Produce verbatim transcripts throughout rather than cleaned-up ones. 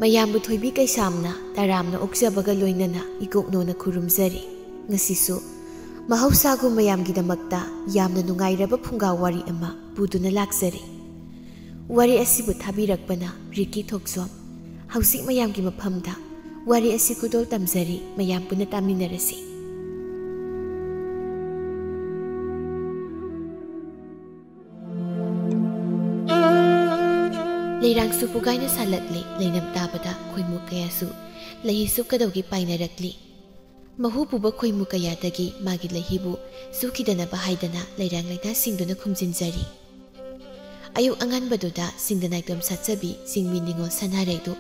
ꯃꯌꯥꯝꯕꯨ ꯊꯣꯏꯕꯤ ꯀꯩꯁꯥꯝꯅ ꯇꯔꯥꯝꯅ ꯑꯣꯛꯆꯕꯒ ꯂꯣꯏꯅꯅ ꯏꯀꯣꯛꯅꯣꯅ ꯈꯨꯔꯨꯝꯖꯔꯤ꯫ ꯉꯁꯤꯁꯨ ꯃꯍꯧꯁꯥꯒꯨꯝ ꯃꯌꯥꯝꯒꯤꯗꯃꯛꯇ ꯌꯥꯝꯅ ꯅꯨꯡꯉꯥꯏꯔꯕ ꯐꯨꯡꯒꯥ ꯋꯥꯔꯤ ꯑꯃ ꯄꯨꯗꯨꯅ ꯂꯥꯛꯆꯔꯤ꯫ ꯋꯥꯔꯤ ꯑꯁꯤꯕꯨ ꯊꯥꯕꯤꯔꯛꯄꯅ ꯔꯤꯀꯤ ꯊꯣꯛꯆꯣꯝ꯫ ꯍꯧꯖꯤꯛ ꯃꯌꯥꯝꯒꯤ ꯃꯐꯝꯗ ꯋꯥꯔꯤ ꯑꯁꯤ ꯈꯨꯗꯣꯜ ꯇꯝꯖꯔꯤ, ꯃꯌꯥꯝ ꯄꯨꯟꯅ ꯇꯥꯃꯤꯟꯅꯔꯁꯤ꯫ ꯂꯩꯔꯥꯡꯁꯨ ꯄꯨꯒꯥꯏꯅ ꯁꯥꯠꯂꯛꯂꯤ, ꯂꯩꯅꯝ ꯇꯥꯕꯗ ꯈꯣꯏꯃꯨ ꯀꯌꯥꯁꯨ ꯂꯩꯍꯤ ꯁꯨꯞꯀꯗꯧꯒꯤ ꯄꯥꯏꯅꯔꯛꯂꯤ꯫ ꯃꯍꯨ ꯄꯨꯕ ꯈꯣꯏꯃꯨ ꯀꯌꯥꯗꯒꯤ ꯃꯥꯒꯤ ꯂꯩꯍꯤꯕꯨ ꯁꯨꯈꯤꯗꯅꯕ ꯍꯥꯏꯗꯅ ꯂꯩꯔꯥꯡ ꯂꯩꯇꯥꯁꯤꯡꯗꯨꯅ ꯈꯨꯝꯖꯤꯟꯖꯔꯤ꯫ ꯑꯌꯨꯛ ꯑꯉꯟꯕꯗꯨꯗ ꯁꯤꯡꯗ ꯅꯥꯏꯇꯣꯝ ꯁꯥꯠꯆꯕꯤ ꯆꯤꯡꯃꯤ ꯅꯤꯉꯣꯜ ꯁꯅꯥꯔꯩꯗꯨ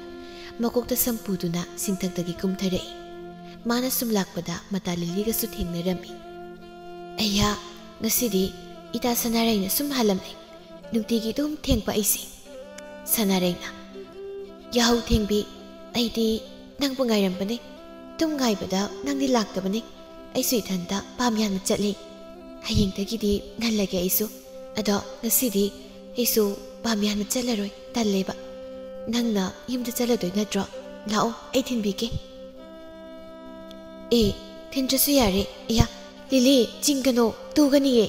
ꯃꯀꯣꯛꯇ ꯁꯝ ꯄꯨꯗꯨꯅ ꯁꯤꯡꯊꯛꯇꯒꯤ ꯀꯨꯝꯊꯔꯛꯏ꯫ ꯃꯥꯅ ꯁꯨꯝ ꯂꯥꯛꯄꯗ ꯃꯇꯥ ꯂꯤꯂꯤꯒꯁꯨ ꯊꯦꯡꯅꯔꯝꯃꯤ꯫ "ꯑꯩꯌꯥ, ꯉꯁꯤꯗꯤ ꯏꯇꯥ ꯁꯅꯥꯔꯩꯅ ꯁꯨꯝ ꯍꯥꯜꯂꯝꯂꯦ꯫ ꯅꯨꯡꯇꯤꯒꯤ ꯑꯗꯨꯝ ꯊꯦꯡꯕ ꯑꯩꯁꯦ꯫" ꯁꯅꯥꯔꯩꯅ, "ꯌꯥꯍꯧ ꯊꯦꯡꯕꯤ, ꯑꯩꯗꯤ ꯅꯪꯕꯨ ꯉꯥꯏꯔꯝꯕꯅꯦ꯫ ꯑꯗꯨꯝ ꯉꯥꯏꯕꯗ ꯅꯪꯗꯤ ꯂꯥꯛꯇꯕꯅꯦ꯫ ꯑꯩꯁꯨ ꯏꯊꯟꯇ ꯄꯥꯝ ꯌꯥꯟꯕ ꯆꯠꯂꯦ꯫ ꯍꯌꯦꯡꯗꯒꯤꯗꯤ ꯉꯜꯂꯒꯦ ꯑꯩꯁꯨ꯫ ꯑꯗꯣ ꯉꯁꯤꯗꯤ ꯑꯩꯁꯨ ꯄꯥꯝ ꯌꯥꯟꯕ ꯆꯠꯂꯔꯣꯏ, ꯇꯜꯂꯦꯕ꯫ ꯅꯪꯅ ꯌꯨꯝꯗ ꯆꯠꯂꯗꯣꯏ ꯅꯠꯇ꯭ꯔꯣ? ꯂꯥꯛꯑꯣ, ꯑꯩ ꯊꯤꯟꯕꯤꯒꯦ꯫" "ꯑꯦ, ꯊꯤꯟꯗ꯭ꯔꯁꯨ ꯌꯥꯔꯦ꯫ ꯑꯌꯥ, ꯂꯤꯂꯤ, ꯆꯤꯡꯒꯅꯣ, ꯇꯨꯒꯅꯤꯌꯦ꯫"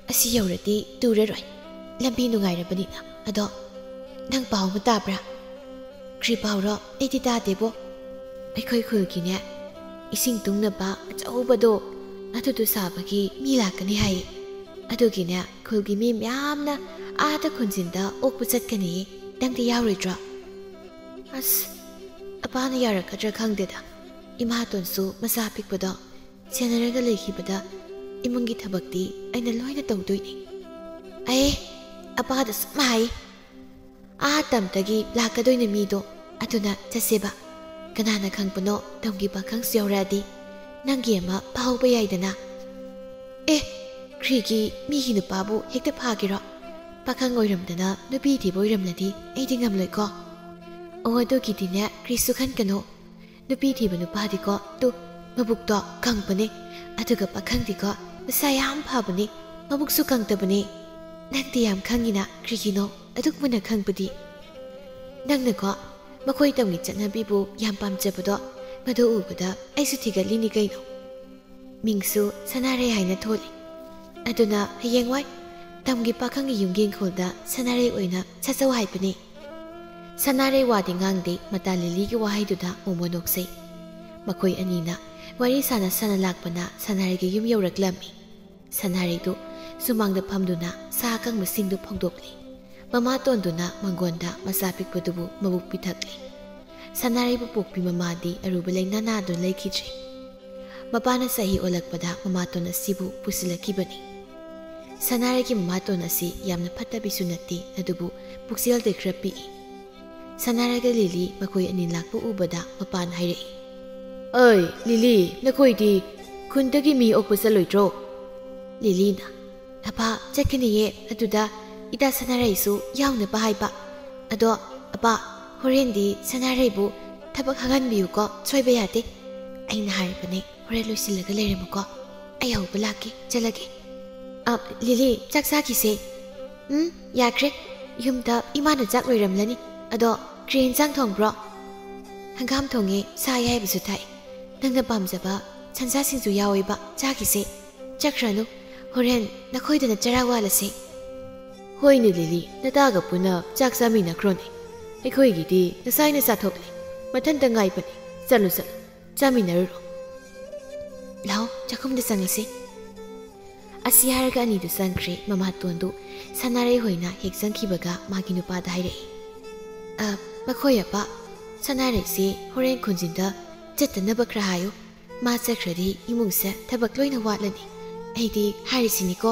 "ꯑꯁꯤ ꯌꯧꯔꯗꯤ ꯇꯨꯔꯔꯣꯏ, ꯂꯝꯕꯤ ꯅꯨꯡꯉꯥꯏꯔꯕꯅꯤꯅ꯫ ꯑꯗꯣ ꯅꯪ ꯄꯥꯎ ꯑꯃ ꯇꯥꯕ꯭ꯔꯥ?" "ꯀ꯭ꯔꯤ ꯄꯥꯎꯔꯣ? ꯑꯩꯗꯤ ꯇꯥꯗꯦꯕꯣ꯫" "ꯑꯩꯈꯣꯏ ꯈꯨꯜꯒꯤꯅꯦ, ꯏꯁꯤꯡ ꯇꯨꯡꯅꯕ ꯑꯆꯧꯕꯗꯣ, ꯑꯗꯨꯗꯨ ꯁꯥꯕꯒꯤ ꯃꯤ ꯂꯥꯛꯀꯅꯤ ꯍꯥꯏꯌꯦ꯫ ꯑꯗꯨꯒꯤꯅꯦ, ꯈꯨꯜꯒꯤ ꯃꯤ ꯃꯌꯥꯝꯅ ꯑꯥꯗ ꯈꯨꯟꯖꯤꯟꯗ ꯑꯣꯛꯄ ꯆꯠꯀꯅꯤꯌꯦ꯫ ꯅꯪꯗꯤ ꯌꯥꯎꯔꯣꯏꯗ꯭ꯔꯣ?" ꯑꯁ, ꯑꯄꯥꯅ ꯌꯥꯔꯛꯀꯗ꯭ꯔꯥ ꯈꯪꯗꯦꯗ꯫ ꯏꯃꯥꯇꯣꯟꯁꯨ ꯃꯆꯥ ꯄꯤꯛꯄꯗꯣ ꯁꯦꯟꯅꯔꯒ ꯂꯩꯈꯤꯕꯗ ꯏꯃꯨꯡꯒꯤ ꯊꯕꯛꯇꯤ ꯑꯩꯅ ꯂꯣꯏꯅ ꯇꯧꯗꯣꯏꯅꯤ꯫ ꯑꯦ, ꯑꯄꯥꯗ ꯁꯨꯝ ꯍꯥꯏ, "ꯑꯥ ꯇꯝꯗꯒꯤ ꯂꯥꯛꯀꯗꯣꯏꯅꯦ ꯃꯤꯗꯣ, ꯑꯗꯨꯅ ꯆꯠꯁꯦꯕ꯫ ꯀꯅꯥꯅ ꯈꯪꯕꯅꯣ, ꯇꯝꯒꯤ ꯄꯥꯈꯪꯁꯨ ꯌꯥꯎꯔꯛꯑꯗꯤ ꯅꯪꯒꯤ ꯑꯃ ꯐꯥꯍꯧꯕ ꯌꯥꯏꯗꯅ꯫" "ꯑꯦ, ꯈ꯭ꯔꯤꯒꯤ ꯃꯤꯒꯤ ꯅꯨꯄꯥꯕꯨ ꯍꯦꯛꯇ ꯐꯥꯒꯦꯔꯣ? ꯄꯥꯈꯪ ꯑꯣꯏꯔꯝꯗꯅ ꯅꯨꯄꯤ ꯊꯤꯕ ꯑꯣꯏꯔꯝꯂꯗꯤ ꯑꯩꯗꯤ ꯉꯝꯂꯣꯏꯀꯣ꯫" "ꯑꯣ, ꯑꯗꯨꯒꯤꯗꯤꯅꯦ, ꯀ꯭ꯔꯤꯁꯨ ꯈꯟꯒꯅꯨ꯫ ꯅꯨꯄꯤ ꯊꯤꯕ ꯅꯨꯄꯥꯗꯤꯀꯣ, ꯇꯨ, ꯃꯕꯨꯛꯇꯣ ꯀꯪꯕꯅꯦ꯫ ꯑꯗꯨꯒ ꯄꯥꯈꯪꯗꯤꯀꯣ, ꯃꯁꯥ ꯌꯥꯝ ꯐꯕꯅꯦ, ꯃꯕꯨꯛꯁꯨ ꯀꯪꯗꯕꯅꯦ꯫ ꯅꯪꯗꯤ ꯌꯥꯝ ꯈꯪꯉꯤꯅ, ꯀ꯭ꯔꯤꯒꯤꯅꯣ ꯑꯗꯨꯛ ꯃꯨꯟꯅ ꯈꯪꯕꯗꯤ?" ꯅꯪꯅꯀꯣ ꯃꯈꯣꯏ ꯇꯝꯒꯤ ꯆꯠꯅꯕꯤꯕꯨ ꯌꯥꯝ ꯄꯥꯝꯖꯕꯗꯣ, ꯃꯗꯨ ꯎꯕꯗ ꯑꯩꯁꯨ ꯊꯤꯒꯠꯂꯤꯅꯤ ꯀꯩꯅꯣ꯫ ꯃꯤꯡꯁꯨ ꯁꯅꯥꯔꯩ ꯍꯥꯏꯅ ꯊꯣꯜꯂꯤ꯫ ꯑꯗꯨꯅ ꯍꯌꯦꯡꯋꯥꯏ ꯇꯝꯒꯤ ꯄꯥꯈꯪꯒꯤ ꯌꯨꯝꯒꯤ ꯏꯪꯈꯣꯜꯗ ꯁꯅꯥꯔꯩ ꯑꯣꯏꯅ ꯁꯥꯠꯆꯧ ꯍꯥꯏꯕꯅꯤ꯫ ꯁꯅꯥꯔꯩ ꯋꯥꯗꯤ ꯉꯥꯡꯗꯦ, ꯃꯇꯥ ꯂꯤꯂꯤꯒꯤ ꯋꯥꯍꯩꯗꯨꯗ ꯃꯣꯃꯣ ꯅꯣꯛꯆꯩ꯫ ꯃꯈꯣꯏ ꯑꯅꯤꯅ ꯋꯥꯔꯤ ꯁꯥꯟꯅ ꯁꯥꯟꯅ ꯂꯥꯛꯄꯅ ꯁꯅꯥꯔꯩꯒꯤ ꯌꯨꯝ ꯌꯧꯔꯛꯂꯝꯃꯤ꯫ ꯁꯅꯥꯔꯩꯗꯨ ꯁꯨꯃꯥꯡꯗ ꯐꯝꯗꯨꯅ ꯁꯥ ꯑꯀꯪꯕꯁꯤꯡꯗꯨ ꯐꯧꯗꯣꯛꯂꯤ꯫ ꯃꯃꯥꯇꯣꯟꯗꯨꯅ ꯃꯪꯒꯣꯟꯗ ꯃꯆꯥ ꯄꯤꯛꯄꯗꯨꯕꯨ ꯃꯕꯨꯛ ꯄꯤꯊꯛꯂꯤ꯫ ꯁꯅꯥꯔꯩꯕꯨ ꯄꯣꯛꯄꯤ ꯃꯃꯥꯗꯤ ꯑꯔꯨꯕ ꯂꯥꯏꯅꯥ ꯅꯥꯗꯨꯅ ꯂꯩꯈꯤꯗ꯭ꯔꯦ꯫ ꯃꯄꯥꯅ ꯆꯍꯤ ꯑꯣꯜꯂꯛꯄꯗ ꯃꯃꯥꯇꯣꯟ ꯑꯁꯤꯕꯨ ꯄꯨꯁꯤꯜꯂꯛꯈꯤꯕꯅꯤ꯫ ꯁꯅꯥꯔꯩꯒꯤ ꯃꯃꯥꯇꯣꯟ ꯑꯁꯤ ꯌꯥꯝꯅ ꯐꯠꯇꯕꯤꯁꯨ ꯅꯠꯇꯦ, ꯑꯗꯨꯕꯨ ꯄꯨꯛꯆꯦꯜꯗꯤ ꯈꯔ ꯄꯤꯛꯏ꯫ ꯁꯅꯥꯔꯩꯒ ꯂꯤꯂꯤ ꯃꯈꯣꯏ ꯑꯅꯤ ꯂꯥꯛꯄ ꯎꯕꯗ ꯃꯄꯥꯅ ꯍꯥꯏꯔꯛꯏ, "ꯑꯩ, ꯂꯤꯂꯤ, ꯅꯈꯣꯏꯗꯤ ꯈꯨꯟꯗꯒꯤ ꯃꯤ ꯑꯣꯛꯄ ꯆꯠꯂꯣꯏꯗ꯭ꯔꯣ?" ꯂꯤꯂꯤꯅ, "ꯑꯄꯥ, ꯆꯠꯀꯅꯤꯌꯦ, ꯑꯗꯨꯗ ꯏꯇꯥ ꯁꯅꯥꯔꯩꯁꯨ ꯌꯥꯎꯅꯕ ꯍꯥꯏꯕ꯫ ꯑꯗꯣ ꯑꯄꯥ, ꯍꯣꯔꯦꯟꯗꯤ ꯁꯅꯥꯔꯩꯕꯨ ꯊꯕꯛ ꯍꯥꯡꯍꯟꯕꯤꯌꯨꯀꯣ, ꯁꯣꯏꯕ ꯌꯥꯗꯦ꯫ ꯑꯩꯅ ꯍꯥꯏꯔꯕꯅꯦ, ꯍꯣꯔꯦꯟ ꯂꯣꯏꯁꯤꯜꯂꯒ ꯂꯩꯔꯝꯃꯨꯀꯣ꯫ ꯑꯩ ꯍꯧꯕ ꯂꯥꯛꯀꯦ, ꯆꯠꯂꯒꯦ꯫ ꯑ, ꯂꯤꯂꯤ, ꯆꯥꯛ ꯆꯥꯈꯤꯁꯦ꯫" "ꯎꯝ, ꯌꯥꯈ꯭ꯔꯦ꯫ ꯌꯨꯝꯗ ꯏꯃꯥꯅ ꯆꯥꯛ ꯂꯣꯏꯔꯝꯂꯅꯤ꯫ ꯑꯗꯣ ꯀꯔꯤ ꯏꯟꯁꯥꯡ ꯊꯣꯡꯕ꯭ꯔꯣ?" "ꯍꯪꯒꯥꯝ ꯊꯣꯡꯉꯦ, ꯁꯥ ꯑꯌꯥꯏꯕꯁꯨ ꯊꯥꯛꯑꯦ꯫ ꯅꯪꯅ ꯄꯥꯝꯖꯕ ꯁꯟꯁꯥ ꯁꯤꯡꯖꯨ ꯌꯥꯎꯋꯦꯕ, ꯆꯥꯈꯤꯁꯦ꯫ ꯆꯠꯈ꯭ꯔꯅꯨ, ꯍꯣꯔꯦꯟ ꯅꯈꯣꯏꯗꯅ ꯆꯔꯥ ꯋꯥꯜꯂꯁꯦ꯫" "ꯍꯣꯏꯅꯦ ꯂꯤꯂꯤ, ꯅꯇꯥꯒ ꯄꯨꯟꯅ ꯆꯥꯛ ꯆꯥꯃꯤꯟꯅꯈ꯭ꯔꯣꯅꯦ꯫ ꯑꯩꯈꯣꯏꯒꯤꯗꯤ ꯉꯁꯥꯏꯅ ꯆꯥꯊꯣꯛꯂꯦ꯫ ꯃꯊꯟꯇ ꯉꯥꯏꯕꯅꯦ꯫ ꯆꯠꯂꯨ, ꯆꯠꯂꯨ, ꯆꯥꯃꯤꯟꯅꯔꯨꯔꯣ꯫ ꯂꯥꯛꯑꯣ, ꯆꯥꯛꯈꯨꯝꯗ ꯆꯪꯉꯁꯤ꯫" ꯑꯁꯤ ꯍꯥꯏꯔꯒ ꯑꯅꯤꯗꯨ ꯆꯪꯈ꯭ꯔꯦ꯫ ꯃꯃꯥꯇꯣꯟꯗꯨ ꯁꯅꯥꯔꯩ ꯍꯣꯏꯅ ꯍꯦꯛ ꯆꯪꯈꯤꯕꯒ ꯃꯥꯒꯤ ꯅꯨꯄꯥꯗ ꯍꯥꯏꯔꯛꯏ, "ꯑ, ꯃꯈꯣꯏ ꯑꯄꯥ, ꯁꯅꯥꯔꯩꯁꯤ ꯍꯣꯔꯦꯟ ꯈꯨꯟꯖꯤꯟꯗ ꯆꯠꯇꯅꯕ ꯈꯔ ꯍꯥꯏꯌꯨ꯫ ꯃꯥ ꯆꯠꯈ꯭ꯔꯗꯤ ꯏꯃꯨꯡꯁꯦ ꯊꯕꯛ ꯂꯣꯏꯅ ꯋꯥꯠꯂꯅꯤ꯫ ꯑꯩꯗꯤ ꯍꯥꯏꯔꯤꯁꯤꯅꯤꯀꯣ꯫"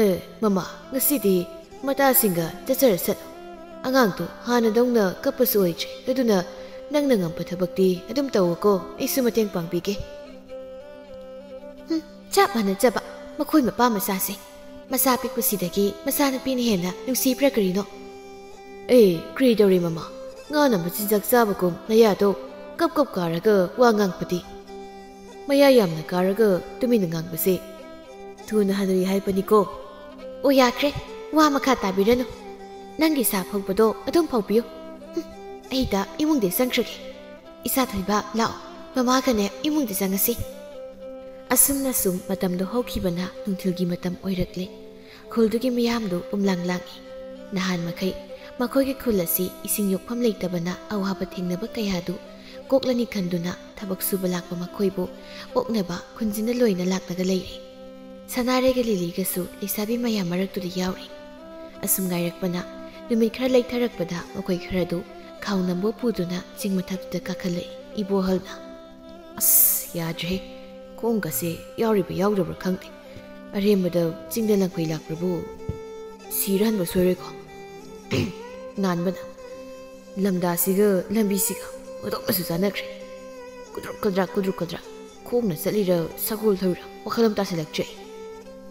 "ꯑꯦ, ꯃꯃꯥ, ꯉꯁꯤꯗꯤ ꯃꯇꯥꯁꯤꯡꯒ ꯆꯠꯆꯔꯁꯅꯨ꯫ ꯑꯉꯥꯡꯗꯣ ꯍꯥꯟꯅꯗꯧꯅ ꯀꯞꯄꯁꯨ ꯑꯣꯏꯗ꯭ꯔꯦ, ꯑꯗꯨꯅ ꯅꯪꯅ ꯉꯝꯕ ꯊꯕꯛꯇꯤ ꯑꯗꯨꯝ ꯇꯧꯋꯣꯀꯣ, ꯑꯩꯁꯨ ꯃꯇꯦꯡ ꯄꯥꯡꯕꯤꯒꯦ꯫" ꯍꯨꯝ, ꯆꯞ ꯃꯥꯟꯅꯖꯕ, ꯃꯈꯣꯏ ꯃꯄꯥ ꯃꯆꯥꯁꯦ꯫ ꯃꯆꯥ ꯄꯤꯛꯄꯁꯤꯗꯒꯤ ꯃꯆꯥꯅꯨꯄꯤꯅ ꯍꯦꯟꯅ ꯅꯨꯡꯁꯤꯕ꯭ꯔꯥ ꯀꯔꯤꯅꯣ? "ꯑꯦ, ꯀ꯭ꯔꯤ ꯇꯧꯔꯤ ꯃꯃꯥ? ꯉꯥꯅ ꯃꯆꯤꯟꯖꯥꯛ ꯆꯥꯕꯒꯨꯝ ꯅꯌꯥꯗꯣ ꯀꯞ ꯀꯞ ꯀꯥꯔꯒ ꯋꯥ ꯉꯥꯡꯕꯗꯤ? ꯃꯌꯥ ꯌꯥꯝꯅ ꯀꯥꯔꯒ ꯇꯨꯃꯤꯟꯅ ꯉꯥꯡꯕꯁꯦ ꯊꯨꯅ ꯍꯅꯨꯏ ꯍꯥꯏꯕꯅꯤꯀꯣ꯫" "ꯑꯣ, ꯌꯥꯈ꯭ꯔꯦ, ꯋꯥ ꯃꯈꯥ ꯇꯥꯕꯤꯔꯅꯨ꯫ ꯅꯪꯒꯤ ꯁꯥ ꯐꯧꯕꯗꯣ ꯑꯗꯨꯝ ꯐꯧꯕꯤꯌꯨ꯫ ꯍꯨꯝ, ꯑꯩꯗ ꯏꯃꯨꯡꯗ ꯆꯪꯈ꯭ꯔꯒꯦ꯫ ꯏꯆꯥ ꯊꯣꯏꯕ, ꯂꯥꯛꯑꯣ, ꯃꯃꯥꯒꯅꯦ ꯏꯃꯨꯡꯗ ꯆꯪꯉꯁꯤ꯫ ꯑꯁꯨꯝꯅ ꯁꯨꯝ ꯃꯇꯝꯗꯣ ꯍꯧꯈꯤꯕꯅ ꯅꯨꯡꯊꯤꯜꯒꯤ ꯃꯇꯝ ꯑꯣꯏꯔꯛꯂꯦ꯫ ꯈꯨꯜꯗꯨꯒꯤ ꯃꯤꯌꯥꯝꯗꯨ ꯎꯝꯂꯥꯡ ꯂꯥꯡꯏ꯫ ꯅꯍꯥꯟ ꯃꯈꯩ ꯃꯈꯣꯏꯒꯤ ꯈꯨꯜ ꯑꯁꯤ ꯏꯁꯤꯡ ꯌꯣꯛꯐꯝ ꯂꯩꯇꯕꯅ ꯑꯋꯥꯕ ꯊꯦꯡꯅꯕ ꯀꯌꯥꯗꯨ ꯀꯣꯛꯂꯅꯤ ꯈꯟꯗꯨꯅ ꯊꯕꯛ ꯁꯨꯕ ꯂꯥꯛꯄ ꯃꯈꯣꯏꯕꯨ ꯑꯣꯛꯅꯕ ꯈꯨꯟꯖꯤꯟꯅ ꯂꯣꯏꯅ ꯂꯥꯛꯂꯒ ꯂꯩꯔꯦ꯫ ꯁꯅꯥꯔꯩꯒ ꯂꯤꯂꯤꯒꯁꯨ ꯂꯩꯁꯥꯕꯤ ꯃꯌꯥꯝ ꯃꯔꯛꯇꯨꯗ ꯌꯥꯎꯔꯤ꯫ ꯑꯁꯨꯝ ꯉꯥꯏꯔꯛꯄꯅ ꯅꯨꯃꯤꯠ ꯈꯔ ꯂꯩꯊꯔꯛꯄꯗ ꯃꯈꯣꯏ ꯈꯔꯗꯨ ꯈꯥꯎ ꯅꯝꯕ ꯄꯨꯗꯨꯅ ꯆꯤꯡ ꯃꯊꯛꯇꯨꯗ ꯀꯥꯈꯠꯂꯛꯏ꯫ ꯏꯕꯣꯍꯜꯅ, "ꯑꯁ, ꯌꯥꯗ꯭ꯔꯦꯍꯦ꯫ ꯈꯣꯡꯒꯁꯦ ꯌꯥꯎꯔꯤꯕ ꯌꯥꯎꯗꯕ꯭ꯔꯥ ꯈꯪꯗꯦ꯫ ꯑꯔꯦꯝꯕꯗ ꯆꯤꯡꯗ ꯂꯪꯐꯩ ꯂꯥꯛꯄ꯭ꯔꯕꯨ ꯁꯤꯔ ꯍꯟꯕ ꯁꯣꯏꯔꯣꯏꯀꯣ?" ꯉꯥꯟꯕꯅ, "ꯂꯝꯗꯥꯁꯤꯒ ꯂꯝꯕꯤꯁꯤꯒ ꯑꯣꯟꯊꯣꯛꯅꯁꯨ ꯆꯥꯟꯅꯈ꯭ꯔꯦ꯫ ꯀꯨꯗ꯭ꯔꯨꯛ ꯀꯗ꯭ꯔꯥꯛ, ꯀꯨꯗ꯭ꯔꯨꯛ ꯀꯗ꯭ꯔꯥꯛ꯫ ꯈꯣꯡꯅ ꯆꯠꯂꯤꯔ ꯁꯒꯣꯜ ꯊꯧꯔꯤꯔ ꯋꯥꯈꯜ ꯑꯃ ꯇꯥꯁꯤꯜꯂꯛꯇ꯭ꯔꯦ꯫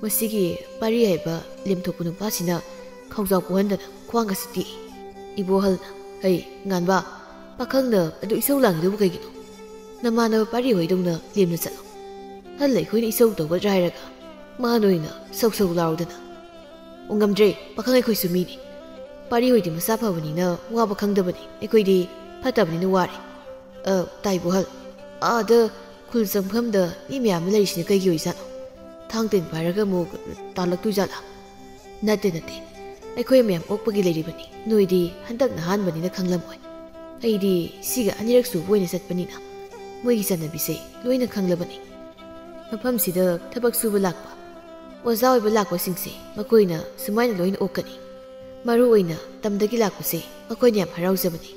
ꯃꯁꯤꯒꯤ ꯄꯥꯔꯤ ꯍꯥꯏꯕ ꯂꯦꯝꯊꯣꯛꯄ ꯅꯨꯄꯥꯁꯤꯅ ꯈꯥꯎꯖꯥꯎ ꯄꯨꯍꯟꯗꯅ ꯈ꯭ꯋꯥꯡꯒꯁꯤ ꯇꯦꯛꯏ꯫" ꯏꯕꯣꯍꯜꯅ, "ꯍꯩ, ꯉꯥꯟꯕ, ꯄꯥꯈꯪꯅ ꯑꯗꯨ ꯏꯁꯧ ꯂꯥꯡꯉꯤꯗꯨꯕꯨ ꯀꯩꯒꯤꯅꯣ? ꯅꯃꯥꯟꯅꯕ ꯄꯥꯔꯤ ꯍꯣꯏꯗꯧꯅ ꯂꯦꯝꯅ ꯆꯠꯂꯣ꯫ ꯍꯜ ꯑꯩꯈꯣꯏꯅ ꯏꯁꯧ ꯇꯧꯒꯗ꯭ꯔꯥ ꯍꯥꯏꯔꯒ ꯃꯥꯅ ꯑꯣꯏꯅ ꯁꯧ ꯁꯧ ꯂꯥꯎꯔꯗꯅ꯫ ꯑꯣ, ꯉꯝꯗ꯭ꯔꯦ, ꯄꯥꯈꯪ ꯑꯩꯈꯣꯏꯁꯨ ꯃꯤꯅꯤ꯫ ꯄꯥꯔꯤ ꯍꯣꯏꯗꯤ ꯃꯁꯥ ꯐꯕꯅꯤꯅ ꯋꯥꯕ ꯈꯪꯗꯕꯅꯤ, ꯑꯩꯈꯣꯏꯗꯤ ꯐꯠꯇꯕꯅꯤꯅ ꯋꯥꯔꯦ꯫ ꯑ, ꯇꯥꯏꯕꯣꯍꯜ, ꯑꯥꯗ ꯈꯨꯜ ꯆꯪꯐꯝꯗ ꯃꯤ ꯃꯌꯥꯝ ꯑꯃ ꯂꯩꯔꯤꯁꯤꯅ ꯀꯩꯒꯤ ꯑꯣꯏꯖꯥꯠꯅꯣ? ꯊꯥꯡ ꯇꯦꯟ ꯄꯥꯏꯔꯒ ꯑꯃꯨꯛ ꯇꯥꯜꯂꯛꯇꯣꯏꯖꯥꯠꯂꯥ?" "ꯅꯠꯇꯦ, ꯅꯠꯇꯦ꯫ ꯑꯩꯈꯣꯏ ꯃꯌꯥꯝ ꯑꯣꯛꯄꯒꯤ ꯂꯩꯔꯤꯕꯅꯤ꯫ ꯅꯣꯏꯗꯤ ꯍꯟꯗꯛꯅ ꯑꯍꯥꯟꯕꯅꯤꯅ ꯈꯪꯂꯝꯃꯣꯏ꯫ ꯑꯩꯗꯤ ꯁꯤꯒ ꯑꯅꯤꯔꯛ ꯁꯨꯕ ꯑꯣꯏꯅ ꯆꯠꯄꯅꯤꯅ ꯃꯣꯏꯒꯤ ꯆꯠꯅꯕꯤꯁꯦ ꯂꯣꯏꯅ ꯈꯪꯂꯕꯅꯤ꯫ ꯃꯐꯝꯁꯤꯗ ꯊꯕꯛ ꯁꯨꯕ ꯂꯥꯛꯄ, ꯑꯣꯖꯥ ꯑꯣꯏꯕ ꯂꯥꯛꯄꯁꯤꯡꯁꯦ ꯃꯈꯣꯏꯅ ꯁꯨꯃꯥꯏꯅ ꯂꯣꯏꯅ ꯑꯣꯛꯀꯅꯤ꯫ ꯃꯔꯨ ꯑꯣꯏꯅ ꯇꯝꯗꯒꯤ ꯂꯥꯛꯄꯁꯦ ꯃꯈꯣꯏꯅ ꯌꯥꯝ ꯍꯔꯥꯎꯖꯕꯅꯤ꯫"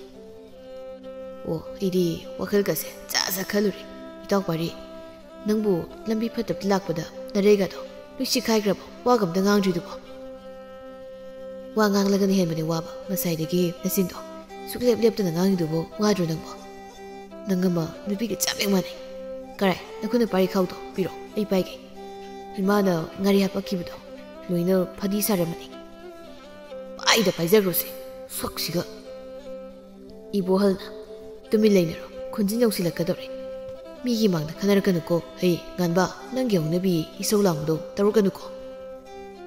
"ꯑꯣ, ꯑꯩꯗꯤ ꯋꯥꯈꯜꯒꯁꯦ ꯖꯥꯠ ꯖꯥꯠ ꯈꯜꯂꯨꯔꯦ꯫ ꯏꯇꯥꯎ ꯄꯥꯔꯤ, ꯅꯪꯕꯨ ꯂꯝꯕꯤ ꯐꯠꯇꯕꯗ ꯂꯥꯛꯄꯗ ꯅꯔꯩꯒꯗꯣ ꯂꯣꯏ ꯁꯤꯈꯥꯏꯈ꯭ꯔꯕꯣ? ꯋꯥꯒ ꯑꯝꯇ ꯉꯥꯡꯗ꯭ꯔꯤꯗꯨꯕꯣ?" "ꯋꯥ ꯉꯥꯡꯂꯒꯅ ꯍꯦꯟꯕꯅꯦ ꯋꯥꯕ꯫ ꯉꯁꯥꯏꯗꯒꯤ ꯅꯆꯤꯟꯗꯣ ꯁꯨꯛꯂꯦꯞ ꯂꯦꯞꯇꯅ ꯉꯥꯡꯉꯤꯗꯨꯕꯨ ꯋꯥꯗ꯭ꯔꯣ ꯅꯪꯕꯣ? ꯅꯪ ꯑꯃ ꯅꯨꯄꯤꯒ ꯆꯞ ꯍꯦꯛ ꯃꯥꯟꯅꯩ꯫ ꯀꯔꯥꯏ, ꯅꯈꯨꯠꯅ ꯄꯥꯔꯤ ꯈꯥꯎꯗꯣ ꯄꯤꯔꯣ, ꯑꯩ ꯄꯥꯏꯒꯦ꯫ ꯏꯃꯥꯅ ꯉꯥꯔꯤ ꯍꯥꯄꯛꯈꯤꯕꯗꯣ ꯂꯣꯏꯅ ꯐꯗꯤ ꯁꯥꯔꯝꯃꯅꯤ꯫ ꯄꯥꯏꯗ ꯄꯥꯏꯖꯈ꯭ꯔꯣꯁꯦ, ꯁꯛꯁꯤꯒ꯫" ꯏꯕꯣꯍꯜꯅ, "ꯇꯨꯃꯤꯟ ꯂꯩꯅꯔꯣ, ꯈꯨꯟꯖꯤꯟ ꯌꯧꯁꯤꯜꯂꯛꯀꯗꯧꯔꯦ꯫ ꯃꯤꯒꯤ ꯃꯥꯡꯗ ꯈꯟꯅꯔꯛꯀꯅꯨꯀꯣ꯫ ꯍꯩ, ꯉꯥꯟꯕ, ꯅꯪꯒꯤ ꯍꯧꯅꯕꯤ ꯏꯁꯧ ꯂꯥꯡꯕꯗꯣ ꯇꯧꯔꯛꯀꯅꯨꯀꯣ꯫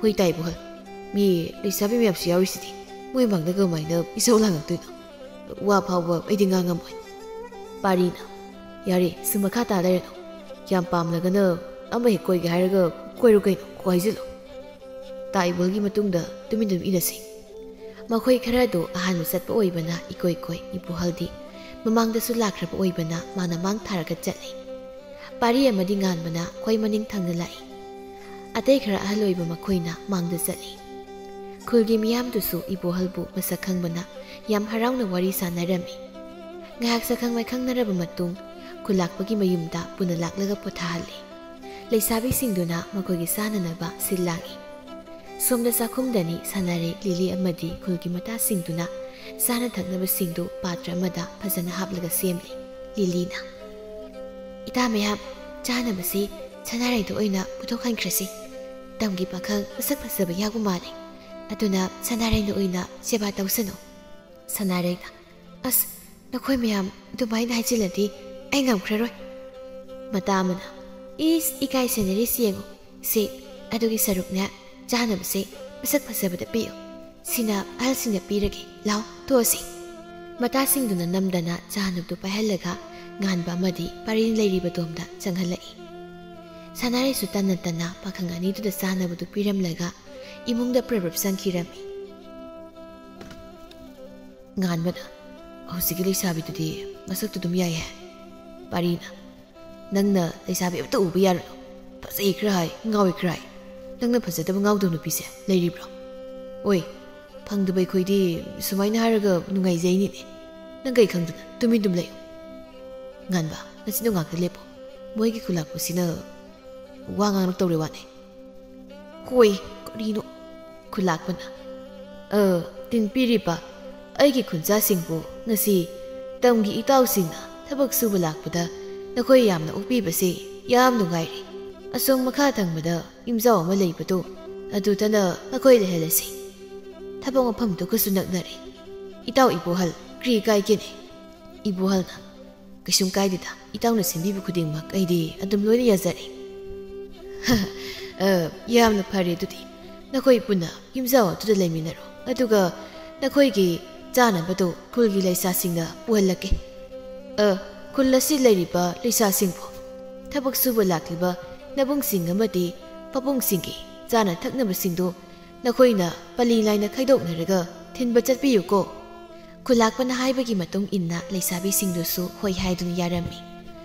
ꯍꯣꯏ ꯇꯥꯏ ꯏꯕꯣꯍꯜ, ꯃꯤ ꯂꯩꯁꯥꯕꯤ ꯃꯌꯥꯝꯁꯨ ꯌꯥꯎꯔꯤꯁꯤꯗꯤ꯫ ꯃꯣꯏ ꯃꯥꯡꯗ ꯀꯃꯥꯏꯅ ꯏꯁꯧ ꯂꯥꯡꯉꯛꯇꯣꯏꯅꯣ? ꯋꯥ ꯐꯥꯎꯕ ꯑꯩꯗꯤ ꯉꯥꯡꯉꯝꯃꯣꯏ꯫ ꯄꯥꯔꯤꯅ, "ꯌꯥꯔꯦ, ꯁꯨꯝ ꯃꯈꯥ ꯇꯥ ꯂꯩꯔꯅꯨ꯫ ꯌꯥꯝ ꯄꯥꯝꯂꯒꯅ ꯑꯃ ꯍꯦꯛ ꯀꯣꯏꯒꯦ ꯍꯥꯏꯔꯒ ꯀꯣꯏꯔꯨ ꯀꯩꯅꯣ, ꯀꯣꯛ ꯍꯥꯏꯖꯤꯜꯂꯣ꯫ ꯇꯥ ꯏꯕꯣꯍꯜꯒꯤ ꯃꯇꯨꯡꯗ ꯇꯨꯃꯤꯟ ꯇꯨꯃꯤꯟ ꯏꯟꯅꯁꯤ꯫" ꯃꯈꯣꯏ ꯈꯔꯗꯨ ꯑꯍꯥꯟꯕ ꯆꯠꯄ ꯑꯣꯏꯕꯅ ꯏꯀꯣꯏ ꯀꯣꯏ꯫ ꯏꯕꯣꯍꯜꯗꯤ ꯃꯃꯥꯡꯗꯁꯨ ꯂꯥꯛꯈ꯭ꯔꯕ ꯑꯣꯏꯕꯅ ꯃꯥꯅ ꯃꯥꯡ ꯊꯥꯔꯒ ꯆꯠꯂꯤ꯫ ꯄꯥꯔꯤ ꯑꯃꯗꯤ ꯉꯥꯟꯕꯅ ꯈ꯭ꯋꯥꯏ ꯃꯅꯤꯡ ꯊꯪꯅ ꯂꯥꯛꯏ꯫ ꯑꯇꯩ ꯈꯔ ꯑꯍꯜ ꯑꯣꯏꯕ ꯃꯈꯣꯏꯅ ꯃꯥꯡꯗ ꯆꯠꯂꯤ꯫ ꯈꯨꯜꯒꯤ ꯃꯤꯌꯥꯝꯗꯨꯁꯨ ꯏꯕꯣꯍꯜꯕꯨ ꯃꯁꯛ ꯈꯪꯕꯅ ꯌꯥꯝ ꯍꯔꯥꯎꯅ ꯋꯥꯔꯤ ꯁꯥꯟꯅꯔꯝꯃꯤ꯫ ꯉꯥꯏꯍꯥꯛ ꯁꯛꯈꯪ ꯃꯥꯏꯈꯪꯅꯔꯕ ꯃꯇꯨꯡ, ꯈꯨꯜꯂꯥꯛꯄꯒꯤ ꯃꯌꯨꯝꯗ ꯄꯨꯟꯅ ꯂꯥꯛꯂꯒ ꯄꯣꯊꯥꯍꯜꯂꯤ꯫ ꯂꯩꯁꯥꯕꯤꯁꯤꯡꯗꯨꯅ ꯃꯈꯣꯏꯒꯤ ꯆꯥꯅꯅꯕ ꯁꯤꯜ ꯂꯥꯡꯏ꯫ ꯁꯣꯝꯗ ꯆꯥꯛꯈꯨꯝꯗꯅꯤ ꯁꯅꯥꯔꯩ, ꯂꯤꯂꯤ ꯑꯃꯗꯤ ꯈꯨꯜꯒꯤ ꯃꯇꯥꯁꯤꯡꯗꯨꯅ ꯆꯥꯅ ꯊꯛꯅꯕꯁꯤꯡꯗꯨ ꯄꯥꯇ꯭ꯔ ꯑꯃꯗ ꯐꯖꯅ ꯍꯥꯞꯂꯒ ꯁꯦꯝꯂꯤ꯫ ꯂꯤꯂꯤꯅ, "ꯏꯇꯥ ꯃꯌꯥꯝ, ꯆꯥꯅꯕꯁꯤ ꯁꯅꯥꯔꯩꯗ ꯑꯣꯏꯅ ꯄꯨꯊꯣꯛꯍꯟꯈ꯭ꯔꯁꯤ꯫ ꯇꯝꯒꯤ ꯄꯥꯈꯪ ꯃꯁꯛ ꯐꯖꯕ ꯌꯥꯎꯕ ꯃꯥꯜꯂꯤ꯫ ꯑꯗꯨꯅ ꯁꯅꯥꯔꯩꯅ ꯑꯣꯏꯅ ꯁꯦꯕꯥ ꯇꯧꯁꯅꯨ꯫" ꯁꯅꯥꯔꯩꯅ, "ꯑꯁ, ꯅꯈꯣꯏ ꯃꯌꯥꯝ ꯑꯗꯨꯃꯥꯏꯅ ꯍꯥꯏꯖꯤꯜꯂꯗꯤ ꯑꯩ ꯉꯝꯈ꯭ꯔꯔꯣꯏ꯫" ꯃꯇꯥ ꯑꯃꯅ, "ꯏꯁ, ꯏꯀꯥꯏ ꯁꯦꯟꯅꯔꯤꯁꯤ ꯌꯦꯡꯉꯨ꯫ ꯁꯤ, ꯑꯗꯨꯒꯤ ꯁꯔꯨꯛꯅꯦ, ꯆꯥꯅꯕꯁꯦ ꯃꯁꯛ ꯐꯖꯕꯗ ꯄꯤꯌꯨ꯫ ꯁꯤꯅ ꯑꯍꯜꯁꯤꯡꯅ ꯄꯤꯔꯒꯦ꯫ ꯂꯥꯎ, ꯇꯣꯛꯑꯁꯤ꯫" ꯃꯇꯥꯁꯤꯡꯗꯨꯅ ꯅꯝꯗꯅ ꯆꯥꯅꯕꯗꯨ ꯄꯥꯏꯍꯜꯂꯒ ꯉꯥꯟꯕ ꯑꯃꯗꯤ ꯄꯥꯔꯤꯅ ꯂꯩꯔꯤꯕ ꯗꯣꯝꯗ ꯆꯪꯍꯜꯂꯛꯏ꯫ ꯁꯅꯥꯔꯩꯁꯨ ꯇꯟꯅ ꯇꯟꯅ ꯄꯥꯈꯪ ꯑꯅꯤꯗꯨꯗ ꯆꯥꯅꯕꯗꯨ ꯄꯤꯔꯝꯂꯒ ꯏꯃꯨꯡꯗ ꯄ꯭ꯔꯞ ꯄ꯭ꯔꯞ ꯆꯪꯈꯤꯔꯝꯃꯤ꯫ ꯉꯥꯟꯕꯅ, "ꯍꯧꯖꯤꯛꯀꯤ ꯂꯩꯁꯥꯕꯤꯗꯨꯗꯤ ꯃꯁꯛꯇꯨ ꯑꯗꯨꯝ ꯌꯥꯏꯍꯦ꯫" ꯄꯥꯔꯤꯅ, "ꯅꯪꯅ ꯂꯩꯁꯥꯕꯤ ꯑꯃꯇ ꯎꯕ ꯌꯥꯔꯣꯏ꯫ ꯐꯖꯩ ꯈꯔ ꯍꯥꯏ, ꯉꯥꯎꯋꯦ ꯈꯔ ꯍꯥꯏ꯫ ꯅꯪꯅ ꯐꯖꯗꯕ ꯉꯥꯎꯗꯕ ꯅꯨꯄꯤꯁꯦ ꯂꯩꯔꯤꯕ꯭ꯔꯣ? ꯑꯣꯏ, ꯐꯪꯗꯕ ꯑꯩꯈꯣꯏꯗꯤ ꯁꯨꯃꯥꯏꯅ ꯍꯥꯏꯔꯒ ꯅꯨꯡꯉꯥꯏꯖꯩꯅꯤꯅꯦ꯫ ꯅꯪ ꯀꯩ ꯈꯪꯗꯅ ꯇꯨꯃꯤꯟ ꯑꯗꯨꯝ ꯂꯩꯌꯨ꯫" ꯉꯥꯟꯕ, ꯅꯆꯤꯟꯗꯣ ꯉꯥꯛꯇ ꯂꯦꯞꯄꯣ꯫ ꯃꯣꯏꯒꯤ ꯈꯨꯂꯥꯛꯄꯁꯤꯅ ꯋꯥ ꯉꯥꯡꯂꯛꯇꯧꯔꯦ ꯋꯥꯅꯦ꯫ "ꯍꯣꯏ, ꯀꯔꯤꯅꯣ?" ꯈꯨꯂꯥꯛꯄꯅ, "ꯑ, ꯇꯤꯟ ꯄꯤꯔꯤꯕ ꯑꯩꯒꯤ ꯈꯨꯟꯖꯥꯁꯤꯡꯕꯨ ꯉꯁꯤ ꯇꯝꯒꯤ ꯏꯇꯥꯎꯁꯤꯡꯅ ꯊꯕꯛ ꯁꯨꯕ ꯂꯥꯛꯄꯗ ꯅꯈꯣꯏ ꯌꯥꯝꯅ ꯑꯣꯛꯄꯤꯕꯁꯦ ꯌꯥꯝ ꯅꯨꯡꯉꯥꯏꯔꯦ꯫ ꯑꯁꯣꯝ ꯃꯈꯥ ꯊꯪꯕꯗ ꯌꯨꯝꯖꯥꯎ ꯑꯃ ꯂꯩꯕꯗꯣ, ꯑꯗꯨꯗꯅ ꯃꯈꯣꯏ ꯂꯩꯍꯜꯂꯁꯤ꯫ ꯊꯕꯛ ꯃꯐꯝꯗꯨꯒꯁꯨ ꯅꯛꯅꯔꯦ꯫ ꯏꯇꯥꯎ ꯏꯕꯣꯍꯜ, ꯀ꯭ꯔꯤ ꯀꯥꯏꯒꯦꯅꯦ?" ꯏꯕꯣꯍꯜꯅ, "ꯀꯩꯁꯨꯝ ꯀꯥꯏꯗꯦꯗ, ꯏꯇꯥꯎꯅ ꯁꯤꯟꯕꯤꯕ ꯈꯨꯗꯤꯡꯃꯛ ꯑꯩꯗꯤ ꯑꯗꯨꯝ ꯂꯣꯏꯅ ꯌꯥꯖꯔꯦ꯫" "ꯑ, ꯌꯥꯝꯅ ꯐꯔꯦ꯫ ꯑꯗꯨꯗꯤ ꯅꯈꯣꯏ ꯄꯨꯟꯅ ꯌꯨꯝꯖꯥꯎ ꯑꯗꯨꯗ ꯂꯩꯃꯤꯟꯅꯔꯣ, ꯑꯗꯨꯒ ꯅꯈꯣꯏꯒꯤ ꯆꯥꯅꯕꯗꯨ ꯈꯨꯜꯒꯤ ꯂꯩꯁꯥꯁꯤꯡꯅ ꯄꯨꯍꯜꯂꯛꯀꯦ꯫ ꯑ, ꯈꯨꯜ ꯑꯁꯤ ꯂꯩꯔꯤꯕ ꯂꯩꯁꯥꯁꯤꯡꯕꯨ, ꯊꯕꯛ ꯁꯨꯕ ꯂꯥꯛꯂꯤꯕ ꯅꯕꯨꯡꯁꯤꯡ ꯑꯃꯗꯤ ꯄꯥꯕꯨꯡꯁꯤꯡꯒꯤ ꯆꯥꯅ ꯊꯛꯅꯕꯁꯤꯡꯗꯨ ꯅꯈꯣꯏꯅ ꯄꯜꯂꯤ ꯂꯥꯏꯅ ꯈꯥꯏꯗꯣꯛꯅꯔꯒ ꯊꯤꯟꯕ ꯆꯠꯄꯤꯌꯨꯀꯣ꯫ ꯈꯨꯜꯂꯥꯛꯄꯅ ꯍꯥꯏꯕꯒꯤ ꯃꯇꯨꯡ ꯏꯟꯅ ꯂꯩꯁꯥꯕꯤꯁꯤꯡꯗꯨꯁꯨ ꯍꯣꯏ ꯍꯥꯏꯗꯨꯅ ꯌꯥꯔꯝꯃꯤ꯫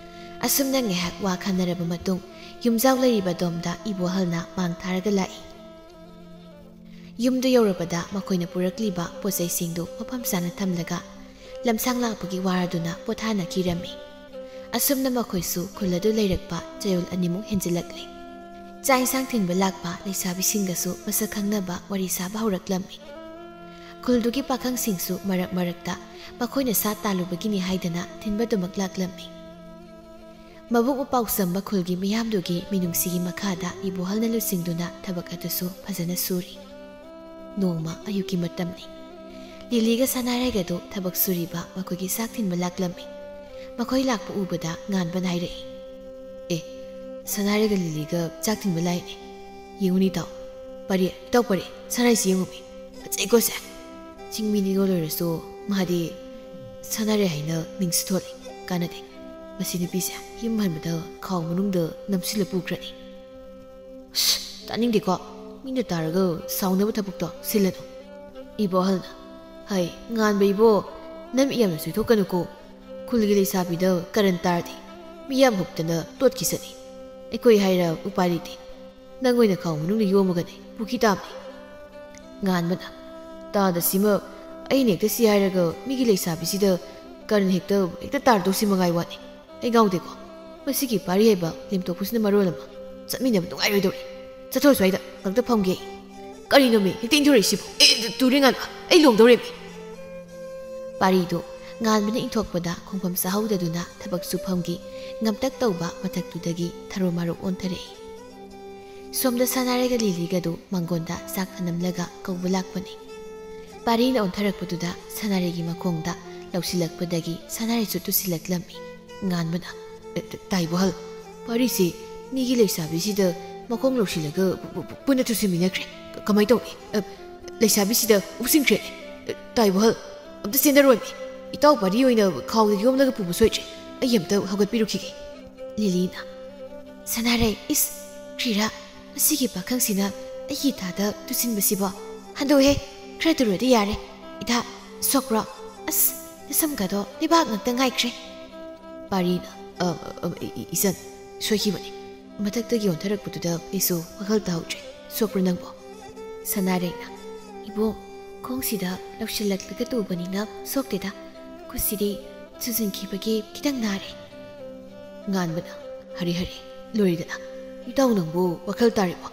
ꯑꯁꯨꯝꯅ ꯉꯥꯏꯍꯥꯛ ꯋꯥ ꯈꯟꯅꯔꯕ ꯃꯇꯨꯡ, ꯌꯨꯝꯖꯥꯎ ꯂꯩꯔꯤꯕ ꯑꯗꯣꯝꯗ ꯏꯕꯣꯍꯜꯅ ꯃꯥꯡ ꯊꯥꯔꯒ ꯂꯥꯛꯏ꯫ ꯌꯨꯝꯗ ꯌꯧꯔꯕꯗ ꯃꯈꯣꯏꯅ ꯄꯨꯔꯛꯂꯤꯕ ꯄꯣꯠꯆꯩꯁꯤꯡꯗꯨ ꯃꯐꯝ ꯆꯥꯅ ꯊꯝꯂꯒ ꯂꯝꯁꯥꯡ ꯂꯥꯛꯄꯒꯤ ꯋꯥꯔꯗꯨꯅ ꯄꯣꯊꯥꯅꯈꯤꯔꯝꯃꯤ꯫ ꯑꯁꯨꯝꯅ ꯃꯈꯣꯏꯁꯨ ꯈꯨꯜ ꯑꯗꯨ ꯂꯩꯔꯛꯄ ꯆꯌꯣꯜ ꯑꯅꯤꯃꯨꯛ ꯍꯦꯟꯖꯤꯜꯂꯛꯂꯦ꯫ ꯆꯥꯛ ꯏꯟꯁꯥꯡ ꯊꯤꯟꯕ ꯂꯥꯛꯄ ꯂꯩꯁꯥꯕꯤꯁꯤꯡꯒꯁꯨ ꯃꯁꯛ ꯈꯪꯅꯕ ꯋꯥꯔꯤ ꯁꯥꯕ ꯍꯧꯔꯛꯂꯝꯃꯤ꯫ ꯈꯨꯜꯗꯨꯒꯤ ꯄꯥꯈꯪꯁꯤꯡꯁꯨ ꯃꯔꯛ ꯃꯔꯛꯇ ꯃꯈꯣꯏꯅ ꯁꯥ ꯇꯥꯜꯂꯨꯕꯒꯤꯅꯤ ꯍꯥꯏꯗꯅ ꯊꯤꯟꯕꯗꯨꯃꯛ ꯂꯥꯛꯂꯝꯃꯤ꯫ ꯃꯕꯨꯛ ꯃꯄꯥꯎ ꯆꯝꯕ ꯈꯨꯜꯒꯤ ꯃꯤꯌꯥꯝꯗꯨꯒꯤ ꯃꯤꯅꯨꯡꯁꯤꯒꯤ ꯃꯈꯥꯗ ꯏꯕꯣꯍꯜꯅ ꯂꯨꯆꯤꯡꯗꯨꯅ ꯊꯕꯛ ꯑꯗꯨꯁꯨ ꯐꯖꯅ ꯁꯨꯔꯤ꯫ ꯅꯣꯡꯃ ꯑꯌꯨꯛꯀꯤ ꯃꯇꯝꯅꯤ꯫ ꯂꯤꯂꯤꯒ ꯁꯅꯥꯔꯩꯒꯗꯨ ꯊꯕꯛ ꯁꯨꯔꯤꯕ ꯃꯈꯣꯏꯒꯤ ꯆꯥꯛ ꯊꯤꯟꯕ ꯂꯥꯛꯂꯝꯃꯤ꯫ ꯃꯈꯣꯏ ꯂꯥꯛꯄ ꯎꯕꯗ ꯉꯥꯟꯕꯅ ꯍꯥꯏꯔꯛꯏ, "ꯑꯦ, ꯁꯅꯥꯔꯩꯒ ꯂꯤꯂꯤꯒ ꯆꯥꯛ ꯊꯤꯟꯕ ꯂꯥꯛꯏꯅꯦ꯫ ꯌꯦꯡꯉꯨꯅꯤ ꯏꯇꯥꯎ꯫ ꯄꯥꯔꯤ, ꯏꯇꯥꯎ ꯄꯥꯔꯤ, ꯁꯅꯥꯔꯩꯁꯤ ꯌꯦꯡꯉꯨꯃꯤ꯫ ꯐꯖꯩꯀꯣ ꯁꯦ꯫ ꯆꯤꯡꯃꯤꯅꯤꯒ ꯂꯣꯏꯔꯁꯨ ꯃꯥꯗꯤ ꯁꯅꯥꯔꯩ ꯍꯥꯏꯅ ꯃꯤꯡꯁꯨ ꯊꯣꯜꯂꯤ꯫ ꯀꯥꯟꯅꯗꯦ꯫ ꯃꯁꯤ ꯅꯨꯄꯤꯁꯦ ꯌꯨꯝ ꯍꯟꯕꯗ ꯈꯥꯎ ꯃꯅꯨꯡꯗ ꯅꯝꯁꯤꯜꯂ ꯄꯨꯈ꯭ꯔꯅꯤ꯫ ꯑꯁ, ꯇꯥꯅꯤꯡꯗꯦꯀꯣ꯫ ꯃꯤꯅ ꯇꯥꯔꯒ ꯁꯥꯎꯅꯕ ꯊꯕꯛꯇꯣ ꯁꯤꯜꯂꯅꯨ꯫" ꯏꯕꯣꯍꯜꯅ, "ꯍꯩ, ꯉꯥꯟꯕ ꯏꯕꯣ, ꯅꯃꯤꯠ ꯌꯥꯝꯅ ꯆꯨꯏꯊꯣꯛꯀꯅꯨꯀꯣ꯫ ꯈꯨꯜꯒꯤ ꯂꯩꯁꯥꯕꯤꯗ ꯀꯔꯟ ꯇꯥꯔꯗꯤ ꯃꯤꯌꯥꯝ ꯍꯨꯞꯇꯅ ꯇꯣꯠꯈꯤꯁꯅꯤ꯫ ꯑꯩꯈꯣꯏ ꯍꯥꯏꯔ ꯎꯄꯥꯏ ꯂꯩꯇꯦ꯫ ꯅꯪ ꯑꯣꯏꯅ ꯈꯥꯎ ꯃꯅꯨꯡꯗ ꯌꯣꯝꯃꯒꯅꯦ ꯄꯨꯈꯤ ꯇꯥꯕꯅꯤ꯫" ꯉꯥꯟꯕꯅ, "ꯇꯥꯗ ꯁꯤꯃ, ꯑꯩꯅ ꯍꯦꯛꯇ ꯁꯤ ꯍꯥꯏꯔꯒ ꯃꯤꯒꯤ ꯂꯩꯁꯥꯕꯤꯁꯤꯗ ꯀꯔꯟ ꯍꯦꯛꯇ, ꯍꯦꯛꯇ ꯇꯥꯔꯗꯧꯁꯤ ꯃꯉꯥꯏ ꯋꯥꯅꯤ꯫ ꯑꯩ ꯉꯥꯎꯗꯦꯀꯣ꯫ ꯃꯁꯤꯒꯤ ꯄꯥꯔꯤ ꯍꯥꯏꯕ ꯂꯦꯝꯊꯣꯛꯄꯁꯤꯅ ꯃꯔꯣꯜ ꯑꯃ ꯆꯠꯃꯤꯟꯅꯕ ꯅꯨꯡꯉꯥꯏꯔꯣꯏꯗꯧꯔꯤ꯫ ꯆꯠꯊꯣꯛꯑꯣ ꯁ꯭ꯋꯥꯏꯗ, ꯉꯥꯛꯇ ꯐꯝꯒꯦ ꯑꯩ꯫" "ꯀꯔꯤꯅꯣꯃꯤ ꯍꯦꯛꯇ ꯏꯟꯊꯣꯔꯛꯏꯁꯤꯕꯣ? ꯑꯦ, ꯇꯨꯔꯦ ꯉꯥꯟꯕ, ꯑꯩ ꯂꯨꯍꯣꯡꯗꯧꯔꯦꯃꯤ꯫" ꯄꯥꯔꯤꯗꯨ ꯉꯥꯟꯕꯅ ꯏꯟꯊꯣꯛꯄꯗ ꯈꯣꯡꯐꯝ ꯆꯥꯍꯧꯗꯗꯨꯅ ꯊꯕꯛ ꯁꯨꯐꯝꯒꯤ ꯉꯝꯇꯛ ꯇꯧꯕ ꯃꯊꯛꯇꯨꯗꯒꯤ ꯊꯔꯣ ꯃꯥꯔꯣ ꯑꯣꯟꯊꯔꯛꯏ꯫ ꯁꯣꯝꯗ ꯁꯅꯥꯔꯩꯒ ꯂꯤꯂꯤꯒꯗꯨ ꯃꯥꯡꯒꯣꯟꯗ ꯆꯥꯛ ꯊꯅꯝꯂꯒ ꯀꯧꯕ ꯂꯥꯛꯄꯅꯤ꯫ ꯄꯥꯔꯤꯅ ꯑꯣꯟꯊꯔꯛꯄꯗꯨꯗ ꯁꯅꯥꯔꯩꯒꯤ ꯃꯈꯣꯡꯗ ꯂꯧꯁꯤꯜꯂꯛꯄꯗꯒꯤ ꯁꯅꯥꯔꯩꯁꯨ ꯇꯨꯁꯤꯜꯂꯛꯂꯝꯃꯤ꯫ ꯉꯥꯟꯕꯅ, "ꯑꯦ, ꯇ-, ꯇꯥꯏꯕꯣꯍꯜ, ꯄꯥꯔꯤꯁꯤ ꯃꯤꯒꯤ ꯂꯩꯁꯥꯕꯤꯁꯤꯗ ꯃꯈꯣꯡ ꯂꯧꯁꯤꯜꯂꯒ ꯄꯨ-, ꯄꯨ-, ꯄꯨ-, ꯄꯨꯟꯅ ꯇꯨꯁꯤꯟꯃꯤꯟꯅꯈ꯭ꯔꯦ꯫ ꯀ-, ꯀꯃꯥꯏ ꯇꯧꯅꯤ? ꯑ, ꯂꯩꯁꯥꯕꯤꯁꯤꯗ ꯎꯞꯁꯤꯟꯈ꯭ꯔꯦꯅꯦ꯫" ꯇꯥꯏꯕꯍꯜ, ꯑꯝꯇ ꯆꯦꯟꯅꯔꯣꯏꯃꯤ꯫ ꯏꯇꯥꯎ ꯄꯥꯔꯤ ꯑꯣꯏꯅ ꯈꯥꯎꯗ ꯌꯣꯝꯂꯒ ꯄꯨꯕ ꯁꯣꯏꯗ꯭ꯔꯦ꯫ ꯑꯩ ꯑꯝꯇ ꯍꯧꯒꯠꯄꯤꯔꯨꯈꯤꯒꯦ꯫ ꯂꯤꯂꯤꯅ, "ꯁꯅꯥꯔꯩ, ꯏꯁ, ꯀ꯭ꯔꯤꯔꯥ, ꯃꯁꯤꯒꯤ ꯄꯥꯈꯪꯁꯤꯅ ꯑꯩꯒꯤ ꯏꯇꯥꯗ ꯇꯨꯁꯤꯟꯕꯁꯤꯕꯣ? ꯍꯟꯗꯣꯛꯍꯦ, ꯈꯔ ꯇꯨꯔꯗꯤ ꯌꯥꯔꯦ꯫ ꯏꯇꯥ, ꯁꯣꯛꯄ꯭ꯔꯣ? ꯑꯁ, ꯅꯁꯝꯒꯗꯣ ꯂꯩꯕꯥꯛ ꯉꯥꯛꯇ ꯉꯥꯏꯈ꯭ꯔꯦ꯫" ꯄꯥꯔꯤꯅ, "ꯑ, ꯑ, ꯏ-, ꯏ-, ꯏꯆꯟ, ꯁꯣꯏꯈꯤꯕꯅꯤ꯫ ꯃꯊꯛꯇꯒꯤ ꯑꯣꯟꯊꯔꯛꯄꯗꯨꯗ ꯑꯩꯁꯨ ꯋꯥꯈꯜ ꯇꯥꯍꯧꯗ꯭ꯔꯦ꯫ ꯁꯣꯛꯄ꯭ꯔꯣ ꯅꯪꯕꯣ?" ꯁꯅꯥꯔꯩꯅ, "ꯏꯕꯣ, ꯈꯣꯡꯁꯤꯗ ꯂꯧꯁꯤꯜꯂꯛꯂꯒ ꯇꯨꯕꯅꯤꯅ ꯁꯣꯛꯇꯦꯗ꯫ ꯈꯨꯠꯁꯤꯗꯤ ꯁꯨꯖꯤꯟꯈꯤꯕꯒꯤ ꯈꯤꯇꯪ ꯅꯥꯔꯦ꯫" ꯉꯥꯟꯕꯅ, "ꯍꯔꯦ ꯍꯔꯦ, ꯂꯣꯏꯔꯦꯗꯅ꯫ ꯏꯇꯥꯎ ꯅꯪꯕꯨ ꯋꯥꯈꯜ ꯇꯥꯔꯤꯕꯣ?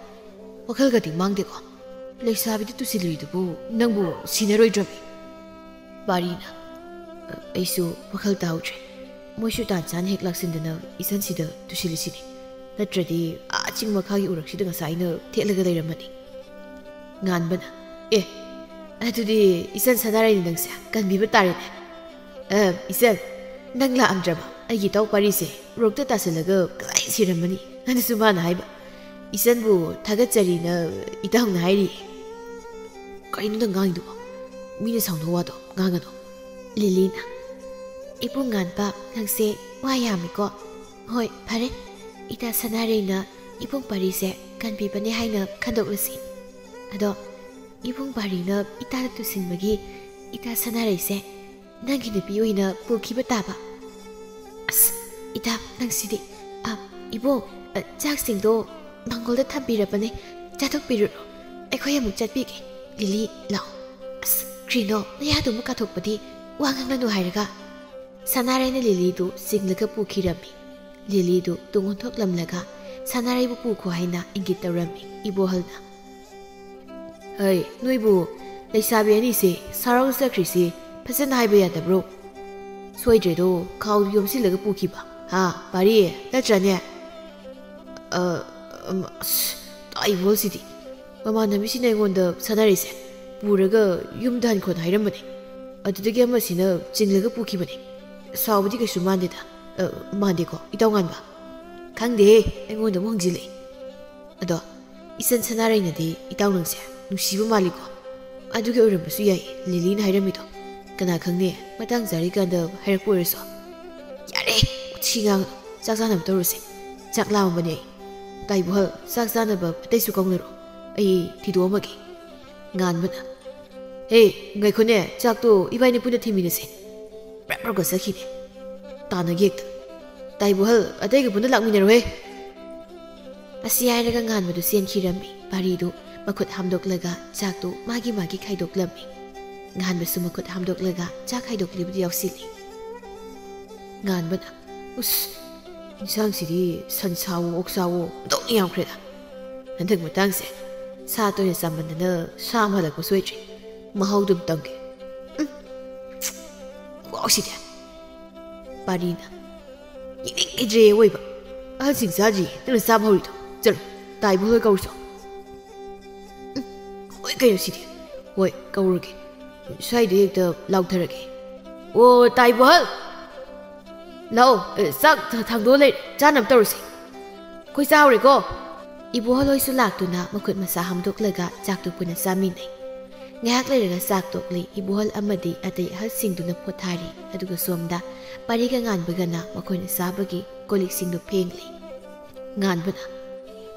ꯋꯥꯈꯜꯒꯗꯤ ꯃꯥꯡꯗꯦꯀꯣ? ꯂꯩꯁꯥꯕꯤꯗ ꯇꯨꯁꯤꯜꯂꯨꯏꯗꯨꯕꯨ ꯅꯪꯕꯨ ꯁꯤꯟꯅꯔꯣꯏꯗ꯭ꯔꯃꯤ?" ꯄꯥꯔꯤꯅ, "ꯑꯩꯁꯨ ꯋꯥꯈꯜ ꯇꯥꯍꯧꯗ꯭ꯔꯦ꯫ ꯃꯣꯏꯁꯨ ꯇꯥꯟ ꯆꯥꯅ ꯍꯦꯛ ꯂꯥꯛꯁꯤꯟꯗꯅ ꯏꯆꯟꯁꯤꯗ ꯇꯨꯁꯤꯜꯂꯤꯁꯤꯅꯤ꯫ ꯅꯠꯇ꯭ꯔꯗꯤ ꯑꯥ ꯆꯤꯡ ꯃꯈꯥꯒꯤ ꯎꯔꯛꯁꯤꯗ ꯉꯁꯥꯏꯅ ꯊꯦꯠꯂꯒ ꯂꯩꯔꯝꯃꯅꯤ꯫" ꯉꯥꯟꯕꯅ, "ꯑꯦ, ꯑꯗꯨꯗꯤ ꯏꯆꯟ ꯁꯅꯥꯔꯩꯅꯤ ꯅꯪꯁꯦ ꯀꯟꯕꯤꯕ ꯇꯥꯔꯦꯅꯦ꯫ ꯑ, ꯏꯆꯟ, ꯅꯪ ꯂꯥꯛꯑꯝꯗ꯭ꯔꯕ? ꯑꯩꯒꯤ ꯏꯇꯥꯎ ꯄꯥꯔꯤꯁꯦ ꯎꯔꯛꯇ ꯇꯥꯁꯤꯜꯂꯒ ꯀꯗꯥꯏ ꯁꯤꯔꯝꯃꯅꯤ?" ꯑꯗꯨꯁꯨ ꯃꯥꯅ ꯍꯥꯏꯕ꯫ "ꯏꯆꯟꯕꯨ ꯊꯥꯒꯠꯆꯔꯤꯅ ꯏꯇꯥꯎꯅ ꯍꯥꯏꯔꯤ꯫" "ꯀꯩꯅꯣ ꯅꯪ ꯉꯥꯡꯉꯤꯗꯨꯕꯣ? ꯃꯤꯅ ꯁꯥꯎꯅꯕ ꯋꯥꯗꯣ ꯉꯥꯡꯒꯅꯣ꯫" ꯂꯤꯂꯤꯅ, "ꯏꯕꯨꯡ ꯉꯥꯟꯕ, ꯅꯪꯁꯦ ꯋꯥ ꯌꯥꯝꯃꯤꯀꯣ꯫ ꯍꯣꯏ, ꯐꯔꯦ꯫ ꯏꯇꯥ ꯁꯅꯥꯔꯩꯅ ꯏꯕꯨꯡ ꯄꯥꯔꯤꯁꯦ ꯀꯟꯕꯤꯕꯅꯦ ꯍꯥꯏꯅ ꯈꯟꯗꯣꯛꯂꯁꯤ꯫ ꯑꯗꯣ ꯏꯕꯨꯡ ꯄꯥꯔꯤꯅ ꯏꯇꯥꯗ ꯇꯨꯁꯤꯟꯕꯒꯤ ꯏꯇꯥ ꯁꯅꯥꯔꯩꯁꯦ ꯅꯪꯒꯤ ꯅꯨꯄꯤ ꯑꯣꯏꯅ ꯄꯨꯈꯤꯕ ꯇꯥꯕ꯫" "ꯑꯁ, ꯏꯇꯥ, ꯅꯪꯁꯤꯗꯤ꯫ ꯑ, ꯏꯕꯣ, ꯑ, ꯆꯥꯛꯁꯤꯡꯗꯣ ꯃꯥꯡꯒꯣꯜꯗ ꯊꯝꯕꯤꯔꯕꯅꯦ꯫ ꯆꯥꯊꯣꯛꯄꯤꯔꯨꯔꯣ꯫ ꯑꯩꯈꯣꯏ ꯑꯃꯨꯛ ꯆꯠꯄꯤꯒꯦ꯫ ꯂꯤꯂꯤ, ꯂꯥꯛꯑꯣ꯫ ꯑꯁ, ꯀ꯭ꯔꯤꯅꯣ, ꯅꯌꯥꯗꯨ ꯑꯃꯨꯛ ꯀꯥꯊꯣꯛꯄꯗꯤ ꯋꯥ ꯉꯥꯡꯂꯅꯨ ꯍꯥꯏꯔꯒ꯫" ꯁꯅꯥꯔꯩꯅ ꯂꯤꯂꯤꯗꯨ ꯆꯤꯡꯂꯒ ꯄꯨꯈꯤꯔꯝꯃꯤ꯫ ꯂꯤꯂꯤꯗꯨ ꯇꯨꯡ ꯑꯣꯟꯊꯣꯛꯂꯝꯂꯒ ꯁꯅꯥꯔꯩꯕꯨ ꯄꯨꯈꯣ ꯍꯥꯏꯅ ꯏꯪꯒꯤꯠ ꯇꯧꯔꯝꯃꯤ ꯏꯕꯣꯍꯜꯅ꯫ "ꯍꯩ, ꯅꯣꯏꯕꯨ ꯂꯩꯁꯥꯕꯤ ꯑꯅꯤꯁꯦ ꯁꯥꯎꯔꯒ ꯆꯠꯈ꯭ꯔꯤꯁꯤ ꯐꯖꯅ ꯍꯥꯏꯕ ꯌꯥꯗꯕ꯭ꯔꯣ? ꯁꯣꯏꯗ꯭ꯔꯦꯗꯣ, ꯈꯥꯎꯗꯨ ꯌꯣꯝꯁꯤꯜꯂꯒ ꯄꯨꯈꯤꯕ, ꯍꯥ, ꯄꯥꯔꯤ? ꯅꯠꯇ꯭ꯔꯅꯦ?" "ꯑ, ꯑꯝ, ꯑꯁ, ꯇꯥꯛꯏꯕꯣꯜꯁꯤꯗꯤ꯫ ꯃꯃꯥꯟꯅꯕꯤꯁꯤꯅ ꯑꯩꯉꯣꯟꯗ ꯁꯥꯟꯅꯔꯤꯁꯦ ꯄꯨꯔꯒ ꯌꯨꯝꯗ ꯍꯟꯈꯣꯅ ꯍꯥꯏꯔꯝꯕꯅꯦ꯫ ꯑꯗꯨꯗꯒꯤ ꯑꯃꯁꯤꯅ ꯆꯤꯡꯂꯒ ꯄꯨꯈꯤꯕꯅꯦ꯫ ꯁꯥꯎꯕꯗꯤ ꯀꯩꯁꯨ ꯃꯥꯟꯗꯦꯗ, ꯑ, ꯃꯥꯟꯗꯦꯀꯣ, ꯏꯇꯥꯎ ꯉꯥꯟꯕ?" "ꯈꯪꯗꯦꯍꯦ, ꯑꯩꯉꯣꯟꯗ ꯑꯃꯨꯛ ꯍꯪꯖꯤꯜꯂꯛꯏ꯫ ꯑꯗꯣ, ꯏꯆꯟ ꯁꯅꯥꯔꯩꯅꯗꯤ ꯏꯇꯥꯎ ꯅꯪꯁꯦ ꯅꯨꯡꯁꯤꯕ ꯃꯥꯜꯂꯤꯀꯣ?" ꯑꯗꯨꯒꯤ ꯑꯣꯏꯔꯝꯕꯁꯨ ꯌꯥꯏ ꯂꯤꯂꯤꯅ ꯍꯥꯏꯔꯝꯃꯤꯗꯣ꯫ ꯀꯅꯥ ꯈꯪꯅꯤ, ꯃꯇꯥꯡ ꯆꯥꯔꯤꯀꯥꯟꯗ ꯍꯥꯏꯔꯛꯄ ꯑꯣꯏꯔꯁꯨ꯫ ꯌꯥꯔꯦ, ꯎꯊꯤ ꯉꯥꯡ꯫ ꯆꯥꯛ ꯆꯥꯅꯕ ꯇꯧꯔꯁꯦ꯫ ꯆꯥꯛ ꯂꯥꯝꯃꯕꯅꯦ ꯑꯩ꯫ ꯇꯥꯏꯕꯨꯍꯜ, ꯆꯥꯛ ꯆꯥꯅꯕ ꯑꯇꯩꯁꯨ ꯀꯧꯅꯔꯣ꯫ ꯑꯩ ꯊꯤꯗꯣꯛꯑꯝꯃꯒꯦ꯫ ꯉꯥꯟꯕꯅ, "ꯍꯦ, ꯉꯥꯏꯈꯣꯅꯦ, ꯆꯥꯛꯇꯣ ꯏꯕꯥꯏꯅꯤ ꯄꯨꯟꯅ ꯊꯤꯃꯤꯟꯅꯁꯦ꯫" ꯄ꯭ꯔꯞ ꯄ꯭ꯔꯞꯀ ꯆꯠꯈꯤꯅꯦ꯫ ꯇꯥꯟꯅꯒꯦ ꯍꯦꯛꯇ꯫ "ꯇꯥꯏꯕꯨꯍꯜ, ꯑꯇꯩꯒ ꯄꯨꯟꯅ ꯂꯥꯛꯃꯤꯟꯅꯔꯣꯍꯦ꯫" ꯑꯁꯤ ꯍꯥꯏꯔꯒ ꯉꯥꯟꯕꯗꯨ ꯆꯦꯟꯈꯤꯔꯝꯃꯤ꯫ ꯄꯥꯔꯤꯗꯨ ꯃꯈꯨꯠ ꯍꯥꯝꯗꯣꯛꯂꯒ ꯆꯥꯛꯇꯨ ꯃꯥꯒꯤ ꯃꯥꯒꯤ ꯈꯥꯏꯗꯣꯛꯂꯝꯃꯤ꯫ ꯉꯥꯟꯕꯁꯨ ꯃꯈꯨꯠ ꯍꯥꯝꯗꯣꯛꯂꯒ ꯆꯥꯛ ꯈꯥꯏꯗꯣꯛꯂꯤꯕꯗꯨ ꯌꯥꯎꯁꯤꯜꯂꯤ꯫ ꯉꯥꯟꯕꯅ, "ꯎꯁ, ꯏꯟꯁꯥꯡꯁꯤꯗꯤ ꯁꯟꯁꯥꯋꯣ ꯑꯣꯛꯁꯥꯋꯣ ꯑꯣꯟꯊꯣꯛꯅ ꯌꯥꯝꯈ꯭ꯔꯦꯗ꯫ ꯍꯟꯗꯛ ꯃꯇꯥꯡꯁꯦ ꯁꯥ ꯇꯣꯏꯅ ꯆꯥꯃꯟꯗꯅ ꯁꯥ ꯑꯃ ꯍꯜꯂꯛꯄ ꯁꯣꯏꯗ꯭ꯔꯤ꯫ ꯃꯍꯥꯎꯗꯨ ꯑꯝ ꯇꯪꯒꯦ꯫ ꯎꯝ, ꯈꯨꯍꯥꯎꯁꯤꯗꯤ꯫" ꯄꯥꯔꯤꯅ, "ꯌꯦꯡꯅꯤꯡꯈꯤꯗ꯭ꯔꯦ ꯑꯋꯣꯏꯕ꯫ ꯑꯍꯜꯁꯤꯡ ꯆꯥꯗ꯭ꯔꯤꯌꯦ ꯅꯪꯅ ꯆꯥꯕ ꯍꯧꯔꯤꯗꯣ꯫ ꯆꯠꯂꯣ, ꯇꯥꯏꯕꯨꯍꯜ ꯍꯣꯏ ꯀꯧꯔꯨꯆꯣ꯫" ꯎꯝ, ꯍꯣꯏ ꯀꯩꯅꯣ ꯁꯤꯗꯤ꯫ ꯍꯣꯏ, ꯀꯧꯔꯒꯦ꯫ ꯁ꯭ꯋꯥꯏꯗ ꯍꯦꯛꯇ ꯂꯥꯎꯊꯔꯒꯦ꯫ "ꯑꯣ, ꯇꯥꯏꯕꯨꯍꯜ! ꯂꯥꯛꯑꯣ, ꯑꯦ, ꯆꯥꯛ ꯊ-, ꯊꯥꯡꯗꯣꯛꯑ ꯂꯩꯔꯦ, ꯆꯥꯅꯕ ꯇꯧꯔꯁꯦ꯫ ꯑꯩꯈꯣꯏ ꯆꯥꯍꯧꯔꯦꯀꯣ꯫" ꯏꯕꯣꯍꯜ ꯍꯣꯏꯁꯨ ꯂꯥꯛꯇꯨꯅ ꯃꯈꯨꯠ ꯃꯁꯥ ꯍꯥꯝꯗꯣꯛꯂꯒ ꯆꯥꯛꯇꯨ ꯄꯨꯟꯅ ꯆꯥꯃꯤꯟꯅꯩ꯫ ꯉꯥꯏꯍꯥꯛ ꯂꯩꯔꯒ ꯆꯥꯛ ꯇꯣꯛꯂꯤ꯫ ꯏꯕꯣꯍꯜ ꯑꯃꯗꯤ ꯑꯇꯩ ꯑꯍꯜꯁꯤꯡꯗꯨꯅ ꯄꯣꯊꯥꯔꯤ꯫ ꯑꯗꯨꯒ ꯁꯣꯝꯗ ꯄꯥꯔꯤꯒ ꯉꯥꯟꯕꯒꯅ ꯃꯈꯣꯏꯅ ꯆꯥꯕꯒꯤ ꯀꯣꯜ ꯂꯤꯛꯁꯤꯡꯗꯨ ꯐꯦꯡꯂꯤ꯫ ꯉꯥꯟꯕꯅ,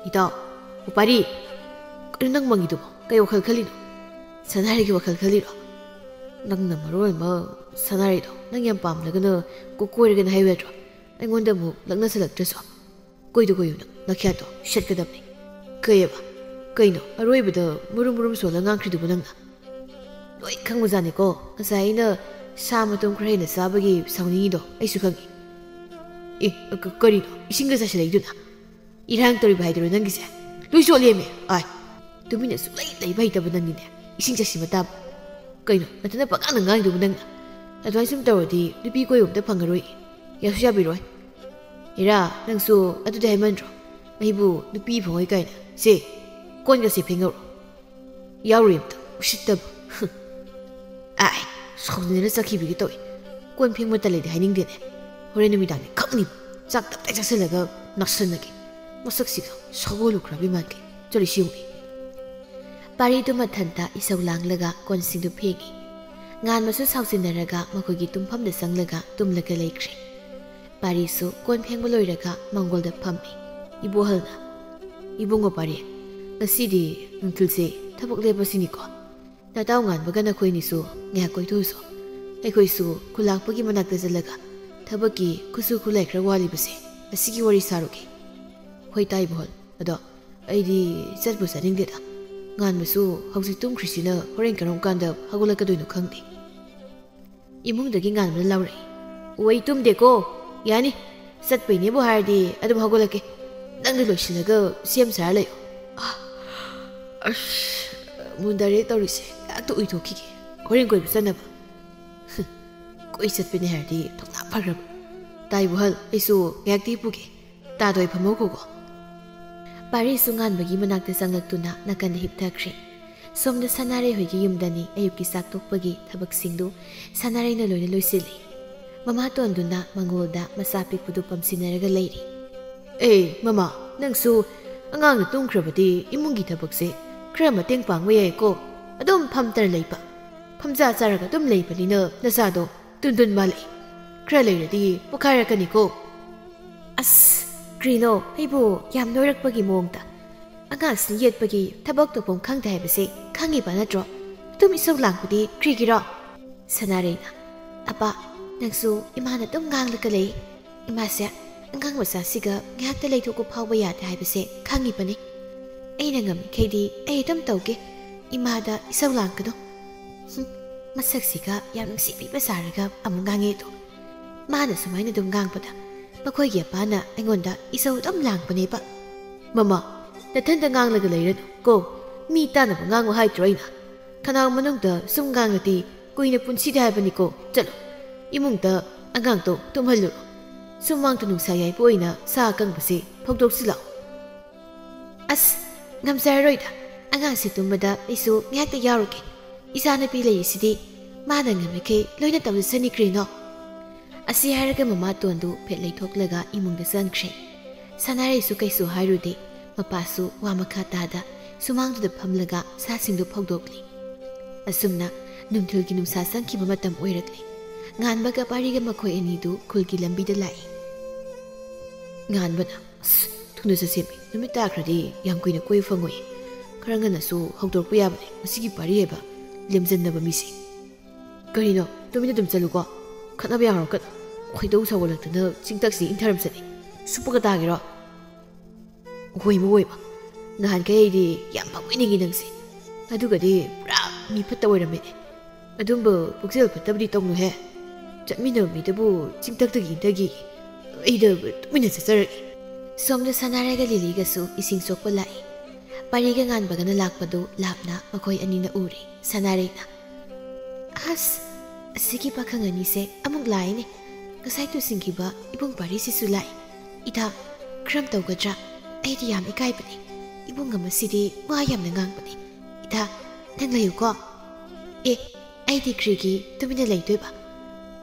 "ꯏꯇꯥꯎ, ꯎꯄꯥꯔꯤ, ꯀꯩꯅꯣ ꯅꯪ ꯃꯪꯉꯤꯗꯨꯕꯣ? ꯀꯩ ꯋꯥꯈꯜ ꯈꯜꯂꯤꯅꯣ? ꯁꯅꯥꯔꯩꯒꯤ ꯋꯥꯈꯜ ꯈꯜꯂꯤꯔꯣ? ꯅꯪꯅ ꯃꯔꯣꯜ ꯑꯃ ꯁꯅꯥꯔꯩꯗꯣ ꯅꯪ ꯌꯥꯝ ꯄꯥꯝꯂꯒꯅ ꯀꯣ-, ꯀꯣꯏꯔꯒꯦꯅ ꯍꯥꯏꯌꯨ ꯌꯥꯗ꯭ꯔꯣ? ꯑꯩꯉꯣꯟꯗ ꯑꯃꯨꯛ ꯂꯛꯅꯁꯜꯂꯛꯇ꯭ꯔꯁꯨ꯫ ꯀꯣꯏꯗꯣ ꯀꯣꯏꯌꯨ ꯅꯪ, ꯅꯈ꯭ꯌꯥꯠꯇꯣ ꯁꯦꯠꯀꯗꯕꯅꯤ꯫" "ꯀꯩꯑꯕ? ꯀꯩꯅꯣ ꯑꯔꯣꯏꯕꯗ ꯃꯨꯔꯨꯝ ꯃꯨꯔꯨꯝ ꯁꯣꯜꯂ ꯉꯥꯡꯈ꯭ꯔꯤꯗꯨꯕꯨ ꯅꯪꯅ?" "ꯂꯣꯏ ꯈꯪꯕꯖꯥꯠꯅꯤꯀꯣ, ꯉꯁꯥꯏ ꯑꯩꯅ ꯁꯥ ꯃꯇꯨꯝ ꯈꯔ ꯍꯦꯟꯅ ꯆꯥꯕꯒꯤ ꯁꯥꯎꯅꯤꯡꯉꯤꯗꯣ ꯑꯩꯁꯨ ꯈꯪꯉꯤ꯫" "ꯑꯦ, ꯀ-, ꯀꯔꯤꯅꯣ ꯏꯁꯤꯡꯒ ꯆꯥꯏꯁꯤꯜꯂꯛꯏꯗꯨꯅ? ꯏꯔꯥꯡ ꯇꯧꯔꯤꯕ ꯍꯥꯏꯗꯨꯔꯣ ꯅꯪꯒꯤꯁꯦ? ꯂꯣꯏ ꯆꯣꯠꯂꯦꯃꯦ, ꯑꯥꯏ꯫ ꯇꯨꯃꯤꯟꯅ ꯁꯨꯡꯂꯩ ꯂꯩꯕ ꯍꯩꯇꯕ ꯅꯪꯅꯤꯅꯦ, ꯏꯁꯤꯡ ꯆꯥꯏꯁꯤꯟꯕ ꯇꯥꯕ꯫ ꯀꯩꯅꯣ ꯅꯊꯟꯗ ꯄꯉꯥꯡꯗ ꯉꯥꯡꯉꯤꯗꯨꯕꯨ ꯅꯪꯅ? ꯑꯗꯨꯃꯥꯏꯅ ꯁꯨꯝ ꯇꯧꯔꯗꯤ ꯅꯨꯄꯤ ꯀꯣꯏꯕ ꯑꯝꯇ ꯐꯪꯉꯔꯣꯏ, ꯌꯥꯁꯨ ꯌꯥꯕꯤꯔꯣꯏ꯫" "ꯏꯔꯥ, ꯅꯪꯁꯨ ꯑꯗꯨꯗꯤ ꯍꯥꯏꯃꯟꯗ꯭ꯔꯣ? ꯑꯩꯕꯨ ꯅꯨꯄꯤ ꯐꯪꯉꯣꯏ ꯀꯥꯏꯅ꯫ ꯁꯦ, ꯀꯣꯟꯒꯁꯦ ꯐꯦꯡꯍꯧꯔꯣ꯫" "ꯌꯥꯎꯔꯣꯏ ꯑꯝꯇ, ꯎꯁꯤꯠꯇꯕ꯫" "ꯑꯥꯏ, ꯁꯥꯎꯅꯤꯡꯗꯅ ꯆꯠꯈꯤꯕꯒꯤ ꯇꯧꯏ꯫ ꯀꯣꯟ ꯐꯦꯡꯕ ꯇꯜꯂꯗꯤ ꯍꯥꯏꯅꯤꯡꯗꯦꯅꯦ꯫ ꯍꯣꯔꯦꯟ ꯅꯨꯃꯤꯗꯥꯡꯗꯤ ꯈꯪꯅꯤ꯫ ꯆꯥꯛ ꯇꯞ ꯇꯥꯏ ꯆꯥꯁꯤꯜꯂꯒ ꯅꯥꯁꯤꯟꯅꯒꯦ꯫ ꯃꯁꯛꯁꯤꯒ ꯁꯒꯣꯜ ꯂꯨꯈ꯭ꯔꯥꯕꯤ ꯃꯥꯟꯒꯦ꯫ ꯆꯠꯂꯤ ꯁꯤ ꯌꯦꯡꯉꯨꯅꯦ꯫" ꯄꯥꯔꯤꯗꯨ ꯃꯊꯟꯇ ꯏꯁꯧ ꯂꯥꯡꯂꯒ ꯀꯣꯟꯁꯤꯡꯗꯨ ꯐꯦꯡꯏ꯫ ꯉꯥꯟꯕꯁꯨ ꯁꯥꯎꯖꯤꯟꯅꯔꯒ ꯃꯈꯣꯏꯒꯤ ꯇꯨꯝꯐꯝꯗ ꯆꯪꯂꯒ ꯇꯨꯝꯂꯒ ꯂꯩꯈ꯭ꯔꯦ꯫ ꯄꯥꯔꯤꯁꯨ ꯀꯣꯟ ꯐꯦꯡꯕ ꯂꯣꯏꯔꯒ ꯃꯥꯡꯒꯣꯜꯗ ꯐꯝꯃꯤ꯫ ꯏꯕꯣꯍꯜꯅ, "ꯏꯕꯨꯡꯉꯣ ꯄꯥꯔꯤ, ꯉꯁꯤꯗꯤ ꯅꯨꯡꯊꯤꯜꯁꯦ ꯊꯕꯛ ꯂꯦꯞꯄꯁꯤꯅꯤꯀꯣ꯫ ꯅꯇꯥꯎ ꯉꯥꯟꯕꯒ ꯅꯈꯣꯏꯅꯤꯁꯨ ꯉꯥꯏꯍꯥꯛ ꯀꯣꯏꯊꯣꯛꯎꯁꯣ꯫ ꯑꯩꯈꯣꯏꯁꯨ ꯈꯨꯂꯥꯛꯄꯒꯤ ꯃꯅꯥꯛꯇ ꯆꯠꯂꯒ ꯊꯕꯛꯀꯤ ꯈꯨꯠꯁꯨ ꯈꯨꯠꯂꯥꯏ ꯈꯔ ꯋꯥꯠꯂꯤꯕꯁꯦ ꯑꯁꯤꯒꯤ ꯋꯥꯔꯤ ꯁꯥꯔꯨꯒꯦ꯫ ꯍꯣꯏ ꯇꯥ ꯏꯕꯣꯍꯜ, ꯑꯗꯣ ꯑꯩꯗꯤ ꯆꯠꯄꯨ ꯆꯠꯅꯤꯡꯗꯦꯗ꯫ ꯉꯥꯟꯕꯁꯨ ꯍꯧꯖꯤꯛ ꯇꯨꯝꯈ꯭ꯔꯤꯁꯤꯅ ꯍꯣꯔꯦꯟ ꯀꯔꯝ ꯀꯥꯟꯗ ꯍꯧꯒꯠꯂꯛꯀꯗꯣꯏꯅꯣ ꯈꯪꯗꯦ꯫" ꯏꯃꯨꯡꯗꯒꯤ ꯉꯥꯟꯕꯅ ꯂꯥꯎꯔꯛꯏ, "ꯑꯣ, ꯑꯩ ꯇꯨꯝꯗꯦꯀꯣ꯫ ꯌꯥꯅꯤ, ꯆꯠꯄꯩꯅꯦꯕꯨ ꯍꯥꯏꯔꯗꯤ ꯑꯗꯨꯝ ꯍꯧꯒꯠꯂꯛꯀꯦ꯫ ꯅꯪꯗꯤ ꯂꯣꯏꯁꯤꯜꯂꯒ ꯁꯦꯝ ꯁꯥꯔ ꯂꯩꯌꯣ꯫" ꯑꯥ, ꯑꯁ, ꯃꯨꯟꯗꯔꯦ ꯇꯧꯔꯤꯁꯦ꯫ ꯉꯥꯛꯇ ꯎꯏꯊꯣꯛꯈꯤꯒꯦ꯫ ꯍꯣꯔꯦꯟ ꯀꯣꯏꯕ ꯆꯠꯅꯕ꯫ ꯀꯣꯏ ꯆꯠꯄꯅꯦ ꯍꯥꯏꯔꯗꯤ ꯊꯣꯛꯂꯥꯛ ꯐꯈ꯭ꯔꯕ꯫ ꯇꯥ ꯏꯕꯣꯍꯜ, ꯑꯩꯁꯨ ꯉꯥꯏꯍꯥꯛꯇꯤ ꯄꯨꯒꯦ꯫ ꯇꯥꯗꯣꯏ ꯐꯝꯍꯧꯈꯣꯀꯣ꯫ ꯄꯥꯔꯤꯁꯨ ꯉꯥꯟꯕꯒꯤ ꯃꯅꯥꯛꯇ ꯆꯪꯂꯛꯇꯨꯅ ꯅꯥꯀꯟꯗ ꯍꯤꯞꯊꯈ꯭ꯔꯦ꯫ ꯁꯣꯝꯗ ꯁꯅꯥꯔꯩ ꯍꯣꯏꯒꯤ ꯌꯨꯝꯗꯅꯤ ꯑꯌꯨꯛꯀꯤ ꯆꯥꯛ ꯇꯣꯛꯄꯒꯤ ꯊꯕꯛꯁꯤꯡꯗꯨ ꯁꯅꯥꯔꯩꯅ ꯂꯣꯏꯅ ꯂꯣꯏꯁꯤꯜꯂꯤ꯫ ꯃꯃꯥꯇꯣꯟꯗꯨꯅ ꯃꯉꯣꯜꯗ ꯃꯆꯥ ꯄꯤꯛꯄꯗꯨ ꯄꯝꯁꯤꯟꯅꯔꯒ ꯂꯩꯔꯤ꯫ "ꯑꯦ ꯃꯃꯥ, ꯅꯪꯁꯨ ꯑꯉꯥꯡꯅ ꯇꯨꯝꯈ꯭ꯔꯕꯗꯤ ꯏꯃꯨꯡꯒꯤ ꯊꯕꯛꯁꯦ ꯈꯔ ꯃꯇꯦꯡ ꯄꯥꯡꯕ ꯌꯥꯏꯀꯣ꯫ ꯑꯗꯨꯝ ꯐꯝꯇꯅ ꯂꯩꯕ, ꯐꯝꯖꯥ ꯆꯥꯔꯒ ꯑꯗꯨꯝ ꯂꯩꯕꯅꯤꯅ ꯅꯆꯥꯗꯣ ꯇꯨꯟꯗꯨꯟ ꯃꯥꯜꯂꯛꯏ꯫ ꯈꯔ ꯂꯩꯔꯗꯤ ꯄꯣꯛꯈꯥꯏꯔꯛꯀꯅꯤꯀꯣ꯫" "ꯑꯁ, ꯀ꯭ꯔꯤꯅꯣ ꯑꯩꯕꯨ ꯌꯥꯝ ꯅꯣꯏꯔꯛꯄꯒꯤ ꯃꯑꯣꯡꯗ? ꯑꯉꯥꯡꯁꯤꯡ ꯌꯦꯠꯄꯒꯤ ꯊꯕꯛ ꯇꯧꯐꯝ ꯈꯪꯗꯦ ꯍꯥꯏꯕꯁꯦ ꯈꯪꯉꯤꯕ ꯅꯠꯇ꯭ꯔꯣ? ꯑꯗꯨꯝ ꯏꯁꯧ ꯂꯥꯡꯕꯗꯤ ꯀ꯭ꯔꯤꯒꯤꯔꯣ?" ꯁꯅꯥꯔꯩꯅ, "ꯑꯄꯥ, ꯅꯪꯁꯨ ꯏꯃꯥꯅ ꯑꯗꯨꯝ ꯉꯥꯡꯂꯒ ꯂꯩ꯫ ꯏꯃꯥꯁꯦ ꯑꯉꯥꯡ ꯃꯆꯥꯁꯤꯒ ꯉꯥꯏꯍꯥꯛꯇ ꯂꯩꯊꯣꯛꯄ ꯐꯥꯎꯕ ꯌꯥꯗꯦ ꯍꯥꯏꯕꯁꯦ ꯈꯪꯉꯤꯕꯅꯤ꯫ ꯑꯩꯅ ꯉꯝꯃꯤꯈꯩꯗꯤ ꯑꯩ ꯑꯗꯨꯝ ꯇꯧꯒꯦ꯫ ꯏꯃꯥꯗ ꯏꯁꯧ ꯂꯥꯡꯒꯅꯨ꯫" ꯍꯨꯝ, ꯃꯁꯛꯁꯤꯒ ꯌꯥꯝ ꯅꯨꯡꯁꯤꯕꯤꯕ ꯁꯥꯔꯒ ꯑꯃꯨꯛ ꯉꯥꯡꯉꯦ ꯑꯗꯣ꯫ ꯃꯥꯅ ꯁꯨꯃꯥꯏꯅ ꯑꯗꯨꯝ ꯉꯥꯡꯕꯗ ꯃꯈꯣꯏꯒꯤ ꯑꯄꯥꯅ ꯑꯩꯉꯣꯟꯗ ꯏꯁꯧ ꯑꯗꯨꯝ ꯂꯥꯡꯕꯅꯦꯕ꯫ "ꯃꯃꯥ, ꯅꯊꯟꯇ ꯉꯥꯡꯂꯒ ꯂꯩꯔꯅꯨ ꯀꯣ꯫ ꯃꯤ ꯇꯥꯅꯕ ꯉꯥꯡꯉꯨ ꯍꯥꯏꯗ꯭ꯔꯣ ꯑꯩꯅ? ꯈꯅꯥꯎ ꯃꯅꯨꯡꯗ ꯁꯨꯝ ꯉꯥꯡꯂꯗꯤ ꯀꯨꯏꯅ ꯄꯨꯟꯁꯤꯗꯦ ꯍꯥꯏꯕꯅꯤꯀꯣ꯫ ꯆꯠꯂꯣ, ꯏꯃꯨꯡꯗ ꯑꯉꯥꯡꯗꯣ ꯇꯨꯝꯍꯜꯂꯨꯔꯣ꯫ ꯁꯨꯃꯥꯡꯗ ꯅꯨꯡꯁꯥ ꯌꯥꯏꯕ ꯑꯣꯏꯅ ꯁꯥ ꯑꯀꯪꯕꯁꯦ ꯐꯧꯗꯣꯛꯁꯤ ꯂꯥꯛꯑꯣ꯫" "ꯑꯁ, ꯉꯝꯖꯔꯔꯣꯏꯗ꯫ ꯑꯉꯥꯡꯁꯦ ꯇꯨꯝꯕꯗ ꯑꯩꯁꯨ ꯉꯥꯏꯍꯥꯛꯇ ꯌꯥꯎꯔꯨꯒꯦ꯫ ꯏꯆꯥꯅꯨꯄꯤ ꯂꯩꯔꯤꯁꯤꯗꯤ, ꯃꯥꯅ ꯉꯝꯃꯤꯈꯩ ꯂꯣꯏꯅ ꯇꯧꯖꯁꯅꯤ ꯀ꯭ꯔꯤꯅꯣ꯫" ꯑꯁꯤ ꯍꯥꯏꯔꯒ ꯃꯃꯥꯇꯣꯟꯗꯨ ꯐꯦꯠ ꯂꯩꯊꯣꯛꯂꯒ ꯏꯃꯨꯡꯗ ꯆꯪꯈ꯭ꯔꯦ꯫ ꯁꯅꯥꯔꯩꯁꯨ ꯀꯩꯁꯨ ꯍꯥꯏꯔꯨꯗꯦ꯫ ꯃꯄꯥꯁꯨ ꯋꯥ ꯃꯈꯥ ꯇꯥꯗ ꯁꯨꯃꯥꯡꯗꯨꯗ ꯐꯝꯂꯒ ꯁꯥꯁꯤꯡꯗꯨ ꯐꯧꯗꯣꯛꯂꯤ꯫ ꯑꯁꯨꯝꯅ ꯅꯨꯡꯊꯤꯜꯒꯤ ꯅꯨꯡꯁꯥ ꯆꯪꯈꯤꯕ ꯃꯇꯝ ꯑꯣꯏꯔꯛꯂꯤ꯫ ꯉꯥꯟꯕꯒ ꯄꯥꯔꯤꯒ ꯃꯈꯣꯏ ꯑꯅꯤꯗꯨ ꯈꯨꯜꯒꯤ ꯂꯝꯕꯤꯗ ꯂꯥꯛꯏ꯫ ꯉꯥꯟꯕꯅ, "ꯑꯁ, ꯊꯨꯅ ꯆꯠꯁꯦꯃꯤ, ꯅꯨꯃꯤꯠ ꯇꯥꯈ꯭ꯔꯗꯤ ꯌꯥꯝ ꯀꯨꯏꯅ ꯀꯣꯏꯕ ꯐꯪꯉꯣꯏ꯫ ꯈꯔ ꯉꯟꯅꯁꯨ ꯍꯧꯗꯣꯔꯛꯄ ꯌꯥꯕꯅꯦ ꯃꯁꯤꯒꯤ ꯄꯥꯔꯤ ꯍꯥꯏꯕ ꯂꯦꯝꯖꯟꯅꯕ ꯃꯤꯁꯦ꯫ ꯀꯔꯤꯅꯣ, ꯇꯨꯃꯤꯟꯅ ꯑꯗꯨꯝ ꯆꯠꯂꯨꯀꯣ꯫ ꯈꯠꯅꯕ ꯌꯥꯔꯣ, ꯀꯠ-, ꯈꯣꯏꯗꯧ ꯁꯥꯎꯒꯠꯂꯛꯇꯅ ꯆꯤꯡꯊꯛꯁꯤ ꯏꯟꯊꯔꯝꯁꯅꯤ꯫ ꯁꯨꯞꯄꯒ ꯇꯥꯒꯦꯔꯣ?" ꯍꯣꯏꯃ, ꯍꯣꯏꯃ꯫ ꯅꯍꯥꯟꯈꯩ ꯑꯩꯗꯤ ꯌꯥꯝ ꯐꯕꯣꯏ ꯅꯤꯡꯉꯤ ꯅꯪꯁꯦ꯫ ꯑꯗꯨꯒꯗꯤ ꯄꯨꯔꯥ ꯃꯤ ꯐꯠꯇ ꯑꯣꯏꯔꯝꯃꯦꯅꯦ꯫ ꯑꯗꯨꯝꯕ ꯄꯨꯛꯆꯦꯜ ꯐꯠꯇꯕꯗꯤ ꯇꯧꯅꯨꯍꯦ꯫ ꯆꯠꯃꯤꯟꯅꯕ ꯃꯤꯗꯕꯨ ꯆꯤꯡꯊꯛꯇꯒꯤ ꯏꯟꯊꯒꯤ꯫ ꯑꯩꯗ ꯇꯨꯃꯤꯟꯅ ꯆꯠꯆꯔꯒꯦ꯫ ꯁꯣꯝꯗ ꯁꯅꯥꯔꯩꯒ ꯂꯤꯂꯤꯒꯁꯨ ꯏꯁꯤꯡ ꯁꯣꯛꯄ ꯂꯥꯛꯏ꯫ ꯄꯔꯤꯒ ꯉꯥꯟꯕꯒꯅ ꯂꯥꯛꯄꯗꯨ ꯂꯥꯞꯅ ꯃꯈꯣꯏ ꯑꯅꯤꯅ ꯎꯔꯦ꯫ ꯁꯅꯥꯔꯩꯅ, "ꯑꯁ, ꯑꯁꯤꯒꯤ ꯄꯥꯈꯪ ꯑꯅꯤꯁꯦ ꯑꯃꯨꯛ ꯂꯥꯛꯏꯅꯦ꯫ ꯉꯁꯥꯏ ꯇꯨꯁꯤꯟꯈꯤꯕ ꯏꯕꯨꯡ ꯄꯥꯔꯤꯁꯤꯁꯨ ꯂꯥꯛꯏ꯫ ꯏꯇꯥ, ꯀꯔꯝ ꯇꯧꯒꯗ꯭ꯔꯥ? ꯑꯩꯗꯤ ꯌꯥꯝ ꯏꯀꯥꯏꯕꯅꯦ꯫ ꯏꯕꯨꯡ ꯑꯃꯁꯤꯗꯤ ꯋꯥ ꯌꯥꯝꯅ ꯉꯥꯡꯕꯅꯦ꯫ ꯏꯇꯥ, ꯅꯪ ꯂꯩꯌꯨꯀꯣ꯫" "ꯑꯦ, ꯑꯩꯗꯤ ꯀ꯭ꯔꯤꯒꯤ ꯇꯨꯃꯤꯟꯅ ꯂꯩꯗꯣꯏꯕ?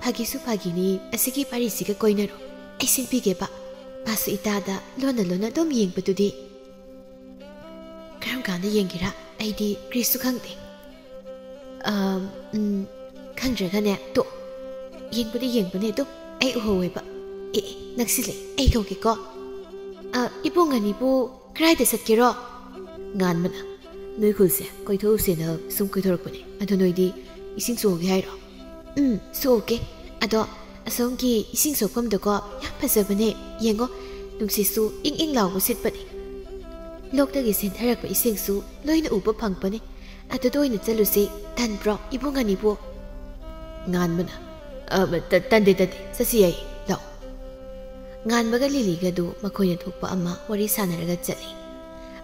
ꯐꯥꯒꯤꯁꯨ ꯐꯥꯒꯤꯅꯤ, ꯑꯁꯤꯒꯤ ꯄꯥꯔꯤꯁꯤꯒ ꯀꯣꯏꯅꯔꯣ꯫ ꯑꯩ ꯁꯤꯟꯕꯤꯒꯦꯕ꯫ ꯃꯥꯁꯨ ꯏꯇꯥꯗ ꯂꯣꯟꯅ ꯂꯣꯟꯅ ꯑꯗꯨꯝ ꯌꯦꯡꯕꯗꯨꯗꯤ꯫" "ꯀꯔꯝ ꯀꯥꯟꯗ ꯌꯦꯡꯒꯦꯔꯥ? ꯑꯩꯗꯤ ꯀ꯭ꯔꯤꯁꯨ ꯈꯪꯗꯦ꯫" "ꯑꯝ, ꯎꯝ, ꯈꯪꯗ꯭ꯔꯒꯅꯦ, ꯇꯣ, ꯌꯦꯡꯕꯗꯤ ꯌꯦꯡꯕꯅꯦ, ꯑꯗꯣ ꯑꯩ ꯎꯍꯧꯋꯦꯕ꯫ ꯑꯦ, ꯑꯦ, ꯅꯛꯁꯤꯜꯂꯦ, ꯑꯩ ꯀꯧꯒꯦꯀꯣ꯫ ꯑ, ꯏꯕꯨꯡ ꯑꯅꯤꯕꯨ ꯀꯗꯥꯏꯗ ꯆꯠꯀꯦꯔꯣ?" ꯉꯥꯟꯕꯅ, "ꯅꯣꯏ ꯈꯨꯜꯁꯦ ꯀꯣꯏꯊꯣꯛꯎꯁꯦꯅ ꯁꯨꯝ ꯀꯣꯏꯊꯣꯔꯛꯄꯅꯦ꯫ ꯑꯗꯣ ꯅꯣꯏꯗꯤ ꯏꯁꯤꯡ ꯁꯣꯛꯎꯒꯦ ꯍꯥꯏꯔꯣ?" "ꯎꯝ, ꯁꯣꯛꯎꯒꯦ꯫ ꯑꯗꯣ ꯑꯁꯣꯝꯒꯤ ꯏꯁꯤꯡ ꯁꯣꯛꯐꯝꯗꯣꯀꯣ ꯌꯥꯝ ꯐꯖꯕꯅꯦ꯫ ꯌꯦꯡꯉꯣ, ꯅꯨꯡꯁꯤꯠꯁꯨ ꯏꯪ ꯏꯪ ꯂꯥꯎꯕ ꯁꯤꯠꯄꯅꯦ꯫ ꯂꯣꯛꯇꯒꯤ ꯆꯦꯟꯊꯔꯛꯄ ꯏꯁꯤꯡꯁꯨ ꯂꯣꯏꯅ ꯎꯕ ꯐꯪꯕꯅꯦ꯫ ꯑꯗꯨꯗ ꯑꯣꯏꯅ ꯆꯠꯂꯨꯁꯤ꯫ ꯇꯟꯕ꯭ꯔꯣ, ꯏꯕꯨꯡ ꯑꯅꯤꯕꯨ?" ꯉꯥꯟꯕꯅ, "ꯑ, ꯇ-, ꯇꯟꯗꯦ, ꯇꯟꯗꯦ, ꯆꯠꯁꯤ ꯌꯥꯏ, ꯂꯥꯛꯑꯣ꯫" ꯉꯥꯟꯕꯒ ꯂꯤꯂꯤꯒꯗꯨ ꯃꯈꯣꯏꯅ ꯊꯣꯛꯄ ꯑꯃ ꯋꯥꯔꯤ ꯁꯥꯟꯅꯔꯒ ꯆꯠꯂꯤ꯫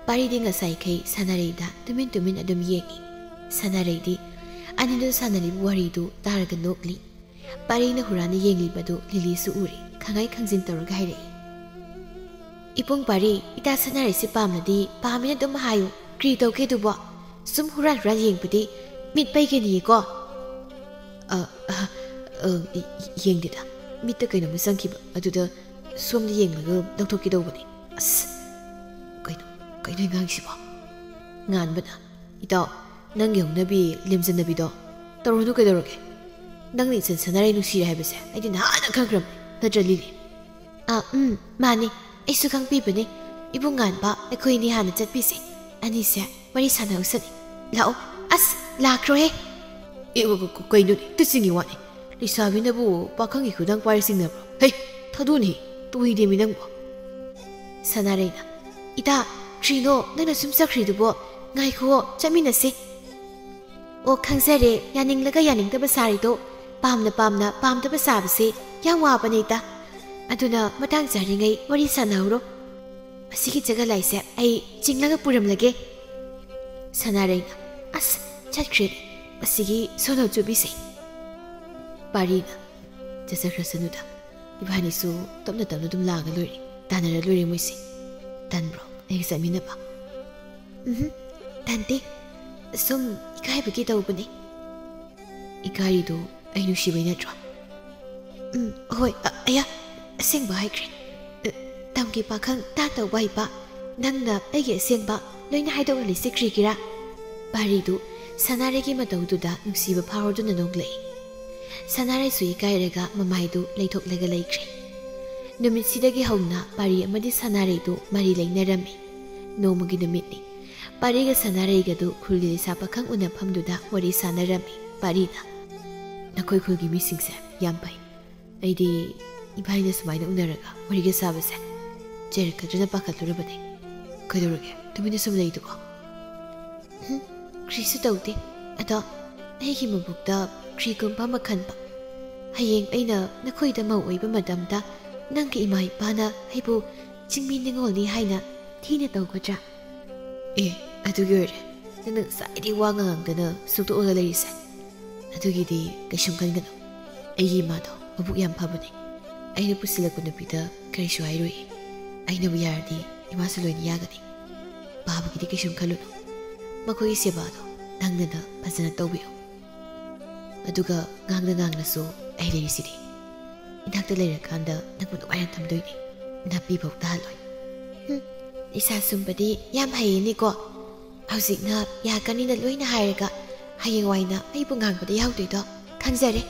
ꯄꯥꯔꯤꯗꯤ ꯉꯁꯥꯏꯈꯩ ꯁꯥꯟꯅꯔꯩꯗ ꯇꯨꯃꯤꯟ ꯇꯨꯃꯤꯟ ꯑꯗꯨꯝ ꯌꯦꯡꯉꯤ꯫ ꯁꯥꯟꯅꯔꯩꯗꯤ ꯑꯅꯤꯗꯨ ꯁꯥꯟꯅꯔꯤꯕ ꯋꯥꯔꯤꯗꯨ ꯇꯥꯔꯒ ꯅꯣꯛꯂꯤ꯫ ꯄꯥꯔꯤꯅ ꯍꯨꯔꯥꯟꯅ ꯌꯦꯡꯂꯤꯕꯗꯨ ꯂꯤꯂꯤꯁꯨ ꯎꯔꯤ꯫ ꯈꯪꯉꯥꯏ ꯈꯪꯖꯤꯟ ꯇꯧꯔꯒ ꯍꯥꯏꯔꯛꯏ꯫ "ꯏꯕꯨꯡ ꯄꯥꯔꯤ, ꯏꯇꯥ ꯁꯥꯟꯅꯔꯩꯁꯤ ꯄꯥꯝꯂꯗꯤ ꯄꯥꯝꯃꯤꯅ ꯑꯗꯨꯝ ꯍꯥꯏꯌꯨ꯫ ꯀ꯭ꯔꯤ ꯇꯧꯒꯦ ꯑꯗꯨꯕꯣ? ꯁꯨꯝ ꯍꯨꯔꯥꯟ ꯍꯨꯔꯥꯟ ꯌꯦꯡꯕꯗꯤ ꯃꯤꯠ ꯄꯩꯒꯅꯤꯌꯦꯀꯣ꯫" "ꯑ, ꯑ, ꯑ, ꯌꯦꯡꯗꯦꯗ꯫ ꯃꯤꯠꯇ ꯀꯩꯅꯣꯝꯃ ꯆꯪꯈꯤꯕ꯫ ꯑꯗꯨꯗ ꯁꯣꯝꯗ ꯌꯦꯡꯂꯒ ꯂꯧꯊꯣꯛꯀꯦ ꯇꯧꯕꯅꯦ꯫" "ꯑꯁ, ꯀꯩꯅꯣ, ꯀꯩꯅꯣ ꯑꯉꯥꯡꯁꯤꯕꯣ?" ꯉꯥꯟꯕꯅ, "ꯏꯇꯥꯎ, ꯅꯪꯒꯤ ꯍꯧꯅꯕꯤ ꯂꯦꯝꯖꯟꯅꯕꯤꯗꯣ ꯇꯧꯔꯨꯅꯨ ꯀꯩꯗꯧꯔꯒꯦ? ꯅꯪꯅ ꯏꯆꯟ ꯁꯅꯥꯔꯩ ꯅꯨꯡꯁꯤꯔꯦ ꯍꯥꯏꯕꯁꯦ ꯑꯩꯗꯤ ꯅꯍꯥꯟꯅ ꯈꯪꯈ꯭ꯔꯕꯅꯤ, ꯅꯠꯇ꯭ꯔ ꯂꯤꯂꯤ?" "ꯑꯥ, ꯎꯝ, ꯃꯥꯅꯤ꯫ ꯑꯩꯁꯨ ꯈꯪꯕꯤꯕꯅꯤ꯫ ꯏꯕꯨꯡ ꯉꯥꯟꯕ, ꯑꯩꯈꯣꯏ ꯑꯅꯤ ꯍꯥꯟꯅ ꯆꯠꯄꯤꯁꯦ꯫ ꯑꯅꯤꯁꯦ ꯋꯥꯔꯤ ꯁꯥꯟꯅꯍꯧꯁꯅꯤ꯫ ꯂꯥꯛꯑꯣ꯫ ꯑꯁ, ꯂꯥꯛꯈ꯭ꯔꯣꯍꯦ!" "ꯑꯦ, ꯀ-, ꯀ-, ꯀꯩꯅꯣꯅꯦ? ꯇꯆꯤꯡꯒꯤ ꯋꯥꯅꯤ꯫ ꯂꯩꯁꯥꯕꯤꯅꯕꯨ ꯄꯥꯈꯪꯒꯤ ꯈꯨꯗꯥꯡ ꯄꯥꯏꯔ ꯆꯤꯡꯅꯕ꯭ꯔꯣ? ꯍꯩ, ꯊꯥꯗꯣꯛꯅꯤ, ꯇꯣꯏꯗꯦꯃꯤ ꯅꯪꯕꯨ!" ꯁꯅꯥꯔꯩꯅ, "ꯏꯇꯥ, ꯀ꯭ꯔꯤꯅꯣ ꯅꯪꯅ ꯁꯨꯝ ꯆꯠꯈ꯭ꯔꯤꯗꯨꯕꯣ? ꯉꯥꯏꯈꯨꯑꯣ, ꯆꯠꯃꯤꯟꯅꯁꯤ꯫" "ꯑꯣ, ꯈꯪꯖꯔꯦ, ꯌꯥꯅꯤꯡꯂꯒ ꯌꯥꯅꯤꯡꯗꯕ ꯁꯥꯔꯤꯗꯣ꯫ ꯄꯥꯝꯅ ꯄꯥꯝꯅ ꯄꯥꯝꯗꯕ ꯁꯥꯕꯁꯦ ꯌꯥꯝ ꯋꯥꯕꯅꯦ, ꯏꯇꯥ꯫ ꯑꯗꯨꯅ ꯃꯇꯥꯡ ꯆꯥꯔꯤꯉꯩ ꯋꯥꯔꯤ ꯁꯥꯟꯅꯍꯧꯔꯣ꯫ ꯃꯁꯤꯒꯤ ꯖꯒ ꯂꯥꯏꯁꯦ ꯑꯩ ꯆꯤꯡꯂꯒ ꯄꯨꯔꯝꯂꯒꯦ꯫" ꯁꯅꯥꯔꯩꯅ, "ꯑꯁ, ꯆꯠꯈ꯭ꯔꯦꯅꯦ ꯃꯁꯤꯒꯤ ꯁꯣꯅꯣ ꯆꯨꯕꯤꯁꯦ꯫" ꯄꯥꯔꯤꯅ, "ꯆꯠꯆꯈ꯭ꯔꯁꯅꯨꯗ, ꯏꯕꯥꯅꯤꯁꯨ ꯇꯞꯅ ꯇꯞꯅ ꯑꯗꯨꯝ ꯂꯥꯛꯑꯒ ꯂꯣꯏꯔꯦ, ꯇꯥꯟꯅꯔ ꯂꯣꯏꯔꯦ ꯃꯣꯏꯁꯦ꯫ ꯇꯟꯕ꯭ꯔꯣ ꯑꯩꯒ ꯆꯠꯃꯤꯟꯅꯕ?" "ꯎꯝꯍꯨꯝ, ꯇꯟꯗꯦ꯫ ꯁꯨꯝ ꯏꯀꯥꯏꯕꯒꯤ ꯇꯧꯕꯅꯦ꯫" "ꯏꯀꯥꯏꯔꯤꯗꯣ ꯑꯩ ꯅꯨꯡꯁꯤꯕꯩ ꯅꯠꯇ꯭ꯔꯣ?" "ꯎꯝ, ꯍꯣꯏ, ꯑ-, ꯑꯌꯥ, ꯑꯁꯦꯡꯕ ꯍꯥꯏꯈ꯭ꯔꯦ꯫ ꯑ, ꯇꯝꯒꯤ ꯄꯥꯈꯪ ꯇꯥ ꯇꯧꯕ ꯍꯩꯕ, ꯅꯪꯅ ꯑꯩꯒꯤ ꯑꯁꯦꯡꯕ ꯂꯣꯏꯅ ꯍꯥꯏꯗꯣꯛꯍꯜꯂꯤꯁꯦ ꯀ꯭ꯔꯤꯒꯤꯔꯥ?" ꯄꯥꯔꯤꯗꯨ ꯁꯅꯥꯔꯩꯒꯤ ꯃꯇꯧꯗꯨꯗ ꯅꯨꯡꯁꯤꯕ ꯐꯥꯎꯔꯗꯨꯅ ꯅꯣꯛꯂꯛꯏ꯫ ꯁꯅꯥꯔꯩꯁꯨ ꯏꯀꯥꯏꯔꯒ ꯃꯃꯥꯏꯗꯨ ꯂꯩꯊꯣꯛꯂꯒ ꯂꯩꯈ꯭ꯔꯦ꯫ ꯅꯨꯃꯤꯠꯁꯤꯗꯒꯤ ꯍꯧꯅ ꯄꯥꯔꯤ ꯑꯃꯗꯤ ꯁꯅꯥꯔꯩꯗꯨ ꯃꯔꯤ ꯂꯩꯅꯔꯝꯃꯤ꯫ ꯅꯣꯡꯃꯒꯤ ꯅꯨꯃꯤꯠꯅꯤ꯫ ꯄꯥꯔꯤꯒ ꯁꯅꯥꯔꯩꯒꯗꯨ ꯈꯨꯜꯒꯤ ꯂꯩꯁꯥ ꯄꯥꯈꯪ ꯎꯅꯐꯝꯗꯨꯗ ꯋꯥꯔꯤ ꯁꯥꯟꯅꯔꯝꯃꯤ꯫ ꯄꯥꯔꯤꯅ, "ꯅꯈꯣꯏ ꯈꯨꯜꯒꯤ ꯃꯤꯁꯤꯡꯁꯦ ꯌꯥꯝ ꯐꯩ꯫ ꯑꯩꯗꯤ ꯏꯕꯥꯅꯤꯅ ꯁꯨꯃꯥꯏꯅ ꯎꯅꯔꯒ ꯋꯥꯔꯤꯒ ꯁꯥꯕꯁꯦ ꯆꯦꯔꯛꯀꯗ꯭ꯔꯅ ꯄꯥꯈꯠꯂꯨꯔꯕꯅꯦ꯫ ꯀꯩꯗꯧꯔꯒꯦ ꯇꯨꯃꯤꯟꯅ ꯁꯨꯝ ꯂꯩꯗꯨꯕꯣ?" "ꯍꯨꯝ, ꯀ꯭ꯔꯤꯁꯨ ꯇꯧꯗꯦ꯫ ꯑꯗꯣ ꯑꯩꯒꯤ ꯃꯕꯨꯛꯇ ꯀ꯭ꯔꯤꯒꯨꯝꯕ ꯑꯃ ꯈꯟꯕ꯫ ꯍꯌꯦꯡ ꯑꯩꯅ ꯅꯈꯣꯏꯗ ꯃꯧ ꯑꯣꯏꯕ ꯃꯇꯝꯗ ꯅꯪꯒꯤ ꯏꯃꯥ ꯏꯄꯥꯅ ꯑꯩꯕꯨ ꯆꯤꯡꯃꯤ ꯅꯤꯉꯣꯜꯅꯤ ꯍꯥꯏꯅ ꯊꯤꯅ ꯇꯧꯒꯗ꯭ꯔꯥ?" "ꯑꯦ, ꯑꯗꯨꯒꯤ ꯑꯣꯏꯔꯦ ꯅꯪꯅ ꯉꯁꯥꯏꯗꯤ ꯋꯥ ꯉꯥꯡꯗꯅ ꯁꯨꯛꯇꯣꯛꯑꯒ ꯂꯩꯔꯤꯁꯦ꯫ ꯑꯗꯨꯒꯤꯗꯤ ꯀꯩꯁꯨꯝ ꯈꯟꯒꯅꯨ꯫ ꯑꯩꯒꯤ ꯏꯃꯥꯗꯣ ꯃꯕꯨꯛ ꯌꯥꯝ ꯐꯕꯅꯦ꯫ ꯑꯩꯅ ꯄꯨꯁꯤꯜꯂꯛꯄ ꯅꯨꯄꯤꯗ ꯀꯔꯤꯁꯨ ꯍꯥꯏꯔꯣꯏꯌꯦ꯫ ꯑꯩꯅꯕꯨ ꯌꯥꯔꯗꯤ ꯏꯃꯥꯁꯨ ꯂꯣꯏꯅ ꯌꯥꯒꯅꯤ꯫ ꯄꯥꯕꯒꯤꯗꯤ ꯀꯩꯁꯨꯝ ꯈꯜꯂꯨꯅꯨ꯫ ꯃꯈꯣꯏꯒꯤ ꯁꯦꯕꯥꯗꯣ ꯅꯪꯅ ꯐꯖꯅ ꯇꯧꯕꯤꯌꯨ꯫ ꯑꯗꯨꯒ ꯉꯥꯡꯅ ꯉꯥꯡꯅꯁꯨ ꯑꯩ ꯂꯩꯔꯤꯁꯤꯗꯤ꯫ ꯏꯅꯥꯛꯇ ꯂꯩꯔꯀꯥꯟꯗ ꯅꯪꯕꯨ ꯅꯨꯡꯉꯥꯏꯅ ꯊꯝꯗꯣꯏꯅꯦ꯫ ꯅꯥꯄꯤ ꯐꯥꯎ ꯇꯥꯍꯜꯂꯣꯏ꯫" "ꯍꯨꯝ, ꯏꯁꯥ ꯁꯨꯝꯕꯗꯤ ꯌꯥꯝ ꯍꯩꯌꯦꯅꯦꯀꯣ꯫ ꯍꯧꯖꯤꯛꯅ ꯌꯥꯀꯅꯤꯅ ꯂꯣꯏꯅ ꯍꯥꯏꯔꯒ ꯍꯌꯦꯡꯋꯥꯏꯅ ꯑꯩꯕꯨ ꯉꯥꯡꯕꯗ ꯌꯥꯎꯗꯣꯏꯗꯣ ꯈꯟꯖꯔꯦ꯫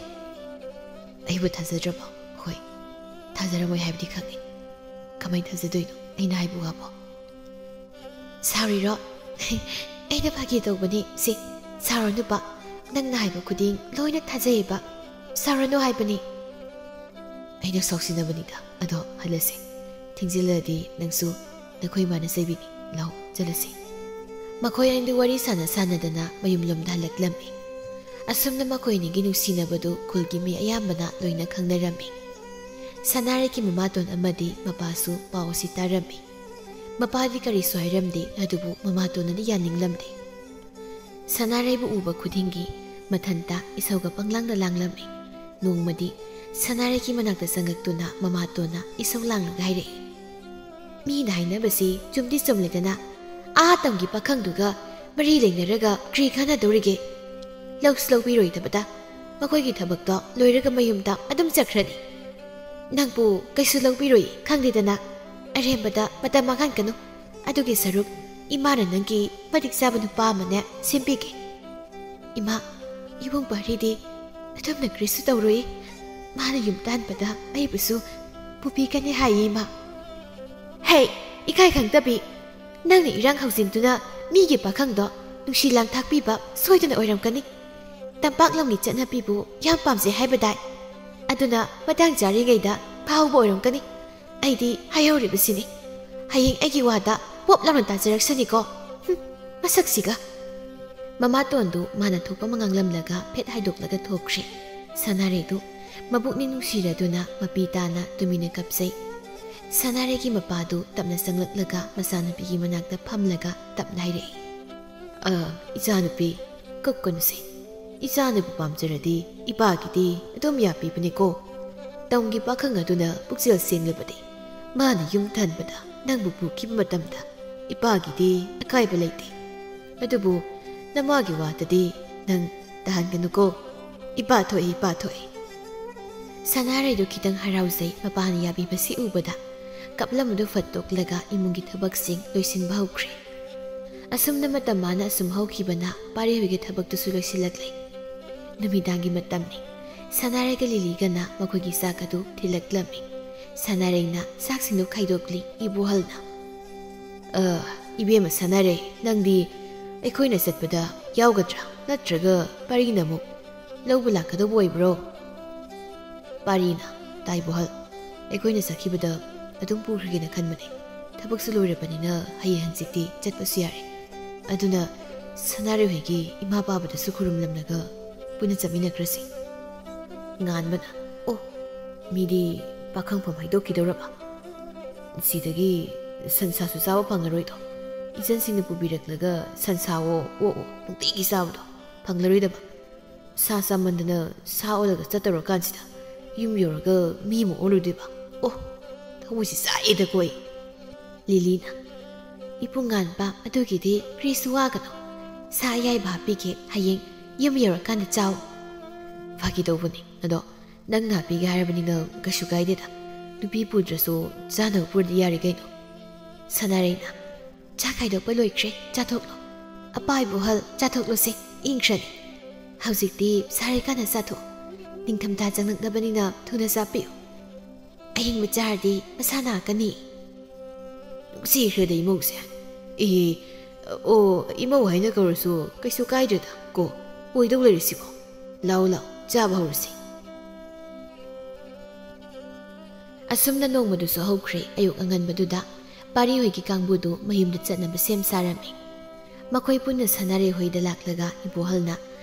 ꯑꯩꯕꯨ ꯊꯥꯖꯗ꯭ꯔꯕꯣ? ꯍꯣꯏ, ꯊꯥꯖꯔꯝꯃꯣꯏ ꯍꯥꯏꯕꯗꯤ ꯈꯪꯉꯤ꯫ ꯀꯃꯥꯏꯅ ꯊꯥꯖꯗꯣꯏꯅꯣ ꯑꯩꯅ ꯍꯥꯏꯕ ꯋꯥꯕꯣ? ꯁꯥꯎꯔꯤꯔꯣ? ꯑꯩꯅ ꯐꯥꯒꯤ ꯇꯧꯕꯅꯦ ꯁꯦ, ꯁꯥꯎꯔꯅꯨꯕ꯫ ꯅꯪꯅ ꯍꯥꯏꯕ ꯈꯨꯗꯤꯡ ꯂꯣꯏꯅ ꯊꯥꯖꯩꯌꯦꯕ꯫ ꯁꯥꯎꯔꯅꯨ ꯍꯥꯏꯕꯅꯦ꯫ ꯑꯩꯅ ꯁꯥꯎꯁꯤꯟꯅꯕꯅꯤꯗ꯫ ꯑꯗꯣ ꯍꯜꯂꯁꯦ꯫ ꯊꯦꯡꯖꯤꯜꯂꯗꯤ ꯅꯪꯁꯨ ꯅꯈꯣꯏ ꯏꯃꯥꯅ ꯆꯩꯕꯤꯅꯤ꯫ ꯂꯥꯎ, ꯆꯠꯂꯁꯤ꯫ ꯃꯈꯣꯏ ꯑꯅꯤꯗꯨ ꯋꯥꯔꯤ ꯁꯥꯟꯅ ꯁꯥꯟꯅꯗꯅ ꯃꯌꯨꯝꯂꯣꯝꯗ ꯍꯜꯂꯛꯂꯝꯃꯤ꯫ ꯑꯁꯨꯝꯅ ꯃꯈꯣꯏ ꯑꯅꯤꯒꯤ ꯅꯨꯡꯁꯤꯅꯕꯗꯨ ꯈꯨꯜꯒꯤ ꯃꯤ ꯑꯌꯥꯝꯕꯅ ꯂꯣꯏꯅ ꯈꯪꯅꯔꯝꯃꯤ꯫ ꯁꯅꯥꯔꯩꯒꯤ ꯃꯃꯥꯇꯣꯟ ꯑꯃꯗꯤ ꯃꯄꯥꯁꯨ ꯄꯥꯎ ꯑꯁꯤ ꯇꯥꯔꯝꯃꯤ꯫ ꯃꯄꯥꯗꯤ ꯀꯔꯤꯁꯨ ꯍꯥꯏꯔꯝꯗꯦ, ꯑꯗꯨꯕꯨ ꯃꯃꯥꯇꯣꯟꯅꯗꯤ ꯌꯥꯅꯤꯡꯂꯝꯗꯦ꯫ ꯁꯅꯥꯔꯩꯕꯨ ꯎꯕ ꯈꯨꯗꯤꯡꯒꯤ ꯃꯊꯟꯇ ꯏꯁꯧꯒ ꯄꯪꯂꯥꯡꯗ ꯂꯥꯡꯂꯝꯃꯤ꯫ ꯅꯣꯡꯃꯗꯤ ꯁꯅꯥꯔꯩꯒꯤ ꯃꯅꯥꯛꯇ ꯆꯪꯉꯛꯇꯨꯅ ꯃꯃꯥꯇꯣꯟꯅ ꯏꯁꯧ ꯂꯥꯡꯂꯒ ꯍꯥꯏꯔꯛꯏ, "ꯃꯤꯅ ꯍꯥꯏꯅꯕꯁꯤ ꯆꯨꯝꯗꯤ ꯆꯨꯝꯂꯦꯗꯅ, ꯑꯥ ꯇꯝꯒꯤ ꯄꯥꯈꯪꯗꯨꯒ ꯃꯔꯤ ꯂꯩꯅꯔꯒ ꯀ꯭ꯔꯤ ꯀꯥꯟꯅꯗꯧꯔꯤꯒꯦ? ꯂꯧꯁꯨ ꯂꯧꯕꯤꯔꯣꯏꯗꯕꯗ ꯃꯈꯣꯏꯒꯤ ꯊꯕꯛꯇꯣ ꯂꯣꯏꯔꯒ ꯃꯌꯨꯝꯗ ꯑꯗꯨꯝ ꯆꯠꯈ꯭ꯔꯅꯤ꯫ ꯅꯪꯕꯨ ꯀꯩꯁꯨ ꯂꯧꯕꯤꯔꯣꯏ ꯈꯪꯗꯦꯗꯅ, ꯑꯔꯦꯝꯕꯗ ꯃꯇꯝ ꯃꯥꯡꯍꯟꯒꯅꯨ꯫ ꯑꯗꯨꯒꯤ ꯁꯔꯨꯛ ꯏꯃꯥꯅ ꯅꯪꯒꯤ ꯃꯇꯤꯛ ꯆꯥꯕ ꯅꯨꯄꯥ ꯑꯃꯅꯦ ꯁꯦꯝꯕꯤꯒꯦ꯫ ꯏꯃꯥ, ꯏꯕꯨꯡ ꯄꯥꯔꯤꯗꯤ ꯑꯗꯨꯝꯅ ꯀꯔꯤꯁꯨ ꯇꯧꯔꯣꯏ꯫ ꯃꯥꯅ ꯌꯨꯝ ꯇꯥꯟꯕꯗ ꯑꯩꯕꯨꯁꯨ ꯄꯨꯕꯤꯒꯅꯤ ꯍꯥꯏꯌꯦ ꯏꯃꯥ꯫" "ꯍꯦ, ꯏꯀꯥꯏ ꯈꯪꯗꯕꯤ! ꯅꯪꯅ ꯏꯔꯥꯡ ꯍꯧꯖꯤꯟꯗꯨꯅ ꯃꯤꯒꯤ ꯄꯥꯈꯪꯗꯣ ꯅꯨꯡꯁꯤ ꯂꯥꯡꯊꯥꯛꯄꯤꯕ ꯁꯣꯏꯗꯅ ꯑꯣꯏꯔꯝꯒꯅꯤ꯫ ꯇꯝꯄꯥꯛ ꯂꯝꯒꯤ ꯆꯠꯅꯕꯤꯕꯨ ꯌꯥꯝ ꯄꯥꯝꯖꯩ ꯍꯥꯏꯕꯗꯥꯏ? ꯑꯗꯨꯅ ꯃꯇꯥꯡ ꯆꯥꯔꯤꯉꯩꯗ ꯐꯥꯍꯧꯕ ꯑꯣꯏꯔꯝꯒꯅꯤ꯫ ꯑꯩꯗꯤ ꯍꯥꯏꯍꯧꯔꯤꯕꯁꯤꯅꯤ꯫ ꯍꯌꯦꯡ ꯑꯩꯒꯤ ꯋꯥꯗ ꯄꯣꯞ ꯂꯥꯎꯅ ꯇꯥꯖꯔꯛꯁꯅꯤꯀꯣ꯫ ꯍꯨꯝ, ꯃꯁꯛꯁꯤꯒ!" ꯃꯃꯥꯇꯣꯟꯗꯨ ꯃꯥꯅ ꯊꯣꯛꯄ ꯑꯃ ꯉꯥꯡꯂꯝꯂꯒ ꯐꯦꯠ ꯍꯥꯏꯗꯣꯛꯂꯒ ꯊꯣꯛꯈ꯭ꯔꯦ꯫ ꯁꯅꯥꯔꯩꯗꯨ ꯃꯕꯨꯛꯅꯤꯡ ꯅꯨꯡꯁꯤꯔꯗꯨꯅ ꯃꯄꯤ ꯇꯥꯅ ꯇꯨꯃꯤꯟꯅ ꯀꯞꯆꯩ꯫ ꯁꯅꯥꯔꯩꯒꯤ ꯃꯄꯥꯗꯨ ꯇꯞꯅ ꯆꯪꯂꯛꯂꯒ ꯃꯆꯥꯅꯨꯄꯤꯒꯤ ꯃꯅꯥꯛꯇ ꯐꯝꯂꯒ ꯇꯞꯅ ꯍꯥꯏꯔꯛꯏ, "ꯑ, ꯏꯆꯥꯅꯨꯄꯤ, ꯀꯞꯀꯅꯨꯁꯦ꯫ ꯏꯆꯥꯅꯕꯨ ꯄꯥꯝꯖꯔꯗꯤ ꯏꯄꯥꯒꯤꯗꯤ ꯑꯗꯨꯝ ꯌꯥꯄꯤꯕꯅꯤꯀꯣ꯫ ꯇꯝꯒꯤ ꯄꯥꯈꯪ ꯑꯗꯨꯅ ꯄꯨꯛꯆꯦꯜ ꯁꯦꯡꯂꯕꯗꯤ ꯃꯥꯅ ꯌꯨꯝ ꯊꯟꯕꯗ ꯅꯪꯕꯨ ꯄꯨꯈꯤꯕ ꯃꯇꯝꯗ ꯏꯄꯥꯒꯤꯗꯤ ꯑꯀꯥꯏꯕ ꯂꯩꯇꯦ꯫ ꯑꯗꯨꯕꯨ ꯅꯃꯥꯒꯤ ꯋꯥꯗꯗꯤ ꯅꯪ ꯇꯥꯍꯟꯒꯅꯨꯀꯣ꯫ ꯏꯄꯥ ꯊꯣꯛꯑꯦ, ꯏꯄꯥ ꯊꯣꯛꯑꯦ꯫" ꯁꯅꯥꯔꯩꯗꯨ ꯈꯤꯇꯪ ꯍꯔꯥꯎꯖꯩ ꯃꯄꯥꯅ ꯌꯥꯕꯤꯕꯁꯤ ꯎꯕꯗ꯫ ꯀꯞꯂꯝꯕꯗꯨ ꯐꯠꯇꯣꯛꯂꯒ ꯏꯃꯨꯡꯒꯤ ꯊꯕꯛꯁꯤꯡ ꯂꯣꯏꯁꯤꯟꯕ ꯍꯧꯈ꯭ꯔꯦ꯫ ꯑꯁꯨꯝꯅ ꯃꯇꯝ ꯃꯥꯅ ꯑꯁꯨꯝ ꯍꯧꯈꯤꯕꯅ ꯄꯥꯔꯤ ꯍꯣꯏꯒꯤ ꯊꯕꯛꯇꯨꯁꯨ ꯂꯣꯏꯁꯤꯜꯂꯛꯂꯦ꯫ ꯅꯨꯃꯤꯗꯥꯡꯒꯤ ꯃꯇꯝꯅꯤ꯫ ꯁꯅꯥꯔꯩꯒ ꯂꯤꯂꯤꯒꯅ ꯃꯈꯣꯏꯒꯤ ꯆꯥꯛ ꯑꯗꯨ ꯊꯤꯜꯂꯛꯂꯝꯃꯤ꯫ ꯁꯅꯥꯔꯩꯅ ꯆꯥꯛꯁꯤꯡꯗꯨ ꯈꯥꯏꯗꯣꯛꯂꯤ꯫ ꯏꯕꯣꯍꯜꯅ, "ꯑ, ꯏꯕꯦꯝꯃ ꯁꯅꯥꯔꯩ, ꯅꯪꯗꯤ ꯑꯩꯈꯣꯏꯅ ꯆꯠꯄꯗ ꯌꯥꯎꯒꯗ꯭ꯔꯥ? ꯅꯠꯇ꯭ꯔꯒ ꯄꯥꯔꯤꯅ ꯑꯃꯨꯛ ꯂꯧꯕ ꯂꯥꯛꯀꯗꯧꯕ ꯑꯣꯏꯕ꯭ꯔꯣ?" ꯄꯥꯔꯤꯅ, "ꯇꯥ ꯏꯕꯣꯍꯜ, ꯑꯩꯈꯣꯏꯅ ꯆꯠꯈꯤꯕꯗ ꯑꯗꯨꯝ ꯄꯨꯈ꯭ꯔꯒꯦꯅ ꯈꯟꯕꯅꯦ꯫ ꯊꯕꯛꯁꯨ ꯂꯣꯏꯔꯕꯅꯤꯅ ꯍꯌꯦꯡ ꯍꯪꯆꯤꯠꯇꯤ ꯆꯠꯄꯁꯨ ꯌꯥꯔꯦ꯫ ꯑꯗꯨꯅ ꯁꯅꯥꯔꯩ ꯍꯣꯏꯒꯤ ꯏꯃꯥ ꯄꯥꯕꯗꯁꯨ ꯈꯨꯔꯨꯝꯂꯝꯂꯒ ꯄꯨꯟꯅ ꯆꯠꯃꯤꯟꯅꯈ꯭ꯔꯁꯤ꯫" ꯉꯥꯟꯕꯅ, "ꯑꯣ, ꯃꯤꯗꯤ ꯄꯥꯈꯪꯐꯝ ꯍꯥꯏꯗꯣꯛꯈꯤꯗꯧꯔꯕ? ꯁꯤꯗꯒꯤ ꯁꯟꯁꯥꯁꯨ ꯆꯥꯕ ꯐꯪꯉꯔꯣꯏꯗꯣ꯫ ꯏꯆꯟꯁꯤꯡꯅ ꯄꯨꯕꯤꯔꯛꯂꯒ ꯁꯟꯁꯥꯋꯣ ꯑꯣꯛꯑꯣ ꯅꯨꯡꯇꯤꯒꯤ ꯆꯥꯕꯗꯣ ꯐꯪꯂꯔꯣꯏꯗꯕ꯫ ꯁꯥ ꯆꯥꯃꯟꯗꯅ ꯁꯥ ꯑꯣꯜꯂꯒ ꯆꯠꯇꯧꯔꯀꯥꯟꯁꯤꯗ ꯌꯨꯝ ꯌꯧꯔꯒ ꯃꯤ ꯑꯃꯨꯛ ꯑꯣꯜꯂꯨꯗꯣꯏꯕ꯫ ꯑꯣ, ꯊꯃꯣꯏꯁꯤ ꯆꯥꯛꯑꯦꯗꯀꯣ ꯑꯩ꯫" ꯂꯤꯂꯤꯅ, "ꯏꯄꯨꯡ ꯉꯥꯟꯕ, ꯑꯗꯨꯒꯤꯗꯤ ꯀꯔꯤꯁꯨ ꯋꯥꯒꯅꯨ꯫ ꯁꯥ ꯑꯌꯥꯏꯕ ꯍꯥꯞꯄꯤꯒꯦ, ꯍꯌꯦꯡ ꯌꯨꯝ ꯌꯧꯔꯀꯥꯟꯗ ꯆꯥꯎ꯫" "ꯐꯥꯒꯤ ꯇꯧꯕꯅꯤ, ꯑꯗꯣ ꯅꯪꯅ ꯍꯥꯞꯄꯤꯒꯦ ꯍꯥꯏꯔꯕꯅꯤꯅ ꯀꯩꯁꯨ ꯀꯥꯏꯗꯦꯗ꯫ ꯅꯨꯄꯤ ꯄꯨꯗ꯭ꯔꯁꯨ ꯆꯥꯅꯕ ꯄꯨꯔꯗꯤ ꯌꯥꯔꯦ ꯀꯩꯅꯣ꯫" ꯁꯅꯥꯔꯩꯅ, "ꯆꯥꯛ ꯈꯥꯏꯗꯣꯛꯄ ꯂꯣꯏꯈ꯭ꯔꯦ, ꯆꯥꯊꯣꯛꯂꯣ꯫ ꯑꯄꯥ ꯏꯕꯣꯍꯜ, ꯆꯥꯊꯣꯛꯂꯣꯁꯦ, ꯏꯪꯈ꯭ꯔꯅꯤ꯫ ꯍꯧꯖꯤꯛꯇꯤ ꯁꯥꯔꯤꯀꯥꯟꯗ ꯆꯥꯊꯣꯛ꯫ ꯅꯤꯡꯊꯝꯊꯥ ꯆꯪꯂꯛꯂꯕꯅꯤꯅ ꯊꯨꯅ ꯆꯥꯕꯤꯌꯨ꯫ ꯑꯍꯤꯡꯕ ꯆꯥꯔꯗꯤ ꯃꯁꯥ ꯅꯥꯔꯛꯀꯅꯤ꯫" ꯅꯨꯡꯁꯤꯈ꯭ꯔꯦꯗ ꯏꯃꯧꯁꯦ꯫ "ꯑꯦ, ꯑꯣ, ꯏꯃꯧ ꯍꯥꯏꯅ ꯀꯧꯔꯁꯨ ꯀꯩꯁꯨ ꯀꯥꯏꯗ꯭ꯔꯦꯗ ꯀꯣ, ꯑꯣꯏꯗꯧ ꯂꯩꯔꯤꯁꯤꯕꯣ꯫ ꯂꯥꯎ ꯂꯥꯎ, ꯆꯥꯕ ꯍꯧꯔꯁꯤ꯫" ꯑꯁꯨꯝꯅ ꯅꯣꯡꯃꯗꯨꯁꯨ ꯍꯧꯈ꯭ꯔꯦ꯫ ꯑꯌꯨꯛ ꯑꯉꯟꯕꯗꯨꯗ ꯄꯥꯔꯤ ꯍꯣꯏꯒꯤ ꯀꯥꯡꯕꯨꯗꯨ ꯃꯌꯨꯝꯗ ꯆꯠꯅꯕ ꯁꯦꯝ ꯁꯥꯔꯝꯃꯤ꯫ ꯃꯈꯣꯏ ꯄꯨꯟꯅ ꯁꯅꯥꯔꯩ ꯍꯣꯏꯗ ꯂꯥꯛꯂꯒ ꯏꯕꯣꯍꯜꯅ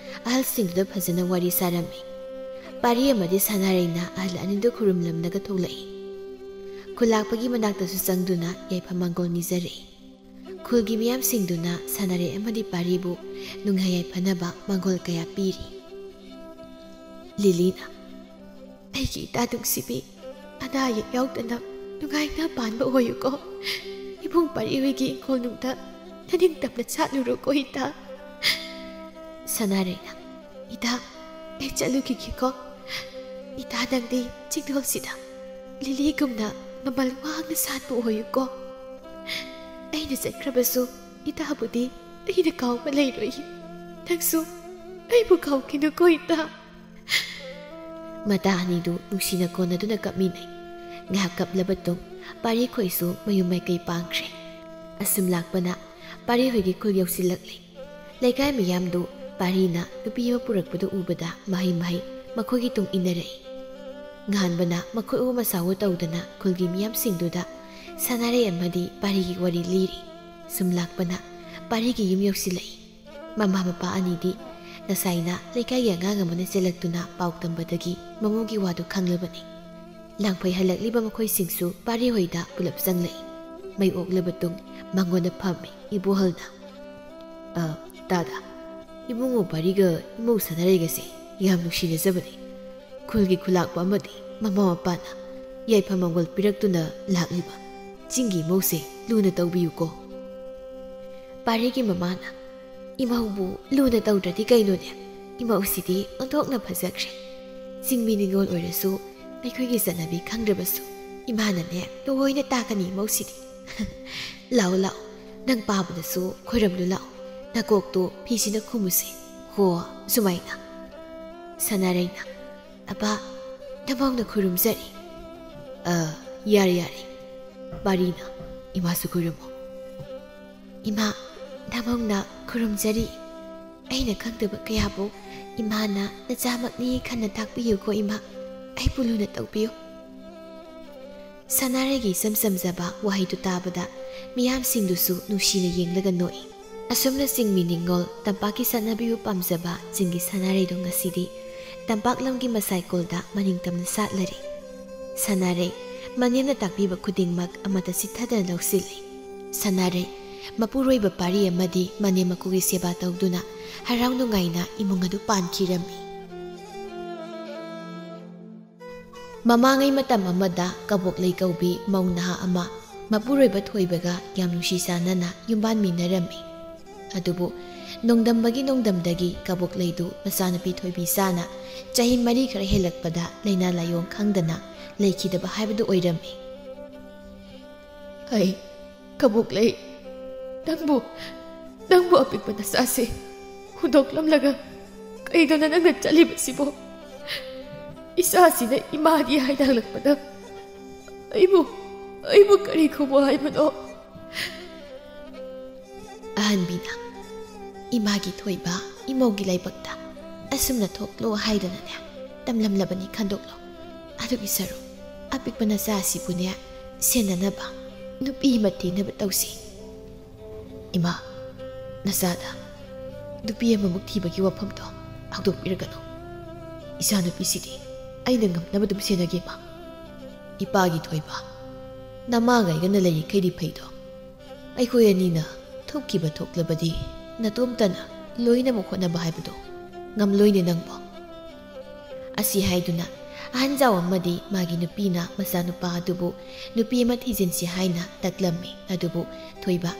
ꯑꯍꯜꯁꯤꯡꯗꯨꯗ ꯐꯖꯅ ꯋꯥꯔꯤ ꯁꯥꯔꯝꯃꯤ꯫ ꯄꯥꯔꯤ ꯑꯃꯗꯤ ꯁꯅꯥꯔꯩꯅ ꯑꯍꯜ ꯑꯅꯤꯗꯨ ꯈꯨꯔꯨꯝꯂꯝꯂꯒ ꯊꯣꯛꯂꯛꯏ꯫ ꯈꯨꯜꯂꯥꯛꯄꯒꯤ ꯃꯅꯥꯛꯇꯁꯨ ꯆꯪꯗꯨꯅ ꯌꯥꯏꯐ ꯃꯪꯒꯣꯜ ꯅꯤꯖꯔꯛꯏ꯫ ꯈꯨꯜꯒꯤ ꯃꯤꯌꯥꯝꯁꯤꯡꯗꯨꯅ ꯁꯅꯥꯔꯩ ꯑꯃꯗꯤ ꯄꯥꯔꯤꯕꯨ ꯅꯨꯡꯉꯥꯏ ꯌꯥꯏꯐꯅꯕ ꯃꯪꯒꯣꯜ ꯀꯌꯥ ꯄꯤꯔꯤ꯫ ꯂꯤꯂꯤꯅ, "ꯑꯩꯒꯤ ꯏꯇꯥ ꯅꯨꯡꯁꯤꯕꯤ, ꯑꯅꯥ ꯑꯌꯦꯛ ꯌꯥꯎꯗꯅ ꯅꯨꯡꯉꯥꯏꯅ ꯄꯥꯟꯕ ꯑꯣꯏꯌꯨꯀꯣ꯫ ꯏꯕꯨꯡ ꯄꯥꯔꯤ ꯍꯣꯏꯒꯤ ꯏꯪꯈꯣꯜꯅꯨꯡꯗ ꯅꯅꯤꯡꯇꯝꯅ ꯁꯥꯠꯂꯨꯔꯣꯀꯣ ꯏꯇꯥ꯫" ꯁꯅꯥꯔꯩꯅ, "ꯏꯇꯥ, ꯑꯩ ꯆꯠꯂꯨꯈꯤꯒꯦꯀꯣ꯫ ꯏꯇꯥ ꯅꯪꯗꯤ ꯆꯤꯡꯗꯣꯜꯁꯤꯗ ꯂꯤꯂꯤꯒꯨꯝꯅ ꯃꯃꯜ ꯋꯥꯡꯅ ꯁꯥꯠꯄ ꯑꯣꯏꯌꯨꯀꯣ꯫ ꯑꯩꯅ ꯆꯠꯈ꯭ꯔꯕꯁꯨ ꯏꯇꯥꯕꯨꯗꯤ ꯑꯩꯅ ꯀꯥꯎꯕ ꯂꯩꯔꯣꯏ꯫ ꯅꯪꯁꯨ ꯑꯩꯕꯨ ꯀꯥꯎꯈꯤꯅꯨꯀꯣ ꯏꯇꯥ꯫ ꯃꯇꯥ ꯑꯅꯤꯗꯨ ꯅꯨꯡꯁꯤꯅ ꯀꯣꯟꯅꯗꯨꯅ ꯀꯞꯃꯤꯟꯅꯩ꯫ ꯉꯥꯏꯍꯥꯛ ꯀꯞꯂꯕ ꯇꯨꯡ ꯄꯥꯔꯤ ꯈꯣꯏꯁꯨ ꯃꯌꯨꯝ ꯃꯥꯏꯀꯩ ꯄꯥꯡꯈ꯭ꯔꯦ꯫ ꯑꯁꯨꯝ ꯂꯥꯛꯄꯅ ꯄꯥꯔꯤ ꯍꯣꯏꯒꯤ ꯈꯨꯜ ꯌꯧꯁꯤꯜꯂꯛꯂꯦ꯫ ꯂꯩꯀꯥꯏ ꯃꯤꯌꯥꯝꯗꯨ ꯄꯥꯔꯤꯅ ꯅꯨꯄꯤ ꯑꯃ ꯄꯨꯔꯛꯄꯗꯨ ꯎꯕꯗ ꯃꯍꯩ ꯃꯍꯩ ꯃꯈꯣꯏꯒꯤ ꯇꯨꯡ ꯏꯟꯅꯔꯛꯏ꯫ ꯉꯍꯥꯟꯕꯅ ꯃꯈꯣꯏ ꯑꯍꯨꯝ ꯑꯁꯥꯎꯕ ꯇꯧꯗꯅ ꯈꯨꯜꯒꯤ ꯃꯤꯌꯥꯝꯁꯤꯡꯗꯨꯗ ꯁꯅꯥꯔꯩ ꯑꯃꯗꯤ ꯄꯥꯔꯤꯒꯤ ꯋꯥꯔꯤ ꯂꯤꯔꯤ꯫ ꯁꯨꯝ ꯂꯥꯛꯄꯅ ꯄꯥꯔꯤꯒꯤ ꯌꯨꯝ ꯌꯧꯁꯤꯜꯂꯛꯏ꯫ ꯃꯃꯥ ꯃꯄꯥ ꯑꯅꯤꯗꯤ ꯉꯁꯥꯏꯅ ꯂꯩꯀꯥꯏꯒꯤ ꯑꯉꯥꯡ ꯑꯃꯅ ꯆꯦꯜꯂꯛꯇꯨꯅ ꯄꯥꯎ ꯇꯝꯕꯗꯒꯤ ꯃꯃꯧꯒꯤ ꯋꯥꯗꯨ ꯈꯪꯂꯕꯅꯤ꯫ ꯂꯥꯡꯐꯩ ꯍꯜꯂꯛꯂꯤꯕ ꯃꯈꯣꯏꯁꯤꯡꯁꯨ ꯄꯥꯔꯤ ꯍꯣꯏꯗ ꯄꯨꯂꯞ ꯆꯪꯂꯛꯏ꯫ ꯃꯩ ꯑꯣꯛꯂꯕ ꯇꯨꯡ ꯃꯉꯣꯟꯗ ꯐꯝꯃꯤ ꯏꯕꯣꯍꯜꯅ꯫ "ꯑ, ꯇꯥꯗ, ꯏꯕꯨꯡꯉꯣ ꯄꯥꯔꯤꯒ ꯏꯃꯧ ꯁꯥꯟꯅꯔꯩꯒꯁꯦ ꯌꯥꯝ ꯅꯨꯡꯁꯤꯅꯖꯕꯅꯤ꯫ ꯈꯨꯜꯒꯤ ꯈꯨꯂꯥꯛꯄ ꯑꯃꯗꯤ ꯃꯃꯥ ꯃꯄꯥꯅ ꯌꯥꯏꯐ ꯃꯪꯒꯣꯜ ꯄꯤꯔꯛꯇꯨꯅ ꯂꯥꯛꯂꯤꯕ ꯆꯤꯡꯒꯤ ꯏꯃꯧꯁꯦ ꯂꯨꯅ ꯇꯧꯕꯤꯌꯨꯀꯣ꯫" ꯄꯥꯔꯤꯒꯤ ꯃꯃꯥꯅ, "ꯏꯃꯧꯕꯨ ꯂꯨꯅ ꯇꯧꯗ꯭ꯔꯗꯤ ꯀꯩꯅꯣꯅꯦ? ꯏꯃꯧꯁꯤꯗꯤ ꯑꯣꯟꯊꯣꯛꯅ ꯐꯖꯈ꯭ꯔꯦ꯫ ꯆꯤꯡꯃꯤ ꯅꯤꯉꯣꯜ ꯑꯣꯏꯔꯁꯨ, ꯑꯩꯈꯣꯏꯒꯤ ꯆꯠꯅꯕꯤ ꯈꯪꯗ꯭ꯔꯕꯁꯨ, ꯏꯃꯥꯅꯅꯦ ꯂꯣꯏꯅ ꯇꯥꯛꯀꯅꯤ ꯏꯃꯧꯁꯤꯗꯤ꯫ ꯂꯥꯛꯑꯣ, ꯂꯥꯛꯑꯣ, ꯅꯪ ꯄꯥꯕꯗꯁꯨ ꯈꯣꯏꯔꯝꯂꯨ ꯂꯥꯛꯑꯣ꯫ ꯅꯀꯣꯛꯇꯣ ꯐꯤꯁꯤꯅ ꯈꯨꯝꯃꯨꯁꯦ꯫ ꯍꯣ, ꯁꯨꯃꯥꯏꯅ꯫" ꯁꯅꯥꯔꯩꯅ, "ꯑꯄꯥ, ꯅꯃꯧꯅ ꯈꯨꯔꯨꯝꯖꯔꯤ꯫" "ꯑ, ꯌꯥꯔꯦ, ꯌꯥꯔꯦ꯫" ꯄꯥꯔꯤꯅ, "ꯏꯃꯥꯁꯨ ꯈꯨꯔꯨꯝꯃꯣ꯫" "ꯏꯃꯥ, ꯅꯃꯧꯅ ꯈꯨꯔꯨꯝꯖꯔꯤ꯫ ꯑꯩꯅ ꯈꯪꯗꯕ ꯀꯌꯥꯕꯨ ꯏꯃꯥꯅ ꯅꯆꯥꯃꯛꯅꯤ ꯈꯟꯅ ꯇꯥꯛꯄꯤꯌꯨꯀꯣ ꯏꯃꯥ꯫ ꯑꯩꯕꯨ ꯂꯨꯅ ꯇꯧꯕꯤꯌꯨ꯫" ꯁꯅꯥꯔꯩꯒꯤ ꯏꯆꯝ ꯆꯝꯖꯕ ꯋꯥꯍꯩꯗꯨ ꯇꯥꯕꯗ ꯃꯤꯌꯥꯝꯁꯤꯡꯗꯨꯁꯨ ꯅꯨꯡꯁꯤꯅ ꯌꯦꯡꯂꯒ ꯅꯣꯛꯏ꯫ ꯑꯁꯨꯝꯅ ꯆꯤꯡꯃꯤ ꯅꯤꯉꯣꯜ ꯇꯝꯄꯥꯛꯀꯤ ꯆꯠꯅꯕꯤꯕꯨ ꯄꯥꯝꯖꯕ ꯆꯤꯡꯒꯤ ꯁꯅꯥꯔꯩꯗꯣ ꯉꯁꯤꯗꯤ ꯇꯝꯄꯥꯛ ꯂꯝꯒꯤ ꯃꯁꯥꯏꯀꯣꯜꯗ ꯃꯅꯤꯡ ꯇꯝꯅ ꯁꯥꯠꯂꯔꯦ꯫ ꯁꯅꯥꯔꯩ ꯃꯅꯦꯝꯅ ꯇꯥꯛꯄꯤꯕ ꯈꯨꯗꯤꯡꯃꯛ ꯑꯃꯠꯇ ꯆꯤꯠꯊꯗꯅ ꯂꯧꯁꯤꯜꯂꯤ꯫ ꯁꯅꯥꯔꯩ ꯃꯄꯨꯔꯣꯏꯕ ꯄꯥꯔꯤ ꯑꯃꯗꯤ ꯃꯅꯦꯝ ꯃꯀꯨꯒꯤ ꯁꯦꯕꯥ ꯇꯧꯗꯨꯅ ꯍꯔꯥꯎ ꯅꯨꯡꯉꯥꯏꯅ ꯏꯃꯨꯡ ꯑꯗꯨ ꯄꯥꯟꯈꯤꯔꯝꯃꯤ꯫ ꯃꯃꯥꯡꯉꯩ ꯃꯇꯝ ꯑꯃꯗ ꯀꯕꯣꯛꯂꯩ ꯀꯧꯕꯤ ꯃꯧ ꯅꯍꯥ ꯑꯃ ꯃꯄꯨꯔꯣꯏꯕ ꯊꯣꯏꯕꯒ ꯌꯥꯝ ꯅꯨꯡꯁꯤ ꯆꯥꯟꯅꯅ ꯌꯨꯝꯕꯥꯟꯃꯤꯟꯅꯔꯝꯃꯤ꯫ ꯑꯗꯨꯕꯨ ꯅꯣꯡꯗꯝꯕꯒꯤ ꯅꯣꯡꯗꯝꯗꯒꯤ ꯀꯕꯣꯛꯂꯩꯗꯨ ꯃꯆꯥꯅꯨꯄꯤ ꯊꯣꯏꯕꯤ ꯆꯥꯅ ꯆꯍꯤ ꯃꯔꯤ ꯈꯔ ꯍꯦꯜꯂꯛꯄꯗ ꯂꯥꯏꯅꯥ ꯂꯥꯏꯌꯣꯡ ꯈꯪꯗꯅ ꯂꯩꯈꯤꯗꯕ ꯍꯥꯏꯕꯗꯨ ꯑꯣꯏꯔꯝꯃꯤ꯫ "ꯑꯩ ꯀꯕꯣꯛꯂꯩ, ꯅꯪꯕꯨ, ꯅꯪꯕꯨ ꯑꯄꯤꯛꯄ ꯅꯆꯥꯁꯦ ꯍꯨꯟꯗꯣꯛꯂꯝꯂꯒ ꯀꯩꯗꯅꯣ ꯅꯪꯅ ꯆꯠꯂꯤꯕꯁꯤꯕꯣ? ꯏꯆꯥꯁꯤꯅ ꯏꯃꯥꯒꯤ ꯍꯥꯏꯅ ꯍꯪꯂꯛꯄꯗ ꯑꯩꯕꯨ, ꯑꯩꯕꯨ ꯀꯔꯤ ꯈꯨꯝꯃꯣ ꯍꯥꯏꯕꯅꯣ? ꯑꯍꯟꯕꯤꯅ ꯏꯃꯥꯒꯤ ꯊꯣꯏꯕ ꯏꯃꯧꯒꯤ ꯂꯥꯏꯕꯛꯇ ꯑꯁꯨꯝꯅ ꯊꯣꯛꯂꯣ ꯍꯥꯏꯗꯅꯅꯦ ꯇꯝꯂꯝꯂꯕꯅꯤ ꯈꯟꯗꯣꯛꯂꯣ꯫ ꯑꯗꯨꯒꯤ ꯁꯔꯨꯛ ꯑꯄꯤꯛꯄ ꯅꯆꯥ ꯑꯁꯤꯕꯨꯅꯦ ꯁꯦꯟꯅꯅꯕ ꯅꯨꯄꯤ ꯑꯃ ꯊꯤꯅꯕ ꯇꯧꯁꯤ꯫ ꯏꯃꯥ, ꯅꯆꯥꯗ ꯅꯨꯄꯤ ꯑꯃꯃꯨꯛ ꯊꯤꯕꯒꯤ ꯋꯥꯐꯝꯗꯣ ꯍꯧꯗꯣꯛꯄꯤꯔꯒꯅꯨ꯫ ꯏꯆꯥꯅꯨꯄꯤꯁꯤꯗꯤ ꯑꯩꯅ ꯉꯝꯅꯕ ꯑꯗꯨꯝ ꯁꯦꯟꯅꯒꯦ, ꯏꯃꯥ꯫ ꯏꯄꯥꯒꯤ ꯊꯣꯏꯕ, ꯅꯃꯥꯒ ꯑꯩꯒꯅ ꯂꯩꯔꯤꯈꯩꯗꯤ ꯐꯩꯗꯣ꯫ ꯑꯩꯈꯣꯏ ꯑꯅꯤꯅ ꯊꯣꯛꯈꯤꯕ ꯊꯣꯛꯂꯕꯗꯤ ꯅꯇꯣꯝꯇꯅ ꯂꯣꯏꯅꯃꯛ ꯍꯣꯠꯅꯕ ꯍꯥꯏꯕꯗꯣ ꯉꯝꯂꯣꯏꯅꯦ ꯅꯪꯕꯣ꯫ ꯑꯁꯤ ꯍꯥꯏꯗꯨꯅ ꯑꯍꯟꯖꯥꯎ ꯑꯃꯗꯤ ꯃꯥꯒꯤ ꯅꯨꯄꯤꯅ ꯃꯆꯥꯅꯨꯄꯥ ꯑꯗꯨꯕꯨ ꯅꯨꯄꯤ ꯑꯃ ꯊꯤꯖꯤꯟꯁꯤ ꯍꯥꯏꯅ ꯇꯛꯂꯝꯃꯤ꯫ ꯑꯗꯨꯕꯨ ꯊꯣꯏꯕ,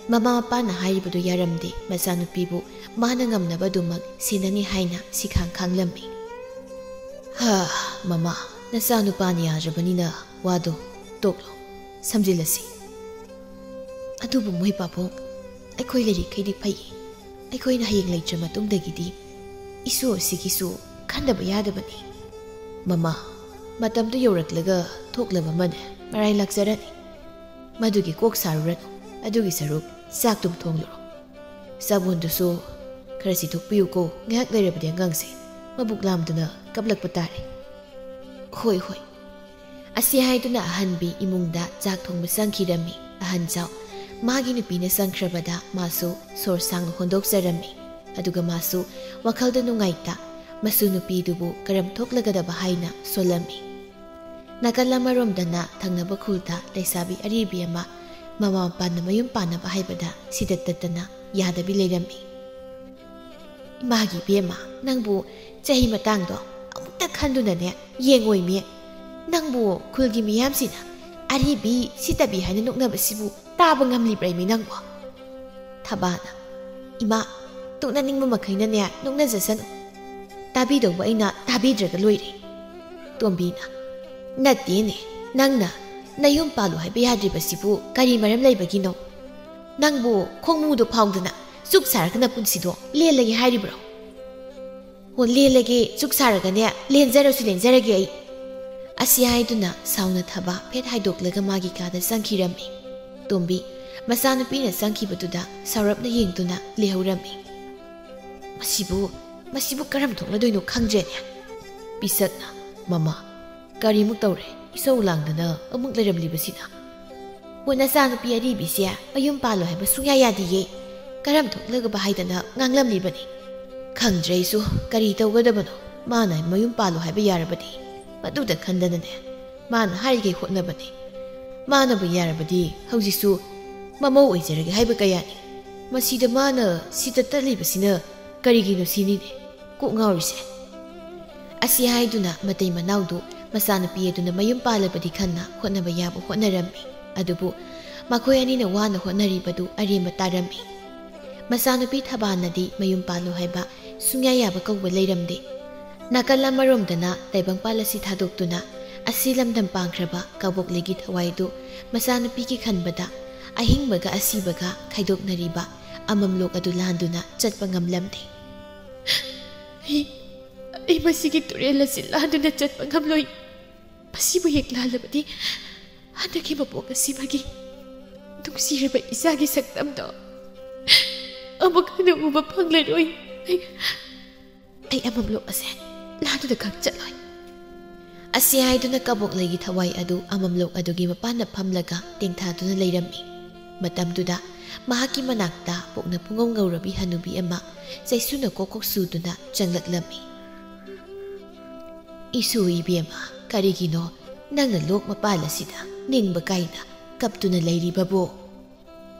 ꯃꯃꯥ ꯃꯄꯥꯅ ꯍꯥꯏꯔꯤꯕꯗꯨ ꯌꯥꯔꯝꯗꯦ꯫ ꯃꯆꯥꯅꯨꯄꯤꯕꯨ ꯃꯥꯅ ꯉꯝꯅꯕ ꯑꯗꯨꯃꯛ ꯁꯦꯟꯅꯅꯤ ꯍꯥꯏꯅ ꯁꯤꯈꯥꯡ ꯈꯥꯡꯂꯝꯃꯤ꯫ ꯍꯥ, ꯃꯃꯥ, ꯅꯆꯥꯅꯨꯄꯥꯅ ꯌꯥꯗ꯭ꯔꯕꯅꯤꯅ ꯋꯥꯗꯣ ꯇꯣꯛꯂꯣ, ꯁꯝꯖꯤꯜꯂꯁꯤ꯫ ꯑꯗꯨꯕꯨ ꯃꯣꯏ ꯄꯥꯕꯨꯡ, ꯑꯩꯈꯣꯏ ꯂꯩꯔꯤꯈꯩꯗꯤ ꯐꯩꯌꯦ꯫ ꯑꯩꯈꯣꯏꯅ ꯍꯌꯦꯡ ꯂꯩꯇ꯭ꯔ ꯃꯇꯨꯡꯗꯒꯤꯗꯤ ꯏꯁꯨ ꯑꯁꯤꯒꯤꯁꯨ ꯈꯟꯗꯕ ꯌꯥꯗꯕꯅꯤ꯫ ꯃꯃꯥ, ꯃꯇꯝꯗꯨ ꯌꯧꯔꯛꯂꯒ ꯊꯣꯛꯂꯕ ꯑꯃꯅꯦ ꯃꯔꯥꯏ ꯂꯥꯛꯆꯔꯅꯤ꯫ ꯃꯗꯨꯒꯤ ꯀꯣꯛ ꯁꯥꯔꯨꯔꯅꯨ꯫ ꯑꯗꯨꯒꯤ ꯁꯔꯨꯛ ꯆꯥꯛꯇꯨꯝ ꯊꯣꯡꯂꯨꯔꯣ꯫ ꯆꯥꯕꯣꯟꯗꯨꯁꯨ ꯈꯔ ꯁꯤꯊꯣꯛꯄꯤꯌꯨꯀꯣ꯫ ꯉꯥꯏꯍꯥꯛ ꯂꯩꯔꯕꯗꯤ ꯑꯉꯥꯡꯁꯦ ꯃꯕꯨꯛ ꯂꯥꯝꯗꯨꯅ ꯀꯞꯂꯛꯄ ꯇꯥꯔꯦ꯫ ꯍꯣꯏ, ꯍꯣꯏ꯫ ꯑꯁꯤ ꯍꯥꯏꯗꯨꯅ ꯑꯍꯟꯕꯤ ꯏꯃꯨꯡꯗ ꯆꯥꯛ ꯊꯣꯡꯕ ꯆꯪꯈꯤꯔꯝꯃꯤ꯫ ꯑꯍꯟꯖꯥꯎ ꯃꯥꯒꯤ ꯅꯨꯄꯤꯅ ꯆꯪꯈ꯭ꯔꯕꯗ ꯃꯥꯁꯨ ꯁꯣꯔ ꯁꯥꯡꯅ ꯍꯣꯟꯗꯣꯛꯆꯔꯝꯃꯤ꯫ ꯑꯗꯨꯒ ꯃꯥꯁꯨ ꯋꯥꯈꯜꯗ ꯅꯨꯡꯉꯥꯏꯇ ꯃꯁꯨ ꯅꯨꯄꯤꯗꯨꯕꯨ ꯀꯔꯝ ꯊꯣꯛꯂꯒꯗꯕ ꯍꯥꯏꯅ ꯁꯣꯜꯂꯝꯃꯤ꯫ ꯅꯥꯀꯜ ꯑꯃꯔꯣꯝꯗꯅ ꯊꯪꯅꯕ ꯈꯨꯜꯗ ꯂꯩꯁꯥꯕꯤ ꯑꯔꯤꯕꯤ ꯑꯃ ꯃꯃꯥ ꯃꯄꯥꯅ ꯃꯌꯨꯝ ꯄꯥꯟꯅꯕ ꯍꯥꯏꯕꯗ ꯁꯤꯗ ꯇꯠꯇꯅ ꯌꯥꯗꯕꯤ ꯂꯩꯔꯝꯃꯤ꯫ ꯏꯃꯥꯒꯤ ꯏꯕꯦꯝꯃ, ꯅꯪꯕꯨ ꯆꯍꯤ ꯃꯇꯥꯡꯗꯣ ꯑꯃꯨꯛꯇ ꯈꯟꯗꯨꯅꯅꯦ ꯌꯦꯡꯉꯣꯏꯃꯤ꯫ ꯅꯪꯕꯨ ꯈꯨꯜꯒꯤ ꯃꯤꯌꯥꯝꯁꯤꯅ ꯑꯔꯤꯕꯤ, ꯁꯤꯠꯇꯕꯤ ꯍꯥꯏꯅ ꯅꯣꯛꯅꯕꯁꯤꯕꯨ ꯇꯥꯕ ꯉꯝꯂꯤꯕ꯭ꯔꯥ ꯏꯃꯤ ꯅꯪꯕꯣ? ꯊꯕꯥꯅ, ꯏꯃꯥ, ꯅꯣꯛꯅꯅꯤꯡꯕ ꯃꯈꯩꯅꯅꯦ ꯅꯣꯛꯅꯖꯁꯅꯨ꯫ ꯇꯥꯕꯤꯗꯧꯕ ꯑꯩꯅ ꯇꯥꯕꯤꯗ꯭ꯔꯒ ꯂꯣꯏꯔꯦ꯫ ꯇꯣꯝꯕꯤꯅ, ꯅꯠꯇꯦꯅꯦ, ꯅꯪꯅ ꯅꯌꯨꯝ ꯄꯥꯜꯂꯨ ꯍꯥꯏꯕ ꯌꯥꯗ꯭ꯔꯤꯕꯁꯤꯕꯨ ꯀꯔꯤ ꯃꯔꯝ ꯂꯩꯕꯒꯤꯅꯣ? "ꯅꯪꯕꯨ ꯈꯣꯡꯃꯨꯗꯣ ꯐꯥꯎꯗꯅ ꯆꯨꯛ ꯁꯥꯔꯒ ꯅꯄꯨꯟꯁꯤꯗꯣ ꯂꯦꯜꯂꯒꯦ ꯍꯥꯏꯔꯤꯕ꯭ꯔꯣ?" "ꯍꯣ, ꯂꯦꯜꯂꯒꯦ, ꯆꯨꯛ ꯁꯥꯔꯒꯅꯦ, ꯂꯦꯟꯖꯔꯁꯨ ꯂꯦꯟꯖꯔꯒꯦ ꯑꯩ꯫" ꯑꯁꯤ ꯍꯥꯏꯗꯨꯅ ꯁꯥꯎꯅ ꯊꯕꯥ ꯐꯦꯠ ꯍꯥꯏꯗꯣꯛꯂꯒ ꯃꯥꯒꯤ ꯀꯥꯗ ꯆꯪꯈꯤꯔꯝꯃꯤ꯫ ꯇꯣꯝꯕꯤ ꯃꯆꯥꯅꯨꯄꯤꯅ ꯆꯪꯈꯤꯕꯗꯨꯗ ꯁꯥꯎꯔꯞꯅ ꯌꯦꯡꯗꯨꯅ ꯂꯩꯍꯧꯔꯝꯃꯤ꯫ "ꯃꯁꯤꯕꯨ, ꯃꯁꯤꯕꯨ ꯀꯔꯝ ꯊꯣꯛꯅꯗꯣꯏꯅꯣ ꯈꯪꯗ꯭ꯔꯦꯅꯦ꯫" ꯄꯤꯁꯛꯅ, "ꯃꯃꯥ, ꯀꯔꯤꯃꯨꯛ ꯇꯧꯔꯦ? ꯏꯁꯧ ꯂꯥꯡꯗꯅ ꯑꯃꯨꯛ ꯂꯩꯔꯝꯂꯤꯕꯁꯤꯅ?" "ꯍꯣ, ꯅꯆꯥꯅꯨꯄꯤ ꯑꯔꯤꯕꯤꯁꯦ ꯃꯌꯨꯝ ꯄꯥꯜꯂꯣ ꯍꯥꯏꯕ ꯁꯨꯡꯌꯥ ꯌꯥꯗꯤꯌꯦ꯫ ꯀꯔꯝ ꯊꯣꯛꯂꯒꯕ ꯍꯥꯏꯗꯅ ꯉꯥꯡꯂꯝꯂꯤꯕꯅꯤ꯫ ꯈꯪꯗ꯭ꯔꯦ ꯑꯩꯁꯨ ꯀꯔꯤ ꯇꯧꯒꯗꯕꯅꯣ꯫ ꯃꯥꯅ ꯃꯌꯨꯝ ꯄꯥꯜꯂꯣ ꯍꯥꯏꯕ ꯌꯥꯔꯕꯗꯤ ꯃꯗꯨꯗ ꯈꯟꯗꯅꯅꯦ, ꯃꯥꯅ ꯍꯥꯏꯔꯤꯈꯩ ꯍꯣꯠꯅꯕꯅꯤ꯫ ꯃꯥꯅꯕꯨ ꯌꯥꯔꯕꯗꯤ ꯍꯧꯖꯤꯛꯁꯨ ꯃꯃꯧ ꯑꯣꯏꯖꯔꯒꯦ ꯍꯥꯏꯕ ꯀꯌꯥꯅꯤ꯫ ꯃꯁꯤꯗ ꯃꯥꯅ ꯁꯤꯗ ꯇꯠꯂꯤꯕꯁꯤꯅ ꯀꯔꯤꯒꯤꯅꯣ ꯁꯤꯅꯤꯅꯦ ꯀꯣꯛ ꯉꯥꯎꯔꯤꯁꯦ꯫" ꯑꯁꯤ ꯍꯥꯏꯗꯨꯅ ꯃꯇꯩ ꯃꯅꯥꯎꯗꯨ ꯃꯆꯥꯅꯨꯄꯤ ꯑꯗꯨꯅ ꯃꯌꯨꯝ ꯄꯥꯜꯂꯕꯗꯤ ꯈꯟꯅ ꯍꯣꯠꯅꯕ ꯌꯥꯕ ꯍꯣꯠꯅꯔꯝꯃꯤ꯫ ꯑꯗꯨꯕꯨ ꯃꯈꯣꯏ ꯑꯅꯤꯅ ꯋꯥꯅ ꯍꯣꯠꯅꯔꯤꯕꯗꯨ ꯑꯔꯦꯝꯕ ꯇꯥꯔꯝꯃꯤ꯫ ꯃꯆꯥꯅꯨꯄꯤ ꯊꯕꯥꯅꯗꯤ ꯃꯌꯨꯝ ꯄꯥꯜꯂꯨ ꯍꯥꯏꯕ ꯁꯨꯡꯌꯥ ꯌꯥꯕ ꯀꯧꯕ ꯂꯩꯔꯝꯗꯦ꯫ ꯅꯥꯀꯜ ꯑꯃꯔꯣꯝꯗꯅ ꯇꯥꯏꯕꯪꯄꯥꯜ ꯑꯁꯤ ꯊꯥꯗꯣꯛꯇꯨꯅ ꯑꯁꯤ ꯂꯝꯗꯝ ꯄꯥꯡꯈ꯭ꯔꯕ ꯀꯕꯣꯛꯂꯩꯒꯤ ꯊꯋꯥꯏꯗꯨ ꯃꯆꯥꯅꯨꯄꯤꯒꯤ ꯈꯟꯕꯗ ꯑꯍꯤꯡꯕꯒ ꯑꯁꯤꯕꯒ ꯈꯥꯏꯗꯣꯛꯅꯔꯤꯕ ꯑꯃꯝꯂꯣꯛ ꯑꯗꯨ ꯂꯥꯟꯗꯨꯅ ꯆꯠꯄ ꯉꯝꯂꯝꯗꯦ꯫ "ꯑꯩ, ꯑꯩ ꯃꯁꯤꯒꯤ ꯇꯨꯔꯦꯜ ꯑꯁꯤ ꯂꯥꯟꯗꯨꯅ ꯆꯠꯄ ꯉꯝꯂꯣꯏ꯫ ꯃꯁꯤꯕꯨ ꯍꯦꯛ ꯂꯥꯜꯂꯕꯗꯤ ꯍꯟꯗꯛꯀꯤ ꯃꯄꯣꯛ ꯑꯁꯤꯃꯒꯤ ꯅꯨꯡꯁꯤꯔꯕ ꯏꯆꯥꯒꯤ ꯁꯛꯇꯝꯗꯣ ꯑꯃꯨꯛ ꯍꯟꯅ ꯎꯕ ꯐꯪꯂꯔꯣꯏ꯫ ꯑꯩ, ꯑꯩ ꯑꯃꯝꯂꯣꯛ ꯑꯁꯦ ꯂꯥꯟꯗꯨꯅ ꯈꯛ ꯆꯠꯂꯣꯏ꯫" ꯑꯁꯤ ꯍꯥꯏꯗꯨꯅ ꯀꯕꯣꯛꯂꯩꯒꯤ ꯊꯋꯥꯏ ꯑꯗꯨ ꯑꯃꯝꯂꯣꯛ ꯑꯗꯨꯒꯤ ꯃꯄꯥꯟꯗ ꯐꯝꯂꯒ ꯇꯦꯡꯊꯥꯗꯨꯅ ꯂꯩꯔꯝꯃꯤ꯫ ꯃꯇꯝꯗꯨꯗ ꯃꯍꯥꯛꯀꯤ ꯃꯅꯥꯛꯇ ꯄꯣꯛꯅ ꯄꯨꯡꯉꯧ ꯉꯧꯔꯕꯤ ꯍꯅꯨꯕꯤ ꯑꯃ ꯆꯩꯁꯨꯅ ꯀꯣꯛ ꯀꯣꯛ ꯁꯨꯗꯨꯅ ꯆꯪꯂꯛꯂꯝꯃꯤ꯫ "ꯏꯁꯨ ꯏꯕꯦꯝꯃ, ꯀꯔꯤꯒꯤꯅꯣ ꯅꯪꯅ ꯂꯣꯛ ꯃꯄꯥꯜ ꯑꯁꯤꯗ ꯅꯤꯡꯕ ꯀꯥꯏꯅ ꯀꯞꯇꯨꯅ ꯂꯩꯔꯤꯕꯕꯨ?"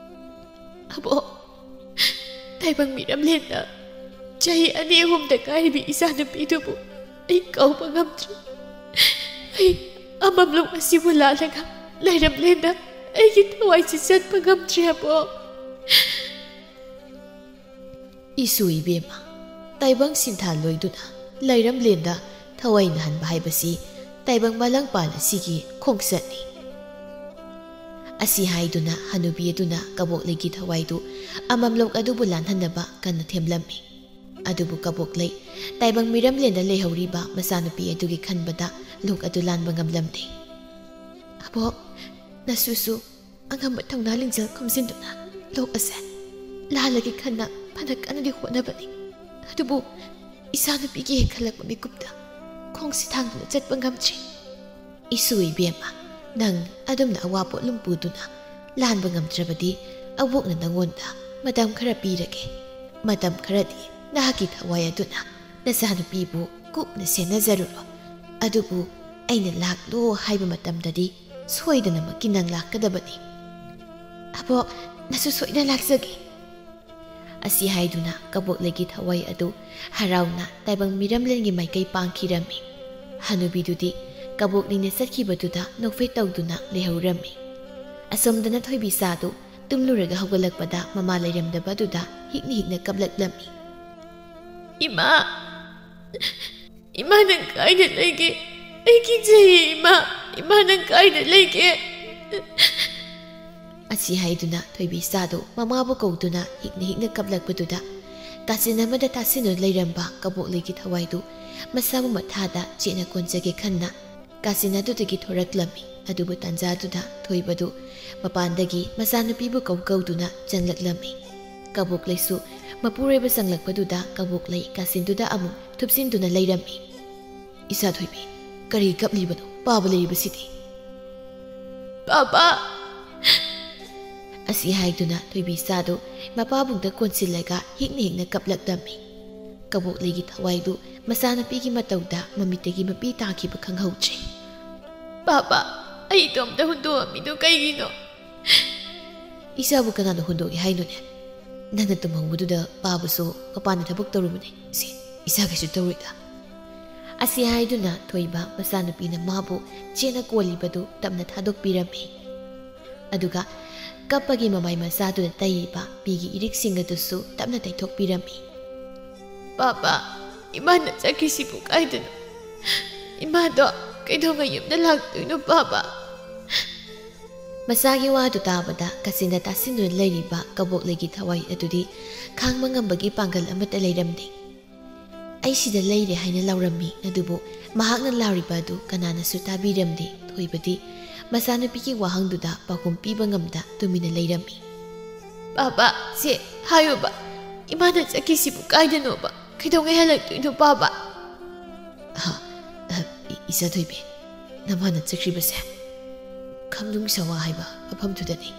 "ꯑꯕꯣꯛ, ꯇꯥꯏꯕꯪ ꯃꯤꯔꯝꯂꯦꯟꯗ ꯆꯍꯤ ꯑꯅꯤ ꯑꯍꯨꯝꯗ ꯉꯥꯏꯔꯤꯕꯤ ꯏꯆꯥꯅꯨꯄꯤꯗꯨꯕꯨ ꯑꯩ ꯀꯧꯕ ꯉꯝꯗ꯭ꯔꯤ꯫ ꯑꯩ ꯑꯃꯝꯂꯣꯛ ꯑꯁꯤꯕꯨ ꯂꯥꯜꯂꯒ ꯂꯩꯔꯝꯂꯦꯟꯗ ꯑꯩꯒꯤ ꯊꯋꯥꯏꯁꯤ ꯆꯠꯄ ꯉꯝꯗ꯭ꯔꯦ ꯑꯕꯣꯛ꯫" "ꯏꯁꯨ ꯏꯕꯦꯝꯃ, ꯇꯥꯏꯕꯪ ꯁꯤꯟꯊꯥ ꯂꯣꯏꯗꯨꯅ ꯂꯩꯔꯝꯂꯦꯟꯗ ꯊꯋꯥꯏ ꯅꯥꯍꯟꯕ ꯍꯥꯏꯕꯁꯤ ꯇꯥꯏꯕꯪ ꯃꯥꯂꯪꯄꯥꯟ ꯑꯁꯤꯒꯤ ꯈꯣꯡꯆꯠꯅꯤ꯫" ꯑꯁꯤ ꯍꯥꯏꯗꯨꯅ ꯍꯅꯨꯕꯤ ꯑꯗꯨꯅ ꯀꯕꯣꯛꯂꯩꯒꯤ ꯊꯋꯥꯏꯗꯨ ꯑꯃꯝꯂꯣꯛ ꯑꯗꯨꯕꯨ ꯂꯥꯟꯍꯟꯅꯕ ꯀꯟꯅ ꯊꯦꯝꯂꯝꯃꯤ꯫ ꯑꯗꯨꯕꯨ ꯀꯕꯣꯛꯂꯩ ꯇꯥꯏꯕꯪ ꯃꯤꯔꯝꯂꯦꯟꯗ ꯂꯩꯍꯧꯔꯤꯕ ꯃꯆꯥꯅꯨꯄꯤ ꯑꯗꯨꯒꯤ ꯈꯟꯕꯗ ꯂꯣꯛ ꯑꯗꯨ ꯂꯥꯟꯕ ꯉꯝꯂꯝꯗꯦ꯫ "ꯑꯕꯣꯛ, ꯅꯁꯨꯁꯨ ꯑꯉꯝꯕ ꯊꯧꯅꯥ ꯂꯤꯡꯖꯦꯜ ꯈꯣꯝꯖꯤꯟꯗꯨꯅ ꯂꯣꯛ ꯑꯁꯦ ꯂꯥꯜꯂꯒꯦ ꯈꯟꯅ ꯐꯅ ꯀꯟꯅꯗꯤ ꯍꯣꯠꯅꯕꯅꯤ꯫ ꯑꯗꯨꯕꯨ ꯏꯆꯥꯅꯨꯄꯤꯒꯤ ꯍꯦꯛ ꯈꯜꯂꯛꯄ ꯃꯤꯀꯨꯞꯇ ꯈꯣꯡꯁꯤ ꯊꯥꯡꯗꯨꯅ ꯆꯠꯄ ꯉꯝꯗ꯭ꯔꯤ꯫ ꯏꯁꯨ ꯏꯕꯦꯝꯃ, ꯅꯪ ꯑꯗꯨꯝꯅ ꯑꯋꯥ ꯄꯣꯠꯂꯨꯝ ꯄꯨꯗꯨꯅ ꯂꯥꯟꯕ ꯉꯝꯗ꯭ꯔꯕꯗꯤ ꯑꯕꯣꯛꯅ ꯅꯪꯉꯣꯟꯗ ꯃꯇꯝ ꯈꯔ ꯄꯤꯔꯒꯦ꯫ ꯃꯇꯝ ꯈꯔꯗꯤ ꯅꯍꯥꯛꯀꯤ ꯊꯋꯥꯏ ꯑꯗꯨꯅ ꯅꯆꯥꯅꯨꯄꯤꯕꯨ ꯀꯨꯞꯅ ꯁꯦꯟꯅꯖꯔꯨꯔꯣ꯫ ꯑꯗꯨꯕꯨ ꯑꯩꯅ ꯂꯥꯛꯂꯣ ꯍꯥꯏꯕ ꯃꯇꯝꯗꯗꯤ ꯁꯣꯏꯗꯅꯃꯛꯀꯤ ꯅꯪ ꯂꯥꯛꯀꯗꯕꯅꯤ꯫" "ꯑꯕꯣꯛ, ꯅꯁꯨ ꯁꯣꯏꯗꯅ ꯂꯥꯛꯆꯒꯦ꯫" ꯑꯁꯤ ꯍꯥꯏꯗꯨꯅ ꯀꯕꯣꯛꯂꯩꯒꯤ ꯊꯋꯥꯏ ꯑꯗꯨ ꯍꯔꯥꯎꯅ ꯇꯥꯏꯕꯪ ꯃꯤꯔꯝꯂꯦꯟꯒꯤ ꯃꯥꯏꯀꯩ ꯄꯥꯡꯈꯤꯔꯝꯃꯤ꯫ ꯍꯅꯨꯕꯤꯗꯨꯗꯤ ꯀꯕꯣꯛꯂꯩꯅ ꯆꯠꯈꯤꯕꯗꯨꯗ ꯅꯣꯛꯐꯦꯠ ꯇꯧꯗꯨꯅ ꯂꯩꯍꯧꯔꯝꯃꯤ꯫ ꯑꯁꯣꯝꯗꯅ ꯊꯣꯏꯕꯤꯆꯥꯗꯨ ꯇꯨꯝꯂꯨꯔꯒ ꯍꯧꯒꯠꯂꯛꯄꯗ ꯃꯃꯥ ꯂꯩꯔꯝꯗꯕꯗꯨꯗ ꯍꯤꯛꯅ ꯍꯤꯛꯅ ꯀꯞꯂꯛꯂꯝꯃꯤ꯫ "ꯏꯃꯥ, ꯏꯃꯥ ꯅꯪ ꯀꯥꯏꯗ ꯂꯩꯒꯦ? ꯑꯩ ꯀꯤꯖꯩꯌꯦ ꯏꯃꯥ, ꯏꯃꯥ ꯅꯪ ꯀꯥꯏꯗ ꯂꯩꯒꯦ?" ꯑꯁꯤ ꯍꯥꯏꯗꯨꯅ ꯊꯣꯏꯕꯤꯆꯥꯗꯨ ꯃꯃꯥꯕꯨ ꯀꯧꯗꯨꯅ ꯍꯤꯛꯅ ꯍꯤꯛꯅ ꯀꯞꯂꯛꯄꯗꯨꯗ ꯀꯥꯆꯤꯟ ꯑꯃꯗ ꯇꯥꯁꯤꯟꯗꯨꯅ ꯂꯩꯔꯝꯕ ꯀꯕꯣꯛꯂꯩꯒꯤ ꯊꯋꯥꯏꯗꯨ ꯃꯁꯥꯕꯨ ꯃꯊꯥꯗ ꯆꯦꯠꯅ ꯀꯣꯟꯖꯒꯦ ꯈꯟꯅ ꯀꯥꯆꯤꯟ ꯑꯗꯨꯗꯒꯤ ꯊꯣꯔꯛꯂꯝꯃꯤ꯫ ꯑꯗꯨꯕꯨ ꯇꯥꯟꯖꯥꯗꯨꯗ ꯊꯣꯏꯕꯗꯨ ꯃꯄꯥꯟꯗꯒꯤ ꯃꯆꯥꯅꯨꯄꯤꯕꯨ ꯀꯧ ꯀꯧꯗꯨꯅ ꯆꯪꯂꯛꯂꯝꯃꯤ꯫ ꯀꯕꯣꯛꯂꯩꯁꯨ ꯃꯄꯨꯔꯣꯏꯕ ꯆꯪꯂꯛꯄꯗꯨꯗ ꯀꯕꯣꯛꯂꯩ ꯀꯥꯆꯤꯟꯗꯨꯗ ꯑꯃꯨꯛ ꯊꯨꯞꯆꯤꯟꯗꯨꯅ ꯂꯩꯔꯝꯃꯤ꯫ "ꯏꯆꯥ ꯊꯣꯏꯕꯤ, ꯀꯔꯤ ꯀꯞꯂꯤꯕꯅꯣ? ꯄꯥꯕ ꯂꯩꯔꯤꯕꯁꯤꯗꯤ?" "ꯄꯥꯕ!" ꯑꯁꯤ ꯍꯥꯏꯗꯨꯅ ꯊꯣꯏꯕꯤꯆꯥꯗꯨ ꯃꯄꯥꯕꯨꯡꯗ ꯀꯣꯟꯁꯤꯜꯂꯒ ꯍꯤꯛꯅ ꯍꯤꯛꯅ ꯀꯞꯂꯛꯂꯝꯃꯤ꯫ ꯀꯕꯣꯛꯂꯩꯒꯤ ꯊꯋꯥꯏꯗꯨ ꯃꯆꯥꯅꯨꯄꯤꯒꯤ ꯃꯇꯧꯗ ꯃꯃꯤꯠꯇꯒꯤ ꯃꯄꯤ ꯇꯥꯈꯤꯕ ꯈꯪꯍꯧꯗ꯭ꯔꯦ꯫ "ꯄꯥꯕ, ꯑꯩ ꯏꯇꯣꯝꯇ ꯍꯨꯟꯗꯣꯛꯑꯝꯃꯤꯗꯣ ꯀꯩꯒꯤꯅꯣ?" "ꯏꯆꯥꯕꯨ ꯀꯅꯥꯅ ꯍꯨꯟꯗꯣꯛꯏ ꯍꯥꯏꯅꯣꯅꯦ? ꯅꯪꯅ ꯇꯨꯝꯍꯧꯕꯗꯨꯗ ꯄꯥꯕꯁꯨ ꯃꯄꯥꯟꯗ ꯊꯕꯛ ꯇꯧꯔꯨꯕꯅꯦ꯫ ꯁꯤ ꯏꯆꯥ ꯀꯩꯁꯨ ꯇꯧꯔꯣꯏꯗ꯫" ꯑꯁꯤ ꯍꯥꯏꯗꯨꯅ ꯊꯣꯏꯕ ꯃꯆꯥꯅꯨꯄꯤꯅ ꯃꯥꯕꯨ ꯆꯦꯠꯅ ꯀꯣꯜꯂꯤꯕꯗꯨ ꯇꯞꯅ ꯊꯥꯗꯣꯛꯄꯤꯔꯝꯃꯤ꯫ ꯑꯗꯨꯒ ꯀꯞꯄꯒꯤ ꯃꯃꯥꯏ ꯃꯆꯥꯗꯨꯗ ꯇꯩꯔꯤꯕ ꯄꯤꯒꯤ ꯏꯔꯤꯛꯁꯤꯡ ꯑꯗꯨꯁꯨ ꯇꯞꯅ ꯇꯩꯊꯣꯛꯄꯤꯔꯝꯃꯤ꯫ "ꯄꯥꯕ, ꯏꯃꯥꯅ ꯆꯠꯈꯤꯁꯤꯕꯨ ꯀꯥꯏꯗꯅꯣ? ꯏꯃꯥꯗꯣ ꯀꯩꯗꯧꯉꯩ ꯌꯨꯝꯗ ꯂꯥꯛꯇꯣꯏꯅꯣ ꯄꯥꯕ?" ꯃꯆꯥꯒꯤ ꯋꯥꯗꯨ ꯇꯥꯕꯗ ꯀꯥꯆꯤꯟꯗ ꯇꯥꯁꯤꯟꯗꯨꯅ ꯂꯩꯔꯤꯕ ꯀꯕꯣꯛꯂꯩꯒꯤ ꯊꯋꯥꯏ ꯑꯗꯨꯗꯤ ꯈꯥꯡꯕ ꯉꯝꯕꯒꯤ ꯄꯥꯡꯒꯜ ꯑꯃꯠꯇ ꯂꯩꯔꯝꯗꯦ꯫ "ꯑꯩ ꯁꯤꯗ ꯂꯩꯔꯦ" ꯍꯥꯏꯅ ꯂꯥꯎꯔꯝꯃꯤ, ꯑꯗꯨꯕꯨ ꯃꯍꯥꯛꯅ ꯂꯥꯎꯔꯤꯕ ꯑꯗꯨ ꯀꯅꯥꯅꯁꯨ ꯇꯥꯕꯤꯔꯝꯗꯦ꯫ ꯊꯣꯏꯕꯗꯤ ꯃꯆꯥꯅꯨꯄꯤꯒꯤ ꯋꯥꯍꯪꯗꯨꯗ ꯄꯥꯎꯈꯨꯝ ꯄꯤꯕ ꯉꯝꯗ ꯇꯨꯃꯤꯟꯅ ꯂꯩꯔꯝꯃꯤ꯫ "ꯄꯥꯕ, ꯁꯦ ꯍꯥꯏꯌꯨꯕ, ꯏꯃꯥꯅ ꯆꯠꯈꯤꯁꯤꯕꯨ ꯀꯥꯏꯗꯅꯣꯕ? ꯀꯩꯗꯧꯉꯩ ꯍꯜꯂꯛꯇꯣꯏꯅꯣ ꯄꯥꯕ?" "ꯑꯍ, ꯑꯍ, ꯏ-, ꯏꯆꯥ ꯊꯣꯏꯕꯤ, ꯅꯃꯥꯅ ꯆꯠꯈ꯭ꯔꯤꯕꯁꯦ ꯈꯝꯅꯨꯡ ꯁꯋꯥ ꯍꯥꯏꯕ ꯃꯐꯝꯗꯨꯗꯅꯤ꯫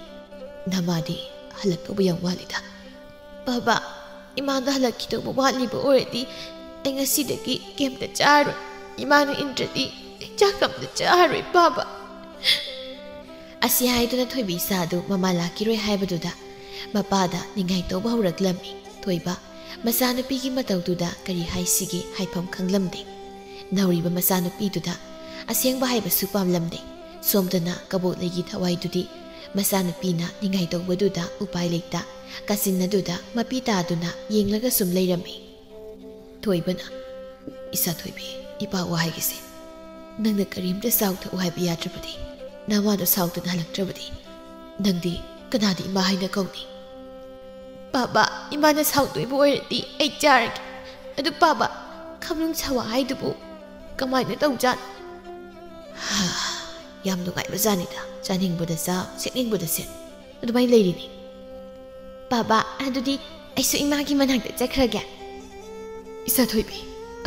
ꯅꯃꯥꯗꯤ ꯍꯜꯂꯛꯇꯧꯕ ꯌꯥꯝ ꯋꯥꯠꯂꯤꯗ꯫" "ꯄꯥꯕ, ꯏꯃꯥꯗ ꯍꯜꯂꯛꯈꯤꯗꯧꯕ ꯋꯥꯠꯂꯤꯕ ꯑꯣꯏꯔꯗꯤ ꯑꯩ ꯉꯁꯤꯗꯒꯤ ꯀꯩꯝꯇ ꯆꯥꯔꯣꯏ꯫ ꯏꯃꯥꯅ ꯏꯟꯗ꯭ꯔꯗꯤ ꯑꯩ ꯆꯥꯛ ꯑꯝꯇ ꯆꯥꯔꯣꯏ ꯄꯥꯕ꯫" ꯑꯁꯤ ꯍꯥꯏꯗꯨꯅ ꯊꯣꯏꯕꯤ ꯏꯆꯥꯗꯨ ꯃꯃꯥ ꯂꯥꯛꯈꯤꯔꯣꯏ ꯍꯥꯏꯕꯗꯨꯗ ꯃꯄꯥꯗ ꯅꯤꯡꯉꯥꯏ ꯇꯧꯕ ꯍꯧꯔꯛꯂꯝꯃꯤ꯫ ꯊꯣꯏꯕ ꯃꯆꯥꯅꯨꯄꯤꯒꯤ ꯃꯇꯧꯗꯨꯗ ꯀꯔꯤ ꯍꯥꯏꯁꯤꯒꯦ ꯍꯥꯏꯐꯝ ꯈꯪꯂꯝꯗꯦ꯫ ꯅꯧꯔꯤꯕ ꯃꯆꯥꯅꯨꯄꯤꯗꯨꯗ ꯑꯁꯦꯡꯕ ꯍꯥꯏꯕꯁꯨ ꯄꯥꯝꯂꯝꯗꯦ꯫ ꯁꯣꯝꯗꯅ ꯀꯕꯣꯛꯂꯩꯒꯤ ꯊꯋꯥꯏꯗꯨꯗꯤ ꯃꯆꯥꯅꯨꯄꯤꯅ ꯅꯤꯡꯉꯥꯏ ꯇꯧꯕꯗꯨꯗ ꯎꯄꯥꯏ ꯂꯩꯇ ꯀꯥꯆꯤꯟ ꯑꯗꯨꯗ ꯃꯄꯤ ꯇꯥꯗꯨꯅ ꯌꯦꯡꯂꯒ ꯁꯨꯝ ꯂꯩꯔꯝꯃꯤ꯫ ꯊꯣꯏꯕꯅ, "ꯏꯆꯥ ꯊꯣꯏꯕꯤ, ꯏꯄꯥ ꯋꯥ ꯍꯥꯏꯒꯦꯁꯦ꯫ ꯅꯪꯅ ꯀꯔꯤꯝꯇ ꯆꯥꯎ ꯊꯛꯎ ꯍꯥꯏꯕ ꯌꯥꯗ꯭ꯔꯕꯗꯤ, ꯅꯃꯥꯗꯣ ꯁꯥꯎꯗꯅ ꯍꯜꯂꯛꯇ꯭ꯔꯕꯗꯤ, ꯅꯪꯗꯤ ꯀꯅꯥꯗ ꯏꯃꯥ ꯍꯥꯏꯅ ꯀꯧꯅꯤ?" "ꯄꯥꯕ, ꯏꯃꯥꯅ ꯁꯥꯎꯗꯣꯏꯕ ꯑꯣꯏꯔꯗꯤ ꯑꯩ ꯆꯥꯔꯒꯦ꯫ ꯑꯗꯨ ꯄꯥꯕ, ꯈꯝꯅꯨꯡ ꯁꯋꯥ ꯍꯥꯏꯗꯨꯕꯨ ꯀꯃꯥꯏꯅ ꯇꯧꯖꯥꯠꯅꯣ?" "ꯍꯥ, ꯌꯥꯝ ꯅꯨꯡꯉꯥꯏꯕ ꯖꯥꯠꯅꯤꯗ꯫ ꯆꯥꯅꯤꯡꯕꯗ ꯆꯥ, ꯁꯦꯠꯅꯤꯡꯕꯗ ꯁꯦꯠ, ꯑꯗꯨꯃꯥꯏꯅ ꯂꯩꯔꯤꯅꯤ꯫" "ꯄꯥꯕ, ꯑꯗꯨꯗꯤ ꯑꯩꯁꯨ ꯏꯃꯥꯒꯤ ꯃꯅꯥꯛꯇ ꯆꯠꯈ꯭ꯔꯒꯦ꯫" "ꯏꯆꯥ ꯊꯣꯏꯕꯤ,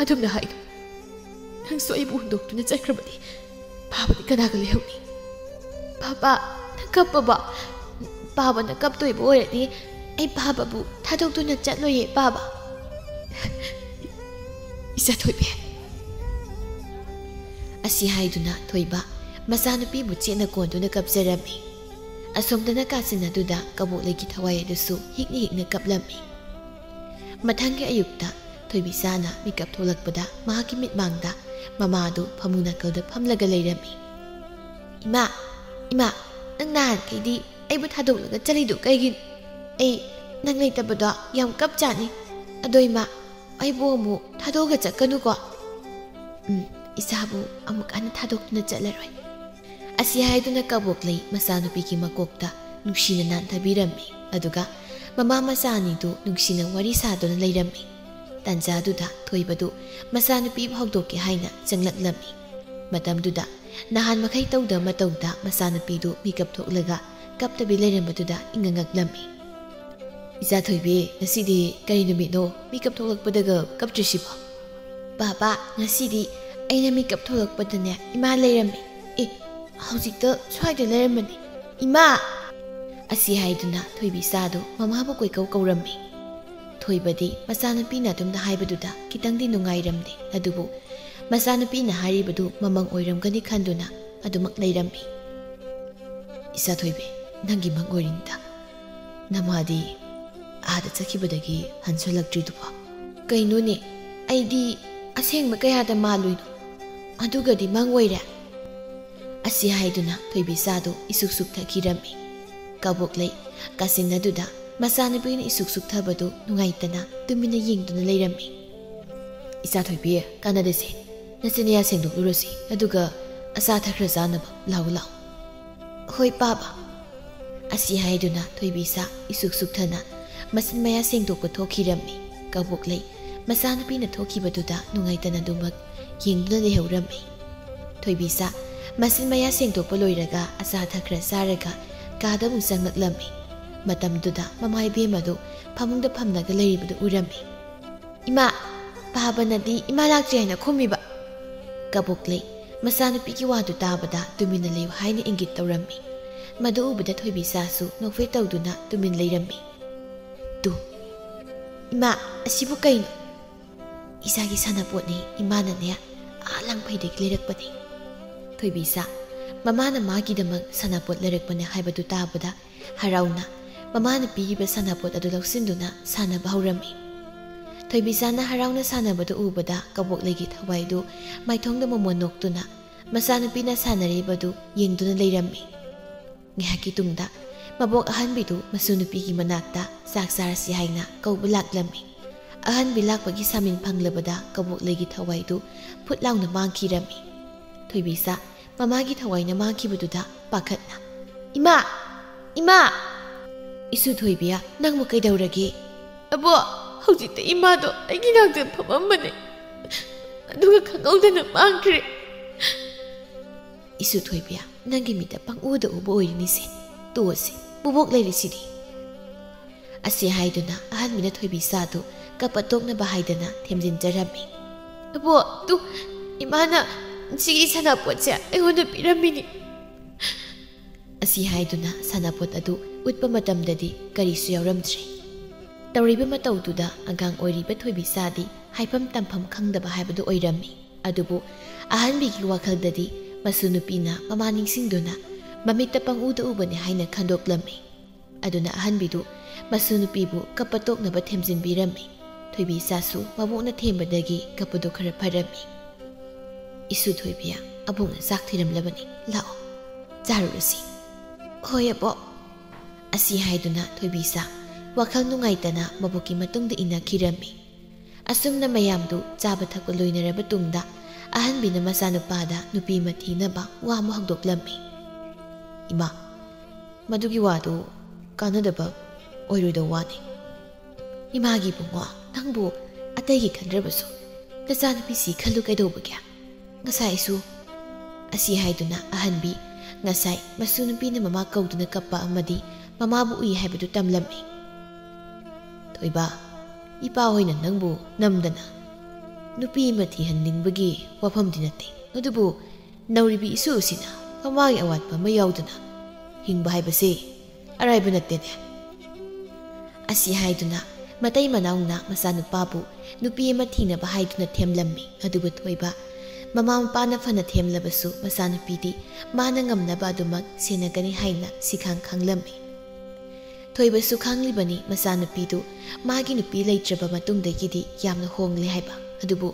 ꯑꯗꯨꯝꯅ ꯍꯥꯏꯅꯨ꯫ ꯅꯪꯁꯨ ꯑꯩꯕꯨ ꯍꯨꯟꯗꯣꯛꯇꯨꯅ ꯆꯠꯈ꯭ꯔꯕꯗꯤ ꯄꯥꯕꯗꯤ ꯀꯅꯥꯒ ꯂꯩꯍꯧꯅꯤ?" "ꯄꯥꯕ, ꯅꯪ ꯀꯞꯄꯕꯣ? ꯄꯥꯕꯅ ꯀꯞꯇꯣꯏꯕ ꯑꯣꯏꯔꯗꯤ ꯑꯩ ꯄꯥꯕꯕꯨ ꯊꯥꯗꯣꯛꯇꯨꯅ ꯆꯠꯂꯣꯏꯌꯦ ꯄꯥꯕ꯫" "ꯏꯆꯥ ꯊꯣꯏꯕꯤ꯫" ꯑꯁꯤ ꯍꯥꯏꯗꯨꯅ ꯊꯣꯏꯕ ꯃꯆꯥꯅꯨꯄꯤꯕꯨ ꯆꯦꯠꯅ ꯀꯣꯟꯗꯨꯅ ꯀꯞꯆꯔꯝꯃꯤ꯫ ꯑꯁꯣꯝꯗꯅ ꯀꯥꯆꯤꯟ ꯑꯗꯨꯗ ꯀꯕꯣꯛꯂꯩꯒꯤ ꯊꯋꯥꯏ ꯑꯗꯨꯁꯨ ꯍꯤꯛꯅ ꯍꯤꯛꯅ ꯀꯞꯂꯝꯃꯤ꯫ ꯃꯊꯪꯒꯤ ꯑꯌꯨꯛꯇ ꯊꯣꯏꯕꯤꯆꯥꯅ ꯃꯤꯀꯞ ꯊꯣꯛꯂꯛꯄꯗ ꯃꯍꯥꯛꯀꯤ ꯃꯤꯠꯃꯥꯡꯗ ꯃꯃꯥꯗꯨ ꯐꯃꯨꯡ ꯅꯥꯀꯜꯗ ꯐꯝꯂꯒ ꯂꯩꯔꯝꯃꯤ꯫ "ꯏꯃꯥ, ꯏꯃꯥ, ꯅꯪ ꯅꯍꯥꯟꯈꯩꯗꯤ ꯑꯩꯕꯨ ꯊꯥꯗꯣꯛꯂꯒ ꯆꯠꯂꯤꯗꯨ ꯀꯩꯒꯤꯅꯣ? ꯑꯩ ꯅꯪ ꯂꯩꯇꯕꯗꯣ ꯌꯥꯝ ꯀꯞꯆꯥꯅꯤ꯫ ꯑꯗꯣ ꯏꯃꯥ, ꯑꯩꯕꯨ ꯑꯃꯨꯛ ꯊꯥꯗꯣꯛꯑꯒ ꯆꯠꯀꯅꯨꯀꯣ꯫" "ꯎꯝ, ꯏꯆꯥꯕꯨ ꯑꯃꯨꯛ ꯍꯟꯅ ꯊꯥꯗꯣꯛꯇꯨꯅ ꯆꯠꯂꯔꯣꯏ꯫" ꯑꯁꯤ ꯍꯥꯏꯗꯨꯅ ꯀꯕꯣꯛꯂꯩ ꯃꯆꯥꯅꯨꯄꯤꯒꯤ ꯃꯀꯣꯛꯇ ꯅꯨꯡꯁꯤꯅ ꯅꯥꯟꯊꯕꯤꯔꯝꯃꯤ꯫ ꯑꯗꯨꯒ ꯃꯃꯥ ꯃꯆꯥ ꯑꯅꯤꯗꯨ ꯅꯨꯡꯁꯤꯅ ꯋꯥꯔꯤ ꯁꯥꯗꯨꯅ ꯂꯩꯔꯝꯃꯤ꯫ ꯇꯥꯟꯖꯥꯗꯨꯗ ꯊꯣꯏꯕꯗꯨ ꯃꯆꯥꯅꯨꯄꯤꯕꯨ ꯍꯧꯗꯣꯛꯀꯦ ꯍꯥꯏꯅ ꯆꯪꯂꯛꯂꯝꯃꯤ꯫ ꯃꯇꯝꯗꯨꯗ ꯅꯍꯥꯟ ꯃꯈꯩ ꯇꯧꯗ ꯃꯇꯧꯗ ꯃꯆꯥꯅꯨꯄꯤꯗꯨ ꯃꯤꯀꯞ ꯊꯣꯛꯂꯒ ꯀꯞꯇꯕꯤ ꯂꯩꯔꯝꯕꯗꯨꯗ ꯏꯉꯛꯉꯛꯂꯝꯃꯤ꯫ "ꯏꯆꯥ ꯊꯣꯏꯕꯤ, ꯉꯁꯤꯗꯤ ꯀꯔꯤ ꯅꯨꯃꯤꯠꯅꯣ ꯃꯤꯀꯞ ꯊꯣꯛꯂꯛꯄꯗꯒ ꯀꯞꯇ꯭ꯔꯤꯁꯤꯕꯣ?" "ꯄꯥꯄꯥ, ꯉꯁꯤꯗꯤ ꯑꯩꯅ ꯃꯤꯀꯞ ꯊꯣꯛꯂꯛꯄꯗꯅꯦ ꯏꯃꯥ ꯂꯩꯔꯝꯃꯤ꯫ ꯑꯦ, ꯍꯧꯖꯤꯛꯇ ꯁ꯭ꯋꯥꯏꯗ ꯂꯩꯔꯝꯕꯅꯤ꯫ ꯏꯃꯥ!" ꯑꯁꯤ ꯍꯥꯏꯗꯨꯅ ꯊꯣꯏꯕꯤ ꯏꯆꯥꯗꯨ ꯃꯃꯥꯕꯨ ꯀꯣꯏꯀꯧ ꯀꯧꯔꯝꯃꯤ꯫ ꯊꯣꯏꯕꯗꯤ ꯃꯆꯥꯅꯨꯄꯤꯅ ꯑꯗꯨꯝꯅ ꯍꯥꯏꯕꯗꯨꯗ ꯈꯤꯇꯪꯗꯤ ꯅꯨꯡꯉꯥꯏꯔꯝꯗꯦ, ꯑꯗꯨꯕꯨ ꯃꯆꯥꯅꯨꯄꯤꯅ ꯍꯥꯏꯔꯤꯕꯗꯨ ꯃꯃꯪ ꯑꯣꯏꯔꯝꯒꯅꯤ ꯈꯟꯗꯨꯅ ꯑꯗꯨꯃꯛ ꯂꯩꯔꯝꯃꯤ꯫ "ꯏꯆꯥ ꯊꯣꯏꯕꯤ, ꯅꯪꯒꯤ ꯃꯪ ꯑꯣꯏꯔꯤꯉꯩꯗ ꯅꯃꯥꯗꯤ ꯑꯥꯗ ꯆꯠꯈꯤꯕꯗꯒꯤ ꯍꯟꯁꯜꯂꯛꯇ꯭ꯔꯤꯗꯨꯕꯣ?" "ꯀꯩꯅꯣꯅꯦ, ꯑꯩꯗꯤ ꯑꯁꯦꯡꯕ ꯀꯌꯥꯗ ꯃꯥꯜꯂꯨꯏꯅꯣ? ꯑꯗꯨꯒꯗꯤ ꯃꯪ ꯑꯣꯏꯔꯦ?" ꯑꯁꯤ ꯍꯥꯏꯗꯨꯅ ꯊꯣꯏꯕꯤ ꯏꯆꯥꯗꯨ ꯏꯁꯨꯛ ꯁꯨꯛꯊꯈꯤꯔꯝꯃꯤ꯫ ꯀꯕꯣꯛꯂꯩ ꯀꯥꯆꯤꯟ ꯑꯗꯨꯗ ꯃꯆꯥꯅꯨꯄꯤꯅ ꯏꯁꯨꯛ ꯁꯨꯛꯊꯕꯗꯨ ꯅꯨꯡꯉꯥꯏꯇꯅ ꯇꯨꯃꯤꯟꯅ ꯌꯦꯡꯗꯨꯅ ꯂꯩꯔꯝꯃꯤ꯫ "ꯏꯆꯥ ꯊꯣꯏꯕꯤ, ꯀꯥꯟꯅꯗꯦꯁꯦ, ꯅꯆꯤꯟ ꯅꯌꯥ ꯁꯦꯡꯗꯣꯛꯂꯨꯔꯁꯤ, ꯑꯗꯨꯒ ꯑꯆꯥ ꯑꯊꯛ ꯈꯔ ꯆꯥꯅꯕ ꯂꯥꯛꯎ, ꯂꯥꯛꯎ꯫" "ꯍꯣꯏ ꯄꯥꯕ꯫" ꯑꯁꯤ ꯍꯥꯏꯗꯨꯅ ꯊꯣꯏꯕꯤ ꯏꯆꯥ ꯏꯁꯨꯛ ꯁꯨꯛꯊꯅ ꯃꯆꯤꯟ ꯃꯌꯥ ꯁꯦꯡꯗꯣꯛꯄ ꯊꯣꯛꯈꯤꯔꯝꯃꯤ꯫ ꯀꯕꯣꯛꯂꯩ ꯃꯆꯥꯅꯨꯄꯤꯅ ꯊꯣꯛꯈꯤꯕꯗꯨꯗ ꯅꯨꯡꯉꯥꯏꯇꯅ ꯑꯗꯨꯃꯛ ꯌꯦꯡꯗꯨꯅ ꯂꯩꯍꯧꯔꯝꯃꯤ꯫ ꯊꯣꯏꯕꯤ ꯏꯆꯥ ꯃꯆꯤꯟ ꯃꯌꯥ ꯁꯦꯡꯗꯣꯛꯄ ꯂꯣꯏꯔꯒ ꯑꯆꯥ ꯑꯊꯛ ꯈꯔ ꯆꯥꯔꯒ ꯀꯥꯗ ꯑꯃꯨꯛ ꯆꯪꯂꯛꯂꯝꯃꯤ꯫ ꯃꯇꯝꯗꯨꯗ ꯃꯃꯥ ꯏꯕꯦꯝꯃꯗꯨ ꯐꯃꯨꯡꯗ ꯐꯝꯂꯒ ꯂꯩꯔꯤꯕꯗꯨ ꯎꯔꯝꯃꯤ꯫ "ꯏꯃꯥ, ꯄꯥꯕꯅꯗꯤ ꯏꯃꯥ ꯂꯥꯛꯇ꯭ꯔꯤ ꯍꯥꯏꯅ ꯈꯨꯝꯃꯤꯕ?" ꯀꯕꯣꯛꯂꯩ ꯃꯆꯥꯅꯨꯄꯤꯒꯤ ꯋꯥꯗꯨ ꯇꯥꯕꯗ ꯇꯨꯃꯤꯟꯅ ꯂꯩꯌꯨ ꯍꯥꯏꯅ ꯏꯪꯒꯤꯠ ꯇꯧꯔꯝꯃꯤ꯫ ꯃꯗꯨ ꯎꯕꯗ ꯊꯣꯏꯕꯤ ꯏꯆꯥꯁꯨ ꯅꯣꯛꯐꯦꯠ ꯇꯧꯗꯨꯅ ꯇꯨꯃꯤꯟ ꯂꯩꯔꯝꯃꯤ꯫ "ꯇꯨ, ꯏꯃꯥ, ꯑꯁꯤꯕꯨ ꯀꯩꯅꯣ?" "ꯏꯆꯥꯒꯤ ꯁꯥꯟꯅꯄꯣꯠꯅꯤ, ꯏꯃꯥꯅꯅꯦ ꯑꯥ ꯂꯥꯡꯐꯩꯗꯒꯤ ꯂꯩꯔꯛꯄꯅꯤ꯫" ꯊꯣꯏꯕꯤ ꯏꯆꯥ ꯃꯃꯥꯅ ꯃꯥꯒꯤꯗꯃꯛ ꯁꯥꯟꯅꯄꯣꯠ ꯂꯩꯔꯛꯄꯅꯦ ꯍꯥꯏꯕꯗꯨ ꯇꯥꯕꯗ ꯍꯔꯥꯎꯅ ꯃꯃꯥꯅ ꯄꯤꯔꯤꯕ ꯁꯥꯟꯅꯄꯣꯠ ꯑꯗꯨ ꯂꯧꯁꯤꯟꯗꯨꯅ ꯁꯥꯟꯅꯕ ꯍꯧꯔꯝꯃꯤ꯫ ꯊꯣꯏꯕꯤ ꯏꯆꯥꯅ ꯍꯔꯥꯎꯅ ꯁꯥꯟꯅꯕꯗꯨ ꯎꯕꯗ ꯀꯕꯣꯛꯂꯩꯒꯤ ꯊꯋꯥꯏꯗꯨ ꯃꯥꯏꯊꯣꯡꯗ ꯃꯣꯃꯣꯟ ꯅꯣꯛꯇꯨꯅ ꯃꯆꯥꯅꯨꯄꯤꯅ ꯁꯥꯟꯅꯔꯤꯕꯗꯨ ꯌꯦꯡꯗꯨꯅ ꯂꯩꯔꯝꯃꯤ꯫ ꯉꯥꯏꯍꯥꯛꯀꯤ ꯇꯨꯡꯗ ꯃꯕꯣꯛ ꯑꯍꯟꯕꯤꯗꯨ ꯃꯁꯨ ꯅꯨꯄꯤꯒꯤ ꯃꯅꯥꯛꯇ ꯆꯥꯛ ꯆꯥꯔꯁꯤ ꯍꯥꯏꯅ ꯀꯧꯕ ꯂꯥꯛꯂꯝꯃꯤ꯫ ꯑꯍꯟꯕꯤ ꯂꯥꯛꯄꯒꯤ ꯁꯥꯃꯤꯟ ꯐꯪꯂꯕꯗ ꯀꯕꯣꯛꯂꯩꯒꯤ ꯊꯋꯥꯏꯗꯨ ꯐꯨꯠ ꯂꯥꯎꯅ ꯃꯥꯡꯈꯤꯔꯝꯃꯤ꯫ ꯊꯣꯏꯕꯤ ꯏꯆꯥ ꯃꯃꯥꯒꯤ ꯊꯋꯥꯏꯅ ꯃꯥꯡꯈꯤꯕꯗꯨꯗ ꯄꯥꯈꯠꯅ, "ꯏꯃꯥ! ꯏꯃꯥ!" "ꯏꯁꯨ ꯊꯣꯏꯕꯤꯌꯥ, ꯅꯪꯕꯨ ꯀꯩꯗꯧꯔꯒꯦ?" "ꯑꯕꯣ, ꯍꯧꯖꯤꯛꯇ ꯏꯃꯥꯗꯣ ꯑꯩꯒꯤ ꯅꯥꯛꯇ ꯐꯝꯃꯝꯕꯅꯦ, ꯑꯗꯨꯒ ꯈꯪꯍꯧꯗꯅ ꯃꯥꯡꯈ꯭ꯔꯦ꯫" "ꯏꯁꯨ ꯊꯣꯏꯕꯤꯌꯥ, ꯅꯪꯒꯤ ꯃꯤꯠꯇ ꯄꯪꯎꯗ ꯎꯕ ꯑꯣꯏꯔꯤꯅꯤꯁꯦ꯫ ꯇꯣꯛꯑꯁꯤ, ꯕꯣꯕꯣꯛ ꯂꯩꯔꯤꯁꯤꯗꯤ꯫" ꯑꯁꯤ ꯍꯥꯏꯗꯨꯅ ꯑꯍꯟꯕꯤꯅ ꯊꯣꯏꯕꯤꯆꯥꯗꯨ ꯀꯞꯄ ꯇꯣꯛꯅꯕ ꯍꯥꯏꯗꯅ ꯊꯦꯝꯖꯤꯟꯖꯔꯝꯃꯤ꯫ "ꯑꯕꯣ, ꯇꯨ, ꯏꯃꯥꯅ ꯁꯤꯒꯤ ꯁꯅꯥꯄꯣꯠꯁꯦ ꯑꯩꯉꯣꯟꯗ ꯄꯤꯔꯝꯃꯤꯅꯤ꯫" ꯑꯁꯤ ꯍꯥꯏꯗꯨꯅ ꯁꯅꯥꯄꯣꯠ ꯑꯗꯨ ꯎꯠꯄ ꯃꯇꯝꯗꯗꯤ ꯀꯔꯤꯁꯨ ꯌꯥꯎꯔꯝꯗ꯭ꯔꯦ꯫ ꯇꯧꯔꯤꯕ ꯃꯇꯧꯗꯨꯗ ꯑꯉꯥꯡ ꯑꯣꯏꯔꯤꯕ ꯊꯣꯏꯕꯤꯆꯥꯗꯤ ꯍꯥꯏꯐꯝ ꯇꯝꯐꯝ ꯈꯪꯗꯕ ꯍꯥꯏꯕꯗꯨ ꯑꯣꯏꯔꯝꯃꯤ꯫ ꯑꯗꯨꯕꯨ ꯑꯍꯟꯕꯤꯒꯤ ꯋꯥꯈꯜꯗꯗꯤ ꯃꯁꯨ ꯅꯨꯄꯤꯅ ꯃꯃꯥ ꯅꯤꯡꯁꯤꯡꯗꯨꯅ ꯃꯃꯤꯠꯇ ꯄꯪꯎꯗ ꯎꯕꯅꯤ ꯍꯥꯏꯅ ꯈꯟꯗꯣꯛꯂꯝꯃꯤ꯫ ꯑꯗꯨꯅ ꯑꯍꯟꯕꯤꯗꯨ ꯃꯁꯨ ꯅꯨꯄꯤꯕꯨ ꯀꯞꯄ ꯇꯣꯛꯅꯕ ꯊꯦꯝꯖꯤꯟꯕꯤꯔꯝꯃꯤ꯫ ꯊꯣꯏꯕꯤꯆꯥꯁꯨ ꯃꯕꯣꯛꯅ ꯊꯦꯝꯕꯗꯒꯤ ꯀꯞꯄꯗꯨ ꯈꯔ ꯐꯔꯝꯃꯤ꯫ "ꯏꯁꯨ ꯊꯣꯏꯕꯤꯌꯥ, ꯑꯕꯣꯛꯅ ꯆꯥꯛ ꯊꯤꯔꯝꯂꯕꯅꯤ, ꯂꯥꯛꯑꯣ, ꯆꯥꯔꯨꯔꯁꯤ꯫" "ꯍꯣꯏ, ꯑꯕꯣꯛ꯫" ꯑꯁꯤ ꯍꯥꯏꯗꯨꯅ ꯊꯣꯏꯕꯤꯆꯥ ꯋꯥꯈꯜ ꯅꯨꯡꯉꯥꯏꯇꯅ ꯃꯕꯣꯛꯀꯤ ꯃꯇꯨꯡꯗ ꯏꯟꯅꯈꯤꯔꯝꯃꯤ꯫ ꯑꯁꯨꯝꯅ ꯃꯌꯥꯝꯗꯨ ꯆꯥꯕ ꯊꯛꯄ ꯂꯣꯏꯅꯔꯕ ꯇꯨꯡꯗ ꯑꯍꯟꯕꯤꯅ ꯃꯆꯥꯅꯨꯄꯥꯗ ꯅꯨꯄꯤ ꯑꯃ ꯊꯤꯅꯕ ꯋꯥ ꯑꯃ ꯍꯧꯗꯣꯛꯂꯝꯃꯤ꯫ "ꯏꯃꯥ, ꯃꯗꯨꯒꯤ ꯋꯥꯗꯨ ꯀꯥꯟꯅꯗꯕ ꯑꯣꯏꯔꯣꯏꯗꯧ ꯋꯥꯅꯤ꯫" "ꯏꯃꯥꯒꯤ ꯏꯕꯨꯡꯉꯣ, ꯅꯪꯕꯨ ꯑꯇꯩꯒꯤ ꯈꯟꯗ꯭ꯔꯕꯁꯨ ꯅꯆꯥꯅꯨꯄꯤꯁꯤ ꯈꯜꯂꯨ ꯀꯩꯗꯧꯕꯒꯦ? ꯉꯁꯥꯏꯁꯨ," ꯑꯁꯤ ꯍꯥꯏꯗꯨꯅ ꯑꯍꯟꯕꯤ ꯉꯁꯥꯏ ꯃꯁꯨ ꯅꯨꯄꯤꯅ ꯃꯃꯥ ꯀꯧꯗꯨꯅ ꯀꯞꯄ ꯑꯃꯗꯤ ꯃꯃꯥꯕꯨ ꯎꯏ ꯍꯥꯏꯕꯗꯨ ꯇꯝꯂꯝꯃꯤ꯫ "ꯊꯣꯏꯕ, ꯏꯄꯥ ꯍꯣꯏꯅ ꯅꯪꯕꯨ ꯅꯝꯗꯅ ꯅꯨꯄꯤ ꯑꯃ ꯊꯤꯍꯟꯅꯤꯡꯕꯒꯤ ꯋꯥꯐꯝꯗꯤ ꯅꯠꯇꯦ, ꯑꯗꯨꯕꯨ ꯅꯧꯔꯤꯕꯤ ꯏꯁꯨ ꯑꯁꯤꯅ ꯃꯃꯥꯒꯤ ꯑꯋꯥꯠꯄ ꯑꯃ ꯌꯥꯎꯗꯅ ꯍꯤꯡꯕ ꯍꯥꯏꯕꯁꯤ ꯑꯔꯥꯏꯕ ꯅꯠꯇꯦꯅꯦ꯫" ꯑꯁꯤ ꯍꯥꯏꯗꯨꯅ ꯃꯇꯩ ꯃꯅꯥꯎꯅ ꯃꯆꯥꯅꯨꯄꯥꯕꯨ ꯅꯨꯄꯤ ꯑꯃ ꯊꯤꯅꯕ ꯍꯥꯏꯗꯨꯅ ꯊꯦꯝꯂꯝꯃꯤ꯫ ꯑꯗꯨꯕꯨ ꯊꯣꯏꯕ, ꯃꯃꯥ ꯃꯄꯥꯅ ꯐꯅ ꯊꯦꯝꯂꯕꯁꯨ ꯃꯆꯥꯅꯨꯄꯤꯗꯤ ꯃꯥꯅ ꯉꯝꯅꯕ ꯑꯗꯨꯃꯛ ꯁꯦꯟꯅꯒꯅꯤ ꯍꯥꯏꯅ ꯁꯤꯈꯥꯡ ꯈꯥꯡꯂꯝꯃꯤ꯫ ꯊꯣꯏꯕꯁꯨ ꯈꯪꯂꯤꯕꯅꯤ ꯃꯆꯥꯅꯨꯄꯤꯗꯨ ꯃꯥꯒꯤ ꯅꯨꯄꯤ ꯂꯩꯇ꯭ꯔꯕ ꯃꯇꯨꯡꯗꯒꯤꯗꯤ ꯌꯥꯝꯅ ꯍꯣꯡꯂꯦ ꯍꯥꯏꯕ꯫ ꯑꯗꯨꯕꯨ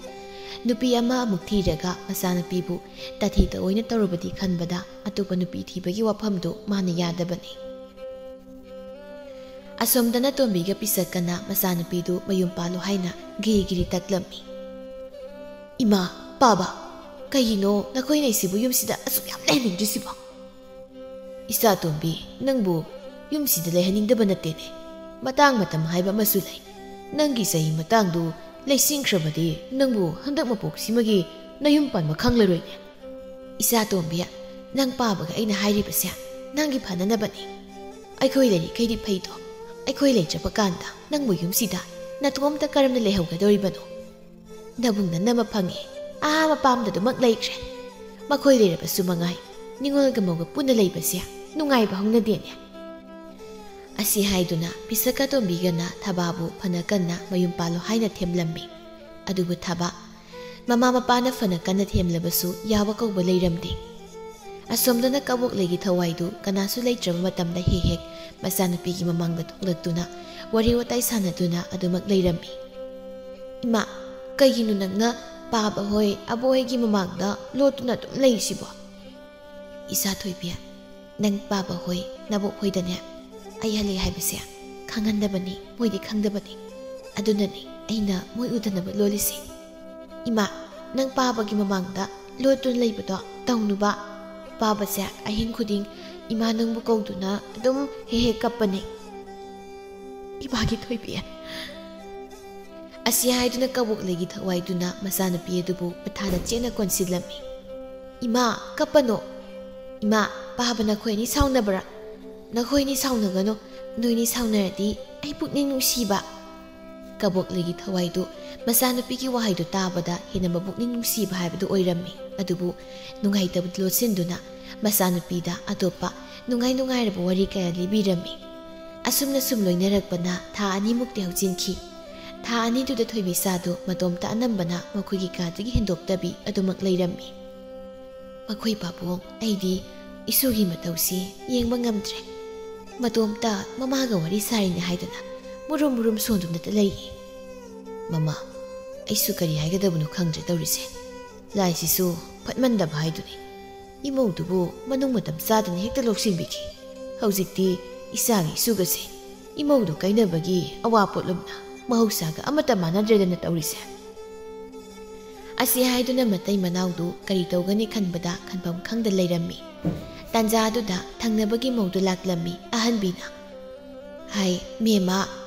ꯅꯨꯄꯤ ꯑꯃ ꯑꯃꯨꯛ ꯊꯤꯔꯒ ꯃꯆꯥꯅꯨꯄꯤꯕꯨ ꯇꯥꯊꯤ ꯇꯑꯣꯏꯅ ꯇꯧꯔꯕꯗꯤ ꯈꯟꯕꯗ ꯑꯇꯣꯞꯄ ꯅꯨꯄꯤ ꯊꯤꯕꯒꯤ ꯋꯥꯐꯝꯗꯨ ꯃꯥꯅ ꯌꯥꯗꯕꯅꯤ꯫ ꯑꯁꯣꯝꯗꯅ ꯇꯣꯝꯕꯤꯒ ꯄꯤꯁꯛꯀꯅ ꯃꯆꯥꯅꯨꯄꯤꯗꯨ ꯃꯌꯨꯝ ꯄꯥꯜꯂꯨ ꯍꯥꯏꯅ ꯘꯤꯔꯤ ꯘꯤꯔꯤ ꯇꯛꯂꯝꯃꯤ꯫ "ꯏꯃꯥ, ꯄꯥꯕ, "ꯀꯩꯒꯤꯅꯣ ꯅꯈꯣꯏꯅ ꯑꯩꯁꯤꯕꯨ ꯌꯨꯝꯁꯤꯗ ꯑꯁꯨꯛ ꯌꯥꯝ ꯂꯩꯍꯟꯅꯤꯡꯗ꯭ꯔꯤꯁꯤꯕꯣ?" "ꯏꯆꯥ ꯇꯣꯝꯕꯤ, ꯅꯪꯕꯨ ꯌꯨꯝꯁꯤꯗ ꯂꯩꯍꯟꯅꯤꯡꯗꯕ ꯅꯠꯇꯦꯅꯦ꯫ ꯃꯇꯥꯡ ꯃꯇꯝ ꯍꯥꯏꯕ ꯑꯃꯁꯨ ꯂꯩ꯫ ꯅꯪꯒꯤ ꯆꯍꯤ ꯃꯇꯥꯡꯗꯨ ꯂꯩꯁꯤꯡꯈ꯭ꯔꯕꯗꯤ ꯅꯪꯕꯨ ꯍꯟꯗꯛ ꯃꯄꯣꯛꯁꯤꯃꯒꯤ ꯅꯌꯨꯝ ꯄꯥꯟꯕ ꯈꯪꯂꯔꯣꯏꯅꯦ꯫ ꯏꯆꯥ ꯇꯣꯝꯕꯤ, ꯅꯪ ꯄꯥꯕꯒ ꯑꯩꯅ ꯍꯥꯏꯔꯤꯕꯁꯦ ꯅꯪꯒꯤ ꯐꯅꯅꯕꯅꯤ꯫ ꯑꯩꯈꯣꯏ ꯂꯩꯔꯤꯈꯩꯗꯤ ꯐꯩꯗꯣ, ꯑꯩꯈꯣꯏ ꯂꯩꯇ꯭ꯔꯕ ꯀꯥꯟꯗ ꯅꯪꯕꯨ ꯌꯨꯝꯁꯤꯗ ꯅꯇꯣꯝꯇ ꯀꯔꯝꯅ ꯂꯩꯍꯧꯒꯗꯧꯔꯤꯕꯅꯣ? ꯅꯕꯨꯡ ꯅꯪꯅ ꯑꯃ ꯐꯪꯉꯦ, ꯑꯍꯥ ꯃꯄꯥꯝꯗ ꯑꯗꯨꯃꯛ ꯂꯩꯈ꯭ꯔꯦ꯫ ꯃꯈꯣꯏ ꯂꯩꯔꯕꯁꯨ ꯃꯉꯥꯏ, ꯅꯤꯉꯣꯜꯒ ꯃꯧꯒ ꯄꯨꯟꯅ ꯂꯩꯕꯁꯦ ꯅꯨꯡꯉꯥꯏꯕ ꯍꯧꯅꯗꯦꯅꯦ꯫" ꯑꯁꯤ ꯍꯥꯏꯗꯨꯅ ꯄꯤꯁꯛꯀ ꯇꯣꯝꯕꯤꯒꯅ ꯊꯕꯥꯕꯨ ꯐꯅ ꯀꯟꯅ ꯃꯌꯨꯝ ꯄꯥꯜꯂꯣ ꯍꯥꯏꯅ ꯊꯦꯝꯂꯝꯃꯤ꯫ ꯑꯗꯨꯕꯨ ꯊꯕꯥ ꯃꯃꯥ ꯃꯄꯥꯅ ꯐꯅ ꯀꯟꯅ ꯊꯦꯝꯂꯕꯁꯨ ꯌꯥꯕ ꯀꯧꯕ ꯂꯩꯔꯝꯗꯦ꯫ ꯑꯁꯣꯝꯗꯅ ꯀꯕꯣꯛꯂꯩꯒꯤ ꯊꯋꯥꯏꯗꯨ ꯀꯅꯥꯁꯨ ꯂꯩꯇ꯭ꯔꯕ ꯃꯇꯝꯗ ꯍꯦꯛ ꯍꯦꯛ ꯃꯆꯥꯅꯨꯄꯤꯒꯤ ꯃꯃꯥꯡꯗ ꯊꯣꯛꯂꯛꯇꯨꯅ ꯋꯥꯔꯤ ꯋꯥꯇꯥꯏ ꯁꯥꯟꯅꯗꯨꯅ ꯑꯗꯨꯃꯛ ꯂꯩꯔꯝꯃꯤ꯫ "ꯏꯃꯥ, ꯀꯩꯒꯤꯅꯣ ꯅꯪꯅ ꯄꯥꯕ ꯍꯣꯏ, ꯑꯕꯣꯛ ꯍꯣꯏꯒꯤ ꯃꯃꯥꯡꯗ ꯂꯣꯠꯇꯨꯅ ꯑꯗꯨꯝ ꯂꯩꯔꯤꯁꯤꯕꯣ?" "ꯏꯆꯥ ꯊꯣꯏꯕꯤ, ꯅꯪ ꯄꯥꯕ ꯍꯣꯏ, ꯅꯕꯣꯛ ꯍꯣꯏꯗꯅꯦ ꯑꯩ ꯍꯜꯂꯛꯑꯦ ꯍꯥꯏꯕꯁꯦ ꯈꯪꯍꯟꯗꯕꯅꯤ, ꯃꯣꯏꯗꯤ ꯈꯪꯗꯕꯅꯤ꯫ ꯑꯗꯨꯅꯅꯤ ꯑꯩꯅ ꯃꯣꯏ ꯎꯗꯅꯕ ꯂꯣꯜꯂꯤꯁꯦ꯫ ꯏꯃꯥ, ꯅꯪ ꯄꯥꯕꯒꯤ ꯃꯃꯥꯡꯗ ꯂꯣꯠꯇꯨꯅ ꯂꯩꯕꯗꯣ ꯇꯧꯅꯨꯕ꯫ ꯄꯥꯕꯁꯦ ꯑꯍꯤꯡ ꯈꯨꯗꯤꯡ ꯏꯃꯥ ꯅꯪꯕꯨ ꯀꯧꯗꯨꯅ ꯑꯗꯨꯝ ꯍꯦꯛ ꯍꯦꯛ ꯀꯞꯄꯅꯦ꯫" "ꯏꯃꯥꯒꯤ ꯊꯣꯏꯕꯤ꯫" ꯑꯁꯤ ꯍꯥꯏꯗꯨꯅ ꯀꯕꯣꯛꯂꯩꯒꯤ ꯊꯋꯥꯏꯗꯨꯅ ꯃꯆꯥꯅꯨꯄꯤ ꯑꯗꯨꯕꯨ ꯃꯊꯥꯗ ꯆꯦꯠꯅ ꯀꯣꯟꯁꯤꯜꯂꯝꯃꯤ꯫ "ꯏꯃꯥ, ꯀꯞꯄꯅꯣ꯫ ꯏꯃꯥ, ꯄꯥꯕ ꯅꯈꯣꯏ ꯑꯅꯤ ꯁꯥꯎꯅꯕ꯭ꯔꯥ? ꯅꯈꯣꯏ ꯑꯅꯤ ꯁꯥꯎꯅꯒꯅꯣ꯫ ꯅꯣꯏꯅꯤ ꯁꯥꯎꯅꯔꯗꯤ ꯑꯩ ꯄꯨꯛꯅꯤꯡ ꯅꯨꯡꯁꯤꯕ꯫" ꯀꯕꯣꯛꯂꯩꯒꯤ ꯊꯋꯥꯏꯗꯨ ꯃꯆꯥꯅꯨꯄꯤꯒꯤ ꯋꯥꯍꯩꯗꯨ ꯇꯥꯕꯗ ꯍꯦꯟꯅ ꯃꯄꯨꯛꯅꯤꯡ ꯅꯨꯡꯁꯤꯕ ꯍꯥꯏꯕꯗꯨ ꯑꯣꯏꯔꯝꯃꯤ꯫ ꯑꯗꯨꯕꯨ ꯅꯨꯡꯉꯥꯏꯇꯕ ꯂꯣꯠꯁꯤꯟꯗꯨꯅ ꯃꯆꯥꯅꯨꯄꯤꯗ ꯑꯇꯣꯞꯄ ꯅꯨꯡꯉꯥꯏ ꯅꯨꯡꯉꯥꯏꯔꯕ ꯋꯥꯔꯤ ꯀꯌꯥ ꯂꯤꯕꯤꯔꯝꯃꯤ꯫ ꯑꯁꯨꯝꯅ ꯁꯨꯝ ꯂꯣꯏꯅꯔꯛꯄꯅ ꯊꯥ ꯑꯅꯤꯃꯨꯛꯇꯤ ꯍꯧꯖꯤꯟꯈꯤ꯫ ꯊꯥ ꯑꯅꯤꯗꯨꯗ ꯊꯣꯏꯕꯤ ꯏꯆꯥꯗꯨ ꯃꯇꯣꯝꯇ ꯑꯅꯝꯕꯅ ꯃꯈꯣꯏꯒꯤ ꯀꯥꯗꯒꯤ ꯍꯦꯟꯗꯣꯛꯇꯕꯤ ꯑꯗꯨꯃꯛ ꯂꯩꯔꯝꯃꯤ꯫ "ꯃꯈꯣꯏ ꯄꯥꯕꯨꯡ, ꯑꯩꯗꯤ ꯏꯁꯨꯒꯤ ꯃꯇꯧꯁꯤ ꯌꯦꯡꯕ ꯉꯝꯗ꯭ꯔꯦ꯫ ꯃꯇꯣꯝꯇ ꯃꯃꯥꯒ ꯋꯥꯔꯤ ꯁꯥꯔꯤꯅꯦ ꯍꯥꯏꯗꯨꯅ ꯃꯨꯔꯨꯝ ꯃꯨꯔꯨꯝ ꯁꯣꯟꯗꯨꯅꯇ ꯂꯩꯌꯦ꯫" "ꯃꯃꯥ, ꯑꯩꯁꯨ ꯀꯔꯤ ꯍꯥꯏꯒꯗꯕꯅꯣ ꯈꯪꯗ꯭ꯔꯦ ꯇꯧꯔꯤꯁꯦ꯫ ꯂꯥꯏꯁꯤꯁꯨ ꯐꯠꯃꯟꯗꯕ ꯍꯥꯏꯗꯨꯅꯤ꯫ ꯏꯃꯧꯗꯨꯕꯨ ꯃꯅꯨꯡ ꯃꯇꯝ ꯆꯥꯗꯅ ꯍꯦꯛꯇ ꯂꯧꯁꯤꯟꯕꯤꯈꯤ꯫ ꯍꯧꯖꯤꯛꯇꯤ ꯏꯆꯥꯒ ꯏꯁꯨꯒꯁꯦ ꯏꯃꯧꯗꯨ ꯀꯥꯏꯅꯕꯒꯤ ꯑꯋꯥ ꯄꯣꯠꯂꯨꯝꯅ ꯃꯍꯧꯁꯥꯒ ꯑꯃꯠꯇ ꯃꯥꯟꯅꯗ꯭ꯔꯦꯗꯅ ꯇꯧꯔꯤꯁꯦ꯫" ꯑꯁꯤ ꯍꯥꯏꯗꯨꯅ ꯃꯇꯩ ꯃꯅꯥꯎꯗꯨ ꯀꯔꯤ ꯇꯧꯒꯅꯤ ꯈꯟꯕꯗ ꯈꯟꯐꯝ ꯈꯪꯗ ꯂꯩꯔꯝꯃꯤ꯫ ꯇꯥꯟꯖꯥꯗꯨꯗ ꯊꯪꯅꯕꯒꯤ ꯃꯧꯗꯨ ꯂꯥꯛꯂꯝꯃꯤ꯫ ꯑꯍꯟꯕꯤꯅ, "ꯍꯥꯏ, ꯃꯦꯝꯃ,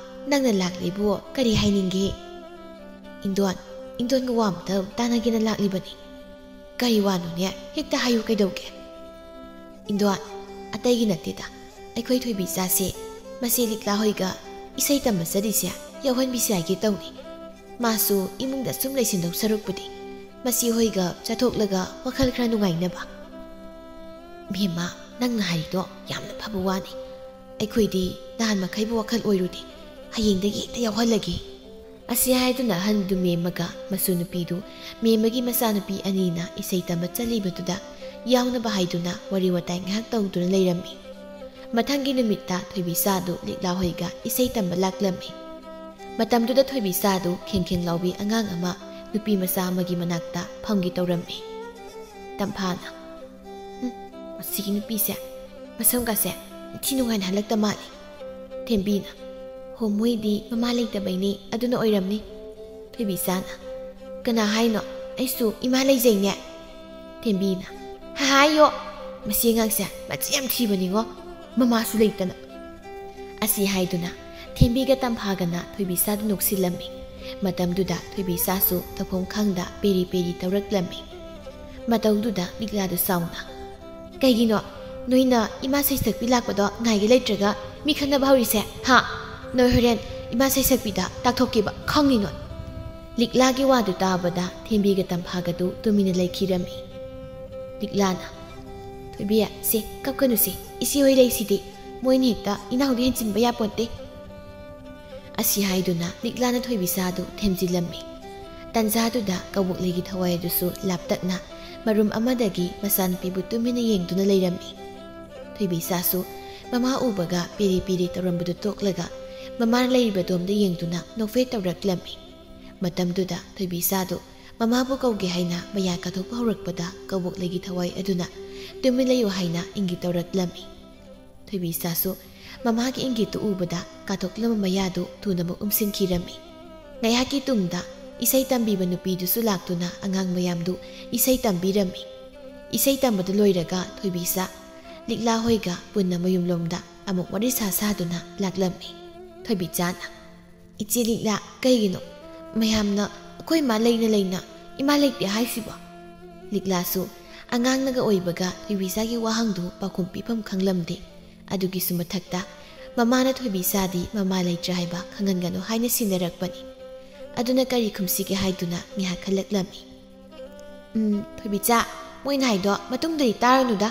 ꯅꯪꯅ ꯂꯥꯛꯂꯤꯕꯨ ꯀꯔꯤ ꯍꯥꯏꯅꯤꯡꯒꯦ?" "ꯏꯟꯗꯣꯟ, ꯏꯟꯗꯣꯟꯒ ꯋꯥ ꯑꯝꯇ ꯇꯥꯟꯅꯒꯦꯅ ꯂꯥꯛꯂꯤꯕꯅꯤ꯫" "ꯀꯔꯤ ꯋꯥꯅꯣꯅꯦ? ꯍꯦꯛꯇ ꯍꯥꯏꯌꯨ, ꯀꯩꯗꯧꯒꯦ?" "ꯏꯟꯗꯣꯟ, ꯑꯇꯩꯒꯤ ꯅꯠꯇꯦꯗ, ꯑꯩꯈꯣꯏ ꯊꯣꯏꯕꯤ ꯆꯥꯁꯦ, ꯃꯁꯤ ꯂꯤꯛꯂꯥ ꯍꯣꯏꯒ ꯏꯁꯩ ꯇꯝꯕ ꯆꯠꯂꯤꯁꯦ ꯌꯥꯎꯍꯟꯕꯤꯁꯤ ꯍꯥꯏꯒꯦ ꯇꯧꯅꯤ꯫ ꯃꯥꯁꯨ ꯏꯃꯨꯡꯗ ꯁꯨꯝ ꯂꯩꯁꯤꯟꯗꯧ ꯁꯔꯨꯛꯄꯨꯗꯤ ꯃꯁꯤ ꯍꯣꯏꯒ ꯆꯠꯊꯣꯛꯂꯒ ꯋꯥꯈꯜ ꯈꯔ ꯅꯨꯡꯉꯥꯏꯅꯕ꯫" "ꯃꯦꯝꯃ, ꯅꯪꯅ ꯍꯥꯏꯔꯤꯗꯣ ꯌꯥꯝꯅ ꯐꯕ ꯋꯥꯅꯤ꯫ ꯑꯩꯈꯣꯏꯗꯤ ꯅꯍꯥꯟ ꯃꯈꯩꯕꯨ ꯋꯥꯈꯜ ꯑꯣꯏꯔꯨꯗꯦ꯫ ꯍꯌꯦꯡꯗꯒꯤ ꯍꯦꯛꯇ ꯌꯥꯎꯍꯜꯂꯒꯦ꯫" ꯑꯁꯤ ꯍꯥꯏꯗꯨꯅ ꯑꯍꯟꯗꯨ ꯃꯦꯝꯃꯒ ꯃꯁꯨ ꯅꯨꯄꯤꯗꯨ ꯃꯦꯝꯃꯒꯤ ꯃꯆꯥꯅꯨꯄꯤ ꯑꯅꯤꯅ ꯏꯁꯩ ꯇꯝꯕ ꯆꯠꯂꯤꯕꯗꯨꯗ ꯌꯥꯎꯅꯕ ꯍꯥꯏꯗꯨꯅ ꯋꯥꯔꯤ ꯋꯥꯇꯥꯏ ꯉꯥꯏꯍꯥꯛ ꯇꯧꯗꯨꯅ ꯂꯩꯔꯝꯃꯤ꯫ ꯃꯊꯪꯒꯤ ꯅꯨꯃꯤꯠꯇ ꯊꯣꯏꯕꯤꯆꯥꯗꯨ ꯂꯤꯛꯂꯥ ꯍꯣꯏꯒ ꯏꯁꯩ ꯇꯝꯕ ꯂꯥꯛꯂꯝꯃꯤ꯫ ꯃꯇꯝꯗꯨꯗ ꯊꯣꯏꯕꯤꯆꯥꯗꯨ ꯈꯦꯡꯈꯦꯡ ꯂꯥꯎꯕꯤ ꯑꯉꯥꯡ ꯑꯃ ꯅꯨꯄꯤ ꯃꯆꯥ ꯑꯃꯒꯤ ꯃꯅꯥꯛꯇ ꯐꯝꯒꯦ ꯇꯧꯔꯝꯃꯤ꯫ ꯇꯝꯐꯥꯅ, "ꯍꯨꯝ, ꯃꯁꯤꯒꯤ ꯅꯨꯄꯤꯁꯦ ꯃꯁꯝꯒꯁꯦ ꯅꯤꯡꯊꯤ ꯅꯨꯡꯉꯥꯏꯅ ꯍꯜꯂꯛꯇ ꯃꯥꯜꯂꯤ꯫" ꯊꯦꯝꯕꯤꯅ, "ꯍꯣ, ꯃꯣꯏꯗꯤ ꯃꯃꯥ ꯂꯩꯇꯕꯩꯅꯦ, ꯑꯗꯨꯅ ꯑꯣꯏꯔꯝꯅꯤ꯫" ꯊꯣꯏꯕꯤꯆꯥꯅ, "ꯀꯅꯥ ꯍꯥꯏꯅꯣ? ꯑꯩꯁꯨ ꯏꯃꯥ ꯂꯩꯖꯩꯅꯦ꯫" ꯊꯦꯝꯕꯤꯅ, "ꯍꯥꯏꯌꯣ, ꯃꯁꯤ ꯑꯉꯥꯡꯁꯦ ꯃꯆꯤꯟ ꯌꯥꯝ ꯊꯤꯕꯅꯤꯉꯣ, ꯃꯃꯥꯁꯨ ꯂꯩꯇꯅ꯫" ꯑꯁꯤ ꯍꯥꯏꯗꯨꯅ ꯊꯦꯝꯕꯤꯒ ꯇꯝꯐꯥꯒꯅ ꯊꯣꯏꯕꯤꯆꯥꯗꯨ ꯅꯣꯛꯁꯤꯜꯂꯝꯃꯤ꯫ ꯃꯇꯝꯗꯨꯗ ꯊꯣꯏꯕꯤꯆꯥꯁꯨ ꯇꯧꯐꯝ ꯈꯪꯗ ꯄꯦꯔꯤ ꯄꯦꯔꯤ ꯇꯧꯔꯛꯂꯝꯃꯤ꯫ ꯃꯇꯧꯗꯨꯗ ꯂꯤꯛꯂꯥꯗꯨ ꯁꯥꯎꯅ, "ꯀꯩꯒꯤꯅꯣ ꯅꯣꯏꯅ ꯏꯃꯥ ꯁꯩꯁꯛꯄꯤ ꯂꯥꯛꯄꯗꯣ ꯉꯥꯏꯒꯦ ꯂꯩꯇ꯭ꯔꯒ ꯃꯤ ꯈꯠꯅꯕ ꯍꯧꯔꯤꯁꯦ, ꯍꯥ? ꯅꯣꯏ ꯍꯣꯔꯦꯟ ꯏꯃꯥ ꯁꯩꯁꯛꯄꯤꯗ ꯇꯥꯛꯊꯣꯛꯀꯦꯕ, ꯈꯪꯅꯤ ꯅꯣꯏ꯫" ꯂꯤꯛꯂꯥꯒꯤ ꯋꯥꯗꯨ ꯇꯥꯕꯗ ꯊꯦꯝꯕꯤꯒ ꯇꯝꯐꯥꯒꯗꯨ ꯇꯨꯃꯤꯟꯅ ꯂꯩꯈꯤꯔꯝꯃꯤ꯫ ꯂꯤꯛꯂꯥꯅ, "ꯊꯣꯏꯕꯤ, ꯁꯦ, ꯀꯞꯀꯅꯨꯁꯦ, ꯏꯆꯦ ꯍꯣꯏ ꯂꯩꯁꯤꯗꯤ, ꯃꯣꯏꯅ ꯍꯦꯛꯇ ꯏꯅꯥꯎꯗ ꯍꯦꯟꯖꯤꯟꯕ ꯌꯥꯄꯣꯟꯇꯦ꯫" ꯑꯁꯤ ꯍꯥꯏꯗꯨꯅ ꯂꯤꯛꯂꯥꯅ ꯊꯣꯏꯕꯤꯆꯥꯗꯨ ꯊꯦꯝꯖꯤꯜꯂꯝꯃꯤ꯫ ꯇꯟꯖꯥꯗꯨꯗ ꯀꯧꯕꯣꯛꯂꯩꯒꯤ ꯊꯋꯥꯏ ꯑꯗꯨꯁꯨ ꯂꯥꯞꯇꯛꯅ ꯃꯔꯨꯝ ꯑꯃꯗꯒꯤ ꯃꯆꯥꯅꯨꯄꯤꯕꯨ ꯇꯨꯃꯤꯟꯅ ꯌꯦꯡꯗꯨꯅ ꯂꯩꯔꯝꯃꯤ꯫ ꯊꯣꯏꯕꯤꯆꯥꯁꯨ ꯃꯃꯥ ꯎꯕꯒ ꯄꯦꯔꯤ ꯄꯦꯔꯤ ꯇꯧꯔꯝꯕꯗꯨ ꯇꯣꯛꯂꯒ ꯃꯃꯥ ꯂꯩꯔꯤꯕꯗꯣꯝꯗ ꯌꯦꯡꯗꯨꯅ ꯅꯣꯛꯐꯦꯠ ꯇꯧꯔꯛꯂꯝꯃꯤ꯫ ꯃꯇꯝꯗꯨꯗ ꯊꯣꯏꯕꯤꯆꯥꯗꯨ ꯃꯃꯥꯕꯨ ꯀꯧꯒꯦ ꯍꯥꯏꯅ ꯃꯌꯥ ꯀꯥꯊꯣꯛꯄ ꯍꯧꯔꯛꯄꯗ ꯀꯧꯕꯣꯛꯂꯩꯒꯤ ꯊꯋꯥꯏ ꯑꯗꯨꯅ "ꯇꯨꯃꯤꯟ ꯂꯩꯌꯨ" ꯍꯥꯏꯅ ꯏꯪꯒꯤꯠ ꯇꯧꯔꯛꯂꯝꯃꯤ꯫ ꯊꯣꯏꯕꯤꯆꯥꯁꯨ ꯃꯃꯥꯒꯤ ꯏꯪꯒꯤꯠꯇꯨ ꯎꯕꯗ ꯀꯥꯊꯣꯛꯂꯝꯕ ꯃꯌꯥꯗꯨ ꯊꯨꯅꯃꯛ ꯎꯝꯁꯤꯟꯈꯤꯔꯝꯃꯤ꯫ ꯉꯥꯏꯍꯥꯛꯀꯤ ꯇꯨꯡꯗ ꯏꯁꯩ ꯇꯝꯕꯤꯕ ꯅꯨꯄꯤꯗꯨꯁꯨ ꯂꯥꯛꯇꯨꯅ ꯑꯉꯥꯡ ꯃꯌꯥꯝꯗꯨ ꯏꯁꯩ ꯇꯝꯕꯤꯔꯝꯃꯤ꯫ ꯏꯁꯩ ꯇꯝꯕꯗꯨ ꯂꯣꯏꯔꯒ ꯊꯣꯏꯕꯤꯆꯥ ꯂꯤꯛꯂꯥ ꯍꯣꯏꯒ ꯄꯨꯟꯅ ꯃꯌꯨꯝꯂꯣꯝꯗ ꯑꯃꯨꯛ ꯋꯥꯔꯤ ꯁꯥ ꯁꯥꯗꯨꯅ ꯂꯥꯛꯂꯝꯃꯤ꯫ ꯊꯣꯏꯕꯤꯆꯥꯅ, "ꯏꯆꯦ ꯂꯤꯛꯂꯥ, ꯀꯩꯒꯤꯅꯣ ꯃꯌꯥꯝꯅ ꯑꯩꯈꯣꯏ ꯏꯃꯥ ꯂꯩꯅ ꯂꯩꯅ ꯏꯃꯥ ꯂꯩꯇꯦ ꯍꯥꯏꯁꯤꯕꯣ?" ꯂꯤꯛꯂꯥꯁꯨ ꯑꯉꯥꯡꯅꯒ ꯑꯣꯏꯕꯒ ꯊꯣꯏꯕꯤꯆꯥꯒꯤ ꯋꯥꯍꯪꯗꯨ ꯄꯥꯎꯈꯨꯝ ꯄꯤꯐꯝ ꯈꯪꯂꯝꯗꯦ꯫ ꯑꯗꯨꯒꯤꯁꯨ ꯃꯊꯛꯇ ꯃꯃꯥꯅ ꯊꯣꯏꯕꯤꯆꯥꯗꯤ ꯃꯃꯥ ꯂꯩꯇ꯭ꯔꯦ ꯍꯥꯏꯕ ꯈꯪꯍꯟꯒꯅꯨ ꯍꯥꯏꯅ ꯁꯤꯟꯅꯔꯛꯄꯅꯤ꯫ ꯑꯗꯨꯅ ꯀꯔꯤ ꯈꯨꯝꯁꯤꯒꯦ ꯍꯥꯏꯗꯨꯅ ꯉꯥꯏꯍꯥꯛ ꯈꯜꯂꯛꯂꯝꯃꯤ꯫ "ꯎꯝ, ꯊꯣꯏꯕꯤꯆꯥ, ꯃꯣꯏꯅ ꯍꯥꯏꯗꯣ ꯃꯇꯨꯡꯗꯗꯤ ꯇꯥꯔꯨꯅꯨꯗ꯫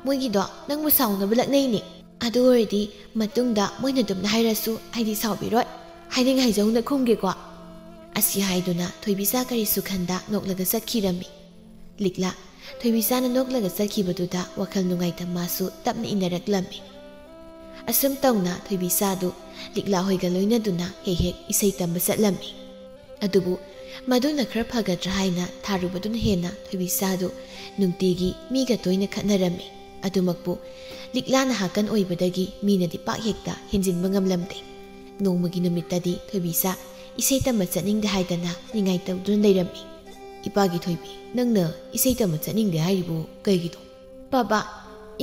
ꯃꯣꯏꯒꯤꯗꯣ ꯅꯪꯕꯨ ꯁꯥꯎꯅꯕ ꯂꯛꯅꯩꯅꯦ꯫ ꯑꯗꯨ ꯑꯣꯏꯔꯗꯤ ꯃꯇꯨꯡꯗ ꯃꯣꯏꯅ ꯑꯗꯨꯝꯅ ꯍꯥꯏꯔꯁꯨ ꯑꯩꯗꯤ ꯁꯥꯎꯕꯤꯔꯣꯏ꯫ ꯍꯥꯏꯅꯤꯡ ꯍꯥꯏꯖꯧꯅ ꯈꯨꯝꯒꯦꯀꯣ?" ꯑꯁꯤ ꯍꯥꯏꯗꯨꯅ ꯊꯣꯏꯕꯤꯆꯥ ꯀꯔꯤꯁꯨ ꯈꯟꯗ ꯅꯣꯛꯂꯒ ꯆꯠꯈꯤꯔꯝꯃꯤ꯫ ꯂꯤꯛꯂꯥ ꯊꯣꯏꯕꯤꯆꯥꯅ ꯅꯣꯛꯂꯒ ꯆꯠꯈꯤꯕꯗꯨꯗ ꯋꯥꯈꯜ ꯅꯨꯡꯉꯥꯏꯇ ꯃꯥꯁꯨ ꯇꯞꯅ ꯏꯟꯅꯔꯛꯂꯝꯃꯤ꯫ ꯑꯁꯨꯝ ꯇꯧꯅ ꯊꯣꯏꯕꯤꯆꯥꯗꯨ ꯂꯤꯛꯂꯥ ꯍꯣꯏꯒ ꯂꯣꯏꯅꯗꯨꯅ ꯍꯦꯛ ꯍꯦꯛ ꯏꯁꯩ ꯇꯝꯕ ꯆꯠꯂꯝꯃꯤ꯫ ꯑꯗꯨꯕꯨ ꯃꯗꯨꯅ ꯈꯔ ꯐꯒꯗ꯭ꯔꯥ ꯍꯥꯏꯅ ꯊꯥꯔꯨꯕꯗꯨꯅ ꯍꯦꯟꯅ ꯊꯣꯏꯕꯤꯆꯥꯗꯨ ꯅꯨꯡꯇꯤꯒꯤ ꯃꯤꯒ ꯇꯣꯏꯅ ꯈꯠꯅꯔꯝꯃꯤ꯫ ꯑꯗꯨꯃꯛꯄꯨ ꯂꯤꯛꯂꯥ ꯅꯍꯥꯀꯟ ꯑꯣꯏꯕꯗꯒꯤ ꯃꯤꯅꯗꯤ ꯄꯥꯛ ꯍꯦꯛꯇ ꯍꯦꯟꯖꯤꯟꯕ ꯉꯝꯂꯝꯗꯦ꯫ ꯅꯣꯡꯃꯒꯤ ꯅꯨꯃꯤꯠꯇꯗꯤ ꯊꯣꯏꯕꯤꯆꯥ ꯏꯁꯩ ꯇꯝꯕ ꯆꯠꯅꯤꯡꯗꯦ ꯍꯥꯏꯗꯅ ꯅꯤꯡꯉꯥꯏ ꯇꯧꯗꯨꯅ ꯂꯩꯔꯝꯃꯤ꯫ "ꯏꯄꯥꯒꯤ ꯊꯣꯏꯕꯤ, ꯅꯪꯅ ꯏꯁꯩ ꯇꯝꯕ ꯆꯠꯅꯤꯡꯗꯦ ꯍꯥꯏꯔꯤꯕꯨ ꯀꯩꯒꯤꯅꯣ?" "ꯕꯥꯕꯥ,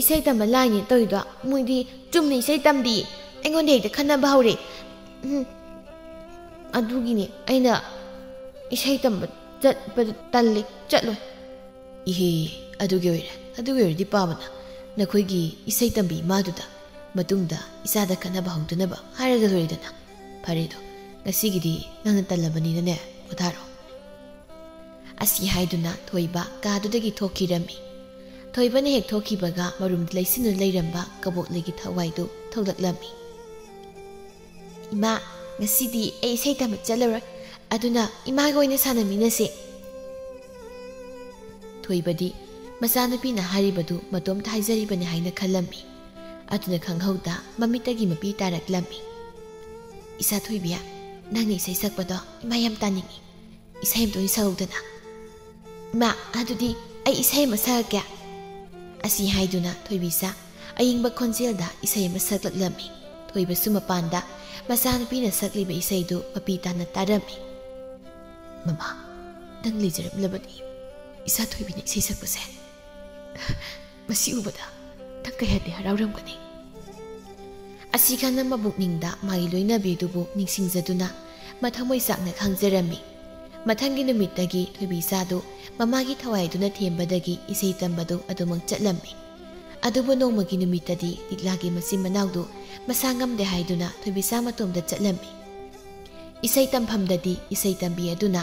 ꯏꯁꯩ ꯇꯝꯕ ꯂꯥꯏꯅꯦ ꯇꯧꯔꯤꯗꯣ, ꯃꯣꯏꯗꯤ ꯆꯨꯝꯅ ꯏꯁꯩ ꯇꯝꯕꯤ꯫ ꯑꯩꯉꯣꯟꯗ ꯍꯦꯛꯇ ꯈꯠꯅꯕ ꯍꯧꯔꯦ꯫ ꯎꯝ, ꯑꯗꯨꯒꯤꯅꯦ ꯑꯩꯅ ꯏꯁꯩ ꯇꯝꯕ ꯆꯠꯄꯗ ꯇꯜꯂꯦ, ꯆꯠꯂꯣꯏ꯫" "ꯏꯍꯦ, ꯑꯗꯨꯒꯤ ꯑꯣꯏꯔꯦ꯫ ꯑꯗꯨꯒꯤ ꯑꯣꯏꯔꯗꯤ ꯄꯥꯕꯅ ꯅꯈꯣꯏꯒꯤ ꯏꯁꯩ ꯇꯝꯕꯤ ꯏꯃꯥꯗꯨꯗ ꯃꯇꯨꯡꯗ ꯏꯆꯥꯗ ꯈꯠꯅꯕ ꯍꯧꯗꯅꯕ ꯍꯥꯏꯔꯒ ꯂꯣꯏꯔꯦꯗꯅ꯫ ꯐꯔꯦꯗꯣ, ꯉꯁꯤꯒꯤꯗꯤ ꯅꯪꯅ ꯇꯜꯂꯕꯅꯤꯅꯅꯦ, ꯄꯣꯊꯥꯔꯣ꯫" ꯑꯁꯤ ꯍꯥꯏꯗꯨꯅ ꯊꯣꯏꯕ ꯀꯥꯗꯨꯗꯒꯤ ꯊꯣꯛꯈꯤꯔꯝꯃꯤ꯫ ꯊꯣꯏꯕꯅ ꯍꯦꯛ ꯊꯣꯛꯈꯤꯕꯒ ꯃꯔꯨꯝꯗ ꯂꯩꯁꯤꯟꯗꯨꯅ ꯂꯩꯔꯝꯕ ꯀꯕꯣꯛꯂꯩꯒꯤ ꯊꯋꯥꯏꯗꯨ ꯊꯣꯛꯂꯛꯂꯝꯃꯤ꯫ "ꯏꯃꯥ, ꯉꯁꯤꯗꯤ ꯑꯩ ꯏꯁꯩ ꯇꯝꯕ ꯆꯠꯂꯔꯣꯏ꯫ ꯑꯗꯨꯅ ꯏꯃꯥꯒ ꯑꯣꯏꯅ ꯁꯥꯟꯅꯃꯤꯟꯅꯁꯦ꯫" ꯊꯣꯏꯕꯗꯤ ꯃꯆꯥꯅꯨꯄꯤꯅ ꯍꯥꯏꯔꯤꯕꯗꯨ ꯃꯇꯣꯝꯇ ꯍꯥꯏꯖꯔꯤꯕꯅꯤ ꯍꯥꯏꯅ ꯈꯜꯂꯝꯃꯤ꯫ ꯑꯗꯨꯅ ꯈꯪꯍꯧꯗ ꯃꯃꯤꯠꯇꯒꯤ ꯃꯄꯤ ꯇꯥꯔꯛꯂꯝꯃꯤ꯫ "ꯏꯆꯥ ꯊꯣꯏꯕꯤ, ꯅꯪꯅ ꯏꯁꯩ ꯁꯛꯄꯗꯣ ꯏꯃꯥ ꯌꯥꯝ ꯇꯥꯅꯤꯡꯏ꯫ ꯏꯁꯩ ꯑꯃꯇ ꯑꯣꯏꯅ ꯁꯛꯍꯧꯗꯅ꯫" "ꯏꯃꯥ, ꯑꯗꯨꯗꯤ ꯑꯩ ꯏꯁꯩ ꯑꯃ ꯁꯛꯑꯒꯦ꯫" ꯑꯁꯤ ꯍꯥꯏꯗꯨꯅ ꯊꯣꯏꯕꯤꯆꯥ ꯑꯌꯤꯡꯕ ꯈꯣꯟꯖꯦꯜꯗ ꯏꯁꯩ ꯑꯃ ꯁꯛꯂꯛꯂꯝꯃꯤ꯫ ꯊꯣꯏꯕꯁꯨ ꯃꯄꯥꯟꯗ ꯃꯆꯥꯅꯨꯄꯤꯅ ꯁꯛꯂꯤꯕ ꯏꯁꯩꯗꯨ ꯃꯄꯤ ꯇꯥꯅ ꯇꯥꯔꯝꯃꯤ꯫ "ꯃꯃꯥ, ꯅꯪ ꯂꯩꯖꯔꯝꯂꯕꯅꯤ ꯏꯆꯥ ꯊꯣꯏꯕꯤꯅ ꯏꯁꯩ ꯁꯛꯄꯁꯦ꯫ ꯃꯁꯤ ꯎꯕꯗ ꯅꯪ ꯀꯌꯥꯗꯤ ꯍꯔꯥꯎꯔꯝꯒꯅꯤ!" ꯑꯁꯤ ꯈꯪꯅ ꯃꯕꯨꯛꯅꯤꯡꯗ ꯃꯥꯒꯤ ꯂꯣꯏꯅꯕꯤꯗꯨꯕꯨ ꯅꯤꯡꯁꯤꯡꯖꯗꯨꯅ ꯃꯊꯃꯣꯏ ꯆꯥꯛꯅ ꯈꯥꯡꯖꯔꯝꯃꯤ꯫ ꯃꯊꯪꯒꯤ ꯅꯨꯃꯤꯠꯇꯒꯤ ꯊꯣꯏꯕꯤ ꯏꯆꯥꯗꯨ ꯃꯃꯥꯒꯤ ꯊꯋꯥꯏꯗꯨꯅ ꯊꯦꯝꯕꯗꯒꯤ ꯏꯁꯩ ꯇꯝꯕꯗꯨ ꯑꯗꯨꯃꯛ ꯆꯠꯂꯝꯃꯤ꯫ ꯑꯗꯨꯕꯨ ꯅꯣꯡꯃꯒꯤ ꯅꯨꯃꯤꯠꯇꯗꯤ ꯂꯤꯛꯂꯥꯒꯤ ꯃꯆꯤꯟ ꯃꯅꯥꯎꯗꯨ ꯃꯁꯥ ꯉꯝꯗꯦ ꯍꯥꯏꯗꯨꯅ ꯊꯣꯏꯕꯤ ꯏꯆꯥ ꯃꯇꯣꯝꯗ ꯆꯠꯂꯝꯃꯤ꯫ ꯏꯁꯩ ꯇꯝꯐꯝꯗꯗꯤ ꯏꯁꯩ ꯇꯝꯕꯤ ꯑꯗꯨꯅ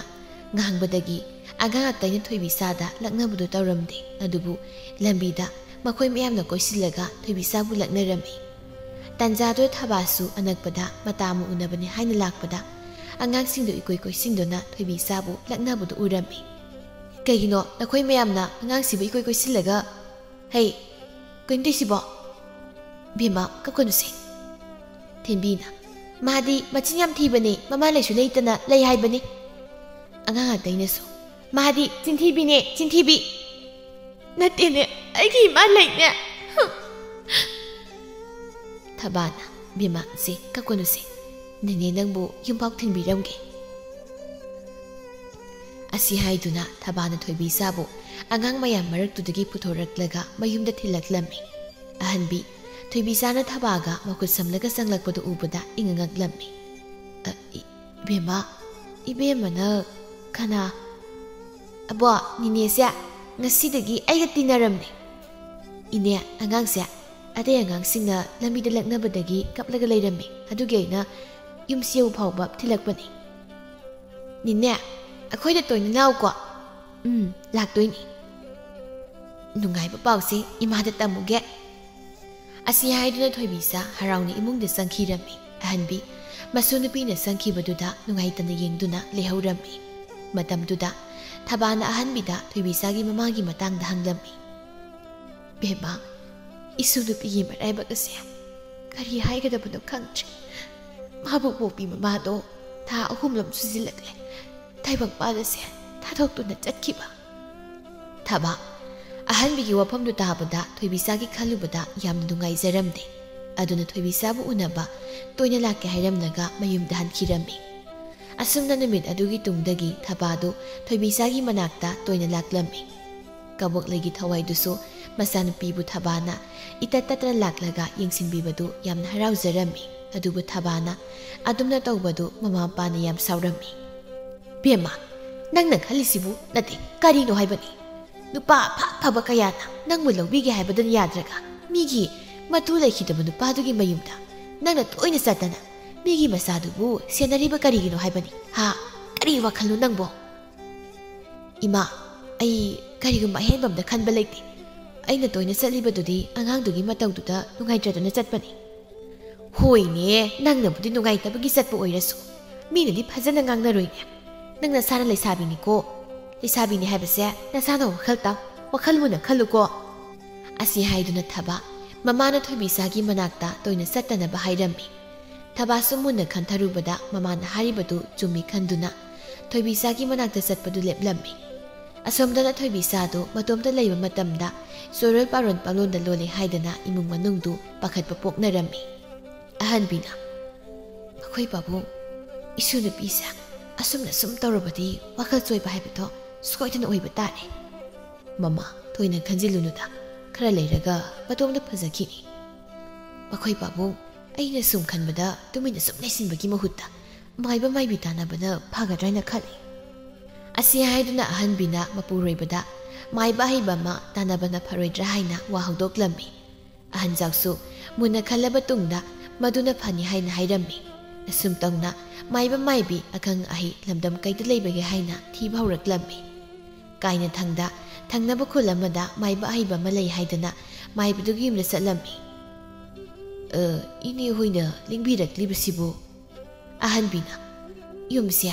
ꯉꯥꯡꯕꯗꯒꯤ ꯑꯉꯥꯡ ꯑꯇꯩꯅ ꯊꯣꯏꯕꯤ ꯏꯆꯥꯗ ꯂꯛꯅꯕꯗꯨ ꯇꯧꯔꯝꯗꯦ꯫ ꯑꯗꯨꯕꯨ ꯂꯝꯕꯤꯗ ꯃꯈꯣꯏ ꯃꯌꯥꯝꯅ ꯀꯣꯏꯁꯤꯜꯂꯒ ꯊꯣꯏꯕꯤ ꯏꯆꯥꯕꯨ ꯂꯛꯅꯔꯝꯃꯤ꯫ ꯇꯟꯖꯥꯗꯨꯗ ꯊꯕꯥꯁꯨ ꯑꯅꯛꯄꯗ ꯃꯇꯥ ꯑꯃ ꯎꯅꯕꯅꯤ ꯍꯥꯏꯅ ꯂꯥꯛꯄꯗ ꯑꯉꯥꯡꯁꯤꯡꯗꯨ ꯏꯀꯣꯏ ꯀꯣꯏꯁꯤꯟꯗꯨꯅ ꯊꯣꯏꯕꯤ ꯏꯆꯥꯕꯨ ꯂꯛꯅꯕꯗꯨ ꯎꯔꯝꯃꯤ꯫ "ꯀꯩꯒꯤꯅꯣ ꯅꯈꯣꯏ ꯃꯌꯥꯝꯅ ꯑꯉꯥꯡꯁꯤꯕꯨ ꯏꯀꯣꯏ ꯀꯣꯏꯁꯤꯜꯂꯒ? ꯍꯩ, ꯀꯩꯅꯣ ꯇꯧꯏꯁꯤꯕꯣ?" "ꯕꯦꯝꯃ, ꯀꯞꯀꯅꯨꯁꯦ꯫" ꯊꯦꯝꯕꯤꯅ, "ꯃꯥꯗꯤ ꯃꯆꯤꯟ ꯌꯥꯝ ꯊꯤꯕꯅꯦ, ꯃꯃꯥ ꯂꯩꯁꯨ ꯂꯩꯇꯅ ꯂꯩ ꯍꯥꯏꯕꯅꯤ꯫" ꯑꯉꯥꯡ ꯑꯇꯩꯅꯁꯨ, "ꯃꯥꯗꯤ ꯆꯤꯟꯊꯤꯕꯤꯅꯦ, ꯆꯤꯟꯊꯤꯕꯤ!" "ꯅꯠꯇꯦꯅꯦ, ꯑꯩꯒꯤ ꯏꯃꯥ ꯂꯩꯅꯦ꯫" ꯊꯕꯥꯅ, "ꯕꯦꯝꯃ, ꯁꯦ, ꯀꯞꯀꯅꯨꯁꯦ꯫ ꯅꯦꯅꯦ ꯅꯪꯕꯨ ꯌꯨꯝꯐꯥꯎ ꯊꯤꯟꯕꯤꯔꯝꯒꯦ꯫" ꯑꯁꯤ ꯍꯥꯏꯗꯨꯅ ꯊꯕꯥꯅ ꯊꯣꯏꯕꯤ ꯏꯆꯥꯕꯨ ꯑꯉꯥꯡ ꯃꯌꯥꯝ ꯃꯔꯛꯇꯨꯗꯒꯤ ꯄꯨꯊꯣꯔꯛꯂꯒ ꯃꯌꯨꯝꯗ ꯊꯤꯜꯂꯛꯂꯝꯃꯤ꯫ ꯑꯍꯟꯕꯤ ꯊꯣꯏꯕꯤ ꯏꯆꯥꯅ ꯊꯕꯥꯒ ꯃꯈꯨꯠ ꯁꯝꯂꯒ ꯆꯪꯂꯛꯄꯗꯨ ꯎꯕꯗ ꯏꯉꯛ ꯉꯛꯂꯝꯃꯤ꯫ "ꯑ, ꯏ-, ꯏꯕꯦꯝꯃ, ꯏꯕꯦꯝꯃꯅ ꯀꯅꯥ?" "ꯑꯕꯣ, ꯅꯤꯅꯦꯁꯦ ꯉꯁꯤꯗꯒꯤ ꯑꯩꯒ ꯇꯤꯟꯅꯔꯝꯅꯦ꯫ ꯏꯅꯦ, ꯑꯉꯥꯡꯁꯦ ꯑꯇꯩ ꯑꯉꯥꯡꯁꯤꯡꯅ ꯂꯝꯕꯤꯗ ꯂꯛꯅꯕꯗꯒꯤ ꯀꯞꯂꯒ ꯂꯩꯔꯝꯃꯤ, ꯑꯗꯨꯒꯤ ꯑꯩꯅ ꯌꯨꯝꯁꯤ ꯌꯧ ꯐꯥꯎꯕ ꯊꯤꯜꯂꯛꯄꯅꯤ꯫" "ꯅꯤꯅꯦ, ꯑꯩꯈꯣꯏꯗ ꯇꯣꯏꯅ ꯂꯥꯛꯎꯀꯣ꯫" "ꯎꯝ, ꯂꯥꯛꯇꯣꯏꯅꯤ꯫" "ꯅꯨꯡꯉꯥꯏꯕ ꯄꯥꯎꯁꯦ ꯏꯃꯥꯗ ꯇꯝꯃꯨꯒꯦ꯫" ꯑꯁꯤ ꯍꯥꯏꯗꯨꯅ ꯊꯣꯏꯕꯤ ꯏꯆꯥ ꯍꯔꯥꯎꯅ ꯏꯃꯨꯡꯗ ꯆꯪꯈꯤꯔꯝꯃꯤ꯫ ꯑꯍꯟꯕꯤ ꯃꯁꯨ ꯅꯨꯄꯤꯅ ꯆꯪꯈꯤꯕꯗꯨꯗ ꯅꯨꯡꯉꯥꯏꯇꯅ ꯌꯦꯡꯗꯨꯅ ꯂꯩꯍꯧꯔꯝꯃꯤ꯫ ꯃꯇꯝꯗꯨꯗ ꯊꯕꯥꯅ ꯑꯍꯟꯕꯤꯗ ꯊꯣꯏꯕꯤ ꯏꯆꯥꯒꯤ ꯃꯃꯥꯒꯤ ꯃꯇꯥꯡꯗ ꯍꯪꯂꯝꯃꯤ꯫ "ꯕꯦꯝꯃ, ꯏꯁꯨ ꯅꯨꯄꯤꯒꯤ ꯃꯔꯥꯏꯕꯛ ꯑꯁꯦ ꯀꯔꯤ ꯍꯥꯏꯒꯗꯕꯅꯣ ꯈꯪꯗ꯭ꯔꯦ꯫ ꯃꯥꯕꯨ ꯄꯣꯛꯄꯤ ꯃꯃꯥꯗꯣ ꯊꯥ ꯑꯍꯨꯝꯂꯣꯝ ꯁꯨꯖꯤꯜꯂꯛꯂꯦ ꯇꯥꯏꯕꯪꯄꯥꯟ ꯑꯁꯦ ꯊꯥꯗꯣꯛꯇꯨꯅ ꯆꯠꯈꯤꯕ꯫" ꯊꯕꯥ ꯑꯍꯟꯕꯤꯒꯤ ꯋꯥꯐꯝꯗꯨ ꯇꯥꯕꯗ ꯊꯣꯏꯕꯤꯆꯥꯒꯤ ꯈꯜꯂꯨꯕꯗ ꯌꯥꯝꯅ ꯅꯨꯡꯉꯥꯏꯖꯔꯝꯗꯦ꯫ ꯑꯗꯨꯅ ꯊꯣꯏꯕꯤꯆꯥꯕꯨ ꯎꯅꯕ ꯇꯣꯏꯅ ꯂꯥꯛꯀꯦ ꯍꯥꯏꯔꯝꯂꯒ ꯃꯌꯨꯝꯗ ꯍꯟꯈꯤꯔꯝꯃꯤ꯫ ꯑꯁꯨꯝꯅ ꯅꯨꯃꯤꯠ ꯑꯗꯨꯒꯤ ꯇꯨꯡꯗꯒꯤ ꯊꯕꯥꯗꯨ ꯊꯣꯏꯕꯤꯆꯥꯒꯤ ꯃꯅꯥꯛꯇ ꯇꯣꯏꯅ ꯂꯥꯛꯂꯝꯃꯤ꯫ ꯀꯕꯣꯛꯂꯩꯒꯤ ꯊꯋꯥꯏꯗꯨꯁꯨ ꯃꯆꯥꯅꯨꯄꯤꯕꯨ ꯊꯕꯥꯅ ꯏꯇꯠ ꯇꯠꯇꯅ ꯂꯥꯛꯂꯒ ꯌꯦꯡꯁꯤꯟꯕꯤꯕꯗꯨ ꯌꯥꯝꯅ ꯍꯔꯥꯎꯖꯔꯝꯃꯤ꯫ ꯑꯗꯨꯕꯨ ꯊꯕꯥꯅ ꯑꯗꯨꯝꯅ ꯇꯧꯕꯗꯨ ꯃꯃꯥ ꯃꯄꯥꯅ ꯌꯥꯝ ꯁꯥꯎꯔꯝꯃꯤ꯫ "ꯕꯦꯝꯃ, ꯅꯪꯅ ꯈꯜꯂꯤꯁꯤꯕꯨ ꯅꯠꯇꯦ, ꯀꯔꯤꯅꯣ ꯍꯥꯏꯕꯅꯤ? ꯅꯨꯄꯥ ꯑꯐ ꯑꯐꯕ ꯀꯌꯥꯅ ꯅꯪꯕꯨ ꯂꯧꯕꯤꯒꯦ ꯍꯥꯏꯕꯗꯨꯅ ꯌꯥꯗ꯭ꯔꯒ, ꯃꯤꯒꯤ ꯃꯇꯨ ꯂꯩꯈꯤꯗꯕ ꯅꯨꯄꯥꯗꯨꯒꯤ ꯃꯌꯨꯝꯗ ꯅꯪꯅ ꯇꯣꯏꯅ ꯆꯠꯇꯅ ꯃꯤꯒꯤ ꯃꯆꯥꯗꯨꯕꯨ ꯁꯦꯟꯅꯔꯤꯕ ꯀꯔꯤꯒꯤꯅꯣ ꯍꯥꯏꯕꯅꯤ? ꯍꯥ? ꯀꯔꯤ ꯋꯥꯈꯜꯅꯣ ꯅꯪꯕꯣ?" "ꯏꯃꯥ, ꯑꯩ ꯀꯔꯤꯒꯨꯝꯕ ꯑꯍꯦꯟꯕ ꯑꯝꯇ ꯈꯟꯕ ꯂꯩꯇꯦ꯫ ꯑꯩꯅ ꯇꯣꯏꯅ ꯆꯠꯂꯤꯕꯗꯨꯗꯤ ꯑꯉꯥꯡꯗꯨꯒꯤ ꯃꯇꯧꯗꯨꯗ ꯅꯨꯡꯉꯥꯏꯇ꯭ꯔꯗꯅ ꯆꯠꯄꯅꯤ꯫" "ꯍꯣꯏꯅꯦ, ꯅꯪꯅꯕꯨꯗꯤ ꯅꯨꯡꯉꯥꯏꯇꯕꯒꯤ ꯆꯠꯄ ꯑꯣꯏꯔꯁꯨ, ꯃꯤꯅꯗꯤ ꯐꯖꯅ ꯉꯥꯡꯅꯔꯣꯏꯅꯦ꯫ ꯅꯪ ꯅꯁꯥꯅ ꯂꯩꯁꯥꯕꯤꯅꯤꯀꯣ꯫ ꯂꯩꯁꯥꯕꯤꯅꯤ ꯍꯥꯏꯕꯁꯦ ꯅꯁꯥꯅ ꯋꯥꯈꯜ ꯇꯥꯎ, ꯋꯥꯈꯜ ꯃꯨꯟꯅ ꯈꯜꯂꯨꯀꯣ꯫" ꯑꯁꯤ ꯍꯥꯏꯗꯨꯅ ꯊꯕꯥ ꯃꯃꯥꯅ ꯊꯣꯏꯕꯤꯆꯥꯒꯤ ꯃꯅꯥꯛꯇ ꯇꯣꯏꯅ ꯆꯠꯇꯅꯕ ꯍꯥꯏꯔꯝꯃꯤ꯫ ꯊꯕꯥꯁꯨ ꯃꯨꯟꯅ ꯈꯟꯊꯔꯨꯕꯗ ꯃꯃꯥꯅ ꯍꯥꯏꯔꯤꯕꯗꯨ ꯆꯨꯝꯃꯤ ꯈꯟꯗꯨꯅ ꯊꯣꯏꯕꯤꯆꯥꯒꯤ ꯃꯅꯥꯛꯇ ꯆꯠꯄꯗꯨ ꯂꯦꯞꯂꯝꯃꯤ꯫ ꯑꯁꯣꯝꯗꯅ ꯊꯣꯏꯕꯤꯆꯥꯗꯨ ꯃꯇꯣꯝꯇ ꯂꯩꯕ ꯃꯇꯝꯗ ꯆꯣꯔꯣꯜ ꯄꯥꯔꯣꯜ ꯄꯪꯂꯣꯟꯗ ꯂꯣꯜꯂꯤ ꯍꯥꯏꯗꯅ ꯏꯃꯨꯡ ꯃꯅꯨꯡꯗꯨ ꯄꯥꯈꯠꯄ ꯄꯣꯛꯅꯔꯝꯃꯤ꯫ ꯑꯍꯟꯕꯤꯅ, "ꯑꯩꯈꯣꯏ ꯄꯥꯕꯨꯡ, ꯏꯁꯨ ꯅꯨꯄꯤꯁꯦ ꯑꯁꯨꯝꯅ ꯁꯨꯝ ꯇꯧꯔꯕꯗꯤ ꯋꯥꯈꯜ ꯆꯣꯏꯕ ꯍꯥꯏꯕꯗꯣ ꯁꯣꯏꯗꯅ ꯑꯣꯏꯕ ꯇꯥꯔꯦ꯫" "ꯃꯃꯥ, ꯊꯣꯏꯅ ꯈꯟꯖꯤꯜꯂꯨꯅꯨꯗ, ꯈꯔ ꯂꯩꯔꯒ ꯃꯇꯣꯝꯇ ꯐꯖꯈꯤꯅꯤ꯫" "ꯑꯩꯈꯣꯏ ꯄꯥꯕꯨꯡ, ꯑꯩꯅ ꯁꯨꯝ ꯈꯟꯕꯗ ꯇꯨꯃꯤꯟꯅ ꯁꯨꯝ ꯂꯩꯁꯤꯟꯕꯒꯤ ꯃꯍꯨꯠꯇ ꯃꯥꯏꯕ ꯃꯥꯏꯕꯤ ꯇꯥꯟꯅꯕꯅ ꯐꯒꯗ꯭ꯔꯥ ꯍꯥꯏꯅ ꯈꯜꯂꯤ꯫" ꯑꯁꯤ ꯍꯥꯏꯗꯨꯅ ꯑꯍꯟꯕꯤꯅ ꯃꯄꯨꯔꯣꯏꯕꯗ ꯃꯥꯏꯕ ꯑꯍꯩꯕ ꯑꯃ ꯇꯥꯟꯅꯕꯅ ꯐꯔꯣꯏꯗ꯭ꯔꯥ ꯍꯥꯏꯅ ꯋꯥ ꯍꯧꯗꯣꯛꯂꯝꯃꯤ꯫ ꯑꯍꯟꯖꯥꯛꯁꯨ ꯃꯨꯟꯅ ꯈꯜꯂꯕ ꯇꯨꯡꯗ ꯃꯗꯨꯅ ꯐꯅꯤ ꯍꯥꯏꯅ ꯍꯥꯏꯔꯝꯃꯤ꯫ ꯑꯁꯨꯝ ꯇꯧꯅ ꯃꯥꯏꯕ ꯃꯥꯏꯕꯤ ꯑꯈꯪ ꯑꯍꯩ ꯂꯝꯗꯝ ꯀꯩꯗ ꯂꯩꯕꯒꯦ ꯍꯥꯏꯅ ꯊꯤꯕ ꯍꯧꯔꯛꯂꯝꯃꯤ꯫ ꯀꯥꯏꯅꯊꯪꯗ ꯊꯪꯅꯕ ꯈꯨꯜ ꯑꯃꯗ ꯃꯥꯏꯕ ꯑꯍꯩꯕ ꯑꯃ ꯂꯩ ꯍꯥꯏꯗꯨꯅ ꯃꯥꯏꯕꯗꯨꯒꯤ ꯌꯨꯝꯗ ꯆꯠꯂꯝꯃꯤ꯫ "ꯑ, ꯏꯅꯦ ꯍꯣꯏꯅ ꯂꯦꯡꯕꯤꯔꯛꯂꯤꯕꯁꯤꯕꯨ?" ꯑꯍꯟꯕꯤꯅ, "ꯌꯨꯝꯁꯦ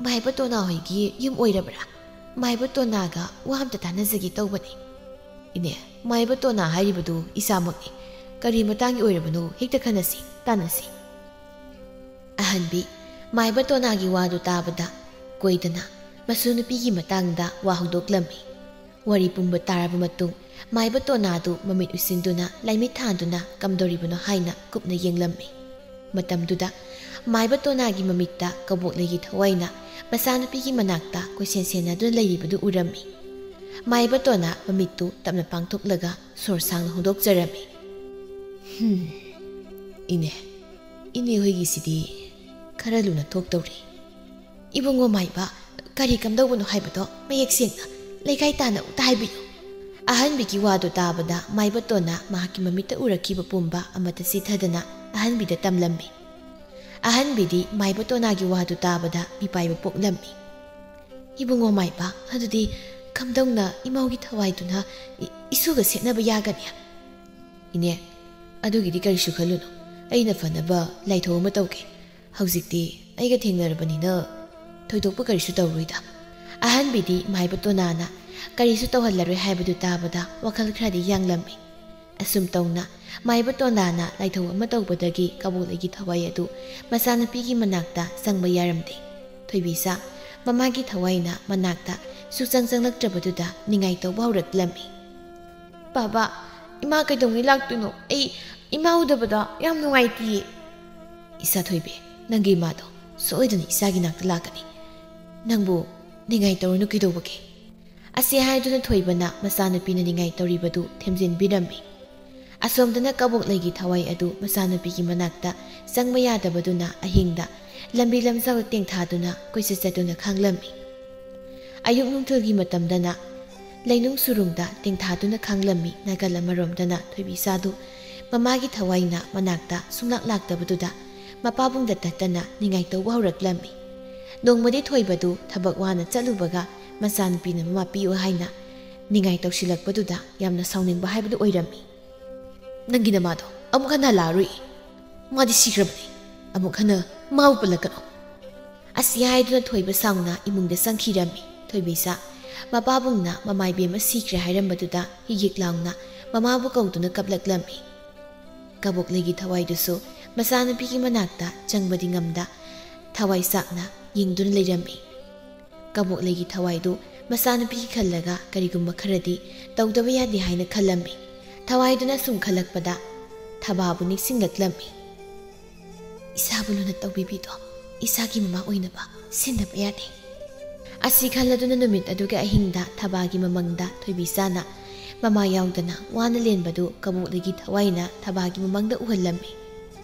ꯃꯥꯏꯕ ꯇꯣꯅꯥ ꯍꯣꯏꯒꯤ ꯌꯨꯝ ꯑꯣꯏꯔꯕ꯭ꯔꯥ? ꯃꯥꯏꯕ ꯇꯣꯅꯥꯒ ꯋꯥ ꯑꯝꯇ ꯇꯥꯟꯅꯖꯒꯦ ꯇꯧꯕꯅꯤ꯫" "ꯏꯅꯦ, ꯃꯥꯏꯕ ꯇꯣꯅꯥ ꯍꯥꯏꯔꯤꯕꯗꯨ ꯏꯆꯥꯃꯛꯅꯤ꯫ ꯀꯔꯤ ꯃꯇꯥꯡꯒꯤ ꯑꯣꯏꯔꯕꯅꯣ, ꯍꯦꯛꯇ ꯈꯟꯅꯁꯤ, ꯇꯥꯟꯅꯁꯤ꯫" ꯑꯍꯟꯕꯤ ꯃꯥꯏꯕ ꯇꯣꯅꯥꯒꯤ ꯋꯥꯗꯨ ꯇꯥꯕꯗ ꯀꯣꯏꯗꯅ ꯃꯁꯨ ꯅꯨꯄꯤꯒꯤ ꯃꯇꯥꯡꯗ ꯋꯥ ꯍꯧꯗꯣꯛꯂꯝꯃꯤ꯫ ꯋꯥꯔꯤ ꯄꯨꯝꯕ ꯇꯥꯔꯕ ꯃꯇꯨꯡ ꯃꯥꯏꯕ ꯇꯣꯅꯥꯗꯨ ꯃꯃꯤꯠ ꯎꯏꯁꯤꯟꯗꯨꯅ ꯂꯥꯏꯃꯤꯠ ꯊꯥꯟꯗꯨꯅ ꯀꯝꯗꯧꯔꯤꯕꯅꯣ ꯍꯥꯏꯅ ꯀꯨꯞꯅ ꯌꯦꯡꯂꯝꯃꯤ꯫ ꯃꯇꯝꯗꯨꯗ ꯃꯥꯏꯕ ꯇꯣꯅꯥꯒꯤ ꯃꯃꯤꯠꯇ ꯀꯕꯣꯛꯂꯩꯒꯤ ꯊꯋꯥꯏꯅ ꯃꯆꯥꯅꯨꯄꯤꯒꯤ ꯃꯅꯥꯛꯇ ꯀꯣꯏꯁꯦꯟ ꯁꯦꯟꯅꯗꯨꯅ ꯂꯩꯔꯤꯕꯗꯨ ꯎꯔꯝꯃꯤ꯫ ꯃꯥꯏꯕ ꯇꯣꯅꯥ ꯃꯃꯤꯠꯇꯨ ꯇꯞꯅ ꯄꯥꯡꯊꯣꯛꯂꯒ ꯁꯣꯔ ꯁꯥꯡꯅ ꯍꯣꯟꯗꯣꯛꯆꯔꯝꯃꯤ꯫ "ꯍꯝ, ꯏꯅꯦ, ꯏꯅꯦ ꯍꯣꯏꯒꯤꯁꯤꯗꯤ ꯈꯔ ꯂꯨꯅ ꯊꯣꯛꯇꯧꯔꯤ꯫ ꯏꯕꯨꯡꯉꯣ ꯃꯥꯏꯕ, ꯀꯔꯤ ꯀꯝꯗꯧꯕꯅꯣ ꯍꯥꯏꯕꯗꯣ ꯃꯌꯦꯛ ꯁꯦꯡꯅ ꯂꯩꯀꯥꯏ ꯇꯥꯅ ꯑꯃꯨꯛꯇ ꯍꯥꯏꯕꯤꯌꯨ꯫" ꯑꯍꯟꯕꯤꯒꯤ ꯋꯥꯗꯨ ꯇꯥꯕꯗ ꯃꯥꯏꯕ ꯇꯣꯟꯅ ꯃꯍꯥꯛꯀꯤ ꯃꯃꯤꯠꯇ ꯎꯔꯛꯈꯤꯕ ꯄꯨꯝꯕ ꯑꯃꯠꯇ ꯆꯤꯊꯗꯅ ꯑꯍꯟꯕꯤꯗ ꯇꯝꯂꯝꯃꯤ꯫ ꯑꯍꯟꯕꯤꯗꯤ ꯃꯥꯏꯕ ꯇꯣꯅꯥꯒꯤ ꯋꯥꯗꯨ ꯇꯥꯕꯗ ꯃꯤꯄꯥꯏꯕ ꯄꯣꯛꯂꯝꯃꯤ꯫ "ꯏꯕꯨꯡꯉꯣ ꯃꯥꯏꯕ, ꯑꯗꯨꯗꯤ ꯀꯝꯗꯧꯅ ꯏꯃꯧꯒꯤ ꯊꯋꯥꯏꯗꯨꯅ ꯏ-, ꯏꯁꯨꯒ ꯁꯦꯠꯅꯕ ꯌꯥꯒꯅꯤ?" "ꯏꯅꯦ, ꯑꯗꯨꯒꯤꯗꯤ ꯀꯔꯤꯁꯨ ꯈꯜꯂꯨꯅꯨ꯫ ꯑꯩꯅ ꯐꯅꯕ ꯂꯥꯏꯊꯧ ꯑꯃ ꯇꯧꯒꯦ꯫ ꯍꯧꯖꯤꯛꯇꯤ ꯑꯩꯒ ꯊꯦꯡꯅꯔꯕꯅꯤꯅ ꯊꯣꯏꯗꯣꯛꯄ ꯀꯔꯤꯁꯨ ꯇꯧꯔꯣꯏꯗ꯫" ꯑꯍꯟꯕꯤꯗꯤ ꯃꯥꯏꯕ ꯇꯣꯅꯥꯅ ꯀꯔꯤꯁꯨ ꯇꯧꯍꯜꯂꯔꯣꯏ ꯍꯥꯏꯕꯗꯨ ꯇꯥꯕꯗ ꯋꯥꯈꯜ ꯈꯔꯗꯤ ꯌꯥꯡꯂꯝꯃꯤ꯫ ꯑꯁꯨꯝ ꯇꯧꯅ ꯃꯥꯏꯕ ꯇꯣꯅꯥꯅ ꯂꯥꯏꯊꯧ ꯑꯃ ꯇꯧꯕꯗꯒꯤ ꯀꯕꯣꯛꯂꯩꯒꯤ ꯊꯋꯥꯏ ꯑꯗꯨ ꯃꯆꯥꯅꯨꯄꯤꯒꯤ ꯃꯅꯥꯛꯇ ꯆꯪꯕ ꯌꯥꯔꯝꯗꯦ꯫ ꯊꯣꯏꯕꯤꯁꯥ ꯃꯃꯥꯒꯤ ꯊꯋꯥꯏꯅ ꯃꯅꯥꯛꯇ ꯁꯨꯛꯆꯪ ꯆꯪꯂꯛꯇ꯭ꯔꯕꯗꯨꯗ ꯅꯤꯡꯉꯥꯏ ꯇꯧꯕ ꯍꯧꯔꯛꯂꯝꯃꯤ꯫ "ꯕꯥꯕꯥ, ꯏꯃꯥ ꯀꯩꯗꯧꯉꯩ ꯂꯥꯛꯇꯣꯏꯅꯣ? ꯑꯩ ꯏꯃꯥ ꯎꯗꯕꯗ ꯌꯥꯝ ꯅꯨꯡꯉꯥꯏꯇꯤꯌꯦ꯫" "ꯏꯆꯥ ꯊꯣꯏꯕꯤ, ꯅꯪꯒꯤ ꯏꯃꯥꯗꯣ ꯁꯣꯏꯗꯅ ꯏꯆꯥꯒꯤ ꯅꯥꯛꯇ ꯂꯥꯛꯀꯅꯤ꯫ ꯅꯪꯕꯨ ꯅꯤꯡꯉꯥꯏ ꯇꯧꯔꯨꯅꯨ ꯀꯩꯗꯧꯕꯒꯦ?" ꯑꯁꯤ ꯍꯥꯏꯗꯨꯅ ꯊꯣꯏꯕꯅ ꯃꯆꯥꯅꯨꯄꯤꯅ ꯅꯤꯡꯉꯥꯏ ꯇꯧꯔꯤꯕꯗꯨ ꯊꯦꯝꯖꯤꯟꯕꯤꯔꯝꯃꯤ꯫ ꯑꯁꯣꯝꯗꯅ ꯀꯕꯣꯛꯂꯩꯒꯤ ꯊꯋꯥꯏ ꯑꯗꯨ ꯃꯆꯥꯅꯨꯄꯤꯒꯤ ꯃꯅꯥꯛꯇ ꯆꯪꯕ ꯌꯥꯗꯕꯗꯨꯅ ꯑꯍꯤꯡꯗ ꯂꯝꯕꯤ ꯂꯝꯖꯥꯎꯗ ꯇꯦꯡꯊꯥꯗꯨꯅ ꯀꯣꯏꯆꯠ ꯆꯠꯇꯨꯅ ꯈꯥꯡꯂꯝꯃꯤ꯫ ꯑꯌꯨꯛ ꯅꯨꯡꯊꯤꯜꯒꯤ ꯃꯇꯝꯗꯅ ꯂꯩꯅꯨꯡ ꯁꯨꯔꯨꯡꯗ ꯇꯦꯡꯊꯥꯗꯨꯅ ꯈꯥꯡꯂꯝꯃꯤ꯫ ꯅꯥꯀꯜ ꯑꯃꯔꯣꯝꯗꯅ ꯊꯣꯏꯕꯤꯆꯥꯗꯨ ꯃꯃꯥꯒꯤ ꯊꯋꯥꯏꯅ ꯃꯅꯥꯛꯇ ꯁꯨꯡꯂꯥꯛ ꯂꯥꯛꯇꯕꯗꯨꯗ ꯃꯄꯥꯕꯨꯡꯗ ꯇꯠꯇꯅ ꯅꯤꯡꯉꯥꯏ ꯇꯧꯕ ꯍꯧꯔꯛꯂꯝꯃꯤ꯫ ꯅꯣꯡꯃꯗꯤ ꯊꯣꯏꯕꯗꯨ ꯊꯕꯛ ꯋꯥꯅ ꯆꯠꯂꯨꯕꯒ ꯃꯆꯥꯅꯨꯄꯤꯅ ꯃꯃꯥ ꯄꯤꯌꯨ ꯍꯥꯏꯅ ꯅꯤꯡꯉꯥꯏ ꯇꯧꯁꯤꯜꯂꯛꯄꯗꯨꯗ ꯌꯥꯝꯅ ꯁꯥꯎꯅꯤꯡꯕ ꯍꯥꯏꯕꯗꯨ ꯑꯣꯏꯔꯝꯃꯤ꯫ "ꯅꯪꯒꯤ ꯅꯃꯥꯗꯣ ꯑꯃꯨꯛ ꯍꯟꯅ ꯂꯥꯛꯑꯔꯣꯏ꯫ ꯃꯥꯗꯤ ꯁꯤꯈ꯭ꯔꯕꯅꯤ꯫ ꯑꯃꯨꯛ ꯍꯟꯅ ꯃꯥꯕꯨ ꯄꯜꯂꯛꯀꯅꯨ꯫" ꯑꯁꯤ ꯍꯥꯏꯗꯨꯅ ꯊꯣꯏꯕ ꯁꯥꯎꯅ ꯏꯃꯨꯡꯗ ꯆꯪꯈꯤꯔꯝꯃꯤ꯫ ꯊꯣꯏꯕꯤꯁꯥ ꯃꯄꯥꯕꯨꯡꯅ ꯃꯃꯥ ꯏꯕꯦꯝꯃ ꯁꯤꯈ꯭ꯔꯦ ꯍꯥꯏꯔꯝꯕꯗꯨꯗ ꯍꯤꯛ ꯍꯤꯛ ꯂꯥꯎꯅ ꯃꯃꯥꯕꯨ ꯀꯧꯗꯨꯅ ꯀꯞꯂꯛꯂꯝꯃꯤ꯫ ꯀꯕꯣꯛꯂꯩꯒꯤ ꯊꯋꯥꯏꯗꯨꯁꯨ ꯃꯆꯥꯅꯨꯄꯤꯒꯤ ꯃꯅꯥꯛꯇ ꯆꯪꯕꯗꯤ ꯉꯝꯗ ꯊꯋꯥꯏ ꯆꯥꯛꯅ ꯌꯦꯡꯗꯨꯅ ꯂꯩꯔꯝꯃꯤ꯫ ꯀꯕꯣꯛꯂꯩꯒꯤ ꯊꯋꯥꯏꯗꯨ ꯃꯆꯥꯅꯨꯄꯤꯒꯤ ꯈꯜꯂꯒ ꯀꯔꯤꯒꯨꯝꯕ ꯈꯔꯗꯤ ꯇꯧꯗꯕ ꯌꯥꯗꯦ ꯍꯥꯏꯅ ꯈꯜꯂꯝꯃꯤ꯫ ꯊꯋꯥꯏꯗꯨꯅ ꯁꯨꯝ ꯈꯜꯂꯛꯄꯗ ꯊꯕꯥꯕꯨ ꯅꯤꯡꯁꯤꯡꯂꯛꯂꯝꯃꯤ꯫ ꯏꯁꯥꯕꯨ ꯂꯨꯅ ꯇꯧꯕꯤꯕꯤꯗꯣ ꯏꯁꯥꯒꯤ ꯃꯃꯥ ꯑꯣꯏꯅꯕ ꯁꯤꯟꯗꯕ ꯌꯥꯗꯦ꯫ ꯑꯁꯤ ꯈꯜꯂꯗꯨꯅ ꯅꯨꯃꯤꯠ ꯑꯗꯨꯒꯤ ꯑꯍꯤꯡꯗ ꯊꯕꯥꯒꯤ ꯃꯃꯪꯗ ꯊꯣꯏꯕꯤꯆꯥꯅ ꯃꯃꯥ ꯌꯥꯎꯗꯅ ꯋꯥꯅ ꯂꯦꯟꯕꯗꯨ ꯀꯕꯣꯛꯂꯩꯒꯤ ꯊꯋꯥꯏꯅ ꯊꯕꯥꯒꯤ ꯃꯃꯪꯗ ꯎꯍꯜꯂꯝꯃꯤ꯫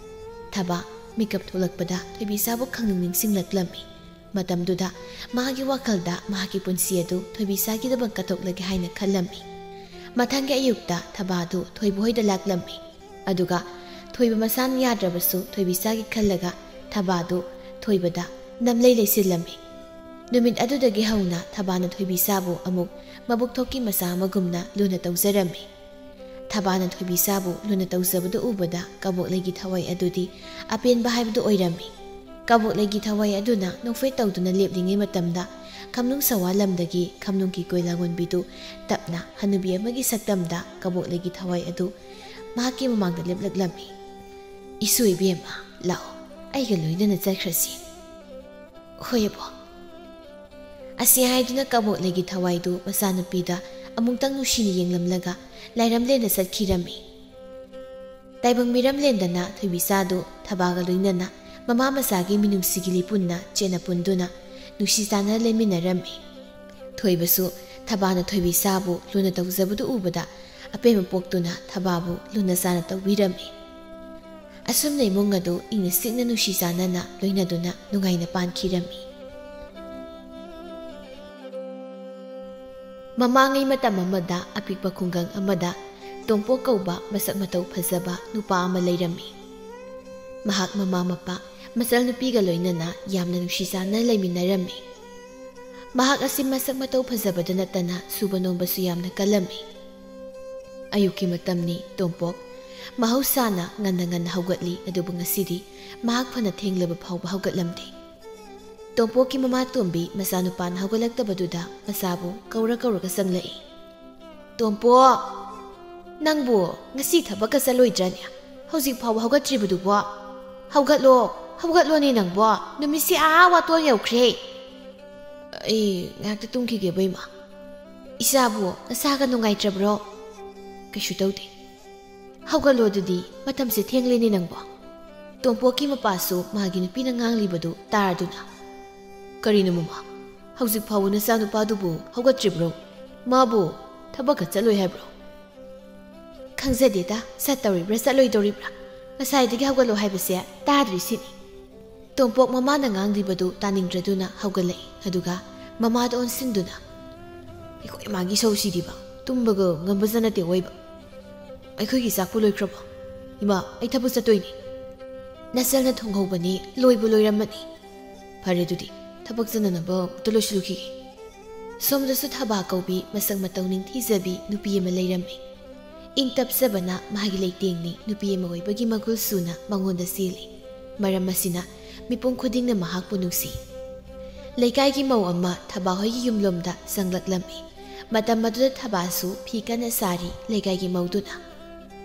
ꯊꯕꯥ ꯃꯤꯀꯞ ꯊꯣꯛꯂꯛꯄꯗ ꯊꯣꯏꯕꯤꯆꯥꯕꯨ ꯈꯪꯅꯤꯡ ꯅꯤꯡꯁꯤꯡꯂꯛꯂꯝꯃꯤ꯫ ꯃꯇꯝꯗꯨꯗ ꯃꯥꯒꯤ ꯋꯥꯈꯜꯗ ꯃꯍꯥꯛꯀꯤ ꯄꯨꯟꯁꯤ ꯑꯗꯨ ꯊꯣꯏꯕꯤꯆꯥꯒꯤꯗꯃꯛ ꯀꯠꯊꯣꯛꯂꯒꯦ ꯍꯥꯏꯅ ꯈꯜꯂꯝꯃꯤ꯫ ꯃꯊꯪꯒꯤ ꯑꯌꯨꯛꯇ ꯊꯕꯥꯗꯨ ꯊꯣꯏꯕ ꯍꯣꯏꯗ ꯂꯥꯛꯂꯝꯃꯤ꯫ ꯑꯗꯨꯒ ꯊꯣꯏꯕ ꯃꯁꯥꯅ ꯌꯥꯗ꯭ꯔꯕꯁꯨ ꯊꯣꯏꯕꯤꯆꯥꯒꯤ ꯈꯜꯂꯒ ꯊꯕꯥꯗꯨ ꯊꯣꯏꯕꯗ ꯅꯝꯂꯩ ꯂꯩꯁꯤꯜꯂꯝꯃꯤ꯫ ꯅꯨꯃꯤꯠ ꯑꯗꯨꯗꯒꯤ ꯍꯧꯅ ꯊꯕꯥꯅ ꯊꯣꯏꯕꯤꯆꯥꯕꯨ ꯑꯃꯨꯛ ꯃꯕꯨꯛ ꯊꯣꯛꯀꯤ ꯃꯆꯥ ꯑꯃꯒꯨꯝꯅ ꯂꯨꯅ ꯇꯧꯖꯔꯝꯃꯤ꯫ ꯊꯕꯥꯅ ꯊꯣꯏꯕꯤꯆꯥꯕꯨ ꯂꯨꯅ ꯇꯧꯖꯕꯗꯨ ꯎꯕꯗ ꯀꯕꯣꯛꯂꯩꯒꯤ ꯊꯋꯥꯏ ꯑꯗꯨꯗꯤ ꯑꯄꯦꯟꯕ ꯍꯥꯏꯕꯗꯨ ꯑꯣꯏꯔꯝꯃꯤ꯫ ꯀꯕꯣꯛꯂꯩꯒꯤ ꯊꯋꯥꯏ ꯑꯗꯨꯅ ꯅꯣꯛꯐꯦꯠ ꯇꯧꯗꯨꯅ ꯂꯦꯞꯂꯤꯉꯩ ꯃꯇꯝꯗ ꯈꯝꯅꯨꯡ ꯁꯋꯥ ꯂꯝꯗꯒꯤ ꯈꯝꯅꯨꯡꯒꯤ ꯀꯣꯏꯂꯥ ꯉꯣꯟꯕꯤꯗꯨ ꯇꯞꯅ ꯍꯅꯨꯕꯤ ꯑꯃꯒꯤ ꯁꯛꯇꯝꯗ ꯀꯕꯣꯛꯂꯩꯒꯤ ꯊꯋꯥꯏ ꯑꯗꯨ ꯃꯍꯥꯛꯀꯤ ꯃꯃꯥꯡꯗ ꯂꯦꯞꯂꯛꯂꯝꯃꯤ꯫ "ꯏꯁꯨ ꯏꯕꯦꯝꯃ, ꯂꯥꯛꯑꯣ, ꯑꯩꯒ ꯂꯣꯏꯅꯅ ꯆꯠꯈ꯭ꯔꯁꯤ꯫" "ꯍꯣꯏ ꯑꯕꯣ꯫" ꯑꯁꯤ ꯍꯥꯏꯗꯨꯅ ꯀꯕꯣꯛꯂꯩꯒꯤ ꯊꯋꯥꯏꯗꯨ ꯃꯆꯥꯅꯨꯄꯤꯗ ꯑꯃꯨꯛꯇꯪ ꯅꯨꯡꯁꯤꯅ ꯌꯦꯡꯂꯝꯂꯒ ꯂꯥꯏꯔꯝꯂꯦꯟꯗ ꯆꯠꯈꯤꯔꯝꯃꯤ꯫ ꯇꯥꯏꯕꯪ ꯃꯤꯔꯝꯂꯦꯟꯗꯅ ꯊꯣꯏꯕꯤꯆꯥꯗꯨ ꯊꯕꯥꯒ ꯂꯣꯏꯅꯅ ꯃꯃꯥ ꯃꯆꯥꯒꯤ ꯃꯤꯅꯨꯡꯁꯤꯒꯤ ꯂꯤꯄꯨꯟꯅ ꯆꯦꯠꯅ ꯄꯨꯟꯗꯨꯅ ꯅꯨꯡꯁꯤ ꯆꯥꯟꯅꯅ ꯂꯩꯃꯤꯟꯅꯔꯝꯃꯤ꯫ ꯊꯣꯏꯕꯁꯨ ꯊꯕꯥꯅ ꯊꯣꯏꯕꯤꯆꯥꯕꯨ ꯂꯨꯅ ꯇꯧꯖꯕꯗꯨ ꯎꯕꯗ ꯑꯄꯦꯟꯕ ꯄꯣꯛꯇꯨꯅ ꯊꯕꯥꯕꯨ ꯂꯨꯅ ꯆꯥꯟꯅ ꯇꯧꯕꯤꯔꯝꯃꯤ꯫ ꯑꯁꯨꯝꯅ ꯏꯃꯨꯡ ꯑꯗꯨ ꯏꯪꯅ ꯆꯤꯛꯅ ꯅꯨꯡꯁꯤ ꯆꯥꯟꯅꯅ ꯂꯣꯏꯅꯗꯨꯅ ꯅꯨꯡꯉꯥꯏꯅ ꯄꯥꯟꯈꯤꯔꯝꯃꯤ꯫ ꯃꯃꯥꯡꯉꯩ ꯃꯇꯝ ꯑꯃꯗ ꯑꯄꯤꯛꯄ ꯈꯨꯡꯒꯪ ꯑꯃꯗ ꯇꯣꯝꯄꯣꯛ ꯀꯧꯕ ꯃꯁꯛ ꯃꯇꯧ ꯐꯖꯕ ꯅꯨꯄꯥ ꯑꯃ ꯂꯩꯔꯝꯃꯤ꯫ ꯃꯍꯥꯛ ꯃꯃꯥ ꯃꯄꯥ, ꯃꯆꯜꯅꯨꯄꯤꯒ ꯂꯣꯏꯅꯅ ꯌꯥꯝꯅ ꯅꯨꯡꯁꯤ ꯆꯥꯟꯅ ꯂꯩꯃꯤꯟꯅꯔꯝꯃꯤ꯫ ꯃꯍꯥꯛ ꯑꯁꯤ ꯃꯁꯛ ꯃꯇꯧ ꯐꯖꯕꯗ ꯅꯠꯇꯅ ꯁꯨꯕ ꯅꯣꯝꯕꯁꯨ ꯌꯥꯝꯅ ꯀꯜꯂꯝꯃꯤ꯫ ꯑꯌꯨꯛꯀꯤ ꯃꯇꯝꯅꯤ꯫ ꯇꯣꯝꯄꯣꯛ ꯃꯍꯧꯁꯥꯅ ꯉꯟꯅ ꯉꯟꯅ ꯍꯧꯒꯠꯂꯤ, ꯑꯗꯨꯕꯨ ꯉꯁꯤꯗꯤ ꯃꯍꯥꯛ ꯐꯅ ꯊꯦꯡꯂꯕ ꯐꯥꯎꯕ ꯍꯧꯒꯠꯂꯝꯗꯦ꯫ ꯇꯣꯝꯄꯣꯛꯀꯤ ꯃꯃꯥ ꯇꯣꯝꯕꯤ ꯃꯆꯥꯅꯨꯄꯥꯅ ꯍꯧꯒꯠꯂꯛꯇꯕꯗꯨꯗ ꯃꯆꯥꯕꯨ ꯀꯧꯔ ꯀꯧꯔꯒ ꯆꯪꯂꯛꯏ꯫ "ꯇꯣꯝꯄꯣꯛ! ꯅꯪꯕꯨ ꯉꯁꯤ ꯊꯕꯛꯀ ꯆꯠꯂꯣꯏꯗ꯭ꯔꯅꯦ? ꯍꯧꯖꯤꯛ ꯐꯥꯎꯕ ꯍꯧꯒꯠꯇ꯭ꯔꯤꯕꯗꯨꯕꯣ? ꯍꯧꯒꯠꯂꯣ, ꯍꯧꯒꯠꯂꯣꯅꯦ ꯅꯪꯕꯣ! ꯅꯨꯃꯤꯠꯁꯦ ꯑꯥ ꯋꯥꯇꯣꯟ ꯌꯧꯈ꯭ꯔꯦ꯫" "ꯑꯩ ꯉꯥꯏꯍꯥꯛꯇ ꯇꯨꯝꯈꯤꯒꯦꯕ, ꯏꯃꯥ꯫" "ꯏꯆꯥꯕꯨ ꯅꯁꯥꯒ ꯅꯨꯡꯉꯥꯏꯇ꯭ꯔꯕ꯭ꯔꯣ?" "ꯀꯩꯁꯨ ꯇꯧꯗꯦ꯫" "ꯍꯧꯒꯠꯂꯣ ꯑꯗꯨꯗꯤ, ꯃꯇꯝꯁꯦ ꯊꯦꯡꯂꯦꯅꯦ ꯅꯪꯕꯣ꯫" ꯇꯣꯝꯄꯣꯛꯀꯤ ꯃꯄꯥꯁꯨ ꯃꯥꯒꯤ ꯅꯨꯄꯤꯅ ꯉꯥꯡꯂꯤꯕꯗꯨ ꯇꯥꯔꯗꯨꯅ, "ꯀꯔꯤꯅꯣ ꯃꯃꯥ? ꯍꯧꯖꯤꯛ ꯐꯥꯎꯕ ꯅꯆꯥꯅꯨꯄꯥꯗꯨꯕꯨ ꯍꯧꯒꯠꯇ꯭ꯔꯤꯕ꯭ꯔꯣ? ꯃꯥꯕꯨ ꯊꯕꯛꯀ ꯆꯠꯂꯣꯏ ꯍꯥꯏꯕ꯭ꯔꯣ?" "ꯈꯪꯖꯗꯦꯗ, ꯆꯠꯇꯧꯔꯤꯕ꯭ꯔꯥ ꯆꯠꯂꯣꯏꯗꯧꯔꯤꯕ꯭ꯔꯥ? ꯉꯁꯥꯏꯗꯒꯤ ꯍꯧꯒꯠꯂꯣ ꯍꯥꯏꯕꯁꯦ ꯇꯥꯗ꯭ꯔꯤꯁꯤꯅꯤ꯫" ꯇꯣꯝꯄꯣꯛ ꯃꯃꯥꯅ ꯉꯥꯡꯂꯤꯕꯗꯨ ꯇꯥꯅꯤꯡꯗ꯭ꯔꯗꯨꯅ ꯍꯧꯒꯠꯂꯛꯏ꯫ ꯑꯗꯨꯒ ꯃꯃꯥꯗ ꯑꯣꯟꯁꯤꯟꯗꯨꯅ, "ꯑꯩꯈꯣꯏ ꯏꯃꯥꯒꯤ ꯁꯧꯁꯤꯗꯤꯕ, ꯇꯨꯝꯕꯒ ꯉꯝꯕꯖꯥꯠ ꯅꯠꯇꯦ ꯑꯣꯏꯕ꯫ ꯑꯩꯈꯣꯏꯒꯤ ꯆꯥꯛꯄꯨ ꯂꯣꯏꯈ꯭ꯔꯕꯣ? ꯏꯃꯥ, ꯑꯩ ꯊꯕꯛ ꯆꯠꯇꯣꯏꯅꯤ꯫" "ꯅꯆꯜꯅ ꯊꯣꯡꯍꯧꯕꯅꯤ, ꯂꯣꯏꯕꯨ ꯂꯣꯏꯔꯝꯃꯅꯤ꯫" "ꯐꯔꯦ ꯑꯗꯨꯗꯤ, ꯊꯕꯛ ꯆꯠꯅꯅꯕ ꯑꯝꯇ ꯂꯣꯏꯁꯤꯜꯂꯨꯈꯤꯒꯦ꯫" ꯁꯣꯝꯗꯁꯨ ꯊꯕꯥ ꯀꯧꯕꯤ ꯃꯁꯛ ꯃꯇꯧ ꯅꯤꯡꯊꯤꯖꯕꯤ ꯅꯨꯄꯤ ꯑꯃ ꯂꯩꯔꯝꯃꯤ꯫ ꯏꯪ ꯇꯞꯆꯕꯅ ꯃꯥꯒꯤ ꯂꯩꯇꯦꯡꯅꯤ꯫ ꯅꯨꯄꯤ ꯑꯃ ꯑꯣꯏꯕꯒꯤ ꯃꯒꯨꯜ ꯁꯨꯅ ꯃꯉꯣꯟꯗ ꯆꯦꯜꯂꯤ꯫ ꯃꯔꯝ ꯑꯁꯤꯅ ꯃꯤꯄꯨꯝ ꯈꯨꯗꯤꯡꯅ ꯃꯍꯥꯛꯄꯨ ꯅꯨꯡꯁꯤ꯫ ꯂꯩꯀꯥꯏꯒꯤ ꯃꯧ ꯑꯃ ꯊꯕꯥ ꯍꯣꯏꯒꯤ ꯌꯨꯝꯂꯣꯝꯗ ꯆꯪꯂꯛꯂꯝꯃꯤ꯫ ꯃꯇꯝ ꯑꯗꯨꯗ ꯊꯕꯥꯁꯨ ꯐꯤ ꯀꯟꯅ ꯁꯥꯔꯤ꯫ ꯂꯩꯀꯥꯏꯒꯤ ꯃꯧꯗꯨꯅ,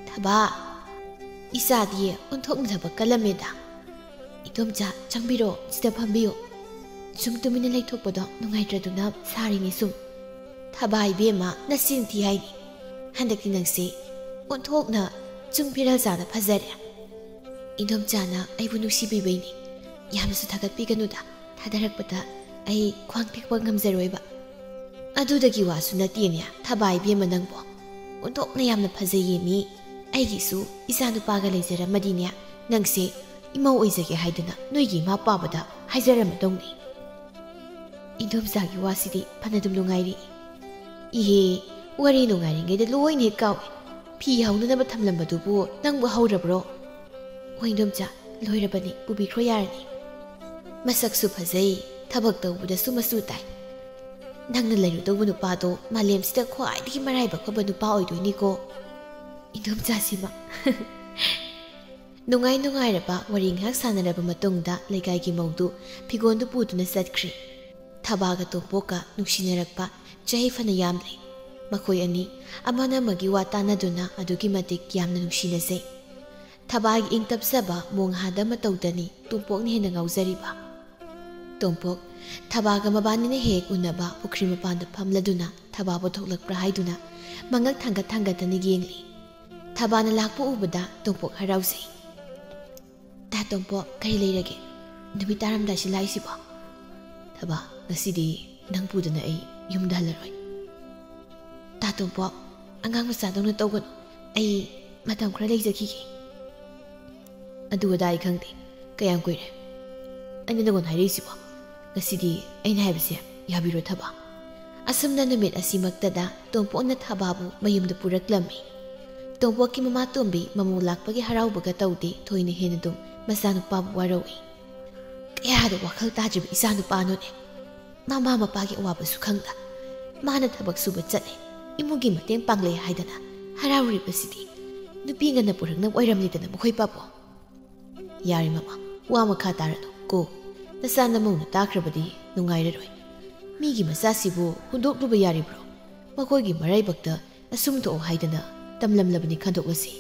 "ꯊꯕꯥ, ꯏꯆꯥꯗꯤ ꯑꯣꯟꯊꯣꯛꯅ ꯊꯕꯛ ꯀꯜꯂꯝꯃꯦꯗ꯫" "ꯏꯗꯣꯝꯆꯥ, ꯆꯪꯕꯤꯔꯣ, ꯁꯤꯗ ꯐꯝꯕꯤꯌꯨ꯫ ꯁꯨꯝ ꯇꯨꯃꯤꯟꯅ ꯂꯩꯊꯣꯛꯄꯗꯣ ꯅꯨꯡꯉꯥꯏꯇ꯭ꯔꯗꯨꯅ ꯁꯥꯔꯤꯅꯤ ꯁꯨꯝ꯫" "ꯊꯕꯥ ꯏꯕꯦꯝꯃ, ꯅꯆꯤꯟ ꯊꯤ ꯍꯥꯏꯅꯤ꯫ ꯍꯟꯗꯛꯇꯤ ꯅꯪꯁꯦ ꯑꯣꯟꯊꯣꯛꯅ ꯆꯨꯡ ꯐꯤꯔꯥꯜ ꯆꯥꯅ ꯐꯖꯔꯦ꯫ ꯏꯗꯣꯝꯆꯥꯅ ꯑꯩꯕꯨ ꯅꯨꯡꯁꯤꯕꯤꯕꯩꯅꯤ꯫ ꯌꯥꯝꯅꯁꯨ ꯊꯥꯒꯠꯄꯤꯒꯅꯨꯗ, ꯊꯥꯗꯔꯛꯄꯗ ꯑꯩ ꯈ꯭ꯋꯥꯡ ꯇꯦꯛꯄ ꯉꯝꯖꯔꯣꯏꯕ꯫" "ꯑꯗꯨꯗꯒꯤ ꯋꯥꯁꯨ ꯅꯠꯇꯦꯅꯦ, ꯊꯕꯥ ꯏꯕꯦꯝꯃ ꯅꯪꯕꯣ꯫ ꯑꯣꯟꯊꯣꯛꯅ ꯌꯥꯝꯅ ꯐꯖꯩꯌꯦ ꯃꯤ꯫ ꯑꯩꯒꯤꯁꯨ ꯏꯆꯥ ꯅꯨꯄꯥꯒ ꯂꯩꯖꯔꯝꯃꯗꯤꯅꯦ, ꯅꯪꯁꯦ ꯏꯃꯧ ꯑꯣꯏꯖꯒꯦ ꯍꯥꯏꯗꯅ ꯅꯣꯏꯒꯤ ꯏꯃꯥ ꯄꯥꯕꯗ ꯍꯥꯏꯖꯔꯝꯃꯗꯧꯅꯤ꯫" ꯏꯗꯣꯝꯆꯥꯒꯤ ꯋꯥꯁꯤꯗꯤ ꯐꯅꯗꯨꯝ ꯅꯨꯡꯉꯥꯏꯔꯤ꯫ "ꯏꯍꯦ, ꯋꯥꯔꯤ ꯅꯨꯡꯉꯥꯏꯔꯤꯉꯩꯗ ꯂꯣꯏꯅ ꯍꯦꯛ ꯀꯥꯎꯏ꯫ ꯐꯤ ꯍꯧꯅꯅꯕ ꯊꯝꯂꯝꯕꯗꯨꯕꯨ ꯅꯪꯕꯨ ꯍꯧꯔꯕ꯭ꯔꯣ?" "ꯍꯣꯏ ꯏꯗꯣꯝꯆꯥ, ꯂꯣꯏꯔꯕꯅꯤ, ꯄꯨꯕꯤꯈ꯭ꯔꯣ ꯌꯥꯔꯅꯤ꯫" "ꯃꯁꯛꯁꯨ ꯐꯖꯩ, ꯊꯕꯛ ꯇꯧꯕꯗꯁꯨ ꯃꯆꯨ ꯇꯥꯏ꯫ ꯅꯪꯅ ꯂꯩꯔꯨꯗꯧꯕ ꯅꯨꯄꯥꯗꯣ ꯃꯥꯂꯦꯝꯁꯤꯗ ꯈ꯭ꯋꯥꯏꯗꯒꯤ ꯃꯔꯥꯏꯕꯛ ꯐꯕ ꯅꯨꯄꯥ ꯑꯣꯏꯗꯣꯏꯅꯤꯀꯣ꯫" "ꯏꯗꯣꯝꯆꯥꯁꯤꯃ꯫" ꯅꯨꯡꯉꯥꯏ ꯅꯨꯡꯉꯥꯏꯔꯕ ꯋꯥꯔꯤ ꯉꯥꯏꯍꯥꯛ ꯁꯥꯟꯅꯔꯕ ꯃꯇꯨꯡꯗ ꯂꯩꯀꯥꯏꯒꯤ ꯃꯧꯗꯨ ꯐꯤꯒꯣꯟꯗꯨ ꯄꯨꯗꯨꯅ ꯆꯠꯈ꯭ꯔꯤ꯫ ꯊꯕꯥꯒ ꯇꯣꯝꯄꯣꯛꯀ ꯅꯨꯡꯁꯤꯅꯔꯛꯄ ꯆꯍꯤ ꯐꯅ ꯌꯥꯝꯂꯦ꯫ ꯃꯈꯣꯏ ꯑꯅꯤ ꯑꯃꯅ ꯑꯃꯒꯤ ꯋꯥ ꯇꯥꯟꯅꯗꯨꯅ ꯑꯗꯨꯛꯀꯤ ꯃꯇꯤꯛ ꯌꯥꯝꯅ ꯅꯨꯡꯁꯤꯅꯖꯩ꯫ ꯊꯕꯥꯒꯤ ꯏꯪ ꯇꯞꯆꯕ ꯃꯣꯡꯍꯥꯗ ꯃꯇꯧꯗꯅꯤ ꯇꯣꯝꯄꯣꯛꯅ ꯍꯦꯟꯅ ꯉꯥꯎꯖꯔꯤꯕ꯫ ꯇꯣꯝꯄꯣꯛ, ꯊꯕꯥꯒ ꯃꯕꯥꯅꯤꯅ ꯍꯦꯛ ꯎꯅꯕ ꯄꯨꯈ꯭ꯔꯤ ꯃꯄꯥꯟꯗ ꯐꯝꯂꯗꯨꯅ ꯊꯕꯥꯕꯨ ꯊꯣꯛꯂꯛꯄ꯭ꯔꯥ ꯍꯥꯏꯗꯨꯅ ꯃꯉꯛ ꯊꯥꯡꯒꯠ ꯊꯥꯡꯒꯠꯇꯅ ꯌꯦꯡꯂꯤ꯫ ꯊꯕꯥꯅ ꯂꯥꯛꯄ ꯎꯕꯗ ꯇꯣꯝꯄꯣꯛ ꯍꯔꯥꯎꯖꯩ꯫ ꯇꯥ ꯇꯣꯝꯄꯣꯛ, ꯀꯔꯤ ꯂꯩꯔꯒꯦ? ꯅꯨꯃꯤꯠ ꯇꯥꯔꯝꯗꯥꯏꯁꯤ ꯂꯥꯛꯏꯁꯤꯕꯣ? ꯊꯕꯥ, ꯉꯁꯤꯗꯤ ꯅꯪ ꯄꯨꯗꯅ ꯑꯩ ꯌꯨꯝꯗ ꯍꯜꯂꯔꯣꯏ꯫ ꯇꯥ ꯇꯣꯝꯄꯣꯛ, ꯑꯉꯥꯡ ꯃꯆꯥꯗꯧꯅ ꯇꯧꯒꯅꯨ꯫ ꯑꯩ ꯃꯇꯝ ꯈꯔ ꯂꯩꯖꯈꯤꯒꯦ꯫ ꯑꯗꯨ ꯑꯗꯥ ꯑꯩ ꯈꯪꯗꯦ꯫ ꯀꯌꯥꯝ ꯀꯨꯏꯔꯦ ꯑꯩꯅ ꯅꯉꯣꯟꯗ ꯍꯥꯏꯔꯛꯏꯁꯤꯕꯣ? ꯉꯁꯤꯗꯤ ꯑꯩꯅ ꯍꯥꯏꯕꯁꯦ ꯌꯥꯕꯤꯔꯣ ꯊꯕꯥ꯫ ꯑꯁꯨꯝꯅ ꯅꯨꯃꯤꯠ ꯑꯁꯤꯃꯛꯇꯗ ꯇꯣꯝꯄꯣꯛꯅ ꯊꯕꯥꯕꯨ ꯃꯌꯨꯝꯗ ꯄꯨꯔꯛꯂꯝꯃꯤ꯫ ꯇꯣꯝꯄꯣꯛꯀꯤ ꯃꯃꯥ ꯇꯣꯝꯕꯤ ꯃꯃꯧ ꯂꯥꯛꯄꯒꯤ ꯍꯔꯥꯎꯕꯒ ꯇꯧꯗꯦ, ꯊꯣꯏꯅ ꯍꯦꯟꯅ ꯑꯗꯨꯝ ꯃꯆꯥꯅꯨꯄꯥꯕꯨ ꯋꯥꯔꯧꯏ꯫ ꯀꯌꯥꯗ ꯋꯥꯈꯜ ꯇꯥꯗ꯭ꯔꯤꯕ ꯏꯆꯥꯅꯨꯄꯥꯅꯣꯅꯦ꯫ ꯃꯃꯥ ꯃꯄꯥꯒꯤ ꯑꯋꯥꯕꯁꯨ ꯈꯪꯗ ꯃꯥꯅ ꯊꯕꯛ ꯁꯨꯕ ꯆꯠꯂꯦ, ꯏꯃꯨꯡꯒꯤ ꯃꯇꯦꯡ ꯄꯥꯡꯂꯦ ꯍꯥꯏꯗꯅ ꯍꯔꯥꯎꯔꯤꯕꯁꯤꯗꯤ꯫ ꯅꯨꯄꯤ ꯉꯟꯅ ꯄꯨꯔꯛꯅꯕ ꯑꯣꯏꯔꯝꯂꯦꯗꯅ ꯃꯈꯣꯏ ꯄꯥꯕꯨꯡ꯫ ꯌꯥꯔꯦ ꯃꯃꯥ, ꯋꯥ ꯃꯈꯥ ꯇꯥꯔꯅꯨ ꯀꯣ꯫ ꯅꯆꯥ ꯅꯃꯧꯅ ꯇꯥꯈ꯭ꯔꯕꯗꯤ ꯅꯨꯡꯉꯥꯏꯔꯔꯣꯏ꯫ ꯃꯤꯒꯤ ꯃꯆꯥꯁꯤꯕꯨ ꯍꯨꯟꯗꯣꯛꯂꯨꯕ ꯌꯥꯔꯤꯕ꯭ꯔꯣ? ꯃꯈꯣꯏꯒꯤ ꯃꯔꯥꯏꯕꯛꯇ ꯑꯁꯨꯝ ꯊꯣꯛꯑꯣ ꯍꯥꯏꯗꯅ ꯇꯝꯂꯝꯂꯕꯅꯤ ꯈꯟꯗꯣꯛꯂꯁꯤ꯫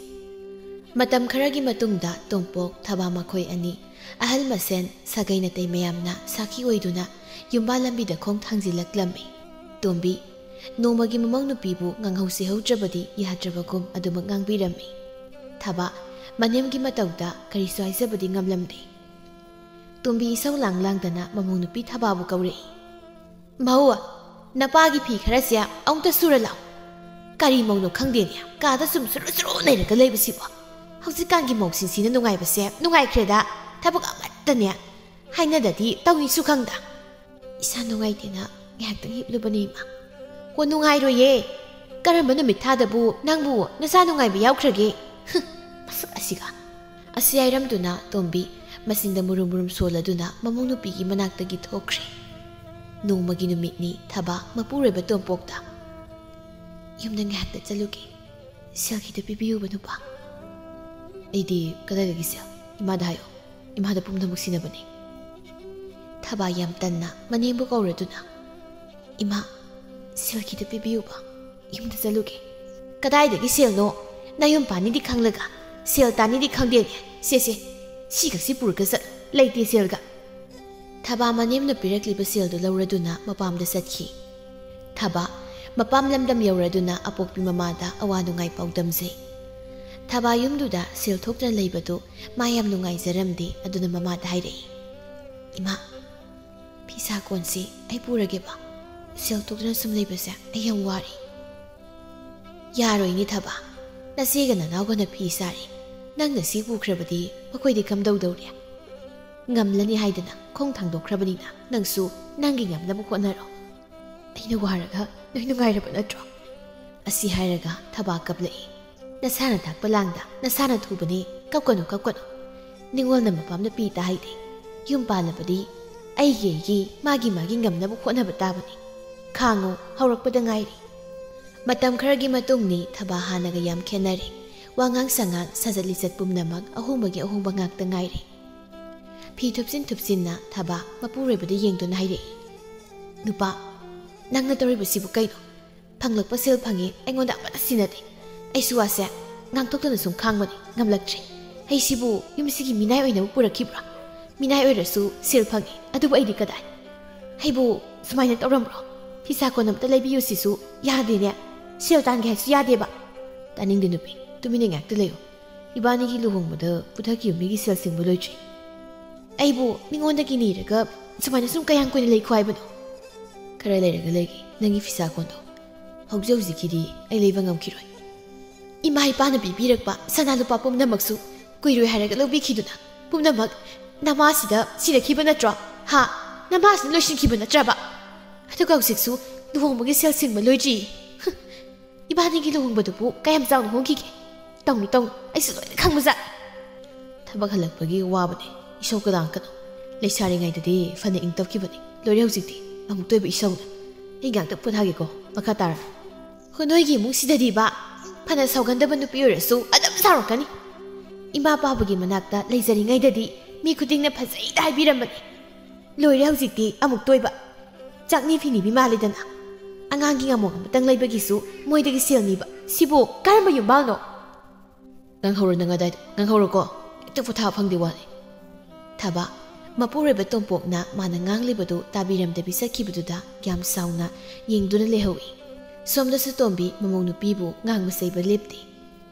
ꯃꯇꯝ ꯈꯔꯒꯤ ꯃꯇꯨꯡꯗ ꯇꯣꯝꯄꯣꯛ, ꯊꯕꯥ ꯃꯈꯣꯏ ꯑꯅꯤ ꯑꯍꯜ ꯃꯁꯦꯟ ꯁꯥꯒꯩ ꯅꯥꯇꯩ ꯃꯌꯥꯝꯅ ꯁꯥꯈꯤ ꯑꯣꯏꯗꯨꯅ ꯌꯨꯝꯕꯥꯜ ꯂꯝꯕꯤꯗ ꯈꯣꯡ ꯊꯥꯡꯖꯤꯜꯂꯛꯂꯝꯃꯤ꯫ ꯇꯣꯝꯕꯤ, ꯅꯣꯡꯃꯒꯤ ꯃꯃꯧ ꯅꯨꯄꯤꯕꯨ ꯉꯥꯡꯍꯧ ꯁꯤꯍꯧꯗ꯭ꯔꯕꯗꯤ ꯌꯥꯗ꯭ꯔꯕꯒꯨꯝ ꯑꯗꯨꯃꯛ ꯉꯥꯡꯕꯤꯔꯝꯃꯤ꯫ ꯊꯕꯥ, ꯃꯅꯦꯝꯒꯤ ꯃꯇꯧꯗ ꯀꯔꯤꯁꯨ ꯍꯥꯏꯖꯕꯗꯤ ꯉꯝꯂꯝꯗꯦ꯫ ꯇꯣꯝꯕꯤ ꯏꯁꯧ ꯂꯥꯡ ꯂꯥꯡꯗꯅ ꯃꯃꯧ ꯅꯨꯄꯤ ꯊꯕꯥꯕꯨ ꯀꯧꯔꯛꯏ꯫ "ꯃꯧ, ꯅꯄꯥꯒꯤ ꯐꯤ ꯈꯔꯁꯦ ꯑꯃꯨꯛꯇ ꯁꯨꯔ ꯂꯥꯛꯎ꯫ ꯀꯔꯤ ꯃꯧꯅꯣ ꯈꯪꯗꯦꯅꯦ, ꯀꯥꯗ ꯁꯨꯝ ꯁꯨꯔꯨ ꯁꯨꯔꯨ ꯂꯩꯔꯒ ꯂꯩꯕꯁꯤꯕꯣ꯫ ꯍꯧꯖꯤꯛꯀꯥꯟꯒꯤ ꯃꯧꯁꯤꯡꯁꯤꯅ ꯅꯨꯡꯉꯥꯏꯕꯁꯦ ꯅꯨꯡꯉꯥꯏꯈ꯭ꯔꯦꯗ, ꯊꯕꯛ ꯑꯃꯠꯇꯅꯦ ꯍꯥꯏꯅꯗꯗꯤ ꯇꯧꯅꯤꯁꯨ ꯈꯪꯗ꯫ ꯏꯁꯥ ꯅꯨꯡꯉꯥꯏꯇꯦꯅ ꯉꯥꯏꯍꯥꯛꯇꯪ ꯍꯤꯞꯂꯨꯕꯅꯦ ꯏꯃꯥ꯫" "ꯍꯣ, ꯅꯨꯡꯉꯥꯏꯔꯣꯏꯌꯦ꯫ ꯀꯔꯝꯕ ꯅꯨꯃꯤꯠ ꯊꯥꯗꯕꯨ ꯅꯪꯕꯨ ꯅꯁꯥ ꯅꯨꯡꯉꯥꯏꯕ ꯌꯥꯎꯈ꯭ꯔꯒꯦ? ꯍꯨꯝ, ꯃꯁꯛ ꯑꯁꯤꯒ!" ꯑꯁꯤ ꯍꯥꯏꯔꯝꯗꯨꯅ ꯇꯣꯝꯕꯤ ꯃꯆꯤꯟꯗ ꯃꯨꯔꯨꯝ ꯃꯨꯔꯨꯝ ꯁꯣꯜꯂꯗꯨꯅ ꯃꯃꯧ ꯅꯨꯄꯤꯒꯤ ꯃꯅꯥꯛꯇꯒꯤ ꯊꯣꯛꯈ꯭ꯔꯦ꯫ ꯅꯣꯡꯃꯒꯤ ꯅꯨꯃꯤꯠꯅꯤ ꯊꯕꯥ ꯃꯄꯨꯔꯣꯏꯕ ꯇꯣꯝꯄꯣꯛꯇ, "ꯌꯨꯝꯗ ꯉꯥꯏꯍꯥꯛꯇ ꯆꯠꯂꯨꯒꯦ, ꯁꯦꯜ ꯈꯤꯇ ꯄꯤꯕꯤꯌꯨꯕ ꯅꯨꯄꯥ꯫" "ꯑꯩꯗꯤ ꯀꯗꯥꯏꯗꯒꯤ ꯁꯦꯜ? ꯏꯃꯥꯗ ꯍꯥꯏꯌꯣ, ꯏꯃꯥꯗ ꯄꯨꯝꯅꯃꯛ ꯁꯤꯟꯅꯕꯅꯤ꯫" ꯊꯕꯥ ꯌꯥꯝ ꯇꯟꯅ ꯃꯅꯦꯝꯕꯨ ꯀꯧꯔꯗꯨꯅ, "ꯏꯃꯥ, ꯁꯦꯜ ꯈꯤꯇ ꯄꯤꯕꯤꯌꯨꯕ, ꯌꯨꯝꯗ ꯆꯠꯂꯨꯒꯦ꯫" "ꯀꯗꯥꯏꯗꯒꯤ ꯁꯦꯜꯅꯣ? ꯅꯌꯨꯝ ꯄꯥꯟꯅꯤꯗꯤ ꯈꯪꯂꯒ ꯁꯦꯜ ꯇꯥꯅꯤꯗꯤ ꯈꯪꯗꯦꯅꯦ꯫ ꯁꯦ, ꯁꯦ, ꯁꯤꯈꯛꯁꯤ ꯄꯨꯔꯒ ꯆꯠꯂꯨ, ꯂꯩꯇꯦ ꯁꯦꯜꯒ꯫" ꯊꯕꯥ ꯃꯅꯦꯝꯅ ꯄꯤꯔꯛꯂꯤꯕ ꯁꯦꯜꯗꯨ ꯂꯧꯔꯗꯨꯅ ꯃꯄꯥꯝꯗ ꯆꯠꯈꯤ꯫ ꯊꯕꯥ ꯃꯄꯥꯝ ꯂꯝꯗꯝ ꯌꯧꯔꯗꯨꯅ ꯑꯄꯣꯛꯄꯤ ꯃꯃꯥꯗ ꯑꯋꯥ ꯅꯨꯡꯉꯥꯏ ꯄꯥꯎꯗꯝꯖꯩ꯫ ꯊꯕꯥ ꯌꯨꯝꯗꯨꯗ ꯁꯦꯜ ꯊꯣꯛꯇꯅ ꯂꯩꯕꯗꯨ ꯃꯥ ꯌꯥꯝ ꯅꯨꯡꯉꯥꯏꯖꯔꯝꯗꯦ꯫ ꯑꯗꯨꯅ ꯃꯃꯥꯗ ꯍꯥꯏꯔꯛꯏ, "ꯏꯃꯥ, ꯐꯤꯁꯥ ꯀꯣꯟꯁꯤ ꯑꯩ ꯄꯨꯔꯒꯦꯕ꯫ ꯁꯦꯜ ꯊꯣꯛꯇꯅ ꯁꯨꯝ ꯂꯩꯕꯁꯦ ꯑꯩ ꯌꯥꯝ ꯋꯥꯔꯦ꯫" "ꯌꯥꯔꯣꯏꯅꯦ ꯊꯕꯥ, ꯅꯆꯦꯒ ꯅꯅꯥꯎꯒꯅ ꯐꯤ ꯁꯥꯔꯤ, ꯅꯪꯅ ꯁꯤ ꯄꯨꯈ꯭ꯔꯕꯗꯤ ꯃꯈꯣꯏꯗꯤ ꯀꯝꯗꯧꯗꯧꯔꯤ? ꯉꯝꯂꯅꯤ ꯍꯥꯏꯗꯅ ꯈꯣꯡ ꯊꯥꯡꯗꯣꯛꯈ꯭ꯔꯕꯅꯤꯅ ꯅꯪꯁꯨ ꯅꯪꯒꯤ ꯉꯝꯅꯕ ꯍꯣꯠꯅꯔꯣ꯫ ꯑꯩꯅ ꯋꯥꯔꯒ ꯅꯣꯏ ꯅꯨꯡꯉꯥꯏꯔꯕ ꯅꯠꯇ꯭ꯔꯣ?" ꯑꯁꯤ ꯍꯥꯏꯔꯒ ꯊꯕꯥ ꯀꯞꯂꯛꯏ꯫ "ꯅꯁꯥꯅ ꯊꯥꯛꯄ ꯂꯥꯡꯗ ꯅꯁꯥꯅ ꯊꯨꯕꯅꯤ, ꯀꯞꯀꯅꯨ, ꯀꯞꯀꯅꯨ꯫ ꯅꯤꯉꯣꯜꯅ ꯃꯄꯥꯝꯅ ꯄꯤ ꯇꯥ ꯍꯥꯏꯗꯦ꯫ ꯌꯨꯝ ꯄꯥꯜꯂꯕꯗꯤ ꯑꯩꯒꯤ ꯑꯩꯒꯤ ꯃꯥꯒꯤ ꯃꯥꯒꯤ ꯉꯝꯅꯕ ꯍꯣꯠꯅꯕ ꯇꯥꯕꯅꯤ꯫ ꯈꯥꯡꯉꯨ, ꯍꯧꯔꯛꯄꯗ ꯉꯥꯏꯔꯤ꯫" ꯃꯇꯝ ꯈꯔꯒꯤ ꯃꯇꯨꯡꯅꯤ꯫ ꯊꯕꯥ ꯍꯥꯟꯅꯒ ꯌꯥꯝ ꯈꯦꯠꯅꯔꯦ꯫ ꯋꯥꯉꯥꯡ ꯁꯉꯥꯡ, ꯁꯥꯖꯠ ꯂꯤꯆꯠ ꯄꯨꯝꯅꯃꯛ ꯑꯍꯣꯡꯕꯒꯤ ꯑꯍꯣꯡꯕ ꯉꯥꯛꯇ ꯉꯥꯏꯔꯦ꯫ ꯐꯤ ꯊꯨꯞꯆꯤꯟ ꯊꯨꯞꯆꯤꯟꯅ ꯊꯕꯥ ꯃꯄꯨꯔꯣꯏꯕꯗ ꯌꯦꯡꯗꯨꯅ ꯍꯥꯏꯔꯛꯏ, "ꯅꯨꯄꯥ, ꯅꯪꯅ ꯇꯧꯔꯤꯕꯁꯤꯕꯨ ꯀꯩꯅꯣ? ꯐꯪꯂꯛꯄ ꯁꯦꯜ ꯐꯪꯉꯤ, ꯑꯩꯉꯣꯟꯗ ꯑꯃꯠꯇ ꯁꯤꯟꯅꯗꯦ꯫ ꯑꯩꯁꯨ ꯋꯥꯁꯦ ꯉꯥꯡꯊꯣꯛꯇꯅ ꯁꯨꯝ ꯈꯥꯡꯕꯅꯤ, ꯉꯝꯂꯛꯇ꯭ꯔꯦ꯫ ꯑꯩꯁꯤꯕꯨ ꯌꯨꯝꯁꯤꯒꯤ ꯃꯤꯅꯥꯏ ꯑꯣꯏꯅꯕ ꯄꯨꯔꯛꯈꯤꯕ꯭ꯔꯥ? ꯃꯤꯅꯥꯏ ꯑꯣꯏꯔꯁꯨ ꯁꯦꯜ ꯐꯪꯉꯤ, ꯑꯗꯨꯕꯨ ꯑꯩꯗꯤ ꯀꯗꯥꯏ? ꯑꯩꯕꯨ ꯁꯨꯃꯥꯏꯅ ꯇꯧꯔꯝꯕ꯭ꯔꯣ? ꯐꯤꯁꯥ ꯀꯣꯟ ꯑꯝꯇ ꯂꯩꯕꯤꯌꯨ ꯁꯤꯁꯨ ꯌꯥꯗꯦꯅꯦ꯫ ꯁꯦꯜ ꯇꯥꯟꯒꯦ ꯍꯥꯏꯁꯨ ꯌꯥꯗꯦꯕ꯫" "ꯇꯥꯅꯤꯡꯗꯦ ꯅꯨꯄꯤ, ꯇꯨꯃꯤꯟꯅ ꯉꯥꯛꯇ ꯂꯩꯌꯨ꯫ ꯏꯕꯥꯅꯤꯒꯤ ꯂꯨꯍꯣꯡꯕꯗ ꯄꯨꯊꯈꯤꯕ ꯃꯤꯒꯤ ꯁꯦꯜ ꯁꯤꯡꯕ ꯂꯣꯏꯗ꯭ꯔꯤ꯫ ꯑꯩꯕꯨ ꯃꯤꯉꯣꯟꯗꯒꯤ ꯅꯤꯔꯒ ꯁꯨꯃꯥꯏꯅ ꯁꯨꯝ ꯀꯌꯥꯝ ꯀꯨꯏꯅ ꯂꯩꯈꯣ ꯍꯥꯏꯕꯅꯣ? ꯈꯔ ꯂꯩꯔꯒ ꯂꯩꯒꯦ, ꯅꯪꯒꯤ ꯐꯤꯁꯥ ꯀꯣꯟꯗꯣ꯫ ꯍꯧꯖꯤꯛ ꯍꯧꯖꯤꯛꯀꯤꯗꯤ ꯑꯩ ꯂꯩꯕ ꯉꯝꯈꯤꯔꯣꯏ꯫ ꯏꯃꯥ ꯏꯄꯥꯅ ꯄꯤꯕꯤꯔꯛꯄ ꯁꯅꯥ ꯂꯨꯄꯥ ꯄꯨꯝꯅꯃꯛꯁꯨ ꯀꯨꯏꯔꯣꯏ ꯍꯥꯏꯔꯒ ꯂꯧꯕꯤꯈꯤꯗꯨꯅ ꯄꯨꯝꯅꯃꯛ ꯅꯃꯥꯁꯤꯗ ꯁꯤꯔꯛꯈꯤꯕ ꯅꯠꯇ꯭ꯔꯣ? ꯍꯥ? ꯅꯃꯥꯁꯤꯅ ꯂꯣꯏꯁꯤꯟꯈꯤꯕ ꯅꯠꯇ꯭ꯔꯕ? ꯑꯗꯨꯒ ꯍꯧꯖꯤꯛꯁꯨ ꯂꯨꯍꯣꯡꯕꯒꯤ ꯁꯦꯜ ꯁꯤꯡꯕ ꯂꯣꯏꯗ꯭ꯔꯤ꯫ ꯏꯕꯥꯅꯤꯒꯤ ꯂꯨꯍꯣꯡꯕꯗꯨꯕꯨ ꯀꯌꯥꯝ ꯆꯥꯎꯅ ꯍꯣꯡꯈꯤꯒꯦ? ꯇꯧꯅꯨ, ꯇꯧꯅꯨ, ꯑꯩꯁꯨ ꯂꯣꯏꯅ ꯈꯪꯕꯖꯥꯠꯅꯤ꯫" "ꯊꯕꯛ ꯍꯜꯂꯛꯄꯒꯤ ꯋꯥꯕꯅꯦ, ꯏꯁꯧ ꯀꯗꯥꯡ ꯀꯩꯅꯣ꯫ ꯂꯩꯁꯥꯔꯤꯉꯩꯗꯗꯤ ꯐꯅ ꯏꯪ ꯇꯞꯈꯤꯕꯅꯤ, ꯂꯣꯏꯔꯦ ꯍꯧꯖꯤꯛꯇꯤ ꯑꯃꯨꯛꯇ ꯑꯣꯏꯕ ꯏꯁꯧꯅ꯫ ꯑꯩ ꯉꯥꯛꯇ ꯄꯣꯊꯥꯒꯦꯀꯣ, ꯃꯈꯥ ꯇꯥꯔꯣ꯫" "ꯍꯣ, ꯅꯣꯏꯒꯤ ꯏꯃꯨꯡꯁꯤꯗꯗꯤꯕ ꯐꯅ ꯁꯥꯎꯒꯟꯗꯕ ꯅꯨꯄꯤ ꯑꯣꯏꯔꯁꯨ ꯑꯗꯨꯝ ꯁꯥꯎꯔꯛꯀꯅꯤ꯫ ꯏꯃꯥ ꯄꯥꯕꯒꯤ ꯃꯅꯥꯛꯇ ꯂꯩꯖꯔꯤꯉꯩꯗꯗꯤ ꯃꯤ ꯈꯨꯗꯤꯡꯅ ꯐꯖꯩꯗ ꯍꯥꯏꯕꯤꯔꯝꯕꯅꯤ꯫ ꯂꯣꯏꯔꯦ ꯍꯧꯖꯤꯛꯇꯤ ꯑꯃꯨꯛꯇ ꯑꯣꯏꯕ꯫ ꯆꯥꯛꯅꯤ ꯐꯤꯅꯤꯕꯤ ꯃꯥꯜꯂꯤꯗꯅ꯫ ꯑꯉꯥꯡꯒꯤ ꯉꯥꯃꯣꯛ ꯑꯃꯇꯪ ꯂꯩꯕꯒꯤꯁꯨ ꯃꯣꯏꯗꯒꯤ ꯁꯦꯜ ꯅꯤꯕ꯫ ꯁꯤꯕꯨ ꯀꯔꯝꯕ ꯌꯨꯝꯕꯥꯜꯅꯣ?" "ꯉꯥꯡꯍꯧꯔꯣ ꯅꯪ ꯑꯗꯥꯏꯗꯣ, ꯉꯥꯡꯍꯧꯔꯣꯀꯣ꯫ ꯍꯦꯛꯇ ꯄꯣꯊꯥꯕ ꯐꯪꯗꯦ ꯋꯥꯅꯤ꯫" ꯊꯕꯥ, ꯃꯄꯨꯔꯣꯏꯕ ꯇꯣꯝꯄꯣꯛꯅ ꯃꯥꯅ ꯉꯥꯡꯂꯤꯕꯗꯨ ꯇꯥꯕꯤꯔꯝꯗꯕꯤ ꯆꯠꯈꯤꯕꯗꯨꯗ ꯌꯥꯝ ꯁꯥꯎꯅ ꯌꯦꯡꯗꯨꯅ ꯂꯩꯍꯧꯏ꯫ ꯁꯣꯝꯗꯁꯨ ꯇꯣꯝꯕꯤ ꯃꯃꯧ ꯅꯨꯄꯤꯕꯨ ꯉꯥꯡꯕ ꯆꯩꯕ ꯂꯦꯞꯇꯦ꯫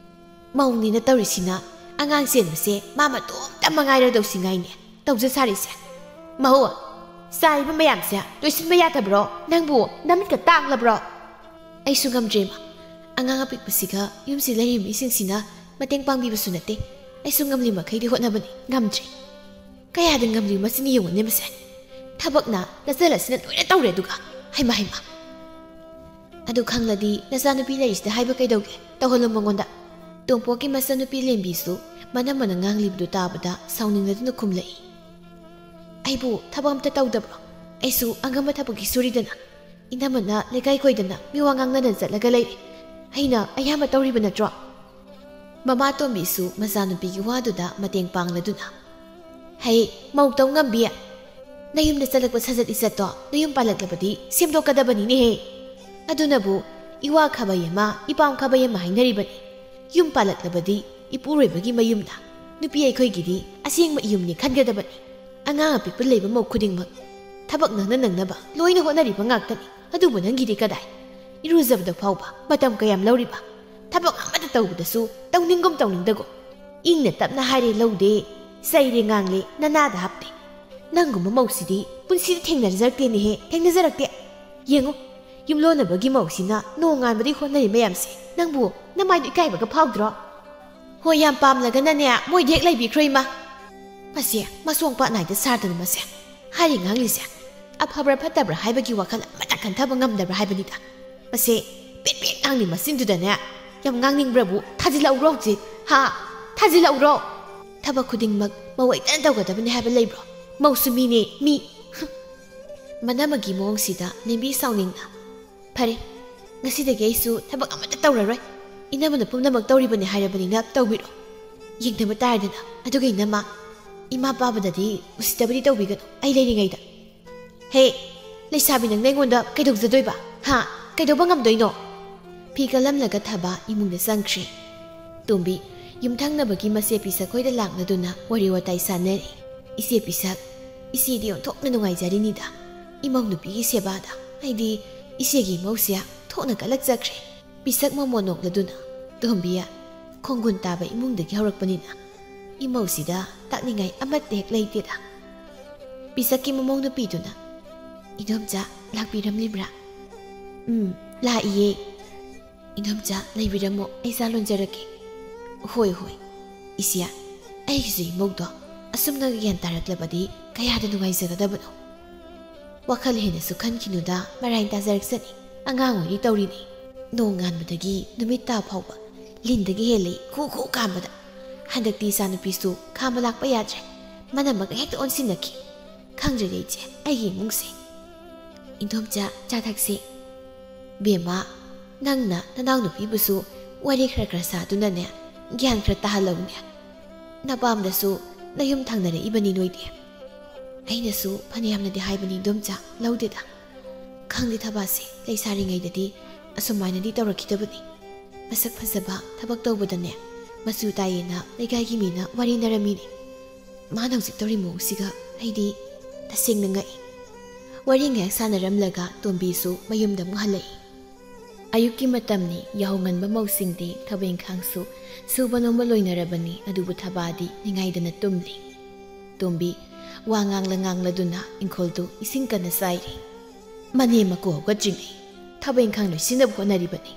ꯃꯧꯅꯤꯅ ꯇꯧꯔꯤꯁꯤꯅ ꯑꯉꯥꯡ ꯆꯦꯟꯕꯁꯦ ꯃꯥ ꯃꯇꯣꯝꯇ ꯃꯉꯥꯏꯔꯗꯧꯁꯤ ꯉꯥꯏꯅꯦ ꯇꯧꯖ ꯁꯥꯔꯤꯁꯦ꯫ ꯃꯧ, ꯆꯥꯔꯤꯕ ꯃꯌꯥꯝꯁꯦ ꯂꯣꯏꯁꯤꯟꯕ ꯌꯥꯗꯕ꯭ꯔꯣ? ꯅꯪꯕꯨ ꯅꯃꯤꯠꯀ ꯇꯥꯡꯂꯕ꯭ꯔꯣ? ꯑꯩꯁꯨ ꯉꯝꯗ꯭ꯔꯦ ꯃꯥ꯫ ꯑꯉꯥꯡ ꯑꯄꯤꯛꯄꯁꯤꯒ ꯌꯨꯝꯁꯤ ꯂꯩꯔꯤꯕ ꯃꯤꯁꯤꯡꯁꯤꯅ ꯃꯇꯦꯡ ꯄꯥꯡꯕꯤꯕꯁꯨ ꯅꯠꯇꯦ꯫ ꯑꯩꯁꯨ ꯉꯝꯂꯤ ꯃꯈꯩꯗꯤ ꯍꯣꯠꯅꯕꯅꯤ, ꯉꯝꯗ꯭ꯔꯦ꯫ ꯀꯌꯥꯗ ꯉꯝꯂꯤ ꯃꯁꯤꯅ ꯌꯦꯡꯉꯨꯅꯦ ꯃꯁꯦ꯫ ꯊꯕꯛꯅ ꯅꯆꯜ ꯑꯁꯤꯅ ꯂꯣꯏꯅ ꯇꯧꯔꯦ ꯑꯗꯨꯒ꯫ ꯍꯩꯃ ꯍꯩꯃ꯫ ꯑꯗꯨ ꯈꯪꯂꯗꯤ ꯅꯆꯥꯅꯨꯄꯤ ꯂꯩꯔꯤꯁꯤꯗ ꯍꯥꯏꯕ ꯀꯩꯗꯧꯒꯦ? ꯇꯧꯍꯜꯂꯣ ꯃꯉꯣꯟꯗ꯫ ꯇꯣꯝꯄꯣꯛꯀꯤ ꯃꯆꯥꯅꯨꯄꯤ ꯂꯦꯝꯕꯤꯁꯨ ꯃꯅꯝꯃꯅ ꯉꯥꯡꯂꯤꯕꯗꯨ ꯇꯥꯕꯗ ꯁꯥꯎꯅꯤꯡꯂꯗꯨꯅ ꯈꯨꯝꯂꯛꯏ꯫ ꯑꯩꯕꯨ ꯊꯕꯛ ꯑꯝꯇ ꯇꯧꯗꯕ꯭ꯔꯣ? ꯑꯩꯁꯨ ꯑꯉꯝꯕ ꯊꯕꯛꯀꯤ ꯁꯨꯔꯤꯗꯅ꯫ ꯏꯅꯝꯃꯅ ꯂꯩꯀꯥꯏ ꯀꯣꯏꯗꯅ ꯃꯤꯋꯥ ꯉꯥꯡꯅꯗꯅ ꯆꯠꯂꯒ ꯂꯩꯔꯦ꯫ ꯑꯩꯅ ꯑꯌꯥꯝꯕ ꯇꯧꯔꯤꯕ ꯅꯠꯇ꯭ꯔꯣ? ꯃꯃꯥ ꯇꯣꯝꯕꯤꯁꯨ ꯃꯆꯥꯅꯨꯄꯤꯒꯤ ꯋꯥꯗꯨꯗ ꯃꯇꯦꯡ ꯄꯥꯡꯂꯗꯨꯅ, "ꯍꯩ, ꯃꯧ ꯇꯧ ꯉꯝꯕꯤ, ꯅꯌꯨꯝꯗ ꯆꯠꯂꯛꯄ ꯁꯥꯖꯠ ꯏꯖꯠꯇꯣ ꯅꯌꯨꯝ ꯄꯥꯜꯂꯛꯂꯕꯗꯤ ꯁꯦꯝꯗꯣꯛꯀꯗꯕꯅꯤꯅꯦꯍꯦ꯫ ꯑꯗꯨꯅꯕꯨ ꯏꯋꯥ ꯈꯥꯕꯩ ꯑꯃ, ꯏꯄꯥꯝ ꯈꯥꯕꯩ ꯑꯃ ꯍꯥꯏꯅꯔꯤꯕꯅꯤ꯫ ꯌꯨꯝ ꯄꯥꯜꯂꯛꯂꯕꯗꯤ ꯏꯄꯨꯔꯣꯏꯕꯒꯤ ꯃꯌꯨꯝꯅ ꯅꯨꯄꯤ ꯑꯩꯈꯣꯏꯒꯤꯗꯤ ꯑꯁꯦꯡꯕ ꯌꯨꯝꯅꯤ ꯈꯟꯒꯗꯕꯅꯤ꯫ ꯑꯉꯥꯡ ꯑꯄꯤꯛꯄ ꯂꯩꯕ ꯃꯧ ꯈꯨꯗꯤꯡꯃꯛ ꯊꯕꯛ ꯅꯪꯅ ꯅꯪꯅꯕ ꯂꯣꯏꯅ ꯍꯣꯠꯅꯔꯤꯕ ꯉꯥꯛꯇꯅꯤ꯫ ꯑꯗꯨꯕꯨ ꯅꯪꯒꯤꯗꯤ ꯀꯗꯥꯏ? ꯏꯔꯨꯖꯕꯗ ꯐꯥꯎꯕ ꯃꯇꯝ ꯀꯌꯥꯝ ꯂꯧꯔꯤꯕ? ꯊꯕꯛ ꯑꯃꯠꯇ ꯇꯧꯕꯗꯁꯨ ꯇꯧꯅꯤꯡꯒꯨꯝ ꯇꯧꯅꯤꯡꯗꯒꯨꯝ꯫ ꯏꯪꯅ ꯇꯞꯅ ꯍꯥꯏꯔꯦ ꯂꯧꯗꯦ, ꯆꯩꯔꯦ ꯉꯥꯡꯂꯦ ꯅꯅꯥꯗ ꯍꯥꯞꯇꯦ꯫ ꯅꯪꯒꯨꯝꯕ ꯃꯧꯁꯤꯗꯤ ꯄꯨꯟꯁꯤꯗ ꯊꯦꯡꯅꯖꯔꯛꯇꯦꯅꯦꯍꯦ, ꯊꯦꯡꯅꯖꯔꯛꯇꯦ꯫ ꯌꯦꯡꯉꯨ, ꯌꯨꯝꯂꯣꯟꯅꯕꯒꯤ ꯃꯧꯁꯤꯅ ꯅꯣꯡꯉꯥꯟꯕꯗꯒꯤ ꯍꯣꯠꯅꯔꯤ ꯃꯌꯥꯝꯁꯦ ꯅꯪꯕꯨ ꯅꯃꯥꯏꯗꯣ ꯏꯀꯥꯏꯕꯒ ꯐꯥꯎꯗ꯭ꯔꯣ?" "ꯍꯣꯏ, ꯌꯥꯝ ꯄꯥꯝꯂꯒꯅꯅꯦ ꯃꯣꯏꯗ ꯍꯦꯛ ꯂꯩꯕꯤꯈ꯭ꯔꯣ ꯏꯃꯥ꯫ ꯃꯁꯦ ꯃꯁꯣꯡ ꯄꯥꯠ ꯅꯥꯏꯗ ꯁꯥꯗꯅ ꯃꯁꯦ꯫ ꯍꯥꯏꯔꯤ ꯉꯥꯡꯂꯤꯁꯦ ꯑꯐꯕ꯭ꯔꯥ ꯐꯠꯇꯕ꯭ꯔꯥ ꯍꯥꯏꯕꯒꯤ ꯋꯥꯈꯜ ꯑꯃꯠꯇ ꯈꯟꯊꯕ ꯉꯝꯗꯕ꯭ꯔꯥ ꯍꯥꯏꯕꯅꯤꯗ꯫ ꯃꯁꯦ ꯄꯦꯠ ꯄꯦꯠ ꯉꯥꯡꯂꯤ ꯃꯆꯤꯟꯗꯨꯗꯅꯦ꯫ ꯌꯥꯝ ꯉꯥꯡꯅꯤꯡꯕ꯭ꯔꯕꯨ ꯊꯥꯖꯤꯜꯂꯛꯎꯔꯣ ꯍꯧꯖꯤꯛ? ꯍꯥ? ꯊꯥꯖꯤꯜꯂꯛꯎꯔꯣ? ꯊꯕꯛ ꯈꯨꯗꯤꯡꯃꯛ ꯃꯧ ꯑꯩꯇꯅ ꯇꯧꯒꯗꯕꯅꯤ ꯍꯥꯏꯕ ꯂꯩꯕ꯭ꯔꯣ? ꯃꯧꯁꯨ ꯃꯤꯅꯦ, ꯃꯤ꯫" ꯃꯅꯝꯃꯒꯤ ꯃꯑꯣꯡꯁꯤꯗ ꯂꯦꯝꯕꯤ ꯁꯥꯎꯅꯤꯡꯅ, "ꯐꯔꯦ, ꯉꯁꯤꯗꯒꯤ ꯑꯩꯁꯨ ꯊꯕꯛ ꯑꯃꯠꯇ ꯇꯧꯔꯔꯣꯏ꯫ ꯏꯅꯝꯃꯅ ꯄꯨꯝꯅꯃꯛ ꯇꯧꯔꯤꯕꯅꯤ ꯍꯥꯏꯔꯕꯅꯤꯅ ꯇꯧꯕꯤꯔꯣ꯫ ꯌꯦꯡꯅꯕ ꯇꯥꯔꯦꯗꯅ꯫ ꯑꯗꯨꯒ ꯏꯅꯝꯃ, ꯏꯃꯥ ꯄꯥꯕꯗꯗꯤ ꯎꯁꯤꯠꯇꯕꯗꯤ ꯇꯧꯕꯤꯒꯅꯨ, ꯑꯩ ꯂꯩꯔꯤꯉꯩꯗ꯫ ꯍꯦ, ꯂꯩꯁꯥꯕꯤ ꯅꯪꯅ ꯑꯩꯉꯣꯟꯗ ꯀꯩꯗꯧꯖꯗꯣꯏꯕ? ꯍꯥ? ꯀꯩꯗꯧꯕ ꯉꯝꯗꯣꯏꯅꯣ?" ꯐꯤ ꯀꯜꯂꯝꯂꯒ ꯊꯕꯥ ꯏꯃꯨꯡꯗ ꯆꯪꯈ꯭ꯔꯦ꯫ ꯇꯣꯝꯕꯤ, ꯌꯨꯝꯊꯪꯅꯕꯒꯤ ꯃꯆꯦ ꯄꯤꯁꯛ ꯈꯣꯏꯗ ꯂꯥꯛꯂꯗꯨꯅ ꯋꯥꯔꯤ ꯋꯥꯇꯥꯏ ꯁꯥꯟꯅꯔꯤ꯫ "ꯏꯆꯦ ꯄꯤꯁꯛ, ꯏꯆꯦꯗꯤ ꯑꯣꯟꯊꯣꯛꯅ ꯅꯨꯡꯉꯥꯏꯖꯔꯤꯅꯤꯗ꯫ ꯏꯃꯧ ꯅꯨꯄꯤꯒꯤ ꯁꯦꯕꯥꯗ, ꯍꯥꯏꯗꯤ ꯏꯆꯦꯒꯤ ꯏꯃꯧꯁꯦ ꯊꯣꯛꯅ ꯀꯜꯂꯛꯆꯈ꯭ꯔꯦ꯫" ꯄꯤꯁꯛ ꯃꯃꯣꯟ ꯅꯣꯛꯂꯗꯨꯅ, "ꯇꯣꯝꯕꯤ, ꯈꯣꯡꯒꯨꯟ ꯇꯥꯕ ꯏꯃꯨꯡꯗꯒꯤ ꯍꯧꯔꯛꯄꯅꯤꯅ ꯏꯃꯧꯁꯤꯗ ꯇꯥꯛꯅꯤꯡꯉꯥꯏ ꯑꯃꯠꯇ ꯍꯦꯛ ꯂꯩꯇꯦꯗ꯫ ꯄꯤꯁꯛꯀꯤ ꯃꯃꯧ ꯅꯨꯄꯤꯗꯨꯅ, "ꯏꯗꯣꯝꯆꯥ ꯂꯥꯛꯄꯤꯔꯝꯂꯤꯕ꯭ꯔꯥ?" "ꯎꯝ, ꯂꯥꯛꯏꯌꯦ꯫ ꯏꯗꯣꯝꯆꯥ ꯂꯩꯕꯤꯔꯝꯃꯣ, ꯑꯩ ꯆꯥ ꯂꯣꯟꯖꯔꯛꯀꯦ꯫" "ꯍꯣꯏ, ꯍꯣꯏ꯫ ꯏꯆꯦ, ꯑꯩꯒꯤꯁꯨ ꯏꯃꯧꯗꯣ ꯑꯁꯨꯝꯅ ꯒ꯭ꯌꯥꯟ ꯇꯥꯔꯛꯂꯕꯗꯤ ꯀꯌꯥꯗ ꯅꯨꯡꯉꯥꯏꯖꯒꯗꯕꯅꯣ꯫" "ꯋꯥꯈꯜ ꯍꯦꯟꯅꯁꯨ ꯈꯟꯈꯤꯅꯨꯗ, ꯃꯔꯥꯏꯅ ꯇꯥꯖꯔꯛꯆꯅꯤ꯫ ꯑꯉꯥꯡ ꯑꯣꯏꯔꯤ ꯇꯧꯔꯤꯅꯤ꯫ ꯅꯣꯡ ꯉꯥꯟꯕꯗꯒꯤ ꯅꯨꯃꯤꯠ ꯇꯥ ꯐꯥꯎꯕ ꯂꯤꯟꯗꯒꯤ ꯍꯦꯜꯂꯤ ꯈꯨ ꯈꯨ ꯀꯥꯝꯕꯗ꯫ ꯍꯟꯗꯛꯇꯤ ꯏꯆꯥꯅꯨꯄꯤꯁꯨ ꯈꯥꯝꯕ ꯂꯥꯛꯄ ꯌꯥꯗ꯭ꯔꯦ꯫ ꯃꯅꯝꯃꯒ ꯍꯦꯛꯇ ꯑꯣꯟꯁꯤꯟꯅꯈꯤ꯫ ꯈꯪꯗ꯭ꯔꯦꯗ ꯏꯆꯦ, ꯑꯩꯒꯤ ꯏꯃꯨꯡꯁꯦ꯫" "ꯏꯗꯣꯝꯆꯥ, ꯆꯥ ꯊꯛꯁꯤ꯫" "ꯕꯦꯝꯃ, ꯅꯪꯅ ꯅꯅꯥꯎꯅꯨꯄꯤꯕꯨꯁꯨ ꯋꯥꯔꯤ ꯈꯔ ꯈꯔ ꯁꯥꯗꯨꯅꯅꯦ, ꯒ꯭ꯌꯥꯟ ꯈꯔ ꯇꯥꯍꯜꯂꯧꯅꯦ꯫ ꯅꯄꯥꯝꯗꯁꯨ ꯅꯌꯨꯝ ꯊꯪꯅꯔꯛꯏꯕꯅꯤ ꯅꯣꯏꯗꯤ꯫" "ꯑꯩꯅꯁꯨ ꯐꯅꯌꯥꯝꯅꯗꯤ ꯍꯥꯏꯕꯅꯤ ꯏꯗꯣꯝꯆꯥ, ꯂꯧꯗꯦꯗ꯫ ꯈꯪꯗꯦ ꯊꯕꯥꯁꯦ, ꯂꯩꯁꯥꯔꯤꯉꯩꯗꯗꯤ ꯑꯁꯨꯃꯥꯏꯅꯗꯤ ꯇꯧꯔꯛꯈꯤꯗꯕꯅꯤ꯫ ꯃꯁꯛ ꯐꯖꯕ ꯊꯕꯛ ꯇꯧꯕꯗꯅꯦ, ꯃꯆꯨ ꯇꯥꯏꯌꯦꯅ ꯂꯩꯀꯥꯏꯒꯤ ꯃꯤꯅ ꯋꯥꯔꯤꯅꯔꯝꯃꯤꯅꯤ꯫ ꯃꯥꯅ ꯍꯧꯖꯤꯛ ꯇꯧꯔꯤ ꯃꯑꯣꯡꯁꯤꯒ ꯑꯩꯗꯤ ꯇꯁꯦꯡꯅ ꯉꯛꯏ꯫" ꯋꯥꯔꯤ ꯉꯥꯏꯍꯥꯛ ꯁꯥꯟꯅꯔꯝꯂꯒ ꯇꯣꯝꯕꯤꯁꯨ ꯃꯌꯨꯝꯗ ꯑꯃꯨꯛ ꯍꯜꯂꯛꯏ꯫ ꯑꯌꯨꯛꯀꯤ ꯃꯇꯝꯅꯤ, ꯌꯥꯍꯧ ꯉꯟꯕ ꯃꯧꯁꯤꯡꯗꯤ ꯊꯕꯛ ꯏꯪꯈꯥꯡꯁꯨ ꯁꯨꯕ ꯅꯣꯝꯕ ꯂꯣꯏꯅꯔꯕꯅꯤ, ꯑꯗꯨꯕꯨ ꯊꯕꯥꯗꯤ ꯅꯤꯡꯉꯥꯏꯗꯅ ꯇꯨꯝꯂꯤ꯫ ꯇꯣꯝꯕꯤ ꯋꯥ ꯉꯥꯡꯂ ꯉꯥꯡꯂꯗꯨꯅ ꯏꯪꯈꯣꯜꯗꯨ ꯏꯁꯤꯡ ꯀꯟꯅ ꯆꯥꯏꯔꯤ꯫ "ꯃꯅꯦꯝ ꯃꯀꯨ ꯍꯧꯒꯠꯇ꯭ꯔꯤꯉꯩ ꯊꯕꯛ ꯏꯪꯈꯥꯡ ꯂꯣꯏꯁꯤꯟꯅꯕ ꯍꯣꯠꯅꯔꯤꯕꯅꯤ꯫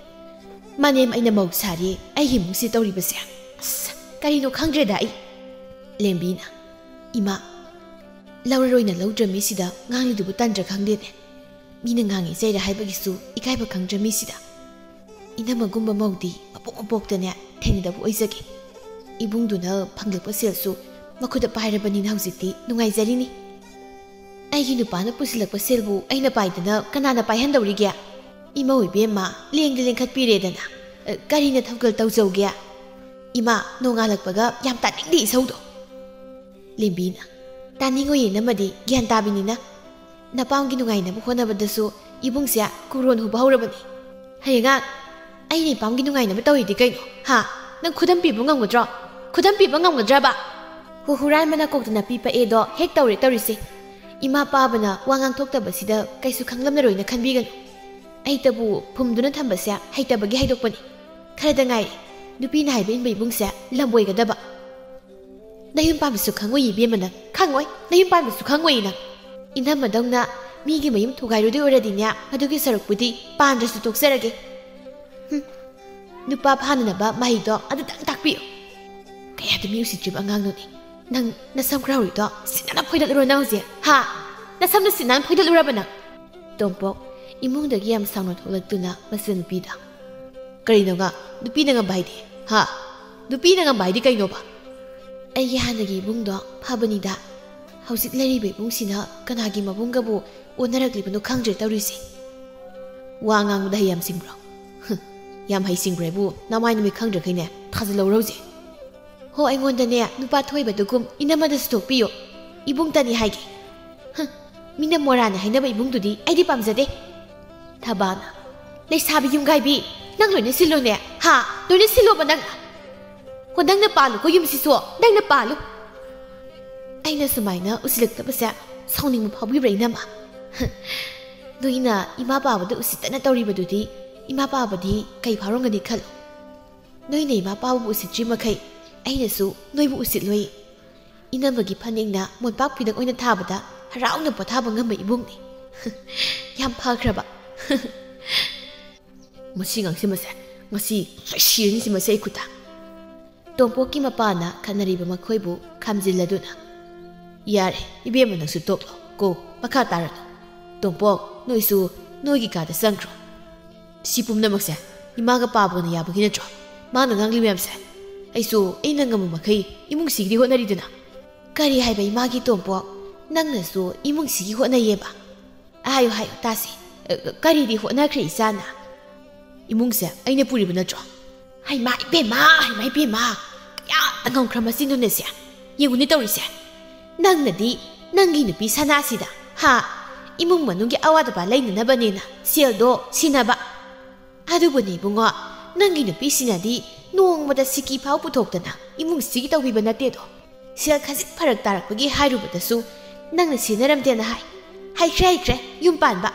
ꯃꯅꯦꯝ ꯑꯩꯅ ꯃꯧ ꯁꯥꯔꯤ, ꯑꯩꯒꯤ ꯏꯃꯨꯡꯁꯤ ꯇꯧꯔꯤꯕꯁꯦ꯫ ꯑꯁ, ꯀꯔꯤꯅꯣ ꯈꯪꯗ꯭ꯔꯦꯗ ꯑꯩ꯫" ꯂꯦꯝꯕꯤꯅ, "ꯏꯃꯥ, ꯂꯧꯔꯔꯣꯏꯅ ꯂꯧꯗ꯭ꯔ ꯃꯤꯁꯤꯗ ꯉꯥꯡꯂꯤꯗꯨꯕꯨ ꯇꯟꯗ꯭ꯔ ꯈꯪꯗꯦꯅꯦ꯫ ꯃꯤꯅ ꯉꯥꯡꯉꯤ ꯆꯩꯔ ꯍꯥꯏꯕꯒꯤꯁꯨ ꯏꯀꯥꯏꯕ ꯈꯪꯗ꯭ꯔ ꯃꯤꯁꯤꯗ꯫ ꯏꯅꯝꯃꯒꯨꯝꯕ ꯃꯧꯗꯤ ꯃꯄꯣꯛ ꯃꯄꯣꯛꯇꯅꯦ ꯊꯦꯡꯅꯗꯕ ꯑꯣꯏꯖꯒꯦ꯫ ꯏꯕꯨꯡꯗꯨꯅ ꯐꯪꯂꯛꯄ ꯁꯦꯜꯁꯨ ꯃꯈꯨꯠꯇ ꯄꯥꯏꯔꯕꯅꯤꯅ ꯍꯧꯖꯤꯛꯇꯤ ꯅꯨꯡꯉꯥꯏꯖꯔꯤꯅꯤ꯫ ꯑꯩꯒꯤ ꯅꯨꯄꯥꯅ ꯄꯨꯁꯤꯜꯂꯛꯄ ꯁꯦꯜꯕꯨ ꯑꯩꯅ ꯄꯥꯏꯗꯅ ꯀꯅꯥꯅ ꯄꯥꯏꯍꯟꯗꯧꯔꯤꯒꯦ? ꯏꯃꯧ ꯏꯕꯦꯝꯃ, ꯂꯦꯡꯗꯤ ꯂꯦꯡꯈꯠꯄꯤꯔꯦꯗꯅ, ꯑ, ꯀꯔꯤꯅ ꯊꯧꯒꯜ ꯇꯧꯖꯧꯒꯦ? ꯏꯃꯥ, ꯅꯣꯡꯉꯥꯜꯂꯛꯄꯒ ꯌꯥꯝ ꯇꯥꯅꯤꯡꯗꯦ ꯏꯁꯧꯗꯣ꯫" ꯂꯦꯝꯕꯤꯅ, "ꯇꯥꯅꯤꯡꯉꯣꯏꯌꯦ ꯅꯝꯃꯗꯤ, ꯒ꯭ꯌꯥꯟ ꯇꯥꯕꯤꯅꯤꯅ꯫ ꯅꯄꯥꯝꯒꯤ ꯅꯨꯡꯉꯥꯏꯅꯕ ꯍꯣꯠꯅꯕꯗꯁꯨ ꯏꯕꯨꯡꯁꯦ ꯀꯨꯔꯣꯟ ꯍꯨꯕ ꯍꯧꯔꯕꯅꯤ꯫ ꯍꯌꯦꯡ ꯑꯩꯅ ꯏꯄꯥꯝꯒꯤ ꯅꯨꯡꯉꯥꯏꯅꯕ ꯇꯧꯔꯤꯗꯤ ꯀꯩꯅꯣ? ꯍꯥ? ꯅꯪ ꯈꯨꯗꯝ ꯄꯤꯕ ꯉꯝꯒꯗ꯭ꯔꯣ? ꯈꯨꯗꯝ ꯄꯤꯕ ꯉꯝꯒꯗ꯭ꯔꯕ? ꯍꯨ-, ꯍꯨꯔꯥꯟꯕꯅ ꯀꯣꯛꯇ ꯅꯥꯄꯤ ꯄꯛꯑꯦꯗꯣ ꯍꯦꯛ ꯇꯧꯔꯦ ꯇꯧꯔꯤꯁꯦ꯫ ꯏꯃꯥ ꯄꯥꯕꯅ ꯋꯥ ꯉꯥꯡꯊꯣꯛꯇꯕꯁꯤꯗ ꯀꯩꯁꯨ ꯈꯪꯂꯝꯂꯔꯣꯏꯅ ꯈꯟꯕꯤꯒꯅꯨ꯫ ꯑꯩꯇꯕꯨ ꯐꯨꯝꯗꯨꯅ ꯊꯝꯕꯁꯦ ꯍꯩꯇꯕꯒꯤ ꯍꯥꯏꯗꯣꯛꯄꯅꯤ꯫ ꯈꯔꯗ ꯉꯥꯏꯔꯦ꯫ ꯅꯨꯄꯤꯅ ꯍꯥꯏꯕ ꯏꯟꯕ ꯏꯕꯨꯡꯁꯦ ꯂꯝꯕꯣꯏꯒꯗꯕ꯫ ꯅꯌꯨꯝ ꯄꯥꯟꯕꯁꯨ ꯈꯪꯉꯣꯏ ꯏꯕꯦꯝꯃ ꯅꯪ, ꯈꯪꯉꯣꯏ, ꯅꯌꯨꯝ ꯄꯥꯟꯕꯁꯨ ꯈꯪꯉꯣꯏ ꯅꯪ꯫ ꯏꯅꯝꯃꯗꯧꯅ ꯃꯤꯒꯤ ꯃꯌꯨꯝ ꯊꯨꯒꯥꯏꯔꯨꯗꯣꯏ ꯑꯣꯏꯔꯗꯤꯅꯦ, ꯑꯗꯨꯒꯤ ꯁꯔꯨꯛꯄꯨꯗꯤ ꯄꯥꯟꯗ꯭ꯔꯁꯨ ꯇꯣꯛꯆꯔꯒꯦ꯫ ꯍꯨꯝ, ꯅꯨꯄꯥ ꯐꯥꯅꯅꯕ ꯃꯍꯩꯗꯣ ꯑꯗꯨꯇꯪ ꯇꯥꯛꯄꯤꯌꯨ꯫ ꯀꯌꯥꯗ ꯃꯤ ꯎꯁꯤꯠꯇ꯭ꯔꯤꯕ ꯑꯉꯥꯡꯅꯣꯅꯦ꯫ ꯅꯪ ꯅꯁꯝ ꯈꯔ ꯍꯧꯔꯤꯗꯣ ꯁꯤꯠ ꯅꯥꯟꯅ ꯐꯣꯏꯗꯠꯂꯨꯔꯣ ꯅꯪ ꯍꯧꯖꯤꯛ, ꯍꯥ? ꯅꯁꯝꯗꯣ ꯁꯤꯠ ꯅꯥꯟꯅ ꯐꯣꯏꯗꯠꯂꯨꯔꯕ ꯅꯪ? ꯇꯣꯝꯄꯣꯛ ꯏꯃꯨꯡꯗꯒꯤ ꯌꯥꯝ ꯁꯥꯎꯅ ꯊꯣꯛꯂꯛꯇꯨꯅ ꯃꯆꯟꯅꯨꯄꯤꯗ, "ꯀꯔꯤꯅꯣ ꯉꯥ? ꯅꯨꯄꯤꯅ ꯉꯝꯕ ꯍꯥꯏꯗꯤ? ꯍꯥ? ꯅꯨꯄꯤꯅ ꯉꯝꯕ ꯍꯥꯏꯗꯤ ꯀꯩꯅꯣꯕ?" "ꯑꯩꯒꯤ ꯍꯥꯟꯅꯒꯤ ꯏꯕꯨꯡꯗꯣ ꯐꯕꯅꯤꯗ꯫ ꯍꯧꯖꯤꯛ ꯂꯩꯔꯤꯕ ꯏꯕꯨꯡꯁꯤꯅ ꯀꯅꯥꯒꯤ ꯃꯕꯨꯡꯒꯕꯨ ꯑꯣꯟꯅꯔꯛꯂꯤꯕꯅꯣ ꯈꯪꯗ꯭ꯔꯦ ꯇꯧꯔꯤꯁꯦ꯫ ꯋꯥ ꯉꯥꯡꯕꯗ ꯍꯩ ꯌꯥꯝ ꯁꯤꯡꯕ꯭ꯔꯣ?" "ꯍꯨꯝ, ꯌꯥꯝ ꯍꯩ ꯁꯤꯡꯕ꯭ꯔꯦꯕꯨ, ꯅꯃꯥꯏ ꯅꯃꯤꯠ ꯈꯪꯗ꯭ꯔꯈꯩꯅꯦ ꯊꯥꯖꯤꯜꯍꯧꯔ ꯍꯧꯖꯤꯛ꯫ ꯍꯣ, ꯑꯩꯉꯣꯟꯗꯅꯦ ꯅꯨꯄꯥ ꯊꯣꯛꯏꯕꯗꯨꯒꯨꯝ ꯏꯅꯝꯃꯗꯁꯨ ꯊꯣꯛꯄꯤꯌꯨ꯫ ꯏꯕꯨꯡꯇꯅꯤ ꯍꯥꯏꯒꯦ꯫ ꯍꯨꯝ, ꯃꯤꯅ ꯃꯣꯔꯥꯅꯤ ꯍꯥꯏꯅꯕ ꯏꯕꯨꯡꯗꯨꯗꯤ ꯑꯩꯗꯤ ꯄꯥꯝꯖꯗꯦ꯫" ꯊꯕꯥꯅ, "ꯂꯩꯁꯥꯕꯤ ꯌꯨꯝꯒꯥꯏꯕꯤ, ꯅꯪ ꯂꯣꯏꯅ ꯁꯤꯜꯂꯣꯅꯦ, ꯍꯥ? ꯂꯣꯏꯅ ꯁꯤꯜꯂꯣꯕ ꯅꯪ꯫ ꯍꯣ, ꯅꯪꯅ ꯄꯥꯜꯂꯨꯀꯣ ꯌꯨꯝꯁꯤꯁꯨ, ꯅꯪꯅ ꯄꯥꯜꯂꯨ꯫" "ꯑꯩꯅ ꯁꯨꯃꯥꯏꯅ ꯎꯁꯤꯜꯂꯛꯇꯕꯁꯦ ꯁꯥꯎꯅꯤꯡꯕ ꯐꯥꯎꯕꯤꯕ꯭ꯔꯥ ꯏꯅꯝꯃ? ꯅꯣꯏꯅ ꯏꯃꯥ ꯄꯥꯕꯗ ꯎꯁꯤꯠꯇꯅ ꯇꯧꯔꯤꯕꯗꯨꯗꯤ ꯏꯃꯥ ꯄꯥꯕꯗꯤ ꯀꯩ ꯐꯥꯎꯔꯝꯒꯅꯤ ꯈꯜꯂꯨ꯫ ꯅꯣꯏꯅ ꯏꯃꯥ ꯄꯥꯕꯕꯨ ꯎꯁꯤꯠꯇ꯭ꯔꯤ ꯃꯈꯩ ꯑꯩꯅꯁꯨ ꯅꯣꯏꯕꯨ ꯎꯁꯤꯠꯂꯣꯏ꯫" ꯏꯅꯝꯃꯒꯤ ꯐꯅꯦꯛꯅ ꯃꯣꯟꯄꯥꯛ ꯐꯤꯗꯛ ꯑꯣꯏꯅ ꯊꯥꯕꯗ ꯍꯔꯥꯎꯅ ꯄꯣꯊꯥꯕ ꯉꯝꯕ ꯏꯕꯨꯡꯅꯤ꯫ ꯌꯥꯝ ꯐꯈ꯭ꯔꯕ꯫ "ꯃꯁꯤ ꯑꯉꯥꯡꯁꯤ ꯃꯁꯦ, ꯉꯁꯤ ꯁꯤꯔꯅꯤ ꯁꯤ ꯃꯁꯦ ꯑꯩ ꯈꯨꯠꯇ꯫" ꯇꯣꯝꯄꯣꯛꯀꯤ ꯃꯄꯥꯅ ꯈꯠꯅꯔꯤꯕ ꯃꯈꯣꯏꯕꯨ ꯈꯥꯝꯖꯤꯜꯂꯗꯨꯅ, "ꯌꯥꯔꯦ, ꯏꯕꯦꯝꯃ ꯅꯪꯁꯨ ꯇꯣꯛꯂꯣ ꯀꯣ, ꯃꯈꯥ ꯇꯥꯔꯅꯨ꯫ ꯇꯣꯝꯄꯣꯛ, ꯅꯣꯏꯁꯨ ꯅꯣꯏꯒꯤ ꯀꯥꯗ ꯆꯪꯈ꯭ꯔꯣ꯫ ꯁꯤ ꯄꯨꯝꯅꯃꯛꯁꯦ ꯏꯃꯥꯒ ꯄꯥꯕꯒꯅ ꯌꯥꯕꯒꯤ ꯅꯠꯇ꯭ꯔꯣ? ꯃꯥꯅ ꯉꯥꯡꯂꯤ ꯃꯌꯥꯝꯁꯦ꯫ ꯑꯩꯁꯨ ꯑꯩꯅ ꯉꯝꯕ ꯃꯈꯩ ꯏꯃꯨꯡꯁꯤꯒꯤꯗꯤ ꯍꯣꯠꯅꯔꯤꯗꯅ꯫" "ꯀꯔꯤ ꯍꯥꯏꯕ ꯏꯃꯥꯒꯤ ꯇꯣꯝꯄꯣꯛ? ꯅꯪꯅꯁꯨ ꯏꯃꯨꯡꯁꯤꯒꯤ ꯍꯣꯠꯅꯩꯌꯦꯕ?" "ꯍꯥꯏꯌꯨ, ꯍꯥꯏꯌꯨ, ꯇꯥꯁꯤ꯫ ꯑ, ꯀꯔꯤꯗꯤ ꯍꯣꯠꯅꯈ꯭ꯔꯦ ꯏꯆꯥꯅ?" "ꯏꯃꯨꯡꯁꯦ ꯑꯩꯅ ꯄꯨꯔꯤꯕ ꯅꯠꯇ꯭ꯔꯣ?" "ꯍꯩꯃꯥ ꯏꯕꯦꯝꯃ, ꯍꯩꯃꯥ ꯏꯕꯦꯝꯃ, ꯀꯌꯥꯗ ꯉꯝꯈ꯭ꯔ ꯃꯁꯤꯅꯣꯅꯦꯁꯦ? ꯌꯦꯡꯉꯨꯅꯦ ꯇꯧꯔꯤꯁꯦ꯫ ꯅꯪꯅꯗꯤ ꯅꯪꯒꯤ ꯅꯨꯄꯤ ꯁꯅꯥꯁꯤꯗ, ꯍꯥ, ꯏꯃꯨꯡ ꯃꯅꯨꯡꯒꯤ ꯑꯋꯥꯠ ꯑꯄꯥ ꯂꯩꯅꯅꯕꯅꯦꯅ ꯁꯦꯜꯗꯣ ꯁꯤꯟꯅꯕ꯫ ꯑꯗꯨꯕꯨꯅꯦ ꯏꯕꯨꯡꯉꯣ, ꯅꯪꯒꯤ ꯅꯨꯄꯤꯁꯤꯅꯗꯤ ꯅꯣꯡꯃꯗ ꯁꯤꯀꯤ ꯐꯥꯎ ꯄꯨꯊꯣꯛꯇꯅ ꯏꯃꯨꯡꯁꯤꯒꯤ ꯇꯧꯕꯤꯕ ꯅꯠꯇꯦꯗꯣ꯫ ꯁꯦꯜ ꯈꯖꯤꯛ ꯐꯔꯛ ꯇꯥꯔꯛꯄꯒꯤ ꯍꯥꯏꯔꯨꯕꯗꯁꯨ ꯅꯪꯅ ꯁꯦꯟꯅꯔꯝꯗꯦꯅ ꯍꯥꯏ꯫ ꯍꯩꯈ꯭ꯔꯦ, ꯍꯩꯈ꯭ꯔꯦ, ꯌꯨꯝ ꯄꯥꯟꯕ꯫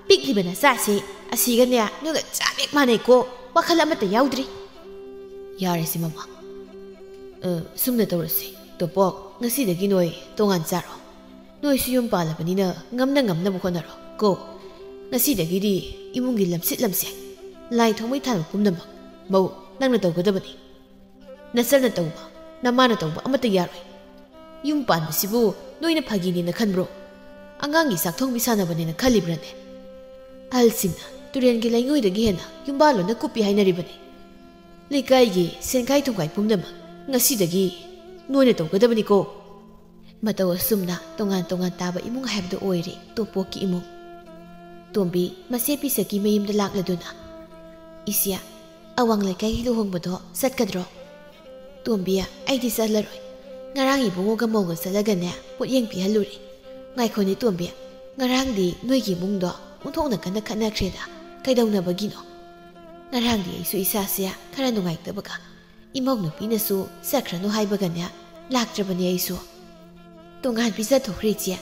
ꯄꯤꯛꯂꯤꯕ ꯅꯆꯥꯁꯦ ꯑꯁꯤꯒꯅꯦ ꯅꯣꯏꯒ ꯆꯞ ꯍꯦꯛ ꯃꯥꯟꯅꯩꯀꯣ, ꯋꯥꯈꯜ ꯑꯃꯠꯇ ꯌꯥꯎꯗ꯭ꯔꯤ꯫" ꯌꯥꯔꯦꯁꯦ ꯃꯃꯥ꯫ ꯑ, ꯁꯨꯝꯅ ꯇꯧꯔꯁꯤ꯫ ꯇꯣꯝꯄꯣꯛ, ꯉꯁꯤꯗꯒꯤ ꯅꯣꯏ ꯇꯣꯉꯥꯟ ꯆꯥꯔꯣ꯫ ꯅꯣꯏꯁꯨ ꯌꯨꯝ ꯄꯥꯜꯂꯕꯅꯤꯅ ꯉꯝꯅ ꯉꯝꯅꯕ ꯍꯣꯠꯅꯔꯣ ꯀꯣ꯫ ꯉꯁꯤꯗꯒꯤꯗꯤ ꯏꯃꯨꯡꯒꯤ ꯂꯝꯁꯤꯠ ꯂꯝꯁꯦ, ꯂꯥꯏ ꯊꯥꯎꯃꯩ ꯊꯥꯟꯕ ꯄꯨꯝꯅꯃꯛ ꯃꯧ ꯅꯪꯅ ꯇꯧꯒꯗꯕꯅꯤ꯫ ꯅꯆꯜꯅ ꯇꯧꯕ, ꯅꯃꯥꯅ ꯇꯧꯕ ꯑꯃꯠꯇ ꯌꯥꯔꯣꯏ꯫ ꯌꯨꯝ ꯄꯥꯟꯕꯁꯤꯕꯨ ꯅꯣꯏꯅ ꯐꯥꯒꯤꯅꯦꯅ ꯈꯟꯕ꯭ꯔꯣ? ꯑꯉꯥꯡꯒꯤ ꯆꯥꯛꯊꯣꯡꯕꯤ ꯁꯥꯟꯅꯕꯅꯦꯅ ꯈꯜꯂꯤꯕ꯭ꯔꯅꯦ? ꯑꯍꯜꯁꯤꯡꯅ ꯇꯨꯔꯦꯜꯒꯤ ꯂꯩꯉꯣꯏꯗꯒꯤ ꯍꯦꯟꯅ ꯌꯨꯝꯕꯥꯜꯂꯣꯟꯅ ꯀꯨꯞꯄꯤ ꯍꯥꯏꯅꯔꯤꯕꯅꯤ꯫ ꯂꯩꯀꯥꯏꯒꯤ ꯁꯦꯟꯈꯥꯏ ꯊꯨꯝꯈꯥꯏ ꯄꯨꯝꯅꯃꯛ ꯉꯁꯤꯗꯒꯤ ꯅꯣꯏꯅ ꯇꯧꯒꯗꯕꯅꯤꯀꯣ꯫ ꯃꯇꯧ ꯑꯁꯨꯝꯅ ꯇꯣꯉꯥꯟ ꯇꯣꯉꯥꯟ ꯇꯥꯕ ꯏꯃꯨꯡ ꯍꯥꯏꯕꯗꯨ ꯑꯣꯏꯔꯦ ꯇꯣꯝꯄꯣꯛꯀꯤ ꯏꯃꯨꯡ꯫ ꯇꯣꯝꯕꯤ ꯃꯆꯦ ꯄꯤꯁꯛꯀꯤ ꯃꯌꯨꯝꯗ ꯂꯥꯛꯂꯗꯨꯅ, "ꯏꯆꯦ, ꯑꯋꯥꯡ ꯂꯩꯀꯥꯏꯒꯤ ꯂꯨꯍꯣꯡꯕꯗꯣ ꯆꯠꯀꯗ꯭ꯔꯣ?" "ꯇꯣꯝꯕꯤ, ꯑꯩꯗꯤ ꯆꯠꯂꯔꯣꯏ꯫ ꯉꯔꯥꯡ ꯏꯕꯨꯡꯉꯣꯒ ꯃꯧꯒ ꯆꯠꯂꯒꯅꯦ ꯄꯣꯠꯌꯦꯡ ꯄꯤꯍꯜꯂꯨꯔꯦ꯫ ꯉꯥꯏꯈꯣꯅꯦ ꯇꯣꯝꯕꯤ, ꯉꯔꯥꯡꯗꯤ ꯅꯣꯏꯒꯤ ꯏꯃꯨꯡꯗꯣ ꯑꯣꯟꯊꯣꯛꯅ ꯀꯟꯅ ꯈꯠꯅꯈ꯭ꯔꯦꯗ꯫ ꯀꯩꯗꯧꯅꯕꯒꯤꯅꯣ?" "ꯉꯔꯥꯡꯗꯤ ꯑꯩꯁꯨ ꯏꯁꯥꯁꯦ ꯈꯔ ꯅꯨꯡꯉꯥꯏꯇꯕꯒ, ꯏꯃꯧ ꯅꯨꯄꯤꯅꯁꯨ ꯆꯠꯈ꯭ꯔꯅꯨ ꯍꯥꯏꯕꯒꯅꯦ ꯂꯥꯛꯇ꯭ꯔꯕꯅꯦ ꯑꯩꯁꯨ꯫ ꯇꯣꯉꯥꯟ ꯄꯤꯖꯊꯣꯛꯈ꯭ꯔꯦ ꯏꯆꯦ꯫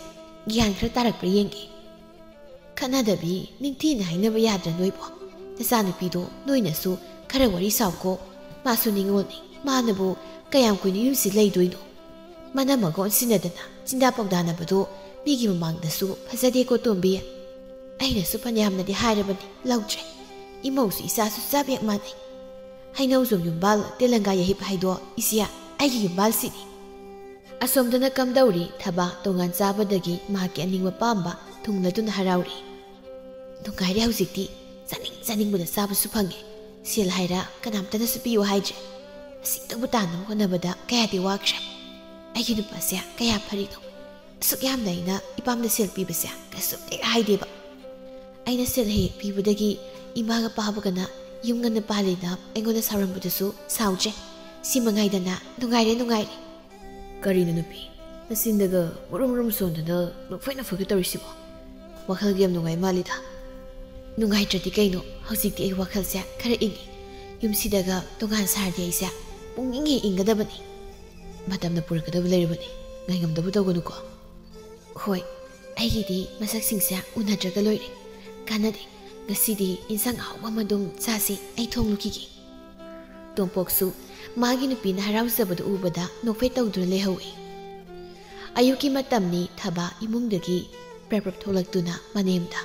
ꯒ꯭ꯌꯥꯟ ꯈꯔ ꯇꯥꯔꯛꯄ꯭ꯔꯥ ꯌꯦꯡꯒꯦ꯫ ꯈꯠꯅꯗꯕꯤ, ꯅꯤꯡꯊꯤꯅ ꯍꯥꯏꯅꯕ ꯌꯥꯗ꯭ꯔꯥ ꯅꯣꯏꯕꯣ? ꯅꯆꯥꯅꯨꯄꯤꯗꯣ ꯅꯣꯏꯅꯁꯨ ꯈꯔ ꯋꯥꯔꯤ ꯁꯥꯎꯀꯣ꯫ ꯃꯥꯁꯨ ꯅꯤꯉꯣꯜꯅꯤ꯫ ꯃꯥꯅꯕꯨ ꯀꯌꯥꯝ ꯀꯨꯏꯅ ꯌꯨꯝꯁꯤ ꯂꯩꯗꯣꯏꯅꯣ? ꯃꯅꯝ ꯑꯃꯒ ꯑꯣꯟꯁꯤꯟꯅꯗꯅ ꯆꯤꯟꯗꯥ ꯄꯥꯎꯗꯥꯅꯕꯗꯣ ꯃꯤꯒꯤ ꯃꯃꯥꯡꯗꯁꯨ ꯐꯖꯗꯦꯀꯣ ꯇꯣꯝꯕꯤ꯫ ꯑꯩꯅꯁꯨ ꯐꯅꯌꯥꯝꯅꯗꯤ ꯍꯥꯏꯔꯕꯅꯤ, ꯂꯧꯗ꯭ꯔꯦ꯫ ꯏꯃꯧꯁꯨ ꯏꯆꯥꯁꯨ ꯆꯞ ꯍꯦꯛ ꯃꯥꯟꯅꯩ꯫ ꯍꯩꯅꯧꯖꯣꯝ ꯌꯨꯝꯕꯥꯜ ꯇꯦꯂꯪꯒꯥ ꯌꯩꯍꯤꯞ ꯍꯥꯏꯗꯣ ꯏꯆꯦ, ꯑꯩꯒꯤ ꯌꯨꯝꯕꯥꯜꯁꯤꯅꯤ꯫" ꯑꯁꯣꯝꯗꯅ ꯀꯝꯗꯧꯔꯤ ꯊꯕꯥ ꯇꯣꯉꯥꯟ ꯆꯥꯕꯗꯒꯤ ꯃꯍꯥꯛꯀꯤ ꯑꯅꯤꯡꯕ ꯄꯥꯝꯕ ꯊꯨꯡꯂꯗꯨꯅ ꯍꯔꯥꯎꯔꯤ꯫ "ꯅꯨꯡꯉꯥꯏꯔꯦ ꯍꯧꯖꯤꯛꯇꯤ꯫ ꯆꯥꯅꯤꯡ ꯆꯥꯅꯤꯡꯕꯗ ꯆꯥꯕꯁꯨ ꯐꯪꯉꯦ꯫ ꯁꯦꯜ ꯍꯥꯏꯔ ꯀꯅꯥꯝꯇꯅꯁꯨ ꯄꯤꯌꯨ ꯍꯥꯏꯗ꯭ꯔꯦ꯫ ꯑꯁꯤꯗꯕꯨ ꯇꯥꯟꯅꯕ ꯍꯣꯠꯅꯕꯗ ꯀꯌꯥꯗꯤ ꯋꯥꯈ꯭ꯔꯦ꯫ ꯑꯩꯒꯤ ꯅꯨꯄꯥꯁꯦ ꯀꯌꯥ ꯐꯔꯤꯅꯣ꯫ ꯑꯁꯨꯛ ꯌꯥꯝꯅ ꯑꯩꯅ ꯏꯄꯥꯝꯗ ꯁꯦꯜ ꯄꯤꯕꯁꯦ ꯀꯩꯁꯨꯝꯇ ꯍꯥꯏꯗꯦꯕ꯫ ꯑꯩꯅ ꯁꯦꯜ ꯍꯦꯛ ꯍꯦꯛ ꯄꯤꯕꯗꯒꯤ ꯏꯃꯥꯒ ꯄꯥꯕꯒꯅ ꯌꯨꯝ ꯉꯟꯅ ꯄꯥꯜꯂꯦꯅ ꯑꯩꯉꯣꯟꯗ ꯁꯥꯎꯔꯝꯕꯗꯨꯁꯨ ꯁꯥꯎꯗ꯭ꯔꯦ꯫ ꯁꯤ ꯃꯉꯥꯏꯗꯅ ꯅꯨꯡꯉꯥꯏꯔꯦ, ꯅꯨꯡꯉꯥꯏꯔꯦ꯫" "ꯀꯔꯤꯅꯣ ꯅꯨꯄꯤ, ꯅꯆꯤꯟꯗꯒ ꯃꯨꯔꯨꯝ ꯃꯨꯔꯨꯝ ꯁꯣꯟꯗꯅ ꯅꯣꯛꯐꯦꯠ ꯅꯣꯛꯐꯦꯠꯀ ꯇꯧꯔꯤꯁꯤꯕꯣ? ꯋꯥꯈꯜꯒ ꯌꯥꯝ ꯅꯨꯡꯉꯥꯏ ꯃꯥꯜꯂꯤꯗ꯫" "ꯅꯨꯡꯉꯥꯏꯇ꯭ꯔꯗꯤ ꯀꯩꯅꯣ, ꯍꯧꯖꯤꯛꯇꯤ ꯑꯩ ꯋꯥꯈꯜꯁꯦ ꯈꯔ ꯏꯪꯉꯤ꯫ ꯌꯨꯝꯁꯤꯗꯒ ꯇꯣꯉꯥꯟ ꯁꯥꯔꯗꯤ ꯑꯩꯁꯦ ꯄꯨꯡ ꯏꯪ ꯍꯦꯛ ꯏꯪꯒꯗꯕꯅꯤ꯫" "ꯃꯇꯝꯅ ꯄꯨꯔꯛꯀꯗꯕ ꯂꯩꯔꯕꯅꯤ, ꯉꯥꯏꯉꯝꯗꯕ ꯇꯧꯒꯅꯨꯀꯣ꯫" "ꯍꯣꯏ, ꯑꯩꯒꯤꯗꯤ ꯃꯁꯛꯁꯤꯡꯁꯦ ꯎꯅꯗ꯭ꯔꯒ ꯂꯣꯏꯔꯦ꯫ ꯀꯥꯟꯅꯗꯦ, ꯉꯁꯤꯗꯤ ꯏꯟꯁꯥꯡ ꯑꯍꯥꯎꯕ ꯑꯃ ꯑꯗꯨꯝ ꯆꯥꯁꯤ, ꯑꯩ ꯊꯣꯡ ꯂꯨꯈꯤꯒꯦ꯫" ꯇꯣꯝꯄꯣꯛꯁꯨ ꯃꯥꯒꯤ ꯅꯨꯄꯤꯅ ꯍꯔꯥꯎꯖꯕꯗꯨ ꯎꯕꯗ ꯅꯣꯛꯐꯦꯠ ꯇꯧꯗꯨꯅ ꯂꯩꯍꯧꯏ꯫ ꯑꯌꯨꯛꯀꯤ ꯃꯇꯝꯅꯤ꯫ ꯊꯕꯥ ꯏꯃꯨꯡꯗꯒꯤ ꯄ꯭ꯔꯞ ꯄ꯭ꯔꯞ ꯊꯣꯛꯂꯛꯇꯨꯅ ꯃꯅꯦꯝꯗ,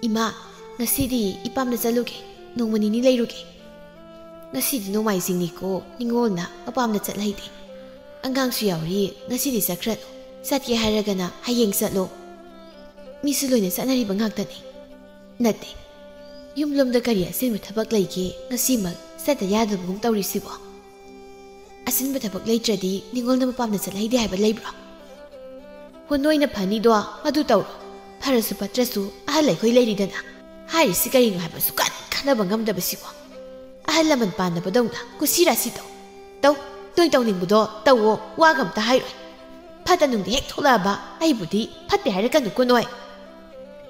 "ꯏꯃꯥ, ꯉꯁꯤꯗꯤ ꯏꯄꯥꯝꯗ ꯆꯠꯂꯨꯒꯦ, ꯅꯣꯡꯃ ꯅꯤꯅꯤ ꯂꯩꯔꯨꯒꯦ꯫ ꯉꯁꯤꯗꯤ ꯅꯣꯡꯃꯥꯏꯖꯤꯡꯅꯤꯀꯣ, ꯅꯤꯉꯣꯜꯅ ꯃꯄꯥꯝꯗ ꯆꯠꯍꯩꯗꯦ꯫ ꯑꯉꯥꯡꯁꯨ ꯌꯥꯎꯔꯤ, ꯉꯁꯤꯗꯤ ꯆꯠꯈ꯭ꯔꯅꯨ꯫ ꯆꯠꯀꯦ ꯍꯥꯏꯔꯒꯅ ꯍꯌꯦꯡ ꯆꯠꯂꯣ꯫ ꯃꯤꯁꯨ ꯂꯣꯏꯅ ꯆꯠꯅꯔꯤꯕ ꯉꯥꯛꯇꯅꯤ꯫ ꯅꯠꯇꯦ, ꯌꯨꯝꯂꯣꯝꯗ ꯀꯔꯤ ꯑꯆꯤꯟꯕ ꯊꯕꯛ ꯂꯩꯒꯦ? ꯉꯁꯤꯃꯛ ꯆꯠꯇ ꯌꯥꯗꯕꯒꯨꯝ ꯇꯧꯔꯤꯁꯤꯕꯣ?" "ꯑꯆꯤꯟꯕ ꯊꯕꯛ ꯂꯩꯇ꯭ꯔꯗꯤ ꯅꯤꯉꯣꯜꯅ ꯃꯄꯥꯝꯗ ꯆꯠꯍꯩꯗꯦ ꯍꯥꯏꯕ ꯂꯩꯕ꯭ꯔꯣ?" "ꯍꯣ, ꯅꯣꯏꯅ ꯐꯅꯤꯗꯣ ꯑꯗꯨ ꯇꯧꯔꯣ꯫ ꯐꯔꯁꯨ ꯐꯠꯇ꯭ꯔꯁꯨ ꯑꯍꯜ ꯑꯩꯈꯣꯏ ꯂꯩꯔꯤꯗꯅ꯫ ꯍꯥꯏꯔꯤꯁꯤ ꯀꯔꯤꯅꯣ ꯍꯥꯏꯕ ꯁꯨꯛꯈꯟ ꯈꯟꯅꯕ ꯉꯝꯗꯕꯁꯤꯕꯣ꯫ ꯑꯍꯜ ꯂꯃꯟ ꯄꯥꯟꯅꯕꯗꯧꯅ ꯀꯨꯁꯤ ꯔꯥꯁꯤ ꯇꯧ꯫ ꯇꯧ, ꯅꯣꯏ ꯇꯧꯅꯤꯡꯕꯗꯣ ꯇꯧꯋꯣ, ꯋꯥꯒ ꯑꯝꯇ ꯍꯥꯏꯔꯣꯏ꯫ ꯐꯠꯇ ꯅꯨꯡꯗ ꯍꯦꯛ ꯊꯣꯛꯂꯛꯑꯕ ꯑꯩꯕꯨꯗꯤ ꯐꯠꯇꯦ ꯍꯥꯏꯔꯛꯀꯅꯨꯀꯣ ꯅꯣꯏ꯫"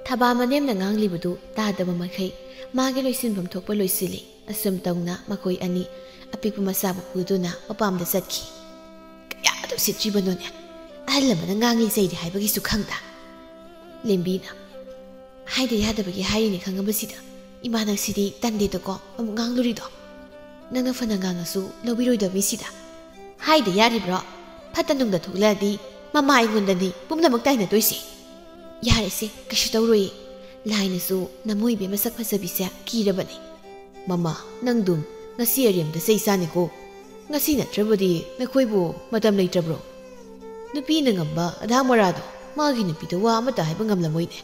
ꯊꯕꯥ ꯃꯅꯦꯝꯅ ꯉꯥꯡꯂꯤꯕꯗꯨ ꯇꯥꯗꯕ ꯃꯈꯩ ꯃꯥꯒꯤ ꯂꯣꯏꯁꯤꯟꯐꯝ ꯊꯣꯛꯄ ꯂꯣꯏꯁꯤꯜꯂꯤ꯫ ꯑꯁꯨꯝ ꯇꯧꯅ ꯃꯈꯣꯏ ꯑꯅꯤ ꯑꯄꯤꯛꯄ ꯃꯆꯥꯕꯨ ꯄꯨꯗꯨꯅ ꯃꯄꯥꯝꯗ ꯆꯠꯈꯤ꯫ ꯀꯌꯥꯗ ꯎꯁꯤꯠꯇ꯭ꯔꯤꯕꯅꯣꯅꯦ? ꯑꯍꯜ ꯑꯃꯅ ꯉꯥꯡꯂꯤ ꯆꯩꯔꯤ ꯍꯥꯏꯕꯒꯤꯁꯨ ꯈꯪꯗ꯫ ꯂꯦꯝꯕꯤꯅ, "ꯍꯥꯏꯗ ꯌꯥꯗꯕꯒꯤ ꯍꯥꯏꯔꯤꯅꯦ ꯈꯪꯉꯕꯁꯤꯗ꯫ ꯏꯃꯥ, ꯅꯪꯁꯤꯗꯤ ꯇꯟꯗꯦꯗꯀꯣ ꯑꯃꯨꯛ ꯉꯥꯡꯂꯨꯔꯤꯗꯣ꯫ ꯅꯪꯅ ꯐꯅ ꯉꯥꯡꯉꯁꯨ ꯂꯧꯕꯤꯔꯣꯏꯗꯕ ꯃꯤꯁꯤꯗ꯫ ꯍꯥꯏꯗ ꯌꯥꯔꯤꯕ꯭ꯔꯣ? ꯐꯠꯇ ꯅꯨꯡꯗ ꯊꯣꯛꯂꯛꯑꯗꯤ ꯃꯃꯥ ꯑꯩꯉꯣꯟꯗꯅꯤ ꯄꯨꯝꯅꯃꯛ ꯇꯥꯏꯅꯗꯣꯏꯁꯦ꯫ ꯌꯥꯔꯦꯁꯦ, ꯀꯩꯁꯨ ꯇꯧꯔꯣꯏꯌꯦ꯫ ꯂꯥꯏꯅꯁꯨ ꯅꯃꯣꯏꯕꯤ ꯃꯁꯛ ꯐꯖꯕꯤꯁꯦ ꯀꯤꯔꯕꯅꯦ꯫" "ꯃꯃꯥ, ꯅꯪꯗꯨꯝ ꯉꯁꯤ ꯑꯔꯦꯝꯕꯗ ꯆꯩ ꯆꯥꯅꯤꯀꯣ꯫ ꯉꯁꯤ ꯅꯠꯇ꯭ꯔꯕꯗꯤ ꯅꯈꯣꯏꯕꯨ ꯃꯇꯝ ꯂꯩꯇ꯭ꯔꯕ꯭ꯔꯣ? ꯅꯨꯄꯤꯅ ꯉꯝꯕ ꯑꯙꯥ ꯃꯣꯔꯥꯗꯣ ꯃꯥꯒꯤ ꯅꯨꯄꯤꯗ ꯋꯥ ꯑꯃꯠꯇ ꯍꯥꯏꯕ ꯉꯝꯂꯝꯃꯣꯏꯅꯦ꯫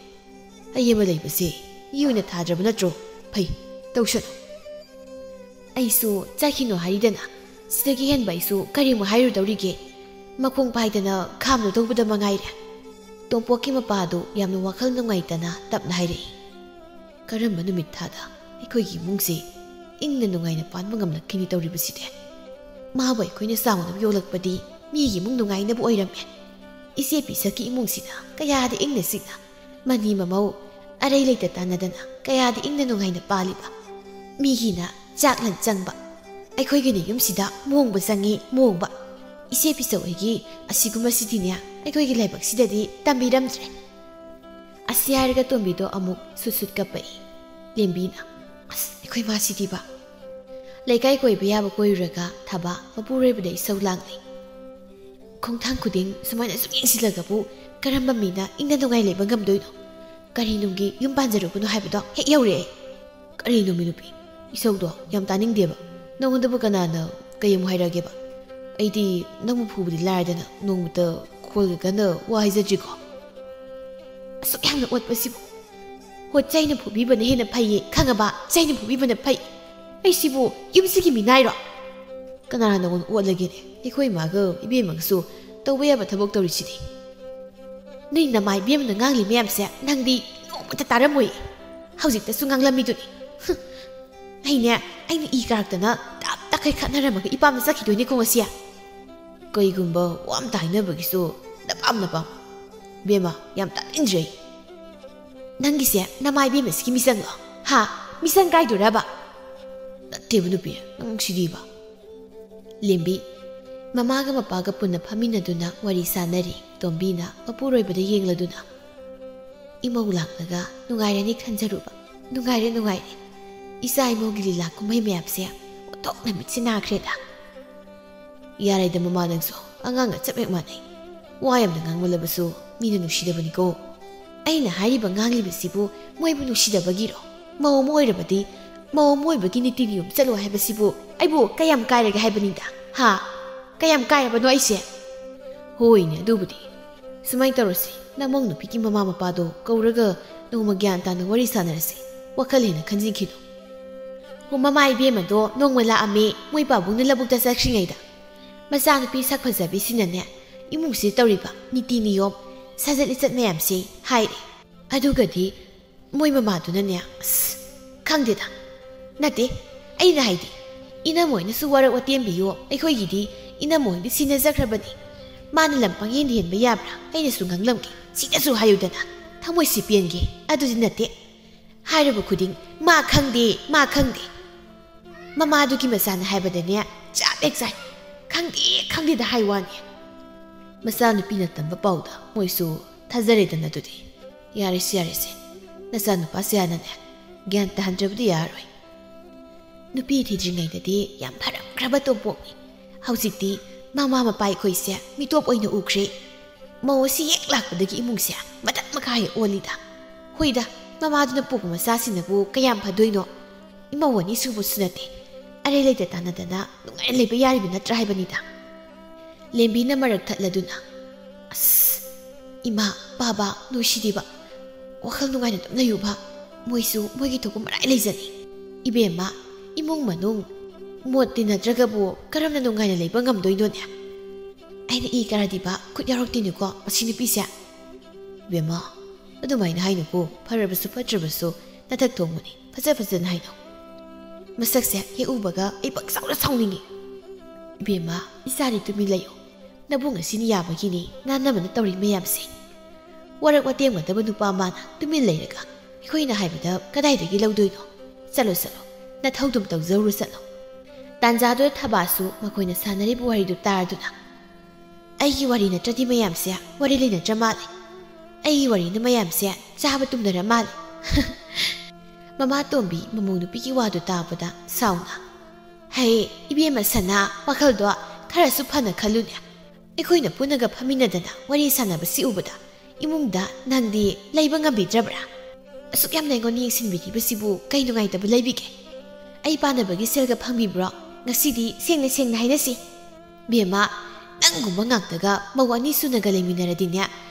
ꯑꯌꯦꯝꯕ ꯂꯩꯕꯁꯦ ꯏ ꯑꯣꯏꯅ ꯊꯥꯗ꯭ꯔꯕ ꯅꯠꯇ꯭ꯔꯣ? ꯐꯩ, ꯇꯧꯁꯅꯨ꯫" "ꯑꯩꯁꯨ ꯆꯠꯈꯤꯅꯨ ꯍꯥꯏꯔꯤꯗꯅ, ꯁꯤꯗꯒꯤ ꯍꯦꯟꯕ ꯑꯩꯁꯨ ꯀꯔꯤꯃꯨꯛ ꯍꯥꯏꯔꯨꯗꯧꯔꯤꯒꯦ? ꯃꯈꯣꯡ ꯄꯥꯏꯗꯅ ꯈꯥꯝꯅꯗꯧꯕꯗ ꯃꯉꯥꯏꯔꯦ꯫" ꯇꯣꯝꯄꯣꯛꯀꯤ ꯃꯄꯥꯗꯨ ꯌꯥꯝꯅ ꯋꯥꯈꯜ ꯅꯨꯡꯉꯥꯏꯇꯅ ꯇꯞꯅ ꯍꯥꯏꯔꯛꯏ꯫ "ꯀꯔꯝꯕ ꯅꯨꯃꯤꯠ ꯊꯥꯗ ꯑꯩꯈꯣꯏꯒꯤ ꯏꯃꯨꯡꯁꯦ ꯏꯪꯅ ꯅꯨꯡꯉꯥꯏꯅ ꯄꯥꯟꯕ ꯉꯝꯂꯛꯈꯤꯅꯤ ꯇꯧꯔꯤꯕꯁꯤꯗꯤ? ꯃꯥꯕꯨ ꯑꯩꯈꯣꯏꯅ ꯆꯥꯎꯅ ꯌꯣꯛꯂꯛꯄꯗꯤ ꯃꯤꯒꯤ ꯏꯃꯨꯡ ꯅꯨꯡꯉꯥꯏꯅꯕꯨ ꯑꯣꯏꯔꯝꯃꯦ꯫ ꯏꯆꯦ ꯄꯤꯁꯛꯀꯤ ꯏꯃꯨꯡꯁꯤꯗ ꯀꯌꯥꯗ ꯏꯪꯅ ꯆꯤꯛꯅ, ꯃꯅꯤ ꯃꯃꯧ ꯑꯔꯩ ꯂꯩꯇ ꯇꯥꯟꯅꯗꯅ ꯀꯌꯥꯗ ꯏꯪꯅ ꯅꯨꯡꯉꯥꯏꯅ ꯄꯥꯜꯂꯤꯕ꯫ ꯃꯤꯒꯤꯅ ꯆꯥꯛꯂꯟ ꯆꯪꯕ, ꯑꯩꯈꯣꯏꯒꯤꯅ ꯌꯨꯝꯁꯤꯗ ꯃꯣꯡꯕ ꯆꯪꯉꯤ, ꯃꯣꯡꯕ꯫ ꯏꯆꯦ ꯄꯤꯁꯛ ꯍꯣꯏꯒꯤ ꯑꯁꯤꯒꯨꯝꯕꯁꯤꯗꯤꯅꯦ ꯑꯩꯈꯣꯏꯒꯤ ꯂꯥꯏꯕꯛꯁꯤꯗꯗꯤ ꯇꯝꯕꯤꯔꯝꯗ꯭ꯔꯦ꯫" ꯑꯁꯤ ꯍꯥꯏꯔꯒ ꯇꯣꯝꯕꯤꯗꯣ ꯑꯃꯨꯛ ꯁꯨꯠ ꯁꯨꯠ ꯀꯞꯄꯛꯏ꯫ ꯂꯦꯝꯕꯤꯅ, "ꯑꯁ, ꯑꯩꯈꯣꯏ ꯃꯥꯁꯤꯗꯤꯕ!" ꯂꯩꯀꯥꯏ ꯀꯣꯏꯕ ꯌꯥꯕ ꯀꯣꯏꯔꯨꯔꯒ ꯊꯕꯛ ꯃꯄꯨꯔꯣꯏꯕꯗ ꯏꯁꯧ ꯂꯥꯡꯂꯤ꯫ ꯈꯣꯡꯊꯥꯡ ꯈꯨꯗꯤꯡ ꯁꯨꯃꯥꯏꯅ ꯁꯨꯝ ꯌꯦꯡꯁꯤꯜꯂꯒꯕꯨ ꯀꯔꯝꯕ ꯃꯤꯅ ꯏꯪꯅ ꯅꯨꯡꯉꯥꯏ ꯂꯩꯕ ꯉꯝꯗꯣꯏꯅꯣ? ꯀꯔꯤ ꯅꯨꯡꯒꯤ ꯌꯨꯝ ꯄꯥꯟꯖꯔꯨꯕꯅꯣ ꯍꯥꯏꯕꯗꯣ ꯍꯦꯛ ꯌꯧꯔꯛꯑꯦ꯫ ꯀꯔꯤꯅꯣ ꯃꯤ ꯅꯨꯄꯤ? ꯏꯁꯧꯗꯣ ꯌꯥꯝ ꯇꯥꯅꯤꯡꯗꯦꯕ꯫ ꯅꯉꯣꯟꯗꯕꯨ ꯀꯅꯥꯅ ꯀꯩ ꯑꯃꯨꯛ ꯍꯥꯏꯔꯛꯑꯒꯦꯕ? ꯑꯩꯗꯤ ꯅꯪꯕꯨ ꯐꯨꯕꯗꯤ ꯂꯥꯏꯔꯗꯅ ꯅꯣꯡꯃꯇ ꯈꯣꯜꯒ ꯀꯟꯅ ꯋꯥ ꯍꯥꯏꯖꯗ꯭ꯔꯤꯀꯣ꯫ ꯑꯁꯨꯛ ꯌꯥꯝꯅ ꯑꯣꯠꯄꯁꯤꯕꯨ꯫ ꯍꯣ, ꯆꯩꯅ ꯐꯨꯕꯤꯕꯅ ꯍꯦꯟꯅ ꯐꯩꯌꯦ, ꯈꯪꯉꯕ? ꯆꯩꯅ ꯐꯨꯕꯤꯕꯅ ꯐꯩ꯫ ꯑꯩꯁꯤꯕꯨ ꯌꯨꯝꯁꯤꯒꯤ ꯃꯤꯅꯥꯏꯔꯣ? ꯀꯅꯥꯅ ꯅꯉꯣꯟꯗ ꯑꯣꯠꯂꯒꯦꯅꯦ? ꯑꯩꯈꯣꯏ ꯏꯃꯥꯒ ꯏꯕꯦꯝꯃꯒꯁꯨ ꯇꯧꯕ ꯌꯥꯕ ꯊꯕꯛ ꯇꯧꯔꯤꯁꯤꯗꯤ꯫ ꯅꯣꯏ ꯅꯃꯥ ꯏꯕꯦꯝꯃꯅ ꯉꯥꯡꯂꯤ ꯃꯌꯥꯝꯁꯦ ꯅꯪꯗꯤ ꯅꯣꯡꯃꯇ ꯇꯥꯔꯝꯃꯣꯏ꯫ ꯍꯧꯖꯤꯛꯇꯁꯨ ꯉꯥꯡꯂꯝꯃꯤꯗꯨꯅꯤ꯫ ꯍꯨꯝ꯫ ꯑꯩꯅꯦ, ꯑꯩꯅ ꯏ ꯀꯥꯔꯛꯇꯅ ꯇꯞ ꯇꯈꯩ ꯈꯠꯅꯔꯝꯃꯒ ꯏꯄꯥꯝꯗ ꯆꯠꯈꯤꯗꯣꯏꯅꯤꯀꯣ ꯉꯁꯤ꯫ ꯀꯩꯒꯨꯝꯕ ꯋꯥ ꯑꯝꯇ ꯍꯥꯏꯅꯕꯒꯤꯁꯨ ꯅꯄꯥꯝ ꯅꯄꯥꯝ꯫ ꯕꯦꯝꯃ, ꯌꯥꯝ ꯇꯥꯅꯤꯡꯗ꯭ꯔꯦ ꯑꯩ꯫ ꯅꯪꯒꯤꯁꯦ ꯅꯃꯥ ꯏꯕꯦꯝꯃꯁꯤꯒꯤ ꯃꯤꯆꯪꯂꯣ? ꯍꯥ? ꯃꯤꯆꯪ ꯀꯥꯏꯗꯣꯏꯔꯕ? ꯅꯠꯇꯦꯕ ꯅꯨꯄꯤ, ꯅꯪ ꯁꯤꯗꯤꯕ꯫ ꯂꯦꯝꯕꯤ, ꯃꯃꯥꯒ ꯃꯄꯥꯒ ꯄꯨꯟꯅ ꯐꯝꯃꯤꯟꯅꯗꯨꯅ ꯋꯥꯔꯤ ꯁꯥꯟꯅꯔꯤ꯫ ꯇꯣꯝꯕꯤꯅ ꯃꯄꯨꯔꯣꯏꯕꯗ ꯌꯦꯡꯂꯗꯨꯅ, "ꯏꯃꯧ ꯂꯥꯛꯂꯒ ꯅꯨꯡꯉꯥꯏꯔꯅꯤ ꯈꯟꯖꯔꯨꯕ꯫ ꯅꯨꯡꯉꯥꯏꯔꯦ, ꯅꯨꯡꯉꯥꯏꯔꯦ꯫ ꯏꯆꯥ ꯏꯃꯧꯒꯤ ꯂꯤꯂꯥ ꯀꯨꯝꯍꯩ ꯃꯌꯥꯝꯁꯦ ꯑꯣꯟꯊꯣꯛꯅ ꯃꯤꯠꯁꯦ ꯅꯥꯈ꯭ꯔꯦꯗ꯫" "ꯌꯥꯔꯦꯗ ꯃꯃꯥ, ꯅꯪꯁꯨ ꯑꯉꯥꯡꯒ ꯆꯞ ꯍꯦꯛ ꯃꯥꯟꯅꯩ꯫ ꯋꯥ ꯌꯥꯝꯅ ꯉꯥꯡꯃꯜꯂꯕꯁꯨ ꯃꯤꯅ ꯅꯨꯡꯁꯤꯗꯕꯅꯤꯀꯣ꯫ ꯑꯩꯅ ꯍꯥꯏꯔꯤꯕ ꯉꯥꯡꯂꯤꯕꯁꯤꯕꯨ ꯃꯣꯏꯕꯨ ꯅꯨꯡꯁꯤꯗꯕꯒꯤꯔꯣ? ꯃꯧ ꯑꯃ ꯑꯣꯏꯔꯕꯗꯤ ꯃꯧ ꯑꯃ ꯑꯣꯏꯕꯒꯤ ꯅꯤꯇꯤ ꯅꯤꯌꯣꯝ ꯆꯠꯂꯣ ꯍꯥꯏꯕꯁꯤꯕꯨ ꯑꯩꯕꯨ ꯀꯌꯥꯝ ꯀꯥꯏꯔꯒꯦ ꯍꯥꯏꯕꯅꯤꯗ? ꯍꯥ? ꯀꯌꯥꯝ ꯀꯥꯏꯔꯕꯅꯣ ꯑꯩꯁꯦ?" "ꯍꯣꯏꯅꯦ, ꯑꯗꯨꯕꯨꯗꯤ꯫ ꯁꯨꯃꯥꯏꯅ ꯇꯧꯔꯁꯤ, ꯅꯃꯧ ꯅꯨꯄꯤꯒꯤ ꯃꯃꯥ ꯃꯄꯥꯗꯣ ꯀꯧꯔꯒ ꯅꯣꯡꯃ ꯒ꯭ꯌꯥꯟ ꯇꯥꯅ ꯋꯥꯔꯤ ꯁꯥꯟꯅꯔꯁꯤ꯫ ꯋꯥꯈꯜ ꯍꯦꯟꯅ ꯈꯟꯖꯤꯟꯈꯤꯅꯨ꯫" "ꯍꯣ, ꯃꯃꯥ ꯏꯕꯦꯝꯃꯗꯣ ꯅꯣꯡꯃ ꯂꯥꯛꯑꯝꯃꯦ, ꯃꯣꯏ ꯄꯥꯕꯨꯡꯅ ꯂꯧꯕꯨꯛꯇ ꯆꯠꯈ꯭ꯔꯤꯉꯩꯗ꯫ ꯃꯆꯥꯅꯨꯄꯤ ꯁꯛ ꯐꯖꯕꯤꯁꯤꯅꯅꯦ, ꯏꯃꯨꯡꯁꯤꯗ ꯇꯧꯔꯤꯕ ꯅꯤꯇꯤ ꯅꯤꯌꯣꯝ, ꯁꯥꯖꯠ ꯂꯤꯆꯠ ꯃꯌꯥꯝꯁꯦ ꯍꯥꯏꯔꯦ꯫ ꯑꯗꯨꯒꯗꯤ ꯃꯣꯏ ꯃꯃꯥꯗꯨꯅꯅꯦ, ꯑꯁ, ꯈꯪꯗꯦꯗ꯫ ꯅꯠꯇꯦ, ꯑꯩꯅ ꯍꯥꯏꯗꯤ, ꯏꯅꯝꯃꯣꯏꯅꯁꯨ ꯋꯥꯔꯛ ꯋꯥꯇꯦꯝꯕꯤꯌꯣ, ꯑꯩꯈꯣꯏꯒꯤꯗꯤ ꯏꯅꯝꯃꯣꯏꯗꯤ ꯁꯤꯟꯅꯖꯈ꯭ꯔꯕꯅꯤ꯫ ꯃꯥꯅ ꯂꯝ ꯄꯪꯍꯦꯟ ꯍꯦꯟꯕ ꯌꯥꯕ꯭ꯔꯥ? ꯑꯩꯅꯁꯨ ꯉꯥꯡꯂꯝꯒꯦ, ꯁꯤꯗꯁꯨ ꯍꯥꯏꯌꯨꯗꯅ, ꯊꯃꯣꯏꯁꯤ ꯄꯦꯟꯒꯦ꯫ ꯑꯗꯨꯗꯤ ꯅꯠꯇꯦ꯫ ꯍꯥꯏꯔꯕ ꯈꯨꯗꯤꯡ, ꯃꯥ ꯈꯪꯗꯦ, ꯃꯥ ꯈꯪꯗꯦ꯫ ꯃꯃꯥꯗꯨꯒꯤ ꯃꯆꯥꯅ ꯍꯥꯏꯕꯗꯅꯦ, ꯆꯞ ꯍꯦꯛ ꯆꯥꯏ꯫ ꯈꯪꯗꯦ, ꯈꯪꯗꯦꯗ ꯍꯥꯏ ꯋꯥꯅꯤ꯫" ꯃꯆꯥꯅꯨꯄꯤꯅ ꯇꯝꯕ ꯄꯥꯎꯗ ꯃꯣꯏꯁꯨ ꯊꯥꯖꯔꯦꯗꯅ ꯑꯗꯨꯗꯤ꯫ "ꯌꯥꯔꯦꯁꯦ, ꯌꯥꯔꯦꯁꯦ꯫ ꯅꯆꯥꯅꯨꯄꯥꯁꯦ ꯍꯥꯟꯅꯅꯦ, ꯒ꯭ꯌꯥꯟ ꯇꯥꯍꯟꯗ꯭ꯔꯕꯗꯤ ꯌꯥꯔꯔꯣꯏ꯫ ꯅꯨꯄꯤ ꯊꯤꯗ꯭ꯔꯤꯉꯩꯗꯗꯤ ꯌꯥꯝ ꯐꯔꯝꯈ꯭ꯔꯕ ꯇꯣꯝꯄꯣꯛꯅꯤ꯫ ꯍꯧꯖꯤꯛꯇꯤ ꯃꯃꯥ ꯃꯄꯥ ꯑꯩꯈꯣꯏꯁꯦ ꯃꯤꯇꯣꯞ ꯑꯣꯏꯅ ꯎꯈ꯭ꯔꯦ꯫ ꯃꯧ ꯑꯁꯤ ꯍꯦꯛ ꯂꯥꯛꯄꯗꯒꯤ ꯏꯃꯨꯡꯁꯦ ꯃꯊꯛ ꯃꯈꯥ ꯍꯦꯛ ꯑꯣꯜꯂꯤꯗ꯫ ꯍꯣꯏꯗ, ꯃꯃꯥꯗꯨꯅ ꯄꯣꯛꯄ ꯃꯆꯥꯁꯤꯅꯕꯨ ꯀꯌꯥꯝ ꯐꯗꯣꯏꯅꯣ? ꯏꯃꯧ ꯑꯅꯤ ꯁꯨꯕꯁꯨ ꯅꯠꯇꯦ, ꯑꯔꯩ ꯂꯩꯇ ꯇꯥꯟꯅꯗꯅ ꯅꯨꯡꯉꯥꯏꯅ ꯂꯩꯕ ꯌꯥꯔꯤꯕ ꯅꯠꯇ꯭ꯔꯥ ꯍꯥꯏꯕꯅꯤꯗ꯫ ꯂꯦꯝꯕꯤꯅ ꯃꯔꯛ ꯊꯠꯂꯗꯨꯅ, "ꯑꯁ, ꯏꯃꯥ, ꯕꯥꯕꯥ, ꯅꯣꯏꯁꯤꯗꯤꯕ, ꯋꯥꯈꯜ ꯅꯨꯡꯉꯥꯏꯅ ꯑꯗꯨꯝ ꯂꯩꯌꯨꯕ, ꯃꯣꯏꯁꯨ ꯃꯣꯏꯒꯤ ꯊꯣꯛꯄ ꯃꯔꯥꯏ ꯂꯩꯖꯅꯤ꯫ ꯏꯕꯦꯝꯃ, ꯏꯃꯨꯡ ꯃꯅꯨꯡ ꯃꯣꯠ ꯇꯤꯟꯅꯗ꯭ꯔꯒꯕꯨ ꯀꯔꯝꯅ ꯅꯨꯡꯉꯥꯏꯅ ꯂꯩꯕ ꯉꯝꯗꯣꯏꯅꯣꯅꯦ? ꯑꯩꯅ ꯏ ꯀꯥꯔꯗꯤꯕ ꯈꯨꯠ ꯌꯥꯎꯔꯛꯇꯦꯅꯦꯀꯣ ꯃꯁꯤ ꯅꯨꯄꯤꯁꯦ꯫" "ꯏꯕꯦꯝꯃ, ꯑꯗꯨꯃꯥꯏꯅ ꯍꯥꯏꯅꯨꯀꯣ, ꯐꯔꯕꯁꯨ ꯐꯠꯇ꯭ꯔꯕꯁꯨ ꯅꯊꯛ ꯊꯣꯡꯕꯅꯤ, ꯐꯖ ꯐꯖꯅ ꯍꯥꯏꯅꯧ꯫ ꯃꯁꯛꯁꯦ ꯍꯦꯛ ꯎꯕꯒ ꯑꯩ ꯄꯪꯁꯥꯎꯗ ꯁꯥꯎꯅꯤꯡꯉꯤ꯫" "ꯏꯕꯦꯝꯃ, ꯏꯆꯥꯗꯤ ꯇꯨꯃꯤꯟ ꯂꯩꯌꯨ꯫ ꯅꯕꯨꯡ ꯑꯁꯤꯅ ꯌꯥꯕꯒꯤꯅꯤ ꯅꯥꯟꯅꯕꯅ ꯇꯧꯔꯤ ꯃꯌꯥꯝꯁꯦ꯫ ꯋꯥꯔꯛ ꯋꯥꯇꯦꯝꯒꯗꯕ ꯅꯨꯄꯥ ꯑꯃꯅ ꯇꯨꯃꯤꯟ ꯂꯩꯔꯒ ꯑꯩꯈꯣꯏꯅ ꯍꯥꯏꯕꯗ ꯀꯗꯥꯏꯗꯒꯤ ꯂꯧꯗꯣꯏꯅꯣ? ꯆꯠꯂꯣ, ꯆꯠꯂꯣ, ꯅꯊꯧꯗꯨꯝ ꯇꯧꯖꯧꯔꯨ ꯆꯠꯂꯣ꯫" ꯇꯥꯟꯖꯥꯗꯨꯗ ꯊꯕꯥꯁꯨ ꯃꯈꯣꯏꯅ ꯁꯥꯟꯅꯔꯤꯕ ꯋꯥꯔꯤꯗꯨ ꯇꯥꯔꯗꯨꯅ, "ꯑꯩꯒꯤ ꯋꯥꯔꯤ ꯅꯠꯇ꯭ꯔꯗꯤ ꯃꯌꯥꯝꯁꯦ ꯋꯥꯔꯤ ꯂꯩꯅꯗ꯭ꯔ ꯃꯥꯜꯂꯦ꯫ ꯑꯩꯒꯤ ꯋꯥꯔꯤꯅ ꯃꯌꯥꯝꯁꯦ ꯆꯥꯕ ꯇꯨꯝꯅꯔ ꯃꯥꯜꯂꯦ꯫" ꯃꯃꯥ ꯇꯣꯝꯕꯤ ꯃꯃꯧ ꯅꯨꯄꯤꯒꯤ ꯋꯥꯗꯨ ꯇꯥꯕꯗ ꯁꯥꯎꯅ, "ꯍꯩ, ꯏꯕꯦꯝꯃ ꯁꯅꯥ, ꯋꯥꯈꯜꯗꯣ ꯈꯔꯁꯨ ꯐꯅ ꯈꯜꯂꯨꯅꯦ꯫ ꯑꯩꯈꯣꯏꯅ ꯄꯨꯟꯅꯒ ꯐꯝꯃꯤꯟꯅꯗꯅ ꯋꯥꯔꯤ ꯁꯥꯟꯅꯕꯁꯤ ꯎꯕꯗ ꯏꯃꯨꯡꯗ ꯅꯪꯗꯤ ꯂꯩꯕ ꯉꯝꯕꯤꯗ꯭ꯔꯕ꯭ꯔꯥ? ꯑꯁꯨꯛ ꯌꯥꯝꯅ ꯑꯩꯉꯣꯟꯗ ꯌꯦꯡꯁꯤꯟꯕꯤꯔꯤꯕꯁꯤꯕꯨ ꯀꯩ ꯅꯨꯡꯉꯥꯏꯇꯕ ꯂꯩꯕꯤꯒꯦ? ꯑꯩ ꯄꯥꯅꯕꯒꯤ ꯁꯦꯜꯒ ꯐꯪꯕꯤꯕ꯭ꯔꯣ? ꯉꯁꯤꯗꯤ ꯁꯦꯡꯅ ꯁꯦꯡꯅ ꯍꯥꯏꯅꯁꯤ꯫" "ꯕꯦꯝꯃ, ꯅꯪꯒꯨꯝꯕ ꯉꯥꯛꯇꯒ ꯃꯧ ꯑꯅꯤ ꯁꯨꯅꯒ ꯂꯩꯃꯤꯟꯅꯔꯗꯤꯅꯦ,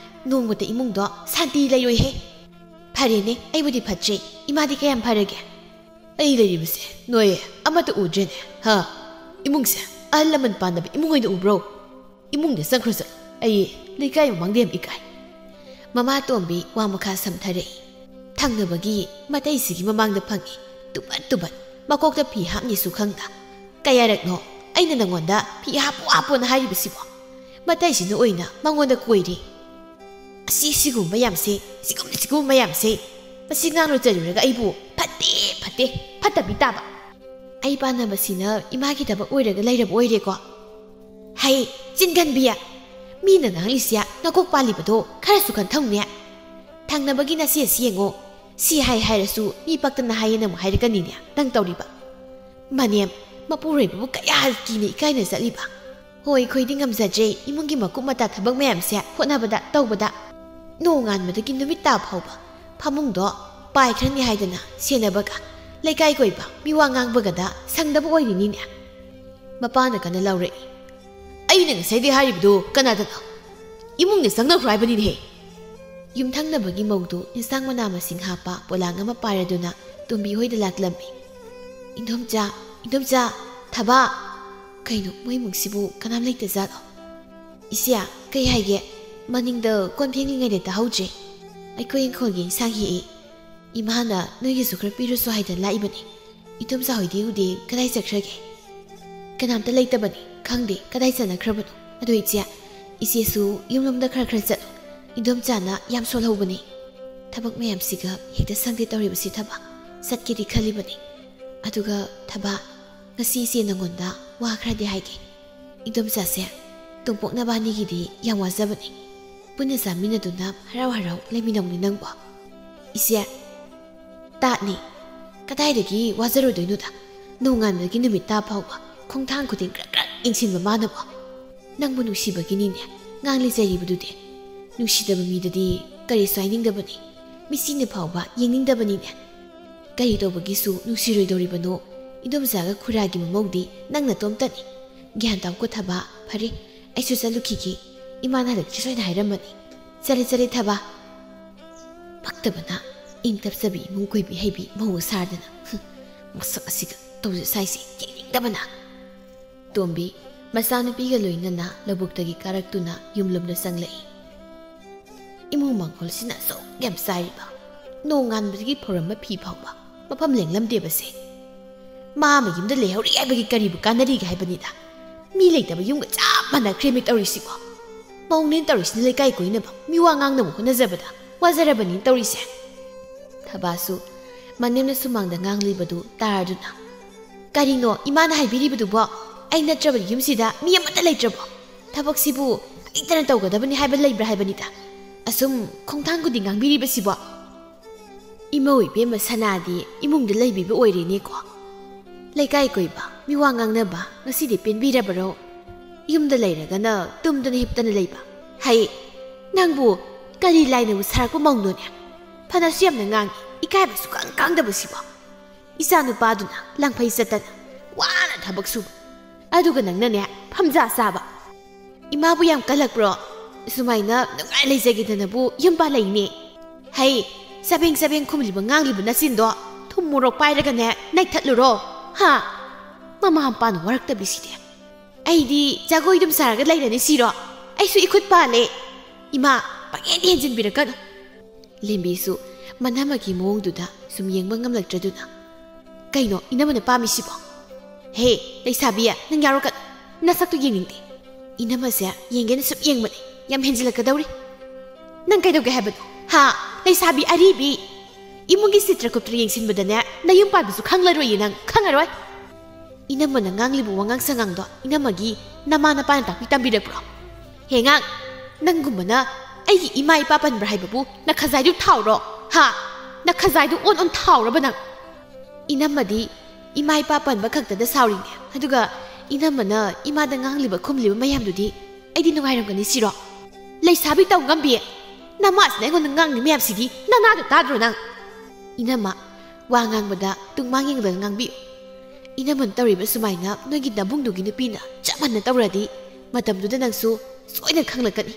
ꯅꯣꯡꯃꯇ ꯏꯃꯨꯡꯗꯣ ꯁꯥꯟꯇꯤ ꯂꯩꯔꯣꯏꯍꯦ꯫" "ꯐꯔꯦꯅꯦ, ꯑꯩꯕꯨꯗꯤ ꯐꯠꯇ꯭ꯔꯦ꯫ ꯏꯃꯥꯗꯤ ꯀꯌꯥꯝ ꯐꯔꯒꯦ?" "ꯑꯩ ꯂꯩꯔꯤꯕꯁꯦ ꯅꯣꯏ ꯑꯃꯠꯇ ꯎꯗ꯭ꯔꯦꯅꯦ, ꯍꯥ? ꯏꯃꯨꯡꯁꯦ ꯑꯍꯜ ꯂꯃꯟ ꯄꯥꯟꯗꯕ ꯏꯃꯨꯡ ꯑꯣꯏꯅ ꯎꯕ꯭ꯔꯣ? ꯏꯃꯨꯡꯗ ꯆꯪꯈ꯭ꯔꯣ ꯆꯠꯂꯣ꯫ ꯑꯩ ꯂꯩꯀꯥꯏ ꯃꯃꯥꯡꯗ ꯌꯥꯝ ꯏꯀꯥꯏ꯫" ꯃꯃꯥ ꯇꯣꯝꯕꯤ ꯋꯥ ꯃꯈꯥ ꯁꯝꯊꯔꯛꯏ꯫ ꯊꯪꯅꯕꯒꯤ ꯃꯇꯩꯁꯤꯒꯤ ꯃꯃꯥꯡꯗ ꯐꯪꯉꯤ꯫ ꯇꯨꯕꯠ ꯇꯨꯕꯠ, ꯃꯀꯣꯛꯇ ꯐꯤ ꯍꯥꯞꯅꯤꯁꯨ ꯈꯪꯗ꯫ "ꯀꯌꯥꯔꯛꯅꯣ ꯑꯩꯅ ꯅꯪꯉꯣꯟꯗ ꯐꯤ ꯍꯥꯞꯄꯣ ꯍꯥꯞꯄꯣꯅ ꯍꯥꯏꯔꯤꯕꯁꯤꯕꯣ? ꯃꯇꯩꯁꯤꯅ ꯑꯣꯏꯅ ꯃꯉꯣꯟꯗ ꯀꯣꯏꯔꯦ꯫ ꯑꯁꯤ ꯁꯤꯒꯨꯝꯕ ꯌꯥꯝꯁꯦ, ꯁꯤꯒꯨꯝꯕ ꯁꯤꯒꯨꯝꯕ ꯌꯥꯝꯁꯦ꯫ ꯃꯁꯤ ꯉꯥꯡꯂꯨ ꯆꯩꯔꯨꯔꯒ ꯑꯩꯕꯨ ꯐꯠꯇꯦ, ꯐꯠꯇꯦ, ꯐꯠꯇꯕꯤ ꯇꯥꯕ꯫ ꯑꯩ ꯄꯥꯟꯅꯕꯁꯤꯅ ꯏꯃꯥꯒꯤ ꯊꯕꯛ ꯑꯣꯏꯔꯒ ꯂꯩꯔꯕ ꯑꯣꯏꯔꯦꯀꯣ꯫ ꯍꯩ, ꯆꯤꯟꯒꯟꯕꯤ! ꯃꯤꯅ ꯉꯥꯡꯂꯤꯁꯦ ꯅꯀꯣꯛ ꯄꯥꯜꯂꯤꯕꯗꯣ ꯈꯔꯁꯨ ꯈꯟꯊꯧꯅꯦ꯫ ꯊꯪꯅꯕꯒꯤ ꯅꯆꯦꯁꯤ ꯌꯦꯡꯉꯣ꯫ ꯁꯤ ꯍꯥꯏ ꯍꯥꯏꯔꯁꯨ ꯃꯤ ꯄꯛꯇꯅ ꯍꯥꯏꯌꯦꯅ ꯑꯃꯨꯛ ꯍꯥꯏꯔꯛꯀꯅꯤꯅꯦ ꯅꯪ ꯇꯧꯔꯤꯕ꯫ ꯃꯅꯦꯝ, ꯃꯄꯨꯔꯣꯏꯕꯕꯨ ꯀꯌꯥ ꯀꯤꯅ ꯏꯀꯥꯏꯅ ꯆꯠꯂꯤꯕ? ꯍꯣꯏ, ꯑꯩꯈꯣꯏꯗꯤ ꯉꯝꯖꯗ꯭ꯔꯦ, ꯏꯃꯨꯡꯒꯤ ꯃꯀꯨꯞ ꯃꯇꯥ ꯊꯕꯛ ꯃꯌꯥꯝꯁꯦ ꯍꯣꯠꯅꯕꯗ ꯇꯧꯕꯗ꯫ ꯅꯣꯡꯉꯥꯟꯕꯗꯒꯤ ꯅꯨꯃꯤꯠ ꯇꯥ ꯐꯥꯎꯕ ꯐꯃꯨꯡꯗꯣ ꯄꯥꯏꯈ꯭ꯔꯅꯤ ꯍꯥꯏꯗꯅ ꯁꯦꯟꯅꯕꯒ, ꯂꯩꯀꯥꯏ ꯀꯣꯏꯕ, ꯃꯤꯋꯥ ꯉꯥꯡꯕꯒꯗ ꯁꯪꯗꯕ ꯑꯣꯏꯔꯤꯅꯤꯅꯦ꯫ ꯃꯄꯥꯅ ꯀꯟꯅ ꯂꯥꯎꯔꯛꯏ꯫ ꯑꯩꯅ ꯉꯁꯥꯏꯗꯩ ꯍꯥꯏꯔꯤꯕꯗꯨ ꯀꯅꯥꯗꯅꯣ? ꯏꯃꯨꯡꯗ ꯆꯪꯅꯈ꯭ꯔꯣ ꯍꯥꯏꯕꯅꯤꯅꯦꯍꯦ꯫ ꯌꯨꯝꯊꯪꯅꯕꯒꯤ ꯃꯧꯗꯨ ꯏꯟꯁꯥꯡ ꯃꯅꯥ ꯃꯁꯤꯡ ꯍꯥꯞꯄ ꯄꯣꯂꯥꯡ ꯑꯃ ꯄꯥꯏꯔꯗꯨꯅ ꯇꯣꯝꯕꯤ ꯍꯣꯏꯗ ꯂꯥꯛꯂꯝꯃꯤ꯫ "ꯏꯟꯗꯣꯝꯆꯥ, ꯏꯟꯗꯣꯝꯆꯥ, ꯊꯕꯥ!" "ꯀꯩꯅꯣ, ꯃꯣꯏ ꯏꯃꯨꯡꯁꯤꯕꯨ ꯀꯅꯥꯝ ꯂꯩꯇꯖꯥꯠꯂꯣ?" "ꯏꯆꯦ, ꯀꯩ ꯍꯥꯏꯒꯦ? ꯃꯅꯤꯡꯗ ꯀꯣꯟ ꯐꯦꯡꯂꯤꯉꯩꯗ ꯇꯥꯍꯧꯗ꯭ꯔꯦ꯫ ꯑꯩꯈꯣꯏ ꯏꯪꯈꯣꯜꯒꯤ ꯏꯟꯁꯥꯡ ꯍꯦꯛꯏ꯫ ꯏꯃꯥꯅ ꯅꯣꯏꯒꯤꯁꯨ ꯈꯔ ꯄꯤꯔꯨꯁꯣ ꯍꯥꯏꯗꯅ ꯂꯥꯛꯏꯕꯅꯤ꯫ ꯏꯟꯗꯣꯝꯆꯥ ꯍꯣꯏꯗꯤ ꯎꯗꯦ, ꯀꯗꯥꯏ ꯆꯠꯈ꯭ꯔꯒꯦ?" "ꯀꯅꯥꯝꯇ ꯂꯩꯇꯕꯅꯤ, ꯈꯪꯗꯦ ꯀꯗꯥꯏ ꯆꯠꯅꯈ꯭ꯔꯕꯅꯣ꯫ ꯑꯗꯣ ꯏꯆꯦ, ꯏꯆꯦꯁꯨ ꯌꯨꯝꯂꯣꯝꯗ ꯈꯔ ꯈꯔ ꯆꯠꯂꯣ꯫ ꯏꯟꯗꯣꯝꯆꯥꯅ ꯌꯥꯝ ꯁꯣꯜꯍꯧꯕꯅꯤ꯫ ꯊꯕꯛ ꯃꯌꯥꯝꯁꯤꯒ ꯍꯦꯛꯇ ꯁꯪꯗꯦ ꯇꯧꯔꯤꯕꯁꯤ ꯊꯕꯥ꯫ ꯆꯠꯀꯦꯗꯤ ꯈꯜꯂꯤꯕꯅꯤ꯫ ꯑꯗꯨꯒ ꯊꯕꯥ, ꯉꯁꯤ ꯏꯆꯦ ꯅꯉꯣꯟꯗ ꯋꯥ ꯈꯔꯗꯤ ꯍꯥꯏꯒꯦ꯫ ꯏꯟꯗꯣꯝꯆꯥꯁꯦ, ꯇꯣꯝꯄꯣꯛ ꯅꯕꯥꯅꯤꯒꯤꯗꯤ ꯌꯥꯝ ꯋꯥꯖꯕꯅꯤ꯫ ꯄꯨꯟꯅ ꯆꯥꯃꯤꯟꯅꯗꯨꯅ ꯍꯔꯥꯎ ꯍꯔꯥꯎ ꯂꯩꯃꯤꯟꯅꯧꯅꯤ ꯅꯪꯕꯣ꯫ ꯏꯆꯦ, ꯇꯥꯠꯅꯤ꯫ ꯀꯗꯥꯏꯗꯒꯤ ꯋꯥꯖꯔꯨꯗꯣꯏꯅꯣꯗ? ꯅꯣꯡꯉꯥꯟꯕꯗꯒꯤ ꯅꯨꯃꯤꯠ ꯇꯥ ꯐꯥꯎꯕ ꯈꯣꯡꯊꯥꯡ ꯈꯨꯗꯤꯡ ꯀ꯭ꯔꯛ ꯀ꯭ꯔꯛ ꯌꯦꯡꯁꯤꯟꯕ ꯃꯥꯅꯕꯣ꯫ ꯅꯪꯕꯨ ꯅꯨꯡꯁꯤꯕꯒꯤꯅꯤꯅꯦ ꯉꯥꯡꯂꯤ ꯆꯩꯔꯤꯕꯗꯨꯗꯤ꯫ ꯅꯨꯡꯁꯤꯗꯕ ꯃꯤꯗꯗꯤ ꯀꯔꯤꯁꯨ ꯍꯥꯏꯅꯤꯡꯗꯕꯅꯤ꯫ ꯃꯤꯆꯤꯅ ꯐꯥꯎꯕ ꯌꯦꯡꯅꯤꯡꯗꯕꯅꯤꯅꯦ꯫ ꯀꯔꯤ ꯇꯧꯕꯒꯤꯁꯨ ꯅꯨꯡꯁꯤꯔꯣꯏꯗꯧꯔꯤꯕꯅꯣ? ꯏꯟꯗꯣꯝꯆꯥꯒ ꯈꯨꯔꯥꯒꯤ ꯃꯃꯧꯗꯤ ꯅꯪ ꯅꯇꯣꯝꯇꯅꯤ꯫ ꯒ꯭ꯌꯥꯟ ꯇꯥꯎꯀꯣ ꯊꯕꯥ꯫ ꯐꯔꯦ, ꯑꯩꯁꯨ ꯆꯠꯂꯨꯈꯤꯒꯦ꯫ ꯏꯃꯥꯅ ꯍꯜꯂꯛꯇ꯭ꯔꯤ ꯁꯣꯏꯅ ꯍꯥꯏꯔꯝꯃꯅꯤ꯫ ꯆꯠꯂꯦ, ꯆꯠꯂꯦ ꯊꯕꯥ꯫ ꯄꯛꯇꯕꯅ, ꯏꯪ ꯇꯞꯆꯕꯤ ꯏꯃꯨꯡ ꯀꯣꯏꯕꯤ ꯍꯩꯕꯤ ꯃꯧ ꯁꯥꯗꯅ꯫ ꯍꯨꯝ, ꯃꯁꯛ ꯑꯁꯤꯒ ꯇꯧꯖ ꯁꯥꯏꯁꯦ ꯌꯦꯡꯅꯤꯡꯗꯕꯅ꯫ ꯇꯣꯝꯕꯤ ꯃꯆꯥꯅꯨꯄꯤꯒ ꯂꯣꯏꯅꯅ ꯂꯧꯕꯨꯛꯇꯒꯤ ꯀꯥꯔꯛꯇꯨꯅ ꯌꯨꯝꯂꯣꯝꯗ ꯆꯪꯂꯛꯏ꯫ ꯏꯃꯨꯡ ꯃꯥꯡꯒꯣꯜꯁꯤꯅ ꯑꯁꯨꯛ ꯌꯥꯝ ꯆꯥꯏꯔꯤꯕ, ꯅꯣꯡꯉꯥꯟꯕꯗꯒꯤ ꯐꯧꯔꯝꯕ ꯐꯤ ꯐꯥꯎꯕ ꯃꯐꯝ ꯂꯦꯡꯂꯝꯗꯦꯕꯁꯦ꯫ ꯃꯥ ꯃꯌꯨꯝꯗ ꯂꯩꯍꯧꯔꯤ ꯍꯥꯏꯕꯒꯤ ꯀꯔꯤꯕꯨ ꯀꯥꯟꯅꯔꯤꯒꯦ ꯍꯥꯏꯕꯅꯤꯗ꯫ ꯃꯤ ꯂꯩꯇꯕ ꯌꯨꯝꯒ ꯆꯞ ꯃꯥꯟꯅꯈ꯭ꯔꯦꯃꯤ ꯇꯧꯔꯤꯁꯤꯕꯣ꯫ ꯃꯧꯅꯦꯅ ꯇꯧꯔꯤꯁꯤꯅ ꯂꯩꯀꯥꯏ ꯀꯣꯏꯅꯕ, ꯃꯤꯋꯥ ꯉꯥꯡꯅꯕ ꯍꯣꯠꯅꯖꯕꯗ ꯋꯥꯖꯔꯕꯅꯤ ꯇꯧꯔꯤꯁꯦ꯫ ꯊꯕꯥꯁꯨ ꯃꯅꯦꯝꯅ ꯁꯨꯃꯥꯡꯗ ꯉꯥꯡꯂꯤꯕꯗꯨ ꯇꯥꯔꯗꯨꯅ, "ꯀꯔꯤꯅꯣ ꯏꯃꯥꯅ ꯍꯥꯏꯕꯤꯔꯤꯕꯗꯨꯕꯣ? ꯑꯩ ꯅꯠꯇ꯭ꯔꯕꯗꯤ ꯌꯨꯝꯁꯤꯗ ꯃꯤ ꯑꯃꯠꯇ ꯂꯩꯇ꯭ꯔꯕꯣ? ꯊꯕꯛꯁꯤꯕꯨ ꯑꯩꯇꯅ ꯇꯧꯒꯗꯕꯅꯤ ꯍꯥꯏꯕ ꯂꯩꯕ꯭ꯔꯥ ꯍꯥꯏꯕꯅꯤꯗ꯫ ꯑꯁꯨꯝ ꯈꯣꯡꯊꯥꯡ ꯈꯨꯗꯤꯡ ꯉꯥꯡꯕꯤꯔꯤꯕꯁꯤꯕꯣ?" ꯏꯃꯧ ꯏꯕꯦꯝꯃ ꯁꯅꯥꯗꯤ ꯏꯃꯨꯡꯗ ꯂꯩꯕꯤꯕ ꯑꯣꯏꯔꯦꯅꯦꯀꯣ꯫ ꯂꯩꯀꯥꯏ ꯀꯣꯏꯕ, ꯃꯤꯋꯥ ꯉꯥꯡꯅꯕ ꯉꯁꯤꯗꯤ ꯄꯦꯟꯕꯤꯔꯕꯔꯣ? ꯌꯨꯝꯗ ꯂꯩꯔꯒꯅ ꯇꯨꯝꯗꯅ ꯍꯤꯞꯇꯅ ꯂꯩꯕ꯫ ꯍꯩ, ꯅꯪꯕꯨ ꯀꯔꯤ ꯂꯥꯏꯅꯕꯨ ꯁꯥꯔꯛꯄ ꯃꯧꯅꯣꯅꯦ? ꯐꯅꯁꯨ ꯌꯥꯝꯅ ꯉꯥꯡꯉꯤ, ꯏꯀꯥꯏꯕ ꯁꯨꯈꯪ ꯈꯪꯗꯕꯁꯤꯕꯣ꯫ ꯏꯆꯥ ꯅꯨꯄꯥꯗꯨꯅ ꯂꯪꯐꯩ ꯆꯠꯇꯅ ꯋꯥꯅ ꯊꯕꯛ ꯁꯨꯕ, ꯑꯗꯨꯒ ꯅꯪꯅꯅꯦ ꯐꯝꯖꯥ ꯆꯥꯕ꯫ ꯏꯃꯥꯕꯨ ꯌꯥꯝ ꯀꯜꯂꯛꯄ꯭ꯔꯣ? ꯁꯨꯃꯥꯏꯅ ꯅꯨꯡꯉꯥꯏ ꯂꯩꯖꯒꯦꯗꯅꯕꯨ ꯌꯨꯝ ꯄꯥꯜꯂꯛꯏꯅꯦ꯫ ꯍꯩ, ꯆꯕꯦꯡ ꯆꯕꯦꯡ ꯈꯨꯝꯂꯤꯕ ꯉꯥꯡꯂꯤꯕ ꯅꯆꯤꯟꯗꯣ ꯊꯨꯝ ꯃꯣꯔꯣꯛ ꯄꯥꯏꯔꯒꯅꯦ ꯅꯩꯊꯠꯂꯨꯔꯣ꯫ ꯍꯥ? ꯃꯃꯥ ꯃꯄꯥꯅ ꯋꯥꯔꯛꯇꯕꯤꯁꯤꯗꯤ꯫ ꯑꯩꯗꯤ ꯖꯒꯣꯏ ꯑꯗꯨꯝ ꯁꯥꯔꯒ ꯂꯩꯔꯅꯤ ꯁꯤꯔꯣ? ꯑꯩꯁꯨ ꯏꯈꯨꯠ ꯄꯥꯜꯂꯦ꯫ ꯏꯃꯥ, ꯄꯪꯍꯦꯟ ꯍꯦꯟꯖꯤꯟꯕꯤꯔꯛꯀꯅꯨ꯫ ꯂꯦꯝꯕꯤꯁꯨ ꯃꯅꯝꯃꯒꯤ ꯃꯑꯣꯡꯗꯨꯗ ꯁꯨꯝ ꯌꯦꯡꯕ ꯉꯝꯂꯛꯇ꯭ꯔꯗꯨꯅ, "ꯀꯩꯅꯣ ꯏꯅꯝꯃꯅ ꯄꯥꯝꯃꯤꯁꯤꯕꯣ? ꯍꯦ, ꯂꯩꯁꯥꯕꯤ, ꯅꯪ ꯌꯥꯎꯔꯛꯀꯅꯨ꯫ ꯅꯁꯛꯇꯨ ꯌꯦꯡꯅꯤꯡꯗꯦ꯫ ꯏꯅꯝꯃꯁꯦ ꯌꯦꯡꯒꯦꯅ ꯁꯨꯝ ꯌꯦꯡꯕꯅꯦ꯫ ꯌꯥꯝ ꯍꯦꯟꯖꯤꯜꯂꯛꯀꯗꯧꯔꯤ꯫ ꯅꯪ ꯀꯩꯗꯧꯒꯦ ꯍꯥꯏꯕꯅꯣ? ꯍꯥ? ꯂꯩꯁꯥꯕꯤ ꯑꯔꯤꯕꯤ? ꯏꯃꯨꯡꯒꯤ ꯆꯤꯇ꯭ꯔ ꯀꯨꯞꯇ꯭ꯔ ꯌꯦꯡꯁꯤꯟꯕꯗꯅꯦ ꯅꯌꯨꯝ ꯄꯥꯟꯕꯁꯨ ꯈꯪꯂꯔꯣꯏꯌꯦ ꯅꯪ, ꯈꯪꯉꯔꯣꯏ꯫" ꯏꯅꯝꯃꯅ ꯉꯥꯡꯂꯤꯕ ꯋꯥꯉꯥꯡ ꯁꯉꯥꯡꯗꯣ ꯏꯅꯝꯃꯒꯤ ꯅꯃꯥ ꯅꯄꯥꯅ ꯇꯥꯛꯄꯤ ꯇꯝꯕꯤꯔꯛꯄ꯭ꯔꯣ? ꯍꯦ ꯉꯥꯡ, ꯅꯪꯒꯨꯝꯕꯅ ꯑꯩꯒꯤ ꯏꯃꯥ ꯏꯄꯥ ꯄꯟꯕ꯭ꯔꯥ ꯍꯥꯏꯕꯕꯨ ꯅꯈꯖꯥꯏꯗꯨ ꯊꯥꯎꯔꯣ? ꯍꯥ? ꯅꯈꯖꯥꯏꯗꯨ ꯑꯣꯟ ꯑꯣꯟ ꯊꯥꯎꯔꯕ ꯅꯪ? ꯏꯅꯝꯃꯗꯤ ꯏꯃꯥ ꯏꯄꯥ ꯄꯟꯕ ꯈꯛꯇꯗ ꯁꯥꯎꯔꯤꯅꯦ, ꯑꯗꯨꯒ ꯏꯅꯝꯃꯅ ꯏꯃꯥꯗ ꯉꯥꯡꯂꯤꯕ ꯈꯨꯝꯂꯤꯕ ꯃꯌꯥꯝꯗꯨꯗꯤ ꯑꯩꯗꯤ ꯅꯨꯡꯉꯥꯏꯔꯝꯒꯅꯤ ꯁꯤꯔꯣ? ꯂꯩꯁꯥꯕꯤ ꯇꯧ ꯉꯝꯕꯤ, ꯅꯃꯥꯁꯤꯅ ꯑꯩꯉꯣꯟꯗ ꯉꯥꯡꯂꯤ ꯃꯌꯥꯝꯁꯤꯗꯤ ꯅꯅꯥꯗ ꯇꯥꯗ꯭ꯔꯣ ꯅꯪ? ꯏꯅꯝꯃ, ꯋꯥ ꯉꯥꯡꯕꯗ ꯇꯨꯡꯃꯥꯡ ꯌꯦꯡꯗꯅ ꯉꯥꯡꯕꯤꯌꯨ꯫ ꯏꯅꯝꯃꯅ ꯇꯧꯔꯤꯕ ꯁꯨꯃꯥꯏꯅ ꯅꯣꯏꯒꯤ ꯅꯕꯨꯡꯗꯨꯒꯤ ꯅꯨꯄꯤꯅ ꯆꯞ ꯃꯥꯟꯅ ꯇꯧꯔꯗꯤ ꯃꯇꯝꯗꯨꯗ ꯅꯪꯁꯨ ꯁꯣꯏꯗꯅ ꯈꯪꯂꯛꯀꯅꯤ꯫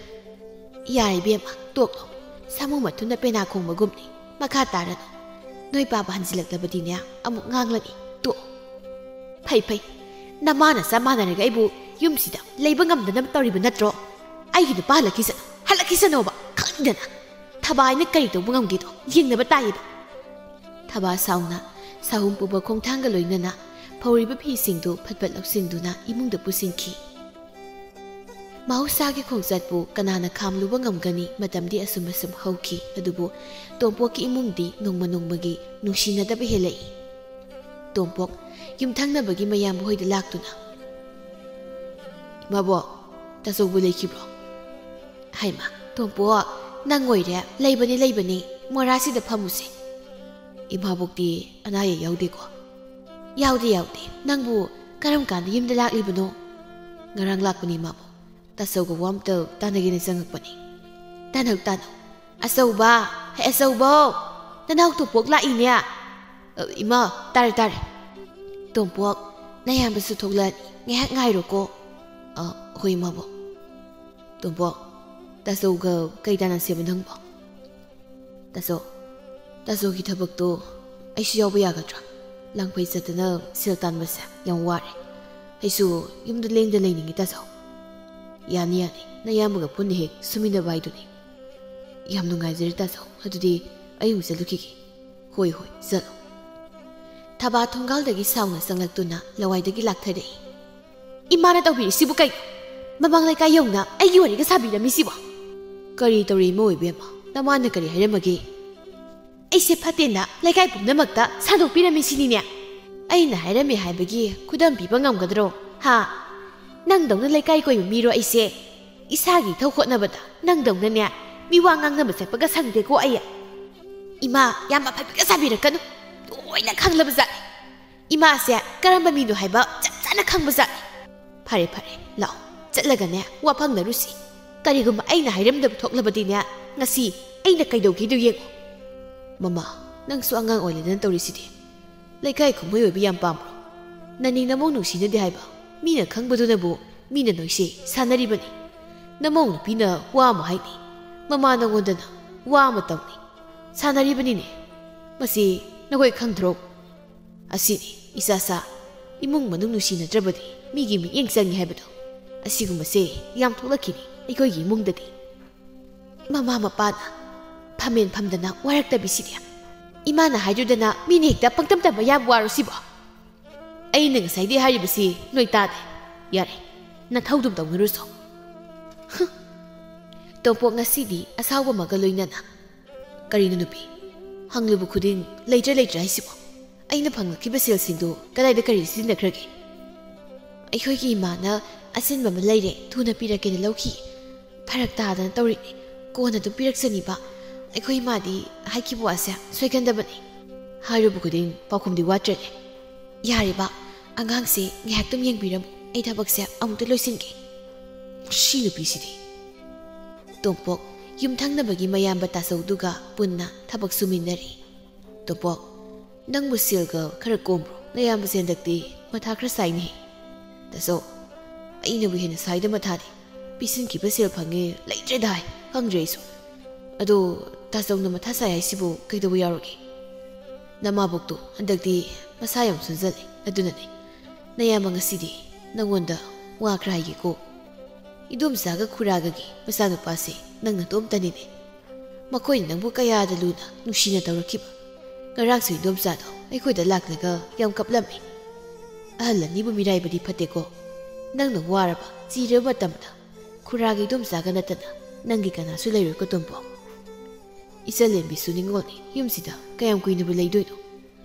ꯌꯥꯔꯦ ꯏꯕꯦꯝꯃ, ꯇꯣꯛꯂꯣ꯫ ꯁꯥꯃꯨ ꯃꯊꯨꯟꯗ ꯄꯦꯅꯥ ꯈꯣꯡꯕꯒꯨꯝꯅꯤ꯫ ꯃꯈꯥ ꯇꯥꯔꯅꯨ꯫ ꯅꯣꯏ ꯄꯥꯕ ꯍꯟꯖꯤꯜꯂꯛꯂꯕꯗꯤꯅꯦ ꯑꯃꯨꯛ ꯉꯥꯡꯂꯅꯤ꯫ ꯇꯣꯛꯑꯣ꯫ ꯐꯩ ꯐꯩ꯫ ꯅꯃꯥ ꯅꯆꯥ ꯃꯥꯟꯅꯔꯒ ꯑꯩꯕꯨ ꯌꯨꯝꯁꯤꯗ ꯂꯩꯕ ꯉꯝꯗꯅꯕ ꯇꯧꯔꯤꯕ ꯅꯠꯇ꯭ꯔꯣ? ꯑꯩꯒꯤ ꯅꯨꯄꯥ ꯍꯜꯂꯛꯈꯤꯁꯅꯨ, ꯍꯜꯂꯛꯈꯤꯁꯅꯣꯕ, ꯈꯪꯗꯅ꯫ ꯊꯕꯥ ꯍꯥꯏꯅ ꯀꯔꯤ ꯇꯧꯕ ꯉꯝꯒꯦꯗꯣ ꯌꯦꯡꯅꯕ ꯇꯥꯏꯌꯦꯕ꯫ ꯊꯕꯥ ꯁꯥꯎꯅ ꯁꯥꯍꯨꯝ ꯄꯨꯕ ꯈꯣꯡꯊꯥꯡꯒ ꯂꯣꯏꯅꯅ ꯐꯧꯔꯤꯕ ꯐꯤꯁꯤꯡꯗꯨ ꯐꯠ ꯐꯠ ꯂꯧꯁꯤꯟꯗꯨꯅ ꯏꯃꯨꯡꯗ ꯄꯨꯁꯤꯟꯈꯤ꯫ ꯃꯍꯧꯁꯥꯒꯤ ꯈꯣꯡꯆꯠꯄꯨ ꯀꯅꯥꯅ ꯈꯥꯝꯂꯨꯕ ꯉꯝꯒꯅꯤ? ꯃꯇꯝꯗꯤ ꯑꯁꯨꯝ ꯑꯁꯨꯝ ꯍꯧꯈꯤ꯫ ꯑꯗꯨꯕꯨ ꯇꯣꯝꯄꯣꯛꯀꯤ ꯏꯃꯨꯡꯗꯤ ꯅꯣꯡꯃ ꯅꯣꯡꯃꯒꯤ ꯅꯨꯡꯁꯤꯅꯗꯕ ꯍꯦꯜꯂꯛꯏ꯫ ꯇꯣꯝꯄꯣꯛ ꯌꯨꯝꯊꯪꯅꯕꯒꯤ ꯃꯌꯥꯝꯕ ꯍꯣꯏꯗ ꯂꯥꯛꯇꯨꯅ, "ꯏꯃꯥꯕꯣꯛ, ꯇꯥꯆꯧꯕꯨ ꯂꯩꯈꯤꯕ꯭ꯔꯣ?" "ꯍꯩꯃꯥ, ꯇꯣꯝꯄꯣꯛ, ꯅꯪ ꯑꯣꯏꯔꯦ꯫ ꯂꯩꯕꯅꯤ, ꯂꯩꯕꯅꯤ꯫ ꯃꯣꯔꯥꯁꯤꯗ ꯐꯝꯃꯨꯁꯦ꯫ ꯏꯃꯥꯕꯣꯛꯇꯤ ꯑꯅꯥ ꯑꯌꯦꯛ ꯌꯥꯎꯗꯦꯀꯣ?" "ꯌꯥꯎꯗꯦ, ꯌꯥꯎꯗꯦ꯫ ꯅꯪꯕꯨ ꯀꯔꯝ ꯀꯥꯟꯗ ꯌꯨꯝꯗ ꯂꯥꯛꯂꯤꯕꯅꯣ?" "ꯉꯔꯥꯡ ꯂꯥꯛꯄꯅꯤ, ꯏꯃꯥꯕꯣꯛ꯫ ꯇꯥꯆꯧꯒ ꯋꯥ ꯑꯝꯇ ꯇꯥꯟꯅꯒꯦꯅ ꯆꯪꯉꯛꯄꯅꯤ꯫" "ꯇꯥꯟꯅꯧ, ꯇꯥꯟꯅꯧ꯫ ꯑꯆꯧꯕ, ꯍꯦ, ꯑꯆꯧꯕꯧ! ꯅꯅꯥꯎ ꯇꯣꯝꯄꯣꯛ ꯂꯥꯛꯏꯅꯦ꯫" "ꯑ, ꯏꯃꯥ, ꯇꯥꯔꯦ, ꯇꯥꯔꯦ꯫" "ꯇꯣꯝꯄꯣꯛ, ꯅꯌꯥꯝꯕꯁꯨ ꯊꯣꯛꯂꯛꯑꯅꯤ꯫ ꯉꯥꯏꯍꯥꯛ ꯉꯥꯏꯔꯣꯀꯣ꯫" "ꯑ, ꯍꯣꯏ, ꯏꯃꯥꯕꯣꯛ꯫" "ꯇꯣꯝꯄꯣꯛ, ꯇꯥꯆꯧꯒ ꯀꯩ ꯇꯥꯟꯅꯁꯦꯕ ꯅꯪꯕꯣ?" "ꯇꯥꯆꯧ, ꯇꯥꯆꯧꯒꯤ ꯊꯕꯛꯇꯣ ꯑꯩꯁꯨ ꯌꯥꯎꯕ ꯌꯥꯒꯗ꯭ꯔꯥ? ꯂꯥꯡꯐꯩ ꯆꯠꯇꯅ ꯁꯦꯜ ꯇꯥꯟꯕꯁꯦ ꯌꯥꯝ ꯋꯥꯔꯦ꯫ ꯑꯩꯁꯨ ꯌꯨꯝꯗ ꯂꯦꯡꯗ ꯂꯩꯅꯤꯡꯉꯤ, ꯇꯥꯆꯧ꯫" "ꯌꯥꯅꯤ, ꯌꯥꯅꯤ꯫ ꯅꯌꯥꯝꯕꯒ ꯄꯨꯟꯅ ꯍꯦꯛ ꯁꯨꯃꯤꯟꯅꯕ ꯍꯥꯏꯗꯨꯅꯤ꯫" "ꯌꯥꯝ ꯅꯨꯡꯉꯥꯏꯖꯔꯦ, ꯇꯥꯆꯧ꯫ ꯑꯗꯨꯗꯤ ꯑꯩ ꯑꯃꯨꯛ ꯆꯠꯂꯨꯈꯤꯒꯦ꯫" "ꯍꯣꯏ, ꯍꯣꯏ, ꯆꯠꯂꯣ꯫" ꯊꯕꯥ ꯊꯣꯡꯒꯥꯜꯗꯒꯤ ꯁꯥꯎꯅ ꯆꯪꯂꯛꯇꯨꯅ ꯂꯋꯥꯏꯗꯒꯤ ꯂꯥꯛꯊꯔꯛꯏ꯫ "ꯏꯃꯥꯅ ꯇꯧꯕꯤꯔꯤꯁꯤꯕꯨ ꯀꯩꯅꯣ? ꯃꯃꯥꯡ ꯂꯩꯀꯥꯏ ꯌꯧꯅ ꯑꯩꯒꯤ ꯋꯥꯔꯤꯒ ꯁꯥꯕꯤꯔꯝꯃꯤꯁꯤꯕꯣ?" "ꯀꯔꯤ ꯇꯧꯔꯦ, ꯏꯃꯧ ꯑꯣꯏꯕꯦꯝꯃ? ꯅꯃꯥꯅ ꯀꯔꯤ ꯍꯥꯏꯔꯝꯃꯒꯦ?" "ꯑꯩꯁꯦ ꯐꯠꯇꯦꯅ ꯂꯩꯀꯥꯏ ꯄꯨꯝꯅꯃꯛꯇ ꯁꯟꯗꯣꯛꯄꯤꯔꯝꯃꯤꯁꯤꯅꯤꯅꯦ꯫ ꯑꯩꯅ ꯍꯥꯏꯔꯝꯃꯦ ꯍꯥꯏꯕꯒꯤ ꯈꯨꯗꯝ ꯄꯤꯕ ꯉꯝꯒꯗ꯭ꯔꯣ? ꯍꯥ? ꯅꯪꯗꯧꯅ ꯂꯩꯀꯥꯏ ꯀꯣꯏꯕ ꯃꯤꯔꯣ ꯑꯩꯁꯦ? ꯏꯁꯥꯒꯤ ꯏꯊꯧ ꯍꯣꯠꯅꯕꯗ ꯅꯪꯗꯧꯅꯅꯦ ꯃꯤꯋꯥ ꯉꯥꯡꯅꯕ ꯆꯠꯄꯒ ꯁꯪꯗꯦꯀꯣ ꯑꯩ꯫ ꯏꯃꯥ, ꯌꯥꯝ ꯑꯐꯕꯤꯒ ꯁꯥꯕꯤꯔꯛꯀꯅꯨ꯫ ꯂꯣꯏꯅ ꯈꯪꯂꯕ ꯖꯥꯠꯅꯤ꯫ ꯏꯃꯥꯁꯦ ꯀꯔꯝꯕ ꯃꯤꯅꯣ ꯍꯥꯏꯕ ꯆꯞ ꯆꯥꯅ ꯈꯪꯕ ꯖꯥꯠꯅꯤ꯫ ꯐꯔꯦ, ꯐꯔꯦ, ꯂꯥꯛꯑꯣ, ꯆꯠꯂꯒꯅꯦ ꯋꯥ ꯐꯪꯅꯔꯨꯁꯤ꯫ ꯀꯔꯤꯒꯨꯝꯕ ꯑꯩꯅ ꯍꯥꯏꯔꯝꯗꯕ ꯊꯣꯛꯂꯕꯗꯤꯅꯦ, ꯉꯁꯤ ꯑꯩꯅ ꯀꯩꯗꯧꯒꯦꯗꯣ ꯌꯦꯡꯉꯨ꯫" "ꯃꯃꯥ, ꯅꯪꯁꯨ ꯑꯉꯥꯡ ꯑꯣꯏꯔꯦꯗꯅ ꯇꯧꯔꯤꯁꯤꯗꯤ꯫ ꯂꯩꯀꯥꯏ ꯀꯨꯝꯍꯩ ꯑꯣꯏꯕ ꯌꯥꯝ ꯄꯥꯝꯕ꯭ꯔꯣ? ꯅꯅꯦ ꯅꯃꯧ ꯅꯨꯡꯁꯤꯅꯗꯦ ꯍꯥꯏꯕ ꯃꯤꯅ ꯈꯪꯕꯗꯨꯅꯕꯨ ꯃꯤꯅ ꯅꯣꯏꯁꯦ ꯁꯥꯟꯅꯔꯤꯕꯅꯤ꯫ ꯅꯃꯧ ꯅꯨꯄꯤꯅ ꯋꯥ ꯑꯃ ꯍꯥꯏꯅꯤ, ꯃꯃꯥ ꯅꯉꯣꯟꯗꯅ ꯋꯥ ꯑꯃ ꯇꯧꯅꯤ꯫ ꯁꯥꯟꯅꯔꯤꯕꯅꯤꯅꯦ꯫ ꯃꯁꯤ ꯅꯈꯣꯏ ꯈꯪꯗ꯭ꯔꯣ? ꯑꯁꯤꯅꯤ, ꯏꯆꯥꯁꯥ, ꯏꯃꯨꯡ ꯃꯅꯨꯡ ꯅꯨꯡꯁꯤꯅꯗ꯭ꯔꯕꯗꯤ ꯃꯤꯒꯤ ꯃꯤꯠꯌꯦꯡ ꯆꯪꯉꯤ ꯍꯥꯏꯕꯗꯣ꯫ ꯑꯁꯤꯒꯨꯝꯕꯁꯦ ꯌꯥꯝ ꯊꯣꯛꯂꯛꯈꯤꯅꯤ ꯑꯩꯈꯣꯏꯒꯤ ꯏꯃꯨꯡꯗꯗꯤ꯫" "ꯃꯃꯥ ꯃꯄꯥꯅ ꯐꯝꯃꯦꯟ ꯐꯝꯗꯅ ꯋꯥꯔꯛꯇꯕꯤꯁꯤꯗꯤ꯫ ꯏꯃꯥꯅ ꯍꯥꯏꯗꯨꯗꯅ ꯃꯤꯅ ꯍꯦꯛꯇ ꯄꯪꯇꯝ ꯇꯝꯕ ꯌꯥꯕ ꯋꯥꯔꯣ ꯁꯤꯕꯣ?" "ꯑꯩꯅ ꯉꯁꯥꯏꯗꯩ ꯍꯥꯏꯔꯤꯕꯁꯤ ꯅꯣꯏ ꯇꯥꯗꯦ꯫ ꯌꯥꯔꯦ, ꯅꯊꯧꯗꯨꯝ ꯇꯧꯅꯔꯨꯆꯣ꯫" ꯍꯨꯝ꯫ ꯇꯣꯝꯄꯣꯛ ꯉꯁꯤꯗꯤ ꯑꯁꯥꯎꯕ ꯑꯃꯒ ꯂꯣꯏꯅꯅ, "ꯀꯔꯤꯅꯣ ꯅꯨꯄꯤ? ꯍꯪꯂꯨꯕ ꯈꯨꯗꯤꯡ ꯂꯩꯇ꯭ꯔꯦ ꯂꯩꯇ꯭ꯔꯦ ꯍꯥꯏꯁꯤꯕꯣ? ꯑꯩꯅ ꯐꯪꯂꯛꯈꯤꯕ ꯁꯦꯜꯁꯤꯡꯗꯨ ꯀꯗꯥꯏꯗ ꯀꯔꯤ ꯁꯤꯖꯤꯟꯅꯈ꯭ꯔꯒꯦ?" "ꯑꯩꯈꯣꯏꯒꯤ ꯏꯃꯥꯅ ꯑꯆꯤꯟꯕ ꯑꯃ ꯂꯩꯔꯦ, ꯊꯨꯅ ꯄꯤꯔꯛꯀꯦꯅ ꯂꯧꯈꯤ꯫ ꯐꯔꯛ ꯇꯥꯗꯅ ꯇꯧꯔꯤꯅꯤ꯫ ꯀꯣꯟꯅ ꯑꯗꯨꯝ ꯄꯤꯔꯛꯆꯅꯤꯕ꯫ ꯑꯩꯈꯣꯏ ꯏꯃꯥꯗꯤ ꯍꯥꯏꯈꯤꯕ ꯋꯥꯁꯦ ꯁꯣꯏꯒꯟꯗꯕꯅꯤ꯫" "ꯍꯥꯏꯔꯨꯕ ꯈꯨꯗꯤꯡ ꯄꯥꯎꯈꯨꯝꯗꯤ ꯋꯥꯠꯇ꯭ꯔꯦꯅꯦ꯫ "ꯌꯥꯔꯦ ꯕꯥ, ꯑꯉꯥꯡꯁꯦ ꯉꯥꯏꯍꯥꯛꯇꯪ ꯌꯦꯡꯕꯤꯔꯝꯃꯨ, ꯑꯩ ꯊꯕꯛꯁꯦ ꯑꯃꯨꯛꯇ ꯂꯣꯏꯁꯤꯟꯒꯦ"꯫ ꯁꯤ ꯅꯨꯄꯤꯁꯤꯗꯤ꯫ ꯇꯣꯝꯄꯣꯛ ꯌꯨꯝꯊꯪꯅꯕꯒꯤ ꯃꯌꯥꯝꯕ ꯇꯥꯆꯧꯗꯨꯒ ꯄꯨꯟꯅ ꯊꯕꯛ ꯁꯨꯃꯤꯟꯅꯔꯤ꯫ "ꯇꯣꯝꯄꯣꯛ, ꯅꯪꯕꯨ ꯁꯦꯜꯒ ꯈꯔ ꯀꯣꯝꯕ꯭ꯔꯣ? ꯅꯌꯥꯝꯕꯁꯦ ꯍꯟꯗꯛꯇꯤ ꯃꯊꯥ ꯈꯔ ꯁꯥꯏꯅꯦ"꯫ "ꯇꯥꯆꯧ, ꯑꯩꯅꯕꯨ ꯍꯦꯟꯅ ꯁꯥꯏꯗ ꯃꯊꯥꯗꯤ꯫ ꯄꯤꯁꯤꯟꯈꯤꯕ ꯁꯦꯜ ꯐꯪꯉꯦ, ꯂꯩꯇ꯭ꯔꯦꯗ ꯍꯥꯏ, ꯈꯪꯗ꯭ꯔꯦ ꯑꯩꯁꯨ꯫ ꯑꯗꯣ ꯇꯥꯆꯧꯅ ꯃꯊꯥ ꯁꯥꯏ ꯍꯥꯏꯁꯤꯕꯨ ꯀꯩꯗꯧꯕ ꯌꯥꯎꯔꯒꯦ? ꯅꯃꯥꯕꯣꯛꯇꯣ ꯍꯟꯗꯛꯇꯤ ꯃꯁꯥ ꯌꯥꯝ ꯁꯣꯟꯖꯜꯂꯦ, ꯑꯗꯨꯅꯅꯦ꯫ ꯅꯌꯥꯝꯕ, ꯉꯁꯤꯗꯤ ꯅꯉꯣꯟꯗ ꯋꯥ ꯈꯔ ꯍꯥꯏꯒꯦꯀꯣ꯫ ꯏꯗꯣꯝꯆꯥꯒ ꯈꯨꯔꯥꯒꯒꯤ ꯃꯆꯥꯅꯨꯄꯥꯁꯦ ꯅꯪ ꯅꯇꯣꯝꯇꯅꯤꯅꯦ꯫ ꯃꯈꯣꯏꯅ ꯅꯪꯕꯨ ꯀꯌꯥꯗ ꯂꯨꯅ ꯅꯨꯡꯁꯤꯅ ꯇꯧꯔꯛꯈꯤꯕ꯫ ꯉꯔꯥꯡꯁꯨ ꯏꯗꯣꯝꯆꯥꯗꯣ ꯑꯩꯈꯣꯏꯗ ꯂꯥꯛꯂꯒ ꯌꯥꯝ ꯀꯞꯂꯝꯃꯤ꯫ ꯑꯍꯜ ꯑꯅꯤꯕꯨ ꯃꯤꯔꯥꯏꯕꯗꯤ ꯐꯠꯇꯦꯀꯣ꯫ ꯅꯪꯅ ꯋꯥꯔꯕ, ꯆꯤꯔꯕ ꯃꯇꯝꯗ ꯈꯨꯔꯥꯒ ꯏꯗꯣꯝꯆꯥꯒ ꯅꯠꯇꯅ ꯅꯪꯒꯤ ꯀꯅꯥꯁꯨ ꯂꯩꯔꯣꯏꯀꯣ, ꯇꯣꯝꯄꯣꯛ꯫ ꯏꯆꯜꯂꯦꯝꯕꯤꯁꯨ ꯅꯤꯡꯉꯣꯜꯅꯤ, ꯌꯨꯝꯁꯤꯗ ꯀꯌꯥꯝ ꯀꯨꯏꯅꯕꯨ ꯂꯩꯗꯣꯏꯅꯣ?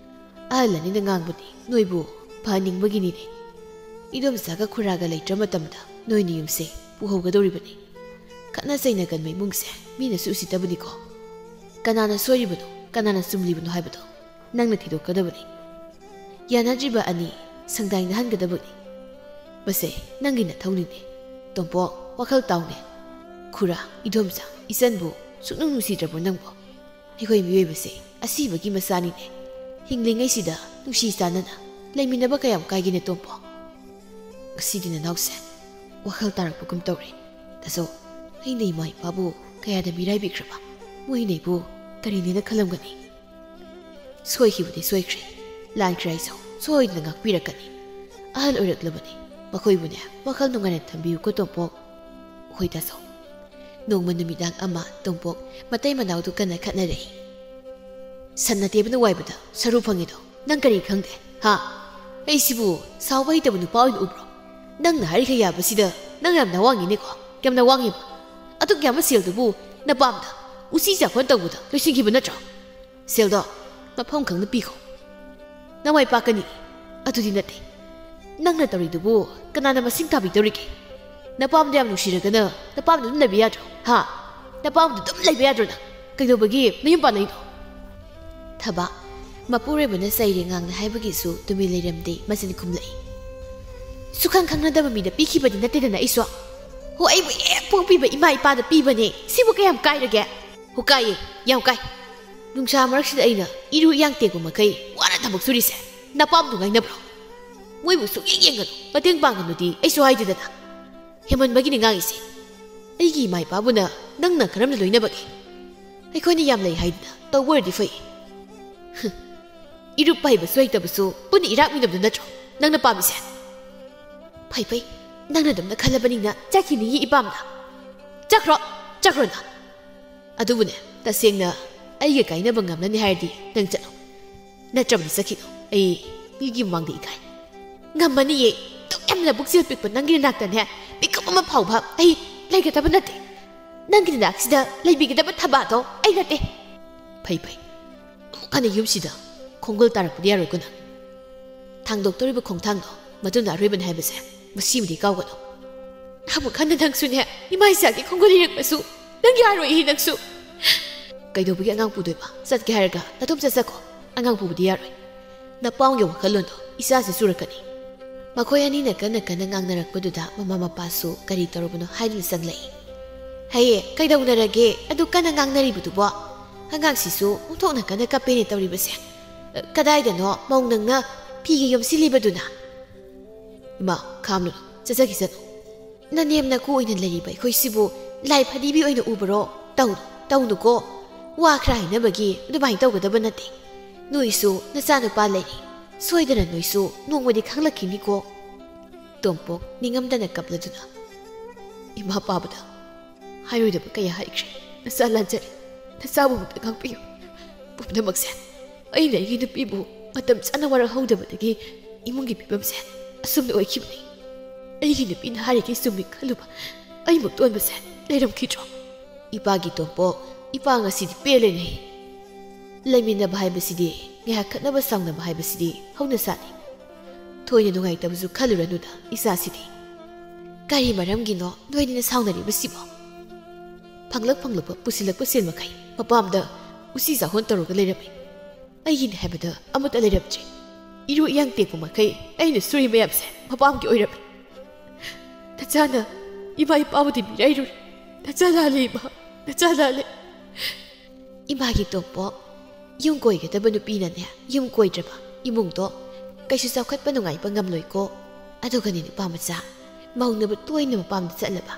ꯑꯍꯜ ꯑꯅꯤꯅ ꯉꯥꯡꯕꯅꯤ, ꯅꯣꯏꯕꯨ ꯐꯍꯟꯅꯤꯡꯕꯒꯤꯅꯤꯅꯦ꯫ ꯏꯗꯣꯝꯆꯥꯒ ꯈꯨꯔꯥꯒ ꯂꯩꯇ꯭ꯔ ꯃꯇꯝꯗ ꯅꯣꯏꯅ ꯌꯨꯝꯁꯦ ꯄꯨꯍꯧꯒꯗꯧꯔꯤꯕꯅꯤ꯫ ꯈꯠꯅ ꯆꯩꯅꯒꯟꯕ ꯏꯃꯨꯡꯁꯦ ꯃꯤꯅꯁꯨ ꯎꯁꯤꯠꯇꯕꯅꯤꯀꯣ꯫ ꯀꯅꯥꯅ ꯁꯣꯏꯔꯤꯕꯅꯣ, ꯀꯅꯥꯅ ꯆꯨꯝꯂꯤꯕꯅꯣ ꯍꯥꯏꯕꯗꯣ ꯅꯪꯅ ꯊꯤꯗꯣꯛꯀꯗꯕꯅꯤ꯫ ꯌꯥꯅꯗ꯭ꯔꯤꯕ ꯑꯅꯤ ꯁꯪꯗꯥꯏꯅꯍꯟꯒꯗꯕꯅꯤ꯫ ꯃꯁꯦ ꯅꯪꯒꯤ ꯅꯊꯧꯅꯤꯅꯦ꯫ ꯇꯣꯝꯄꯣꯛ, ꯋꯥꯈꯜ ꯇꯥꯎꯅꯦ꯫ ꯈꯨꯔꯥ, ꯏꯗꯣꯝꯆꯥ, ꯏꯆꯟꯕꯨ ꯁꯨꯛꯅꯨꯡ ꯅꯨꯡꯁꯤꯗ꯭ꯔꯕꯣ ꯅꯪꯕꯣ? ꯑꯩꯈꯣꯏ ꯃꯤꯑꯣꯏꯕꯁꯦ ꯑꯁꯤꯕꯒꯤ ꯃꯆꯥꯅꯤꯅꯦ꯫ ꯍꯤꯡꯂꯤꯉꯩꯁꯤꯗ ꯅꯨꯡꯁꯤ ꯆꯥꯟꯅꯅ ꯂꯩꯃꯤꯟꯅꯕ ꯀꯌꯥꯝ ꯀꯥꯏꯒꯦꯅꯦ, ꯇꯣꯝꯄꯣꯛ? ꯉꯁꯤꯗꯤ ꯅꯅꯥꯎꯁꯦ ꯋꯥꯈꯜ ꯇꯥꯔꯛꯄꯒꯨꯝ ꯇꯧꯔꯦ꯫ ꯇꯥꯆꯧ, ꯑꯩꯅ ꯏꯃꯥ ꯏꯄꯥꯕꯨ ꯀꯌꯥꯗ ꯃꯤꯔꯥꯏꯕꯤꯈ꯭ꯔꯕ? ꯃꯣꯏꯅ ꯑꯩꯕꯨ ꯀꯔꯤꯅꯦꯅ ꯈꯜꯂꯝꯒꯅꯤ? ꯁꯣꯏꯈꯤꯕꯗꯤ ꯁꯣꯏꯈ꯭ꯔꯦ, ꯂꯥꯟꯈ꯭ꯔꯦ ꯍꯥꯏꯁꯨ ꯁꯣꯏꯗꯅ ꯉꯥꯛꯄꯤꯔꯛꯀꯅꯤ꯫ ꯑꯍꯜ ꯑꯣꯏꯔꯛꯂꯕꯅꯤ, ꯃꯈꯣꯏꯕꯨꯅꯦ ꯋꯥꯈꯜ ꯅꯨꯡꯉꯥꯏꯅ ꯊꯝꯕꯤꯌꯨꯀꯣ, ꯇꯣꯝꯄꯣꯛ꯫ ꯍꯣꯏ ꯇꯥꯆꯧ꯫ ꯅꯣꯡꯃ ꯅꯨꯃꯤꯗꯥꯡ ꯑꯃ ꯇꯣꯝꯄꯣꯛ ꯃꯇꯩ ꯃꯅꯥꯎꯗꯨ ꯀꯟꯅ ꯈꯠꯅꯔꯛꯏ꯫ ꯁꯟ ꯑꯇꯦꯕꯅ ꯋꯥꯏꯕꯗ ꯁꯔꯨ ꯐꯪꯉꯤꯗꯣ ꯅꯪ ꯀꯔꯤ ꯈꯪꯗꯦ, ꯍꯥ? ꯑꯩꯁꯤꯕꯨ ꯁꯥꯎꯕ ꯍꯩꯇꯕ ꯅꯨꯄꯥ ꯑꯣꯏꯅ ꯎꯕ꯭ꯔꯣ? ꯅꯪꯅ ꯍꯥꯏꯔꯤꯈꯩ ꯌꯥꯕꯁꯤꯗ ꯅꯪ ꯌꯥꯝꯅ ꯋꯥꯡꯉꯤꯅꯦꯀꯣ, ꯌꯥꯝꯅ ꯋꯥꯡꯉꯦꯕ꯫ ꯑꯗꯨꯛ ꯌꯥꯝꯕ ꯁꯦꯜꯗꯨꯕꯨ ꯅꯄꯥꯝꯗ ꯎꯆꯤ ꯆꯥꯛꯐꯟ ꯇꯧꯕꯗ ꯂꯣꯏꯁꯤꯟꯈꯤꯕ ꯅꯠꯇ꯭ꯔꯣ? ꯁꯦꯜꯗꯣ ꯃꯐꯝ ꯈꯪꯅ ꯄꯤꯈꯣ꯫ ꯅꯃꯥꯏ ꯄꯥꯛꯀꯅꯤ꯫ ꯑꯗꯨꯗꯤ ꯅꯠꯇꯦ꯫ ꯅꯪꯅ ꯇꯧꯔꯤꯗꯨꯕꯨ ꯀꯅꯥꯅ ꯃꯁꯤꯡ ꯊꯥꯕꯤꯗꯧꯔꯤꯒꯦ? ꯅꯄꯥꯝꯗ ꯌꯥꯝ ꯅꯨꯡꯁꯤꯔꯒꯅ ꯅꯄꯥꯝꯗ ꯑꯗꯨꯝ ꯂꯩꯕ ꯌꯥꯗ꯭ꯔꯣ? ꯍꯥ? ꯅꯄꯥꯝꯗ ꯑꯗꯨꯝ ꯂꯩꯕ ꯌꯥꯗ꯭ꯔꯣ ꯅꯪ? ꯀꯩꯗꯧꯕꯒꯤ ꯅꯌꯨꯝ ꯄꯥꯜꯂꯛꯏꯅꯣ? ꯊꯕꯥ, ꯃꯄꯨꯔꯣꯏꯕꯅ ꯆꯩꯔꯦ ꯉꯥꯡꯅ ꯍꯥꯏꯕꯒꯤꯁꯨ ꯇꯨꯃꯤꯟ ꯂꯩꯔꯝꯗꯦ꯫ ꯃꯆꯤꯟ ꯈꯨꯝꯂꯛꯏ꯫ ꯁꯨꯈꯪ ꯈꯪꯅꯗꯕ ꯃꯤꯗ ꯄꯤꯈꯤꯕꯗꯤ ꯅꯠꯇꯦꯗꯅ ꯑꯩꯁꯨ꯫ ꯍꯣ, ꯑꯩꯕꯨ ꯍꯦꯛ ꯄꯣꯛꯄꯤꯕ ꯏꯃꯥ ꯏꯄꯥꯗ ꯄꯤꯕꯅꯦ꯫ ꯁꯤꯕꯨ ꯀꯌꯥꯝ ꯀꯥꯏꯔꯒꯦ? ꯍꯣ, ꯀꯥꯏꯌꯦ, ꯌꯥꯝ ꯀꯥꯏ꯫ ꯅꯨꯡꯁꯥ ꯃꯔꯛꯁꯤꯗ ꯑꯩꯅ ꯏꯔꯨ ꯏꯌꯥꯡ ꯇꯦꯛꯄ ꯃꯈꯩ ꯋꯥꯅ ꯊꯕꯛ ꯁꯨꯔꯤꯁꯦ ꯅꯄꯥꯝꯗꯨ ꯉꯥꯏꯅꯕ꯭ꯔꯣ? ꯃꯣꯏꯕꯨ ꯁꯨꯛꯌꯦꯡ ꯌꯦꯡꯒꯅꯨ, ꯃꯇꯦꯡ ꯄꯥꯡꯒꯅꯨꯗꯤ ꯑꯩꯁꯨ ꯍꯥꯏꯗꯦꯗꯅ꯫ ꯍꯦꯃꯟꯕꯒꯤꯅꯤ ꯉꯥꯡꯉꯤꯁꯦ꯫ ꯑꯩꯒꯤ ꯏꯃꯥ ꯏꯄꯥꯕꯨꯅ ꯅꯪꯅ ꯀꯔꯝꯅ ꯂꯣꯏꯅꯕꯒꯦ? ꯑꯩꯈꯣꯏꯅ ꯌꯥꯝ ꯂꯩ ꯍꯥꯏꯗꯅ ꯇꯧꯕ ꯑꯣꯏꯔꯗꯤ ꯐꯩ꯫ ꯍꯨꯝ, ꯏꯔꯨꯞ ꯍꯩꯕꯁꯨ ꯍꯩꯇꯕꯁꯨ ꯄꯨꯟꯅ ꯏꯔꯥꯛꯃꯤꯟꯅꯕꯗꯨ ꯅꯠꯇ꯭ꯔꯣ ꯅꯪꯅ ꯄꯥꯝꯃꯤꯁꯦ? ꯐꯩ ꯐꯩ, ꯅꯪꯅ ꯑꯗꯨꯝꯅ ꯈꯜꯂꯕꯅꯤꯅ ꯆꯠꯈꯤꯅꯤꯌꯦ ꯏꯄꯥꯝꯅ꯫ ꯆꯠꯈ꯭ꯔꯣ, ꯆꯠꯈ꯭ꯔꯣ ꯅꯪ꯫ ꯑꯗꯨꯕꯨꯅꯦ, ꯇꯁꯦꯡꯅ ꯑꯩꯒ ꯀꯥꯏꯅꯕ ꯉꯝꯂꯅꯤ ꯍꯥꯏꯔꯗꯤ ꯅꯪ ꯆꯠꯂꯣ꯫ ꯅꯠꯇ꯭ꯔꯕꯗꯤ ꯆꯠꯈꯤꯅꯨ꯫ ꯑꯩ ꯃꯤꯒꯤ ꯃꯃꯥꯡꯗ ꯏꯀꯥꯏ꯫ ꯉꯝꯃꯅꯤꯌꯦ꯫ ꯑꯗꯨꯛ ꯌꯥꯝꯅ ꯄꯨꯛꯆꯦꯜ ꯄꯤꯛꯄ ꯅꯪꯒꯤ ꯅꯥꯛꯇꯅꯦ ꯃꯤꯀꯨꯞ ꯑꯃ ꯐꯥꯎꯕ ꯑꯩ ꯂꯩꯒꯗꯕ ꯅꯠꯇꯦ꯫ ꯅꯪꯒꯤ ꯅꯥꯛꯁꯤꯗ ꯂꯩꯕꯤꯒꯗꯕ ꯊꯕꯥꯗꯣ ꯑꯩ ꯅꯠꯇꯦ꯫ ꯐꯩ ꯐꯩ꯫ ꯑꯃꯨꯛ ꯍꯟꯅ ꯌꯨꯝꯁꯤꯗ ꯈꯣꯡꯒꯨꯜ ꯇꯥꯔꯛꯄꯗꯤ ꯌꯥꯔꯣꯏꯀꯣ ꯅꯪ꯫ ꯊꯥꯡꯗꯣꯛꯇꯧꯔꯤꯕ ꯈꯣꯡꯊꯥꯡꯗꯣ ꯃꯗꯨꯅ ꯑꯔꯣꯏꯕꯅꯤ ꯍꯥꯏꯕꯁꯦ ꯃꯁꯤꯃꯗꯤ ꯀꯥꯎꯒꯅꯨ꯫ ꯑꯃꯨꯛ ꯍꯟꯅ ꯅꯪꯁꯨꯅꯦ ꯏꯃꯥ ꯏꯆꯥꯒꯤ ꯈꯣꯡꯒꯨꯜ ꯏꯔꯛꯄꯁꯨ ꯅꯪ ꯌꯥꯔꯣꯏ ꯅꯪꯁꯨ꯫ ꯀꯩꯗꯧꯕꯒꯤ ꯑꯉꯥꯡ ꯄꯨꯗꯣꯏꯕ? ꯆꯠꯀꯦ ꯍꯥꯏꯔꯒ ꯅꯇꯣꯝ ꯆꯠꯆꯀꯣ꯫ ꯑꯉꯥꯡ ꯄꯨꯕꯗꯤ ꯌꯥꯔꯣꯏ꯫ ꯅꯄꯥꯎꯒꯤ ꯋꯥꯈꯜꯂꯣꯟꯗꯣ ꯏꯆꯥꯁꯤ ꯆꯨꯔꯛꯀꯅꯤ꯫ ꯃꯈꯣꯏ ꯑꯅꯤꯅ ꯀꯟꯅ ꯀꯟꯅ ꯉꯥꯡꯅꯔꯛꯄꯗꯨꯗ ꯃꯃꯥ ꯃꯄꯥꯁꯨ ꯀꯔꯤ ꯇꯧꯔꯕꯅꯣ ꯍꯥꯏꯗꯨꯅ ꯆꯪꯂꯛꯏ꯫ ꯍꯩꯌꯦ, ꯀꯩꯗꯧꯅꯔꯒꯦ? ꯑꯗꯨ ꯀꯟꯅ ꯉꯥꯡꯅꯔꯤꯕꯗꯨꯕꯣ? ꯑꯉꯥꯡꯁꯤꯁꯨ ꯑꯣꯟꯊꯣꯛꯅ ꯀꯟꯅ ꯀꯞꯄꯦꯅꯦ ꯇꯧꯔꯤꯕꯁꯦ꯫ ꯀꯗꯥꯏꯗꯅꯣ ꯃꯧ ꯅꯪꯅ ꯐꯤꯒ ꯌꯣꯝꯁꯤꯜꯂꯤꯕꯗꯨꯅ? ꯏꯃꯥ, ꯈꯥꯝꯂꯨꯅꯨ, ꯆꯠꯆꯈꯤꯁꯅꯨ꯫ ꯅꯅꯦꯝ ꯅꯀꯨ ꯑꯣꯏꯅ ꯂꯩꯔꯤꯕ ꯑꯩꯈꯣꯏꯁꯤꯕꯨ ꯂꯥꯏ ꯐꯗꯤꯕꯤ ꯑꯣꯏꯅ ꯎꯕꯔꯣ? ꯇꯧꯅꯨ, ꯇꯧꯅꯨꯀꯣ꯫ ꯋꯥ ꯈꯔ ꯍꯥꯏꯅꯕꯒꯤ ꯑꯗꯨꯃꯥꯏꯅ ꯇꯧꯒꯗꯕ ꯅꯠꯇꯦ꯫ ꯅꯣꯏꯁꯨ ꯅꯆꯥꯅꯨꯄꯥ ꯂꯩꯔꯤ꯫ ꯁꯣꯏꯗꯅ ꯅꯣꯏꯁꯨ ꯅꯣꯡꯃꯗꯤ ꯈꯪꯂꯛꯈꯤꯅꯤꯀꯣ꯫ ꯇꯣꯝꯄꯣꯛ ꯅꯤꯡꯉꯝꯗꯅ ꯀꯞꯂꯗꯨꯅ, ꯏꯃꯥ ꯄꯥꯕꯗ ꯍꯥꯏꯔꯣꯏꯗꯕ ꯀꯌꯥ ꯍꯥꯏꯈ꯭ꯔꯦ꯫ ꯅꯆꯥ ꯂꯥꯟꯖꯔꯦ꯫ ꯅꯆꯥꯕꯨ ꯑꯃꯨꯛꯇ ꯉꯥꯛꯄꯤꯌꯨ꯫ ꯄꯨꯝꯅꯃꯛꯁꯦ ꯑꯩꯅ ꯑꯩꯒꯤ ꯅꯨꯄꯤꯕꯨ ꯃꯇꯝ ꯆꯥꯅ ꯋꯥꯔꯛꯍꯧꯗꯕꯗꯒꯤ ꯏꯃꯨꯡꯒꯤ ꯐꯤꯕꯝꯁꯦ ꯑꯁꯨꯝꯅ ꯑꯣꯏꯈꯤꯕꯅꯤ꯫ ꯑꯩꯒꯤ ꯅꯨꯄꯤꯅ ꯍꯥꯏꯔꯤꯈꯩ ꯆꯨꯝꯃꯤ ꯈꯜꯂꯨꯕ ꯑꯩꯃꯨꯛ ꯇꯣꯟꯕꯁꯦ ꯂꯩꯔꯝꯈꯤꯗ꯭ꯔꯣ? ꯏꯄꯥꯒꯤ ꯇꯣꯝꯄꯣꯛ, ꯏꯄꯥ ꯉꯁꯤꯗꯤ ꯄꯦꯜꯂꯦꯅꯦ꯫ ꯂꯩꯃꯤꯟꯅꯕ ꯍꯥꯏꯕꯁꯤꯗꯤ, ꯉꯥꯏꯍꯥꯛ ꯈꯠꯅꯕ ꯁꯥꯎꯅꯕ ꯍꯥꯏꯕꯁꯤꯗꯤ ꯍꯧꯅ ꯁꯥꯅꯤ꯫ ꯊꯣꯏꯅ ꯅꯨꯡꯉꯥꯏꯇꯕꯁꯨ ꯈꯜꯂꯨꯔꯅꯨꯗ ꯏꯆꯥꯁꯤꯗꯤ꯫ ꯀꯔꯤ ꯃꯔꯝꯒꯤꯅꯣ ꯅꯣꯏꯅꯤꯅ ꯁꯥꯎꯅꯔꯤꯕꯁꯤꯕꯣ? ꯐꯪꯂꯛ ꯐꯪꯂꯛꯄ ꯄꯨꯁꯤꯜꯂꯛꯄ ꯁꯦꯜ ꯃꯈꯩ ꯃꯄꯥꯝꯗ ꯎꯆꯤ ꯆꯥꯍꯣꯟ ꯇꯧꯔꯒ ꯂꯩꯔꯝꯃꯤ꯫ ꯑꯩꯒꯤꯅꯤ ꯍꯥꯏꯕꯗ ꯑꯃꯠꯇ ꯂꯩꯔꯝꯗ꯭ꯔꯦ꯫ ꯏꯔꯨ ꯏꯌꯥꯡ ꯇꯦꯛꯄ ꯃꯈꯩ ꯑꯩꯅ ꯁꯨꯔꯤ ꯃꯌꯥꯝꯁꯦ ꯃꯄꯥꯝꯒꯤ ꯑꯣꯏꯔꯝꯃꯤ꯫ ꯅꯆꯥꯅ ꯏꯃꯥ ꯏꯄꯥꯕꯨꯗꯤ ꯃꯤꯔꯥꯏꯔꯨꯔꯦ꯫ ꯅꯆꯥ ꯂꯥꯜꯂꯦ ꯏꯃꯥ, ꯅꯆꯥ ꯂꯥꯜꯂꯦ꯫ ꯏꯃꯥꯒꯤ ꯇꯣꯝꯄꯣꯛ, ꯌꯨꯝ ꯀꯣꯏꯒꯗꯕ ꯅꯨꯄꯤꯅꯅꯦ ꯌꯨꯝ ꯀꯣꯏꯗ꯭ꯔꯕ ꯏꯃꯨꯡꯗꯣ ꯀꯩꯁꯨ ꯆꯥꯎꯈꯠꯄ ꯅꯨꯡꯉꯥꯏꯕ ꯉꯝꯂꯣꯏꯀꯣ꯫ ꯑꯗꯨꯒꯅꯦ ꯅꯨꯄꯥ ꯃꯆꯥ, ꯃꯧꯅꯕ ꯇꯣꯏꯅ ꯃꯄꯥꯝꯗ ꯆꯠꯂꯕ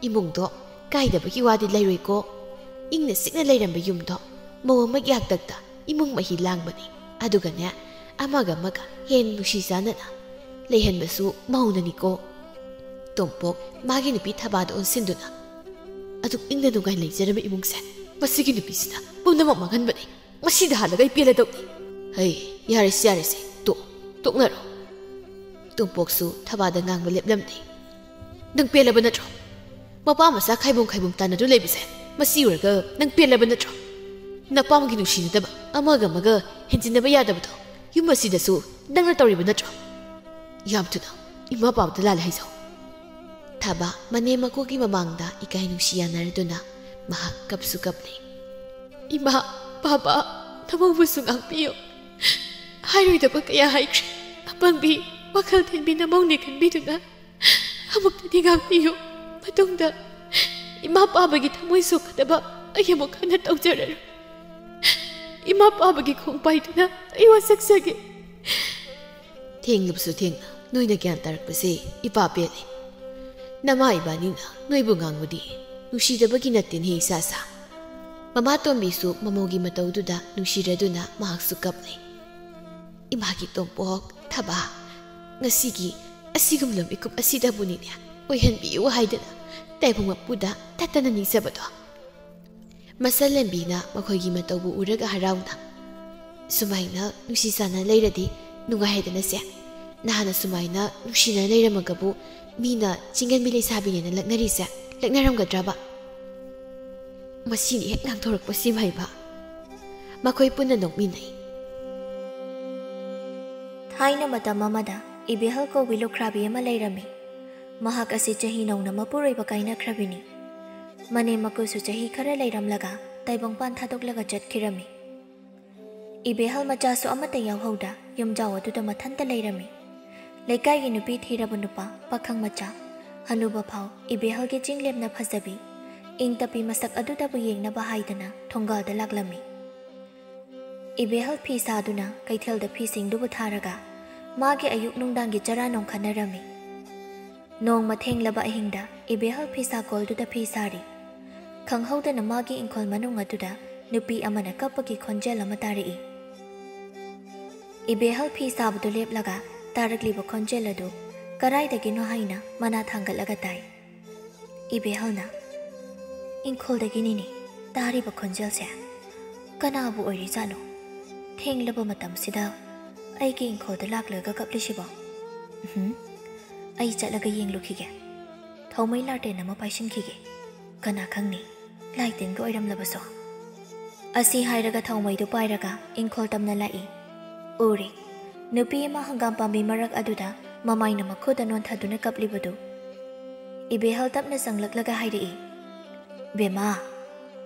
ꯏꯃꯨꯡꯗꯣ ꯀꯥꯏꯗꯕꯒꯤ ꯋꯥꯗꯤ ꯂꯩꯔꯣꯏꯀꯣ꯫ ꯏꯪꯅ ꯆꯤꯛꯅ ꯂꯩꯔꯝꯕ ꯌꯨꯝꯗꯣ ꯃꯧ ꯑꯃꯒꯤ ꯍꯥꯛꯇꯛꯇ ꯏꯃꯨꯡ ꯃꯍꯤ ꯂꯥꯡꯕꯅꯤ꯫ ꯑꯗꯨꯒꯅꯦ ꯑꯃꯒ ꯑꯃꯒ ꯍꯦꯟꯅ ꯅꯨꯡꯁꯤ ꯆꯥꯟꯅꯅ ꯂꯩꯍꯟꯕꯁꯨ ꯃꯧꯅꯅꯤꯀꯣ꯫ ꯇꯣꯝꯄꯣꯛ ꯃꯥꯒꯤ ꯅꯨꯄꯤ ꯊꯕꯥꯗ ꯑꯣꯟꯁꯤꯟꯗꯨꯅ, "ꯑꯗꯨꯛ ꯏꯪꯅ ꯅꯨꯡꯉꯥꯏ ꯂꯩꯖꯔꯝꯕ ꯏꯃꯨꯡꯁꯦ ꯃꯁꯤꯒꯤ ꯅꯨꯄꯤꯁꯤꯅ ꯄꯨꯝꯅꯃꯛ ꯃꯥꯡꯍꯟꯕꯅꯤ꯫ ꯃꯁꯤꯗ ꯍꯥꯜꯂꯒ ꯑꯩ ꯄꯦꯜꯂꯗꯧꯅꯤ꯫ ꯍꯩ, ꯌꯥꯔꯦꯁꯦ, ꯌꯥꯔꯦꯁꯦ, ꯇꯣꯛ, ꯇꯣꯛꯅꯔꯣ꯫" ꯇꯣꯝꯄꯣꯛꯁꯨ ꯊꯕꯥꯗ ꯉꯥꯡꯕ ꯂꯦꯞꯂꯝꯗꯦ꯫ "ꯅꯪ ꯄꯦꯜꯂꯕ ꯅꯠꯇ꯭ꯔꯣ? ꯃꯄꯥ ꯃꯆꯥ ꯈꯥꯏꯕꯣꯡ ꯈꯥꯏꯕꯣꯡ ꯇꯥꯟꯅꯗꯨ ꯂꯩꯕꯁꯦ ꯃꯁꯤ ꯎꯔꯒ ꯅꯪ ꯄꯦꯜꯂꯕ ꯅꯠꯇ꯭ꯔꯣ? ꯅꯄꯥꯝꯒꯤ ꯅꯨꯡꯁꯤꯅꯗꯕ, ꯑꯃꯒ ꯑꯃꯒ ꯍꯦꯟꯖꯤꯟꯅꯕ ꯌꯥꯗꯕꯗꯣ ꯌꯨꯝ ꯑꯁꯤꯗꯁꯨ ꯅꯪꯅ ꯇꯧꯔꯤꯕ ꯅꯠꯇ꯭ꯔꯣ? ꯌꯥꯝ ꯊꯨꯅ ꯏꯃꯥ ꯄꯥꯕꯗ ꯂꯥꯜꯂꯦ ꯍꯥꯏꯖꯧ꯫" ꯊꯕꯥ ꯃꯅꯦꯝ ꯃꯀꯨꯒꯤ ꯃꯃꯥꯡꯗ ꯏꯀꯥꯏ ꯅꯨꯡꯁꯤ ꯌꯥꯅꯔꯗꯨꯅ ꯃꯍꯥꯛ ꯀꯞꯁꯨ ꯀꯞꯂꯦ꯫ "ꯏꯃꯥ, ꯄꯥꯕ, ꯅꯃꯧꯕꯨꯁꯨ ꯉꯥꯛꯄꯤꯌꯨ꯫ ꯍꯥꯏꯔꯣꯏꯗꯕ ꯀꯌꯥ ꯍꯥꯏꯈ꯭ꯔꯦ꯫ ꯑꯄꯪꯕꯤ, ꯋꯥꯈꯜ ꯊꯦꯟꯕꯤ ꯅꯃꯧꯅꯦ ꯈꯟꯕꯤꯗꯨꯅ ꯑꯃꯨꯛꯇꯗꯤ ꯉꯥꯛꯄꯤꯌꯨ꯫ ꯃꯇꯨꯡꯗ ꯏꯃꯥ ꯄꯥꯕꯒꯤ ꯊꯃꯣꯏ ꯁꯣꯛꯀꯗꯕ ꯑꯩ ꯑꯃꯨꯛ ꯍꯟꯅ ꯇꯧꯖꯔꯔꯣꯏ꯫ ꯏꯃꯥ ꯄꯥꯕꯒꯤ ꯈꯣꯡꯄꯥꯏꯗꯨꯅ ꯑꯩ ꯋꯥꯁꯛꯆꯒꯦ꯫" "ꯊꯦꯡꯂꯕꯁꯨ ꯊꯦꯡꯅ ꯅꯣꯏꯅ ꯒ꯭ꯌꯥꯟ ꯇꯥꯔꯛꯄꯁꯦ ꯏꯄꯥ ꯄꯦꯜꯂꯦ꯫ ꯅꯃꯥ ꯏꯕꯥꯅꯤꯅ ꯅꯣꯏꯕꯨ ꯉꯥꯡꯕꯗꯤ ꯅꯨꯡꯁꯤꯗꯕꯒꯤ ꯅꯠꯇꯦꯅꯦ ꯏꯆꯥ ꯁꯥ꯫" ꯃꯃꯥ ꯇꯣꯝꯕꯤꯁꯨ ꯃꯃꯧꯒꯤ ꯃꯇꯧꯗꯨꯗ ꯅꯨꯡꯁꯤꯔꯗꯨꯅ ꯃꯍꯥꯛꯁꯨ ꯀꯞꯂꯦ꯫ "ꯏꯃꯥꯒꯤ ꯇꯣꯝꯄꯣꯛ ꯊꯕꯥ, ꯉꯁꯤꯒꯤ ꯑꯁꯤꯒꯨꯝꯂꯕ ꯃꯤꯀꯨꯞ ꯑꯁꯤꯗꯕꯨꯅꯤꯅꯦ ꯑꯣꯏꯍꯟꯕꯤꯌꯨ ꯍꯥꯏꯗꯅ ꯇꯥꯏꯕꯪ ꯃꯄꯨꯗ ꯇꯠꯇꯅ ꯅꯤꯖꯕꯗꯣ꯫" ꯃꯆꯜꯂꯦꯝꯕꯤꯅ ꯃꯈꯣꯏꯒꯤ ꯃꯇꯧꯕꯨ ꯎꯔꯒ ꯍꯔꯥꯎꯅ, "ꯁꯨꯃꯥꯏꯅ ꯅꯨꯡꯁꯤ ꯆꯥꯟꯅ ꯂꯩꯔꯗꯤ ꯅꯨꯡꯉꯥꯏ ꯍꯥꯏꯗꯅ ꯆꯦ꯫ ꯅꯍꯥꯟꯅ ꯁꯨꯃꯥꯏꯅ ꯅꯨꯡꯁꯤꯅ ꯂꯩꯔꯝꯃꯒꯕꯨ ꯃꯤꯅ ꯆꯤꯡꯒꯟꯕꯤ ꯂꯩꯁꯥꯕꯤꯅꯦꯅ ꯂꯛꯅꯔꯤꯁꯦ ꯂꯛꯅꯔꯝꯒꯗ꯭ꯔꯕ?" ꯃꯁꯤꯅꯤ ꯍꯦꯛ ꯉꯥꯡꯊꯣꯔꯛꯄ ꯁꯤꯃ ꯍꯩꯕ꯫ ꯃꯈꯣꯏ ꯄꯨꯟꯅ ꯅꯣꯛꯃꯤꯟꯅꯩ꯫ ꯊꯥꯏꯅ ꯃꯇꯝ ꯑꯃꯗ ꯏꯕꯦꯍꯜ ꯀꯧꯕꯤ ꯂꯨꯈ꯭ꯔꯥꯕꯤ ꯑꯃ ꯂꯩꯔꯝꯃꯤ꯫ ꯃꯍꯥꯛ ꯑꯁꯤ ꯆꯍꯤ ꯅꯧꯅ ꯃꯄꯨꯔꯣꯏꯕ ꯀꯥꯏꯅꯈ꯭ꯔꯕꯤꯅꯤ꯫ ꯃꯅꯦꯝ ꯃꯀꯨꯁꯨ ꯆꯍꯤ ꯈꯔ ꯂꯩꯔꯝꯂꯒ ꯇꯥꯏꯕꯪꯄꯥꯟ ꯊꯥꯗꯣꯛꯂꯒ ꯆꯠꯈꯤꯔꯝꯃꯤ꯫ ꯏꯕꯦꯍꯜ ꯃꯆꯥꯁꯨ ꯑꯃꯠꯇ ꯌꯥꯎꯍꯧꯗ ꯌꯨꯝꯖꯥꯎ ꯑꯗꯨꯗ ꯃꯊꯟꯇ ꯂꯩꯔꯝꯃꯤ꯫ ꯂꯩꯀꯥꯏꯒꯤ ꯅꯨꯄꯤ ꯊꯤꯔꯕ ꯅꯨꯄꯥ, ꯄꯥꯈꯪ ꯃꯆꯥ, ꯍꯅꯨꯕ ꯐꯥꯎ ꯏꯕꯦꯍꯜꯒꯤ ꯆꯤꯡꯂꯦꯝꯅ ꯐꯖꯕꯤ, ꯏꯪ ꯇꯞꯄꯤ ꯃꯁꯛ ꯑꯗꯨꯗꯕꯨ ꯌꯦꯡꯅꯕ ꯍꯥꯏꯗꯅ ꯊꯣꯡꯒꯥꯜꯗ ꯂꯥꯛꯂꯝꯃꯤ꯫ ꯏꯕꯦꯍꯜ ꯐꯤ ꯁꯥꯗꯨꯅ ꯀꯩꯊꯦꯜꯗ ꯐꯤꯁꯤꯡꯗꯨꯕꯨ ꯊꯥꯔꯒ ꯃꯥꯒꯤ ꯑꯌꯨꯛ ꯅꯨꯡꯗꯥꯡꯒꯤ ꯆꯔꯥ ꯅꯣꯡꯈꯠꯅꯔꯝꯃꯤ꯫ ꯅꯣꯡꯃ ꯊꯦꯡꯂꯕ ꯑꯍꯤꯡꯗ ꯏꯕꯦꯍꯜ ꯐꯤꯁꯥꯀꯣꯜꯗꯨꯗ ꯐꯤ ꯁꯥꯔꯤ꯫ ꯈꯪꯍꯧꯗꯅ ꯃꯥꯒꯤ ꯏꯪꯈꯣꯜ ꯃꯅꯨꯡ ꯑꯗꯨꯗ ꯅꯨꯄꯤ ꯑꯃꯅ ꯀꯞꯄꯒꯤ ꯈꯣꯟꯖꯦꯜ ꯑꯃ ꯇꯥꯔꯛꯏ꯫ ꯏꯕꯦꯍꯜ ꯐꯤ ꯁꯥꯕꯗꯨ ꯂꯦꯞꯂꯒ ꯇꯥꯔꯛꯂꯤꯕ ꯈꯣꯟꯖꯦꯜ ꯑꯗꯨ ꯀꯗꯥꯏꯗꯒꯤꯅꯣ ꯍꯥꯏꯅ ꯃꯅꯥ ꯊꯥꯡꯒꯠꯂꯒ ꯇꯥꯏ꯫ ꯏꯕꯦꯍꯜꯅ, "ꯏꯪꯈꯣꯜꯗꯒꯤꯅꯤꯅꯦ ꯇꯥꯔꯤꯕ ꯈꯣꯟꯖꯦꯜꯁꯦ꯫ ꯀꯅꯥꯕꯨ ꯑꯣꯏꯔꯤꯖꯥꯠꯅꯣ? ꯊꯦꯡꯂꯕ ꯃꯇꯝꯁꯤꯗ ꯑꯩꯒꯤ ꯏꯪꯈꯣꯜꯗ ꯂꯥꯛꯂꯒ ꯀꯞꯂꯤꯁꯤꯕꯣ? ꯎꯝꯍꯨꯝ꯫ ꯑꯩ ꯆꯠꯂꯒ ꯌꯦꯡꯂꯨꯈꯤꯒꯦ꯫ ꯊꯧꯃꯩ ꯂꯥꯇꯦꯟ ꯑꯃ ꯄꯥꯏꯁꯤꯟꯈꯤꯒꯦ꯫ ꯀꯅꯥ ꯈꯪꯅꯤ, ꯂꯥꯏꯇꯤꯟꯒ ꯑꯣꯏꯔꯝꯂꯕꯁꯨ?" ꯑꯁꯤ ꯍꯥꯏꯔꯒ ꯊꯧꯃꯩꯗꯨ ꯄꯥꯏꯔꯒ ꯏꯪꯈꯣꯜ ꯇꯝꯅ ꯂꯥꯛꯏ꯫ ꯎꯔꯦ, ꯅꯨꯄꯤ ꯑꯃ ꯍꯪꯒꯥꯝ ꯄꯥꯝꯕꯤ ꯃꯔꯛ ꯑꯗꯨꯗ ꯃꯃꯥꯏꯅ ꯃꯈꯨꯗ ꯅꯣꯟꯊꯗꯨꯅ ꯀꯞꯂꯤꯕꯗꯨ꯫ ꯏꯕꯦꯍꯜ ꯇꯞꯅ ꯆꯪꯂꯛꯂꯒ ꯍꯥꯏꯔꯛꯏ, "ꯕꯦꯝꯃ,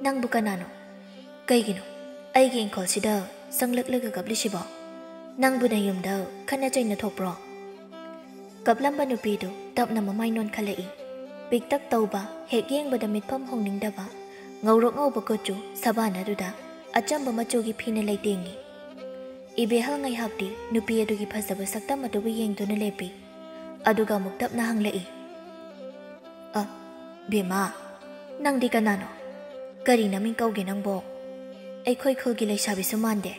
ꯅꯪꯕꯨ ꯀꯅꯥꯅꯣ? ꯀꯩꯒꯤꯅꯣ ꯑꯩꯒꯤ ꯏꯪꯈꯣꯜꯁꯤꯗ ꯆꯪꯂꯛꯂꯒ ꯀꯞꯂꯤꯁꯤꯕꯣ? ꯅꯪꯕꯨ ꯅꯌꯨꯝꯗ ꯈꯠꯅ ꯆꯩꯅ ꯊꯣꯛꯄ꯭ꯔꯣ?" ꯀꯞꯂꯝꯕ ꯅꯨꯄꯤꯗꯨ ꯇꯞꯅ ꯃꯃꯥꯏ ꯅꯣꯟꯈꯠꯂꯛꯏ꯫ ꯄꯤꯛꯇꯛ ꯇꯧꯕ, ꯍꯦꯛ ꯌꯦꯡꯕꯗ ꯃꯤꯠꯐꯝ ꯍꯣꯡꯅꯤꯡꯗꯕ, ꯉꯧꯔꯣꯛ ꯉꯧꯕ ꯀꯨꯆꯨ ꯁꯕꯥꯟ ꯑꯗꯨꯗ ꯑꯆꯝꯕ ꯃꯆꯨꯒꯤ ꯐꯤꯅ ꯂꯩꯇꯦꯡꯉꯤ꯫ ꯏꯕꯦꯍꯜ ꯉꯥꯏꯍꯥꯛꯇꯤ ꯅꯨꯄꯤ ꯑꯗꯨꯒꯤ ꯐꯖꯕ ꯁꯛꯇꯝ ꯑꯗꯨꯕꯨ ꯌꯦꯡꯗꯨꯅ ꯂꯦꯞꯄꯤ꯫ ꯑꯗꯨꯒ ꯑꯃꯨꯛ ꯇꯞꯅ ꯍꯪꯂꯛꯏ, "ꯑ, ꯕꯦꯝꯃ, ꯅꯪꯗꯤ ꯀꯅꯥꯅꯣ? ꯀꯔꯤ ꯅꯃꯤꯡ ꯀꯧꯒꯦ ꯅꯪꯕꯣ? ꯑꯩꯈꯣꯏ ꯈꯨꯜꯒꯤ ꯂꯩꯁꯥꯕꯤꯁꯨ ꯃꯥꯟꯗꯦ?"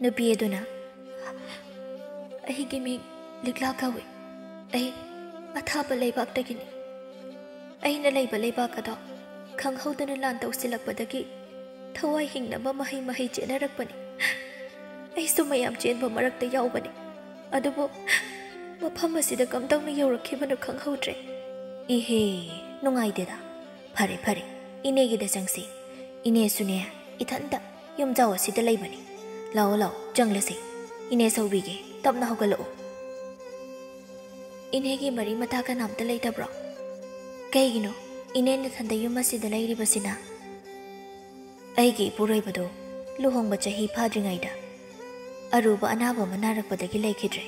ꯅꯨꯄꯤ ꯑꯗꯨꯅ, "ꯑꯩꯒꯤ ꯃꯤꯡ ꯂꯤꯛꯂꯥ ꯀꯧꯏ꯫ ꯑꯩ ꯑꯊꯥꯞꯄ ꯂꯩꯕꯥꯛꯇꯒꯤꯅꯤ꯫ ꯑꯩꯅ ꯂꯩꯕ ꯂꯩꯕꯥꯛ ꯑꯗꯣ ꯈꯪꯍꯧꯗꯅ ꯂꯥꯟ ꯇꯧꯁꯤꯜꯂꯛꯄꯗꯒꯤ ꯊꯋꯥꯏ ꯍꯤꯡꯅꯕ ꯃꯍꯩ ꯃꯍꯩ ꯆꯦꯟꯅꯔꯛꯄꯅꯤ꯫ ꯑꯩꯁꯨ ꯃꯌꯥꯝ ꯆꯦꯟꯕ ꯃꯔꯛꯇ ꯌꯥꯎꯕꯅꯤ꯫ ꯑꯗꯨꯕꯨ ꯃꯐꯝ ꯑꯁꯤꯗ ꯀꯝꯗꯧꯅ ꯌꯧꯔꯛꯈꯤꯕꯅꯣ ꯈꯪꯍꯧꯗ꯭ꯔꯦ꯫" "ꯏꯍꯦ, ꯅꯨꯡꯉꯥꯏꯇꯦꯗ꯫ ꯐꯔꯦ, ꯐꯔꯦ, ꯏꯅꯦꯒꯤꯗ ꯆꯪꯁꯤ꯫ ꯏꯅꯦꯁꯨꯅꯦ, ꯏꯊꯟꯇ ꯌꯨꯝꯖꯥꯎ ꯑꯁꯤꯗ ꯂꯩꯕꯅꯤ꯫ ꯂꯥꯛꯑꯣ, ꯂꯥꯛꯑꯣ, ꯆꯪꯂꯁꯤ꯫ ꯏꯅꯦ ꯁꯧꯕꯤꯒꯦ, ꯇꯞꯅ ꯍꯧꯒꯠꯂꯛꯎ꯫" "ꯏꯅꯦꯒꯤ ꯃꯔꯤ ꯃꯇꯥ ꯀꯅꯥꯝꯇ ꯂꯩꯇꯕ꯭ꯔꯣ? ꯀꯩꯒꯤꯅꯣ ꯏꯅꯦ ꯅꯊꯟꯗ ꯌꯨꯝ ꯑꯁꯤꯗ ꯂꯩꯔꯤꯕꯁꯤꯅ?" "ꯑꯩꯒꯤ ꯏꯄꯨꯔꯣꯏꯕꯗꯣ ꯂꯨꯍꯣꯡꯕ ꯆꯍꯤ ꯐꯥꯗ꯭ꯔꯤꯉꯩꯗ ꯑꯔꯨꯕ ꯑꯅꯥꯕ ꯑꯃ ꯅꯥꯔꯛꯄꯗꯒꯤ ꯂꯩꯈꯤꯗ꯭ꯔꯦ꯫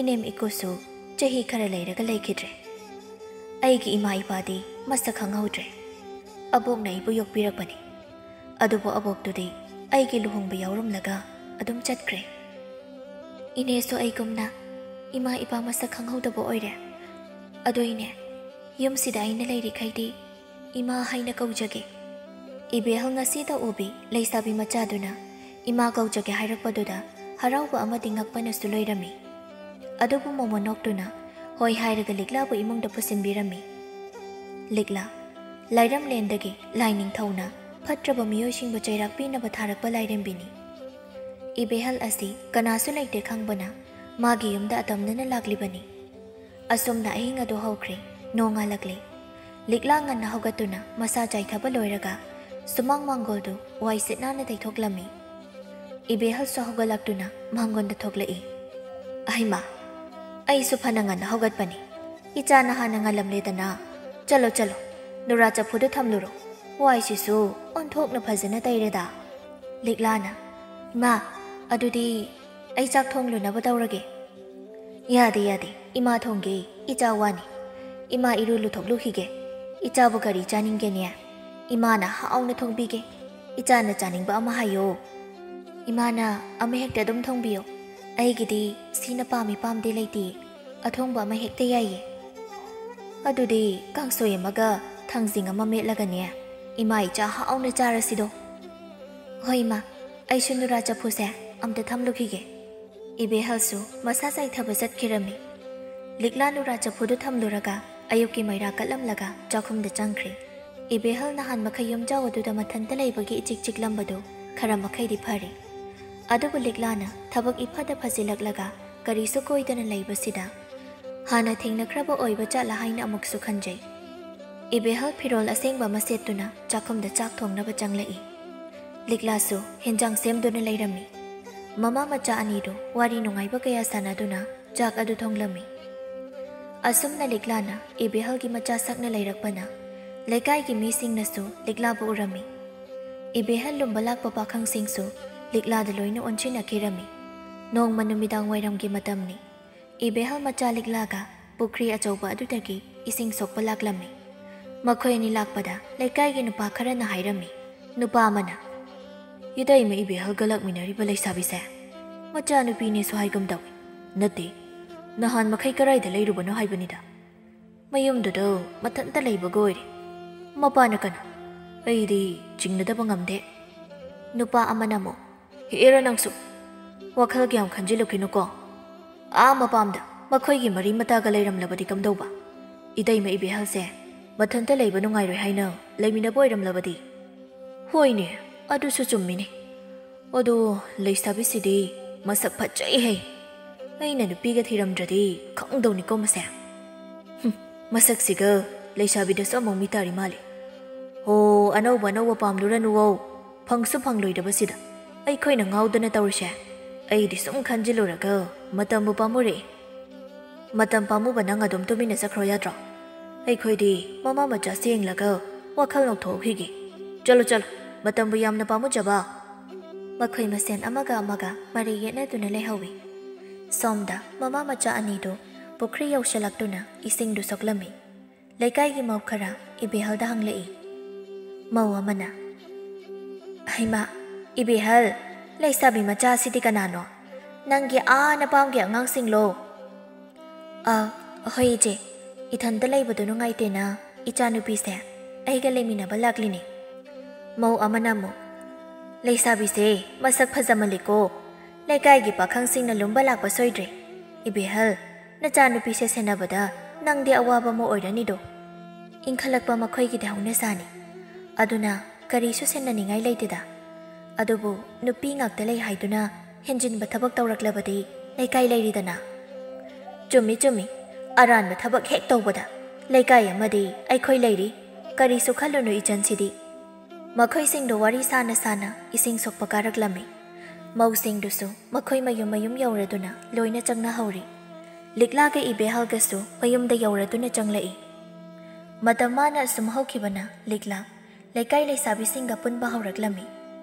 ꯏꯅꯦꯝ ꯏꯀꯨꯁꯨ ꯆꯍꯤ ꯈꯔ ꯂꯩꯔꯒ ꯂꯩꯈꯤꯗ꯭ꯔꯦ꯫ ꯑꯩꯒꯤ ꯏꯃꯥ ꯏꯄꯥꯗꯤ ꯃꯁꯛ ꯈꯪꯍꯧꯗ꯭ꯔꯦ꯫ ꯑꯕꯣꯛꯅ ꯑꯩꯕꯨ ꯌꯣꯛꯄꯤꯔꯛꯄꯅꯤ꯫ ꯑꯗꯨꯕꯨ ꯑꯕꯣꯛꯇꯨꯗꯤ ꯑꯩꯒꯤ ꯂꯨꯍꯣꯡꯕ ꯌꯥꯎꯔꯝꯂꯒ ꯑꯗꯨꯝ ꯆꯠꯈ꯭ꯔꯦ꯫ ꯏꯅꯦꯁꯨ ꯑꯩꯒꯨꯝꯅ ꯏꯃꯥ ꯏꯄꯥ ꯃꯁꯛ ꯈꯪꯍꯧꯗꯕ ꯑꯣꯏꯔꯦ꯫ ꯑꯗꯣ ꯏꯅꯦ, ꯌꯨꯝꯁꯤꯗ ꯑꯩꯅ ꯂꯩꯔꯤꯈꯩꯗꯤ ꯏꯃꯥ ꯍꯥꯏꯅ ꯀꯧꯖꯒꯦ꯫ ꯏꯕꯦꯍꯜ ꯉꯁꯤꯗ ꯎꯕꯤ ꯂꯩꯁꯥꯕꯤ ꯃꯆꯥꯗꯨꯅ ꯏꯃꯥ ꯀꯧꯖꯒꯦ ꯍꯥꯏꯔꯛꯄꯗꯨꯗ ꯍꯔꯥꯎꯕ ꯑꯃꯗꯤ ꯉꯛꯄꯅꯁꯨ ꯂꯣꯏꯔꯝꯃꯤ꯫ ꯑꯗꯨꯕꯨ ꯃꯣꯃꯣꯟ ꯅꯣꯛꯇꯨꯅ ꯍꯣꯏ ꯍꯥꯏꯔꯒ ꯂꯤꯛꯂꯥꯕꯨ ꯏꯃꯨꯡꯗ ꯄꯨꯁꯤꯟꯕꯤꯔꯝꯃꯤ꯫ ꯂꯤꯛꯂꯥ, ꯂꯥꯏꯔꯝꯂꯦꯟꯗꯒꯤ ꯂꯥꯏꯅꯤꯡꯊꯧꯅ ꯐꯠꯇ꯭ꯔꯕ ꯃꯤꯑꯣꯏꯁꯤꯡꯕꯨ ꯆꯩꯔꯥꯛ ꯄꯤꯅꯕ ꯊꯥꯔꯛꯄ ꯂꯥꯏꯔꯦꯝꯕꯤꯅꯤ꯫ ꯏꯕꯦꯍꯜ ꯑꯁꯤ ꯀꯅꯥꯁꯨ ꯂꯩꯇꯦ ꯈꯪꯕꯅ ꯃꯥꯒꯤ ꯌꯨꯝꯗ ꯑꯇꯝꯅꯅ ꯂꯥꯛꯂꯤꯕꯅꯤ꯫ ꯑꯁꯨꯝꯅ ꯑꯍꯤꯡ ꯑꯗꯨ ꯍꯧꯈ꯭ꯔꯦ꯫ ꯅꯣꯡꯉꯥꯜꯂꯛꯂꯦ꯫ ꯂꯤꯛꯂꯥ ꯉꯟꯅ ꯍꯧꯒꯠꯇꯨꯅ ꯃꯁꯥ ꯆꯥꯏꯊꯕ ꯂꯣꯏꯔꯒ ꯁꯨꯃꯥꯡ ꯃꯥꯡꯒꯣꯜꯗꯨ ꯋꯥꯏ ꯁꯤꯠ ꯅꯥꯟꯅ ꯇꯩꯊꯣꯛꯂꯝꯃꯤ꯫ ꯏꯕꯦꯍꯜꯁꯨ ꯍꯧꯒꯠꯂꯛꯇꯨꯅ ꯃꯥꯡꯒꯣꯟꯗ ꯊꯣꯛꯂꯛꯏ꯫ "ꯑꯍꯩꯃꯥ, ꯑꯩꯁꯨ ꯐꯅ ꯉꯟꯅ ꯍꯧꯒꯠꯄꯅꯤ꯫ ꯏꯆꯥꯅ ꯍꯥꯟꯅ ꯉꯜꯂꯝꯂꯦꯗꯅ꯫ ꯆꯠꯂꯣ, ꯆꯠꯂꯣ, ꯅꯨꯔꯥ ꯆꯐꯨꯗ ꯊꯝꯂꯨꯔꯣ꯫ ꯋꯥꯏꯁꯤꯁꯨ ꯑꯣꯟꯊꯣꯛꯅ ꯐꯖꯅ ꯇꯩꯔꯦꯗ꯫" ꯂꯤꯛꯂꯥꯅ, "ꯏꯃꯥ, ꯑꯗꯨꯗꯤ ꯑꯩ ꯆꯥꯛ ꯊꯣꯡꯂꯨꯅꯕ ꯇꯧꯔꯒꯦ꯫" "ꯌꯥꯗꯦ, ꯌꯥꯗꯦ, ꯏꯃꯥ ꯊꯣꯡꯒꯦ, ꯏꯆꯥ ꯋꯥꯅꯤ꯫ ꯏꯃꯥ ꯏꯔꯨ ꯂꯨꯊꯣꯛꯂꯨꯈꯤꯒꯦ꯫ ꯏꯆꯥꯕꯨ ꯀꯔꯤ ꯆꯥꯅꯤꯡꯒꯦꯅꯦ? ꯏꯃꯥꯅ ꯍꯥꯎꯅ ꯊꯣꯡꯕꯤꯒꯦ꯫ ꯏꯆꯥꯅ ꯆꯥꯅꯤꯡꯕ ꯑꯃ ꯍꯥꯏꯌꯨ꯫" "ꯏꯃꯥꯅ ꯑꯃ ꯍꯦꯛꯇ ꯑꯗꯨꯝ ꯊꯣꯡꯕꯤꯌꯨ꯫ ꯑꯩꯒꯤꯗꯤ ꯁꯤꯅ ꯄꯥꯝꯃꯤ ꯄꯥꯝꯗꯦ ꯂꯩꯇꯦ꯫ ꯑꯊꯣꯡꯕ ꯑꯃ ꯍꯦꯛꯇ ꯌꯥꯏꯌꯦ꯫" "ꯑꯗꯨꯗꯤ ꯀꯥꯡꯁꯣꯏ ꯑꯃꯒ ꯊꯥꯡꯖꯤꯡ ꯑꯃ ꯃꯦꯠꯂꯒꯅꯦ, ꯏꯃꯥ ꯏꯆꯥ ꯍꯥꯎꯅ ꯆꯥꯔꯁꯤꯗꯣ꯫" "ꯍꯣꯏ ꯏꯃꯥ, ꯑꯩꯁꯨ ꯅꯨꯔꯥ ꯆꯐꯨꯁꯦ ꯑꯝꯇ ꯊꯝꯂꯨꯈꯤꯒꯦ꯫" ꯏꯕꯦꯍꯜꯁꯨ ꯃꯁꯥ ꯆꯥꯏꯊꯕ ꯆꯠꯈꯤꯔꯝꯃꯤ꯫ ꯂꯤꯛꯂꯥ ꯅꯨꯔꯥ ꯆꯐꯨꯗꯨ ꯊꯝꯂꯨꯔꯒ ꯑꯌꯨꯛꯀꯤ ꯃꯩꯔꯥ ꯀꯠꯂꯝꯂꯒ ꯆꯥꯛꯈꯨꯝꯗ ꯆꯪꯈ꯭ꯔꯦ꯫ ꯏꯕꯦꯍꯜ ꯅꯍꯥꯟ ꯃꯈꯩ ꯌꯨꯝꯖꯥꯎ ꯑꯗꯨꯗ ꯃꯊꯟꯇ ꯂꯩꯕꯒꯤ ꯏꯆꯤꯛ ꯆꯤꯛꯂꯝꯕꯗꯨ ꯈꯔ ꯃꯈꯩꯗꯤ ꯐꯔꯦ꯫ ꯑꯗꯨꯕꯨ ꯂꯤꯛꯂꯥꯅ ꯊꯕꯛ ꯏꯐꯗ ꯐꯖꯤꯜꯂꯛꯂꯒ ꯀꯔꯤꯁꯨ ꯀꯣꯏꯗꯅ ꯂꯩꯕꯁꯤꯗ ꯍꯥꯟꯅ ꯊꯦꯡꯅꯈ꯭ꯔꯕ ꯑꯣꯏꯕ ꯖꯥꯠꯂ ꯍꯥꯏꯅ ꯑꯃꯨꯛꯁꯨ ꯈꯟꯖꯩ꯫ ꯏꯕꯦꯍꯜ ꯐꯤꯔꯣꯜ ꯑꯁꯦꯡꯕ ꯑꯃ ꯁꯦꯠꯇꯨꯅ ꯆꯥꯛꯈꯨꯝꯗ ꯆꯥꯛ ꯊꯣꯡꯅꯕ ꯆꯪꯂꯛꯏ꯫ ꯂꯤꯛꯂꯥꯁꯨ ꯍꯦꯟꯖꯥꯡ ꯁꯦꯝꯗꯨꯅ ꯂꯩꯔꯝꯃꯤ꯫ ꯃꯃꯥ ꯃꯆꯥ ꯑꯅꯤꯗꯨ ꯋꯥꯔꯤ ꯅꯨꯡꯉꯥꯏꯕ ꯀꯌꯥ ꯁꯥꯟꯅꯗꯨꯅ ꯆꯥꯛ ꯑꯗꯨ ꯊꯣꯡꯂꯝꯃꯤ꯫ ꯑꯁꯨꯝꯅ ꯂꯤꯛꯂꯥꯅ ꯏꯕꯦꯍꯜꯒꯤ ꯃꯆꯥ ꯁꯛꯅ ꯂꯩꯔꯛꯄꯅ ꯂꯩꯀꯥꯏꯒꯤ ꯃꯤꯁꯤꯡꯅꯁꯨ ꯂꯤꯛꯂꯥꯕꯨ ꯎꯔꯝꯃꯤ꯫ ꯏꯕꯦꯍꯜ ꯂꯨꯝꯕ ꯂꯥꯛꯄ ꯄꯥꯈꯪꯁꯤꯡꯁꯨ ꯂꯤꯛꯂꯥꯗ ꯂꯣꯏꯅ ꯑꯣꯟꯁꯤꯟꯅꯈꯤꯔꯝꯃꯤ꯫ ꯅꯣꯡꯃ ꯅꯨꯃꯤꯗꯥꯡ ꯋꯥꯏꯔꯝꯒꯤ ꯃꯇꯝꯅꯤ꯫ ꯏꯕꯦꯍꯜ ꯃꯆꯥ ꯂꯤꯛꯂꯥꯒ ꯄꯨꯈ꯭ꯔꯤ ꯑꯆꯧꯕ ꯑꯗꯨꯗꯒꯤ ꯏꯁꯤꯡ ꯁꯣꯛꯄ ꯂꯥꯛꯂꯝꯃꯤ꯫ ꯃꯈꯣꯏ ꯑꯅꯤ ꯂꯥꯛꯄꯗ ꯂꯩꯀꯥꯏꯒꯤ ꯅꯨꯄꯥ ꯈꯔꯅ ꯍꯥꯏꯔꯝꯃꯤ꯫ ꯅꯨꯄꯥ ꯑꯃꯅ, "ꯏꯇꯩꯃ ꯏꯕꯦꯍꯜꯒ ꯂꯥꯛꯃꯤꯟꯅꯔꯤꯕ ꯂꯩꯁꯥꯕꯤꯁꯦ ꯃꯆꯥꯅꯨꯄꯤꯅꯦꯁꯨ ꯍꯥꯏꯒꯨꯝ ꯇꯧꯏ꯫ ꯅꯠꯇꯦ, ꯅꯍꯥꯟ ꯃꯈꯩ ꯀꯔꯥꯏꯗ ꯂꯩꯔꯨꯕꯅꯣ ꯍꯥꯏꯕꯅꯤꯗ꯫ ꯃꯌꯨꯝꯗꯨꯗ ꯃꯊꯟꯇ ꯂꯩꯕꯒ ꯑꯣꯏꯔꯦ꯫ ꯃꯄꯥꯅ ꯀꯅꯥ? ꯑꯩꯗꯤ ꯆꯤꯡꯅꯗꯕ ꯉꯝꯗꯦ꯫" ꯅꯨꯄꯥ ꯑꯃꯅ ꯑꯃꯨꯛ, "ꯍꯦꯔꯥ ꯅꯪꯁꯨ, ꯋꯥꯈꯜ ꯀꯌꯥꯝ ꯈꯟꯖꯤꯜꯂꯨꯈꯤꯅꯨꯀꯣ꯫ ꯑꯥ ꯃꯄꯥꯝꯗ ꯃꯈꯣꯏꯒꯤ ꯃꯔꯤ ꯃꯇꯥꯒ ꯂꯩꯔꯝꯂꯕꯗꯤ ꯀꯝꯗꯧꯕ? ꯏꯇꯩꯃ ꯏꯕꯦꯍꯜꯁꯦ ꯃꯊꯟꯇ ꯂꯩꯕ ꯅꯨꯡꯉꯥꯏꯔꯣꯏ ꯍꯥꯏꯅ ꯂꯩꯃꯤꯟꯅꯕ ꯑꯣꯏꯔꯝꯂꯕꯗꯤ?" "ꯍꯣꯏꯅꯦ, ꯑꯗꯨꯁꯨ ꯆꯨꯝꯃꯤꯅꯦ꯫ ꯑꯗꯣ ꯂꯩꯁꯥꯕꯤꯁꯤꯗꯤ ꯃꯁꯛ ꯐꯖꯩꯍꯦ꯫ ꯑꯩꯅ ꯅꯨꯄꯤꯒ ꯊꯤꯔꯝꯗ꯭ꯔꯗꯤ ꯈꯪꯗꯧꯅꯤꯀꯣ ꯃꯁꯦ꯫ ꯍꯨꯝ, ꯃꯁꯛꯁꯤꯒ ꯂꯩꯁꯥꯕꯤꯗꯁꯨ ꯑꯃꯨꯛ ꯃꯤ ꯇꯥꯔꯤ ꯃꯥꯜꯂꯦ꯫ ꯍꯣ, ꯑꯅꯧꯕ ꯑꯅꯧꯕ ꯄꯥꯝꯂꯨꯔꯅꯨꯋꯣ꯫ ꯐꯪꯁꯨ ꯐꯪꯂꯣꯏꯗꯕꯁꯤꯗ ꯑꯩꯈꯣꯏꯅ ꯉꯥꯎꯗꯅ ꯇꯧꯔꯤꯁꯦ꯫ ꯑꯩꯗꯤ ꯁꯨꯝ ꯈꯟꯖꯤꯜꯂꯨꯔꯒ ꯃꯇꯝꯕꯨ ꯄꯥꯝꯃꯨꯔꯛꯑꯦ꯫ ꯃꯇꯝ ꯄꯥꯝꯃꯨꯕ, ꯅꯪ ꯑꯗꯨꯝ ꯇꯨꯃꯤꯟꯅ ꯆꯠꯈ꯭ꯔꯣ ꯌꯥꯗ꯭ꯔꯣ? ꯑꯩꯈꯣꯏꯗꯤ ꯃꯃꯥ ꯃꯆꯥ ꯁꯦꯡꯂꯒ ꯋꯥꯈꯜ ꯂꯧꯊꯣꯛꯈꯤꯒꯦ꯫ ꯆꯠꯂꯣ, ꯆꯠꯂꯣ, ꯃꯇꯝꯕꯨ ꯌꯥꯝꯅ ꯄꯥꯝꯃꯨꯖꯕ꯫" ꯃꯈꯣꯏ ꯃꯁꯦꯟ ꯑꯃꯒ ꯑꯃꯒ ꯃꯔꯩ ꯌꯦꯠꯅꯗꯨꯅ ꯂꯩꯍꯧꯏ꯫ ꯁꯣꯝꯗ ꯃꯃꯥ ꯃꯆꯥ ꯑꯅꯤꯗꯨ ꯄꯨꯈ꯭ꯔꯤ ꯌꯧꯁꯤꯜꯂꯛꯇꯨꯅ ꯏꯁꯤꯡꯗꯨ ꯁꯣꯛꯂꯝꯃꯤ꯫ ꯂꯩꯀꯥꯏꯒꯤ ꯃꯧ ꯈꯔ ꯏꯕꯦꯍꯜꯗ ꯍꯪꯂꯛꯏ꯫ ꯃꯧ ꯑꯃꯅ, "ꯍꯩꯃꯥ, ꯏꯕꯦꯍꯜ, ꯂꯩꯁꯥꯕꯤ ꯃꯆꯥ ꯑꯁꯤꯗꯤ ꯀꯅꯥꯅꯣ? ꯅꯪꯒꯤ ꯑꯥ ꯅꯄꯥꯝꯒꯤ ꯑꯉꯥꯡꯁꯤꯡꯂꯣ?" "ꯑ, ꯍꯣꯏ ꯏꯆꯦ, ꯏꯊꯟꯇ ꯂꯩꯕꯗꯣ ꯅꯨꯡꯉꯥꯏꯇꯦꯅ ꯏꯆꯥꯅꯨꯄꯤꯁꯦ ꯑꯩꯒ ꯂꯩꯃꯤꯟꯅꯕ ꯂꯥꯛꯂꯤꯅꯦ꯫" ꯃꯧ ꯑꯃꯅ ꯑꯃꯨꯛ, "ꯂꯩꯁꯥꯕꯤꯁꯦ ꯃꯁꯛ ꯐꯖꯃꯜꯂꯤꯀꯣ, ꯂꯩꯀꯥꯏꯒꯤ ꯄꯥꯈꯪꯁꯤꯡꯅ ꯂꯨꯝꯕ ꯂꯥꯛꯄ ꯁꯣꯏꯗ꯭ꯔꯦ꯫ ꯏꯕꯦꯍꯜ, ꯅꯆꯥꯅꯨꯄꯤꯁꯦ ꯁꯦꯟꯅꯕꯗ ꯅꯪꯗꯤ ꯑꯋꯥꯕ ꯑꯃ ꯑꯣꯏꯔꯅꯤꯗꯣ꯫" ꯏꯟꯈꯠꯂꯛꯄ ꯃꯈꯣꯏꯒꯤꯗꯤ ꯍꯧꯅꯁꯥꯅꯤ꯫ ꯑꯗꯨꯅ ꯀꯔꯤꯁꯨ ꯁꯦꯟꯅꯅꯤꯡꯉꯥꯏ ꯂꯩꯇꯦꯗ꯫ ꯑꯗꯨꯕꯨ ꯅꯨꯄꯤ ꯉꯥꯛꯇ ꯂꯩ ꯍꯥꯏꯗꯨꯅ ꯍꯦꯟꯖꯤꯟꯕ ꯊꯕꯛ ꯇꯧꯔꯛꯂꯕꯗꯤ ꯂꯩꯀꯥꯏ ꯂꯩꯔꯤꯗꯅ꯫ "ꯆꯨꯝꯃꯤ, ꯆꯨꯝꯃꯤ, ꯑꯔꯥꯟꯕ ꯊꯕꯛ ꯍꯦꯛ ꯇꯧꯕꯗ ꯂꯩꯀꯥꯏ ꯑꯃꯗꯤ ꯑꯩꯈꯣꯏ ꯂꯩꯔꯤ꯫ ꯀꯔꯤꯁꯨ ꯈꯜꯂꯨꯅꯨ ꯏꯆꯟꯁꯤꯗꯤ꯫" ꯃꯈꯣꯏꯁꯤꯡꯗꯨ ꯋꯥꯔꯤ ꯁꯥꯅ ꯁꯥꯅ ꯏꯁꯤꯡ ꯁꯣꯛꯄ ꯀꯥꯔꯛꯂꯝꯃꯤ꯫ ꯃꯧꯁꯤꯡꯗꯨꯁꯨ ꯃꯈꯣꯏ ꯃꯌꯨꯝ ꯃꯌꯨꯝ ꯌꯧꯔꯗꯨꯅ ꯂꯣꯏꯅ ꯆꯪꯅꯍꯧꯔꯤ꯫ ꯂꯤꯛꯂꯥꯒ ꯏꯕꯦꯍꯜꯒꯁꯨ ꯃꯌꯨꯝꯗ ꯌꯧꯔꯗꯨꯅ ꯆꯪꯂꯛꯏ꯫ ꯃꯇꯝ ꯃꯥꯅ ꯑꯁꯨꯝ ꯍꯧꯈꯤꯕꯅ ꯂꯤꯛꯂꯥ ꯂꯩꯀꯥꯏ ꯂꯩꯁꯥꯕꯤꯁꯤꯡꯒ ꯄꯨꯟꯕ ꯍꯧꯔꯛꯂꯝꯃꯤ꯫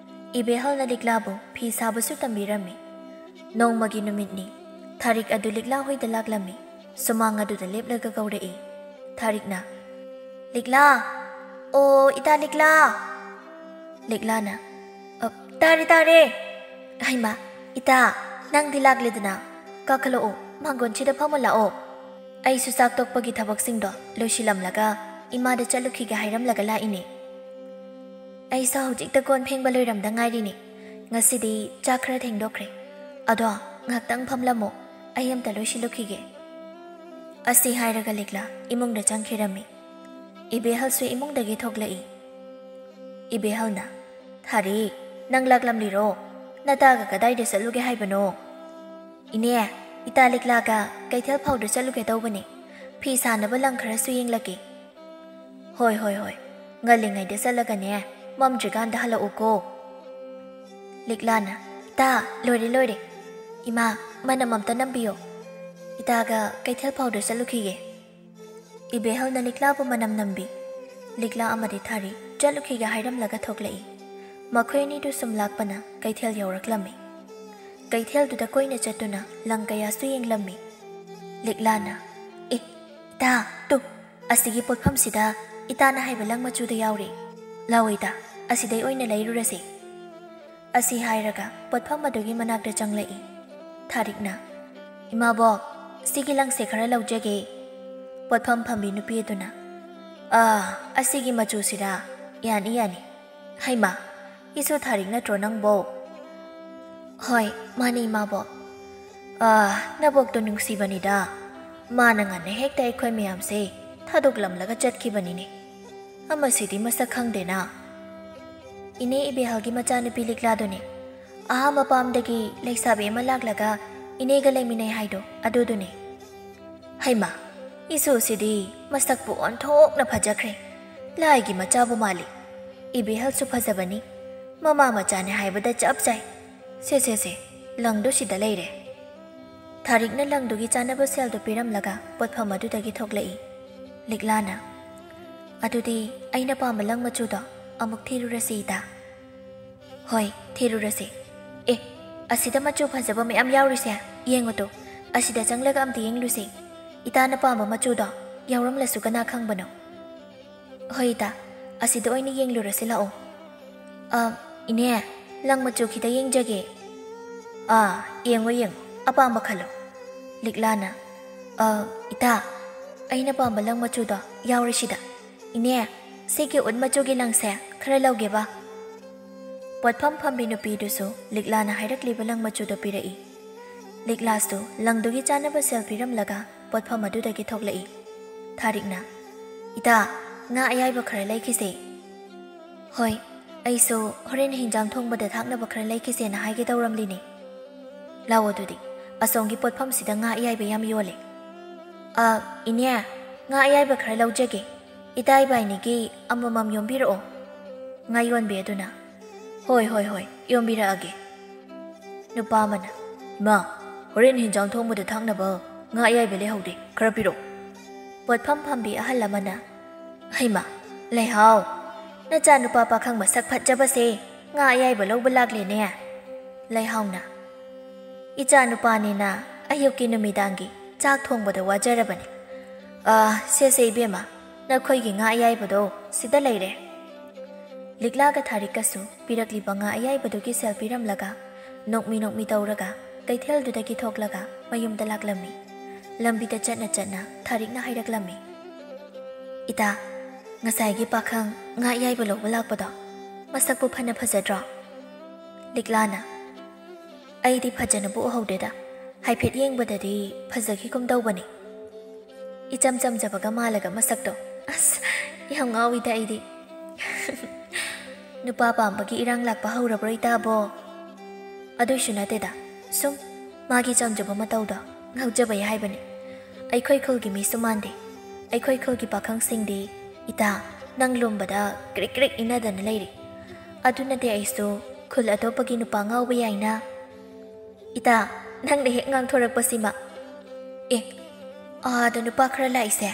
ꯏꯕꯦꯍꯜꯅ ꯂꯤꯛꯂꯥꯕꯨ ꯐꯤ ꯁꯥꯕꯁꯨ ꯇꯝꯕꯤꯔꯝꯃꯤ꯫ ꯅꯣꯡꯃꯒꯤ ꯅꯨꯃꯤꯠꯅꯤ꯫ ꯊꯥꯔꯤꯛ ꯑꯗꯨ ꯂꯤꯛꯂꯥ ꯍꯣꯏꯗ ꯂꯥꯛꯂꯝꯃꯤ꯫ ꯁꯨꯃꯥꯡ ꯑꯗꯨꯗ ꯂꯦꯞꯂꯒ ꯀꯧꯔꯛꯏ꯫ ꯊꯥꯔꯤꯛꯅ, "ꯂꯤꯛꯂꯥ! ꯑꯣ, ꯏꯇꯥ ꯂꯤꯛꯂꯥ!" ꯂꯤꯛꯂꯥꯅ, "ꯑ, ꯇꯥꯔꯦ, ꯇꯥꯔꯦ꯫ ꯍꯩꯃꯥ, ꯏꯇꯥ, ꯅꯪꯗꯤ ꯂꯥꯛꯂꯦꯗꯅ꯫ ꯀꯥꯈꯠꯂꯛꯑꯣ, ꯃꯥꯡꯒꯣꯟꯁꯤꯗ ꯐꯝꯃ ꯂꯥꯛꯑꯣ꯫ ꯑꯩꯁꯨ ꯆꯥꯛ ꯇꯣꯛꯄꯒꯤ ꯊꯕꯛꯁꯤꯡꯗꯣ ꯂꯣꯏꯁꯤꯜꯂꯝꯂꯒ ꯏꯃꯥꯗ ꯆꯠꯂꯨꯈꯤꯒꯦ ꯍꯥꯏꯔꯝꯂꯒ ꯂꯥꯛꯏꯅꯦ꯫ ꯑꯩꯁꯨ ꯍꯧꯖꯤꯛꯇ ꯀꯣꯟ ꯐꯦꯡꯕ ꯂꯣꯏꯔꯝꯗ ꯉꯥꯏꯔꯤꯅꯦ꯫ ꯉꯁꯤꯗꯤ ꯆꯥꯛ ꯈꯔ ꯊꯦꯡꯗꯣꯛꯈ꯭ꯔꯦ꯫ ꯑꯗꯣ ꯉꯥꯏꯍꯥꯛꯇꯪ ꯐꯝꯂꯝꯃꯣ, ꯑꯩ ꯑꯝꯇ ꯂꯣꯏꯁꯤꯜꯂꯨꯈꯤꯒꯦ꯫" ꯑꯁꯤ ꯍꯥꯏꯔꯒ ꯂꯤꯛꯂꯥ ꯏꯃꯨꯡꯗ ꯆꯪꯈꯤꯔꯝꯃꯤ꯫ ꯏꯕꯦꯍꯜꯁꯨ ꯏꯃꯨꯡꯗꯒꯤ ꯊꯣꯛꯂꯛꯏ꯫ ꯏꯕꯦꯍꯜꯅ, "ꯊꯥꯔꯤꯛ, ꯅꯪ ꯂꯥꯛꯂꯝꯂꯤꯔꯣ? ꯅꯇꯥꯒ ꯀꯗꯥꯏꯗ ꯆꯠꯂꯨꯒꯦ ꯍꯥꯏꯕꯅꯣ?" "ꯏꯅꯦ, ꯏꯇꯥ ꯂꯤꯛꯂꯥꯒ ꯀꯩꯊꯦꯜ ꯐꯥꯎꯗ ꯆꯠꯂꯨꯒꯦ ꯇꯧꯕꯅꯦ꯫ ꯐꯤ ꯁꯥꯅꯕ ꯂꯪ ꯈꯔꯁꯨ ꯌꯦꯡꯂꯛꯀꯦ꯫" "ꯍꯣꯏ, ꯍꯣꯏ, ꯍꯣꯏ꯫ ꯉꯜꯂꯤꯉꯩꯗ ꯆꯠꯂꯒꯅꯦ, ꯃꯝꯗ꯭ꯔꯤꯀꯥꯟꯗ ꯍꯜꯂꯛꯎꯀꯣ꯫" ꯂꯤꯛꯂꯥꯅ, "ꯏꯇꯥ, ꯂꯣꯏꯔꯦ, ꯂꯣꯏꯔꯦ꯫ ꯏꯃꯥ, ꯃꯅꯝ ꯑꯝꯇ ꯅꯝꯕꯤꯌꯣ꯫ ꯏꯇꯥꯒ ꯀꯩꯊꯦꯜ ꯐꯥꯎꯗ ꯆꯠꯂꯨꯈꯤꯒꯦ꯫" ꯏꯕꯦꯍꯜꯅ ꯂꯤꯛꯂꯥꯕꯨ ꯃꯅꯝ ꯅꯝꯕꯤ꯫ ꯂꯤꯛꯂꯥ ꯑꯃꯗꯤ ꯊꯥꯔꯤꯛ ꯆꯠꯂꯨꯈꯤꯒꯦ ꯍꯥꯏꯔꯝꯂꯒ ꯊꯣꯛꯂꯛꯏ꯫ ꯃꯈꯣꯏ ꯑꯅꯤꯗꯨ ꯁꯨꯝ ꯂꯥꯛꯄꯅ ꯀꯩꯊꯦꯜ ꯌꯧꯔꯛꯂꯝꯃꯤ꯫ ꯀꯩꯊꯦꯜꯗꯨꯗ ꯀꯣꯏꯅ ꯆꯠꯇꯨꯅ ꯂꯪ ꯀꯌꯥꯁꯨ ꯌꯦꯡꯂꯝꯃꯤ꯫ ꯂꯤꯛꯂꯥꯅ, "ꯑꯦ, ꯏꯇꯥ, ꯇꯨ, ꯑꯁꯤꯒꯤ ꯄꯣꯠꯐꯝꯁꯤꯗ ꯏꯇꯥꯅ ꯍꯥꯏꯕ ꯂꯪ ꯃꯆꯨꯗ ꯌꯥꯎꯔꯦ꯫ ꯂꯥꯎ ꯏꯇꯥ, ꯑꯁꯤꯗꯩ ꯑꯣꯏꯅ ꯂꯩꯔꯨꯔꯁꯤ꯫" ꯑꯁꯤ ꯍꯥꯏꯔꯒ ꯄꯣꯠꯐꯝ ꯑꯗꯨꯒꯤ ꯃꯅꯥꯛꯇ ꯆꯪꯂꯛꯏ꯫ ꯊꯥꯔꯤꯛꯅ, "ꯏꯃꯥꯕꯣꯛ, ꯁꯤꯒꯤ ꯂꯪꯁꯦ ꯈꯔ ꯂꯧꯖꯒꯦ꯫" ꯄꯣꯠꯐꯝ ꯐꯝꯕꯤ ꯅꯨꯄꯤ ꯑꯗꯨꯅ, "ꯑꯥ, ꯑꯁꯤꯒꯤ ꯃꯆꯨꯁꯤꯔꯥ? ꯌꯥꯅꯤ, ꯌꯥꯅꯤ꯫ ꯍꯩꯃꯥ, ꯏꯁꯨ ꯊꯥꯔꯤꯛ ꯅꯠꯇ꯭ꯔꯣ ꯅꯪꯕꯣ?" "ꯍꯣꯏ, ꯃꯥꯅꯤ, ꯏꯃꯥꯕꯣꯛ꯫" "ꯑꯥ, ꯅꯕꯣꯛꯇꯣ ꯅꯨꯡꯁꯤꯕꯅꯤꯗ꯫ ꯃꯥꯅ ꯉꯟꯅ ꯍꯦꯛꯇ ꯑꯩꯈꯣꯏ ꯃꯌꯥꯝꯁꯦ ꯊꯥꯗꯣꯛꯂꯝꯂꯒ ꯆꯠꯈꯤꯕꯅꯤꯅꯦ꯫ ꯑꯃꯁꯤꯗꯤ ꯃꯁꯛ ꯈꯪꯗꯦꯅ꯫" "ꯏꯅꯦ ꯏꯕꯦꯍꯜꯒꯤ ꯃꯆꯥꯅꯨꯄꯤ ꯂꯤꯛꯂꯥꯗꯨꯅꯦ꯫ ꯑꯍꯥ ꯃꯄꯥꯝꯗꯒꯤ ꯂꯩꯁꯥꯕꯤ ꯑꯃ ꯂꯥꯛꯂꯒ ꯏꯅꯦꯒ ꯂꯩꯃꯤꯟꯅꯩ ꯍꯥꯏꯗꯣ, ꯑꯗꯨꯗꯨꯅꯦ꯫" "ꯍꯩꯃꯥ, ꯏꯁꯨꯁꯤꯗꯤ ꯃꯁꯛꯄꯨ ꯑꯣꯟꯊꯣꯛꯅ ꯐꯖꯈ꯭ꯔꯦ꯫ ꯂꯥꯏꯒꯤ ꯃꯆꯥꯕꯨ ꯃꯥꯜꯂꯤ꯫ ꯏꯕꯦꯍꯜꯁꯨ ꯐꯖꯕꯅꯤ꯫ ꯃꯃꯥ ꯃꯆꯥꯅꯦ ꯍꯥꯏꯕꯗ ꯆꯞ ꯆꯥꯏ꯫ ꯁꯦ, ꯁꯦ, ꯁꯦ, ꯂꯪꯗꯣ ꯁꯤꯗ ꯂꯩꯔꯦ꯫" ꯊꯥꯔꯤꯛꯅ ꯂꯪꯗꯨꯒꯤ ꯆꯥꯅꯕ ꯁꯦꯜꯗꯨ ꯄꯤꯔꯝꯂꯒ ꯄꯣꯠꯐꯝ ꯑꯗꯨꯗꯒꯤ ꯊꯣꯛꯂꯛꯏ꯫ ꯂꯤꯛꯂꯥꯅ, "ꯑꯗꯨꯗꯤ ꯑꯩꯅ ꯄꯥꯝꯕ ꯂꯪ ꯃꯆꯨꯗꯣ ꯑꯃꯨꯛ ꯊꯤꯔꯨꯔꯁꯤ, ꯏꯇꯥ꯫ ꯍꯣꯏ, ꯊꯤꯔꯨꯔꯁꯤ꯫ ꯑꯦ, ꯑꯁꯤꯗ ꯃꯆꯨ ꯐꯖꯕ ꯃꯌꯥꯝ ꯌꯥꯎꯔꯤꯁꯦ, ꯌꯦꯡꯉꯨꯇꯣ꯫ ꯑꯁꯤꯗ ꯆꯪꯂꯒ ꯑꯝꯇ ꯌꯦꯡꯂꯨꯁꯤ꯫ ꯏꯇꯥꯅ ꯄꯥꯝꯕ ꯃꯆꯨꯗꯣ ꯌꯥꯎꯔꯝꯂꯁꯨ ꯀꯅꯥ ꯈꯪꯕꯅꯣ? ꯍꯣꯏ, ꯏꯇꯥ, ꯑꯁꯤꯗ ꯑꯣꯏꯅ ꯌꯦꯡꯂꯨꯔꯁꯤ ꯂꯥꯛꯑꯣ꯫ ꯑ, ꯏꯅꯦ, ꯂꯪ ꯃꯆꯨ ꯈꯤꯇ ꯌꯦꯡꯖꯒꯦ꯫ ꯑꯥ, ꯌꯦꯡꯉꯣ, ꯌꯦꯡꯉꯣ, ꯑꯄꯥꯝꯕ ꯈꯜꯂꯣ꯫ ꯂꯤꯛꯂꯥꯅ, "ꯑ, ꯏꯇꯥ, ꯑꯩꯅ ꯄꯥꯝꯕ ꯂꯪ ꯃꯆꯨꯗꯣ ꯌꯥꯎꯔꯦ ꯁꯤꯗ꯫ ꯏꯅꯦ, ꯁꯤꯒꯤ ꯎꯠ ꯃꯆꯨꯒꯤ ꯂꯪꯁꯦ ꯈꯔ ꯂꯧꯒꯦꯕ?" ꯄꯣꯠꯐꯝ ꯐꯝꯕꯤ ꯅꯨꯄꯤꯗꯨꯁꯨ ꯂꯤꯛꯂꯥꯅ ꯍꯥꯏꯔꯛꯂꯤꯕ ꯂꯪ ꯃꯆꯨꯗꯣ ꯄꯤꯔꯛꯏ꯫ ꯂꯤꯛꯂꯥꯁꯨ ꯂꯪꯗꯨꯒꯤ ꯆꯥꯅꯕ ꯁꯦꯜ ꯄꯤꯔꯝꯂꯒ ꯄꯣꯠꯐꯝ ꯑꯗꯨꯗꯒꯤ ꯊꯣꯛꯂꯛꯏ꯫ ꯊꯥꯔꯤꯛꯅ, "ꯏꯇꯥ, ꯉꯥ ꯑꯌꯥꯏꯕ ꯈꯔ ꯂꯩꯈꯤꯁꯦ꯫" "ꯍꯣꯏ, ꯑꯩꯁꯨ ꯍꯣꯔꯦꯟ ꯍꯤꯟꯖꯥꯡ ꯊꯣꯡꯕꯗ ꯊꯥꯛꯅꯕ ꯈꯔ ꯂꯩꯈꯤꯁꯦꯅ ꯍꯥꯏꯒꯦ ꯇꯧꯔꯝꯂꯤꯅꯦ꯫ ꯂꯥꯛꯑꯣ ꯑꯗꯨꯗꯤ, ꯑꯁꯣꯝꯒꯤ ꯄꯣꯠꯐꯝꯁꯤꯗ ꯉꯥ ꯑꯌꯥꯏꯕ ꯌꯥꯝ ꯌꯣꯜꯂꯦ꯫" "ꯑ, ꯏꯅꯦ, ꯉꯥ ꯑꯌꯥꯏꯕ ꯈꯔ ꯂꯧꯖꯒꯦ꯫ ꯏꯇꯥ ꯏꯕꯥꯏꯅꯤꯒꯤ ꯑꯃꯃꯝ ꯌꯣꯝꯕꯤꯔꯛꯑꯣ꯫" ꯉꯥ ꯌꯣꯟꯕꯤ ꯑꯗꯨꯅ, "ꯍꯣꯏ, ꯍꯣꯏ, ꯍꯣꯏ, ꯌꯣꯝꯕꯤꯔꯛꯑꯒꯦ꯫" ꯅꯨꯄꯥ ꯑꯃꯅ, "ꯏꯃꯥ, ꯍꯣꯔꯦꯟ ꯍꯤꯟꯖꯥꯡ ꯊꯣꯡꯕꯗ ꯊꯥꯛꯅꯕ ꯉꯥ ꯑꯌꯥꯏꯕ ꯂꯩꯍꯧꯗꯦ, ꯈꯔ ꯄꯤꯔꯛꯑꯣ꯫" ꯄꯣꯠꯐꯝ ꯐꯝꯕꯤ ꯑꯍꯜ ꯑꯃꯅ, "ꯍꯩꯃꯥ, ꯂꯩꯍꯥꯎ, ꯅꯆꯥꯅꯨꯄꯥ ꯄꯥꯈꯪ ꯃꯁꯛ ꯐꯠꯖꯕꯁꯦ ꯉꯥ ꯑꯌꯥꯏꯕ ꯂꯧꯕ ꯂꯥꯛꯂꯦꯅꯦ꯫" ꯂꯩꯍꯥꯎꯅ, "ꯏꯆꯥꯅꯨꯄꯥꯅꯤꯅ ꯑꯌꯨꯛꯀꯤ ꯅꯨꯃꯤꯗꯥꯡꯒꯤ ꯆꯥꯛ ꯊꯣꯡꯕꯗ ꯋꯥꯖꯔꯕꯅꯤ꯫ ꯑꯥ, ꯁꯦ ꯁꯦ ꯏꯕꯦꯝꯃ, ꯅꯈꯣꯏꯒꯤ ꯉꯥ ꯑꯌꯥꯏꯕꯗꯣ ꯁꯤꯗ ꯂꯩꯔꯦ꯫" ꯂꯤꯛꯂꯥꯒ ꯊꯥꯔꯤꯛꯀꯁꯨ ꯄꯤꯔꯛꯂꯤꯕ ꯉꯥ ꯑꯌꯥꯏꯕꯗꯨꯒꯤ ꯁꯦꯜ ꯄꯤꯔꯝꯂꯒ, ꯅꯣꯛꯃꯤ ꯅꯣꯛꯃꯤ ꯇꯧꯔꯒ ꯀꯩꯊꯦꯜꯗꯨꯗꯒꯤ ꯊꯣꯛꯂꯒ ꯃꯌꯨꯝꯗ ꯂꯥꯛꯂꯝꯃꯤ꯫ ꯂꯝꯕꯤꯗ ꯆꯠꯅ ꯆꯠꯅ ꯊꯥꯔꯤꯛꯅ ꯍꯥꯏꯔꯛꯂꯝꯃꯤ, "ꯏꯇꯥ, ꯉꯁꯥꯏꯒꯤ ꯄꯥꯈꯪ ꯉꯥ ꯑꯌꯥꯏꯕ ꯂꯧꯕ ꯂꯥꯛꯄꯗꯣ ꯃꯁꯛꯄꯨ ꯐꯅ ꯐꯖꯗ꯭ꯔꯣ?" ꯂꯤꯛꯂꯥꯅ, "ꯑꯩꯗꯤ ꯐꯖꯅꯕꯨ ꯎꯍꯧꯗꯦꯗ, ꯍꯥꯏꯐꯦꯠ ꯌꯦꯡꯕꯗꯗꯤ ꯐꯖꯈꯤꯒꯨꯝ ꯇꯧꯕꯅꯤ꯫ ꯏꯆꯝ ꯆꯝꯖꯕꯒ ꯃꯥꯜꯂꯒ ꯃꯁꯛꯇꯣ꯫ ꯑꯁ, ꯌꯥꯝ ꯉꯥꯎꯏꯗ ꯑꯩꯗꯤ꯫" "ꯅꯨꯄꯥ ꯄꯥꯝꯕꯒꯤ ꯏꯔꯥꯡ ꯂꯥꯛꯄ ꯍꯧꯔꯕ꯭ꯔꯣ, ꯏꯇꯥꯕꯣ?" "ꯑꯗꯨꯏꯁꯨ ꯅꯠꯇꯦꯗ, ꯁꯨꯝ ꯃꯥꯒꯤ ꯆꯝꯖꯕ ꯃꯇꯧꯗꯣ ꯉꯥꯎꯖꯕꯩ ꯍꯥꯏꯕꯅꯤ꯫ ꯑꯩꯈꯣꯏ ꯈꯨꯜꯒꯤ ꯃꯤꯁꯨ ꯃꯥꯟꯗꯦ꯫ ꯑꯩꯈꯣꯏ ꯈꯨꯜꯒꯤ ꯄꯥꯈꯪꯁꯤꯡꯗꯤ, ꯏꯇꯥ, ꯅꯪ ꯂꯨꯝꯕꯗ ꯀ꯭ꯔꯤꯛ ꯀ꯭ꯔꯤꯛ ꯏꯟꯅꯗꯅ ꯂꯩꯔꯤ꯫ ꯑꯗꯨꯅꯗꯤ ꯑꯩꯁꯨ ꯈꯨꯜ ꯑꯇꯣꯞꯄꯒꯤ ꯅꯨꯄꯥ ꯉꯥꯎꯕ ꯌꯥꯏꯅ꯫" "ꯏꯇꯥ, ꯅꯪꯅ ꯍꯦꯛ ꯉꯥꯡꯊꯣꯔꯛꯄꯁꯤꯃ꯫ ꯑꯦ, ꯑꯥꯗ ꯅꯨꯄꯥ ꯈꯔ ꯂꯥꯛꯏꯁꯦ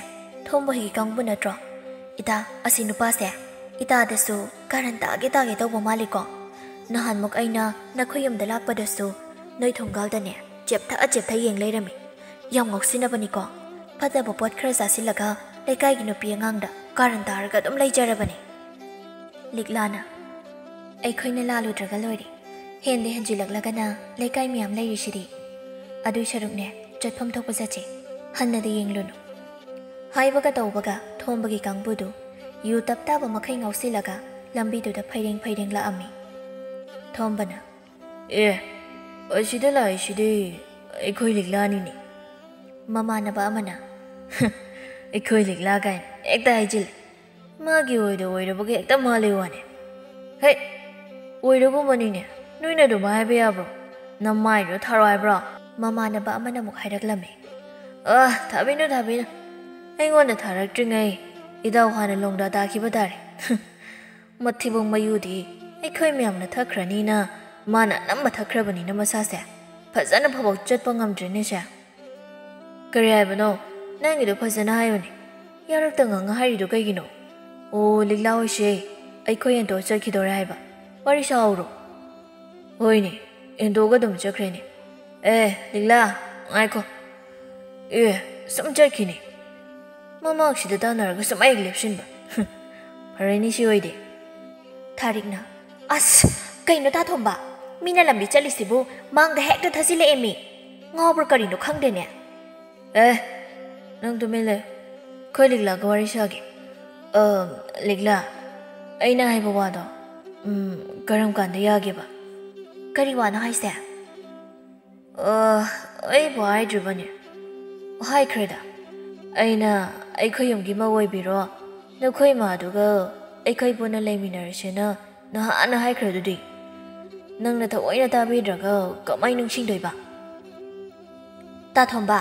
ꯊꯣꯝꯕ ꯍꯣꯏꯒꯤ ꯀꯥꯡꯕꯨ ꯅꯠꯇ꯭ꯔꯣ? ꯏꯇꯥ, ꯑꯁꯤ ꯅꯨꯄꯥꯁꯦ ꯏꯇꯥꯗꯁꯨ ꯀꯥꯔꯟ ꯇꯥꯒꯦ ꯇꯥꯒꯦ ꯇꯧꯕ ꯃꯥꯜꯂꯤꯀꯣ? ꯅꯍꯥꯟꯃꯨꯛ ꯑꯩꯅ ꯅꯈꯣꯏ ꯌꯨꯝꯗ ꯂꯥꯛꯄꯗꯁꯨ ꯅꯣꯏ ꯊꯣꯡꯒꯥꯜꯗꯅꯦ ꯆꯦꯞꯊ ꯆꯦꯞꯊ ꯌꯦꯡ ꯂꯩꯔꯝꯃꯤ꯫ ꯌꯥꯝ ꯉꯥꯎꯁꯤꯟꯅꯕꯅꯤꯀꯣ꯫ ꯐꯠꯇꯕ ꯄꯣꯠ ꯈꯔ ꯆꯥꯁꯤꯜꯂꯒ ꯂꯩꯀꯥꯏꯒꯤ ꯅꯨꯄꯤ ꯑꯉꯥꯡꯗ ꯀꯥꯔꯟ ꯇꯥꯔꯒ ꯑꯗꯨꯝ ꯂꯩꯖꯔꯕꯅꯤ꯫ ꯂꯤꯛꯂꯥꯅ, ꯑꯩꯈꯣꯏꯅ ꯂꯥꯜꯂꯨꯗ꯭ꯔꯒ ꯂꯣꯏꯔꯦ꯫ ꯍꯦꯟꯗꯤ ꯍꯦꯟꯖꯤꯜꯂꯛꯂꯒꯅ ꯂꯩꯀꯥꯏ ꯃꯌꯥꯝ ꯂꯩꯔꯤꯁꯤꯗꯤ꯫ ꯑꯗꯨꯏ ꯁꯔꯨꯛꯅꯦ, ꯆꯠꯐꯝ ꯊꯣꯛꯄ ꯆꯠꯁꯤ꯫ ꯍꯟꯅꯗꯤ ꯌꯦꯡꯂꯨꯅꯨ꯫ ꯍꯥꯏꯕꯒ ꯇꯧꯕꯒ ꯊꯣꯝꯕꯒꯤ ꯀꯥꯡꯕꯨꯗꯨ ꯌꯨ ꯇꯞ ꯇꯥꯕ ꯃꯈꯩ ꯉꯥꯎꯁꯤꯜꯂꯒ ꯂꯝꯕꯤꯗꯨꯗ ꯐꯩꯔꯦꯡ ꯐꯩꯔꯦꯡ ꯂꯥꯛꯑꯝꯃꯤ꯫ ꯊꯣꯝꯕꯅ, "ꯑꯦ, ꯑꯁꯤꯗ ꯂꯥꯛꯏꯁꯤꯗꯤ ꯑꯩꯈꯣꯏ ꯂꯤꯛꯂꯥꯅꯤꯅꯦ꯫" ꯃꯃꯥꯟꯅꯕ ꯑꯃꯅ, "ꯑꯩꯈꯣꯏ ꯂꯤꯛꯂꯥ ꯀꯥꯏꯅ ꯍꯦꯛꯇ ꯍꯥꯏꯖꯤꯜꯂꯦ꯫ ꯃꯥꯒꯤ ꯑꯣꯏꯗ ꯑꯣꯏꯔꯕꯒ ꯍꯦꯛꯇ ꯃꯥꯜꯂꯤ ꯋꯥꯅꯦ꯫ ꯍꯦ, ꯑꯣꯏꯔꯒꯨꯝꯕꯅꯤꯅꯦ, ꯅꯣꯏꯅ ꯑꯗꯨꯃꯥꯏ ꯍꯥꯏꯕ ꯌꯥꯕ꯭ꯔꯣ? ꯅꯃꯥꯏꯗꯣ ꯊꯥꯔꯣ ꯍꯥꯏꯕ꯭ꯔꯣ?" ꯃꯃꯥꯟꯅꯕ ꯑꯃꯅ ꯑꯃꯨꯛ ꯍꯥꯏꯔꯛꯂꯝꯃꯤ꯫ "ꯑ, ꯊꯥꯕꯤꯅꯨ, ꯊꯥꯕꯤꯅꯨ꯫ ꯑꯩꯉꯣꯟꯗ ꯊꯥꯔꯛꯇ꯭ꯔꯤꯉꯩ ꯏꯇꯥꯎ ꯍꯥꯟꯅ ꯂꯣꯡꯗꯥ ꯇꯥꯈꯤꯕ ꯇꯥꯔꯦ꯫ ꯃꯊꯤꯕꯣꯡ ꯃꯌꯨꯗꯤ ꯑꯩꯈꯣꯏ ꯃꯌꯥꯝꯅ ꯊꯛꯈ꯭ꯔꯅꯤꯅ ꯃꯥꯅ ꯑꯅꯝꯕ ꯊꯛꯈ꯭ꯔꯕꯅꯤꯅ ꯃꯁꯥꯁꯦ ꯐꯖꯅ ꯐꯕꯧ ꯆꯠꯄ ꯉꯝꯗ꯭ꯔꯦꯅꯦ ꯁꯦ꯫" "ꯀꯔꯤ ꯍꯥꯏꯕꯅꯣ? ꯅꯪꯒꯤꯗꯣ ꯐꯖꯅ ꯍꯥꯏꯌꯨꯅꯦ꯫ ꯌꯥꯔꯛꯇ ꯉꯥꯡꯉ ꯍꯥꯏꯔꯤꯗꯣ ꯀꯩꯒꯤꯅꯣ?" "ꯑꯣ, ꯂꯤꯛꯂꯥ ꯍꯣꯏꯁꯦ ꯑꯩꯈꯣꯏ ꯍꯦꯟꯇꯣꯛꯑ ꯆꯠꯈꯤꯗꯧꯔꯦ ꯍꯥꯏꯕ꯫ ꯋꯥꯔꯤ ꯁꯥꯍꯧꯔꯣ꯫" "ꯍꯣꯏꯅꯦ, ꯍꯦꯟꯇꯣꯛꯑꯒ ꯑꯗꯨꯝ ꯆꯠꯈ꯭ꯔꯦꯅꯦ꯫ ꯑꯦ, ꯂꯤꯛꯂꯥ, ꯉꯥꯏꯈꯣ꯫ ꯑꯦ, ꯁꯨꯝ ꯆꯠꯈꯤꯅꯦ꯫ ꯃꯃꯥꯡꯁꯤꯗ ꯇꯥꯟꯅꯔꯒ ꯁꯨꯝ ꯍꯦꯛ ꯂꯦꯞꯁꯤꯟꯕ꯫ ꯐꯔꯦꯅꯦ ꯁꯤ ꯑꯣꯏꯗꯤ꯫" ꯊꯥꯔꯤꯛꯅ, "ꯑꯁ, ꯀꯩꯅꯣ ꯇꯥꯊꯣꯝꯕ? ꯃꯤꯅ ꯂꯝꯕꯤ ꯆꯠꯂꯤꯁꯤꯕꯨ ꯃꯥꯡꯗ ꯍꯦꯛꯇ ꯊꯥꯖꯤꯜꯂꯛꯑꯦ ꯃꯤ꯫ ꯉꯥꯎꯕ꯭ꯔꯥ ꯀꯔꯤꯅꯣ ꯈꯪꯗꯦꯅꯦ꯫" "ꯑꯦ, ꯅꯪ ꯇꯨꯃꯤꯟ ꯂꯩ꯫ ꯑꯩꯈꯣꯏ ꯂꯤꯛꯂꯥꯒ ꯋꯥꯔꯤ ꯁꯥꯒꯦ꯫ ꯑ, ꯂꯤꯛꯂꯥ, ꯑꯩꯅ ꯍꯥꯏꯕ ꯋꯥꯗꯣ, ꯎꯝ, ꯀꯔꯝ ꯀꯥꯟꯗ ꯌꯥꯒꯦꯕ?" "ꯀꯔꯤ ꯋꯥꯅꯣ ꯍꯥꯏꯁꯦ?" "ꯑ, ꯑꯩꯕꯨ ꯍꯥꯏꯗ꯭ꯔꯤꯕꯅꯦ꯫ ꯍꯥꯏꯈ꯭ꯔꯦꯗ꯫ ꯑꯩꯅ ꯑꯩꯈꯣꯏ ꯌꯨꯝꯒꯤ ꯃꯧ ꯑꯣꯏꯕꯤꯔꯣ, ꯅꯈꯣꯏ ꯏꯃꯥꯗꯨꯒ ꯑꯩꯈꯣꯏ ꯄꯨꯟꯅ ꯂꯩꯃꯤꯟꯅꯔꯁꯦꯅ ꯅꯍꯥꯟꯅ ꯍꯥꯏꯈ꯭ꯔꯗꯨꯗꯤ꯫ ꯅꯪꯅ ꯊꯑꯣꯏꯅ ꯇꯥꯕꯤꯗ꯭ꯔꯒ ꯀꯃꯥꯏ ꯅꯤꯡꯁꯤꯡꯗꯣꯏꯕ?" "ꯇꯥꯊꯣꯝꯕ,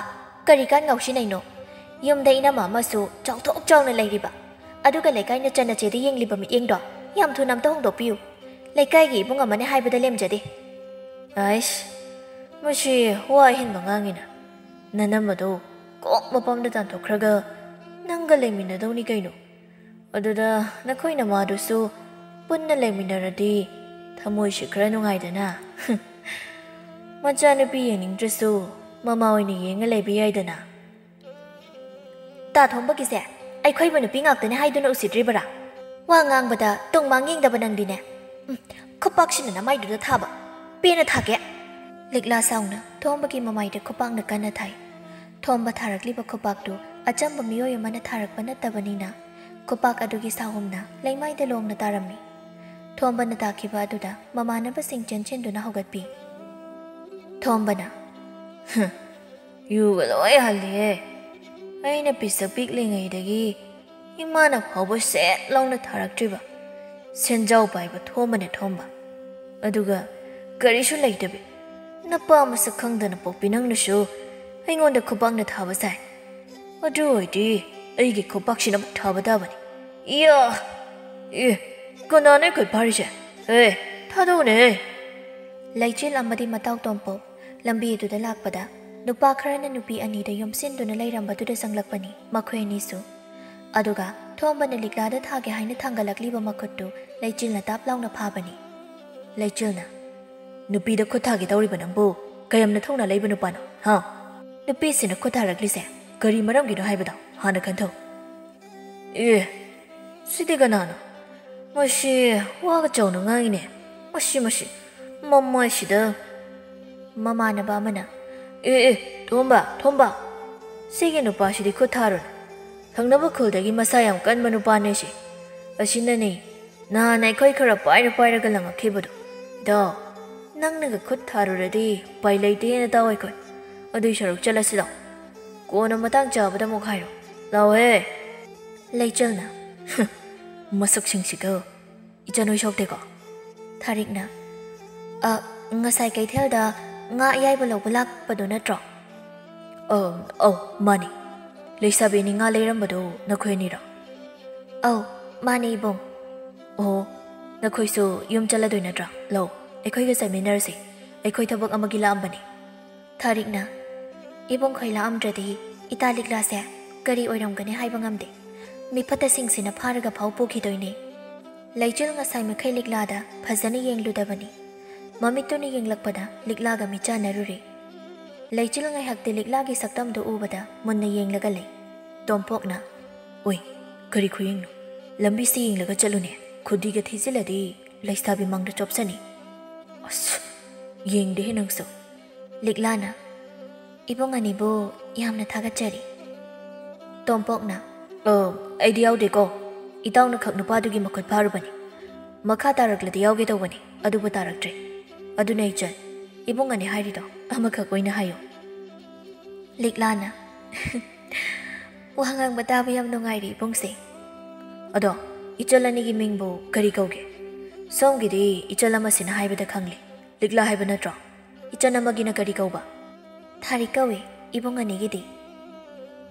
ꯀꯔꯤ ꯀꯥꯟ ꯉꯥꯎꯁꯤꯟꯅꯩꯅꯣ? ꯌꯨꯝꯗ ꯏꯅꯝꯃ ꯑꯃꯁꯨ ꯆꯥꯎꯊꯣꯛ ꯆꯥꯎꯅ ꯂꯩꯔꯤꯕ, ꯑꯗꯨꯒ ꯂꯩꯀꯥꯏꯅ ꯆꯟꯅꯆꯦꯗ ꯌꯦꯡꯂꯤꯕ ꯃꯤꯠꯌꯦꯡꯗꯣ ꯌꯥꯝ ꯊꯨꯅ ꯑꯝꯇ ꯍꯣꯡꯗꯣꯛꯄꯤꯌꯨ꯫ ꯂꯩꯀꯥꯏꯒꯤ ꯏꯕꯨꯡ ꯑꯃꯅꯦ ꯍꯥꯏꯕꯗ ꯂꯦꯝꯖꯗꯦ꯫" "ꯑꯩꯁ, ꯃꯁꯤ ꯋꯥ ꯑꯍꯦꯟꯕ ꯉꯥꯡꯉꯤꯅ꯫ ꯅꯅꯝꯃꯗꯣ ꯀꯣꯛ ꯃꯄꯥꯝꯗ ꯇꯥꯟꯊꯣꯛꯈ꯭ꯔꯒ ꯅꯪꯒ ꯂꯩꯃꯤꯟꯅꯗꯧꯅꯤ ꯀꯩꯅꯣ꯫ ꯑꯗꯨꯗ ꯅꯈꯣꯏ ꯅꯃꯥꯗꯨꯁꯨ ꯄꯨꯟꯅ ꯂꯩꯃꯤꯟꯅꯔꯗꯤ ꯊꯃꯣꯏꯁꯤ ꯈꯔ ꯅꯨꯡꯉꯥꯏꯗꯅ꯫ ꯃꯆꯥꯅꯨꯄꯤ ꯌꯦꯡꯅꯤꯡꯗ꯭ꯔꯁꯨ ꯃꯃꯥ ꯑꯣꯏꯅ ꯌꯦꯡꯉ ꯂꯩꯕ ꯌꯥꯏꯗꯅ꯫ ꯇꯥ ꯊꯣꯝꯕꯒꯤꯁꯦ ꯑꯩꯈꯣꯏꯕꯨ ꯅꯨꯄꯤ ꯉꯥꯛꯇꯅꯦ ꯍꯥꯏꯗꯨꯅ ꯎꯁꯤꯠꯇ꯭ꯔꯤꯕꯔꯥ? ꯋꯥ ꯉꯥꯡꯕꯗ ꯇꯨꯡ ꯃꯥꯡ ꯌꯦꯡꯗꯕ ꯅꯪꯗꯤꯅꯦ꯫ ꯎꯝ, ꯈꯨꯄꯥꯛꯁꯤꯅ ꯅꯃꯥꯏꯗꯨꯗ ꯊꯥꯕ꯫ ꯄꯦꯟꯅ ꯊꯥꯒꯦ꯫ ꯂꯤꯛꯂꯥ ꯁꯥꯎꯅ ꯊꯣꯝꯕꯒꯤ ꯃꯃꯥꯏꯗ ꯈꯨꯄꯥꯛꯅ ꯀꯟꯅ ꯊꯥꯏ꯫ ꯊꯣꯝꯕ ꯊꯥꯔꯛꯂꯤꯕ ꯈꯨꯄꯥꯛꯇꯨ ꯑꯆꯝꯕ ꯃꯤꯑꯣꯏ ꯑꯃꯅ ꯊꯥꯔꯛꯄ ꯅꯠꯇꯕꯅꯤꯅ ꯈꯨꯄꯥꯛ ꯑꯗꯨꯒꯤ ꯁꯥꯍꯨꯝꯅ ꯂꯩꯃꯥꯏꯗ ꯂꯣꯡꯅ ꯇꯥꯔꯝꯃꯤ꯫ ꯊꯣꯝꯕꯅ ꯇꯥꯈꯤꯕ ꯑꯗꯨꯗ ꯃꯃꯥꯟꯅꯕꯁꯤꯡ ꯆꯦꯟꯁꯤꯟꯗꯨꯅ ꯍꯧꯒꯠꯄꯤ꯫ ꯊꯣꯝꯕꯅ, "ꯍꯨꯝ, ꯌꯨꯒ ꯂꯣꯏ ꯍꯜꯂꯤꯍꯦ꯫ ꯑꯩꯅ ꯄꯤꯁꯛ ꯄꯤꯛꯂꯤꯉꯩꯗꯒꯤ ꯏꯃꯥꯅ ꯐꯥꯎꯕ ꯁꯦꯠ ꯂꯥꯎꯅ ꯊꯥꯔꯛꯇ꯭ꯔꯤꯕ ꯁꯦꯟꯖꯥꯎ ꯄꯥꯏꯕ ꯊꯣꯝꯕꯅꯦ ꯊꯣꯝꯕ꯫ ꯑꯗꯨꯒ ꯀꯔꯤꯁꯨ ꯂꯩꯇꯕꯤ ꯅꯄꯥ ꯃꯁꯛ ꯈꯪꯗꯅ ꯄꯣꯛꯄꯤ ꯅꯪꯅꯁꯨ ꯑꯩꯉꯣꯟꯗ ꯈꯨꯄꯥꯛꯅ ꯊꯥꯕ ꯁꯥꯏ꯫ ꯑꯗꯨ ꯑꯣꯏꯗꯤ ꯑꯩꯒꯤ ꯈꯨꯄꯥꯛꯁꯤꯅ ꯑꯃꯨꯛ ꯊꯥꯕ ꯇꯥꯕꯅꯤ꯫ ꯏꯌꯥ! ꯑꯦ, ꯀꯅꯥꯅꯣ ꯑꯩꯈꯣꯏ ꯐꯥꯔꯤꯁꯦ? ꯑꯦ, ꯊꯥꯗꯧꯅꯦ!" ꯂꯩꯆꯤꯜ ꯑꯃꯗꯤ ꯃꯇꯥꯎ ꯇꯣꯝꯄꯣꯛ ꯂꯝꯕꯤ ꯑꯗꯨꯗ ꯂꯥꯛꯄꯗ ꯅꯨꯄꯥ ꯈꯔꯅ ꯅꯨꯄꯤ ꯑꯅꯤꯗ ꯌꯣꯝꯁꯤꯟꯗꯨꯅ ꯂꯩꯔꯝꯕꯗꯨꯗ ꯆꯪꯂꯛꯄꯅꯤ ꯃꯈꯣꯏ ꯑꯅꯤꯁꯨ꯫ ꯑꯗꯨꯒ ꯊꯣꯝꯕꯅ ꯂꯤꯛꯂꯥꯗ ꯊꯥꯒꯦ ꯍꯥꯏꯅ ꯊꯥꯡꯒꯠꯂꯛꯂꯤꯕ ꯃꯈꯨꯠꯇꯨ ꯂꯩꯆꯤꯜꯅ ꯇꯥꯞ ꯂꯥꯎꯅ ꯐꯥꯕꯅꯤ꯫ ꯂꯩꯆꯤꯜꯅ, "ꯅꯨꯄꯤꯗ ꯈꯨꯠ ꯊꯥꯒꯦ ꯇꯧꯔꯤꯕ ꯅꯪꯕꯨ ꯀꯌꯥꯝ ꯅꯊꯧꯅ ꯂꯩꯕ ꯅꯨꯄꯥꯅꯣ, ꯍꯥ? ꯅꯨꯄꯤꯁꯤꯡꯅ ꯈꯨꯠ ꯊꯥꯔꯛꯂꯤꯁꯦ ꯀꯔꯤ ꯃꯔꯝꯒꯤꯅꯣ ꯍꯥꯏꯕꯗꯣ ꯍꯥꯟꯅ ꯈꯟꯊꯧ꯫" ꯑꯦ, ꯁꯤꯗꯤ ꯀꯅꯥꯅꯣ? ꯃꯁꯤ ꯋꯥꯒ ꯆꯥꯎꯅ ꯉꯥꯡꯉꯤꯅꯦ꯫ ꯃꯁꯤ, ꯃꯁꯤ, ꯃꯃꯥꯏꯁꯤꯗ꯫ ꯃꯃꯥꯟꯅꯕ ꯑꯃꯅ, "ꯑꯦ, ꯑꯦ, ꯊꯣꯝꯕ, ꯊꯣꯝꯕ, ꯁꯤꯒꯤ ꯅꯨꯄꯥꯁꯤꯗꯤ ꯈꯨꯠ ꯊꯥꯔꯨꯅꯨ꯫ ꯊꯪꯅꯕ ꯈꯨꯜꯗꯒꯤ ꯃꯁꯥ ꯌꯥꯝ ꯀꯟꯕ ꯅꯨꯄꯥꯅꯦ ꯁꯤ꯫ ꯑꯁꯤꯅꯅꯦ ꯅꯍꯥꯟ ꯑꯩꯈꯣꯏ ꯈꯔ ꯄꯥꯏꯔ ꯄꯥꯏꯔꯒ ꯂꯪꯉꯛꯈꯤꯕꯗꯣ꯫ ꯏꯇꯥꯎ, ꯅꯪꯅꯒ ꯈꯨꯠ ꯊꯥꯔꯨꯔꯗꯤ ꯎꯄꯥꯏ ꯂꯩꯇꯦ ꯅꯇꯥꯎ ꯑꯩꯈꯣꯏ꯫ ꯑꯗꯨꯏ ꯁꯔꯨꯛ ꯆꯠꯂꯁꯤ ꯂꯥꯎ꯫ ꯀꯣꯟꯅ ꯃꯇꯥꯡ ꯆꯥꯕꯗ ꯑꯃꯨꯛ ꯍꯥꯏꯔꯣ꯫ ꯂꯥꯎꯍꯦ!" ꯂꯩꯆꯜꯅ, "ꯍꯨꯝ, ꯃꯁꯛꯁꯤꯡꯁꯤꯒ꯫ ꯏꯆꯟ ꯍꯣꯏ ꯁꯣꯛꯇꯦꯀꯣ?" ꯊꯥꯔꯤꯛꯅ, "ꯑ, ꯉꯁꯥꯏ ꯀꯩꯊꯦꯜꯗ ꯉꯥ ꯑꯌꯥꯏꯕ ꯂꯧꯕ ꯂꯥꯛꯄꯗꯣ ꯅꯠꯇ꯭ꯔꯣ?" "ꯑ, ꯑꯧ, ꯃꯥꯅꯤ꯫ ꯂꯩꯁꯥꯕꯤ ꯑꯅꯤ ꯉꯥ ꯂꯩꯔꯝꯕꯗꯣ ꯅꯈꯣꯏ ꯑꯅꯤꯔꯣ?" "ꯑꯧ, ꯃꯥꯅꯦ ꯏꯕꯨꯡ꯫" "ꯑꯣ, ꯅꯈꯣꯏꯁꯨ ꯌꯨꯝ ꯆꯠꯂꯗꯣꯏ ꯅꯠꯇ꯭ꯔꯥ? ꯂꯧ, ꯑꯩꯈꯣꯏꯒ ꯆꯠꯃꯤꯟꯅꯔꯁꯤ꯫ ꯑꯩꯈꯣꯏ ꯊꯕꯛ ꯑꯃꯒꯤ ꯂꯥꯛꯑꯝꯕꯅꯤ꯫" ꯊꯥꯔꯤꯛꯅ, "ꯏꯕꯨꯡ ꯈꯣꯏ ꯂꯥꯛꯑꯝꯗ꯭ꯔꯗꯤ ꯏꯇꯥ ꯂꯤꯛꯂꯥꯁꯦ ꯀꯔꯤ ꯑꯣꯏꯔꯝꯒꯅꯤ ꯍꯥꯏꯕ ꯉꯝꯗꯦ꯫ ꯃꯤꯐꯠꯇꯁꯤꯡꯁꯤꯅ ꯐꯥꯔꯒ ꯐꯥꯎ ꯄꯨꯈꯤꯗꯣꯏꯅꯦ꯫ ꯂꯩꯆꯤꯜ ꯉꯁꯥꯏ ꯃꯈꯩ ꯂꯤꯛꯂꯥꯗ ꯐꯖꯅ ꯌꯦꯡꯂꯨꯗꯕꯅꯤ꯫ ꯃꯃꯤꯠꯇꯨꯅ ꯌꯦꯡꯂꯛꯄꯗ ꯂꯤꯛꯂꯥꯒ ꯃꯤꯆꯥꯟꯅꯔꯨꯔꯦ꯫ ꯂꯩꯆꯤꯜ ꯉꯥꯏꯍꯥꯛꯇꯤ ꯂꯤꯛꯂꯥꯒꯤ ꯁꯛꯇꯝꯗꯨ ꯎꯕꯗ ꯃꯨꯟꯅ ꯌꯦꯡꯂꯒ ꯂꯩ꯫ ꯇꯣꯝꯄꯣꯛꯅ, "ꯑꯣꯏ, ꯀꯔꯤ ꯈꯨꯌꯦꯡꯅꯣ? ꯂꯝꯕꯤꯁꯤ ꯌꯦꯡꯂꯒ ꯆꯠꯂꯨꯅꯦ, ꯈꯨꯗꯤꯒ ꯊꯤꯖꯤꯜꯂꯗꯤ ꯂꯩꯁꯥꯕꯤ ꯃꯥꯡꯗ ꯆꯣꯞꯁꯅꯤ꯫" "ꯑꯁ, ꯌꯦꯡꯗꯦꯍꯦ ꯅꯪꯁꯨ꯫" ꯂꯤꯛꯂꯥꯅ, "ꯏꯕꯨꯡ ꯑꯅꯤꯕꯨ ꯌꯥꯝꯅ ꯊꯥꯒꯠꯆꯔꯤ꯫" ꯇꯣꯝꯄꯣꯛꯅ, "ꯑ, ꯑꯩꯗꯤ ꯌꯥꯎꯗꯦꯀꯣ꯫ ꯏꯇꯥꯎꯅ ꯈꯛ ꯅꯨꯄꯥꯗꯨꯒꯤ ꯃꯈꯨꯠ ꯐꯥꯔꯨꯕꯅꯤ꯫ ꯃꯈꯥ ꯇꯥꯔꯛꯂꯗꯤ ꯌꯥꯎꯒꯦ ꯇꯧꯕꯅꯤ, ꯑꯗꯨꯕꯨ ꯇꯥꯔꯛꯇ꯭ꯔꯦ꯫ ꯑꯗꯨꯅ ꯏꯆꯟ, ꯏꯕꯨꯡ ꯑꯅꯤ ꯍꯥꯏꯔꯤꯗꯣ ꯑꯃꯈꯛ ꯑꯣꯏꯅ ꯍꯥꯏꯌꯨ꯫" ꯂꯤꯛꯂꯥꯅ, "ꯋꯥ ꯉꯥꯡꯕ ꯇꯥꯕ ꯌꯥꯝ ꯅꯨꯡꯉꯥꯏꯔꯦ ꯏꯕꯨꯡꯁꯦ꯫ ꯑꯗꯣ, ꯏꯆꯜ ꯑꯅꯤꯒꯤ ꯃꯤꯡꯕꯨ ꯀꯔꯤ ꯀꯧꯒꯦ? ꯁꯣꯝꯒꯤꯗꯤ ꯏꯆꯜ ꯑꯃꯁꯤꯅ ꯍꯥꯏꯕꯗ ꯈꯪꯂꯦ꯫ ꯂꯤꯛꯂꯥ ꯍꯥꯏꯕ ꯅꯠꯇ꯭ꯔꯣ? ꯏꯆꯟ ꯑꯃꯒꯤꯅ ꯀꯔꯤ ꯀꯧꯕ?" "ꯊꯥꯔꯤꯛ ꯀꯧꯏ, ꯏꯕꯨꯡ ꯑꯅꯤꯒꯤꯗꯤ꯫"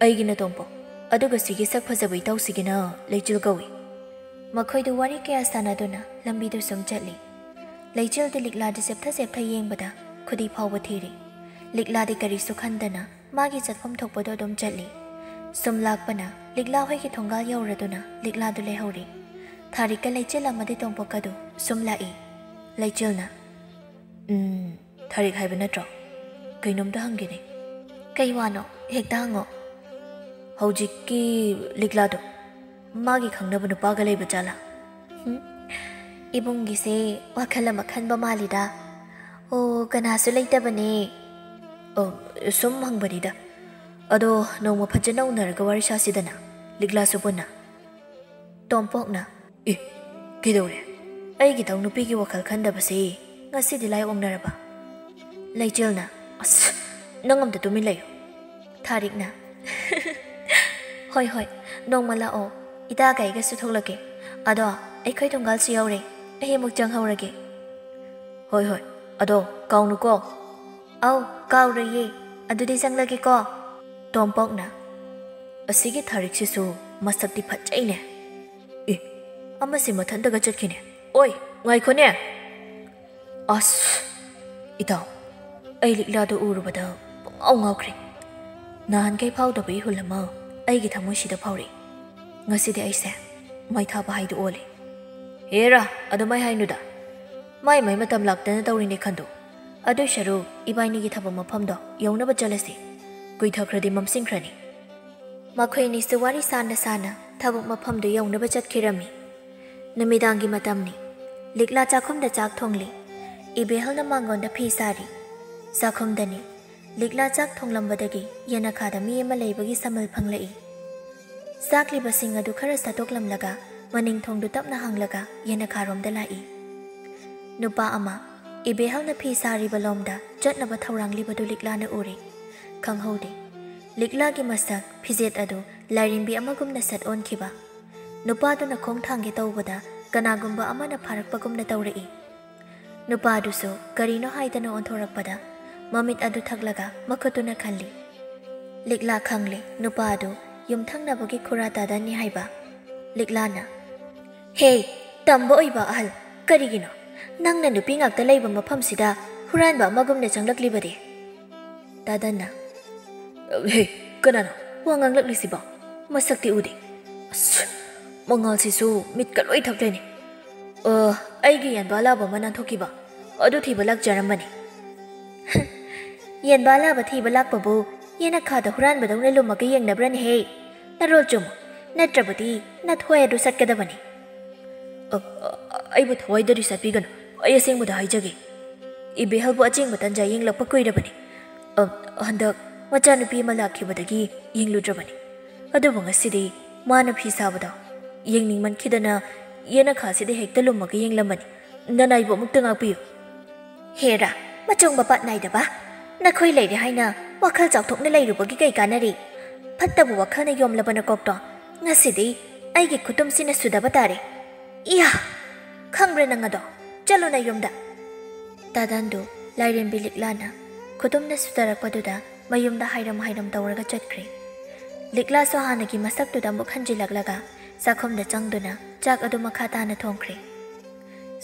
"ꯑꯩꯒꯤꯅ ꯇꯣꯝꯄꯣꯛ꯫ ꯑꯗꯨꯒ ꯁꯤꯒꯤ ꯁꯛ ꯐꯖꯕ ꯏꯇꯥꯎꯁꯤꯒꯤꯅ ꯂꯩꯆꯤꯜ ꯀꯧꯏ꯫" ꯃꯈꯣꯏꯗꯨ ꯋꯥꯔꯤ ꯀꯌꯥ ꯁꯥꯟꯅꯗꯨꯅ ꯂꯝꯕꯤꯗꯨ ꯁꯨꯝ ꯆꯠꯂꯤ꯫ ꯂꯩꯆꯤꯜꯗꯤ ꯂꯤꯛꯂꯥꯗ ꯆꯦꯞꯊ ꯆꯦꯞꯊ ꯌꯦꯡꯕꯗ ꯈꯨꯗꯤ ꯐꯥꯎꯕ ꯊꯤꯔꯤ꯫ ꯂꯤꯛꯂꯥꯗꯤ ꯀꯔꯤꯁꯨ ꯈꯟꯗꯅ ꯃꯥꯒꯤ ꯆꯠꯐꯝ ꯊꯣꯛꯄꯗꯣ ꯑꯗꯨꯝ ꯆꯠꯂꯤ꯫ ꯁꯨꯝ ꯂꯥꯛꯄꯅ ꯂꯤꯛꯂꯥ ꯍꯣꯏꯒꯤ ꯊꯣꯡꯒꯥꯜ ꯌꯧꯔꯗꯨꯅ ꯂꯤꯛꯂꯥꯗꯨ ꯂꯩꯍꯧꯔꯤ꯫ ꯊꯥꯔꯤꯛꯀ ꯂꯩꯆꯤꯜ ꯑꯃꯗꯤ ꯇꯣꯝꯄꯣꯛꯀꯗꯨ ꯁꯨꯝ ꯂꯥꯛꯏ꯫ ꯂꯩꯆꯤꯜꯅ, "ꯎꯝ, ꯊꯥꯔꯤꯛ ꯍꯥꯏꯕ ꯅꯠꯇ꯭ꯔꯣ? ꯀꯩꯅꯣꯝꯇ ꯍꯪꯒꯦꯅꯦ꯫" "ꯀꯩ ꯋꯥꯅꯣ? ꯍꯦꯛꯇ ꯍꯪꯉꯣ꯫" "ꯍꯧꯖꯤꯛꯀꯤ ꯂꯤꯛꯂꯥꯗꯣ, ꯃꯥꯒꯤ ꯈꯪꯅꯕ ꯅꯨꯄꯥꯒ ꯂꯩꯕ ꯖꯥꯠꯂꯥ?" ꯍꯨꯝ, ꯏꯕꯨꯡꯒꯤꯁꯦ ꯋꯥꯈꯜ ꯑꯃ ꯈꯟꯕ ꯃꯥꯜꯂꯤꯗ꯫ "ꯑꯣ, ꯀꯅꯥꯁꯨ ꯂꯩꯇꯕꯅꯦ꯫" "ꯑ, ꯁꯨꯝ ꯍꯪꯕꯅꯤꯗ꯫ ꯑꯗꯣ, ꯅꯣꯡꯃ ꯐꯖꯅ ꯎꯅꯔꯒ ꯋꯥꯔꯤ ꯁꯥꯁꯤꯗꯅ, ꯂꯤꯛꯂꯥꯁꯨ ꯄꯨꯟꯅ꯫" ꯇꯣꯝꯄꯣꯛꯅ, "ꯑꯦ, ꯀꯩꯗꯧꯔꯦ? ꯑꯩꯒꯤꯗꯧ ꯅꯨꯄꯤꯒꯤ ꯋꯥꯈꯜ ꯈꯟꯗꯕꯁꯦ ꯉꯁꯤꯗꯤ ꯂꯥꯏ ꯑꯣꯛꯅꯔꯕ?" ꯂꯩꯆꯤꯜꯅ, "ꯑꯁ, ꯅꯪ ꯑꯝꯇ ꯇꯨꯃꯤꯟ ꯂꯩꯌꯨ꯫" ꯊꯥꯔꯤꯛꯅ, "ꯍꯣꯏ, ꯍꯣꯏ, ꯅꯣꯡꯃ ꯂꯥꯛꯑꯣ꯫ ꯏꯇꯥ ꯀꯩꯒꯁꯨ ꯊꯣꯛꯂꯛꯀꯦ꯫ ꯑꯗꯣ, ꯑꯩꯈꯣꯏ ꯊꯣꯡꯒꯥꯜꯁꯨ ꯌꯧꯔꯦ꯫ ꯑꯩ ꯑꯃꯨꯛ ꯆꯪꯍꯧꯔꯒꯦ꯫" "ꯍꯣꯏ, ꯍꯣꯏ, ꯑꯗꯣ ꯀꯥꯎꯅꯨꯀꯣ꯫" "ꯑꯧ, ꯀꯥꯎꯔꯣꯏꯌꯦ꯫ ꯑꯗꯨꯗꯤ ꯆꯪꯂꯒꯦꯀꯣ꯫" ꯇꯣꯝꯄꯣꯛꯅ, "ꯑꯁꯤꯒꯤ ꯊꯥꯔꯤꯛꯁꯤꯁꯨ ꯃꯁꯛꯇꯤ ꯐꯖꯩꯅꯦ꯫ ꯑꯦ, ꯑꯃꯁꯤ ꯃꯊꯟꯇꯒ ꯆꯠꯈꯤꯅꯦ꯫ ꯑꯣꯏ, ꯉꯥꯏꯈꯣꯅꯦ꯫ ꯑꯁ, ꯏꯇꯥꯎ, ꯑꯩ ꯂꯤꯛꯂꯥꯗꯨ ꯎꯔꯨꯕꯗ ꯄꯨꯡꯉꯥꯎ ꯉꯥꯎꯈ꯭ꯔꯦ꯫ ꯅꯍꯥꯟꯈꯩ ꯐꯥꯎꯗꯕ ꯏꯍꯨꯜ ꯑꯃ ꯑꯩꯒꯤ ꯊꯃꯣꯏꯁꯤꯗ ꯐꯥꯎꯔꯛꯏ꯫ "ꯉꯁꯤꯗꯤ ꯑꯩꯁꯦ ꯃꯩ ꯊꯥꯕ ꯍꯥꯏꯗꯨ ꯑꯣꯜꯂꯦ꯫" "ꯍꯦꯔꯥ, ꯑꯗꯨꯃꯥꯏ ꯍꯥꯏꯅꯨꯗ꯫ ꯃꯥꯏ ꯃꯥꯏ ꯃꯇꯝ ꯂꯥꯛꯇꯅ ꯇꯧꯔꯤꯅꯦ ꯈꯟꯗꯣ꯫ ꯑꯗꯨꯏ ꯁꯔꯨꯛ ꯏꯕꯥꯏꯅꯤꯒꯤ ꯊꯕꯛ ꯃꯐꯝꯗꯣ ꯌꯧꯅꯕ ꯆꯠꯂꯁꯤ꯫ ꯀꯨꯏꯊꯈ꯭ꯔꯗꯤ ꯃꯝꯁꯤꯟꯈ꯭ꯔꯅꯤ꯫" ꯃꯈꯣꯏ ꯑꯅꯤꯁꯨ ꯋꯥꯔꯤ ꯁꯥꯅ ꯁꯥꯅ ꯊꯕꯛ ꯃꯐꯝꯗꯨ ꯌꯧꯅꯕ ꯆꯠꯈꯤꯔꯝꯃꯤ꯫ ꯅꯨꯃꯤꯗꯥꯡꯒꯤ ꯃꯇꯝꯅꯤ꯫ ꯂꯤꯛꯂꯥ ꯆꯥꯛꯈꯨꯝꯗ ꯆꯥꯛ ꯊꯣꯡꯂꯤ꯫ ꯏꯕꯦꯍꯜꯅ ꯃꯉꯣꯟꯗ ꯐꯤ ꯁꯥꯔꯤ꯫ ꯆꯥꯛꯈꯨꯝꯗꯅꯤ꯫ ꯂꯤꯛꯂꯥ ꯆꯥꯛ ꯊꯣꯡꯂꯝꯕꯗꯒꯤ ꯌꯦꯅꯈꯥꯗ ꯃꯤ ꯑꯃ ꯂꯩꯕꯒꯤ ꯁꯃꯜ ꯐꯪꯂꯛꯏ꯫ ꯆꯥꯛꯂꯤꯕꯁꯤꯡ ꯑꯗꯨ ꯈꯔ ꯁꯠꯇꯣꯛꯂꯝꯂꯒ ꯃꯅꯤꯡ ꯊꯣꯡꯗꯨ ꯇꯞꯅ ꯍꯥꯡꯂꯒ ꯌꯦꯅꯈꯥꯔꯣꯝꯗ ꯂꯥꯛꯏ꯫ ꯅꯨꯄꯥ ꯑꯃ ꯏꯕꯦꯍꯜꯅ ꯐꯤ ꯁꯥꯔꯤꯕ ꯂꯣꯝꯗ ꯆꯠꯅꯕ ꯊꯧꯔꯥꯡꯂꯤꯕꯗꯨ ꯂꯤꯛꯂꯥꯅ ꯎꯔꯦ꯫ ꯈꯪꯍꯧꯗꯦ꯫ ꯂꯤꯛꯂꯥꯒꯤ ꯃꯁꯛ, ꯐꯤꯖꯦꯠ ꯑꯗꯨ ꯂꯥꯏꯔꯦꯝꯕꯤ ꯑꯃꯒꯨꯝꯅ ꯁꯠ ꯑꯣꯟꯈꯤꯕ꯫ ꯅꯨꯄꯥꯗꯨꯅ ꯈꯣꯡ ꯊꯥꯡꯒꯦ ꯇꯧꯕꯗ ꯀꯅꯥꯒꯨꯝꯕ ꯑꯃꯅ ꯐꯥꯔꯛꯄꯒꯨꯝꯅ ꯇꯧꯔꯛꯏ꯫ ꯅꯨꯄꯥꯗꯨꯁꯨ ꯀꯔꯤꯅꯣ ꯍꯥꯏꯗꯅ ꯑꯣꯟꯊꯣꯔꯛꯄꯗ ꯃꯃꯤꯠ ꯑꯗꯨ ꯊꯛꯂꯒ ꯃꯈꯨꯠꯇꯨꯅ ꯈꯜꯂꯤ꯫ ꯂꯤꯛꯂꯥ ꯈꯪꯂꯦ ꯅꯨꯄꯥ ꯑꯗꯨ ꯌꯨꯝꯊꯪꯅꯕꯒꯤ ꯈꯨꯔꯥ ꯇꯥꯗꯟꯅꯤ ꯍꯥꯏꯕ꯫ ꯂꯤꯛꯂꯥꯅ, "ꯍꯦ, ꯇꯝꯕ ꯑꯣꯏꯕ ꯑꯍꯜ, ꯀꯔꯤꯒꯤꯅꯣ ꯅꯪꯅ ꯅꯨꯄꯤ ꯉꯥꯛꯇ ꯂꯩꯕ ꯃꯐꯝꯁꯤꯗ ꯍꯨꯔꯥꯟꯕ ꯑꯃꯒꯨꯝꯅ ꯆꯪꯂꯛꯂꯤꯕꯗꯤ?" ꯇꯥꯗꯟꯅ, "ꯍꯦ, ꯀꯅꯥꯅꯣ ꯋꯥ ꯉꯥꯡꯂꯛꯂꯤꯁꯤꯕꯣ? ꯃꯁꯛꯇꯤ ꯎꯗꯦ꯫ ꯑꯁ, ꯃꯉꯥꯜꯁꯤꯁꯨ ꯃꯤꯠꯀ ꯂꯣꯏ ꯊꯛꯂꯦꯅꯦ꯫ ꯑ, ꯑꯩꯒꯤ ꯌꯦꯟꯕꯥꯂꯥꯕ ꯑꯃ ꯅꯥꯟꯊꯣꯛꯈꯤꯕ, ꯑꯗꯨ ꯊꯤꯕ ꯂꯥꯛꯆꯔꯝꯕꯅꯤ꯫" "ꯌꯦꯟꯕꯥꯂꯥꯕ ꯊꯤꯕ ꯂꯥꯛꯄꯕꯨ ꯌꯦꯅꯈꯥꯗ ꯍꯨꯔꯥꯟꯕꯗꯧꯅ ꯂꯨꯝꯃꯒ ꯌꯦꯡꯅꯕ꯭ꯔꯅꯦꯍꯦ? ꯅꯔꯣꯜ ꯆꯨꯝꯃꯨ, ꯅꯠꯇ꯭ꯔꯕꯗꯤ ꯅꯊ꯭ꯋꯥꯏ ꯑꯗꯨ ꯆꯠꯀꯗꯕꯅꯤ꯫" "ꯑ, ꯑ, ꯑꯩꯕꯨ ꯊꯋꯥꯏꯗꯗꯤ ꯆꯠꯄꯤꯒꯅꯨ, ꯑꯩ ꯑꯁꯦꯡꯕꯗ ꯍꯥꯏꯖꯒꯦ꯫ ꯏꯕꯦꯍꯜꯕꯨ ꯑꯆꯦꯡꯕ ꯇꯟꯖꯥ ꯌꯦꯡꯂꯛꯄ ꯀꯨꯏꯔꯕꯅꯤ꯫ ꯑ, ꯍꯟꯗꯛ ꯃꯆꯥꯅꯨꯄꯤ ꯑꯃ ꯂꯥꯛꯈꯤꯕꯗꯒꯤ ꯌꯦꯡꯂꯨꯗ꯭ꯔꯕꯅꯤ꯫ ꯑꯗꯨꯕꯨ ꯉꯁꯤꯗꯤ ꯃꯥꯅ ꯐꯤ ꯁꯥꯕꯗꯣ ꯌꯦꯡꯅꯤꯡꯃꯟꯈꯤꯗꯅ ꯌꯦꯅꯈꯥꯁꯤꯗ ꯍꯦꯛꯇ ꯂꯨꯝꯃꯒ ꯌꯦꯡꯂꯝꯕꯅꯤ꯫ ꯅꯅꯥꯏꯕꯨ ꯑꯃꯨꯛꯇ ꯉꯥꯛꯄꯤꯌꯨ꯫" "ꯍꯦꯔꯥ, ꯃꯆꯣꯡꯕ ꯄꯥꯠ ꯅꯥꯏꯗꯕ, ꯅꯈꯣꯏ ꯂꯩꯔꯦ ꯍꯥꯏꯅ ꯋꯥꯈꯜ ꯆꯥꯎꯊꯣꯛꯅ ꯂꯩꯔꯨꯕꯒꯤ ꯀꯩ ꯀꯥꯟꯅꯔꯤ? ꯐꯠꯇꯕ ꯋꯥꯈꯜꯅ ꯌꯣꯝꯂꯕ ꯅꯀꯣꯛꯇꯣ ꯉꯁꯤꯗꯤ ꯑꯩꯒꯤ ꯈꯨꯇꯨꯝꯁꯤꯅ ꯁꯨꯗꯕ ꯇꯥꯔꯦ꯫ ꯏꯌꯥ! ꯈꯪꯕ꯭ꯔꯥ ꯅꯪ ꯑꯗꯣ? ꯆꯠꯂꯣ ꯅꯌꯨꯝꯗ꯫" ꯇꯥꯗꯟꯗꯨ ꯂꯥꯏꯔꯦꯝꯕꯤ ꯂꯤꯛꯂꯥꯅ ꯈꯨꯇꯨꯝꯅ ꯁꯨꯗꯔꯛꯄꯗꯨꯗ ꯃꯌꯨꯝꯗ ꯍꯥꯏꯔꯝ ꯍꯥꯏꯔꯝ ꯇꯧꯔꯒ ꯆꯠꯈ꯭ꯔꯦ꯫ ꯂꯤꯛꯂꯥꯁꯨ ꯍꯥꯟꯅꯒꯤ ꯃꯁꯛꯇꯨꯗ ꯑꯃꯨꯛ ꯍꯟꯖꯤꯜꯂꯛꯂꯒ ꯆꯥꯛꯈꯨꯝꯗ ꯆꯪꯗꯨꯅ ꯆꯥꯛ ꯑꯗꯨ ꯃꯈꯥ ꯇꯥꯅ ꯊꯣꯡꯈ꯭ꯔꯦ꯫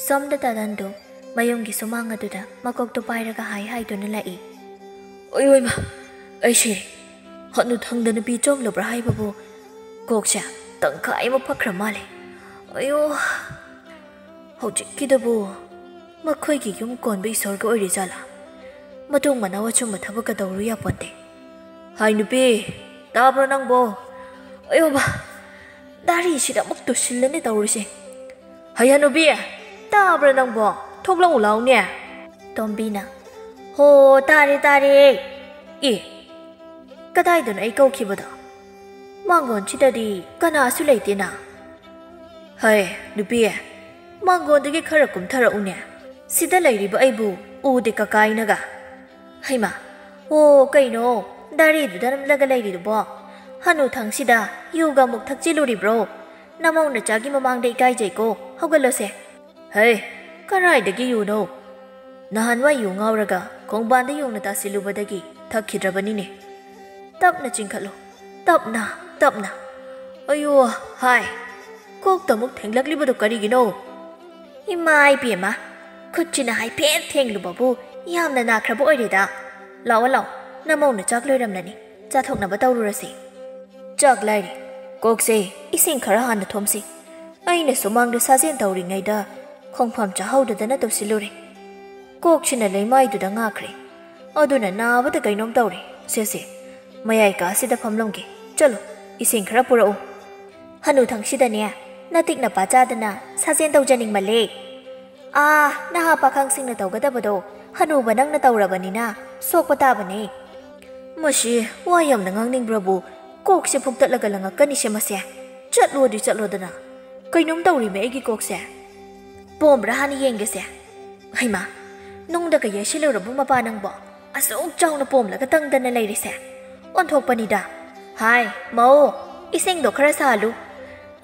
ꯁꯣꯝꯗ ꯇꯥꯗꯟꯗꯨ ꯃꯌꯨꯝꯒꯤ ꯁꯨꯃꯥꯡ ꯑꯗꯨꯗ ꯃꯀꯣꯛꯇꯨ ꯄꯥꯏꯔꯒ ꯍꯥꯏ ꯍꯥꯏꯗꯨꯅ ꯂꯥꯛꯏ꯫ "ꯑꯣꯏ, ꯑꯣꯏꯃ, ꯑꯩ ꯁꯤꯔꯦ꯫ ꯍꯅꯨꯊꯪꯗ ꯅꯨꯄꯤ ꯆꯣꯡꯂꯕ꯭ꯔꯥ ꯍꯥꯏꯕꯕꯨ ꯀꯣꯛꯁꯦ ꯇꯪꯈꯥꯏ ꯑꯃ ꯐꯛꯈ꯭ꯔ ꯃꯥꯜꯂꯦ꯫ ꯑꯌꯣ, ꯍꯧꯖꯤꯛꯀꯤꯗꯕꯨ ꯃꯈꯣꯏꯒꯤ ꯌꯨꯝ ꯀꯣꯟꯕ ꯏꯁꯣꯔꯒ ꯑꯣꯏꯔꯤꯖꯥꯠꯂꯥ? ꯃꯇꯨꯡ ꯃꯅꯥꯎ ꯑꯆꯨꯝꯕ ꯊꯕꯛꯀ ꯇꯧꯔꯨ ꯌꯥꯄꯣꯟꯇꯦ꯫ ꯍꯥꯏ ꯅꯨꯄꯤ, ꯇꯥꯕ꯭ꯔꯣ ꯅꯪꯕꯣ? ꯑꯌꯣꯕ, ꯗꯥꯔꯤꯁꯤꯗ ꯑꯃꯨꯛ ꯇꯨꯁꯤꯜꯂꯅꯤ ꯇꯧꯔꯤꯁꯦ꯫ ꯍꯩ ꯍꯅꯨꯕꯤ, ꯇꯥꯕ꯭ꯔꯥ ꯅꯪꯕꯣ? ꯊꯣꯛꯂꯛꯎ ꯂꯥꯎꯅꯦ꯫ ꯇꯣꯝꯕꯤꯅ, "ꯍꯣ, ꯇꯥꯔꯦ, ꯇꯥꯔꯦ꯫ ꯑꯦ, ꯀꯗꯥꯏꯗꯅꯣ ꯑꯩ ꯀꯧꯈꯤꯕꯗꯣ? ꯃꯥꯡꯒꯣꯟꯁꯤꯗꯗꯤ ꯀꯅꯥꯁꯨ ꯂꯩꯇꯦꯅ꯫" "ꯍꯩ, ꯅꯨꯄꯤ, ꯃꯥꯡꯒꯣꯟꯗꯒꯤ ꯈꯔ ꯀꯨꯝꯊꯔꯛꯎꯅꯦ꯫ ꯁꯤꯗ ꯂꯩꯔꯤꯕ ꯑꯩꯕꯨ ꯎꯗꯦ ꯀꯀꯥꯏꯅꯒ꯫" "ꯍꯩꯃꯥ, ꯑꯣ, ꯀꯩꯅꯣ ꯗꯥꯔꯤꯗꯨꯗ ꯅꯝꯂꯒ ꯂꯩꯔꯤꯗꯨꯕꯣ? ꯍꯅꯨꯊꯪꯁꯤꯗ ꯌꯨꯒ ꯑꯃꯨꯛ ꯊꯛꯆꯤꯜꯂꯨꯔꯤꯕ꯭ꯔꯣ? ꯅꯃꯧ ꯅꯆꯥꯒꯤ ꯃꯃꯥꯡꯗ ꯏꯀꯥꯏꯖꯩꯀꯣ, ꯍꯧꯒꯠꯂꯣꯁꯦ꯫" "ꯍꯩ, ꯀꯔꯥꯏꯗꯒꯤ ꯌꯨꯅꯣ? ꯅꯍꯥꯟꯋꯥꯏ ꯌꯨ ꯉꯥꯎꯔꯒ ꯈꯣꯡꯕꯥꯟꯗ ꯌꯣꯡꯅ ꯇꯥꯁꯤꯜꯂꯨꯕꯗꯒꯤ ꯊꯛꯈꯤꯗ꯭ꯔꯕꯅꯤꯅꯦ꯫ ꯇꯞꯅ ꯆꯤꯡꯈꯠꯂꯨ, ꯇꯞꯅ, ꯇꯞꯅ꯫ ꯑꯌꯣ, ꯍꯥꯏ, ꯀꯣꯛꯇ ꯑꯃꯨꯛ ꯊꯦꯡꯂꯛꯂꯤꯕꯗꯨ ꯀꯔꯤꯒꯤꯅꯣ? ꯏꯃꯥ ꯏꯕꯦꯝꯃ, ꯈꯨꯠꯁꯤꯅ ꯍꯥꯏꯐꯦꯠ ꯊꯦꯡꯂꯨꯕꯕꯨ ꯌꯥꯝꯅ ꯅꯥꯈ꯭ꯔꯕ ꯑꯣꯏꯔꯦꯗ꯫ ꯂꯥꯛꯑꯣ, ꯂꯥꯛꯑꯣ, ꯅꯃꯧꯅ ꯆꯥꯛ ꯂꯣꯏꯔꯝꯂꯅꯤ, ꯆꯥꯊꯣꯛꯅꯕ ꯇꯧꯔꯨꯔꯁꯤ꯫" "ꯆꯥꯛ ꯂꯥꯏꯔꯤ, ꯀꯣꯛꯁꯦ ꯏꯁꯤꯡ ꯈꯔ ꯍꯥꯟꯅ ꯊꯣꯝꯁꯤ꯫ ꯑꯩꯅ ꯁꯨꯃꯥꯡꯗ ꯁꯥꯖꯦꯜ ꯇꯧꯔꯤꯉꯩꯗ ꯈꯣꯡꯐꯝ ꯆꯥꯍꯧꯗꯗꯅ ꯇꯧꯁꯤꯜꯂꯨꯔꯦ꯫ ꯀꯣꯛꯁꯤꯅ ꯂꯩꯃꯥꯏꯗꯨꯗ ꯉꯥꯛꯈ꯭ꯔꯦ꯫ ꯑꯗꯨꯅ ꯅꯥꯕꯗ ꯀꯩꯅꯣꯝ ꯇꯧꯔꯦ꯫ ꯁꯦ, ꯁꯦ, ꯃꯌꯥꯏ ꯀꯥꯁꯤꯗ ꯐꯝꯂꯝꯒꯦ꯫ ꯆꯠꯂꯣ, ꯏꯁꯤꯡ ꯈꯔ ꯄꯨꯔꯛꯎ꯫" "ꯍꯅꯨꯊꯪꯁꯤꯗꯅꯦ, ꯅꯇꯤꯛ ꯅꯄꯥ ꯆꯥꯗꯅ ꯁꯥꯖꯦꯜ ꯇꯧꯖꯅꯤꯡꯃꯜꯂꯦ꯫ ꯑꯥ, ꯅꯍꯥ ꯄꯥꯈꯪꯁꯤꯡꯅ ꯇꯧꯒꯗꯕꯗꯣ ꯍꯅꯨꯕ ꯅꯪꯅ ꯇꯧꯔꯕꯅꯤꯅ ꯁꯣꯛꯄ ꯇꯥꯕꯅꯦ꯫" "ꯃꯁꯤ ꯋꯥ ꯌꯥꯝꯅ ꯉꯥꯡꯅꯤꯡꯕ꯭ꯔꯕꯨ? ꯀꯣꯛꯁꯦ ꯐꯨꯛꯇꯠꯂꯒ ꯂꯪꯉꯛꯀꯅꯤꯁꯦ ꯃꯁꯦ꯫ ꯆꯠꯂꯣꯗꯤ ꯆꯠꯂꯣꯗꯅ꯫ ꯀꯩꯅꯣꯝ ꯇꯧꯔꯤꯃꯦ ꯑꯩꯒꯤ ꯀꯣꯛꯁꯦ꯫ ꯄꯣꯝꯕ꯭ꯔꯥ ꯍꯥꯟꯅ ꯌꯦꯡꯒꯦꯁꯦ꯫ ꯍꯩꯃꯥ, ꯅꯨꯡꯗꯒ ꯌꯩꯁꯤꯜꯂꯨꯔꯕ ꯃꯄꯥ ꯅꯪꯕꯣ? ꯑꯁꯨꯛ ꯆꯥꯎꯅ ꯄꯣꯝꯂꯒ ꯇꯪꯗꯅ ꯂꯩꯔꯤꯁꯦ꯫ ꯑꯣꯟꯊꯣꯛꯄꯅꯤꯗ꯫ ꯍꯥꯏ, ꯃꯧ, ꯏꯁꯤꯡꯗꯣ ꯈꯔ ꯁꯥꯍꯜꯂꯨ꯫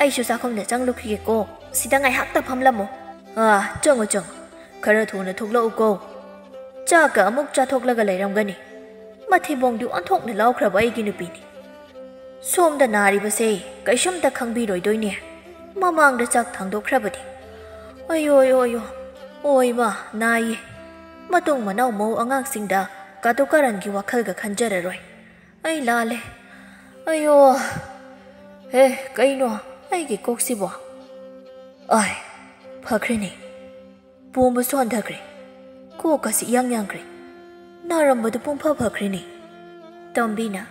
ꯑꯩꯁꯨ ꯆꯥꯛꯈꯨꯝꯗ ꯆꯪꯂꯨꯈꯤꯒꯦꯀꯣ꯫ ꯁꯤꯗ ꯉꯥꯏꯍꯥꯛꯇ ꯐꯝꯂꯝꯃꯣ꯫" "ꯑꯥ, ꯆꯪꯉꯨ, ꯆꯪꯉꯨ꯫ ꯈꯔ ꯊꯨꯅ ꯊꯣꯛꯂꯛꯎꯀꯣ꯫ ꯆꯥꯛꯀ ꯑꯃꯨꯛ ꯆꯥꯊꯣꯛꯂꯒ ꯂꯩꯔꯝꯒꯅꯤ꯫ ꯃꯊꯤꯕꯣꯡꯗꯤ ꯑꯣꯟꯊꯣꯛꯅ ꯂꯥꯎꯈ꯭ꯔꯕ ꯑꯩꯒꯤ ꯅꯨꯄꯤꯅꯤ꯫ ꯁꯣꯝꯗ ꯅꯥꯔꯤꯕꯁꯦ ꯀꯩꯁꯨꯝꯇ ꯈꯪꯕꯤꯔꯣꯏꯗꯣꯏꯅꯦ꯫ ꯃꯃꯥꯡꯗ ꯆꯥꯛ ꯊꯥꯡꯗꯣꯛꯈ꯭ꯔꯕꯗꯤ꯫ ꯑꯌꯣ, ꯑꯌꯣ, ꯑꯌꯣ꯫ ꯑꯣ ꯏꯃꯥ, ꯅꯥꯏꯌꯦ꯫ ꯃꯇꯨꯡ ꯃꯅꯥꯎ ꯃꯧ ꯑꯉꯥꯡꯁꯤꯡꯗ ꯀꯥꯇꯨ ꯀꯥꯔꯟꯒꯤ ꯋꯥꯈꯜꯒ ꯈꯟꯖꯔꯔꯣꯏ꯫ ꯑꯩ ꯂꯥꯜꯂꯦ꯫ ꯑꯌꯣ꯫" ꯍꯦ, ꯀꯩꯅꯣ ꯑꯩꯒꯤ ꯀꯣꯛꯁꯤꯕꯣ? ꯑꯥꯏ, ꯐꯈ꯭ꯔꯦꯅꯦ꯫ ꯄꯣꯝꯕꯁꯨ ꯍꯟꯊꯈ꯭ꯔꯦ꯫ ꯀꯣꯛꯀꯁꯤ ꯏꯌꯥꯡ ꯌꯥꯡꯈ꯭ꯔꯦ꯫ ꯅꯥꯔꯝꯕꯗꯨ ꯄꯨꯡꯐ ꯐꯈ꯭ꯔꯦꯅꯦ꯫ ꯇꯣꯝꯕꯤꯅ,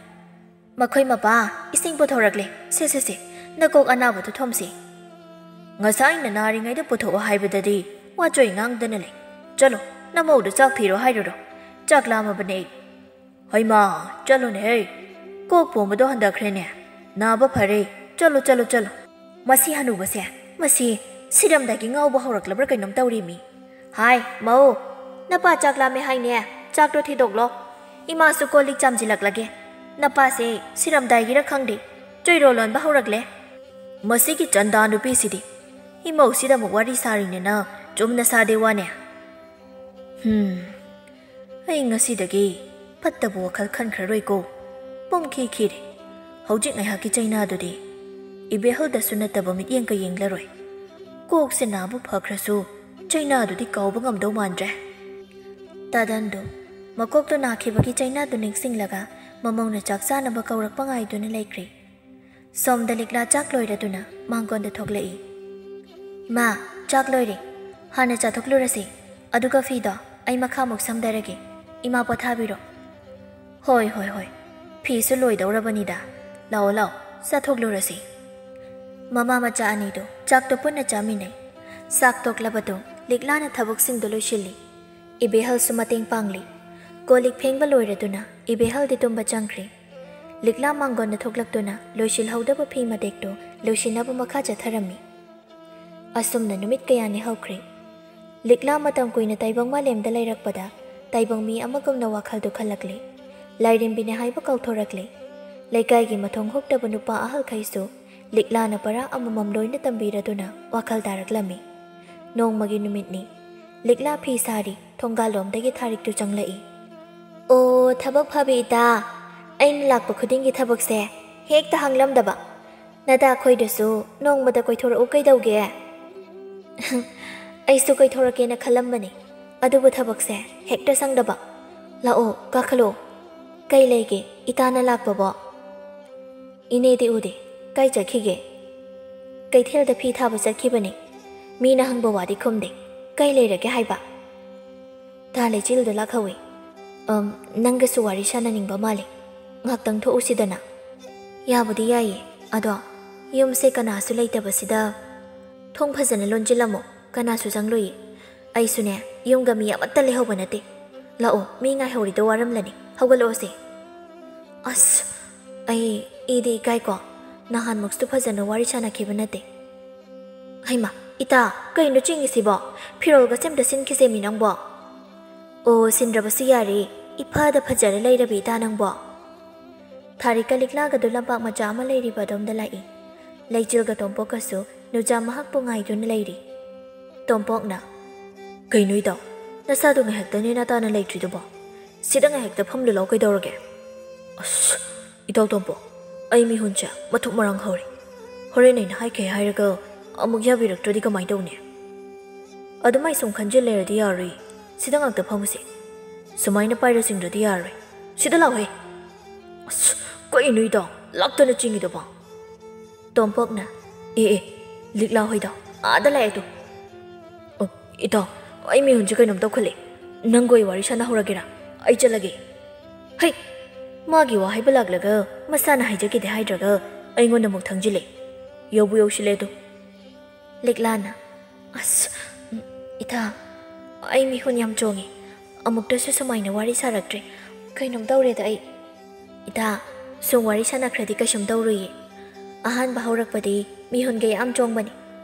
"ꯃꯈꯣꯏ ꯃꯄꯥ, ꯏꯁꯤꯡ ꯄꯨꯊꯣꯔꯛꯂꯦ꯫ ꯁꯦ, ꯁꯦ, ꯁꯦ, ꯅꯀꯣꯛ ꯑꯅꯥꯕꯗꯨ ꯊꯣꯝꯁꯤ꯫ ꯉꯁꯥꯏꯅ ꯅꯥꯔꯤꯉꯩꯗ ꯄꯨꯊꯣꯛꯑꯣ ꯍꯥꯏꯕꯗꯗꯤ ꯋꯥꯆꯣꯏ ꯉꯥꯡꯗꯅ ꯂꯩ꯫ ꯆꯠꯂꯣ, ꯅꯃꯧꯗ ꯆꯥꯛ ꯊꯤꯔꯣ ꯍꯥꯏꯔꯨꯔꯣ꯫ ꯆꯥꯛ ꯂꯥꯝꯃꯕꯅꯦ ꯑꯩ꯫" "ꯍꯩꯃꯥ, ꯆꯠꯂꯣꯅꯦꯍꯦ꯫ ꯀꯣꯛ ꯄꯣꯝꯕꯗꯣ ꯍꯟꯊꯈ꯭ꯔꯦꯅꯦ꯫ ꯅꯥꯕ ꯐꯔꯦ꯫ ꯆꯠꯂꯣ, ꯆꯠꯂꯣ, ꯆꯠꯂꯣ꯫" ꯃꯁꯤ ꯍꯅꯨꯕꯁꯦ, ꯃꯁꯤ ꯁꯤꯔꯝꯗꯥꯏꯒꯤ ꯉꯥꯎꯕ ꯍꯧꯔꯛꯂꯕ꯭ꯔꯥ ꯀꯩꯅꯣꯝ ꯇꯧꯔꯦꯃꯤ꯫ "ꯍꯥꯏ, ꯃꯧ, ꯅꯄꯥ ꯆꯥꯛ ꯂꯥꯝꯃꯦ ꯍꯥꯏꯅꯦ꯫ ꯆꯥꯛꯇꯣ ꯊꯤꯗꯣꯛꯂꯣ꯫ ꯏꯃꯥꯁꯨ ꯀꯣꯜ ꯂꯤꯛ ꯆꯥꯝꯁꯤꯜꯂꯛꯂꯒꯦ꯫ ꯅꯄꯥꯁꯦ ꯁꯤꯔꯝꯗꯥꯏꯒꯤꯔ ꯈꯪꯗꯦ, ꯆꯣꯏꯔꯣ ꯂꯣꯟꯕ ꯍꯧꯔꯛꯂꯦ꯫" ꯃꯁꯤꯒꯤ ꯆꯟꯗꯥ ꯅꯨꯄꯤꯁꯤꯗꯤ ꯏꯃꯧꯁꯤꯗ ꯑꯃꯨꯛ ꯋꯥꯔꯤ ꯁꯥꯔꯤꯅꯦꯅ ꯆꯨꯝꯅ ꯁꯥꯗꯦ ꯋꯥꯅꯦ꯫ ꯍꯝ, ꯑꯩ ꯉꯁꯤꯗꯒꯤ ꯐꯠꯇꯕ ꯋꯥꯈꯜ ꯈꯟꯈ꯭ꯔꯔꯣꯏꯀꯣ꯫ ꯄꯨꯝꯈꯤ ꯈꯤꯔꯦ꯫ ꯍꯧꯖꯤꯛ ꯉꯥꯏꯍꯥꯛꯀꯤ ꯆꯩꯅꯥꯗꯨꯗꯤ ꯏꯕꯦꯍꯜꯗꯁꯨ ꯅꯠꯇꯕ ꯃꯤꯠꯌꯦꯡꯒ ꯌꯦꯡꯂꯔꯣꯏ꯫ ꯀꯣꯛꯁꯦ ꯅꯥꯕ ꯐꯈ꯭ꯔꯁꯨ ꯆꯩꯅꯥꯗꯨꯗꯤ ꯀꯥꯎꯕ ꯉꯝꯗꯧ ꯃꯥꯟꯗ꯭ꯔꯦ꯫ ꯇꯥꯗꯟꯗꯨ ꯃꯀꯣꯛꯇꯨ ꯅꯥꯈꯤꯕꯒꯤ ꯆꯩꯅꯥꯗꯨ ꯅꯤꯡꯁꯤꯡꯂꯒ ꯃꯃꯧꯅ ꯆꯥꯛ ꯆꯥꯅꯕ ꯀꯧꯔꯛꯄ ꯉꯥꯏꯗꯨꯅ ꯂꯩꯈ꯭ꯔꯦ꯫ ꯁꯣꯝꯗ ꯂꯤꯛꯂꯥ ꯆꯥꯛ ꯂꯣꯏꯔꯗꯨꯅ ꯃꯥꯡꯒꯣꯟꯗ ꯊꯣꯛꯂꯛꯏ꯫ "ꯏꯃꯥ, ꯆꯥꯛ ꯂꯣꯏꯔꯦ꯫ ꯍꯥꯟꯅ ꯆꯥꯊꯣꯛꯂꯨꯔꯁꯤ꯫ ꯑꯗꯨꯒ ꯐꯤꯗꯣ ꯑꯩ ꯃꯈꯥꯃꯨꯛ ꯁꯝꯗꯔꯒꯦ꯫ ꯏꯃꯥ ꯄꯣꯊꯥꯕꯤꯔꯣ꯫" "ꯍꯣꯏ, ꯍꯣꯏ, ꯍꯣꯏ꯫ ꯐꯤꯁꯨ ꯂꯣꯏꯗꯧꯔꯕꯅꯤꯗ꯫ ꯂꯥꯛꯑꯣ, ꯂꯥꯛꯑꯣ, ꯆꯥꯊꯣꯛꯂꯨꯔꯁꯤ꯫" ꯃꯃꯥ ꯃꯆꯥ ꯑꯅꯤꯗꯨ ꯆꯥꯛꯇꯣ ꯄꯨꯟꯅ ꯆꯥꯃꯤꯟꯅꯩ꯫ ꯆꯥꯛ ꯇꯣꯛꯂꯕꯗꯨ ꯂꯤꯛꯂꯥꯅ ꯊꯕꯛꯁꯤꯡꯗꯨ ꯂꯣꯏꯁꯤꯜꯂꯤ꯫ ꯏꯕꯦꯍꯜꯁꯨ ꯃꯇꯦꯡ ꯄꯥꯡꯂꯤ꯫ ꯀꯣꯜ ꯂꯤꯛ ꯐꯦꯡꯕ ꯂꯣꯏꯔꯗꯨꯅ ꯏꯕꯦꯍꯜꯗꯤ ꯇꯨꯝꯕ ꯆꯪꯈ꯭ꯔꯦ꯫ ꯂꯤꯛꯂꯥ ꯃꯥꯡꯒꯣꯟꯗ ꯊꯣꯛꯂꯛꯇꯨꯅ ꯂꯣꯏꯁꯤꯜꯍꯧꯗꯕ ꯐꯤ ꯃꯇꯦꯛꯇꯨ ꯂꯣꯏꯁꯤꯟꯅꯕ ꯃꯈꯥ ꯆꯠꯊꯔꯝꯃꯤ꯫ ꯑꯁꯨꯝꯅ ꯅꯨꯃꯤꯠ ꯀꯌꯥꯅꯤ ꯍꯧꯈ꯭ꯔꯦ꯫ ꯂꯤꯛꯂꯥ ꯃꯇꯝ ꯀꯨꯏꯅ ꯇꯥꯏꯕꯪ ꯃꯥꯂꯦꯝꯗ ꯂꯩꯔꯛꯄꯗ ꯇꯥꯏꯕꯪ ꯃꯤ ꯑꯃꯒꯨꯝꯅ ꯋꯥꯈꯜꯗꯨ ꯈꯜꯂꯛꯂꯦ꯫ ꯂꯥꯏꯔꯦꯝꯕꯤꯅꯦ ꯍꯥꯏꯕ ꯀꯥꯎꯊꯣꯔꯛꯂꯦ꯫ ꯂꯩꯀꯥꯏꯒꯤ ꯃꯊꯣꯡ ꯍꯨꯛꯇꯕ ꯅꯨꯄꯥ ꯑꯍꯜꯈꯩꯁꯨ ꯂꯤꯛꯂꯥꯅ ꯄꯔꯥ ꯑꯃꯃꯝ ꯂꯣꯏꯅ ꯇꯝꯕꯤꯔꯗꯨꯅ ꯋꯥꯈꯜ ꯇꯥꯔꯛꯂꯝꯃꯤ꯫ ꯅꯣꯡꯃꯒꯤ ꯅꯨꯃꯤꯠꯅꯤ꯫ ꯂꯤꯛꯂꯥ ꯐꯤ ꯁꯥꯔꯤ꯫ ꯊꯣꯡꯒꯥꯜꯂꯣꯝꯗꯒꯤ ꯊꯥꯔꯤꯛꯇꯨ ꯆꯪꯂꯛꯏ꯫ "ꯑꯣ, ꯊꯕꯛ ꯐꯕꯤ ꯏꯇꯥ, ꯑꯩꯅ ꯂꯥꯛꯄ ꯈꯨꯗꯤꯡꯒꯤ ꯊꯕꯛꯁꯦ ꯍꯦꯛꯇ ꯍꯥꯡꯂꯝꯗꯕ꯫ ꯅꯇꯥ ꯑꯩꯈꯣꯏꯗꯁꯨ ꯅꯣꯡꯃꯗ ꯀꯣꯏꯊꯣꯔꯛꯎ ꯀꯩꯗꯧꯒꯦ?" "ꯑꯩꯁꯨ ꯀꯣꯏꯊꯣꯔꯛꯀꯦꯅ ꯈꯜꯂꯝꯕꯅꯦ, ꯑꯗꯨꯕꯨ ꯊꯕꯛꯁꯦ ꯍꯦꯛꯇ ꯁꯪꯗꯕ꯫ ꯂꯥꯛꯑꯣ, ꯀꯥꯈꯠꯂꯛꯑꯣ꯫ ꯀꯩ ꯂꯩꯒꯦ ꯏꯇꯥꯅ ꯂꯥꯛꯄꯕꯣ?" "ꯏꯅꯦꯗꯤ ꯎꯗꯦ, "ꯀꯥꯏ ꯆꯠꯈꯤꯒꯦ?" "ꯀꯩꯊꯦꯜꯗ ꯐꯤ ꯊꯥꯕ ꯆꯠꯈꯤꯕꯅꯤ꯫ ꯃꯤꯅ ꯍꯪꯕ ꯋꯥꯗꯤ ꯈꯨꯝꯗꯦ꯫ ꯀꯩ ꯂꯩꯔꯒꯦ ꯍꯥꯏꯕ?" ꯇꯥ ꯂꯩꯆꯤꯜꯗꯣ ꯂꯥꯛꯍꯧꯏ꯫ "ꯑꯝ, ꯅꯪꯒꯁꯨ ꯋꯥꯔꯤ ꯁꯥꯟꯅꯅꯤꯡꯕ ꯃꯥꯜꯂꯤ꯫ ꯉꯥꯛꯇꯪ ꯊꯣꯛꯎꯁꯤꯗꯅ?" "ꯌꯥꯕꯨꯗꯤ ꯌꯥꯏꯌꯦ, ꯑꯗꯣ ꯌꯨꯝꯁꯦ ꯀꯅꯥꯁꯨ ꯂꯩꯇꯕꯁꯤꯗ ꯊꯣꯡ ꯐꯖꯅ ꯂꯣꯟꯁꯤꯜꯂꯝꯃꯣ, ꯀꯅꯥꯁꯨ ꯆꯪꯂꯣꯏꯌꯦ꯫ ꯑꯩꯁꯨꯅꯦ, ꯌꯨꯝꯒ ꯃꯤ ꯑꯃꯠꯇ ꯂꯩꯍꯧꯕ ꯅꯠꯇꯦ꯫ ꯂꯥꯛꯑꯣ, ꯃꯤ ꯉꯥꯏꯍꯧꯔꯤꯗꯣ ꯋꯥꯔꯝꯂꯅꯤ, ꯍꯧꯒꯠꯂꯛꯑꯣꯁꯦ꯫" "ꯑꯁ, ꯑꯩ ꯏꯗꯤ ꯏꯀꯥꯏꯀꯣ, ꯅꯍꯥꯟꯃꯨꯛꯁꯨ ꯐꯖꯅ ꯋꯥꯔꯤ ꯁꯥꯟꯅꯈꯤꯕ ꯅꯠꯇꯦ꯫" "ꯍꯩꯃꯥ, ꯏꯇꯥ, ꯀꯩꯅꯣ ꯆꯤꯡꯉꯤꯁꯤꯕꯣ? ꯐꯤꯔꯣꯜꯒꯁꯦ ꯑꯝꯇ ꯁꯤꯟꯈꯤꯁꯦꯃꯤ ꯅꯪꯕꯣ꯫" "ꯑꯣ, ꯁꯤꯟꯗ꯭ꯔꯕꯁꯨ ꯌꯥꯔꯦ, ꯏꯐꯗ ꯐꯖꯔ ꯂꯩꯔꯕꯤ ꯏꯇꯥ ꯅꯪꯕꯣ꯫" ꯊꯥꯔꯤꯛꯀ ꯂꯤꯛꯂꯥꯒꯗꯨ ꯂꯝꯄꯥꯛ ꯃꯆꯥ ꯑꯃ ꯂꯩꯔꯤꯕ ꯑꯗꯣꯝꯗ ꯂꯥꯛꯏ꯫ ꯂꯩꯆꯤꯜꯒ ꯇꯣꯝꯄꯣꯛꯀꯁꯨ ꯅꯨꯖꯥ ꯃꯍꯥꯛꯄꯨ ꯉꯥꯏꯗꯨꯅ ꯂꯩꯔꯤ꯫ ꯇꯣꯝꯄꯣꯛꯅ, "ꯀꯩꯅꯣ ꯏꯇꯥꯎ, ꯅꯁꯥꯗꯣ ꯉꯥꯏꯍꯥꯛꯇ ꯅꯦꯅꯥ ꯇꯥꯅ ꯂꯩꯇ꯭ꯔꯤꯗꯨꯕꯣ? ꯁꯤꯗ ꯉꯥꯏꯍꯥꯛꯇ ꯐꯝꯂꯨ ꯂꯥꯎ, ꯀꯩꯗꯧꯔꯒꯦ?" "ꯑꯁ, ꯏꯇꯥꯎ ꯇꯣꯝꯄꯣꯛ, ꯑꯩ ꯃꯤꯍꯨꯟꯁꯦ ꯃꯊꯨꯞ ꯃꯔꯥꯡ ꯍꯧꯔꯦ꯫ ꯍꯣꯔꯦꯟ ꯑꯩꯅ ꯍꯥꯏꯈꯩ ꯍꯥꯏꯔꯒ ꯑꯃꯨꯛ ꯌꯥꯕꯤꯔꯛꯇ꯭ꯔꯗꯤ ꯀꯃꯥꯏ ꯇꯧꯅꯤ? ꯑꯗꯨꯃꯥꯏ ꯁꯨꯝ ꯈꯟꯖꯤꯜ ꯂꯩꯔꯗꯤ ꯌꯥꯔꯣꯏ꯫ ꯁꯤꯗ ꯉꯥꯛꯇ ꯐꯝꯃꯨꯁꯦ꯫ ꯁꯨꯃꯥꯏꯅ ꯄꯥꯏꯔꯁꯤꯡꯗ꯭ꯔꯗꯤ ꯌꯥꯔꯣꯏ꯫ ꯁꯤꯗ ꯂꯥꯎꯍꯦ꯫" "ꯑꯁ, ꯀꯩꯅꯣ ꯏꯇꯥꯎ, ꯂꯥꯛꯇꯅ ꯆꯦꯟꯈꯤꯗꯕ?" ꯇꯣꯝꯄꯣꯛꯅ, "ꯑꯦ ꯑꯦ, ꯂꯤꯛꯂꯥ ꯍꯣꯏꯗꯣ ꯑꯥꯗ ꯂꯥꯛꯑꯦ ꯇꯨ꯫" "ꯑꯣ, ꯏꯇꯥꯎ, ꯑꯩ ꯃꯤꯍꯨꯟꯁꯦ ꯀꯩꯅꯣꯝ ꯇꯧꯈꯠꯂꯦ꯫ ꯅꯪꯒ ꯑꯩ ꯋꯥꯔꯤ ꯁꯥꯟꯅꯍꯧꯔꯒꯦꯔꯥ? ꯑꯩ ꯆꯠꯂꯒꯦ꯫" "ꯍꯩ, ꯃꯥꯒꯤ ꯋꯥ ꯍꯥꯏꯕ ꯂꯥꯛꯂꯒ ꯃꯁꯥꯅ ꯍꯥꯏꯖꯒꯦꯗꯤ ꯍꯥꯏꯗ꯭ꯔꯒ ꯑꯩꯉꯣꯟꯗ ꯑꯃꯨꯛ ꯊꯪꯖꯤꯜꯂꯦ꯫ ꯌꯧꯕꯨ ꯌꯧꯁꯤꯜꯂꯦ ꯑꯗꯨ꯫" ꯂꯤꯛꯂꯥꯅ, "ꯑꯁ, ꯎꯝ, ꯏꯇꯥ, ꯑꯩ ꯃꯤꯍꯨꯟ ꯌꯥꯝ ꯆꯣꯡꯉꯤ꯫ ꯑꯃꯨꯛꯇꯁꯨ ꯁꯨꯃꯥꯏꯅ ꯋꯥꯔꯤ ꯁꯥꯔꯛꯇ꯭ꯔꯤ꯫ ꯀꯩꯅꯣꯝ ꯇꯧꯔꯦꯗ ꯑꯩ꯫" "ꯏꯇꯥ, ꯁꯨꯝ ꯋꯥꯔꯤ ꯁꯥꯟꯅꯈ꯭ꯔꯗꯤ ꯀꯩꯁꯨꯝ ꯇꯧꯔꯣꯏꯌꯦ꯫ ꯑꯍꯥꯟꯕ ꯍꯧꯔꯛꯄꯗꯤ ꯃꯤꯍꯨꯟꯒ ꯌꯥꯝ ꯆꯣꯡꯕꯅꯤ꯫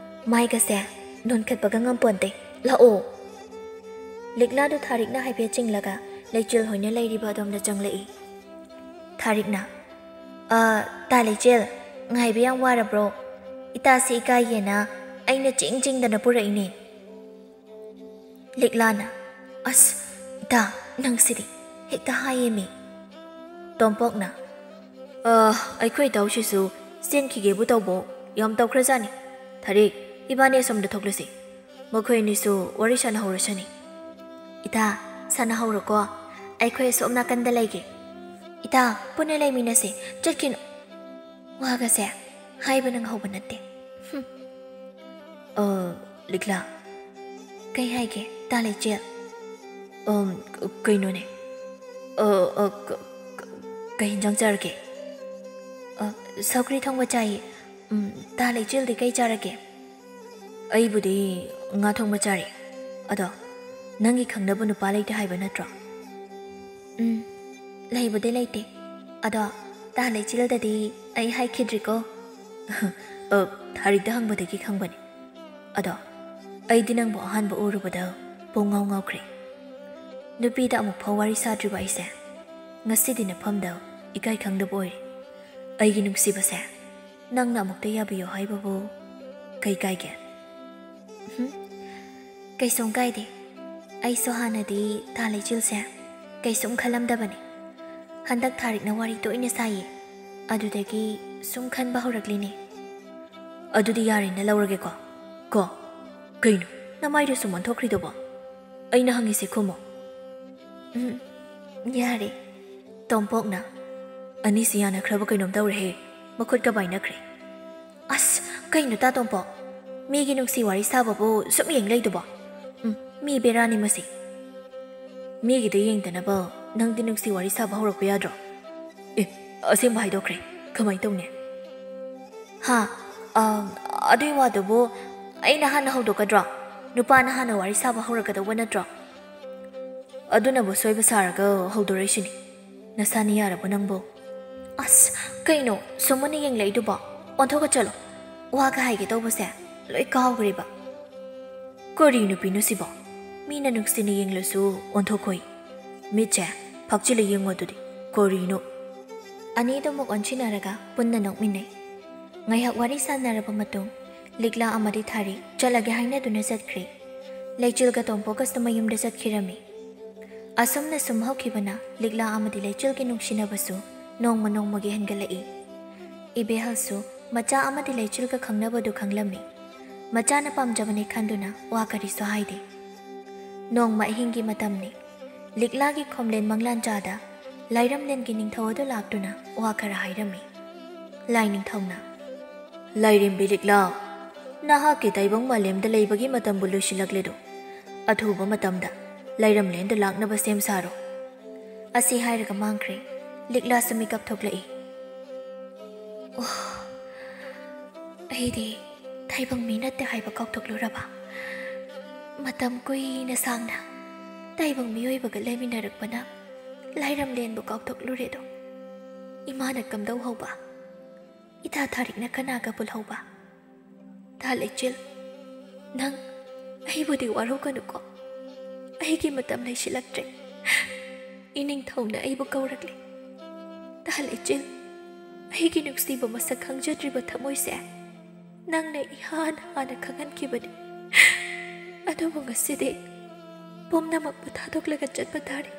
ꯃꯥꯏꯒꯁꯦ ꯅꯣꯟꯈꯠꯄꯒ ꯉꯝꯄꯣꯟꯇꯦ꯫ ꯂꯥꯛꯑꯣ꯫" ꯂꯤꯛꯂꯥꯗꯨ ꯊꯥꯔꯤꯛꯅ ꯍꯥꯏꯐꯦꯠ ꯆꯤꯡꯂꯒ ꯂꯩꯆꯤꯜ ꯍꯣꯏꯅ ꯂꯩꯔꯤꯕ ꯑꯗꯣꯝꯗ ꯆꯪꯂꯛꯏ꯫ ꯊꯥꯔꯤꯛꯅ, "ꯑ, ꯇꯥ ꯂꯩꯆꯤꯜ, ꯉꯥꯏꯕ ꯌꯥꯝ ꯋꯥꯔꯕ꯭ꯔꯣ? ꯏꯇꯥꯁꯤ ꯏꯀꯥꯏꯌꯦꯅ ꯑꯩꯅ ꯆꯤꯡ ꯆꯤꯡꯗꯅ ꯄꯨꯔꯛꯏꯅꯦ꯫" ꯂꯤꯛꯂꯥꯅ, "ꯑꯁ, ꯏꯇꯥ, ꯅꯪꯁꯤꯗꯤ ꯍꯦꯛꯇ ꯍꯥꯏꯌꯦꯃꯤ꯫" ꯇꯣꯝꯄꯣꯛꯅ, "ꯑ, ꯑꯩꯈꯣꯏ ꯏꯇꯥꯎꯁꯤꯁꯨ ꯆꯦꯟꯈꯤꯒꯦꯕꯨ ꯇꯧꯕ ꯌꯥꯝ ꯇꯧꯈ꯭ꯔꯖꯥꯠꯅꯤ꯫ ꯊꯥꯔꯤꯛ, ꯏꯕꯥꯅꯤ ꯑꯁꯣꯝꯗ ꯊꯣꯛꯂꯁꯤ꯫ ꯃꯈꯣꯏ ꯑꯅꯤꯁꯨ ꯋꯥꯔꯤ ꯁꯥꯟꯅꯍꯧꯔꯁꯅꯤ꯫" "ꯏꯇꯥ, ꯁꯥꯟꯅꯍꯧꯔꯣꯀꯣ꯫ ꯑꯩꯈꯣꯏ ꯑꯁꯣꯝ ꯅꯥꯀꯟꯗ ꯂꯩꯒꯦ꯫" "ꯏꯇꯥ, ꯄꯨꯟꯅ ꯂꯩꯃꯤꯟꯅꯁꯦ꯫ ꯆꯠꯈꯤꯅꯨ꯫" "ꯋꯥꯒꯁꯦ ꯍꯥꯏꯕ ꯅꯪꯍꯧꯕ ꯅꯠꯇꯦ꯫ ꯍꯨꯝ꯫ ꯑ, ꯂꯤꯛꯂꯥ꯫ ꯀꯩ ꯍꯥꯏꯒꯦ, ꯇꯥ ꯂꯩꯆꯦꯜ? ꯑꯝ, ꯀꯩꯅꯣꯅꯦ? ꯑ, ꯑ, ꯀ-, ꯀ-, ꯀꯩ ꯍꯤꯟꯖꯥꯡ ꯆꯥꯔꯒꯦ? ꯑ, ꯁꯧꯒ꯭ꯔꯤ ꯊꯣꯡꯕ ꯆꯥꯏꯌꯦ꯫ ꯎꯝ, ꯇꯥ ꯂꯩꯆꯦꯜꯗꯤ ꯀꯩ ꯆꯥꯔꯒꯦ? ꯑꯩꯕꯨꯗꯤ ꯉꯥ ꯊꯣꯡꯕ ꯆꯥꯔꯦ꯫ ꯑꯗꯣ, ꯅꯪꯒꯤ ꯈꯪꯅꯕ ꯅꯨꯄꯥ ꯂꯩꯇꯦ ꯍꯥꯏꯕ ꯅꯠꯇ꯭ꯔꯣ? ꯎꯝ, ꯂꯩꯕꯨꯗꯤ ꯂꯩꯇꯦ꯫ ꯑꯗꯣ, ꯇꯥ ꯂꯩꯆꯦꯜꯗꯗꯤ ꯑꯩ ꯍꯥꯏꯈꯤꯗ꯭ꯔꯤꯀꯣ꯫ ꯑ, ꯊꯥꯔꯤꯛꯇ ꯍꯪꯕꯗꯒꯤ ꯈꯪꯕꯅꯦ꯫ ꯑꯗꯣ, ꯑꯩꯗꯤ ꯅꯪꯕꯨ ꯑꯍꯥꯟꯕ ꯎꯔꯨꯕꯗ ꯄꯨꯡ ꯉꯥꯎ ꯉꯥꯎꯈ꯭ꯔꯦ꯫ ꯅꯨꯄꯤꯗ ꯑꯃꯨꯛ ꯐꯥꯎ ꯋꯥꯔꯤ ꯁꯥꯗ꯭ꯔꯤꯕ ꯑꯩꯁꯦ ꯉꯁꯤꯗꯤ ꯅꯐꯝꯗ ꯏꯀꯥꯏ ꯈꯪꯗꯕ ꯑꯣꯏꯔꯦ꯫ ꯑꯩꯒꯤ ꯅꯨꯡꯁꯤꯕꯁꯦ, ꯅꯪꯅ ꯑꯃꯨꯛꯇ ꯌꯥꯕꯤꯌꯨ ꯍꯥꯏꯕꯕꯨ ꯀꯩ ꯀꯥꯏꯒꯦ? ꯎꯝ, ꯀꯩꯁꯨꯝ ꯀꯥꯏꯗꯦ꯫ ꯑꯩꯁꯨ ꯍꯥꯟꯅꯗꯤ ꯇꯥ ꯂꯩꯆꯤꯜꯁꯦ ꯀꯩꯁꯨꯝ ꯈꯜꯂꯝꯗꯕꯅꯦ꯫ ꯍꯟꯗꯛ ꯊꯥꯔꯤꯛꯅ ꯋꯥꯔꯤ ꯇꯣꯏꯅ ꯁꯥꯏꯌꯦ, ꯑꯗꯨꯗꯒꯤ ꯁꯨꯝ ꯈꯟꯕ ꯍꯧꯔꯛꯂꯤꯅꯦ꯫ ꯑꯗꯨꯗꯤ ꯌꯥꯔꯦꯅ ꯂꯧꯔꯒꯦꯀꯣ? ꯀꯣ? ꯀꯩꯅꯣ, ꯅꯃꯥꯏꯗꯣ ꯁꯨꯝ ꯑꯣꯟꯊꯣꯛꯈ꯭ꯔꯤꯗꯨꯕꯣ? ꯑꯩꯅ ꯍꯪꯉꯤꯁꯦ ꯈꯨꯝꯃꯣ꯫ ꯎꯝ, ꯌꯥꯔꯦ꯫ ꯇꯣꯝꯄꯣꯛꯅ꯫ ꯑꯅꯤꯁꯤ ꯌꯥꯅꯈ꯭ꯔꯕ ꯀꯩꯅꯣꯝ ꯇꯧꯔꯦꯍꯦ꯫ ꯃꯈꯨꯠꯀ ꯄꯥꯏꯅꯈ꯭ꯔꯦ꯫ ꯑꯁ, ꯀꯩꯅꯣ ꯇꯥ ꯇꯣꯝꯄꯣꯛ? ꯃꯤꯒꯤ ꯅꯨꯡꯁꯤ ꯋꯥꯔꯤ ꯁꯥꯕꯕꯨ ꯁꯨꯝ ꯌꯦꯡ ꯂꯩꯗꯨꯕꯣ? ꯎꯝ, ꯃꯤ ꯕꯦꯔꯥꯅꯤ ꯃꯁꯤ꯫ ꯃꯤꯒꯤꯗ ꯌꯦꯡꯗꯅꯕ ꯅꯪꯗꯤ ꯅꯨꯡꯁꯤ ꯋꯥꯔꯤ ꯁꯥꯕ ꯍꯧꯔꯛꯄ ꯌꯥꯗ꯭ꯔꯣ? ꯑꯦ, ꯑꯁꯦꯡꯕ ꯍꯥꯏꯗꯣꯛꯈ꯭ꯔꯦ꯫ ꯀꯃꯥꯏ ꯇꯧꯅꯤ? ꯍꯥ? ꯑ, ꯑꯗꯨꯏ ꯋꯥꯗꯨꯕꯨ ꯑꯩꯅ ꯍꯥꯟꯅ ꯍꯧꯗꯣꯛꯀꯗ꯭ꯔꯣ? ꯅꯨꯄꯥꯅ ꯍꯥꯟꯅ ꯋꯥꯔꯤ ꯁꯥꯕ ꯍꯧꯔꯛꯀꯗꯧꯕ ꯅꯠꯇ꯭ꯔꯣ? ꯑꯗꯨꯅꯕꯨ ꯁꯣꯏꯕ ꯁꯥꯔꯒ ꯍꯧꯗꯣꯔꯛꯏꯁꯤꯅꯤ꯫ ꯅꯁꯥꯅ ꯌꯥꯔꯕꯣ ꯅꯪꯕꯨ? ꯑꯁ, ꯀꯩꯅꯣ ꯁꯨꯝ ꯃꯨꯟꯅ ꯌꯦꯡꯂꯛꯏꯗꯨꯕꯣ? ꯑꯣꯟꯊꯣꯛꯀ ꯆꯠꯂꯣ꯫ ꯋꯥꯒ ꯍꯥꯏꯒꯦ ꯇꯧꯕꯁꯦ ꯂꯣꯏ ꯀꯥꯎꯈ꯭ꯔꯦꯕ꯫ ꯀꯔꯤ ꯅꯨꯄꯤꯅꯣ ꯁꯤꯕꯣ? ꯃꯤꯅ ꯅꯨꯡꯁꯤꯅ ꯌꯦꯡꯂꯁꯨ ꯑꯣꯟꯊꯣꯛꯈꯣꯏ꯫ ꯃꯤꯠꯁꯦ ꯐꯥꯛꯆꯤꯜꯂ ꯌꯦꯡꯉꯣ ꯑꯗꯨꯗꯤ꯫ ꯀꯔꯤꯅꯣ? ꯑꯅꯤꯗꯨꯃꯛ ꯑꯣꯟꯁꯤꯟꯅꯔꯒ ꯄꯨꯟꯅ ꯅꯣꯛꯃꯤꯟꯅꯩ꯫ ꯉꯥꯏꯍꯥꯛ ꯋꯥꯔꯤ ꯁꯥꯟꯅꯔꯕ ꯃꯇꯨꯡ, ꯂꯤꯛꯂꯥ ꯑꯃꯗꯤ ꯊꯥꯔꯤ ꯆꯠꯂꯒꯦ ꯍꯥꯏꯅꯗꯨꯅ ꯆꯠꯈ꯭ꯔꯦ꯫ ꯂꯩꯆꯤꯜꯒ ꯇꯣꯝꯄꯣꯛꯀꯁꯨ ꯃꯌꯨꯝꯗ ꯆꯠꯈꯤꯔꯝꯃꯤ꯫ ꯑꯁꯨꯝꯅ ꯁꯨꯝ ꯍꯧꯈꯤꯕꯅ ꯂꯤꯛꯂꯥ ꯑꯃꯗꯤ ꯂꯩꯆꯤꯜꯒꯤ ꯅꯨꯡꯁꯤꯅꯕꯁꯨ ꯅꯣꯡꯃ ꯅꯣꯡꯃꯒꯤ ꯍꯦꯟꯒꯠꯂꯛꯏ꯫ ꯏꯕꯦꯍꯜꯁꯨ ꯃꯆꯥ ꯑꯃꯗꯤ ꯂꯩꯆꯤꯜꯒ ꯈꯪꯅꯕꯗꯨ ꯈꯪꯂꯝꯃꯤ꯫ ꯃꯆꯥꯅ ꯄꯥꯝꯖꯕꯅꯤ ꯈꯟꯗꯨꯅ ꯋꯥ ꯀꯔꯤꯁꯨ ꯍꯥꯏꯗꯦ꯫ ꯅꯣꯡꯃ ꯑꯍꯤꯡꯒꯤ ꯃꯇꯝꯅꯤ꯫ ꯂꯤꯛꯂꯥꯒꯤ ꯈꯣꯝꯂꯦꯟ ꯃꯪꯂꯥꯟꯆꯥꯗ ꯂꯥꯏꯔꯝꯂꯦꯟꯒꯤ ꯅꯤꯡꯊꯧ ꯑꯗꯨ ꯂꯥꯛꯇꯨꯅ ꯋꯥ ꯈꯔ ꯍꯥꯏꯔꯝꯃꯤ꯫ ꯂꯥꯏ ꯅꯤꯡꯊꯧꯅ, "ꯂꯥꯏꯔꯦꯝꯕꯤ ꯂꯤꯛꯂꯥ, ꯅꯍꯥꯛꯀꯤ ꯇꯥꯏꯕꯪ ꯃꯥꯂꯦꯝꯗ ꯂꯩꯕꯒꯤ ꯃꯇꯝꯕꯨ ꯂꯣꯏꯁꯤꯜꯂꯛꯂꯦꯗꯣ꯫ ꯑꯊꯨꯕ ꯃꯇꯝꯗ ꯂꯥꯏꯔꯝꯂꯦꯟꯗ ꯂꯥꯛꯅꯕ ꯁꯦꯝ ꯁꯥꯔꯣ"꯫ ꯑꯁꯤ ꯍꯥꯏꯔꯒ ꯃꯥꯡꯈ꯭ꯔꯦ꯫ ꯂꯤꯛꯂꯥꯁꯨ ꯃꯤꯀꯞ ꯊꯣꯛꯂꯛꯏ꯫ ꯑꯣ, ꯑꯩꯗꯤ ꯇꯥꯏꯕꯪ ꯃꯤ ꯅꯠꯇꯦ ꯍꯥꯏꯕ ꯀꯥꯎꯊꯣꯛꯂꯨꯔꯕ? ꯃꯇꯝ ꯀꯨꯏꯅ ꯁꯥꯡꯅ ꯇꯥꯏꯕꯪ ꯃꯤꯑꯣꯏꯕꯒ ꯂꯩꯃꯤꯟꯅꯔꯛꯄꯅ ꯂꯥꯏꯔꯝꯂꯦꯟꯕꯨ ꯀꯥꯎꯊꯣꯛꯂꯨꯔꯦꯗꯣ꯫ ꯏꯃꯥꯅ ꯀꯝꯗꯧ ꯍꯧꯕ? ꯏꯇꯥ ꯊꯥꯔꯤꯛꯅ ꯀꯅꯥꯒ ꯄꯨꯜꯍꯧꯕ? ꯇꯥ ꯂꯩꯆꯤꯜ, ꯅꯪ ꯑꯩꯕꯨꯗꯤ ꯋꯥꯔꯧꯒꯅꯨꯀꯣ꯫ ꯑꯩꯒꯤ ꯃꯇꯝ ꯂꯩꯁꯤꯜꯂꯛꯇ꯭ꯔꯦ꯫ ꯏꯅꯤꯡꯊꯧꯅ ꯑꯩꯕꯨ ꯀꯧꯔꯛꯂꯦ꯫ ꯇꯥ ꯂꯩꯆꯤꯜ, ꯑꯩꯒꯤ ꯅꯨꯡꯁꯤꯕ ꯃꯁꯛ ꯈꯪꯖꯗ꯭ꯔꯤꯕ ꯊꯃꯣꯏꯁꯦ ꯅꯪꯅ ꯏꯍꯥꯟ ꯍꯥꯟꯅ ꯈꯪꯍꯟꯈꯤꯕꯅꯤ꯫ ꯑꯗꯨꯕꯨ ꯉꯁꯤꯗꯤ ꯄꯨꯝꯅꯃꯛꯄꯨ ꯊꯥꯗꯣꯛꯂꯒ ꯆꯠꯄ ꯇꯥꯔꯦ꯫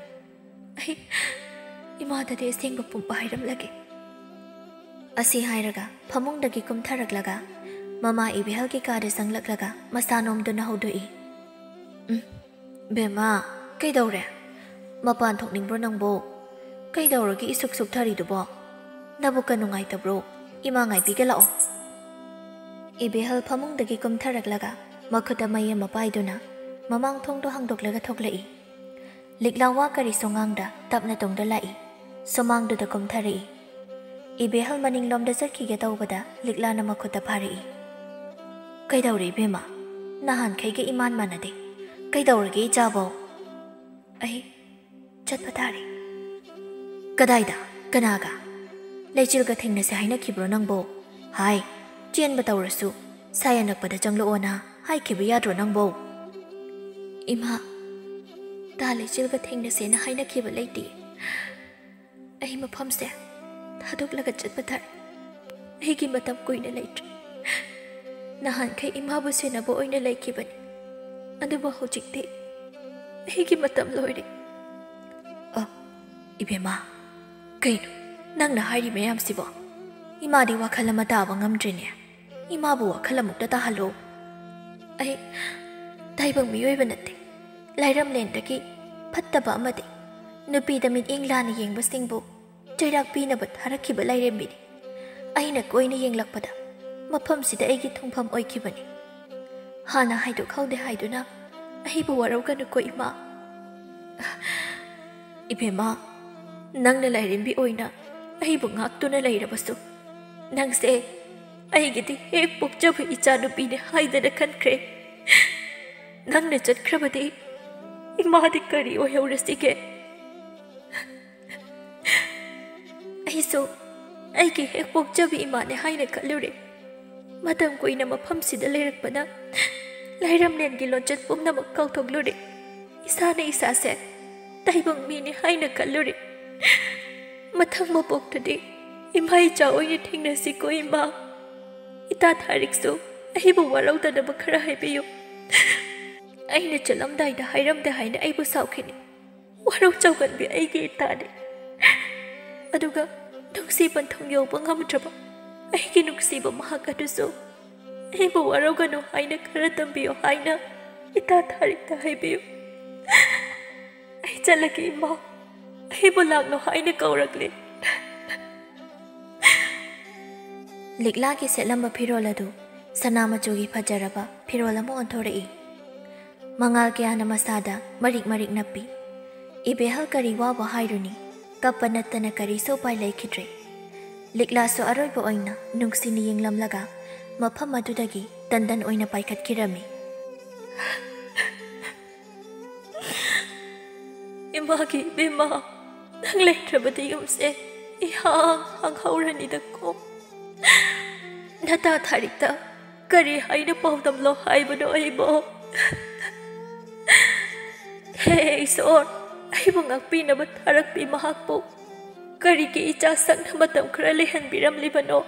ꯑꯩ ꯏꯃꯥꯗꯗꯤ ꯑꯁꯦꯡꯕ ꯄꯨꯝꯕ ꯍꯥꯏꯔꯝꯂꯒꯦ꯫ ꯑꯁꯤ ꯍꯥꯏꯔꯒ ꯐꯃꯨꯡꯗꯒꯤ ꯀꯨꯝꯊꯔꯛꯂꯒ ꯃꯃꯥ ꯏꯕꯦꯍꯜꯒꯤ ꯀꯥꯗ ꯆꯪꯂꯛꯂꯒ ꯃꯁꯥ ꯅꯣꯝꯗꯨꯅ ꯍꯧꯗꯣꯛꯏ꯫ "ꯎꯝ, ꯕꯦꯝꯃ, ꯀꯩꯗꯧꯔꯦ? ꯃꯄꯥꯟ ꯊꯣꯛꯅꯤꯡꯕ꯭ꯔꯣ ꯅꯪꯕꯣ? ꯀꯩꯗꯧꯔꯒꯦ ꯏꯁꯨꯛ ꯁꯨꯛꯊꯔꯤꯗꯨꯕꯣ? ꯅꯕꯨꯛꯀ ꯅꯨꯡꯉꯥꯏꯇꯕ꯭ꯔꯣ? ꯏꯃꯥ ꯉꯥꯏꯕꯤꯒꯦ ꯂꯥꯛꯑꯣ"꯫ ꯏꯕꯦꯍꯜ ꯐꯃꯨꯡꯗꯒꯤ ꯀꯨꯝꯊꯔꯛꯂꯒ ꯃꯈꯨꯠꯇ ꯃꯩ ꯑꯃ ꯄꯥꯏꯗꯨꯅ ꯃꯃꯥꯡ ꯊꯣꯡꯗꯣ ꯍꯥꯡꯗꯣꯛꯂꯒ ꯊꯣꯛꯂꯛꯏ꯫ ꯂꯤꯛꯂꯥ ꯋꯥ ꯀꯔꯤꯁꯨ ꯉꯥꯡꯗ ꯇꯞꯅ ꯇꯨꯡꯗ ꯂꯥꯛꯏ꯫ ꯁꯨꯃꯥꯡꯗꯨꯗ ꯀꯨꯝꯊꯔꯛꯏ꯫ ꯏꯕꯦꯍꯜ ꯃꯅꯤꯡꯂꯣꯝꯗ ꯆꯠꯈꯤꯒꯦ ꯇꯧꯕꯗ ꯂꯤꯛꯂꯥꯅ ꯃꯈꯨꯠꯇ ꯐꯥꯔꯛꯏ꯫ "ꯀꯩꯗꯧꯔꯦ ꯏꯕꯦꯝꯃ? ꯅꯍꯥꯟꯈꯩꯒ ꯏꯃꯥꯟ ꯃꯥꯟꯅꯗꯦ꯫ ꯀꯩꯗꯧꯔꯒꯦ ꯏꯆꯥꯕꯣ?" "ꯑꯩ ꯆꯠꯄ ꯇꯥꯔꯦ"꯫ "ꯀꯗꯥꯏꯗ? ꯀꯅꯥꯒ? ꯂꯩꯆꯤꯜꯒ ꯊꯦꯡꯅꯁꯦ ꯍꯥꯏꯅꯈꯤꯕ꯭ꯔꯣ ꯅꯪꯕꯣ? ꯍꯥꯏ, ꯆꯦꯟꯕ ꯇꯧꯔꯁꯨ ꯁꯥꯏ ꯑꯅꯛꯄꯗ ꯆꯪꯂꯛꯑꯣꯅ ꯍꯥꯏꯈꯤꯕ ꯌꯥꯗ꯭ꯔꯣ ꯅꯪꯕꯣ?" "ꯏꯃꯥ, ꯇꯥ ꯂꯩꯆꯤꯜꯒ ꯊꯦꯡꯅꯁꯦꯅ ꯍꯥꯏꯅꯈꯤꯕ ꯂꯩꯇꯦ꯫ ꯑꯩ ꯃꯐꯝꯁꯦ ꯊꯥꯗꯣꯛꯂꯒ ꯆꯠꯄ ꯇꯥꯔꯦ꯫ ꯑꯩꯒꯤ ꯃꯇꯝ ꯀꯨꯏꯅ ꯂꯩꯇ꯭ꯔꯦ꯫ ꯅꯍꯥꯟꯈꯩ ꯏꯃꯥꯕꯨ ꯁꯦꯟꯅꯕ ꯑꯣꯏꯅ ꯂꯩꯈꯤꯕꯅꯤ, ꯑꯗꯨꯕꯨ ꯍꯧꯖꯤꯛꯇꯤ ꯑꯩꯒꯤ ꯃꯇꯝ ꯂꯣꯏꯔꯦ"꯫ "ꯑ, ꯏꯕꯦꯝꯃ, ꯀꯩꯅꯣ ꯅꯪꯅ ꯍꯥꯏꯔꯤ ꯃꯌꯥꯝꯁꯤꯕꯣ? ꯏꯃꯥꯗꯤ ꯋꯥꯈꯜ ꯑꯃ ꯇꯥꯕ ꯉꯝꯗ꯭ꯔꯦꯅꯦ꯫ ꯏꯃꯥꯕꯨ ꯋꯥꯈꯜ ꯑꯃꯨꯛꯇ ꯇꯥꯍꯜꯂꯣ"꯫ "ꯑꯩ ꯇꯥꯏꯕꯪ ꯃꯤꯑꯣꯏꯕ ꯅꯠꯇꯦ꯫ ꯂꯥꯏꯔꯝꯂꯦꯟꯗꯒꯤ ꯐꯠꯇꯕ ꯑꯃꯗꯤ ꯅꯨꯄꯤꯗ ꯃꯤꯠꯌꯦꯡ ꯂꯥꯟꯅ ꯌꯦꯡꯕꯁꯤꯡꯕꯨ ꯆꯩꯔꯥꯛ ꯄꯤꯅꯕ ꯊꯥꯔꯛꯈꯤꯕ ꯂꯥꯏꯔꯦꯝꯕꯤꯅꯤ꯫ ꯑꯩꯅ ꯀꯣꯏꯅ ꯌꯦꯡꯂꯛꯄꯗ ꯃꯐꯝꯁꯤꯗ ꯑꯩꯒꯤ ꯊꯨꯡꯐꯝ ꯑꯣꯏꯈꯤꯕꯅꯤ꯫ ꯍꯥꯟꯅ ꯍꯥꯏꯗꯣꯛꯍꯧꯗꯦ ꯍꯥꯏꯗꯨꯅ ꯑꯩꯕꯨ ꯋꯥꯔꯧꯒꯅꯨꯀꯣ, ꯏꯃꯥ꯫ ꯏꯕꯦꯝꯃ, ꯅꯪꯅ ꯂꯥꯏꯔꯦꯝꯕꯤ ꯑꯣꯏꯅ ꯑꯩꯕꯨ ꯉꯥꯛꯇꯨꯅ ꯂꯩꯔꯕꯁꯨ, ꯅꯪꯁꯦ ꯑꯩꯒꯤꯗꯤ ꯍꯦꯛ ꯄꯣꯛꯆꯕ ꯏꯆꯥꯅꯨꯄꯤꯅꯦ ꯍꯥꯏꯗꯅ ꯈꯟꯈ꯭ꯔꯦ꯫ ꯅꯪꯅ ꯆꯠꯈ꯭ꯔꯕꯗꯤ ꯏꯃꯥꯗꯤ ꯀꯔꯤ ꯑꯣꯏꯍꯧꯔꯁꯤꯒꯦ? ꯑꯩꯁꯨ ꯑꯩꯒꯤ ꯍꯦꯛ ꯄꯣꯛꯆꯕ ꯏꯃꯥꯅꯦ ꯍꯥꯏꯅ ꯈꯜꯂꯨꯔꯦ꯫ ꯃꯇꯝ ꯀꯨꯏꯅ ꯃꯐꯝꯁꯤꯗ ꯂꯩꯔꯛꯄꯅ ꯂꯥꯏꯔꯝꯂꯦꯟꯒꯤ ꯂꯣꯟꯆꯠ ꯄꯨꯝꯅꯃꯛ ꯀꯥꯎꯊꯣꯛꯂꯨꯔꯦ꯫ ꯏꯁꯥꯅ ꯏꯁꯥꯁꯦ ꯇꯥꯏꯕꯪ ꯃꯤꯅꯤ ꯍꯥꯏꯅ ꯈꯜꯂꯨꯔꯦ꯫ ꯃꯊꯪ ꯃꯄꯣꯛꯇꯗꯤ ꯏꯃꯥ ꯏꯆꯥ ꯑꯣꯏꯅ ꯊꯦꯡꯅꯁꯤꯀꯣ, ꯏꯃꯥ꯫ ꯏꯇꯥ ꯊꯥꯔꯤꯛꯁꯨ ꯑꯩꯕꯨ ꯋꯥꯔꯧꯗꯅꯕ ꯈꯔ ꯍꯥꯏꯕꯤꯌꯨ꯫ ꯑꯩꯅ ꯆꯠꯂꯝꯗꯥꯏꯗ ꯍꯥꯏꯔꯝꯗꯦ ꯍꯥꯏꯅ ꯑꯩꯕꯨ ꯁꯥꯎꯈꯤꯅꯤ꯫ ꯋꯥꯔꯧ ꯆꯥꯎꯒꯟꯕꯤ ꯑꯩꯒꯤ ꯏꯇꯥꯅꯤ꯫ ꯑꯗꯨꯒ ꯅꯨꯡꯁꯤ ꯄꯟꯊꯨꯡ ꯌꯧꯕ ꯉꯝꯗ꯭ꯔꯕ ꯑꯩꯒꯤ ꯅꯨꯡꯁꯤꯕ ꯃꯍꯥꯛ ꯑꯗꯨꯁꯨ ꯑꯩꯕꯨ ꯋꯥꯔꯧꯒꯅꯨ ꯍꯥꯏꯅ ꯈꯔ ꯇꯝꯕꯤꯌꯨ ꯍꯥꯏꯅ ꯏꯇꯥ ꯊꯥꯔꯤꯛꯇ ꯍꯥꯏꯕꯤꯌꯨ꯫ ꯑꯩ ꯆꯠꯂꯒꯦ, ꯏꯃꯥ꯫ ꯑꯩꯕꯨ ꯂꯥꯛꯂꯣ ꯍꯥꯏꯅ ꯀꯧꯔꯛꯂꯦ꯫ ꯂꯤꯛꯂꯥꯒꯤ ꯁꯦꯠꯂꯝꯕ ꯐꯤꯔꯣꯜ ꯑꯗꯨ ꯁꯅꯥ ꯃꯆꯨꯒꯤ ꯐꯖꯔꯕ ꯐꯤꯔꯣꯜ ꯑꯃ ꯑꯣꯟꯊꯣꯔꯛꯏ꯫ ꯃꯉꯥꯜ ꯀꯌꯥꯅ ꯃꯁꯥꯗ ꯃꯔꯤꯛ ꯃꯔꯤꯛ ꯅꯞꯄꯤ꯫ ꯏꯕꯦꯍꯜ ꯀꯔꯤ ꯋꯥꯕ ꯍꯥꯏꯔꯨꯅꯤ? ꯀꯞꯄ ꯅꯠꯇꯅ ꯀꯔꯤꯁꯨ ꯎꯄꯥꯏ ꯂꯩꯈꯤꯗ꯭ꯔꯦ꯫ ꯂꯤꯛꯂꯥꯁꯨ ꯑꯔꯣꯏꯕ ꯑꯣꯏꯅ ꯅꯨꯡꯁꯤꯅ ꯌꯦꯡꯂꯝꯂꯒ ꯃꯐꯝ ꯑꯗꯨꯗꯒꯤ ꯇꯟꯗꯟ ꯑꯣꯏꯅ ꯄꯥꯏꯈꯠꯈꯤꯔꯝꯃꯤ꯫ ꯏꯃꯥꯒꯤ ꯏꯕꯦꯝꯃ, ꯅꯪ ꯂꯩꯇ꯭ꯔꯕꯗꯤ ꯌꯨꯝꯁꯦ ꯏꯍꯥꯡ ꯍꯥꯡꯍꯧꯔꯅꯤꯗꯀꯣ꯫ ꯅꯇꯥ ꯊꯥꯔꯤꯛꯇ ꯀꯔꯤ ꯍꯥꯏꯅ ꯄꯥꯎꯗꯝꯂꯣ ꯍꯥꯏꯕꯅꯣ ꯑꯩꯕꯣ? ꯍꯦ ꯏꯁꯣꯔ, ꯑꯩꯕꯨ ꯉꯥꯛꯄꯤꯅꯕ ꯊꯥꯔꯛꯄꯤ ꯃꯍꯥꯛꯄꯨ ꯀꯔꯤꯒꯤ ꯏꯆꯥ ꯁꯛꯅ ꯃꯇꯝ ꯈꯔ ꯂꯩꯍꯟꯕꯤꯔꯝꯂꯤꯕꯅꯣ?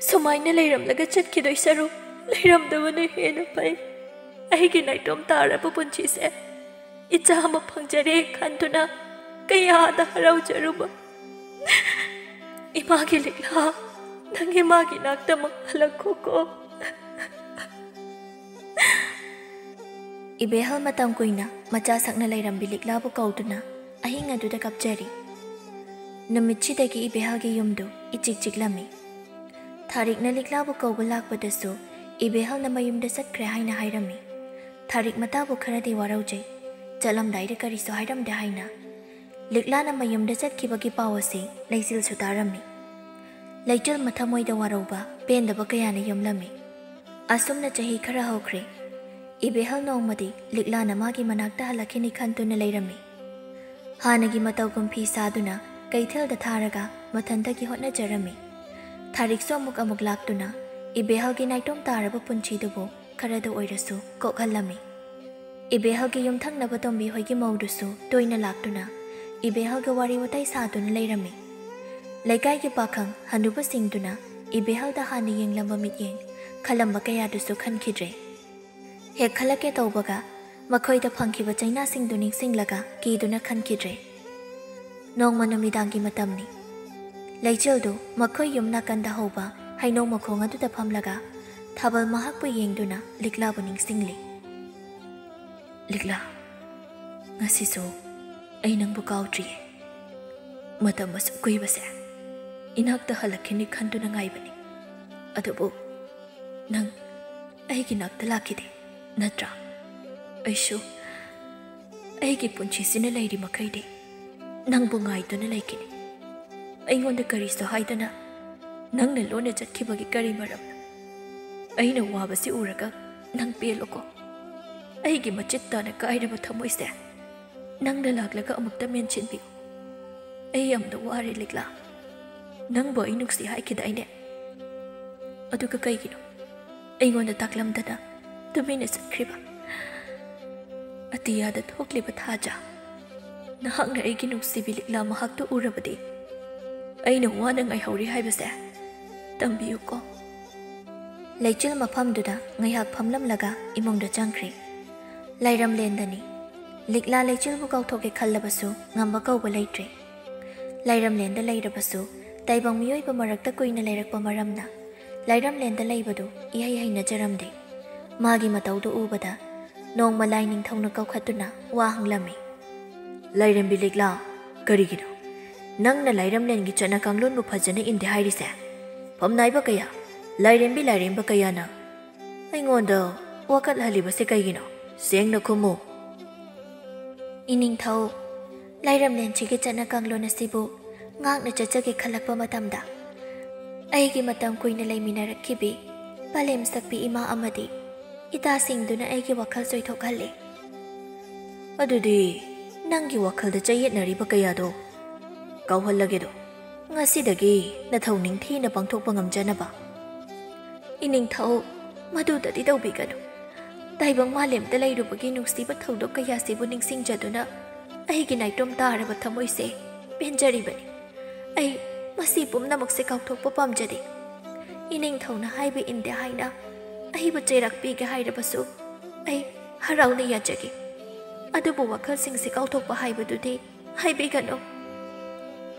ꯁꯨꯃꯥꯏꯅ ꯂꯩꯔꯝꯂꯒ ꯆꯠꯈꯤꯗꯣꯏ ꯁꯔꯨꯛ ꯂꯩꯔꯝꯗꯕꯅ ꯍꯦꯟꯅ ꯐꯩ꯫ ꯑꯩꯒꯤ ꯅꯥꯏꯇꯣꯝ ꯇꯥꯔꯕ ꯄꯨꯟꯁꯤꯁꯦ ꯏꯆꯥ ꯑꯃ ꯐꯪꯖꯔꯦ ꯈꯟꯗꯨꯅ ꯀꯌꯥꯗ ꯍꯔꯥꯎꯖꯔꯨꯕ꯫ ꯏꯃꯥꯒꯤ ꯂꯤꯛꯂꯥ, ꯅꯪ ꯏꯃꯥꯒꯤ ꯅꯥꯛꯇꯃꯛ ꯍꯜꯂꯛꯈꯣꯀꯣ꯫ ꯏꯕꯦꯍꯜ ꯃꯇꯝ ꯀꯨꯏꯅ ꯃꯆꯥ ꯁꯛꯅ ꯂꯩꯔꯝꯕꯤ ꯂꯤꯛꯂꯥꯕꯨ ꯀꯧꯗꯨꯅ ꯑꯍꯤꯡ ꯑꯗꯨꯗ ꯀꯞꯆꯔꯤ꯫ ꯅꯨꯃꯤꯠꯁꯤꯗꯒꯤ ꯏꯕꯦꯍꯜꯒꯤ ꯌꯨꯝꯗꯨ ꯏꯆꯤꯛ ꯆꯤꯛꯂꯝꯃꯤ꯫ ꯊꯥꯔꯤꯛꯅ ꯂꯤꯛꯂꯥꯕꯨ ꯀꯧꯕ ꯂꯥꯛꯄꯗꯁꯨ ꯏꯕꯦꯍꯜꯅ ꯃꯌꯨꯝꯗ ꯆꯠꯈ꯭ꯔꯦ ꯍꯥꯏꯅ ꯍꯥꯏꯔꯝꯃꯤ꯫ ꯊꯥꯔꯤꯛ ꯃꯇꯥꯕꯨ ꯈꯔꯗꯤ ꯋꯥꯔꯧꯖꯩ, ꯆꯠꯂꯝꯗꯥꯏꯗ ꯀꯔꯤꯁꯨ ꯍꯥꯏꯔꯝꯗꯦ ꯍꯥꯏꯅ꯫ ꯂꯤꯛꯂꯥꯅ ꯃꯌꯨꯝꯗ ꯆꯠꯈꯤꯕꯒꯤ ꯄꯥꯎ ꯑꯁꯤ ꯂꯩꯆꯤꯜꯁꯨ ꯇꯥꯔꯝꯃꯤ꯫ ꯂꯩꯆꯤꯜ ꯃꯊꯃꯣꯏꯗ ꯋꯥꯔꯧꯕ, ꯄꯦꯟꯗꯕ ꯀꯌꯥꯅ ꯌꯣꯝꯂꯝꯃꯤ꯫ ꯑꯁꯨꯝꯅ ꯆꯍꯤ ꯈꯔ ꯍꯧꯈ꯭ꯔꯦ꯫ ꯏꯕꯦꯍꯜ ꯅꯣꯡꯃꯗꯤ ꯂꯤꯛꯂꯥꯅ ꯃꯥꯒꯤ ꯃꯅꯥꯛꯇ ꯍꯜꯂꯛꯈꯤꯅꯤ ꯈꯟꯗꯨꯅ ꯂꯩꯔꯝꯃꯤ꯫ ꯍꯥꯟꯅꯒꯤ ꯃꯇꯧꯒꯨꯝ ꯐꯤ ꯁꯥꯗꯨꯅ ꯀꯩꯊꯦꯜꯗ ꯊꯥꯔꯒ ꯃꯊꯟꯇꯒꯤ ꯍꯣꯠꯅꯖꯔꯝꯃꯤ꯫ ꯊꯥꯔꯤꯛꯁꯨ ꯑꯃꯨꯛ ꯑꯃꯨꯛ ꯂꯥꯛꯇꯨꯅ ꯏꯕꯦꯍꯜꯒꯤ ꯅꯥꯏꯇꯣꯝ ꯇꯥꯔꯕ ꯄꯨꯟꯁꯤꯗꯨꯕꯨ ꯈꯔꯗ ꯑꯣꯏꯔꯁꯨ ꯀꯣꯛꯍꯜꯂꯝꯃꯤ꯫ ꯏꯕꯦꯍꯜꯒꯤ ꯌꯨꯝꯊꯪꯅꯕ ꯇꯣꯝꯕꯤ ꯍꯣꯏꯒꯤ ꯃꯧꯗꯨꯁꯨ ꯇꯣꯏꯅ ꯂꯥꯛꯇꯨꯅ ꯏꯕꯦꯍꯜꯒ ꯋꯥꯔꯤ ꯋꯥꯇꯥꯏ ꯁꯥꯗꯨꯅ ꯂꯩꯔꯝꯃꯤ꯫ ꯂꯩꯀꯥꯏꯒꯤ ꯄꯥꯈꯪ ꯍꯅꯨꯕꯁꯤꯡꯗꯨꯅ ꯏꯕꯦꯍꯜꯗ ꯍꯥꯟꯅ ꯌꯦꯡꯂꯝꯕ ꯃꯤꯠꯌꯦꯡ, ꯈꯜꯂꯝꯕ ꯀꯌꯥꯗꯨꯁꯨ ꯈꯟꯈꯤꯗ꯭ꯔꯦ꯫ ꯍꯦꯛ ꯈꯜꯂꯛꯀꯦ ꯇꯧꯕꯒ ꯃꯈꯣꯏꯗ ꯐꯪꯈꯤꯕ ꯆꯩꯅꯥꯁꯤꯡꯗꯨ ꯅꯤꯡꯁꯤꯡꯂꯒ ꯀꯤꯗꯨꯅ ꯈꯟꯈꯤꯗ꯭ꯔꯦ꯫ ꯅꯣꯡꯃ ꯅꯨꯃꯤꯗꯥꯡꯒꯤ ꯃꯇꯝꯅꯤ꯫ ꯂꯩꯆꯤꯜꯗꯨ ꯃꯈꯣꯏ ꯌꯨꯝ ꯅꯥꯀꯟꯗ ꯍꯧꯕ ꯍꯩꯅꯧ ꯃꯈꯣꯡ ꯑꯗꯨꯗ ꯐꯝꯂꯒ ꯊꯥꯕꯜ ꯃꯍꯥꯛꯄꯨ ꯌꯦꯡꯗꯨꯅ ꯂꯤꯛꯂꯥꯕꯨ ꯅꯤꯡꯁꯤꯡꯂꯤ꯫ "ꯂꯤꯛꯂꯥ, ꯉꯁꯤꯁꯨ ꯑꯩ ꯅꯪꯕꯨ ꯀꯥꯎꯗ꯭ꯔꯤꯌꯦ꯫ ꯃꯇꯝ ꯑꯁꯨꯛ ꯀꯨꯏꯕꯁꯦ ꯏꯅꯥꯛꯇ ꯍꯜꯂꯛꯈꯤꯅꯤ ꯈꯟꯗꯨꯅ ꯉꯥꯏꯕꯅꯤ꯫ ꯑꯗꯨꯕꯨ ꯅꯪ ꯑꯩꯒꯤ ꯅꯥꯛꯇ ꯂꯥꯛꯈꯤꯗꯦ, ꯅꯠꯇ꯭ꯔꯥ? ꯑꯩꯁꯨ ꯑꯩꯒꯤ ꯄꯨꯟꯁꯤꯁꯤꯅ ꯂꯩꯔꯤ ꯃꯈꯩꯗꯤ ꯅꯪꯕꯨ ꯉꯥꯏꯗꯨꯅ ꯂꯩꯈꯤꯅꯤ꯫ ꯑꯩꯉꯣꯟꯗ ꯀꯔꯤꯁꯨ ꯍꯥꯏꯗꯅ ꯅꯪꯅ ꯂꯣꯟꯅ ꯆꯠꯈꯤꯕꯒꯤ ꯀꯔꯤ ꯃꯔꯝꯅꯣ? ꯑꯩꯅ ꯋꯥꯕꯁꯤ ꯎꯔꯒ ꯅꯪ ꯄꯦꯜꯂꯣꯀꯣ꯫ ꯑꯩꯒꯤ ꯃꯆꯦꯠ ꯇꯥꯅ ꯀꯥꯏꯔꯕ ꯊꯃꯣꯏꯁꯦ ꯅꯪꯅ ꯂꯥꯛꯂꯒ ꯑꯃꯨꯛꯇ ꯃꯦꯟꯁꯤꯟꯕꯤꯌꯨ꯫ ꯑꯩ ꯌꯥꯝꯅ ꯋꯥꯔꯦ, ꯂꯤꯛꯂꯥ꯫ ꯅꯪꯕꯨ ꯑꯩ ꯅꯨꯡꯁꯤ ꯍꯥꯏꯈꯤꯗꯥꯏꯅꯦ? ꯑꯗꯨꯒ ꯀꯩꯒꯤꯅꯣ ꯑꯩꯉꯣꯟꯗ ꯇꯥꯛꯂꯝꯗꯅ ꯇꯨꯃꯤꯟꯅ ꯆꯠꯈ꯭ꯔꯤꯕ? ꯑꯇꯤꯌꯥꯗ ꯊꯣꯛꯂꯤꯕ ꯊꯥꯖ, ꯅꯍꯥꯛꯅ ꯑꯩꯒꯤ ꯅꯨꯡꯁꯤꯕꯤ ꯂꯤꯛꯂꯥ ꯃꯍꯥꯛꯇꯨ ꯎꯔꯕꯗꯤ ꯑꯩꯅ ꯋꯥꯅ ꯉꯥꯏꯍꯧꯔꯤ ꯍꯥꯏꯕꯁꯦ ꯇꯝꯕꯤꯌꯨꯀꯣ꯫" ꯂꯩꯆꯤꯜ ꯃꯐꯝꯗꯨꯗ ꯉꯥꯏꯍꯥꯛ ꯐꯝꯂꯝꯂꯒ ꯏꯃꯨꯡꯗ ꯆꯪꯈ꯭ꯔꯦ꯫ ꯂꯥꯏꯔꯝꯂꯦꯟꯗꯅꯤ꯫ ꯂꯤꯛꯂꯥ ꯂꯩꯆꯤꯜꯕꯨ ꯀꯥꯎꯊꯣꯛꯀꯦ ꯈꯜꯂꯕꯁꯨ ꯉꯝꯕ ꯀꯧꯕ ꯂꯩꯇ꯭ꯔꯦ꯫ ꯂꯥꯏꯔꯝꯂꯦꯟꯗ ꯂꯩꯔꯕꯁꯨ ꯇꯥꯏꯕꯪ ꯃꯤꯑꯣꯏꯕ ꯃꯔꯛꯇ ꯀꯨꯏꯅ ꯂꯩꯔꯛꯄ ꯃꯔꯝꯅ ꯂꯥꯏꯔꯝꯂꯦꯟꯗ ꯂꯩꯕꯗꯨ ꯏꯍꯩ ꯍꯩꯅꯖꯔꯝꯗꯦ꯫ ꯃꯥꯒꯤ ꯃꯇꯧꯗꯨ ꯎꯕꯗ ꯅꯣꯡꯃ ꯂꯥꯏ ꯅꯤꯡꯊꯧꯅ ꯀꯧꯈꯠꯇꯨꯅ ꯋꯥ ꯍꯪꯂꯝꯃꯤ꯫ "ꯂꯥꯏꯔꯦꯝꯕꯤ ꯂꯤꯛꯂꯥ, ꯀꯔꯤꯒꯤꯅꯣ ꯅꯪꯅ ꯂꯥꯏꯔꯝꯂꯦꯟꯒꯤ ꯆꯠꯅ ꯀꯥꯡꯂꯣꯟꯕꯨ ꯐꯖꯅ ꯏꯟꯗꯦ ꯍꯥꯏꯔꯤꯁꯦ? ꯐꯝꯅꯥꯏꯕ ꯀꯌꯥ, ꯂꯥꯏꯔꯦꯝꯕꯤ ꯂꯥꯏꯔꯦꯝꯕ ꯀꯌꯥꯅ ꯑꯩꯉꯣꯟꯗ ꯋꯥꯀꯠꯍꯜꯂꯤꯕꯁꯦ ꯀꯩꯒꯤꯅꯣ? ꯁꯦꯡꯅ ꯈꯨꯝꯃꯨ꯫ ꯏꯅꯤꯡꯊꯧ, ꯂꯥꯏꯔꯝꯂꯦꯟꯁꯤꯒꯤ ꯆꯠꯅ ꯀꯥꯡꯂꯣꯟ ꯑꯁꯤꯕꯨ ꯉꯥꯛꯅ ꯆꯠꯆꯒꯦ ꯈꯜꯂꯛꯄ ꯃꯇꯝꯗ, ꯑꯩꯒꯤ ꯃꯇꯝ ꯀꯨꯏꯅ ꯂꯩꯃꯤꯟꯅꯔꯛꯈꯤꯕꯤ ꯄꯂꯦꯝ ꯁꯛꯄꯤ ꯏꯃꯥ ꯑꯃꯗꯤ ꯏꯇꯥꯁꯤꯡꯗꯨꯅ ꯑꯩꯒꯤ ꯋꯥꯈꯜ ꯆꯣꯏꯊꯣꯛꯍꯜꯂꯦ꯫ ꯑꯗꯨꯗꯤ ꯅꯪꯒꯤ ꯋꯥꯈꯜꯗ ꯆꯌꯦꯠꯅꯔꯤꯕ ꯀꯌꯥꯗꯣ ꯀꯥꯎꯍꯜꯂꯒꯦꯗꯣ꯫ ꯉꯁꯤꯗꯒꯤ ꯅꯊꯧ ꯅꯤꯡꯊꯤꯅ ꯄꯥꯡꯊꯣꯛꯄ ꯉꯝꯖꯅꯕ꯫ ꯏꯅꯤꯡꯊꯧ, ꯃꯗꯨꯗꯗꯤ ꯇꯧꯕꯤꯒꯅꯨ꯫ ꯇꯥꯏꯕꯪ ꯃꯥꯂꯦꯝꯗ ꯂꯩꯔꯨꯕꯒꯤ ꯅꯨꯡꯁꯤꯕ ꯊꯧꯗꯣꯛ ꯀꯌꯥꯁꯤꯕꯨ ꯅꯤꯡꯁꯤꯡꯖꯗꯨꯅ ꯑꯩꯒꯤ ꯅꯥꯏꯇꯣꯝ ꯇꯥꯔꯕ ꯊꯃꯣꯏꯁꯦ ꯄꯦꯟꯖꯔꯤꯕꯅꯤ꯫ ꯑꯩ ꯃꯁꯤ ꯄꯨꯝꯅꯃꯛꯁꯦ ꯀꯥꯎꯊꯣꯛꯄ ꯄꯥꯝꯖꯗꯦ꯫ ꯏꯅꯤꯡꯊꯧꯅ ꯍꯥꯏꯕ ꯏꯟꯗꯦ ꯍꯥꯏꯅ ꯑꯩꯕꯨ ꯆꯩꯔꯥꯛ ꯄꯤꯒꯦ ꯍꯥꯏꯔꯕꯁꯨ ꯑꯩ ꯍꯔꯥꯎꯅ ꯌꯥꯖꯒꯦ꯫ ꯑꯗꯨꯕꯨ ꯋꯥꯈꯜꯁꯤꯡꯁꯦ ꯀꯥꯎꯊꯣꯛꯄ ꯍꯥꯏꯕꯗꯨꯗꯤ ꯍꯥꯏꯕꯤꯒꯅꯨ꯫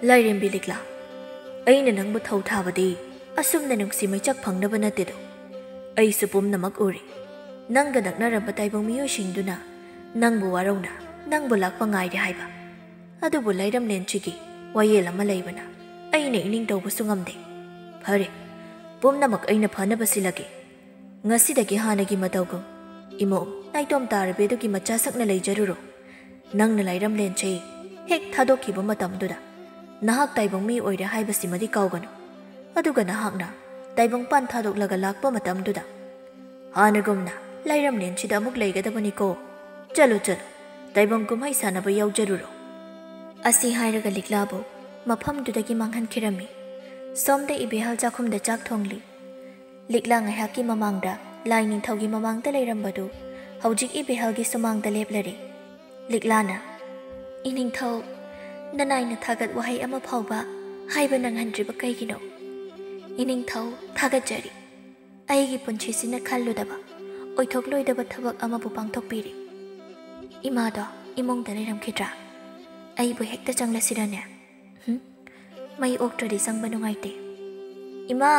ꯂꯥꯏꯔꯦꯝꯕꯤ ꯂꯤꯛꯂꯥ, ꯑꯩꯅ ꯅꯪꯕꯨ ꯊꯧ ꯊꯥꯕꯗꯤ ꯑꯁꯨꯝꯅ ꯅꯨꯡꯁꯤ ꯃꯩꯆꯥꯛ ꯐꯪꯅꯕ ꯅꯠꯇꯦꯗꯣ꯫ ꯑꯩꯁꯨ ꯄꯨꯝꯅꯃꯛ ꯎꯔꯤ꯫ ꯅꯪꯒ ꯅꯛꯅꯔꯝꯕ ꯇꯥꯏꯕꯪ ꯃꯤꯑꯣꯏꯁꯤꯡꯗꯨꯅ ꯅꯪꯕꯨ ꯋꯥꯔꯧꯅ ꯅꯪꯕꯨ ꯂꯥꯛꯄ ꯉꯥꯏꯔꯦ ꯍꯥꯏꯕ꯫ ꯑꯗꯨꯕꯨ ꯂꯥꯏꯔꯝꯂꯦꯟꯁꯤꯒꯤ ꯋꯥꯌꯦꯜ ꯑꯃ ꯂꯩꯕꯅ ꯑꯩꯅ ꯏꯅꯤꯡ ꯇꯧꯕꯁꯨ ꯉꯝꯗꯦ꯫ ꯐꯔꯦ, ꯄꯨꯝꯅꯃꯛ ꯑꯩꯅ ꯐꯅꯕ ꯁꯤꯜꯂꯒꯦ꯫ ꯉꯁꯤꯗꯒꯤ ꯍꯥꯟꯅꯒꯤ ꯃꯇꯧꯒꯨꯝ ꯏꯃꯧ ꯅꯥꯏꯇꯣꯝ ꯇꯥꯔꯕꯤ ꯑꯗꯨꯒꯤ ꯃꯆꯥ ꯁꯛꯅ ꯂꯩꯖꯔꯨꯔꯣ꯫ ꯅꯪꯅ ꯂꯥꯏꯔꯝꯂꯦꯟꯁꯦ ꯍꯦꯛ ꯊꯥꯗꯣꯛꯈꯤꯕ ꯃꯇꯝꯗꯨꯗ ꯅꯍꯥꯛ ꯇꯥꯏꯕꯪ ꯃꯤ ꯑꯣꯏꯔꯦ ꯍꯥꯏꯕꯁꯤꯃꯗꯤ ꯀꯥꯎꯒꯅꯨ꯫ ꯑꯗꯨꯒ ꯅꯍꯥꯛꯅ ꯇꯥꯏꯕꯪꯄꯥꯟ ꯊꯥꯗꯣꯛꯂꯒ ꯂꯥꯛꯄ ꯃꯇꯝꯗꯨꯗ ꯍꯥꯟꯅꯒꯨꯝꯅ ꯂꯥꯏꯔꯝꯂꯦꯟꯁꯤꯗ ꯑꯃꯨꯛ ꯂꯩꯒꯗꯕꯅꯤꯀꯣ꯫ ꯆꯠꯂꯨ, ꯆꯠꯂꯨ, ꯇꯥꯏꯕꯪ ꯀꯨꯝꯍꯩ ꯁꯥꯟꯅꯕ ꯌꯥꯎꯖꯔꯨꯔꯣ꯫ ꯑꯁꯤ ꯍꯥꯏꯔꯒ ꯂꯤꯛꯂꯥꯕꯨ ꯃꯐꯝꯗꯨꯗꯒꯤ ꯃꯥꯡꯍꯟꯈꯤꯔꯝꯃꯤ꯫ ꯁꯣꯝꯗ ꯏꯕꯦꯍꯜ ꯆꯥꯛꯈꯨꯝꯗ ꯆꯥꯛ ꯊꯣꯡꯂꯤ꯫ ꯂꯤꯛꯂꯥ ꯉꯥꯏꯍꯥꯛꯀꯤ ꯃꯃꯥꯡꯗ ꯂꯥꯏ ꯅꯤꯡꯊꯧꯒꯤ ꯃꯃꯥꯡꯗ ꯂꯩꯔꯝꯕꯗꯨ ꯍꯧꯖꯤꯛ ꯏꯕꯦꯍꯜꯒꯤ ꯁꯨꯃꯥꯡꯗ ꯂꯦꯞꯂꯔꯦ꯫ ꯂꯤꯛꯂꯥꯅ, "ꯏꯅꯤꯡꯊꯧ, ꯅꯅꯥꯏꯅ ꯊꯥꯒꯠ ꯋꯥꯍꯩ ꯑꯃ ꯐꯥꯎꯕ ꯍꯥꯏꯕ ꯅꯪꯍꯟꯗ꯭ꯔꯤꯕ ꯀꯩꯒꯤꯅꯣ?" "ꯏꯅꯤꯡꯊꯧ, ꯊꯥꯒꯠꯆꯔꯤ꯫ ꯑꯩꯒꯤ ꯄꯨꯟꯁꯤꯁꯤꯅ ꯈꯜꯂꯨꯗꯕ, ꯑꯣꯏꯊꯣꯛꯂꯣꯏꯗꯕ ꯊꯕꯛ ꯑꯃꯕꯨ ꯄꯥꯡꯊꯣꯛꯄꯤꯔꯤ꯫ ꯏꯃꯥꯗꯣ ꯏꯃꯨꯡꯗ ꯂꯩꯔꯝꯈꯤꯗ꯭ꯔꯥ? ꯑꯩꯕꯨ ꯍꯦꯛꯇ ꯆꯪꯂꯁꯤꯔꯅꯦ? ꯍꯨꯝ? ꯃꯩ ꯑꯣꯛꯇ꯭ꯔꯗꯤ ꯆꯪꯕ ꯅꯨꯡꯉꯥꯏꯇꯦ꯫ ꯏꯃꯥ!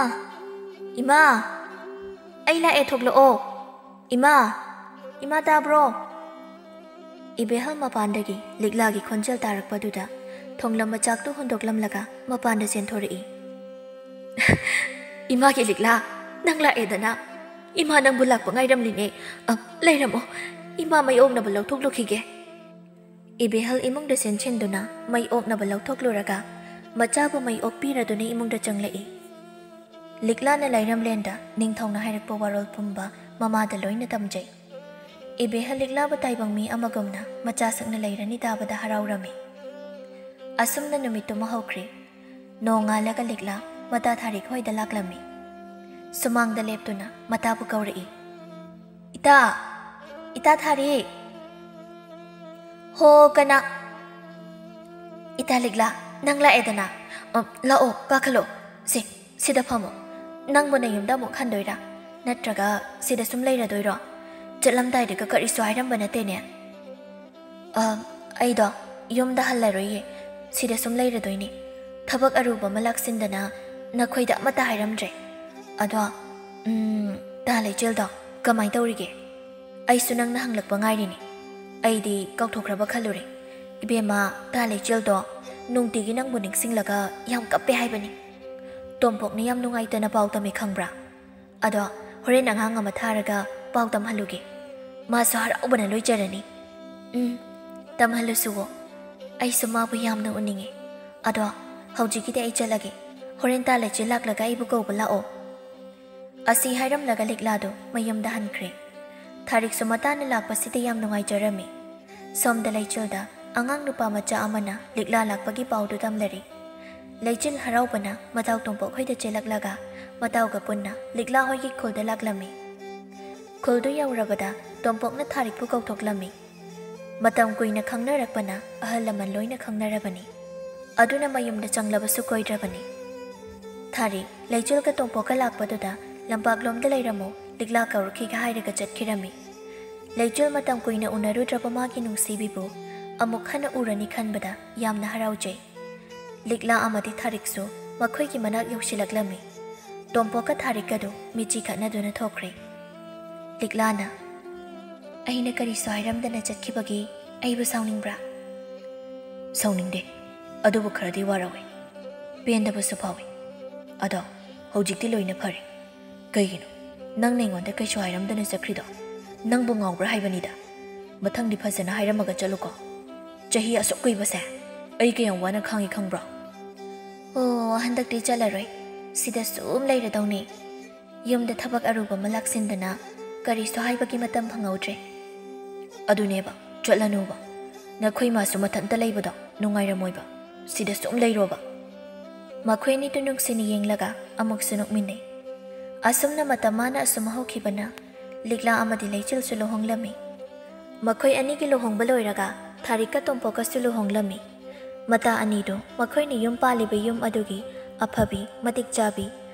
ꯏꯃꯥ! ꯑꯩ ꯂꯥꯛꯑꯦ, ꯊꯣꯛꯂꯛꯑꯣ! ꯏꯃꯥ! ꯏꯃꯥ, ꯇꯥꯕ꯭ꯔꯣ?" ꯏꯕꯦꯍꯜ ꯃꯄꯥꯟꯗꯒꯤ ꯂꯤꯛꯂꯥꯒꯤ ꯈꯣꯟꯖꯦꯜ ꯇꯥꯔꯛꯄꯗꯨꯗ ꯊꯣꯡꯂꯝꯕ ꯆꯥꯛꯇꯨ ꯍꯨꯟꯗꯣꯛꯂꯝꯂꯒ ꯃꯄꯥꯟꯗ ꯆꯦꯟꯊꯣꯔꯛꯏ꯫ ꯏꯃꯥꯒꯤ ꯂꯤꯛꯂꯥ, ꯅꯪ ꯂꯥꯛꯑꯦꯗꯅ꯫ ꯏꯃꯥ ꯅꯪꯕꯨ ꯂꯥꯛꯄ ꯉꯥꯏꯔꯝꯂꯤꯅꯦ꯫ ꯑ, ꯂꯩꯔꯝꯃꯣ꯫ ꯏꯃꯥ ꯃꯩ ꯑꯣꯛꯅꯕ ꯂꯧꯊꯣꯛꯂꯨꯈꯤꯒꯦ꯫ ꯏꯕꯦꯍꯜ ꯏꯃꯨꯡꯗ ꯆꯦꯟꯁꯤꯟꯗꯨꯅ ꯃꯩ ꯑꯣꯛꯅꯕ ꯂꯧꯊꯣꯛꯂꯨꯔꯒ ꯃꯆꯥꯕꯨ ꯃꯩ ꯑꯣꯛꯄꯤꯔꯗꯨꯅ ꯏꯃꯨꯡꯗ ꯆꯪꯂꯛꯏ꯫ ꯂꯤꯛꯂꯥꯅ ꯂꯥꯏꯔꯝꯂꯦꯟꯗ ꯅꯤꯡꯊꯧꯅ ꯍꯥꯏꯔꯛꯄ ꯋꯥꯔꯣꯜ ꯄꯨꯝꯕ ꯃꯃꯥꯗ ꯂꯣꯏꯅ ꯇꯝꯖꯩ꯫ ꯏꯕꯦꯍꯜ ꯂꯤꯛꯂꯥꯕꯨ ꯇꯥꯏꯕꯪ ꯃꯤ ꯑꯃꯒꯨꯝꯅ ꯃꯆꯥꯁꯛꯅ ꯂꯩꯔꯅꯤ ꯇꯥꯕꯗ ꯍꯔꯥꯎꯔꯝꯃꯤ꯫ ꯑꯁꯨꯝꯅ ꯅꯨꯃꯤꯠꯇꯨꯃ ꯍꯧꯈ꯭ꯔꯦ꯫ ꯅꯣꯡꯉꯥꯜꯂꯒ ꯂꯤꯛꯂꯥ ꯃꯇꯥ ꯊꯥꯔꯤꯛ ꯍꯣꯏꯗ ꯂꯥꯛꯂꯝꯃꯤ꯫ ꯁꯨꯃꯥꯡꯗ ꯂꯦꯞꯇꯨꯅ ꯃꯇꯥꯕꯨ ꯀꯧꯔꯛꯏ꯫ "ꯏꯇꯥ! ꯏꯇꯥ ꯊꯥꯔꯤꯛ!" "ꯍꯣ, ꯀꯅꯥ?" "ꯏꯇꯥ ꯂꯤꯛꯂꯥ, ꯅꯪ ꯂꯥꯛꯑꯦꯗꯅ꯫ ꯑ, ꯂꯥꯛꯑꯣ, ꯀꯥꯈꯠꯂꯣ꯫ ꯁꯦ, ꯁꯤꯗ ꯐꯝꯃꯣ꯫ ꯅꯪꯕꯨ ꯅꯌꯨꯝꯗ ꯑꯃꯨꯛ ꯍꯟꯗꯣꯏꯔꯥ? ꯅꯠꯇ꯭ꯔꯒ ꯁꯤꯗ ꯁꯨꯝ ꯂꯩꯔꯗꯣꯏꯔꯣ? ꯆꯠꯂꯝꯗꯥꯏꯗꯒ ꯀꯔꯤꯁꯨ ꯍꯥꯏꯔꯝꯕ ꯅꯠꯇꯦꯅꯦ?" "ꯑ, ꯑꯩꯗꯣ ꯌꯨꯝꯗ ꯍꯜꯂꯔꯣꯏꯌꯦ, ꯁꯤꯗ ꯁꯨꯝ ꯂꯩꯔꯗꯣꯏꯅꯦ꯫ ꯊꯕꯛ ꯑꯔꯨꯕ ꯑꯃ ꯂꯥꯛꯁꯤꯟꯗꯅ ꯅꯈꯣꯏꯗ ꯑꯃꯠꯇ ꯍꯥꯏꯔꯝꯗ꯭ꯔꯦ꯫ ꯑꯗꯣ, ꯎꯝ, ꯇꯥ ꯂꯩꯆꯦꯜꯗꯣ ꯀꯃꯥꯏ ꯇꯧꯔꯤꯒꯦ? ꯑꯩꯁꯨ ꯅꯪꯅ ꯍꯪꯂꯛꯄ ꯉꯥꯏꯔꯤꯅꯦ꯫ ꯑꯩꯗꯤ ꯀꯥꯎꯊꯣꯛꯈ꯭ꯔꯕ ꯈꯜꯂꯨꯔꯦ꯫ ꯏꯕꯦꯝꯃ, ꯇꯥ ꯂꯩꯆꯦꯜꯗꯣ ꯅꯨꯡꯇꯤꯒꯤ ꯅꯪꯕꯨ ꯅꯤꯡꯁꯤꯡꯂꯒ ꯌꯥꯝ ꯀꯞꯄꯦ ꯍꯥꯏꯕꯅꯤ꯫ ꯇꯣꯝꯄꯣꯛꯅ ꯌꯥꯝ ꯅꯨꯡꯉꯥꯏꯇꯅ ꯄꯥꯎ ꯇꯝꯃꯤ ꯈꯪꯕ꯭ꯔꯥ? ꯑꯗꯣ ꯍꯣꯔꯦꯟ ꯑꯉꯥꯡ ꯑꯃ ꯊꯥꯔꯒ ꯄꯥꯎ ꯇꯝꯍꯜꯂꯨꯒꯦ꯫ ꯃꯥꯁꯨ ꯍꯔꯥꯎꯕꯅ ꯂꯣꯏꯖꯔꯅꯤ꯫" "ꯎꯝ, ꯇꯝꯍꯜꯂꯨꯁꯨꯋꯣ꯫ ꯑꯩꯁꯨ ꯃꯥꯕꯨ ꯌꯥꯝꯅ ꯎꯅꯤꯡꯉꯤ꯫ ꯑꯗꯣ ꯍꯧꯖꯤꯛꯀꯤꯗꯤ ꯑꯩ ꯆꯠꯂꯒꯦ꯫ ꯍꯣꯔꯦꯟ ꯇꯥ ꯂꯩꯆꯦꯜ ꯂꯥꯛꯂꯒ ꯑꯩꯕꯨ ꯀꯧꯕ ꯂꯥꯛꯑꯣ꯫" ꯑꯁꯤ ꯍꯥꯏꯔꯝꯂꯒ ꯂꯤꯛꯂꯥꯗꯨ ꯃꯌꯨꯝꯗ ꯍꯟꯈ꯭ꯔꯦ꯫ ꯊꯥꯔꯤꯛꯁꯨ ꯃꯇꯥꯅ ꯂꯥꯛꯄꯁꯤꯗ ꯌꯥꯝ ꯅꯨꯡꯉꯥꯏꯖꯔꯝꯃꯤ꯫ ꯁꯣꯝꯗ ꯂꯩꯆꯤꯜꯗ ꯑꯉꯥꯡ ꯅꯨꯄꯥ ꯃꯆꯥ ꯑꯃꯅ ꯂꯤꯛꯂꯥ ꯂꯥꯛꯄꯒꯤ ꯄꯥꯎꯗꯨ ꯇꯝꯂꯔꯤ꯫ ꯂꯩꯆꯤꯜ ꯍꯔꯥꯎꯕꯅ ꯃꯇꯥꯎ ꯇꯣꯝꯄꯣꯛ ꯍꯣꯏꯗ ꯆꯦꯜꯂꯛꯂꯒ ꯃꯇꯥꯎꯒ ꯄꯨꯟꯅ ꯂꯤꯛꯂꯥ ꯍꯣꯏꯒꯤ ꯈꯨꯜꯗ ꯂꯥꯛꯂꯝꯃꯤ꯫ ꯈꯨꯜꯗꯨ ꯌꯧꯔꯕꯗ ꯇꯣꯝꯄꯣꯛꯅ ꯊꯥꯔꯤꯛꯄꯨ ꯀꯧꯊꯣꯛꯂꯝꯃꯤ꯫ ꯃꯇꯝ ꯀꯨꯏꯅ ꯈꯪꯅꯔꯛꯄꯅ ꯑꯍꯜ ꯂꯃꯟ ꯂꯣꯏꯅ ꯈꯪꯅꯔꯕꯅꯤ꯫ ꯑꯗꯨꯅ ꯃꯌꯨꯝꯗ ꯆꯪꯂꯕꯁꯨ ꯀꯣꯏꯗ꯭ꯔꯕꯅꯤ꯫ ꯊꯥꯔꯤꯛ, ꯂꯩꯆꯤꯜꯒ ꯇꯣꯝꯄꯣꯛꯀ ꯂꯥꯛꯄꯗꯨꯗ ꯂꯝꯄꯥꯛꯂꯣꯝꯗ ꯂꯩꯔꯝꯃꯨ, ꯂꯤꯛꯂꯥ ꯀꯧꯔꯛꯈꯤꯒꯦ ꯍꯥꯏꯔꯒ ꯆꯠꯈꯤꯔꯝꯃꯤ꯫ ꯂꯩꯆꯤꯜ ꯃꯇꯝ ꯀꯨꯏꯅ ꯎꯅꯔꯨꯗ꯭ꯔꯕ ꯃꯥꯒꯤ ꯅꯨꯡꯁꯤꯕꯤꯕꯨ ꯑꯃꯨꯛ ꯍꯟꯅ ꯎꯔꯅꯤ ꯈꯟꯕꯗ ꯌꯥꯝꯅ ꯍꯔꯥꯎꯖꯩ꯫ ꯂꯤꯛꯂꯥ ꯑꯃꯗꯤ ꯊꯥꯔꯤꯛꯁꯨ ꯃꯈꯣꯏꯒꯤ ꯃꯅꯥꯛ ꯌꯧꯁꯤꯜꯂꯛꯂꯝꯃꯤ꯫ ꯇꯣꯝꯄꯣꯛꯀ ꯊꯥꯔꯤꯛꯀꯗꯨ ꯃꯤꯠꯆꯤ ꯈꯠꯅꯗꯨꯅ ꯊꯣꯛꯈ꯭ꯔꯦ꯫ ꯂꯤꯛꯂꯥꯅ, "ꯑꯩꯅ ꯀꯔꯤꯁꯨ ꯍꯥꯏꯔꯝꯗꯅ ꯆꯠꯈꯤꯕꯒꯤ ꯑꯩꯕꯨ ꯁꯥꯎꯅꯤꯡꯕ꯭ꯔꯥ?" "ꯁꯥꯎꯅꯤꯡꯗꯦ, ꯑꯗꯨꯕꯨ ꯈꯔꯗꯤ ꯋꯥꯔꯧꯏ, ꯄꯦꯟꯗꯕꯁꯨ ꯐꯥꯎꯏ꯫ ꯑꯗꯣ ꯍꯧꯖꯤꯛꯇꯤ ꯂꯣꯏꯅ ꯐꯔꯦ꯫ ꯀꯩꯒꯤꯅꯣ ꯅꯪꯅ ꯑꯩꯉꯣꯟꯗ ꯀꯩꯁꯨ ꯍꯥꯏꯔꯝꯗꯅ ꯆꯠꯈ꯭ꯔꯤꯗꯣ? ꯅꯪꯕꯨ ꯉꯥꯎꯕ꯭ꯔꯥ ꯍꯥꯏꯕꯅꯤꯗ꯫ ꯃꯊꯪꯗꯤ ꯐꯖꯅ ꯍꯥꯏꯔꯝꯃꯒ ꯆꯠꯂꯨꯀꯣ꯫ ꯆꯍꯤ ꯑꯁꯨꯛ ꯀꯨꯏꯕꯁꯦ ꯑꯩ ꯀꯌꯥꯝ ꯋꯥꯅ ꯈꯥꯡꯉꯤ ꯈꯪꯕ꯭ꯔꯣ? ꯑꯣ, ꯍꯟꯗꯛꯇꯤ ꯆꯠꯂꯔꯣꯏ꯫ ꯁꯤꯗ ꯁꯨꯝ ꯂꯩꯔꯗꯧꯅꯤ꯫ ꯌꯨꯝꯗ ꯊꯕꯛ ꯑꯔꯨꯕ ꯑꯃ ꯂꯥꯛꯁꯤꯟꯗꯅ ꯀꯔꯤꯁꯨ ꯍꯥꯏꯕꯒꯤ ꯃꯇꯝ ꯐꯪꯍꯧꯗ꯭ꯔꯦ꯫ ꯑꯗꯨꯅꯦꯕ, ꯆꯠꯂꯅꯨꯕ꯫ ꯅꯈꯣꯏ ꯃꯥꯁꯨ ꯃꯊꯟꯇ ꯂꯩꯕꯗꯣ ꯅꯨꯡꯉꯥꯏꯔꯝꯃꯣꯏꯕ꯫ ꯁꯤꯗ ꯁꯨꯝ ꯂꯩꯔꯣꯕ꯫ ꯃꯈꯣꯏ ꯑꯅꯤꯗꯨ ꯅꯨꯡꯁꯤꯅ ꯌꯦꯡꯂꯒ ꯑꯃꯨꯛꯁꯨ ꯅꯣꯛꯃꯤꯟꯅꯩ꯫ ꯑꯁꯨꯝꯅ ꯃꯇꯝ ꯃꯥꯅ ꯑꯁꯨꯝ ꯍꯧꯈꯤꯕꯅ ꯂꯤꯛꯂꯥ ꯑꯃꯗꯤ ꯂꯩꯆꯤꯜꯁꯨ ꯂꯨꯍꯣꯡꯂꯝꯃꯤ꯫ ꯃꯈꯣꯏ ꯑꯅꯤꯒꯤ ꯂꯨꯍꯣꯡꯕ ꯂꯣꯏꯔꯒ ꯊꯥꯔꯤꯛꯀ ꯇꯣꯝꯄꯣꯛꯀꯁꯨ ꯂꯨꯍꯣꯡꯂꯝꯃꯤ꯫ ꯃꯇꯥ ꯑꯅꯤꯗꯨ ꯃꯈꯣꯏꯅ ꯌꯨꯝ ꯄꯥꯜꯂꯤꯕ ꯌꯨꯝ ꯑꯗꯨꯒꯤ ꯑꯐꯕꯤ, ꯃꯇꯤꯛ ꯆꯥꯕꯤ,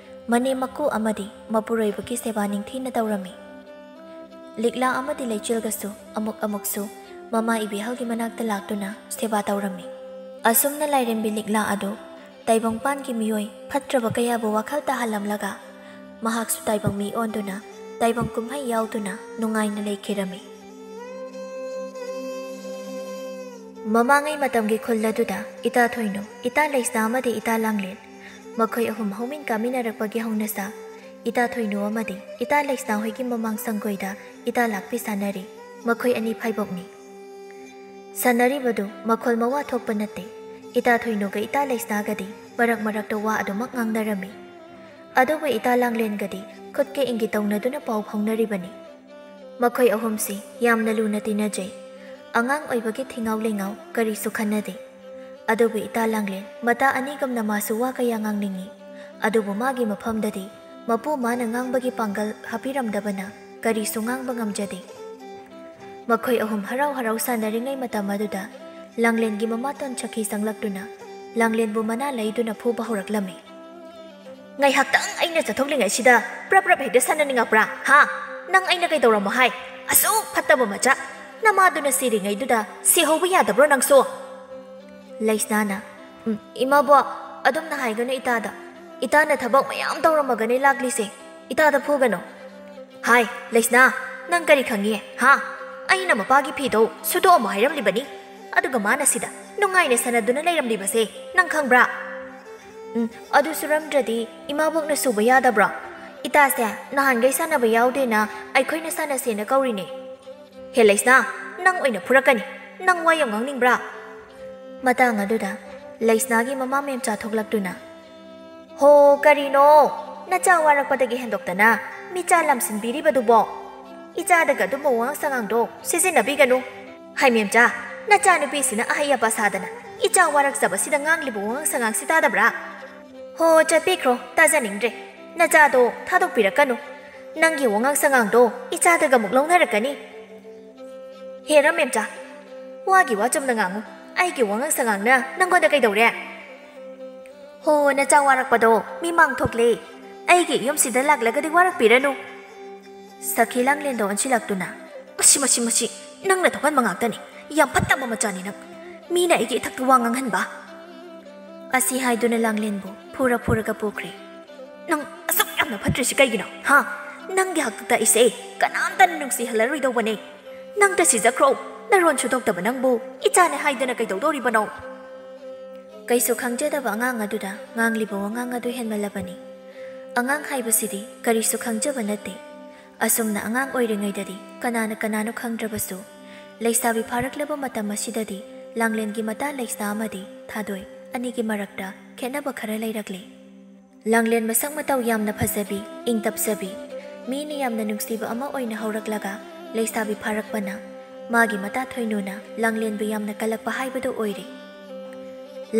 ꯃꯅꯦꯝ ꯃꯀꯨ ꯑꯃꯗꯤ ꯃꯄꯨꯔꯣꯏꯕꯒꯤ ꯁꯦꯕꯥ ꯅꯤꯡꯊꯤꯅ ꯇꯧꯔꯝꯃꯤ꯫ ꯂꯤꯛꯂꯥ ꯑꯃꯗꯤ ꯂꯩꯆꯤꯜꯒꯁꯨ ꯑꯃꯨꯛ ꯑꯃꯨꯛꯁꯨ ꯃꯃꯥ ꯏꯕꯦꯍꯜꯒꯤ ꯃꯅꯥꯛꯇ ꯂꯥꯛꯇꯨꯅ ꯁꯦꯕꯥ ꯇꯧꯔꯝꯃꯤ꯫ ꯑꯁꯨꯝꯅ ꯂꯥꯏꯔꯦꯝꯕꯤ ꯂꯤꯛꯂꯥ ꯑꯗꯨ ꯇꯥꯏꯕꯪꯄꯥꯟꯒꯤ ꯃꯤꯑꯣꯏ ꯐꯠꯇ꯭ꯔꯕ ꯀꯌꯥꯕꯨ ꯋꯥꯈꯜ ꯇꯥꯍꯜꯂꯝꯂꯒ ꯃꯍꯥꯛꯁꯨ ꯇꯥꯏꯕꯪ ꯃꯤ ꯑꯣꯟꯗꯨꯅ ꯇꯥꯏꯕꯪ ꯀꯨꯝꯍꯩ ꯌꯥꯎꯗꯨꯅ ꯅꯨꯡꯉꯥꯏꯅ ꯂꯩꯈꯤꯔꯝꯃꯤ꯫ ꯃꯃꯥꯡꯉꯩ ꯃꯇꯝꯒꯤ ꯈꯨꯜ ꯑꯗꯨꯗ ꯏꯇꯥ ꯊꯣꯏꯅꯨ, ꯏꯇꯥ ꯂꯩꯁꯅꯥ ꯑꯃꯗꯤ ꯏꯇꯥ ꯂꯥꯡꯂꯦꯟ, ꯃꯈꯣꯏ ꯑꯍꯨꯝ ꯍꯧꯃꯤꯟ ꯀꯥꯃꯤꯟꯅꯔꯛꯄꯒꯤ ꯍꯧꯅꯁꯥ ꯏꯇꯥ ꯊꯣꯏꯅꯨ ꯑꯃꯗꯤ ꯏꯇꯥ ꯂꯩꯁꯅꯥ ꯍꯣꯏꯒꯤ ꯃꯃꯥꯡ ꯁꯪꯒꯣꯏꯗ ꯏꯇꯥ ꯂꯥꯛꯄꯤ ꯁꯥꯟꯅꯔꯤ꯫ ꯃꯈꯣꯏ ꯑꯅꯤ ꯐꯥꯏꯕꯣꯛꯅꯤ꯫ ꯁꯥꯟꯅꯔꯤꯕꯗꯨ ꯃꯈꯣꯜ ꯃꯋꯥ ꯊꯣꯛꯄ ꯅꯠꯇꯦ꯫ ꯏꯇꯥ ꯊꯣꯏꯅꯨꯒ ꯏꯇꯥ ꯂꯩꯁꯅꯥꯒꯗꯤ ꯃꯔꯛ ꯃꯔꯛꯇ ꯋꯥ ꯑꯗꯨꯃꯛ ꯉꯥꯡꯅꯔꯝꯃꯤ꯫ ꯑꯗꯨꯕꯨ ꯏꯇꯥ ꯂꯥꯡꯂꯦꯟꯒꯗꯤ ꯈꯨꯠꯀ ꯏꯪꯒꯤ ꯇꯧꯅꯗꯨꯅ ꯄꯥꯎ ꯐꯥꯎꯅꯔꯤꯕꯅꯤ꯫ ꯃꯈꯣꯏ ꯑꯍꯨꯝꯁꯤ ꯌꯥꯝꯅ ꯂꯨꯅ ꯇꯤꯟꯅꯖꯩ꯫ ꯑꯉꯥꯡ ꯑꯣꯏꯕꯒꯤ ꯊꯤꯉꯥꯎ ꯂꯩꯉꯥꯎ ꯀꯔꯤꯁꯨ ꯈꯟꯅꯗꯦ꯫ ꯑꯗꯨꯕꯨ ꯏꯇꯥ ꯂꯥꯡꯂꯦꯟ ꯃꯇꯥ ꯑꯅꯤꯒꯨꯝꯅ ꯃꯥꯁꯨ ꯋꯥ ꯀꯌꯥ ꯉꯥꯡꯅꯤꯡꯏ꯫ ꯑꯗꯨꯕꯨ ꯃꯥꯒꯤ ꯃꯐꯝꯗꯗꯤ ꯃꯄꯨ ꯃꯥꯅ ꯉꯥꯡꯕꯒꯤ ꯄꯥꯡꯒꯜ ꯍꯥꯞꯄꯤꯔꯝꯗꯕꯅ ꯀꯔꯤꯁꯨ ꯉꯥꯡꯕ ꯉꯝꯖꯗꯦ꯫ ꯃꯈꯣꯏ ꯑꯍꯨꯝ ꯍꯔꯥꯎ ꯍꯔꯥꯎ ꯁꯥꯟꯅꯔꯤꯉꯩ ꯃꯇꯝ ꯑꯗꯨꯗ ꯂꯥꯡꯂꯦꯟꯒꯤ ꯃꯃꯥꯇꯣꯟ ꯁꯈꯤ ꯆꯪꯂꯛꯇꯨꯅ ꯂꯥꯡꯂꯦꯟꯕꯨ ꯃꯅꯥ ꯂꯩꯗꯨꯅ ꯐꯨꯕ ꯍꯧꯔꯛꯂꯝꯃꯤ꯫ "ꯉꯥꯏꯍꯥꯛꯇꯪ ꯑꯩꯅ ꯆꯠꯊꯣꯛꯂꯤꯉꯩꯁꯤꯗ ꯄ꯭ꯔꯞ ꯄ꯭ꯔꯞ ꯍꯦꯛꯇ ꯁꯥꯟꯅꯅꯤꯡꯉꯛꯄ꯭ꯔꯥ? ꯍꯥ? ꯅꯪ ꯑꯩꯅ ꯀꯩꯗꯧꯔꯝꯃꯣ ꯍꯥꯏ? ꯑꯁꯨꯛ ꯐꯠꯇꯕ ꯃꯆꯥ! ꯅꯃꯥꯗꯨꯅ ꯁꯤꯔꯤꯉꯩꯗꯨꯗ ꯁꯤꯍꯧꯕ ꯌꯥꯗꯕ꯭ꯔꯣ ꯅꯪꯁꯨ?" ꯂꯩꯁꯅꯥꯅ, "ꯎꯝ, ꯏꯃꯥꯕꯣꯛ, ꯑꯗꯨꯝꯅ ꯍꯥꯏꯒꯅꯨ ꯏꯇꯥꯗ꯫ ꯏꯇꯥꯅ ꯊꯕꯛ ꯃꯌꯥꯝ ꯇꯧꯔꯝꯃꯒꯅꯤ ꯂꯥꯛꯂꯤꯁꯦ꯫ ꯏꯇꯥꯗ ꯐꯨꯒꯅꯨ꯫" "ꯍꯥꯏ, ꯂꯩꯁꯅꯥ, ꯅꯪ ꯀꯔꯤ ꯈꯪꯉꯤ? ꯍꯥ? ꯑꯩꯅ ꯃꯄꯥꯒꯤ ꯐꯤꯗꯣ ꯁꯨꯗꯣꯛꯑꯝꯃꯣ ꯍꯥꯏꯔꯝꯂꯤꯕꯅꯤ꯫ ꯑꯗꯨꯒ ꯃꯥꯅ ꯁꯤꯗ ꯅꯨꯡꯉꯥꯏꯅ ꯁꯥꯟꯅꯗꯨꯅ ꯂꯩꯔꯝꯂꯤꯕꯁꯦ ꯅꯪ ꯈꯪꯕ꯭ꯔꯥ?" ꯎꯝ, ꯑꯗꯨ ꯁꯨꯔꯝꯗ꯭ꯔꯗꯤ ꯏꯃꯥꯕꯣꯛꯅ ꯁꯨꯕ ꯌꯥꯗꯕ꯭ꯔꯣ? ꯏꯇꯥꯁꯦ ꯅꯍꯥꯟꯈꯩ ꯁꯥꯟꯅꯕ ꯌꯥꯎꯗꯦꯅ ꯑꯩꯈꯣꯏꯅ ꯁꯥꯟꯅꯁꯦꯅ ꯀꯧꯔꯤꯅꯦ꯫ ꯍꯦ ꯂꯩꯁꯅꯥ, ꯅꯪ ꯑꯣꯏꯅ ꯐꯨꯔꯛꯀꯅꯤ꯫ ꯅꯪ ꯋꯥ ꯌꯥꯝ ꯉꯥꯡꯅꯤꯡꯕ꯭ꯔꯥ? ꯃꯇꯥꯡ ꯑꯗꯨꯗ ꯂꯩꯁꯅꯥꯒꯤ ꯃꯃꯥ ꯃꯦꯝꯆꯥ ꯊꯣꯛꯂꯛꯇꯨꯅ, "ꯍꯣ, ꯀꯔꯤꯅꯣ? ꯅꯆꯥ ꯋꯥꯔꯛꯄꯗꯒꯤ ꯍꯦꯟꯗꯣꯛꯇꯅ ꯃꯤꯆꯥ ꯂꯝꯁꯤꯟꯕꯤꯔꯤꯕꯗꯨꯕꯣ? ꯏꯆꯥꯗꯒ ꯑꯗꯨꯝꯕ ꯋꯥꯉꯥꯡ ꯁꯉꯥꯡꯗꯣ ꯁꯤꯖꯤꯟꯅꯕꯤꯒꯅꯨ꯫ ꯍꯥꯏ ꯃꯦꯝꯆꯥ, ꯅꯆꯥꯅꯨꯄꯤꯁꯤꯅ ꯑꯍꯩ ꯑꯄꯥ ꯁꯥꯗꯅ ꯏꯆꯥ ꯋꯥꯔꯛꯆꯕꯁꯤꯗ ꯉꯥꯡꯂꯤꯕ ꯋꯥꯉꯥꯡ ꯁꯉꯥꯡꯁꯤ ꯇꯥꯗꯕ꯭ꯔꯥ? ꯍꯣ, ꯆꯠꯄꯤꯈ꯭ꯔꯣ, ꯇꯥꯖꯅꯤꯡꯗ꯭ꯔꯦ꯫ ꯅꯆꯥꯗꯣ ꯊꯥꯗꯣꯛꯄꯤꯔꯛꯀꯅꯨ꯫ ꯅꯪꯒꯤ ꯋꯥꯉꯥꯡ ꯁꯉꯥꯡꯗꯣ ꯏꯆꯥꯗꯒ ꯑꯃꯨꯛ ꯂꯧꯅꯔꯛꯀꯅꯤ꯫ ꯍꯦꯔꯥ ꯃꯦꯝꯆꯥ, ꯋꯥꯒꯤ ꯋꯥ ꯆꯨꯝꯅ ꯉꯥꯡꯉꯨ꯫ ꯑꯩꯒꯤ ꯋꯥꯉꯥꯡ ꯁꯉꯥꯡꯅ ꯅꯪꯉꯣꯟꯗ ꯀꯩꯗꯧꯔꯦ? ꯍꯣ, ꯅꯆꯥ ꯋꯥꯔꯛꯄꯗꯣ ꯃꯤꯃꯥꯡ ꯊꯣꯛꯂꯦ꯫ ꯑꯩꯒꯤ ꯌꯨꯝꯁꯤꯗ ꯂꯥꯛꯂꯒꯗꯤ ꯋꯥꯔꯛꯄꯤꯔꯅꯨ꯫ ꯁꯈꯤ ꯂꯥꯡꯂꯦꯟꯗ ꯑꯣꯟꯁꯤꯜꯂꯛꯇꯨꯅ, "ꯃꯁꯤ, ꯃꯁꯤ, ꯃꯁꯤ, ꯅꯪꯅ ꯊꯣꯛꯍꯟꯕ ꯉꯥꯛꯇꯅꯤ꯫ ꯌꯥꯝ ꯐꯠꯇꯕ ꯃꯆꯥꯅꯤ ꯅꯪ꯫ ꯃꯤꯅ ꯑꯩꯒꯤ ꯏꯊꯛꯇ ꯋꯥ ꯉꯥꯡꯍꯟꯕ?" ꯑꯁꯤ ꯍꯥꯏꯗꯨꯅ ꯂꯥꯡꯂꯦꯟꯕꯨ ꯐꯨꯔ ꯐꯨꯔꯒ ꯄꯨꯈ꯭ꯔꯦ꯫ "ꯅꯪ ꯑꯁꯨꯛ ꯌꯥꯝꯅ ꯐꯠꯇ꯭ꯔꯤꯁꯤ ꯀꯩꯒꯤꯅꯣ, ꯍꯥ? ꯅꯪꯒꯤ ꯍꯥꯛꯇꯛꯇ ꯑꯩꯁꯦ ꯀꯅꯥꯝꯇꯅ ꯅꯨꯡꯁꯤꯍꯜꯂꯔꯣꯏꯗꯧꯕꯅꯦ꯫ ꯅꯪꯇ ꯁꯤꯖꯈ꯭ꯔꯣ꯫ ꯅꯔꯣꯟ ꯁꯨꯗꯣꯛꯇꯕ ꯅꯪꯕꯨ ꯏꯆꯥꯅꯦ ꯍꯥꯏꯗꯅ ꯀꯩꯗꯧꯗꯧꯔꯤꯕꯅꯣ?" ꯀꯩꯁꯨ ꯈꯪꯖꯗꯕ ꯑꯉꯥꯡ ꯑꯗꯨꯗ ꯉꯥꯡꯂꯤꯕ ꯋꯥꯉꯥꯡ ꯑꯗꯨ ꯍꯦꯟꯃꯜꯂꯕꯅꯤ꯫ ꯑꯉꯥꯡ ꯍꯥꯏꯕꯁꯤꯗꯤ ꯀꯔꯤꯁꯨ ꯈꯪꯖꯕ ꯅꯠꯇꯦ꯫ ꯑꯁꯨꯝꯅ ꯑꯉꯥꯡ ꯑꯣꯏꯔꯤꯉꯩꯗꯗꯤ ꯀꯅꯥꯅ ꯀꯅꯥꯅꯣ ꯈꯪꯗ꯭ꯔꯕꯁꯨ, ꯂꯩꯁꯥꯕꯤ ꯐꯥꯔꯛꯂꯕ ꯃꯇꯝ ꯑꯁꯤꯗꯗꯤ ꯂꯥꯡꯂꯦꯟꯒꯤ ꯃꯇꯥ ꯂꯩꯁꯥ ꯑꯃꯗꯤ ꯊꯥꯗꯣꯏ ꯑꯅꯤꯒꯤ ꯃꯔꯛꯇ ꯈꯦꯠꯅꯕ ꯈꯔ ꯂꯩꯔꯛꯂꯦ꯫ ꯂꯥꯡꯂꯦꯟ ꯃꯁꯛ ꯃꯇꯧ ꯌꯥꯝꯅ ꯐꯖꯕꯤ, ꯏꯪ ꯇꯞꯆꯕꯤ, ꯃꯤꯅ ꯌꯥꯝꯅ ꯅꯨꯡꯁꯤꯕ ꯑꯃ ꯑꯣꯏꯅ ꯍꯧꯔꯛꯂꯒ ꯂꯩꯁꯥꯕꯤ ꯐꯥꯔꯛꯄꯅ ꯃꯥꯒꯤ ꯃꯇꯥ ꯊꯣꯏꯅꯨꯅ ꯂꯥꯡꯂꯦꯟꯕꯨ ꯌꯥꯝꯅ ꯀꯜꯂꯛꯄ ꯍꯥꯏꯕꯗꯨ ꯑꯣꯏꯔꯦ꯫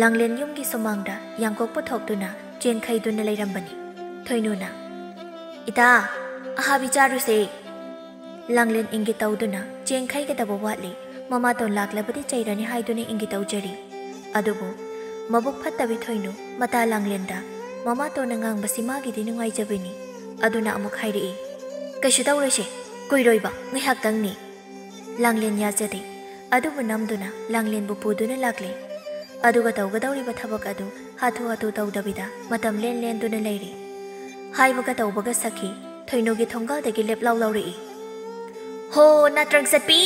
ꯂꯥꯡꯂꯦꯟ ꯌꯨꯝꯒꯤ ꯁꯨꯃꯥꯡꯗ ꯌꯥꯡꯀꯣꯛ ꯄꯨꯊꯣꯛꯇꯨꯅ ꯆꯦꯡ ꯈꯩꯗꯨꯅ ꯂꯩꯔꯝꯕꯅꯤ꯫ ꯊꯣꯏꯅꯨꯅ, "ꯏꯇꯥ, ꯑꯍꯥꯕꯤ ꯆꯥꯔꯨꯁꯦ꯫" ꯂꯥꯡꯂꯦꯟ ꯏꯪꯒꯤꯠ ꯇꯧꯗꯨꯅ ꯆꯦꯡ ꯈꯩꯒꯗꯕ ꯋꯥꯠꯂꯤ, ꯃꯃꯥꯇꯣꯟ ꯂꯥꯛꯂꯕꯗꯤ ꯆꯩꯔꯅꯤ ꯍꯥꯏꯗꯨꯅ ꯏꯪꯒꯤꯠ ꯇꯧꯖꯔꯤ꯫ ꯑꯗꯨꯕꯨ ꯃꯕꯨꯛ ꯐꯠꯇꯕꯤ ꯊꯣꯏꯅꯨ ꯃꯇꯥ ꯂꯥꯡꯂꯦꯟꯗ ꯃꯃꯥꯇꯣꯟꯅ ꯉꯥꯡꯕꯁꯤ ꯃꯥꯒꯤꯗꯤ ꯅꯨꯡꯉꯥꯏꯖꯕꯤꯅꯤ꯫ ꯑꯗꯨꯅ ꯑꯃꯨꯛ ꯍꯥꯏꯔꯛꯏ, "ꯀꯩꯁꯨ ꯇꯧꯔꯣꯏꯁꯦ, ꯀꯨꯏꯔꯣꯏꯕ, ꯉꯥꯏꯍꯥꯛꯇꯪꯅꯤ꯫" ꯂꯥꯡꯂꯦꯟ ꯌꯥꯖꯗꯦ꯫ ꯑꯗꯨꯕꯨ ꯅꯝꯗꯨꯅ ꯂꯥꯡꯂꯦꯟꯕꯨ ꯄꯨꯗꯨꯅ ꯂꯥꯛꯂꯦ꯫ ꯑꯗꯨꯒ ꯇꯧꯒꯗꯧꯔꯤꯕ ꯊꯕꯛ ꯑꯗꯨ ꯍꯥꯊꯨ ꯍꯥꯊꯨ ꯇꯧꯗꯕꯤꯗ ꯃꯇꯝ ꯂꯦꯟ ꯂꯦꯟꯗꯨꯅ ꯂꯩꯔꯦ꯫ ꯍꯥꯏꯕꯒ ꯇꯧꯕꯒ ꯁꯈꯤ ꯊꯣꯏꯅꯨꯒꯤ ꯊꯣꯡꯒꯥꯜꯗꯒꯤ ꯂꯦꯞ ꯂꯥꯎ ꯂꯥꯎꯔꯛꯏ, "ꯍꯣ, ꯅꯥꯇ꯭ꯔꯪ ꯆꯠꯄꯤ!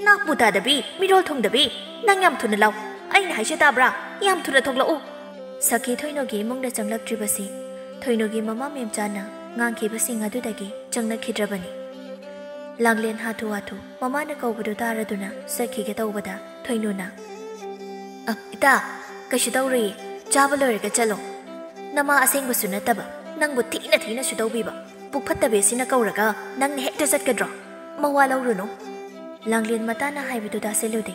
ꯅꯥꯛꯄꯨ ꯇꯥꯗꯕꯤ, ꯃꯤꯔꯣꯜ ꯊꯨꯡꯗꯕꯤ! ꯅꯪ ꯌꯥꯝ ꯊꯨꯅ ꯂꯥꯎ! ꯑꯩꯅ ꯍꯥꯏꯁꯦ ꯇꯥꯕ꯭ꯔꯥ? ꯌꯥꯝ ꯊꯨꯅ ꯊꯣꯛꯂꯛꯎ!" ꯁꯈꯤ ꯊꯣꯏꯅꯣꯒꯤ ꯏꯃꯨꯡꯗ ꯆꯪꯂꯛꯇ꯭ꯔꯤꯕꯁꯤ ꯊꯣꯏꯅꯣꯒꯤ ꯃꯃꯥ ꯃꯦꯝꯆꯥꯅ ꯉꯥꯡꯈꯤꯕꯁꯤꯡ ꯑꯗꯨꯗꯒꯤ ꯆꯪꯂꯛꯈꯤꯗ꯭ꯔꯕꯅꯤ꯫ ꯂꯥꯡꯂꯦꯟ ꯍꯥꯊꯨ ꯍꯥꯊꯨ ꯃꯃꯥꯅ ꯀꯧꯕꯗꯨ ꯇꯥꯔꯗꯨꯅ ꯆꯠꯈꯤꯒꯦ ꯇꯧꯕꯗ ꯊꯣꯏꯅꯣꯅ, "ꯑ, ꯏꯇꯥ, ꯀꯩꯁꯨ ꯇꯧꯔꯣꯏꯌꯦ, ꯆꯥꯕ ꯂꯣꯏꯔꯒ ꯆꯠꯂꯣ꯫ ꯅꯃꯥ ꯑꯁꯦꯡꯕꯁꯨ ꯅꯠꯇꯕ, ꯅꯪꯕꯨ ꯊꯤꯅ ꯊꯤꯅꯁꯨ ꯇꯧꯕꯤꯕ, ꯄꯨꯛ ꯐꯠꯇꯕꯤ ꯑꯁꯤꯅ ꯀꯧꯔꯒ ꯅꯪꯅ ꯍꯦꯛꯇ ꯆꯠꯀꯗ꯭ꯔꯣ? ꯃꯋꯥ ꯂꯧꯔꯨꯅꯨ꯫" ꯂꯥꯡꯂꯦꯟ ꯃꯇꯥꯅ ꯍꯥꯏꯕꯗꯨ ꯇꯥꯁꯤꯜꯂꯨꯗꯦ꯫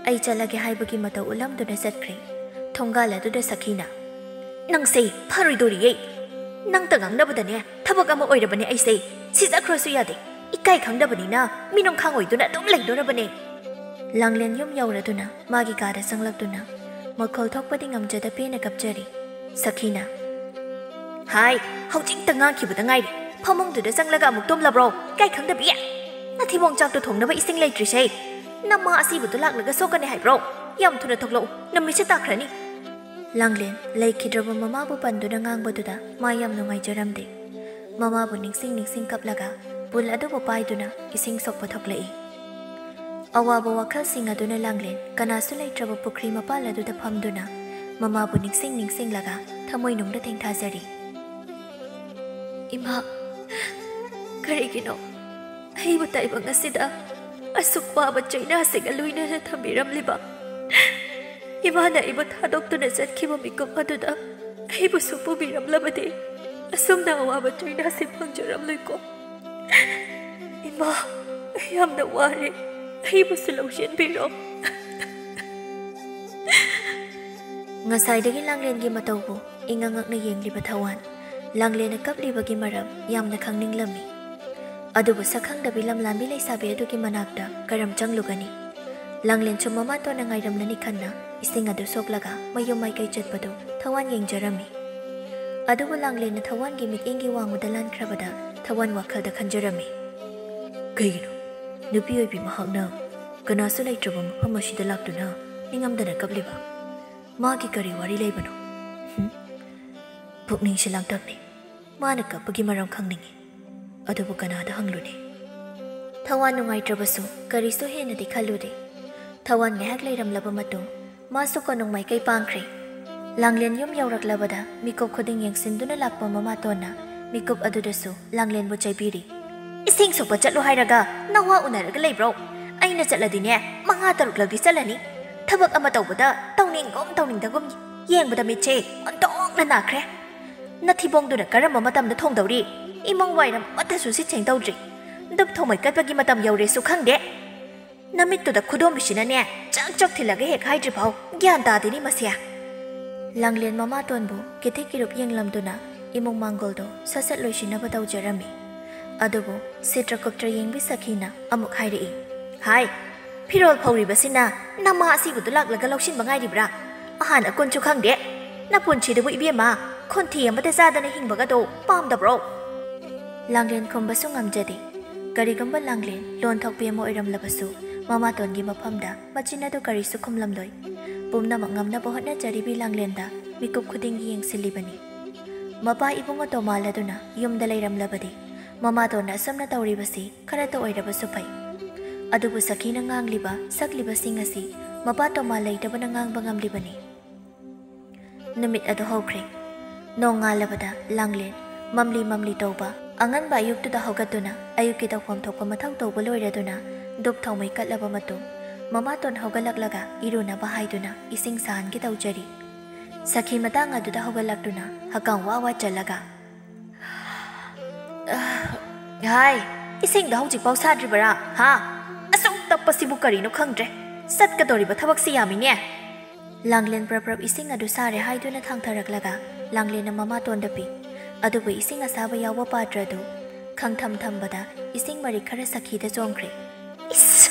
ꯑꯩ ꯆꯠꯂꯒꯦ ꯍꯥꯏꯕꯒꯤ ꯃꯇꯧ ꯎꯠꯂꯝꯗꯨꯅ ꯆꯠꯈ꯭ꯔꯦ꯫ ꯊꯣꯡꯒꯥꯜ ꯑꯗꯨꯗ ꯁꯈꯤꯅ, "ꯅꯪꯁꯦ ꯐꯔꯣꯏꯗꯣꯔꯤꯌꯦ꯫ ꯅꯪꯇ ꯉꯥꯡꯅꯕꯗꯅꯦ ꯊꯕꯛ ꯑꯃ ꯑꯣꯏꯔꯕꯅꯦ ꯑꯩꯁꯦ꯫ ꯁꯤꯖꯈ꯭ꯔꯁꯨ ꯌꯥꯗꯦ꯫ ꯏꯀꯥꯏ ꯈꯪꯗꯕꯅꯤꯅ ꯃꯤꯅꯨꯡꯈꯥꯡ ꯑꯣꯏꯗꯨꯅ ꯑꯗꯨꯝ ꯂꯩꯗꯣꯔꯕꯅꯦ꯫" ꯂꯥꯡꯂꯦꯟ ꯌꯨꯝ ꯌꯧꯔꯗꯨꯅ ꯃꯥꯒꯤ ꯀꯥꯗ ꯆꯪꯂꯛꯇꯨꯅ ꯃꯈꯣꯜ ꯊꯣꯛꯄꯗꯤ ꯉꯝꯖꯗ ꯄꯦꯟꯅ ꯀꯞꯆꯔꯤ꯫ ꯁꯈꯤꯅ, "ꯍꯥꯏ, ꯍꯧꯖꯤꯛꯇ ꯉꯥꯡꯈꯤꯕꯗ ꯉꯥꯏꯔꯤ꯫ ꯐꯃꯨꯡꯗꯨꯗ ꯆꯪꯂꯒ ꯑꯃꯨꯛ ꯇꯨꯝꯂꯕ꯭ꯔꯣ? ꯏꯀꯥꯏ ꯈꯪꯗꯕꯤ! ꯅꯊꯤꯕꯣꯡ ꯆꯥꯛꯇꯣ ꯊꯣꯡꯅꯕ ꯏꯁꯤꯡ ꯂꯩꯇ꯭ꯔꯤꯁꯦ꯫ ꯅꯃꯥ ꯑꯁꯤꯕꯨꯗꯨ ꯂꯥꯛꯂꯒ ꯁꯣꯛꯀꯅꯤ ꯍꯥꯏꯕ꯭ꯔꯣ? ꯌꯥꯝ ꯊꯨꯅ ꯊꯣꯛꯂꯛꯎ, ꯅꯨꯃꯤꯠꯁꯦ ꯇꯥꯈ꯭ꯔꯅꯤ꯫" ꯂꯥꯡꯂꯦꯟ ꯂꯩꯈꯤꯗ꯭ꯔꯕ ꯃꯃꯥꯕꯨ ꯄꯟꯗꯨꯅ ꯉꯥꯡꯕꯗꯨꯗ ꯃꯥ ꯌꯥꯝ ꯅꯨꯡꯉꯥꯏꯖꯔꯝꯗꯦ꯫ ꯃꯃꯥꯕꯨ ꯅꯤꯡꯁꯤꯡ ꯅꯤꯡꯁꯤꯡ ꯀꯞꯂꯒ ꯄꯨꯜ ꯑꯗꯨꯕꯨ ꯄꯥꯏꯗꯨꯅ ꯏꯁꯤꯡ ꯁꯣꯛꯄ ꯊꯣꯛꯂꯛꯏ꯫ ꯑꯋꯥꯕ ꯋꯥꯈꯜꯁꯤꯡ ꯑꯗꯨꯅ ꯂꯥꯡꯂꯦꯟ ꯀꯅꯥꯁꯨ ꯂꯩꯇ꯭ꯔꯕ ꯄꯨꯈ꯭ꯔꯤ ꯃꯄꯥꯜ ꯑꯗꯨꯗ ꯐꯝꯗꯨꯅ ꯃꯃꯥꯕꯨ ꯅꯤꯡꯁꯤꯡ ꯅꯤꯡꯁꯤꯡꯂꯒ ꯊꯃꯣꯏꯅꯨꯡꯗ ꯊꯦꯡꯊꯥꯖꯔꯤ꯫ "ꯏꯃꯥ, ꯀꯔꯤꯒꯤꯅꯣ ꯑꯩꯕꯨ ꯇꯥꯏꯕꯪ ꯑꯁꯤꯗ ꯑꯁꯨꯛ ꯋꯥꯕ ꯆꯩꯅꯥꯁꯤꯒ ꯂꯣꯏꯅꯅ ꯊꯝꯕꯤꯔꯝꯂꯤꯕ? ꯏꯃꯥꯅ ꯑꯩꯕꯨ ꯊꯥꯗꯣꯛꯇꯨꯅ ꯆꯠꯈꯤꯕ ꯃꯤꯀꯨꯞ ꯑꯗꯨꯗ ꯑꯩꯕꯨꯁꯨ ꯄꯨꯕꯤꯔꯝꯂꯕꯗꯤ ꯑꯁꯨꯝꯅ ꯑꯋꯥꯕ ꯆꯩꯅꯥꯁꯤ ꯐꯪꯖꯔꯝꯂꯣꯏꯀꯣ꯫ ꯏꯃꯥ, ꯑꯩ ꯌꯥꯝꯅ ꯋꯥꯔꯦ꯫ ꯑꯩꯕꯨꯁꯨ ꯂꯧꯁꯤꯟꯕꯤꯔꯣ꯫" ꯉꯁꯥꯏꯗꯒꯤ ꯂꯥꯡꯂꯦꯟꯒꯤ ꯃꯇꯧꯕꯨ ꯏꯉꯛ ꯉꯛꯅ ꯌꯦꯡꯂꯤꯕ ꯊꯋꯥꯟ, ꯂꯥꯡꯂꯦꯟꯅ ꯀꯞꯂꯤꯕꯒꯤ ꯃꯔꯝ ꯌꯥꯝꯅ ꯈꯪꯅꯤꯡꯂꯝꯃꯤ꯫ ꯑꯗꯨꯕꯨ ꯁꯛꯈꯪꯗꯕꯤ ꯂꯝꯂꯥꯟꯕꯤ ꯂꯩꯁꯥꯕꯤ ꯑꯗꯨꯒꯤ ꯃꯅꯥꯛꯇ ꯀꯔꯝ ꯆꯪꯂꯨꯒꯅꯤ? ꯂꯥꯡꯂꯦꯟꯁꯨ ꯃꯃꯥꯇꯣꯟꯅ ꯉꯥꯏꯔꯝꯂꯅꯤ ꯈꯟꯅ ꯏꯁꯤꯡ ꯑꯗꯨ ꯁꯣꯛꯂꯒ ꯃꯌꯨꯝ ꯃꯥꯏꯀꯩ ꯆꯠꯄꯗꯨ ꯊꯋꯥꯟ ꯌꯦꯡꯖꯔꯝꯃꯤ꯫ ꯑꯗꯨꯕꯨ ꯂꯥꯡꯂꯦꯟꯅ ꯊꯋꯥꯟꯒꯤ ꯃꯤꯠꯌꯦꯡꯒꯤ ꯋꯥꯡꯃꯗ ꯂꯥꯟꯈ꯭ꯔꯕꯗ ꯊꯋꯥꯟ ꯋꯥꯈꯜꯗ ꯈꯟꯖꯔꯝꯃꯤ꯫ ꯀꯩꯒꯤꯅꯣ ꯅꯨꯄꯤ ꯑꯣꯏꯕꯤ ꯃꯍꯥꯛꯅ ꯀꯅꯥꯁꯨ ꯂꯩꯇ꯭ꯔꯕ ꯃꯐꯝ ꯑꯁꯤꯗ ꯂꯥꯛꯇꯨꯅ ꯅꯤꯡꯉꯝꯗꯅ ꯀꯞꯂꯤꯕ? ꯃꯥꯒꯤ ꯀꯔꯤ ꯋꯥꯔꯤ ꯂꯩꯕꯅꯣ? ꯍꯨꯝ? ꯄꯨꯛꯅꯤꯡꯁꯤ ꯂꯥꯡꯇꯛꯅꯩ꯫ ꯃꯥꯅ ꯀꯞꯄꯒꯤ ꯃꯔꯝ ꯈꯪꯅꯤꯡꯏ꯫ ꯑꯗꯨꯕꯨ ꯀꯅꯥꯗ ꯍꯪꯂꯨꯅꯤ? ꯊꯋꯥꯟ ꯅꯨꯡꯉꯥꯏꯇ꯭ꯔꯕꯁꯨ ꯀꯔꯤꯁꯨ ꯍꯦꯟꯅꯗꯤ ꯈꯜꯂꯨꯗꯦ꯫ ꯊꯋꯥꯟ ꯉꯥꯏꯍꯥꯛ ꯂꯩꯔꯝꯂꯕ ꯃꯇꯨꯡ ꯃꯥꯁꯨ ꯀꯣꯅꯨꯡ ꯃꯥꯏꯀꯩ ꯄꯥꯡꯈ꯭ꯔꯦ꯫ ꯂꯥꯡꯂꯦꯟ ꯌꯨꯝ ꯌꯧꯔꯛꯂꯕꯗ ꯃꯤꯀꯨꯞ ꯈꯨꯗꯤꯡ ꯌꯦꯡꯁꯤꯟꯗꯨꯅ ꯂꯥꯛꯄ ꯃꯃꯥꯇꯣꯟꯅ ꯃꯤꯀꯨꯞ ꯑꯗꯨꯗꯁꯨ ꯂꯥꯡꯂꯦꯟꯕꯨ ꯆꯩꯕꯤꯔꯤ꯫ "ꯏꯁꯤꯡ ꯁꯣꯛꯄ ꯆꯠꯂꯨ ꯍꯥꯏꯔꯒ ꯅꯋꯥ ꯎꯅꯔꯒ ꯂꯩꯕ꯭ꯔꯣ? ꯑꯩꯅ ꯆꯠꯂꯗꯤꯅꯦ, ꯃꯉꯥ ꯇꯔꯨꯛꯂꯛꯇꯤ ꯆꯠꯂꯅꯤ꯫ ꯊꯕꯛ ꯑꯃ ꯇꯧꯕꯗ ꯇꯧꯅꯤꯡꯒꯨꯝ ꯇꯧꯅꯤꯡꯗꯒꯨꯝ ꯌꯦꯡꯕꯗ ꯃꯤꯠꯁꯦ ꯑꯣꯟꯊꯣꯛꯅ ꯅꯥꯈ꯭ꯔꯦ꯫ ꯅꯊꯤꯕꯣꯡꯗꯨꯅ ꯀꯔꯝꯕ ꯃꯇꯝꯗ ꯊꯣꯡꯗꯧꯔꯤ? ꯏꯃꯨꯡ ꯋꯥꯏꯔꯝ ꯑꯃꯠꯇꯁꯨ ꯁꯤꯠ ꯁꯦꯡꯗꯧꯗ꯭ꯔꯤ꯫ ꯙꯨꯞ ꯊꯥꯎꯃꯩ ꯀꯠꯄꯒꯤ ꯃꯇꯝ ꯌꯧꯔꯦꯁꯨ ꯈꯪꯗꯦ꯫ ꯅꯃꯤꯠꯇꯨꯗ ꯈꯨꯗꯣꯝꯕꯤꯁꯤꯅꯅꯦ, ꯆꯥꯛ ꯆꯥꯛ ꯊꯤꯜꯂꯒ ꯍꯦꯛ ꯍꯥꯏꯗ꯭ꯔꯤꯐꯥꯎ ꯒ꯭ꯌꯥꯟ ꯇꯥꯗꯦꯅꯦ ꯃꯁꯦ꯫" ꯂꯥꯡꯂꯦꯟ ꯃꯃꯥꯇꯣꯟꯕꯨ ꯀꯤꯊꯤꯛ ꯀꯤꯔꯨꯞ ꯌꯦꯡꯂꯝꯗꯨꯅ ꯏꯃꯨꯡ ꯃꯥꯡꯒꯣꯜꯗꯣ ꯁꯠ ꯁꯠ ꯂꯣꯏꯁꯤꯟꯅꯕ ꯇꯧꯖꯔꯝꯃꯤ꯫ ꯑꯗꯨꯕꯨ ꯁꯤꯇ꯭ꯔꯀꯨꯞꯇ꯭ꯔ ꯌꯦꯡꯕꯤ ꯁꯈꯤꯅ ꯑꯃꯨꯛ ꯍꯥꯏꯔꯛꯏ, "ꯍꯥꯏ, ꯐꯤꯔꯣꯜ ꯐꯧꯔꯤꯕꯁꯤꯅ ꯅꯃꯥ ꯑꯁꯤꯕꯨꯗꯨ ꯂꯥꯛꯂꯒ ꯂꯧꯁꯤꯟꯕ ꯉꯥꯏꯔꯤꯕ꯭ꯔꯥ? ꯑꯍꯥꯟ ꯑꯀꯣꯟꯁꯨ ꯈꯪꯗꯦ꯫ ꯅꯄꯨꯟꯁꯤꯗꯨꯕꯨ ꯏꯕꯦꯝꯃ, ꯈꯣꯟꯊꯤ ꯑꯃꯗ ꯆꯥꯗꯅ ꯍꯤꯡꯕꯒꯗꯣ ꯄꯥꯝꯗꯕ꯭ꯔꯣ?" ꯂꯥꯡꯂꯦꯟ ꯈꯨꯝꯕꯁꯨ ꯉꯝꯖꯗꯦ꯫ ꯀꯔꯤꯒꯨꯝꯕ ꯂꯥꯡꯂꯦꯟ ꯂꯣꯟꯊꯣꯛꯄꯤ ꯑꯃ ꯑꯣꯏꯔꯝꯂꯕꯁꯨ, ꯃꯃꯥꯇꯣꯟꯒꯤ ꯃꯐꯝꯗ ꯃꯆꯤꯟ ꯑꯗꯨ ꯀꯔꯤꯁꯨ ꯈꯨꯝꯂꯝꯂꯣꯏ꯫ ꯄꯨꯝꯅꯃꯛ ꯉꯝꯅꯕ ꯍꯣꯠꯅꯖꯔꯤꯕꯤ ꯂꯥꯡꯂꯦꯟꯗ ꯃꯤꯀꯨꯞ ꯈꯨꯗꯤꯡꯒꯤ ꯌꯦꯡꯁꯤꯜꯂꯤꯕꯅꯤ꯫ ꯃꯄꯥ ꯏꯕꯨꯡꯉꯣ ꯇꯣꯃꯥꯜ ꯑꯗꯨꯅ ꯌꯨꯝꯗ ꯂꯩꯔꯝꯂꯕꯗꯤ, ꯃꯃꯥꯇꯣꯟꯅ ꯑꯁꯨꯝꯅ ꯇꯧꯔꯤꯕꯁꯤ ꯈꯔꯇ ꯑꯣꯏꯔꯕꯁꯨ ꯐꯩ꯫ ꯑꯗꯨꯕꯨ ꯁꯈꯤꯅ ꯉꯥꯡꯂꯤꯕ, ꯁꯛꯂꯤꯕꯁꯤꯡ ꯑꯁꯤ ꯃꯄꯥ ꯇꯣꯃꯥꯜ ꯂꯩꯇꯕꯅ ꯉꯥꯡꯕ ꯉꯝꯂꯤꯕꯅꯤ꯫ ꯅꯨꯃꯤꯠ ꯑꯗꯨ ꯍꯧꯈ꯭ꯔꯦ꯫ ꯅꯣꯡꯉꯥꯜꯂꯕꯗ ꯂꯥꯡꯂꯦꯟ ꯃꯝꯂꯤ ꯃꯝꯂꯤ ꯇꯧꯕ, ꯑꯉꯟꯕ ꯑꯌꯨꯛꯇꯨꯗ ꯍꯧꯒꯠꯇꯨꯅ ꯑꯌꯨꯛꯀꯤ ꯇꯧꯐꯝ ꯊꯣꯛꯄ ꯃꯊꯧ ꯇꯧꯕ ꯂꯣꯏꯔꯗꯨꯅ, ꯙꯨꯞ ꯊꯥꯎꯃꯩ ꯀꯠꯂꯕ ꯃꯇꯨꯡ, ꯃꯃꯥꯇꯣꯟ ꯍꯧꯒꯠꯂꯛꯂꯒ ꯏꯔꯨꯅꯕ ꯍꯥꯏꯗꯨꯅ ꯏꯁꯤꯡ ꯁꯥꯍꯟꯒꯦ ꯇꯧꯖꯔꯤ꯫ ꯁꯈꯤ ꯃꯇꯥꯡ ꯑꯗꯨꯗ ꯍꯧꯒꯠꯂꯛꯇꯨꯅ ꯍꯀꯥꯝ ꯋꯥ ꯋꯥ ꯆꯜꯂꯒ, "ꯍꯥꯏ, ꯏꯁꯤꯡꯗꯣ ꯍꯧꯖꯤꯛꯐꯥꯎ ꯁꯥꯗ꯭ꯔꯤꯕꯔꯥ? ꯍꯥ? ꯑꯁꯨꯛ ꯇꯞꯄꯁꯤꯕꯨ ꯀꯔꯤꯅꯣ ꯈꯪꯗ꯭ꯔꯦ꯫ ꯆꯠꯀꯗꯧꯔꯤꯕ ꯊꯕꯛꯁꯤ ꯌꯥꯝꯃꯤꯅꯦ꯫" ꯂꯥꯡꯂꯦꯟ ꯄ꯭ꯔꯞ ꯄ꯭ꯔꯞ ꯏꯁꯤꯡ ꯑꯗꯨ ꯁꯥꯔꯦ ꯍꯥꯏꯗꯨꯅ ꯊꯥꯡꯊꯔꯛꯂꯒ ꯂꯥꯡꯂꯦꯟꯅ ꯃꯃꯥꯇꯣꯟꯗ ꯄꯤ꯫ ꯑꯗꯨꯕꯨ ꯏꯁꯤꯡ ꯑꯁꯥꯕ ꯌꯥꯎꯕ ꯄꯥꯇ꯭ꯔ ꯑꯗꯨ ꯈꯪꯊꯝ ꯊꯝꯕꯗ ꯏꯁꯤꯡ ꯃꯔꯤꯛ ꯈꯔ ꯁꯈꯤꯗ ꯆꯣꯡꯈ꯭ꯔꯦ꯫ "ꯏꯁ!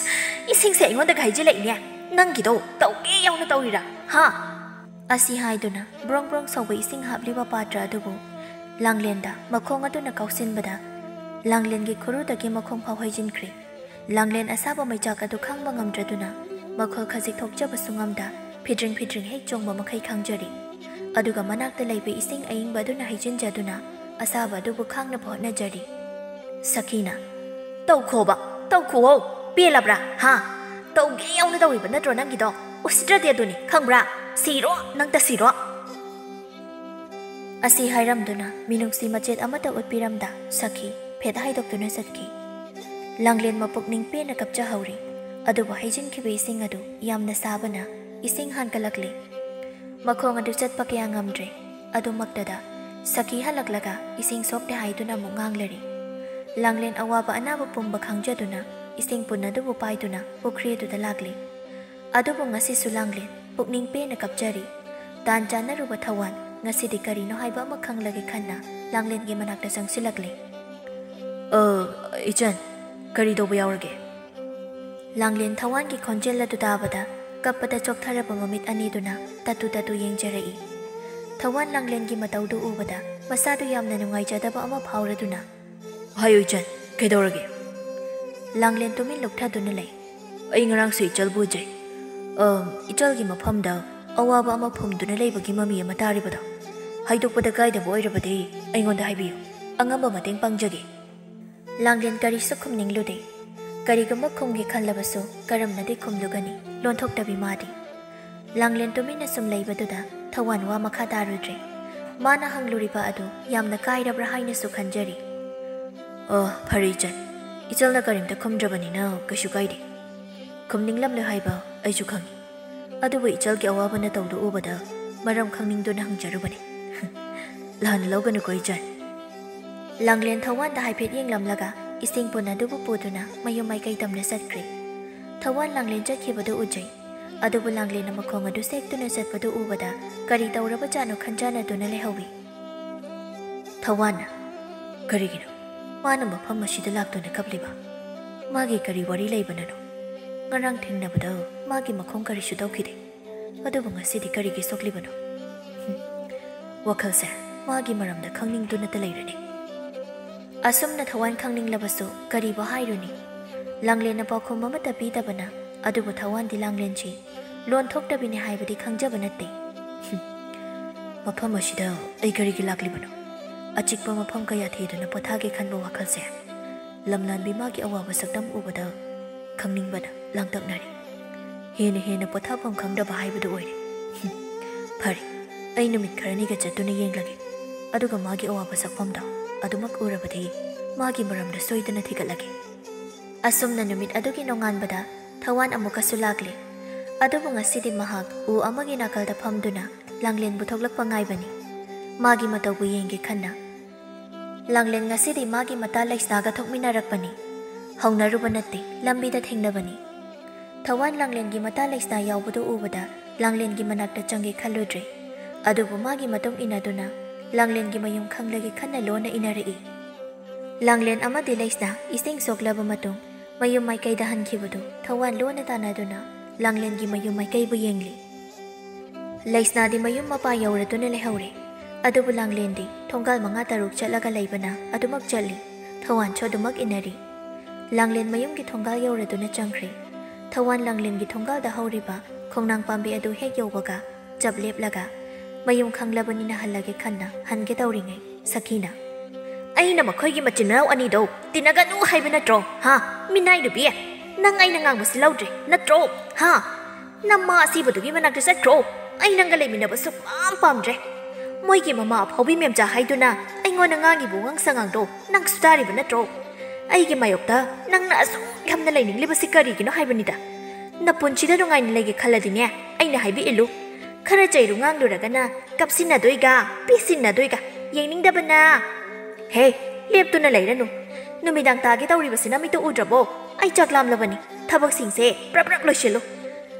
ꯏꯁꯤꯡꯁꯦ ꯑꯩꯉꯣꯟꯗꯒ ꯍꯩꯖꯤꯜꯂꯛꯏꯅꯦ꯫ ꯅꯪꯒꯤꯗꯣ ꯇꯧꯒꯦ ꯌꯥꯎꯅ ꯇꯧꯔꯤꯔꯥ? ꯍꯥ?" ꯑꯁꯤ ꯍꯥꯏꯗꯨꯅ ꯕ꯭ꯔꯣꯡ ꯕ꯭ꯔꯣꯡ ꯁꯧꯕ ꯏꯁꯤꯡ ꯍꯥꯞꯂꯤꯕ ꯄꯥꯇ꯭ꯔ ꯑꯗꯨꯕꯨ ꯂꯥꯡꯂꯦꯟꯗ ꯃꯈꯣꯡ ꯑꯗꯨꯅ ꯀꯥꯎꯁꯤꯟꯕꯗ, ꯂꯥꯡꯂꯦꯟꯒꯤ ꯈꯨꯔꯨꯗꯒꯤ ꯃꯈꯣꯡ ꯐꯥꯎ ꯍꯩꯖꯤꯟꯈ꯭ꯔꯦ꯫ ꯂꯥꯡꯂꯦꯟ ꯑꯁꯥꯕ ꯃꯩꯆꯥꯛ ꯑꯗꯨ ꯈꯥꯡꯕ ꯉꯝꯗ꯭ꯔꯗꯨꯅ, ꯃꯈꯣꯜ ꯈꯖꯤꯛ ꯊꯣꯛꯆꯕꯁꯨ ꯉꯝꯗ, ꯐꯤꯗ꯭ꯔꯤꯡ ꯐꯤꯗ꯭ꯔꯤꯡ ꯍꯦꯛ ꯆꯣꯡꯕ ꯃꯈꯩ ꯈꯥꯡꯖꯔꯤ꯫ ꯑꯗꯨꯒ ꯃꯅꯥꯛꯇ ꯂꯩꯕ ꯏꯁꯤꯡ ꯑꯏꯪꯕ ꯑꯗꯨꯅ ꯍꯩꯖꯤꯟꯖꯗꯨꯅ ꯑꯁꯥꯕ ꯑꯗꯨꯕꯨ ꯈꯥꯡꯅꯕ ꯍꯣꯠꯅꯖꯔꯤ꯫ ꯁꯈꯤꯅ, "ꯇꯧꯈꯣꯕ, ꯇꯧꯈꯣꯋꯣ, ꯄꯦꯜꯂꯕ꯭ꯔꯥ? ꯍꯥ? ꯇꯧꯒꯦ ꯌꯥꯎꯅ ꯇꯧꯔꯤꯕ ꯅꯠꯇ꯭ꯔꯣ ꯅꯪꯒꯤꯗꯣ? ꯎꯁꯤꯠꯇ꯭ꯔꯗꯤ ꯑꯗꯨꯅꯤ, ꯈꯪꯕ꯭ꯔꯥ? ꯁꯤꯔꯣ, ꯅꯪꯇ ꯁꯤꯔꯣ꯫" ꯑꯁꯤ ꯍꯥꯏꯔꯝꯗꯨꯅ ꯃꯤꯅꯨꯡꯁꯤ ꯃꯆꯦꯠ ꯑꯃꯠꯇ ꯎꯠꯄꯤꯔꯝꯗ ꯁꯈꯤ ꯐꯦꯠ ꯍꯥꯏꯗꯣꯛꯇꯨꯅ ꯆꯠꯈꯤ꯫ ꯂꯥꯡꯂꯦꯟ ꯃꯄꯨꯛꯅꯤꯡ ꯄꯦꯟꯅ ꯀꯞꯆꯍꯧꯔꯤ꯫ ꯑꯗꯨꯕꯨ ꯍꯩꯖꯤꯟꯈꯤꯕ ꯏꯁꯤꯡ ꯑꯗꯨ ꯌꯥꯝꯅ ꯁꯥꯕꯅ ꯏꯁꯤꯡ ꯍꯥꯟꯒꯠꯂꯛꯂꯦ꯫ ꯃꯈꯣꯡ ꯑꯗꯨ ꯆꯠꯄ ꯀꯌꯥ ꯉꯝꯗ꯭ꯔꯦ꯫ ꯑꯗꯨꯃꯛꯇꯗ ꯁꯈꯤ ꯍꯜꯂꯛꯂꯒ ꯏꯁꯤꯡ ꯁꯣꯛꯇꯦ ꯍꯥꯏꯗꯨꯅ ꯑꯃꯨꯛ ꯉꯥꯡꯂꯔꯤ꯫ ꯂꯥꯡꯂꯦꯟ ꯑꯋꯥꯕ ꯑꯅꯥꯕ ꯄꯨꯝꯕ ꯈꯪꯖꯗꯨꯅ ꯏꯁꯤꯡ ꯄꯨꯟ ꯑꯗꯨꯕꯨ ꯄꯥꯏꯗꯨꯅ ꯄꯨꯈ꯭ꯔꯤ ꯑꯗꯨꯗ ꯂꯥꯛꯂꯤ꯫ ꯑꯗꯨꯕꯨ ꯉꯁꯤꯁꯨ ꯂꯥꯡꯂꯦꯟ ꯄꯨꯛꯅꯤꯡ ꯄꯦꯟꯅ ꯀꯞꯆꯔꯤ꯫ ꯇꯥꯟ ꯆꯥꯟꯅꯔꯨꯕ ꯊꯋꯥꯟ ꯉꯁꯤꯗꯤ ꯀꯔꯤꯅꯣ ꯍꯥꯏꯕ ꯑꯃ ꯈꯪꯂꯒꯦ ꯈꯟꯅ ꯂꯥꯡꯂꯦꯟꯒꯤ ꯃꯅꯥꯛꯇ ꯆꯪꯁꯤꯜꯂꯛꯂꯦ꯫ "ꯑ, ꯏꯆꯟ, ꯀꯔꯤ ꯇꯧꯕ ꯌꯥꯎꯔꯒꯦ?" ꯂꯥꯡꯂꯦꯟ ꯊꯋꯥꯟꯒꯤ ꯈꯣꯟꯖꯦꯜ ꯑꯗꯨ ꯇꯥꯕꯗ ꯀꯞꯄꯗ ꯆꯣꯛꯊꯔꯕ ꯃꯃꯤꯠ ꯑꯅꯤꯗꯨꯅ ꯇꯠꯇꯨ ꯇꯠꯇꯨ ꯌꯦꯡꯖꯔꯛꯏ꯫ ꯊꯋꯥꯟ ꯂꯥꯡꯂꯦꯟꯒꯤ ꯃꯇꯧꯗꯨ ꯎꯕꯗ ꯃꯁꯥꯗꯨ ꯌꯥꯝꯅ ꯅꯨꯡꯉꯥꯏꯖꯗꯕ ꯑꯃ ꯐꯥꯎꯔꯗꯨꯅ, "ꯍꯥꯏꯌꯨ ꯏꯆꯟ, ꯀꯩꯗꯧꯔꯒꯦ?" ꯂꯥꯡꯂꯦꯟ ꯇꯨꯃꯤꯟ ꯂꯨꯞꯊꯗꯨꯅ ꯂꯩ꯫ "ꯑꯩ ꯉꯔꯥꯡꯁꯨ ꯏꯆꯜꯕꯨ ꯎꯖꯩ꯫ ꯑ, ꯏꯆꯜꯒꯤ ꯃꯐꯝꯗ ꯑꯋꯥꯕ ꯑꯃ ꯐꯨꯝꯗꯨꯅ ꯂꯩꯕꯒꯤ ꯃꯃꯤ ꯑꯃ ꯇꯥꯔꯤꯕꯗꯣ꯫ ꯍꯥꯏꯗꯣꯛꯄꯗ ꯀꯥꯏꯗꯕ ꯑꯣꯏꯔꯕꯗꯤ ꯑꯩꯉꯣꯟꯗ ꯍꯥꯏꯕꯤꯌꯨ꯫ ꯑꯉꯝꯕ ꯃꯇꯦꯡ ꯄꯥꯡꯖꯒꯦ꯫" ꯂꯥꯡꯂꯦꯟ ꯀꯔꯤꯁꯨ ꯈꯨꯝꯅꯤꯡꯂꯨꯗꯦ꯫ ꯀꯔꯤꯒꯨꯝꯕ ꯈꯨꯝꯒꯦ ꯈꯜꯂꯕꯁꯨ ꯀꯔꯝꯅꯗꯤ ꯈꯨꯝꯂꯨꯒꯅꯤ? ꯂꯣꯟꯊꯣꯛꯇꯕꯤ ꯃꯥꯗꯤ꯫ ꯂꯥꯡꯂꯦꯟ ꯇꯨꯃꯤꯟꯅ ꯁꯨꯝ ꯂꯩꯕꯗꯨꯗ ꯊꯋꯥꯟ ꯋꯥ ꯃꯈꯥ ꯇꯥꯔꯨꯗ꯭ꯔꯦ꯫ ꯃꯥꯅ ꯍꯪꯂꯨꯔꯤꯕ ꯑꯗꯨ ꯌꯥꯝꯅ ꯀꯥꯏꯔꯕ꯭ꯔꯥ ꯍꯥꯏꯅꯁꯨ ꯈꯟꯖꯔꯤ꯫ "ꯑ, ꯐꯔꯦ ꯏꯆꯟ, ꯏꯆꯜꯅ ꯀꯔꯤꯝꯇ ꯈꯨꯝꯗ꯭ꯔꯕꯅꯤꯅ ꯀꯩꯁꯨ ꯀꯥꯏꯗꯦ꯫ ꯈꯨꯝꯅꯤꯡꯂꯝꯂꯣꯏ ꯍꯥꯏꯕ ꯑꯩꯁꯨ ꯈꯪꯏ꯫ ꯑꯗꯨꯕꯨ ꯏꯆꯜꯒꯤ ꯑꯋꯥꯕ ꯅꯇꯧꯗꯨ ꯎꯕꯗ ꯃꯔꯝ ꯈꯪꯅꯤꯡꯗꯨꯅ ꯍꯪꯖꯔꯨꯕꯅꯤ꯫" "ꯂꯥꯟꯅ ꯂꯧꯒꯅꯨꯀꯣ ꯏꯆꯟ꯫" ꯂꯥꯡꯂꯦꯟ ꯊꯋꯥꯟꯗ ꯍꯥꯏꯐꯦꯠ ꯌꯦꯡꯂꯝꯂꯒ ꯏꯁꯤꯡ ꯄꯨꯟ ꯑꯗꯨꯕꯨ ꯄꯨꯗꯨꯅ ꯃꯌꯨꯝ ꯃꯥꯏꯀꯩ ꯇꯝꯅ ꯆꯠꯈ꯭ꯔꯦ꯫ ꯊꯋꯥꯟ ꯂꯥꯡꯂꯦꯟ ꯆꯠꯈꯤꯕꯗꯨ ꯎꯖꯩ꯫ ꯑꯗꯨꯕꯨ ꯂꯥꯡꯂꯦꯟꯅ ꯃꯈꯣꯡ ꯑꯗꯨ ꯁꯦꯛꯇꯨꯅ ꯆꯠꯄꯗꯨ ꯎꯕꯗ ꯀꯔꯤ ꯇꯧꯔꯕꯖꯥꯠꯅꯣ ꯈꯟꯖꯥꯟꯅꯗꯨꯅ ꯂꯩꯍꯧꯏ꯫ ꯊꯋꯥꯟꯅ, "ꯀꯔꯤꯒꯤꯅꯣ ꯃꯥꯅ ꯃꯐꯝ ꯑꯁꯤꯗ ꯂꯥꯛꯇꯨꯅ ꯀꯞꯂꯤꯕ? ꯃꯥꯒꯤ ꯀꯔꯤ ꯋꯥꯔꯤ ꯂꯩꯕꯅꯅꯣ? ꯉꯔꯥꯡ ꯊꯦꯡꯅꯕꯗ ꯃꯥꯒꯤ ꯃꯈꯣꯡ ꯀꯔꯤꯁꯨ ꯇꯧꯈꯤꯗꯦ꯫ ꯑꯗꯨꯕꯨ ꯉꯁꯤꯗꯤ ꯀꯔꯤꯒꯤ ꯁꯣꯛꯂꯤꯕꯅꯣ?" ꯍꯨꯝ꯫ ꯋꯥꯈꯜꯁꯦ ꯃꯥꯒꯤ ꯃꯔꯝꯗ ꯈꯪꯅꯤꯡꯗꯨꯅꯇ ꯂꯩꯔꯅꯤ꯫ ꯑꯁꯨꯝꯅ ꯊꯋꯥꯟ ꯈꯪꯅꯤꯡꯂꯕꯁꯨ ꯀꯔꯤꯕꯨ ꯍꯥꯏꯔꯨꯅꯤ? ꯂꯥꯡꯂꯦꯟꯅ ꯄꯥꯎꯈꯨꯝ ꯑꯃꯠꯇ ꯄꯤꯗꯕꯅ, ꯑꯗꯨꯕꯨ ꯊꯋꯥꯟꯗꯤ ꯂꯥꯡꯂꯦꯟꯁꯤ ꯂꯣꯟ ꯊꯣꯛꯇꯕꯤꯅꯤ ꯍꯥꯏꯕꯗꯤ ꯈꯪꯖꯕ ꯅꯠꯇꯦ꯫ ꯍꯨꯝ꯫ ꯃꯐꯝ ꯑꯁꯤꯗ ꯑꯩ ꯀꯔꯤꯒꯤ ꯂꯥꯛꯂꯤꯕꯅꯣ? ꯑꯆꯤꯛꯄ ꯃꯐꯝ ꯀꯌꯥ ꯊꯤꯗꯨꯅ ꯄꯣꯊꯥꯒꯦ ꯈꯟꯕ ꯋꯥꯈꯜꯁꯦ ꯂꯝꯂꯥꯟꯕꯤ ꯃꯥꯒꯤ ꯑꯋꯥꯕ ꯁꯛꯇꯝ ꯎꯕꯗ ꯈꯪꯅꯤꯡꯕꯅ ꯂꯥꯡꯇꯛꯅꯔꯦ꯫ ꯍꯦꯟꯅ ꯍꯦꯟꯅ ꯄꯣꯊꯥꯐꯝ ꯈꯪꯗꯕ ꯍꯥꯏꯕꯗꯨ ꯑꯣꯏꯔꯦ꯫ ꯍꯨꯝ꯫ ꯐꯔꯦ, ꯑꯩ ꯅꯨꯃꯤꯠ ꯈꯔꯅꯤꯒ ꯆꯠꯇꯨꯅ ꯌꯦꯡꯂꯒꯦ꯫ ꯑꯗꯨꯒ ꯃꯥꯒꯤ ꯑꯋꯥꯕ ꯁꯛꯐꯝꯗꯣ ꯑꯗꯨꯃꯛ ꯎꯔꯕꯗꯤ ꯃꯥꯒꯤ ꯃꯔꯝꯗ ꯁꯣꯏꯗꯅ ꯊꯤꯒꯠꯂꯒꯦ꯫ ꯑꯁꯨꯝꯅ ꯅꯨꯃꯤꯠ ꯑꯗꯨꯒꯤ ꯅꯣꯡꯉꯥꯟꯕꯗ ꯊꯋꯥꯟ ꯑꯃꯨꯛꯀꯁꯨ ꯂꯥꯛꯂꯦ꯫ ꯑꯗꯨꯕꯨ ꯉꯁꯤꯗꯤ ꯃꯍꯥꯛ ꯎ ꯑꯃꯒꯤ ꯅꯥꯀꯜꯗ ꯐꯝꯗꯨꯅ ꯂꯥꯡꯂꯦꯟꯕꯨ ꯊꯣꯛꯂꯛꯄ ꯉꯥꯏꯕꯅꯤ꯫ ꯃꯥꯒꯤ ꯃꯇꯧꯕꯨ ꯌꯦꯡꯒꯦ ꯈꯟꯅ꯫ ꯂꯥꯡꯂꯦꯟ ꯉꯁꯤꯗꯤ ꯃꯥꯒꯤ ꯃꯇꯥ ꯂꯩꯁꯅꯥꯒ ꯊꯣꯛꯃꯤꯟꯅꯔꯛꯄꯅꯤ꯫ ꯍꯧꯅꯔꯨꯕ ꯅꯠꯇꯦ, ꯂꯝꯕꯤꯗ ꯊꯦꯡꯅꯕꯅꯤ꯫ ꯊꯋꯥꯟ ꯂꯥꯡꯂꯦꯟꯒꯤ ꯃꯇꯥ ꯂꯩꯁꯅꯥ ꯌꯥꯎꯕꯗꯨ ꯎꯕꯗ ꯂꯥꯡꯂꯦꯟꯒꯤ ꯃꯅꯥꯛꯇ ꯆꯪꯒꯦ ꯈꯜꯂꯨꯗ꯭ꯔꯦ꯫ ꯑꯗꯨꯕꯨ ꯃꯥꯒꯤ ꯃꯇꯨꯡ ꯏꯟꯅꯗꯨꯅ ꯂꯥꯡꯂꯦꯟꯒꯤ ꯃꯌꯨꯝ ꯈꯪꯂꯒꯦ ꯈꯟꯅ ꯂꯣꯟꯅ ꯏꯟꯅꯔꯛꯏ꯫ ꯂꯥꯡꯂꯦꯟ ꯑꯃꯗꯤ ꯂꯩꯁꯅꯥ ꯏꯁꯤꯡ ꯁꯣꯛꯂꯕ ꯃꯇꯨꯡ ꯃꯌꯨꯝ ꯃꯥꯏꯀꯩꯗ ꯍꯟꯈꯤꯕꯗꯨ ꯊꯋꯥꯟ ꯂꯣꯟꯅ ꯇꯥꯟꯅꯗꯨꯅ ꯂꯥꯡꯂꯦꯟꯒꯤ ꯃꯌꯨꯝ ꯃꯥꯏꯀꯩꯕꯨ ꯌꯦꯡꯂꯤ꯫ ꯂꯩꯁꯅꯥꯗꯤ ꯃꯌꯨꯝ ꯃꯄꯥ ꯌꯧꯔꯗꯨꯅ ꯂꯩꯍꯧꯔꯦ꯫ ꯑꯗꯨꯕꯨ ꯂꯥꯡꯂꯦꯟꯗꯤ ꯊꯣꯡꯒꯥꯜ ꯃꯉꯥ ꯇꯔꯨꯛ ꯆꯠꯂꯒ ꯂꯩꯕꯅ ꯑꯗꯨꯃꯛ ꯆꯠꯂꯤ꯫ ꯊꯋꯥꯟꯁꯨ ꯑꯗꯨꯃꯛ ꯏꯟꯅꯔꯤ꯫ ꯂꯥꯡꯂꯦꯟ ꯃꯌꯨꯝꯒꯤ ꯊꯣꯡꯒꯥꯜ ꯌꯧꯔꯗꯨꯅ ꯆꯪꯈ꯭ꯔꯦ꯫ ꯊꯋꯥꯟ ꯂꯥꯡꯂꯦꯟꯒꯤ ꯊꯣꯡꯒꯥꯜꯗ ꯍꯧꯔꯤꯕ ꯈꯣꯡꯅꯥꯡ ꯄꯥꯝꯕꯤ ꯑꯗꯨ ꯍꯦꯛ ꯌꯧꯕꯒ ꯆꯞ ꯂꯦꯞꯂꯒ ꯃꯌꯨꯝ ꯈꯪꯂꯕꯅꯤꯅ ꯍꯜꯂꯒꯦ ꯈꯟꯅ ꯍꯟꯒꯦ ꯇꯧꯔꯤꯉꯩ ꯁꯈꯤꯅ, "ꯑꯩꯅ ꯃꯈꯣꯏꯒꯤ ꯃꯆꯤꯟ ꯃꯅꯥꯎ ꯑꯅꯤꯗꯣ ꯇꯤꯟꯅꯒꯅꯨ ꯍꯥꯏꯕ ꯅꯠꯇ꯭ꯔꯣ? ꯍꯥ? ꯃꯤꯅꯥꯏ ꯅꯨꯄꯤ, ꯅꯪ ꯑꯩꯅ ꯉꯥꯡꯕꯁꯤ ꯂꯧꯗ꯭ꯔꯦ ꯅꯠꯇ꯭ꯔꯣ? ꯍꯥ? ꯅꯃꯥ ꯑꯁꯤꯕꯗꯨꯒꯤ ꯃꯅꯥꯛꯇ ꯆꯠꯈ꯭ꯔꯣ꯫ ꯑꯩ ꯅꯪꯒ ꯂꯩꯃꯤꯟꯅꯕ ꯁꯨꯛꯄꯥꯝ ꯄꯥꯝꯗ꯭ꯔꯦ꯫ ꯃꯣꯏꯒꯤ ꯃꯃꯥ ꯑꯐꯥꯎꯕꯤ ꯃꯦꯝꯆꯥ ꯍꯥꯏꯗꯨꯅ ꯑꯩꯉꯣꯟꯗ ꯉꯥꯡꯉꯤꯕ ꯋꯥꯉꯥꯡ ꯁꯉꯥꯡꯗꯣ ꯅꯪꯁꯨ ꯇꯥꯔꯤꯕ ꯅꯠꯇ꯭ꯔꯣ? ꯑꯩꯒꯤ ꯃꯥꯌꯣꯛꯇ ꯅꯪꯅ ꯑꯁꯨꯛ ꯌꯥꯝꯅ ꯂꯩꯅꯤꯡꯂꯤꯕꯁꯤ ꯀꯔꯤꯒꯤꯅꯣ ꯍꯥꯏꯕꯅꯤꯗ꯫ ꯅꯄꯨꯟꯁꯤꯗ ꯅꯨꯡꯉꯥꯏꯅ ꯂꯩꯒꯦ ꯈꯜꯂꯗꯤꯅꯦ, ꯑꯩꯅ ꯍꯥꯏꯕ ꯏꯜꯂꯨ꯫ ꯈꯔ ꯆꯩꯔꯨ ꯉꯥꯡꯂꯨꯔꯒꯅ ꯀꯞꯁꯤꯟꯅꯗꯣꯏꯒ ꯄꯤꯁꯤꯟꯅꯗꯣꯏꯒ ꯌꯦꯡꯅꯤꯡꯗꯕꯅ꯫ ꯍꯦ, ꯂꯦꯞꯇꯨꯅ ꯂꯩꯔꯅꯨ꯫ ꯅꯨꯃꯤꯗꯥꯡ ꯇꯥꯒꯦ ꯇꯧꯔꯤꯕꯁꯤ ꯅꯃꯤꯠꯇ ꯎꯗ꯭ꯔꯕꯣ? ꯑꯩ ꯆꯥꯛ ꯂꯥꯝꯂꯕꯅꯤ꯫ ꯊꯕꯛꯁꯤꯡꯁꯦ ꯄ꯭ꯔꯞ ꯄ꯭ꯔꯞ ꯂꯣꯏꯁꯤꯜꯂꯨ꯫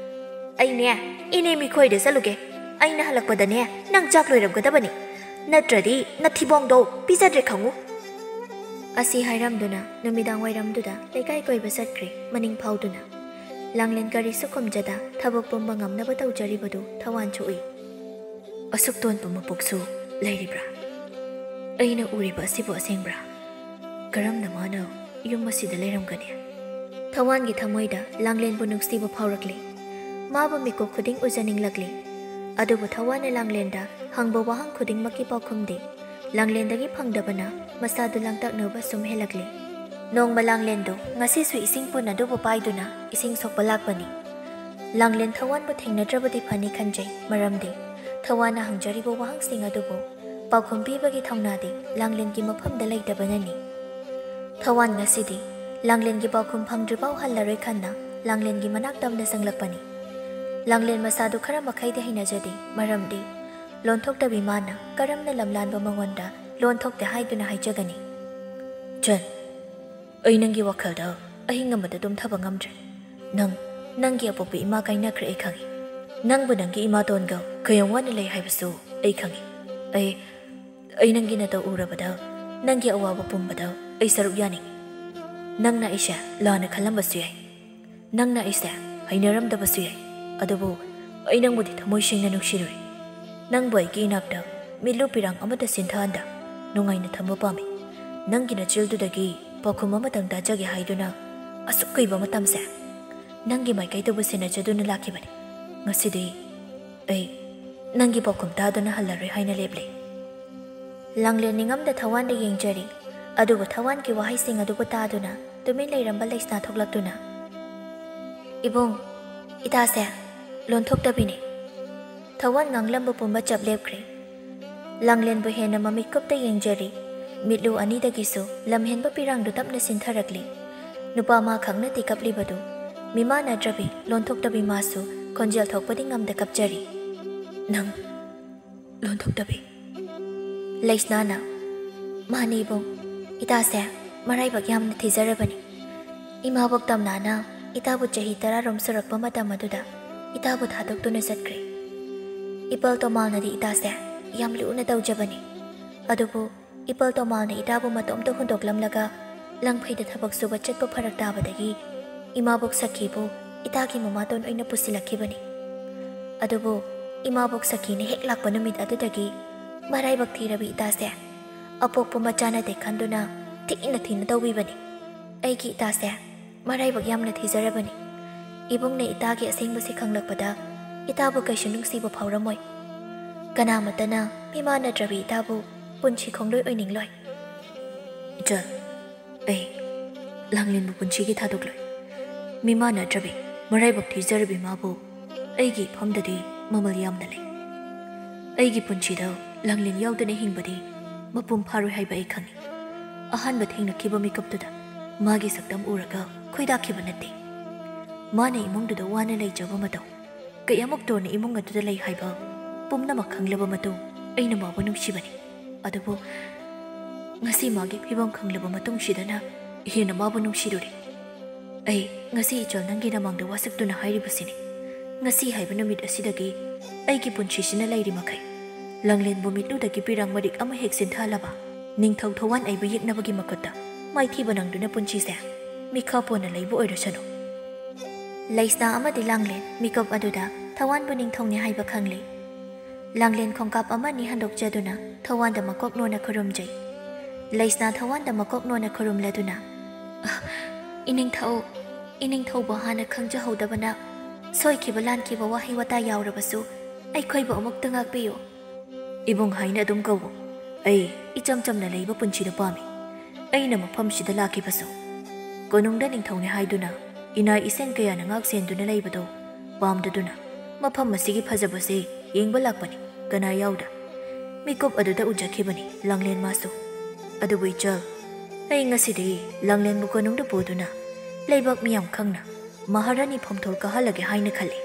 ꯑꯩꯅꯦ, ꯏꯅꯦ ꯃꯤꯈꯣꯏꯗ ꯆꯠꯂꯨꯒꯦ꯫ ꯑꯩꯅ ꯍꯜꯂꯛꯄꯗꯅꯦ, ꯅꯪ ꯆꯥꯛ ꯂꯣꯏꯔꯝꯒꯗꯕꯅꯤ꯫ ꯅꯠꯇ꯭ꯔꯗꯤ ꯅꯊꯤꯕꯣꯡꯗꯣ ꯄꯤꯖꯗ꯭ꯔꯦ ꯈꯪꯉꯨ꯫ ꯑꯁꯤ ꯍꯥꯏꯔꯝꯗꯨꯅ ꯅꯨꯃꯤꯗꯥꯡ ꯋꯥꯏꯔꯝꯗꯨꯗ ꯂꯩꯀꯥꯏ ꯀꯣꯏꯕ ꯆꯠꯈ꯭ꯔꯦ ꯃꯅꯤꯡ ꯐꯥꯎꯗꯨꯅ꯫ ꯂꯥꯡꯂꯦꯟ ꯀꯔꯤꯁꯨ ꯈꯨꯝꯖꯗ ꯊꯕꯛ ꯄꯨꯝꯕ ꯉꯝꯅꯕ ꯇꯧꯖꯔꯤꯕꯗꯨ ꯊꯋꯥꯟꯁꯨ ꯎꯏ꯫ ꯑꯁꯨꯛ ꯇꯣꯟꯕ ꯃꯄꯣꯛꯁꯨ ꯂꯩꯔꯤꯕ꯭ꯔꯥ? ꯑꯩꯅ ꯎꯔꯤꯕ ꯑꯁꯤꯕꯨ ꯑꯁꯦꯡꯕ꯭ꯔꯥ? ꯀꯔꯝꯅ ꯃꯥꯅ ꯌꯨꯝ ꯑꯁꯤꯗ ꯂꯩꯔꯝꯒꯅꯤ? ꯊꯋꯥꯟꯒꯤ ꯊꯃꯣꯏꯗ ꯂꯥꯡꯂꯦꯟꯕꯨ ꯅꯨꯡꯁꯤꯕ ꯐꯥꯎꯔꯛꯂꯤ꯫ ꯃꯥꯕꯨ ꯃꯤꯀꯨꯞ ꯈꯨꯗꯤꯡ ꯎꯖꯅꯤꯡꯂꯛꯂꯤ꯫ ꯑꯗꯨꯕꯨ ꯊꯋꯥꯟꯅ ꯂꯥꯡꯂꯦꯟꯗ ꯍꯪꯕ ꯋꯥꯍꯪ ꯈꯨꯗꯤꯡꯃꯛꯀꯤ ꯄꯥꯎꯈꯨꯝꯗꯤ ꯂꯥꯡꯂꯦꯟꯗꯒꯤ ꯐꯪꯗꯕꯅ ꯃꯁꯥꯗꯨ ꯂꯥꯡꯇꯛꯅꯕ ꯁꯨꯝ ꯍꯦꯜꯂꯛꯂꯤ꯫ ꯅꯣꯡꯃ ꯂꯥꯡꯂꯦꯟꯗꯨ ꯉꯁꯤꯁꯨ ꯏꯁꯤꯡ ꯄꯨꯟ ꯑꯗꯨꯕꯨ ꯄꯥꯏꯗꯨꯅ ꯏꯁꯤꯡ ꯁꯣꯛꯄ ꯂꯥꯛꯄꯅꯤ꯫ ꯂꯥꯡꯂꯦꯟ ꯊꯋꯥꯟꯕꯨ ꯊꯦꯡꯅꯗ꯭ꯔꯕꯗꯤ ꯐꯅꯤ ꯈꯟꯖꯩ, ꯃꯔꯝꯗꯤ ꯊꯋꯥꯟꯅ ꯍꯪꯖꯔꯤꯕ ꯋꯥꯍꯪꯁꯤꯡ ꯑꯗꯨꯕꯨ ꯄꯥꯎꯈꯨꯝ ꯄꯤꯕꯒꯤ ꯊꯧꯅꯥꯗꯤ ꯂꯥꯡꯂꯦꯟꯒꯤ ꯃꯐꯝꯗ ꯂꯩꯇꯕꯅꯅꯤ꯫ ꯊꯋꯥꯟ ꯉꯁꯤꯗꯤ ꯂꯥꯡꯂꯦꯟꯒꯤ ꯄꯥꯎꯈꯨꯝ ꯐꯪꯗ꯭ꯔꯤꯐꯥꯎ ꯍꯜꯂꯔꯣꯏ ꯈꯟꯅ ꯂꯥꯡꯂꯦꯟꯒꯤ ꯃꯅꯥꯛ ꯇꯝꯅ ꯆꯪꯂꯛꯄꯅꯤ꯫ ꯂꯥꯡꯂꯦꯟ ꯃꯁꯥꯗꯨ ꯈꯔ ꯃꯈꯩꯗꯤ ꯍꯩꯅꯖꯗꯦ, ꯃꯔꯝꯗꯤ ꯂꯣꯟꯊꯣꯛꯇꯕꯤ ꯃꯥꯅ ꯀꯔꯝꯅ ꯂꯝꯂꯥꯟꯕ ꯃꯉꯣꯟꯗ ꯂꯣꯟꯊꯣꯛꯇꯦ ꯍꯥꯏꯗꯨꯅ ꯍꯥꯏꯖꯒꯅꯤ? ꯆꯟ, ꯑꯩ ꯅꯪꯒꯤ ꯋꯥꯈꯜꯗ ꯑꯍꯤꯡ ꯑꯃꯗ ꯇꯨꯝꯊꯕ ꯉꯝꯗ꯭ꯔꯦ꯫ ꯅꯪ, ꯅꯪꯒꯤ ꯑꯄꯣꯛꯄ ꯏꯃꯥ ꯀꯥꯏꯅꯈ꯭ꯔꯦ, ꯑꯩ ꯈꯪꯉꯤ꯫ ꯅꯪꯕꯨ ꯅꯪꯒꯤ ꯏꯃꯥꯇꯣꯟꯒ ꯀꯌꯥꯝ ꯋꯥꯅ ꯂꯩ ꯍꯥꯏꯕꯁꯨ ꯑꯩ ꯈꯪꯉꯤ꯫ ꯑꯩ, ꯑꯩ ꯅꯪꯒꯤ ꯅꯇꯧ ꯎꯔꯕꯗ, ꯅꯪꯒꯤ ꯑꯋꯥꯕ ꯄꯨꯝꯕꯗ ꯑꯩ ꯁꯔꯨꯛ ꯌꯥꯅꯤꯡꯉꯤ꯫ ꯅꯪꯅ ꯑꯩꯁꯦ ꯂꯥꯟꯅ ꯈꯜꯂꯝꯕꯁꯨ ꯌꯥꯏ꯫ ꯅꯪꯅ ꯑꯩꯁꯦ ꯍꯩꯅꯔꯝꯗꯕꯁꯨ ꯌꯥꯏ꯫ ꯑꯗꯨꯕꯨ ꯑꯩ ꯅꯪꯕꯨꯗꯤ ꯊꯃꯣꯏ ꯁꯦꯡꯅ ꯅꯨꯡꯁꯤꯔꯨꯏ꯫ ꯅꯪꯕꯨ ꯑꯩꯒꯤ ꯏꯅꯥꯛꯇ ꯃꯤꯠꯂꯨ ꯄꯤꯔꯥꯡ ꯑꯃꯠꯇ ꯁꯤꯟꯊꯍꯟꯗ ꯅꯨꯡꯉꯥꯏꯅ ꯊꯝꯕ ꯄꯥꯝꯃꯤ꯫ ꯅꯪꯒꯤ ꯅꯆꯤꯜꯗꯨꯗꯒꯤ ꯄꯥꯎꯈꯨꯝ ꯑꯃꯇꯪ ꯇꯥꯖꯒꯦ ꯍꯥꯏꯗꯨꯅ ꯑꯁꯨꯛ ꯀꯨꯏꯕ ꯃꯇꯝꯁꯦ ꯅꯪꯒꯤ ꯃꯥꯏꯀꯩꯗꯕꯨ ꯁꯦꯟꯅꯖꯗꯨꯅ ꯂꯥꯛꯈꯤꯕꯅꯤ꯫ ꯉꯁꯤꯗꯤ ꯑꯩ ꯅꯪꯒꯤ ꯄꯥꯎꯈꯨꯝ ꯇꯥꯗꯨꯅ ꯍꯜꯂꯔꯣꯏ ꯍꯥꯏꯅ ꯂꯦꯞꯂꯦ꯫ ꯂꯥꯡꯂꯦꯟ ꯅꯤꯡꯉꯝꯗ ꯊꯋꯥꯟꯗ ꯌꯦꯡꯖꯔꯤ꯫ ꯑꯗꯨꯕꯨ ꯊꯋꯥꯟꯒꯤ ꯋꯥꯍꯩꯁꯤꯡ ꯑꯗꯨꯕꯨ ꯇꯥꯗꯨꯅ ꯇꯨꯃꯤꯟ ꯂꯩꯔꯝꯕ ꯂꯩꯁꯅꯥ ꯊꯣꯛꯂꯛꯇꯨꯅ, "ꯏꯕꯨꯡ, ꯏꯇꯥꯁꯦ ꯂꯣꯟꯊꯣꯛꯇꯕꯤꯅꯤ꯫" ꯊꯋꯥꯟ ꯉꯥꯡꯂꯝꯕ ꯄꯨꯝꯕ ꯆꯞ ꯂꯦꯞꯈ꯭ꯔꯦ꯫ ꯂꯥꯡꯂꯦꯟꯕꯨ ꯍꯦꯟꯅ ꯃꯃꯤꯠ ꯀꯨꯞꯇ ꯌꯦꯡꯖꯔꯤ꯫ ꯃꯤꯠꯂꯨ ꯑꯅꯤꯗꯒꯤꯁꯨ ꯂꯝꯍꯦꯟꯕ ꯄꯤꯔꯥꯡꯗꯨ ꯇꯞꯅ ꯁꯤꯟꯊꯔꯛꯂꯤ꯫ ꯅꯨꯄꯥ ꯃꯥ ꯈꯛ ꯅꯠꯇꯦ ꯀꯞꯂꯤꯕꯗꯨ꯫ ꯃꯤꯃꯥꯟꯅꯗ꯭ꯔꯕꯤ, ꯂꯣꯟꯊꯣꯛꯇꯕꯤ ꯃꯥꯁꯨ ꯈꯣꯟꯖꯦꯜ ꯊꯣꯛꯄꯗꯤ ꯉꯝꯗ ꯀꯞꯆꯔꯤ꯫ "ꯅꯪ ꯂꯣꯟꯊꯣꯛꯇꯕꯤ꯫" ꯂꯩꯁꯅꯥꯅ, "ꯃꯥꯅꯤ ꯏꯕꯨꯡ, ꯏꯇꯥꯁꯦ ꯃꯔꯥꯏꯕꯛ ꯌꯥꯝꯅ ꯊꯤꯖꯔꯕꯅꯤ꯫ ꯏꯃꯥꯕꯣꯛ ꯇꯝꯅꯥꯅ ꯏꯇꯥꯕꯨ ꯆꯍꯤ ꯇꯔꯥꯔꯣꯝ ꯁꯨꯔꯛꯄ ꯃꯇꯝ ꯑꯗꯨꯗ ꯏꯇꯥꯕꯨ ꯊꯥꯗꯣꯛꯇꯨꯅ ꯆꯠꯈ꯭ꯔꯦ꯫ ꯏꯄꯜ ꯇꯣꯃꯥꯜꯅꯗꯤ ꯏꯇꯥꯁꯦ ꯌꯥꯝ ꯂꯨꯅ ꯇꯧꯖꯕꯅꯤ꯫ ꯑꯗꯨꯕꯨ ꯏꯄꯜ ꯇꯣꯃꯥꯜꯅ ꯏꯇꯥꯕꯨ ꯃꯇꯣꯝꯇ ꯍꯨꯟꯗꯣꯛꯂꯝꯂꯒ ꯂꯪꯐꯩꯗ ꯊꯕꯛ ꯁꯨꯕ ꯆꯠꯄ ꯐꯔꯛ ꯇꯥꯕꯗꯒꯤ ꯏꯃꯥꯕꯣꯛ ꯁꯈꯤꯕꯨ ꯏꯇꯥꯒꯤ ꯃꯃꯥꯇꯣꯟ ꯑꯣꯏꯅ ꯄꯨꯁꯤꯜꯂꯛꯈꯤꯕꯅꯤ꯫ ꯑꯗꯨꯕꯨ ꯏꯃꯥꯕꯣꯛ ꯁꯈꯤꯅ ꯍꯦꯛ ꯂꯥꯛꯄ ꯅꯨꯃꯤꯠ ꯑꯗꯨꯗꯒꯤ ꯃꯔꯥꯏꯕꯛ ꯊꯤꯔꯕꯤ ꯏꯇꯥꯁꯦ ꯑꯄꯣꯛꯄ ꯃꯆꯥ ꯅꯠꯇꯦ ꯈꯟꯗꯨꯅ ꯊꯤꯅ ꯊꯤꯅ ꯇꯧꯕꯤꯕꯅꯤ꯫ ꯑꯩꯒꯤ ꯏꯇꯥꯁꯦ ꯃꯔꯥꯏꯕꯛ ꯌꯥꯝꯅ ꯊꯤꯖꯔꯕꯅꯤ꯫ ꯏꯕꯨꯡꯅ ꯏꯇꯥꯒꯤ ꯑꯁꯦꯡꯕꯁꯦ ꯈꯪꯂꯛꯄꯗ ꯏꯇꯥꯕꯨ ꯀꯩꯁꯨ ꯅꯨꯡꯁꯤꯕ ꯐꯥꯎꯔꯝꯃꯣꯏ꯫ ꯀꯅꯥꯃꯠꯇꯅ ꯃꯤꯃꯥꯟꯅꯗ꯭ꯔꯕꯤ ꯏꯇꯥꯕꯨ ꯄꯨꯟꯁꯤ ꯈꯣꯡꯂꯣꯏ ꯑꯣꯏꯅꯤꯡꯂꯣꯏ꯫" "ꯏꯆꯜ, ꯑꯩ ꯂꯥꯡꯂꯦꯟꯕꯨ ꯄꯨꯟꯁꯤꯒꯤ ꯊꯥꯗꯣꯛꯂꯣꯏ꯫ ꯃꯤꯃꯥꯟꯅꯗ꯭ꯔꯕꯤ, ꯃꯔꯥꯏꯕꯛ ꯊꯤꯖꯔꯕꯤ ꯃꯥꯕꯨ ꯑꯩꯒꯤ ꯏꯐꯝꯗꯗꯤ ꯃꯃꯜ ꯌꯥꯝꯅ ꯂꯩ꯫ ꯑꯩꯒꯤ ꯄꯨꯟꯁꯤꯗ ꯂꯥꯡꯂꯦꯟ ꯌꯥꯎꯗꯅ ꯍꯤꯡꯕꯗꯤ ꯃꯄꯨꯡ ꯐꯥꯔꯣꯏ ꯍꯥꯏꯕ ꯑꯩ ꯈꯪꯏ꯫ ꯑꯍꯥꯟꯕ ꯊꯦꯡꯅꯈꯤꯕ ꯃꯤꯀꯨꯞꯇꯨꯗ ꯃꯥꯒꯤ ꯁꯛꯇꯝ ꯎꯔꯒ ꯈꯣꯏꯗꯥꯈꯤꯕ ꯅꯠꯇꯦ꯫ ꯃꯥꯅ ꯏꯃꯨꯡꯗꯨꯗ ꯋꯥꯅ ꯂꯩꯖꯕ ꯃꯇꯧ, ꯀꯌꯥꯃꯨꯛ ꯇꯣꯟꯅ ꯏꯃꯨꯡ ꯑꯗꯨꯗ ꯂꯩ ꯍꯥꯏꯕ ꯄꯨꯝꯅꯃꯛ ꯈꯪꯂꯕ ꯃꯇꯨꯡ ꯑꯩꯅ ꯃꯥꯕꯨ ꯅꯨꯡꯁꯤꯕꯅꯤ꯫ ꯑꯗꯨꯕꯨ ꯉꯁꯤ ꯃꯥꯒꯤ ꯐꯤꯕꯝ ꯈꯪꯂꯕ ꯃꯇꯨꯡꯁꯤꯗꯅ ꯍꯦꯟꯅ ꯃꯥꯕꯨ ꯅꯨꯡꯁꯤꯔꯨꯔꯦ꯫ ꯑꯩ ꯉꯁꯤ ꯏꯆꯜ ꯅꯪꯒꯤ ꯅꯃꯥꯡꯗ ꯋꯥꯁꯛꯇꯨꯅ ꯍꯥꯏꯔꯤꯕꯁꯤꯅꯤ꯫ ꯉꯁꯤ ꯍꯥꯏꯕ ꯅꯨꯃꯤꯠ ꯑꯁꯤꯗꯒꯤ ꯑꯩꯒꯤ ꯄꯨꯟꯁꯤꯁꯤꯅ ꯂꯩꯔꯤ ꯃꯈꯩ ꯂꯥꯡꯂꯦꯟꯕꯨ ꯃꯤꯠꯂꯨꯗꯒꯤ ꯄꯤꯔꯥꯡ ꯃꯔꯤꯛ ꯑꯃ ꯍꯦꯛ ꯆꯤꯟꯊꯍꯜꯂꯕ ꯅꯤꯡꯊꯧ ꯊꯋꯥꯟ ꯑꯩꯕꯨ ꯌꯦꯛꯅꯕꯒꯤ ꯃꯈꯨꯠꯇ ꯃꯥꯏꯊꯤꯕ ꯅꯪꯗꯨꯅ ꯄꯨꯟꯁꯤꯁꯦ ꯃꯤꯈꯥ ꯄꯣꯟꯅ ꯂꯩꯕ ꯑꯣꯏꯔꯁꯅꯨ꯫ ꯂꯩꯁꯅꯥ ꯑꯃꯗꯤ ꯂꯥꯡꯂꯦꯟ ꯃꯤꯀꯨꯞ ꯑꯗꯨꯗ ꯊꯋꯥꯟꯕꯨ ꯅꯤꯡꯊꯧꯅꯤ ꯍꯥꯏꯕ ꯈꯪꯂꯦ꯫ ꯂꯥꯡꯂꯦꯟ ꯈꯣꯡꯀꯥꯞ ꯑꯃꯅꯤ ꯍꯟꯗꯣꯛꯆꯗꯨꯅ ꯊꯋꯥꯟꯗ ꯃꯀꯣꯛ ꯅꯣꯟꯅ ꯈꯨꯔꯨꯝꯖꯩ꯫ ꯂꯩꯁꯅꯥ ꯊꯋꯥꯟꯗ ꯃꯀꯣꯛ ꯅꯣꯟꯅ ꯈꯨꯔꯨꯝꯂꯗꯨꯅ, "ꯑ, ꯏꯅꯤꯡꯊꯧ, ꯏꯅꯤꯡꯊꯧꯕꯨ ꯍꯥꯟꯅ ꯈꯪꯖꯍꯧꯗꯕꯅ ꯁꯣꯏꯈꯤꯕ ꯂꯥꯟꯈꯤꯕ ꯋꯥꯍꯩ ꯋꯥꯇꯥ ꯌꯥꯎꯔꯕꯁꯨ ꯑꯩꯈꯣꯏꯕꯨ ꯑꯃꯨꯛꯇ ꯉꯥꯛꯄꯤꯌꯨ꯫ ꯏꯕꯨꯡ ꯍꯥꯏꯅ ꯑꯗꯨꯝ ꯀꯧꯋꯣ꯫ ꯑꯩ ꯏꯆꯝ ꯆꯝꯅ ꯂꯩꯕ ꯄꯨꯟꯁꯤꯗ ꯄꯥꯝꯃꯤ꯫ ꯑꯩꯅ ꯃꯐꯝꯁꯤꯗ ꯂꯥꯛꯈꯤꯕꯁꯨ ꯀꯣꯅꯨꯡꯗ ꯅꯤꯡꯊꯧꯅꯤ ꯍꯥꯏꯗꯨꯅ ꯏꯅꯥ ꯏꯁꯦꯟ ꯀꯌꯥꯅ ꯉꯥꯛ ꯁꯦꯟꯗꯨꯅ ꯂꯩꯕꯗꯣ ꯄꯥꯝꯗꯗꯨꯅ ꯃꯐꯝ ꯑꯁꯤꯒꯤ ꯐꯖꯕꯁꯦ ꯌꯦꯡꯕ ꯂꯥꯛꯄꯅꯤ, ꯀꯅꯥ ꯌꯥꯎꯗ?" ꯃꯤꯀꯨꯞ ꯑꯗꯨꯗ ꯎꯖꯈꯤꯕꯅꯤ ꯂꯥꯡꯂꯦꯟ ꯃꯥꯁꯨ꯫ "ꯑꯗꯨꯕꯨ ꯏꯆꯜ, ꯑꯩ ꯉꯁꯤꯗꯤ ꯂꯥꯡꯂꯦꯟꯕꯨ ꯀꯣꯅꯨꯡꯗ ꯄꯨꯗꯨꯅ ꯂꯩꯕꯥꯛ ꯃꯤꯌꯥꯝ ꯈꯪꯅ ꯃꯍꯥꯔꯥꯅꯤ ꯐꯝꯊꯣꯜ ꯀꯥꯍꯜꯂꯒꯦ ꯍꯥꯏꯅ ꯈꯜꯂꯤ꯫"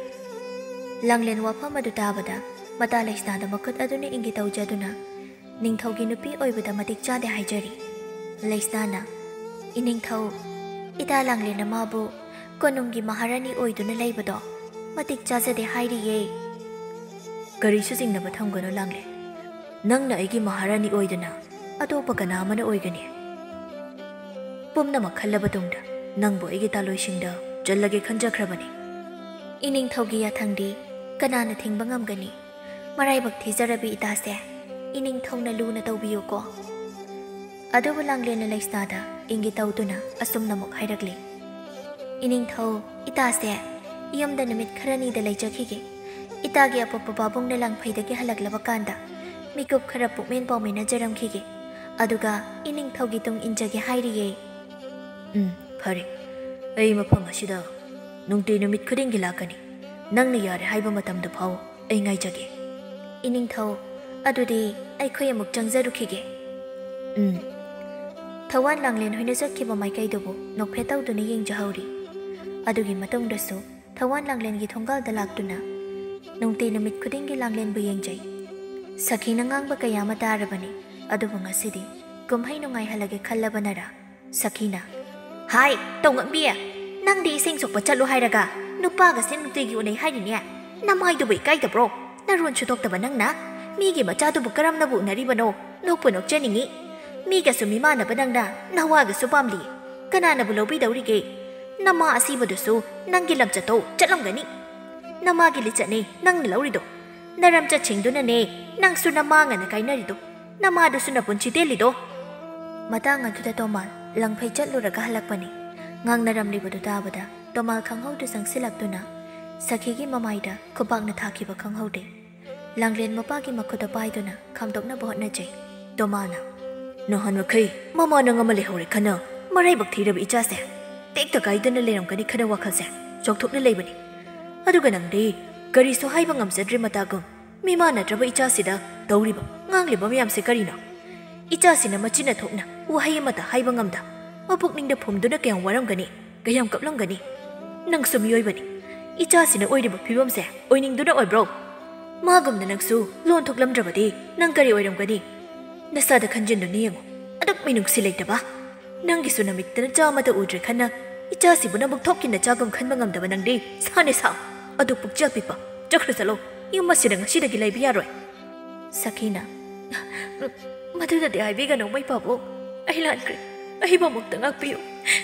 ꯂꯥꯡꯂꯦꯟ ꯋꯥꯐꯝ ꯑꯗꯨ ꯇꯥꯕꯗ ꯃꯇꯥ ꯂꯩꯁꯅꯥꯗ ꯃꯈꯨꯠ ꯑꯗꯨꯅ ꯏꯪꯒꯤꯠ ꯇꯧꯖꯗꯨꯅ, "ꯅꯤꯡꯊꯧꯒꯤ ꯅꯨꯄꯤ ꯑꯣꯏꯕꯗ ꯃꯇꯤꯛ ꯆꯥꯗꯦ ꯍꯥꯏꯖꯔꯤ꯫" ꯂꯩꯁꯅꯥꯅ, "ꯏꯅꯤꯡꯊꯧ, ꯏꯇꯥ ꯂꯥꯡꯂꯦꯟꯅ ꯃꯥꯕꯨ ꯀꯣꯅꯨꯡꯒꯤ ꯃꯍꯥꯔꯥꯅꯤ ꯑꯣꯏꯗꯨꯅ ꯂꯩꯕꯗꯣ ꯃꯇꯤꯛ ꯆꯥꯖꯗꯦ ꯍꯥꯏꯔꯤꯌꯦ꯫" "ꯀꯔꯤꯁꯨ ꯆꯤꯡꯅꯕ ꯊꯝꯒꯅꯨ ꯂꯥꯡꯂꯦꯟ꯫ ꯅꯪꯅ ꯑꯩꯒꯤ ꯃꯍꯥꯔꯥꯅꯤ ꯑꯣꯏꯗꯅ ꯑꯇꯣꯞꯄ ꯀꯅꯥ ꯑꯃꯅ ꯑꯣꯏꯒꯅꯤ? ꯄꯨꯝꯅꯃꯛ ꯈꯜꯂꯕ ꯇꯨꯡꯗ ꯅꯪꯕꯨ ꯑꯩꯒꯤ ꯇꯥꯂꯣꯏꯁꯤꯡꯗ ꯆꯜꯂꯒꯦ ꯈꯟꯖꯈ꯭ꯔꯕꯅꯤ꯫" "ꯏꯅꯤꯡꯊꯧꯒꯤ ꯌꯥꯊꯪꯗꯤ ꯀꯅꯥꯅ ꯊꯤꯡꯕ ꯉꯝꯒꯅꯤ? ꯃꯔꯥꯏꯕꯛ ꯊꯤꯖꯔꯕꯤ ꯏꯇꯥꯁꯦ, ꯏꯅꯤꯡꯊꯧꯅ ꯂꯨꯅ ꯇꯧꯕꯤꯌꯨꯀꯣ꯫" ꯑꯗꯨꯕꯨ ꯂꯥꯡꯂꯦꯟꯅ ꯂꯩꯁꯅꯥꯗ ꯏꯪꯒꯤꯠ ꯇꯧꯗꯨꯅ ꯑꯁꯨꯝꯅꯃꯨꯛ ꯍꯥꯏꯔꯛꯂꯤ, "ꯏꯅꯤꯡꯊꯧ, ꯏꯇꯥꯁꯦ ꯌꯨꯝꯗ ꯅꯨꯃꯤꯠ ꯈꯔꯅꯤꯗ ꯂꯩꯖꯈꯤꯒꯦ꯫ ꯏꯇꯥꯒꯤ ꯑꯄꯣꯛꯄ ꯄꯥꯕꯨꯡꯅ ꯂꯥꯡꯐꯩꯗꯒꯤ ꯍꯜꯂꯛꯂꯕ ꯀꯥꯟꯗ ꯃꯤꯀꯨꯞ ꯈꯔ ꯄꯨꯛꯃꯦꯟ ꯄꯥꯎꯃꯤꯟꯅꯖꯔꯝꯈꯤꯒꯦ꯫ ꯑꯗꯨꯒ ꯏꯅꯤꯡꯊꯧꯒꯤ ꯇꯨꯡ ꯏꯟꯖꯒꯦ ꯍꯥꯏꯔꯤꯌꯦ꯫" "ꯎꯝ, ꯐꯔꯦ꯫ ꯑꯩ ꯃꯐꯝ ꯑꯁꯤꯗ ꯅꯨꯡꯇꯤ ꯅꯨꯃꯤꯠ ꯈꯨꯗꯤꯡꯒꯤ ꯂꯥꯛꯀꯅꯤ꯫ ꯅꯪꯅ ꯌꯥꯔꯦ ꯍꯥꯏꯕ ꯃꯇꯝꯗ ꯐꯥꯎ ꯑꯩ ꯉꯥꯏꯖꯒꯦ꯫" "ꯏꯅꯤꯡꯊꯧ, ꯑꯗꯨꯗꯤ ꯑꯩꯈꯣꯏ ꯑꯃꯨꯛ ꯆꯪꯖꯔꯨꯈꯤꯒꯦ꯫ ꯎꯝ꯫ ꯊꯧꯋꯥꯟ ꯂꯥꯡꯂꯦꯟ ꯍꯣꯏꯅ ꯆꯠꯈꯤꯕ ꯃꯥꯏꯀꯩꯗꯨꯕꯨ ꯅꯣꯛꯐꯦꯠ ꯇꯧꯗꯨꯅ ꯌꯦꯡꯖꯍꯧꯔꯤ꯫ ꯑꯗꯨꯒꯤ ꯃꯇꯨꯡꯗꯁꯨ ꯊꯧꯋꯥꯟ ꯂꯥꯡꯂꯦꯟꯒꯤ ꯊꯣꯡꯒꯥꯜꯗ ꯂꯥꯛꯇꯨꯅ ꯅꯨꯡꯇꯤ ꯅꯨꯃꯤꯠ ꯈꯨꯗꯤꯡꯒꯤ ꯂꯥꯡꯂꯦꯟꯕꯨ ꯌꯦꯡꯖꯩ꯫ ꯁꯈꯤꯅ ꯉꯥꯡꯕ ꯀꯌꯥ ꯑꯃ ꯇꯥꯔꯕꯅꯤ, ꯑꯗꯨꯕꯨ ꯉꯁꯤꯗꯤ ꯀꯨꯝꯍꯩ ꯅꯨꯡꯉꯥꯏꯍꯜꯂꯒꯦ ꯈꯜꯂꯕꯅꯔꯥ? ꯁꯈꯤꯅ, "ꯍꯥꯏ, ꯇꯧꯉꯝꯕꯤ, ꯅꯪꯗꯤ ꯏꯁꯤꯡ ꯁꯣꯛꯄ ꯆꯠꯂꯨ ꯍꯥꯏꯔꯒ ꯅꯨꯄꯥꯒꯁꯦ ꯅꯨꯡꯇꯤꯒꯤ ꯎꯅꯩ ꯍꯥꯏꯔꯤꯅꯦ꯫ ꯅꯃꯥꯏꯗꯨꯕꯨ ꯏꯀꯥꯏꯗꯕ꯭ꯔꯣ? ꯅꯔꯣꯟ ꯁꯨꯗꯣꯛꯇꯕ ꯅꯪꯅ꯫ ꯃꯤꯒꯤ ꯃꯆꯥꯗꯨꯕꯨ ꯀꯔꯝꯅꯕꯨ ꯎꯅꯔꯤꯕꯅꯣ? ꯅꯣꯛꯄꯨ ꯅꯣꯛꯆꯅꯤꯡꯉꯤ꯫ ꯃꯤꯒꯁꯨ ꯃꯤꯃꯥꯟꯅꯕ ꯅꯪꯅ ꯅꯋꯥꯒꯁꯨ ꯄꯥꯝꯂꯤ꯫ ꯀꯅꯥꯅꯕꯨ ꯂꯧꯕꯤꯗꯧꯔꯤꯒꯦ? ꯅꯃꯥ ꯑꯁꯤꯕꯗꯨꯁꯨ ꯅꯪꯒꯤ ꯂꯝꯆꯠꯇꯣ ꯆꯠꯂꯝꯒꯅꯤ꯫ ꯅꯃꯥꯒꯤ ꯂꯤꯆꯠꯅꯦ ꯅꯪꯅ ꯂꯧꯔꯤꯗꯣ꯫ ꯅꯔꯝꯆꯠꯁꯤꯡꯗꯨꯅꯅꯦ ꯅꯪꯁꯨ ꯅꯃꯥ ꯉꯟꯅ ꯀꯥꯏꯅꯔꯤꯗꯣ꯫ ꯅꯃꯥꯗꯨꯁꯨ ꯅꯄꯨꯟꯁꯤ ꯇꯦꯜꯂꯤꯗꯣ꯫" ꯃꯇꯥꯡ ꯑꯗꯨꯗ ꯇꯣꯃꯥꯜ ꯂꯪꯐꯩ ꯆꯠꯂꯨꯔꯒ ꯍꯜꯂꯛꯄꯅꯤ꯫ ꯉꯥꯡꯅꯔꯝꯂꯤꯕꯗꯨ ꯇꯥꯕꯗ ꯇꯣꯃꯥꯜ ꯈꯪꯍꯧꯗ ꯆꯪꯁꯤꯜꯂꯛꯇꯨꯅ ꯁꯈꯤꯒꯤ ꯃꯃꯥꯏꯗ ꯈꯨꯕꯥꯛꯅ ꯊꯥꯈꯤꯕ ꯈꯪꯍꯧꯗꯦ꯫ ꯂꯥꯡꯂꯦꯟ ꯃꯄꯥꯒꯤ ꯃꯈꯨꯠꯇ ꯄꯥꯏꯗꯨꯅ ꯈꯥꯝꯗꯣꯛꯅꯕ ꯍꯣꯠꯅꯖꯩ꯫ ꯇꯣꯃꯥꯜꯅ, "ꯅꯍꯥꯟ ꯃꯈꯩ ꯃꯃꯥ ꯅꯪ ꯑꯃ ꯂꯩꯍꯧꯔꯦ ꯈꯟꯅ ꯃꯔꯥꯏꯕꯛ ꯊꯤꯔꯕ ꯏꯆꯥꯁꯦ ꯇꯦꯛꯇ ꯀꯥꯏꯗꯅ ꯂꯩꯔꯝꯒꯅꯤ ꯈꯟꯅ ꯋꯥꯈꯜꯁꯦ ꯆꯥꯎꯊꯣꯛꯅ ꯂꯩꯕꯅꯤ꯫ ꯑꯗꯨꯒ ꯅꯪꯗꯤ ꯀꯔꯤꯁꯨ ꯍꯥꯏꯕ ꯉꯝꯖꯗ꯭ꯔꯦ ꯃꯇꯥꯒꯨꯝ꯫ ꯃꯤꯃꯥꯟꯅꯗ꯭ꯔꯕ ꯏꯆꯥꯁꯤꯗ ꯇꯧꯔꯤꯕ ꯉꯥꯡꯂꯤꯕ ꯃꯌꯥꯝꯁꯦ ꯀꯔꯤꯅꯣ? ꯏꯆꯥꯁꯤꯅ ꯃꯆꯤꯟꯅ ꯊꯣꯛꯅ ꯋꯥꯍꯩ ꯑꯃꯠꯇ ꯍꯥꯏꯕ ꯉꯝꯗ ꯃꯄꯨꯛꯅꯤꯡꯗ ꯐꯨꯝꯗꯨꯅ ꯀꯌꯥꯝ ꯋꯥꯔꯝꯒꯅꯤ, ꯀꯌꯥꯝ ꯀꯞꯂꯝꯒꯅꯤ꯫ ꯅꯪꯁꯨ ꯃꯤꯑꯣꯏꯕꯅꯤ꯫ ꯏꯆꯥꯁꯤꯅ ꯑꯣꯏꯔꯤꯕ ꯐꯤꯕꯝꯁꯦ ꯑꯣꯏꯅꯤꯡꯗꯨꯅ ꯑꯣꯏꯕ꯭ꯔꯣ? ꯃꯥꯒꯨꯝꯅ ꯅꯪꯁꯨ ꯂꯣꯟ ꯊꯣꯛꯂꯝꯗ꯭ꯔꯕꯗꯤ ꯅꯪ ꯀꯔꯤ ꯑꯣꯏꯔꯝꯒꯅꯤ? ꯅꯁꯥꯗ ꯈꯟꯖꯤꯟꯗꯨꯅ ꯌꯦꯡꯉꯨ꯫ ꯑꯗꯨꯛ ꯃꯤꯅꯨꯡꯁꯤ ꯂꯩꯇꯕ꯫ ꯅꯪꯒꯤꯁꯨ ꯅꯃꯤꯠꯇꯅ ꯆꯥꯃꯗ ꯎꯗ꯭ꯔꯦ ꯈꯟꯅ ꯏꯆꯥꯁꯤꯕꯨ ꯅꯕꯨꯛ ꯊꯣꯛꯀꯤ ꯅꯆꯥꯒꯨꯝ ꯈꯟꯕ ꯉꯝꯗꯕ ꯅꯪꯗꯤ ꯁꯥꯅꯦ ꯁꯥ꯫ ꯑꯗꯨ ꯄꯨꯛꯆꯦꯜ ꯄꯤꯛꯄ꯫ ꯆꯠꯈ꯭ꯔ ꯆꯠꯂꯣ꯫ ꯌꯨꯝ ꯑꯁꯤꯗ ꯉꯁꯤꯗꯒꯤ ꯂꯩꯕ ꯌꯥꯔꯣꯏ꯫ ꯁꯈꯤꯅ, "ꯃꯗꯨꯗꯗꯤ ꯍꯥꯏꯕꯤꯒꯅꯨ ꯃꯩ ꯄꯥꯕꯨꯡ꯫ ꯑꯩ ꯂꯥꯟꯈ꯭ꯔꯦ꯫ ꯑꯩꯕꯨ ꯑꯃꯨꯛꯇ ꯉꯥꯛꯄꯤꯌꯨ꯫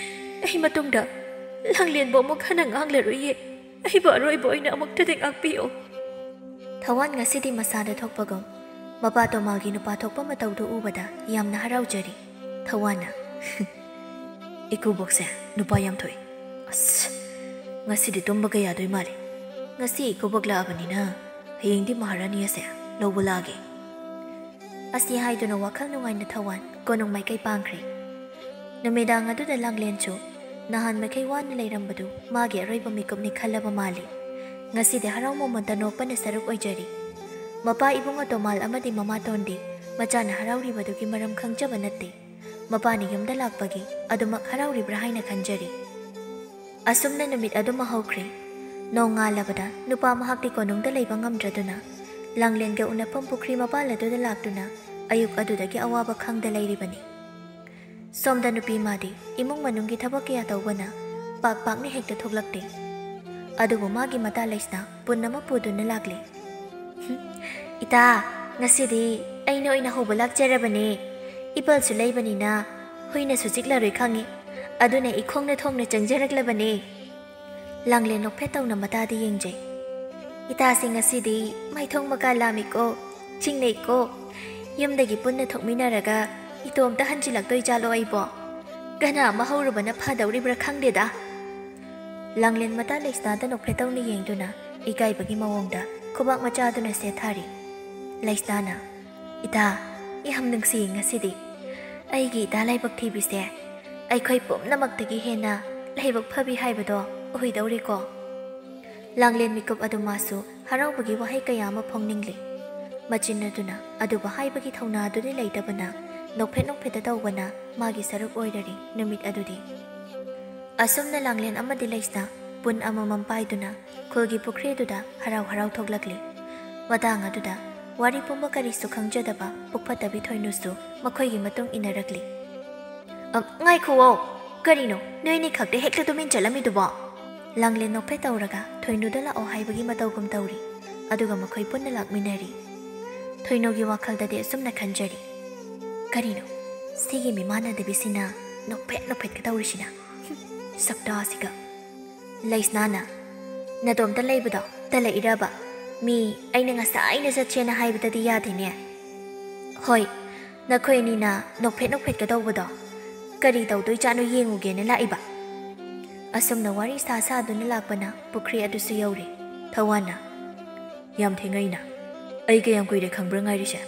ꯑꯩ ꯃꯇꯨꯡꯗ ꯂꯥꯡꯂꯦꯟꯕꯨ ꯑꯃꯨꯛ ꯍꯟꯅ ꯉꯥꯡꯂꯔꯣꯏꯌꯦ꯫ ꯑꯩꯕꯨ ꯑꯔꯣꯏꯕ ꯑꯣꯏꯅ ꯑꯃꯨꯛꯇꯗꯤ ꯉꯥꯛꯄꯤꯌꯨ꯫" ꯊꯧꯋꯥꯟ ꯉꯁꯤꯗꯤ ꯃꯁꯥꯗ ꯊꯣꯛꯄꯒꯨꯝ ꯃꯄꯥ ꯇꯣꯃꯥꯜꯒꯤ ꯅꯨꯄꯥ ꯊꯣꯛꯄ ꯃꯇꯧꯗꯨ ꯎꯕꯗ ꯌꯥꯝꯅ ꯍꯔꯥꯎꯖꯔꯤ꯫ ꯊꯧꯋꯥꯟꯅ, "ꯏꯀꯨꯕꯣꯛꯁꯦ ꯅꯨꯄꯥ ꯌꯥꯝ ꯊꯣꯛꯏ꯫ ꯑꯁ, ꯉꯁꯤꯗꯤ ꯇꯨꯝꯕꯒ ꯌꯥꯗꯣꯏ ꯃꯥꯜꯂꯤ꯫ ꯉꯁꯤ ꯏꯀꯨꯕꯣꯛ ꯂꯥꯛꯑꯕꯅꯤꯅ ꯍꯌꯦꯡꯗꯤ ꯃꯍꯥꯔꯥꯅꯤ ꯑꯁꯦ ꯂꯧꯕ ꯂꯥꯛꯑꯒꯦ꯫" ꯑꯁꯤ ꯍꯥꯏꯗꯨꯅ ꯋꯥꯈꯜ ꯅꯨꯡꯉꯥꯏꯅ ꯊꯧꯋꯥꯟ ꯀꯣꯅꯨꯡ ꯃꯥꯏꯀꯩ ꯄꯥꯡꯈ꯭ꯔꯦ꯫ ꯅꯨꯃꯤꯗꯥꯡ ꯑꯗꯨꯗ ꯂꯥꯡꯂꯦꯟꯁꯨ ꯅꯍꯥꯟ ꯃꯈꯩ ꯋꯥꯅ ꯂꯩꯔꯝꯕꯗꯨ ꯃꯥꯒꯤ ꯑꯔꯣꯏꯕ ꯃꯤꯀꯨꯞꯅꯤ ꯈꯜꯂꯕ ꯃꯥꯜꯂꯤ꯫ ꯉꯁꯤꯗꯤ ꯍꯔꯥꯎ ꯃꯃꯣꯟꯗ ꯅꯣꯛꯄꯅ ꯁꯔꯨꯛ ꯑꯣꯏꯖꯔꯤ꯫ ꯃꯄꯥ ꯏꯕꯨꯡ ꯑꯇꯣꯃꯥꯜ ꯑꯃꯗꯤ ꯃꯃꯥ ꯇꯣꯟꯗꯤ ꯃꯆꯥꯅ ꯍꯔꯥꯎꯔꯤꯕꯗꯨꯒꯤ ꯃꯔꯝ ꯈꯪꯖꯕ ꯅꯠꯇꯦ꯫ ꯃꯄꯥꯅ ꯌꯨꯝꯗ ꯂꯥꯛꯄꯒꯤ ꯑꯗꯨꯃꯛ ꯍꯔꯥꯎꯔꯤꯕ꯭ꯔꯥ ꯍꯥꯏꯅ ꯈꯟꯖꯔꯤ꯫ ꯑꯁꯨꯝꯅ ꯅꯨꯃꯤꯠ ꯑꯗꯨꯃ ꯍꯧꯈ꯭ꯔꯦ꯫ ꯅꯣꯡꯉꯥꯜꯂꯕꯗ ꯅꯨꯄꯥ ꯃꯍꯥꯛꯇꯤ ꯀꯣꯅꯨꯡꯗ ꯂꯩꯕ ꯉꯝꯗ꯭ꯔꯗꯨꯅ ꯂꯥꯡꯂꯦꯟꯒ ꯎꯅꯐꯝ ꯄꯨꯈ꯭ꯔꯤ ꯃꯄꯥꯜ ꯑꯗꯨꯗ ꯂꯥꯛꯇꯨꯅ ꯑꯌꯨꯛ ꯑꯗꯨꯗꯒꯤ ꯑꯋꯥꯕ ꯈꯪꯗ ꯂꯩꯔꯤꯕꯅꯤ꯫ ꯁꯣꯝꯗ ꯅꯨꯄꯤ ꯃꯥꯗꯤ ꯏꯃꯨꯡ ꯃꯅꯨꯡꯒꯤ ꯊꯕꯛ ꯀꯌꯥ ꯇꯧꯕꯅ ꯄꯥꯛ ꯄꯥꯛꯅ ꯍꯦꯛꯇ ꯊꯣꯛꯂꯛꯇꯦ꯫ ꯑꯗꯨꯕꯨ ꯃꯥꯒꯤ ꯃꯇꯥ ꯂꯩꯁꯅꯥ ꯄꯨꯟ ꯑꯃ ꯄꯨꯗꯨꯅ ꯂꯥꯛꯂꯦ꯫ "ꯏꯇꯥ, ꯉꯁꯤꯗꯤ ꯑꯩꯅ ꯑꯣꯏꯅ ꯍꯧꯕ ꯂꯥꯛꯆꯔꯕꯅꯦ꯫ ꯏꯄꯜꯁꯨ ꯂꯩꯕꯅꯤꯅ ꯍꯨꯏꯅꯁꯨ ꯆꯤꯛꯂꯔꯣꯏ ꯈꯪꯉꯤ꯫ ꯑꯗꯨꯅ ꯏꯈꯣꯡꯅ ꯊꯣꯡꯅ ꯆꯪꯖꯔꯛꯂꯕꯅꯦ꯫" ꯂꯥꯡꯂꯦꯟ ꯅꯣꯛꯐꯦꯠ ꯇꯧꯅ ꯃꯇꯥꯗ ꯌꯦꯡꯖꯩ꯫ "ꯏꯇꯥꯁꯤ ꯉꯁꯤꯗꯤ ꯃꯥꯏꯊꯣꯡ ꯃꯀꯥ ꯂꯥꯝꯃꯤꯀꯣ, ꯆꯤꯡꯅꯩꯀꯣ꯫ ꯌꯨꯝꯗꯒꯤ ꯄꯨꯟꯅ ꯊꯣꯛꯃꯤꯟꯅꯔꯒ ꯏꯇꯣꯝꯇ ꯍꯟꯖꯤꯜꯂꯛꯇꯣꯏ ꯖꯥꯠꯂꯣ ꯑꯩꯕꯣ? ꯀꯅꯥ ꯑꯃ ꯍꯧꯔꯨꯕꯅ ꯐꯗꯧꯔꯤꯕ꯭ꯔꯥ ꯈꯪꯗꯦꯗ꯫" ꯂꯥꯡꯂꯦꯟ ꯃꯇꯥ ꯂꯩꯁꯅꯥꯗ ꯅꯣꯛꯐꯦꯠ ꯇꯧꯅ ꯌꯦꯡꯗꯨꯅ ꯏꯀꯥꯏꯕꯒꯤ ꯃꯑꯣꯡꯗ ꯈꯨꯕꯥꯛ ꯃꯆꯥꯗꯨꯅ ꯁꯦꯠꯊꯔꯤ꯫ ꯂꯩꯁꯅꯥꯅ, "ꯏꯇꯥ, ꯌꯥꯝ ꯅꯨꯡꯁꯤꯌꯦ ꯉꯁꯤꯗꯤ꯫ ꯑꯩꯒꯤ ꯏꯇꯥ ꯂꯥꯏꯕꯛ ꯊꯤꯕꯤꯁꯦ ꯑꯩꯈꯣꯏ ꯄꯨꯝꯅꯃꯛꯇꯒꯤ ꯍꯦꯟꯅ ꯂꯥꯏꯕꯛ ꯐꯕꯤ ꯍꯥꯏꯕꯗꯣ ꯑꯣꯏꯗꯧꯔꯦꯀꯣ꯫" ꯂꯥꯡꯂꯦꯟ ꯃꯤꯀꯨꯞ ꯑꯗꯨ ꯃꯥꯁꯨ ꯍꯔꯥꯎꯕꯒꯤ ꯋꯥꯍꯩ ꯀꯌꯥ ꯑꯃ ꯐꯣꯡꯅꯤꯡꯂꯤ꯫ ꯃꯆꯤꯟ ꯑꯗꯨꯅ ꯑꯗꯨꯕꯨ ꯍꯥꯏꯕꯒꯤ ꯊꯧꯅꯥ ꯑꯗꯨꯗꯤ ꯂꯩꯇꯕꯅ ꯅꯣꯛꯐꯦꯠ ꯅꯣꯛꯐꯦꯠꯇ ꯇꯧꯕꯅ ꯃꯥꯒꯤ ꯁꯔꯨꯛ ꯑꯣꯏꯔꯔꯤ ꯅꯨꯃꯤꯠ ꯑꯗꯨꯗꯤ꯫ ꯑꯁꯨꯝꯅ ꯂꯥꯡꯂꯦꯟ ꯑꯃꯗꯤ ꯂꯩꯁꯅꯥ ꯄꯨꯟ ꯑꯃꯃꯝ ꯄꯥꯏꯗꯨꯅ ꯈꯨꯜꯒꯤ ꯄꯨꯈ꯭ꯔꯤꯗꯨꯗ ꯍꯔꯥꯎ ꯍꯔꯥꯎ ꯊꯣꯛꯂꯛꯂꯤ꯫ ꯃꯇꯥꯡ ꯑꯗꯨꯗ ꯋꯥꯔꯤ ꯄꯨꯝꯕ ꯀꯔꯤꯁꯨ ꯈꯪꯖꯗꯕ ꯄꯨꯛꯐꯠꯇꯕꯤ ꯊꯣꯏꯅꯨꯁꯨ ꯃꯈꯣꯏꯒꯤ ꯃꯇꯨꯡ ꯏꯟꯅꯔꯛꯂꯤ꯫ "ꯑ, ꯉꯥꯏꯈꯨꯋꯣ, ꯀꯔꯤꯅꯣ ꯅꯣꯏꯅꯤ ꯈꯛꯇ ꯍꯦꯛꯇ ꯇꯨꯃꯤꯟ ꯆꯠꯂꯝꯃꯤꯗꯨꯕꯣ?" ꯂꯥꯡꯂꯦꯟ ꯅꯣꯛꯐꯦꯠ ꯇꯧꯔꯒ ꯊꯣꯏꯅꯨꯗ ꯂꯥꯛꯑꯣ ꯍꯥꯏꯕꯒꯤ ꯃꯇꯧꯒꯨꯝ ꯇꯧꯔꯤ꯫ ꯑꯗꯨꯒ ꯃꯈꯣꯏ ꯄꯨꯟꯅ ꯂꯥꯛꯃꯤꯟꯅꯔꯤ꯫ ꯊꯣꯏꯅꯨꯒꯤ ꯋꯥꯈꯜꯗꯗꯤ ꯑꯁꯨꯝꯅ ꯈꯟꯖꯔꯤ, "ꯀꯔꯤꯅꯣ, ꯁꯤꯒꯤ ꯃꯤꯃꯥꯟꯅꯗꯕꯤꯁꯤꯅ ꯅꯣꯛꯐꯦꯠ ꯅꯣꯛꯐꯦꯠꯀ ꯇꯧꯔꯤꯁꯤꯅ? ꯁꯛꯇꯥꯁꯤꯒ!" ꯂꯩꯁꯅꯥꯅ, "ꯅꯇꯣꯝꯇ ꯂꯩꯕꯗꯣ ꯇꯜꯂꯛꯏꯔꯕ? ꯃꯤ ꯑꯩꯅ ꯉꯁꯥꯏꯅ ꯆꯠꯁꯦꯅ ꯍꯥꯏꯕꯗꯗꯤ ꯌꯥꯗꯦꯅꯦ꯫" "ꯍꯣꯏ, ꯅꯈꯣꯏ ꯑꯅꯤꯅ ꯅꯣꯛꯐꯦꯠ ꯅꯣꯛꯐꯦꯠꯀ ꯇꯧꯕꯗꯣ ꯀꯔꯤ ꯇꯧꯗꯣꯏꯖꯥꯠꯅꯣ ꯌꯦꯡꯉꯨꯒꯦꯅ ꯂꯥꯛꯏꯕ꯫" ꯑꯁꯨꯝꯅ ꯋꯥꯔꯤ ꯁꯥ ꯁꯥꯗꯨꯅ ꯂꯥꯛꯄꯅ ꯄꯨꯈ꯭ꯔꯤ ꯑꯗꯨꯁꯨ ꯌꯧꯔꯦ꯫ ꯊꯧꯋꯥꯟꯅ, "ꯌꯥꯝ ꯊꯦꯡꯉꯩꯅ꯫ ꯑꯩ ꯀꯌꯥꯝ ꯀꯨꯏꯔꯦ ꯈꯪꯕ꯭ꯔꯥ ꯉꯥꯏꯔꯤꯁꯦ?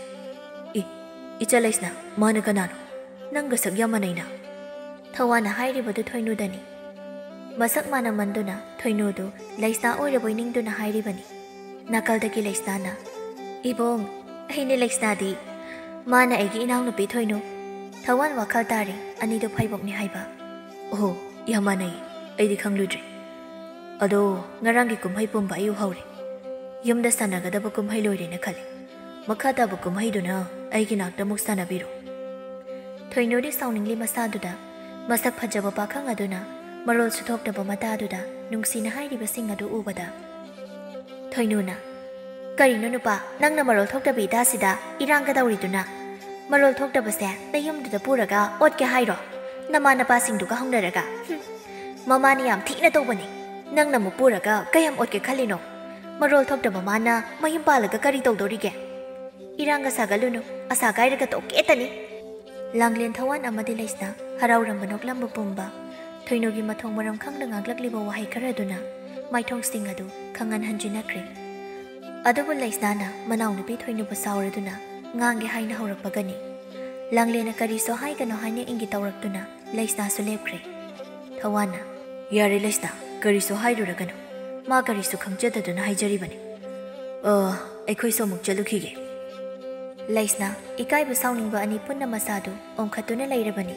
ꯏ, ꯏꯆꯥ ꯂꯩꯁꯅꯥ, ꯃꯥꯅ ꯀꯅꯥꯅꯣ? ꯅꯪꯒ ꯁꯛ ꯌꯥꯝ ꯃꯥꯟꯅꯩꯅ꯫" ꯊꯧꯋꯥꯟꯅ ꯍꯥꯏꯔꯤꯕꯗꯨ ꯊꯣꯏꯅꯨꯗꯅꯤ꯫ ꯃꯁꯛ ꯃꯥꯟꯅꯃꯟꯗꯨꯅ ꯊꯣꯏꯅꯨꯗꯨ ꯂꯩꯁꯅꯥ ꯑꯣꯏꯔꯕꯣꯏ ꯅꯤꯡꯗꯨꯅ ꯍꯥꯏꯔꯤꯕꯅꯤ꯫ ꯅꯥꯀꯜꯗꯒꯤ ꯂꯩꯁꯅꯥꯅ, ꯏꯕꯨꯡ, ꯑꯩꯅꯦ ꯂꯩꯁꯅꯥꯗꯤ꯫ ꯃꯥꯅ ꯑꯩꯒꯤ ꯏꯅꯥꯎꯅꯨꯄꯤ ꯊꯣꯏꯅꯨ꯫ ꯊꯋꯥꯟ ꯋꯥꯈꯜ ꯇꯥꯔꯦ, ꯑꯅꯤꯗꯣ ꯐꯩꯕꯣꯛꯅꯤ ꯍꯥꯏꯕ꯫ ꯑꯣꯍꯣ, ꯌꯥꯝ ꯃꯥꯟꯅꯩ꯫ ꯑꯩꯗꯤ ꯈꯪꯂꯨꯗ꯭ꯔꯦ꯫ ꯑꯗꯣ, ꯉꯔꯥꯡꯒꯤ ꯀꯨꯝꯍꯩ ꯄꯨꯝꯕ ꯑꯩ ꯎꯍꯧꯔꯦ꯫ ꯌꯨꯝꯗ ꯁꯥꯟꯅꯒꯗꯕ ꯀꯨꯝꯍꯩ ꯂꯣꯏꯔꯦꯅ ꯈꯜꯂꯦ꯫ ꯃꯈꯥ ꯇꯥꯕ ꯀꯨꯝꯍꯩꯗꯨꯅ ꯑꯩꯒꯤ ꯅꯥꯛꯇ ꯑꯃꯨꯛ ꯁꯥꯟꯅꯕꯤꯔꯣ꯫ ꯊꯣꯏꯅꯨꯗꯤ ꯁꯥꯎꯅꯤꯡꯂꯤ ꯃꯁꯥꯗꯨꯗ꯫ ꯃꯁꯛ ꯐꯖꯕ ꯄꯥꯈꯪ ꯑꯗꯨꯅ ꯃꯔꯣꯜꯁꯨ ꯊꯣꯛꯇꯕ ꯃꯇꯥꯗꯨꯗ ꯅꯨꯡꯁꯤꯅ ꯍꯥꯏꯔꯤꯕꯁꯤꯡ ꯑꯗꯨ ꯎꯕꯗ, ꯊꯣꯏꯅꯨꯅ, "ꯀꯔꯤꯅꯣ ꯅꯨꯄꯥ, ꯅꯪꯅ ꯃꯔꯣꯜ ꯊꯣꯛꯇꯕꯤ ꯏꯇꯥꯁꯤꯗ ꯏꯔꯥꯡꯒ ꯇꯧꯔꯤꯗꯨꯅ? ꯃꯔꯣꯜ ꯊꯣꯛꯇꯕꯁꯦ ꯅꯌꯨꯝꯗꯨꯗ ꯄꯨꯔꯒ ꯑꯣꯠꯀꯦ ꯍꯥꯏꯔꯣ? ꯅꯃꯥ ꯅꯄꯥꯁꯤꯡꯗꯨꯒ ꯍꯧꯅꯔꯒ? ꯍꯨꯝ, ꯃꯃꯥꯅ ꯌꯥꯝ ꯊꯤꯅ ꯇꯧꯕꯅꯤ꯫ ꯅꯪꯅ ꯑꯃꯨꯛ ꯄꯨꯔꯒ ꯀꯌꯥꯝ ꯑꯣꯠꯀꯦ ꯈꯜꯂꯤꯅꯣ? ꯃꯔꯣꯜ ꯊꯣꯛꯇꯕ ꯃꯥꯅ ꯃꯌꯨꯝ ꯄꯥꯜꯂꯒ ꯀꯔꯤ ꯇꯧꯗꯧꯔꯤꯒꯦ? ꯏꯔꯥꯡꯒ ꯁꯥꯒꯠꯂꯨꯅꯨ, ꯑꯁꯥ ꯀꯥꯏꯔꯒ ꯇꯣꯛꯀꯦꯇꯅꯤ꯫" ꯂꯥꯡꯂꯦꯟ ꯊꯋꯥꯟ ꯑꯃꯗꯤ ꯂꯩꯁꯅꯥ ꯍꯔꯥꯎꯔꯝꯕ ꯅꯣꯛꯂꯝꯕ ꯄꯨꯝꯕ, ꯊꯣꯏꯅꯨꯒꯤ ꯃꯊꯣꯡ ꯃꯔꯝ ꯈꯪꯗ ꯉꯥꯡꯂꯛꯂꯤꯕ ꯋꯥꯍꯩ ꯈꯔꯗꯨꯅ ꯃꯥꯏꯊꯣꯡꯁꯤꯡ ꯑꯗꯨ ꯈꯪꯍꯟ ꯍꯟꯖꯤꯟꯅꯈ꯭ꯔꯦ꯫ ꯑꯗꯨꯕꯨ ꯂꯩꯁꯅꯥꯅ ꯃꯅꯥꯎꯅꯨꯄꯤ ꯊꯣꯏꯅꯨꯕꯨ ꯁꯥꯎꯔꯗꯨꯅ ꯉꯥꯡꯒꯦ ꯍꯥꯏꯅ ꯍꯧꯔꯛꯄꯒꯅꯤ꯫ ꯂꯥꯡꯂꯦꯟꯅ ꯀꯔꯤꯁꯨ ꯍꯥꯏꯒꯅꯨ ꯍꯥꯏꯅ ꯏꯪꯒꯤ ꯇꯧꯔꯛꯇꯨꯅ ꯂꯩꯁꯅꯥꯁꯨ ꯂꯦꯞꯈ꯭ꯔꯦ꯫ ꯊꯋꯥꯟꯅ, "ꯌꯥꯔꯦ ꯂꯩꯁꯅꯥ, ꯀꯔꯤꯁꯨ ꯍꯥꯏꯔꯨꯔꯒꯅꯨ꯫ ꯃꯥ ꯀꯔꯤꯁꯨ ꯈꯪꯖꯗꯗꯨꯅ ꯍꯥꯏꯖꯔꯤꯕꯅꯤ꯫ ꯑ, ꯑꯩꯈꯣꯏꯁꯨ ꯑꯃꯨꯛ ꯆꯠꯂꯨꯈꯤꯒꯦ꯫" ꯂꯩꯁꯅꯥ ꯏꯀꯥꯏꯕ ꯁꯥꯎꯅꯤꯡꯕ ꯑꯅꯤ ꯄꯨꯟꯅ ꯃꯁꯥꯗꯨ ꯑꯣꯟꯈꯠꯇꯨꯅ ꯂꯩꯔꯕꯅꯤ꯫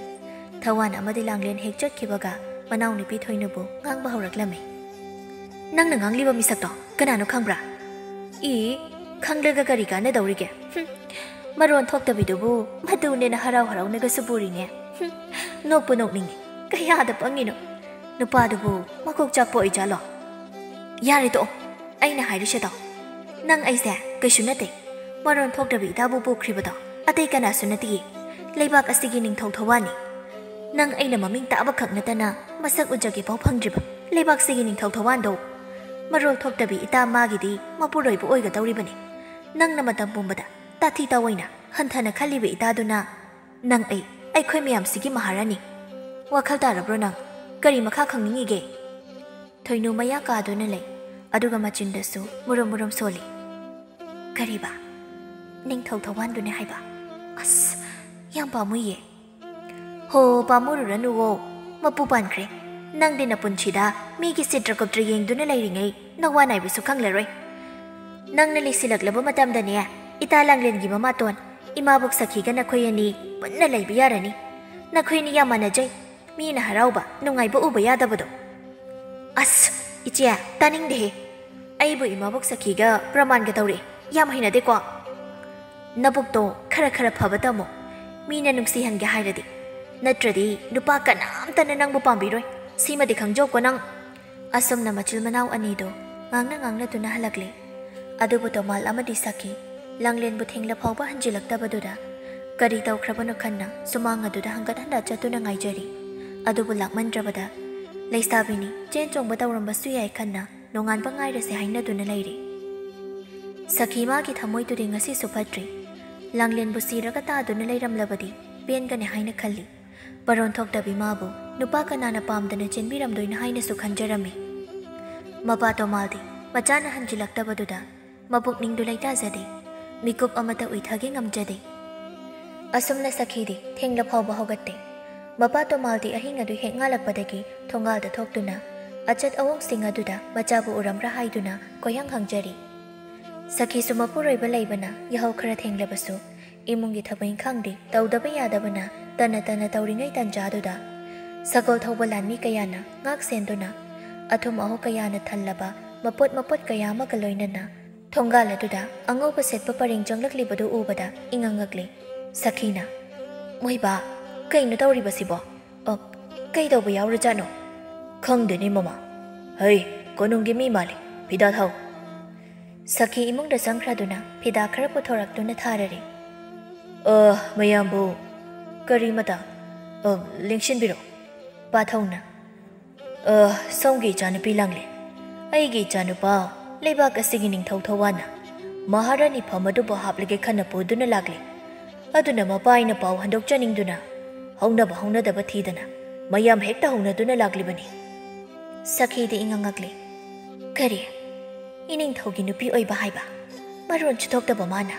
ꯊꯋꯥꯟ ꯑꯃꯗꯤ ꯂꯥꯡꯂꯦꯟ ꯍꯦꯛ ꯆꯠꯈꯤꯕꯒ ꯃꯅꯥꯎꯅꯨꯄꯤ ꯊꯣꯏꯅꯨꯕꯨ ꯉꯥꯡꯕ ꯍꯧꯔꯛꯂꯝꯃꯤ꯫ "ꯅꯪꯅ ꯉꯥꯡꯂꯤꯕ ꯃꯤꯁꯛꯇꯣ ꯀꯅꯥꯅꯣ ꯈꯪꯕ꯭ꯔꯥ?" "ꯏ, ꯈꯪꯂꯒ ꯀꯔꯤ ꯀꯥꯟꯅꯗꯧꯔꯤꯒꯦ? ꯍꯨꯝ, ꯃꯔꯣꯟ ꯊꯣꯛꯇꯕꯤꯗꯨꯕꯨ ꯃꯇꯨꯅꯦꯅ ꯍꯔꯥꯎ ꯍꯔꯥꯎꯅꯒꯁꯨ ꯄꯨꯔꯤꯅꯦ꯫ ꯍꯨꯝ, ꯅꯣꯛꯄꯨ ꯅꯣꯛꯅꯤꯡꯉꯤ꯫ ꯀꯌꯥꯗ ꯄꯪꯉꯤꯅꯣ? ꯅꯨꯄꯥꯗꯨꯕꯨ ꯃꯀꯣꯛ ꯆꯥꯛꯄ ꯑꯣꯏꯖꯥꯠꯂꯣ?" "ꯌꯥꯔꯦ ꯇꯣꯛꯑꯣ, ꯑꯩꯅ ꯍꯥꯏꯔꯤꯁꯦ ꯇꯥꯎ꯫ ꯅꯪ ꯑꯩꯁꯦ ꯀꯩꯁꯨ ꯅꯠꯇꯦ꯫ ꯃꯔꯣꯟ ꯊꯣꯛꯇꯕꯤ ꯏꯇꯥꯕꯨ ꯄꯣꯛꯈ꯭ꯔꯤꯕꯗꯣ ꯑꯇꯩ ꯀꯅꯥꯁꯨ ꯅꯠꯇꯤꯌꯦ꯫ ꯂꯩꯕꯥꯛ ꯑꯁꯤꯒꯤ ꯅꯤꯡꯊꯧ ꯊꯋꯥꯟꯅꯤ꯫ ꯅꯪ ꯑꯩꯅ ꯃꯃꯤꯡ ꯇꯥꯕ ꯈꯛ ꯅꯠꯇꯅ ꯃꯁꯛ ꯎꯖꯒꯦ ꯐꯥꯎ ꯐꯪꯗ꯭ꯔꯤꯕ ꯂꯩꯕꯥꯛꯁꯤꯒꯤ ꯅꯤꯡꯊꯧ ꯊꯋꯥꯟꯗꯣ꯫ ꯃꯔꯣꯜ ꯊꯣꯛꯇꯕꯤ ꯏꯇꯥ ꯃꯥꯒꯤꯗꯤ ꯃꯄꯨꯔꯣꯏꯕ ꯑꯣꯏꯒꯗꯧꯔꯤꯕꯅꯤ꯫ ꯅꯪꯅ ꯃꯇꯝ ꯄꯨꯝꯕꯗ ꯇꯥꯊꯤ ꯇꯥꯑꯣꯏꯅ ꯍꯟꯊꯅ ꯈꯜꯂꯤꯕ ꯏꯇꯥꯗꯨꯅ ꯅꯪ ꯑꯩ, ꯑꯩꯈꯣꯏ ꯃꯌꯥꯝꯁꯤꯒꯤ ꯃꯍꯥꯔꯥꯅꯤ꯫ ꯋꯥꯈꯜ ꯇꯥꯔꯕ꯭ꯔꯣ ꯅꯪ? ꯀꯔꯤ ꯃꯈꯥ ꯈꯪꯅꯤꯡꯉꯤꯒꯦ?" ꯊꯣꯏꯅꯨ ꯃꯌꯥ ꯀꯥꯗꯨꯅ ꯂꯩ, ꯑꯗꯨꯒ ꯃꯆꯤꯟꯗꯁꯨ ꯃꯨꯔꯨꯝ ꯃꯨꯔꯨꯝ ꯁꯣꯜꯂꯤ꯫ "ꯀꯔꯤꯕ? ꯅꯤꯡꯊꯧ ꯊꯧꯋꯥꯟꯗꯨꯅꯦ ꯍꯥꯏꯕ? ꯑꯁ, ꯌꯥꯝ ꯄꯥꯝꯃꯨꯏꯌꯦ꯫" "ꯍꯣ, ꯄꯥꯝꯃꯨꯔꯨꯔꯅꯨꯋꯣ, ꯃꯄꯨ ꯄꯥꯟꯈ꯭ꯔꯦ꯫ ꯅꯪꯗꯤ ꯅꯄꯨꯟꯁꯤꯗ ꯃꯤꯒꯤ ꯆꯤꯇ꯭ꯔꯒꯨꯞꯇ ꯌꯦꯡꯗꯨꯅ ꯂꯩꯔꯤꯉꯩ ꯅꯋꯥ ꯅꯥꯏꯕꯁꯨ ꯈꯪꯂꯔꯣꯏ꯫" "ꯅꯪꯅ ꯂꯤꯁꯤꯜꯂꯛꯂꯕ ꯃꯇꯝꯗꯅꯦ, ꯏꯇꯥ ꯂꯥꯡꯂꯦꯟꯒꯤ ꯃꯃꯥꯇꯣꯟ, ꯏꯃꯥꯕꯣꯛ ꯁꯈꯤꯒ ꯅꯈꯣꯏ ꯑꯅꯤ ꯄꯨꯟꯅ ꯂꯩꯕ ꯌꯥꯔꯅꯤ꯫ ꯅꯈꯣꯏ ꯑꯅꯤ ꯌꯥꯝ ꯃꯥꯟꯅꯖꯩ꯫ ꯃꯤꯅ ꯍꯔꯥꯎꯕ, ꯅꯨꯡꯉꯥꯏꯕ ꯎꯕ ꯌꯥꯗꯕꯗꯣ꯫" "ꯑꯁ, ꯏꯆꯦ, ꯇꯥꯅꯤꯡꯗꯦꯍꯦ꯫ ꯑꯩꯕꯨ ꯏꯃꯥꯕꯣꯛ ꯁꯈꯤꯒ ꯄ꯭ꯔꯃꯥꯟꯒ ꯇꯧꯔꯛꯑꯦ꯫ ꯌꯥꯝ ꯍꯩꯅꯗꯦꯀꯣ꯫ ꯅꯕꯨꯛꯇꯣ ꯈꯔ ꯈꯔ ꯐꯕ ꯇꯝꯃꯣ꯫ ꯃꯤꯅ ꯅꯨꯡꯁꯤꯍꯟꯒꯦ ꯍꯥꯏꯔꯗꯤ꯫ ꯅꯠꯇ꯭ꯔꯗꯤ ꯅꯨꯄꯥ ꯀꯅꯥꯝꯇꯅ ꯅꯪꯕꯨ ꯄꯥꯝꯕꯤꯔꯣꯏ꯫ ꯁꯤꯃꯗꯤ ꯈꯪꯖꯧꯀꯣ ꯅꯪ꯫" ꯑꯁꯨꯝꯅ ꯃꯆꯤꯜ ꯃꯅꯥꯎ ꯑꯅꯤꯗꯣ ꯉꯥꯡꯅ ꯉꯥꯡꯅꯗꯨꯅ ꯍꯜꯂꯛꯂꯦ꯫ ꯑꯗꯨꯕꯨ ꯇꯣꯃꯥꯜ ꯑꯃꯗꯤ ꯁꯈꯤ ꯂꯥꯡꯂꯦꯟꯕꯨ ꯊꯦꯡꯂ ꯐꯥꯎꯕ ꯍꯟꯖꯤꯜꯂꯛꯇꯕꯗꯨꯗ ꯀꯔꯤ ꯇꯧꯈ꯭ꯔꯕꯅꯣ ꯈꯟꯅ ꯁꯨꯃꯥꯡ ꯑꯗꯨꯗ ꯍꯪꯒꯠ ꯍꯟꯗ ꯆꯠꯇꯨꯅ ꯉꯥꯏꯖꯔꯤ꯫ ꯑꯗꯨꯕꯨ ꯂꯥꯛꯃꯟꯗ꯭ꯔꯕꯗ ꯂꯩꯁꯥꯕꯤꯅꯤ, ꯆꯦꯟ ꯆꯣꯡꯕ ꯇꯧꯔꯝꯕꯁꯨ ꯌꯥꯏ ꯈꯟꯅ ꯅꯣꯡꯉꯥꯟꯕ ꯉꯥꯏꯔꯁꯦ ꯍꯥꯏꯅꯗꯨꯅ ꯂꯩꯔꯤ꯫ ꯁꯈꯤ ꯃꯥꯒꯤ ꯊꯃꯣꯏꯗꯨꯗꯤ ꯉꯁꯤꯁꯨ ꯐꯠꯇ꯭ꯔꯤ꯫ ꯂꯥꯡꯂꯦꯟꯕꯨ ꯁꯤꯔꯒ ꯇꯥꯗꯨꯅ ꯂꯩꯔꯝꯂꯕꯗꯤ ꯄꯦꯟꯒꯅꯤ ꯍꯥꯏꯅ ꯈꯜꯂꯤ꯫ ꯄꯔꯣꯟ ꯊꯣꯛꯇꯕꯤ ꯃꯥꯕꯨ ꯅꯨꯄꯥ ꯀꯅꯥꯅ ꯄꯥꯝꯗꯅ ꯆꯦꯟꯕꯤꯔꯝꯗꯣꯏꯅꯣ ꯍꯥꯏꯅꯁꯨ ꯈꯟꯖꯔꯝꯃꯤ꯫ ꯃꯄꯥ ꯇꯣꯃꯥꯜꯗꯤ ꯃꯆꯥꯅ ꯍꯟꯖꯤꯜꯂꯛꯇꯕꯗꯨꯗ ꯃꯄꯨꯛꯅꯤꯡꯗꯨ ꯂꯩꯇꯥꯖꯗꯦ꯫ ꯃꯤꯀꯨꯞ ꯑꯃꯠꯇ ꯎꯏꯊꯒꯦ ꯉꯝꯖꯗꯦ꯫ ꯑꯁꯨꯝꯅ ꯁꯈꯤꯗꯤ ꯊꯦꯡꯂ ꯐꯥꯎꯕ ꯍꯧꯒꯠꯇꯦ꯫ ꯃꯄꯥ ꯇꯣꯃꯥꯜꯗꯤ ꯑꯍꯤꯡ ꯑꯗꯨ ꯍꯦꯛ ꯉꯥꯜꯂꯛꯄꯗꯒꯤ ꯊꯣꯡꯒꯥꯜꯗ ꯊꯣꯛꯇꯨꯅ ꯑꯆꯠ ꯑꯋꯣꯡꯁꯤꯡ ꯑꯗꯨꯗ ꯃꯆꯥꯕꯨ ꯎꯔꯝꯕ꯭ꯔꯥ ꯍꯥꯏꯗꯨꯅ ꯀꯣꯏꯍꯪ ꯍꯪꯖꯔꯤ꯫ ꯁꯈꯤꯁꯨ ꯃꯄꯨꯔꯣꯏꯕ ꯂꯩꯕꯅ ꯌꯥꯍꯧ ꯈꯔ ꯊꯦꯡꯂꯕꯁꯨ ꯏꯃꯨꯡꯒꯤ ꯊꯕꯛ ꯏꯪꯈꯥꯡꯗꯤ ꯇꯧꯗꯕ ꯌꯥꯗꯕꯅ ꯇꯅ ꯇꯅ ꯇꯧꯔꯤꯉꯩ ꯇꯟꯖꯥꯗꯨꯗ ꯁꯒꯣꯜ ꯊꯧꯕ ꯂꯥꯟꯃꯤ ꯀꯌꯥꯅ ꯉꯥꯛ ꯁꯦꯟꯗꯨꯅ ꯑꯊꯨꯝ ꯑꯍꯥꯎ ꯀꯌꯥꯅ ꯊꯜꯂꯕ ꯃꯄꯣꯠ ꯃꯄꯣꯠ ꯀꯌꯥ ꯑꯃꯒ ꯂꯣꯏꯅꯅ ꯊꯣꯡꯒꯥꯜ ꯑꯗꯨꯗ ꯑꯉꯧꯕ ꯁꯦꯠꯄ ꯄꯔꯦꯡ ꯆꯪꯂꯛꯂꯤꯕꯗꯨ ꯎꯕꯗ ꯏꯉꯛ ꯉꯛꯂꯤ꯫ ꯁꯈꯤꯅ, "ꯃꯣꯏꯕꯥ, ꯀꯩꯅꯣ ꯇꯧꯔꯤꯕꯁꯤꯕꯣ? ꯑ, ꯀꯩꯗꯧꯕ ꯌꯥꯎꯔꯖꯥꯠꯅꯣ? ꯈꯪꯗꯦꯅꯦ ꯃꯃꯥ꯫ ꯍꯩ, ꯀꯣꯅꯨꯡꯒꯤ ꯃꯤ ꯃꯥꯜꯂꯤ꯫ ꯐꯤꯗꯥ ꯊꯥꯎ꯫" ꯁꯈꯤ ꯏꯃꯨꯡꯗ ꯆꯪꯈ꯭ꯔꯗꯨꯅ ꯐꯤꯗꯥ ꯈꯔ ꯄꯨꯊꯣꯔꯛꯇꯨꯅ ꯊꯥꯔꯔꯦ꯫ "ꯑ, ꯃꯌꯥꯝꯕꯨ ꯀꯔꯤꯃꯇ, ꯑ, ꯂꯦꯡꯁꯤꯟꯕꯤꯔꯣ꯫" ꯄꯥꯊꯧꯅ, "ꯑ, ꯁꯣꯝꯒꯤ ꯏꯆꯥꯅꯨꯄꯤ ꯂꯥꯡꯂꯦ, ꯑꯩꯒꯤ ꯏꯆꯥꯅꯨꯄꯥ, ꯂꯩꯕꯥꯛ ꯑꯁꯤꯒꯤ ꯅꯤꯡꯊꯧ ꯊꯋꯥꯟꯅ ꯃꯍꯥꯔꯥꯅꯤ ꯐꯝ ꯑꯗꯨꯕꯨ ꯍꯥꯞꯂꯒꯦ ꯈꯟꯅ ꯄꯨꯗꯨꯅ ꯂꯥꯛꯂꯦ꯫ ꯑꯗꯨꯅ ꯃꯄꯥ ꯑꯩꯅ ꯄꯥꯎ ꯍꯟꯗꯣꯛꯆꯅꯤꯡꯗꯨꯅ ꯍꯧꯅꯕ ꯍꯧꯅꯗꯕ ꯊꯤꯗꯅ ꯃꯌꯥꯝ ꯍꯦꯛꯇ ꯍꯧꯅꯗꯨꯅ ꯂꯥꯛꯂꯤꯕꯅꯤ꯫" ꯁꯈꯤꯗꯤ ꯏꯉꯛ ꯉꯛꯂꯤ꯫ "ꯀꯔꯤ? ꯏꯅꯤꯡꯊꯧꯒꯤ ꯅꯨꯄꯤ ꯑꯣꯏꯕ ꯍꯥꯏꯕ? ꯃꯔꯣꯟꯁꯨ ꯊꯣꯛꯇꯕ ꯃꯥꯅ꯫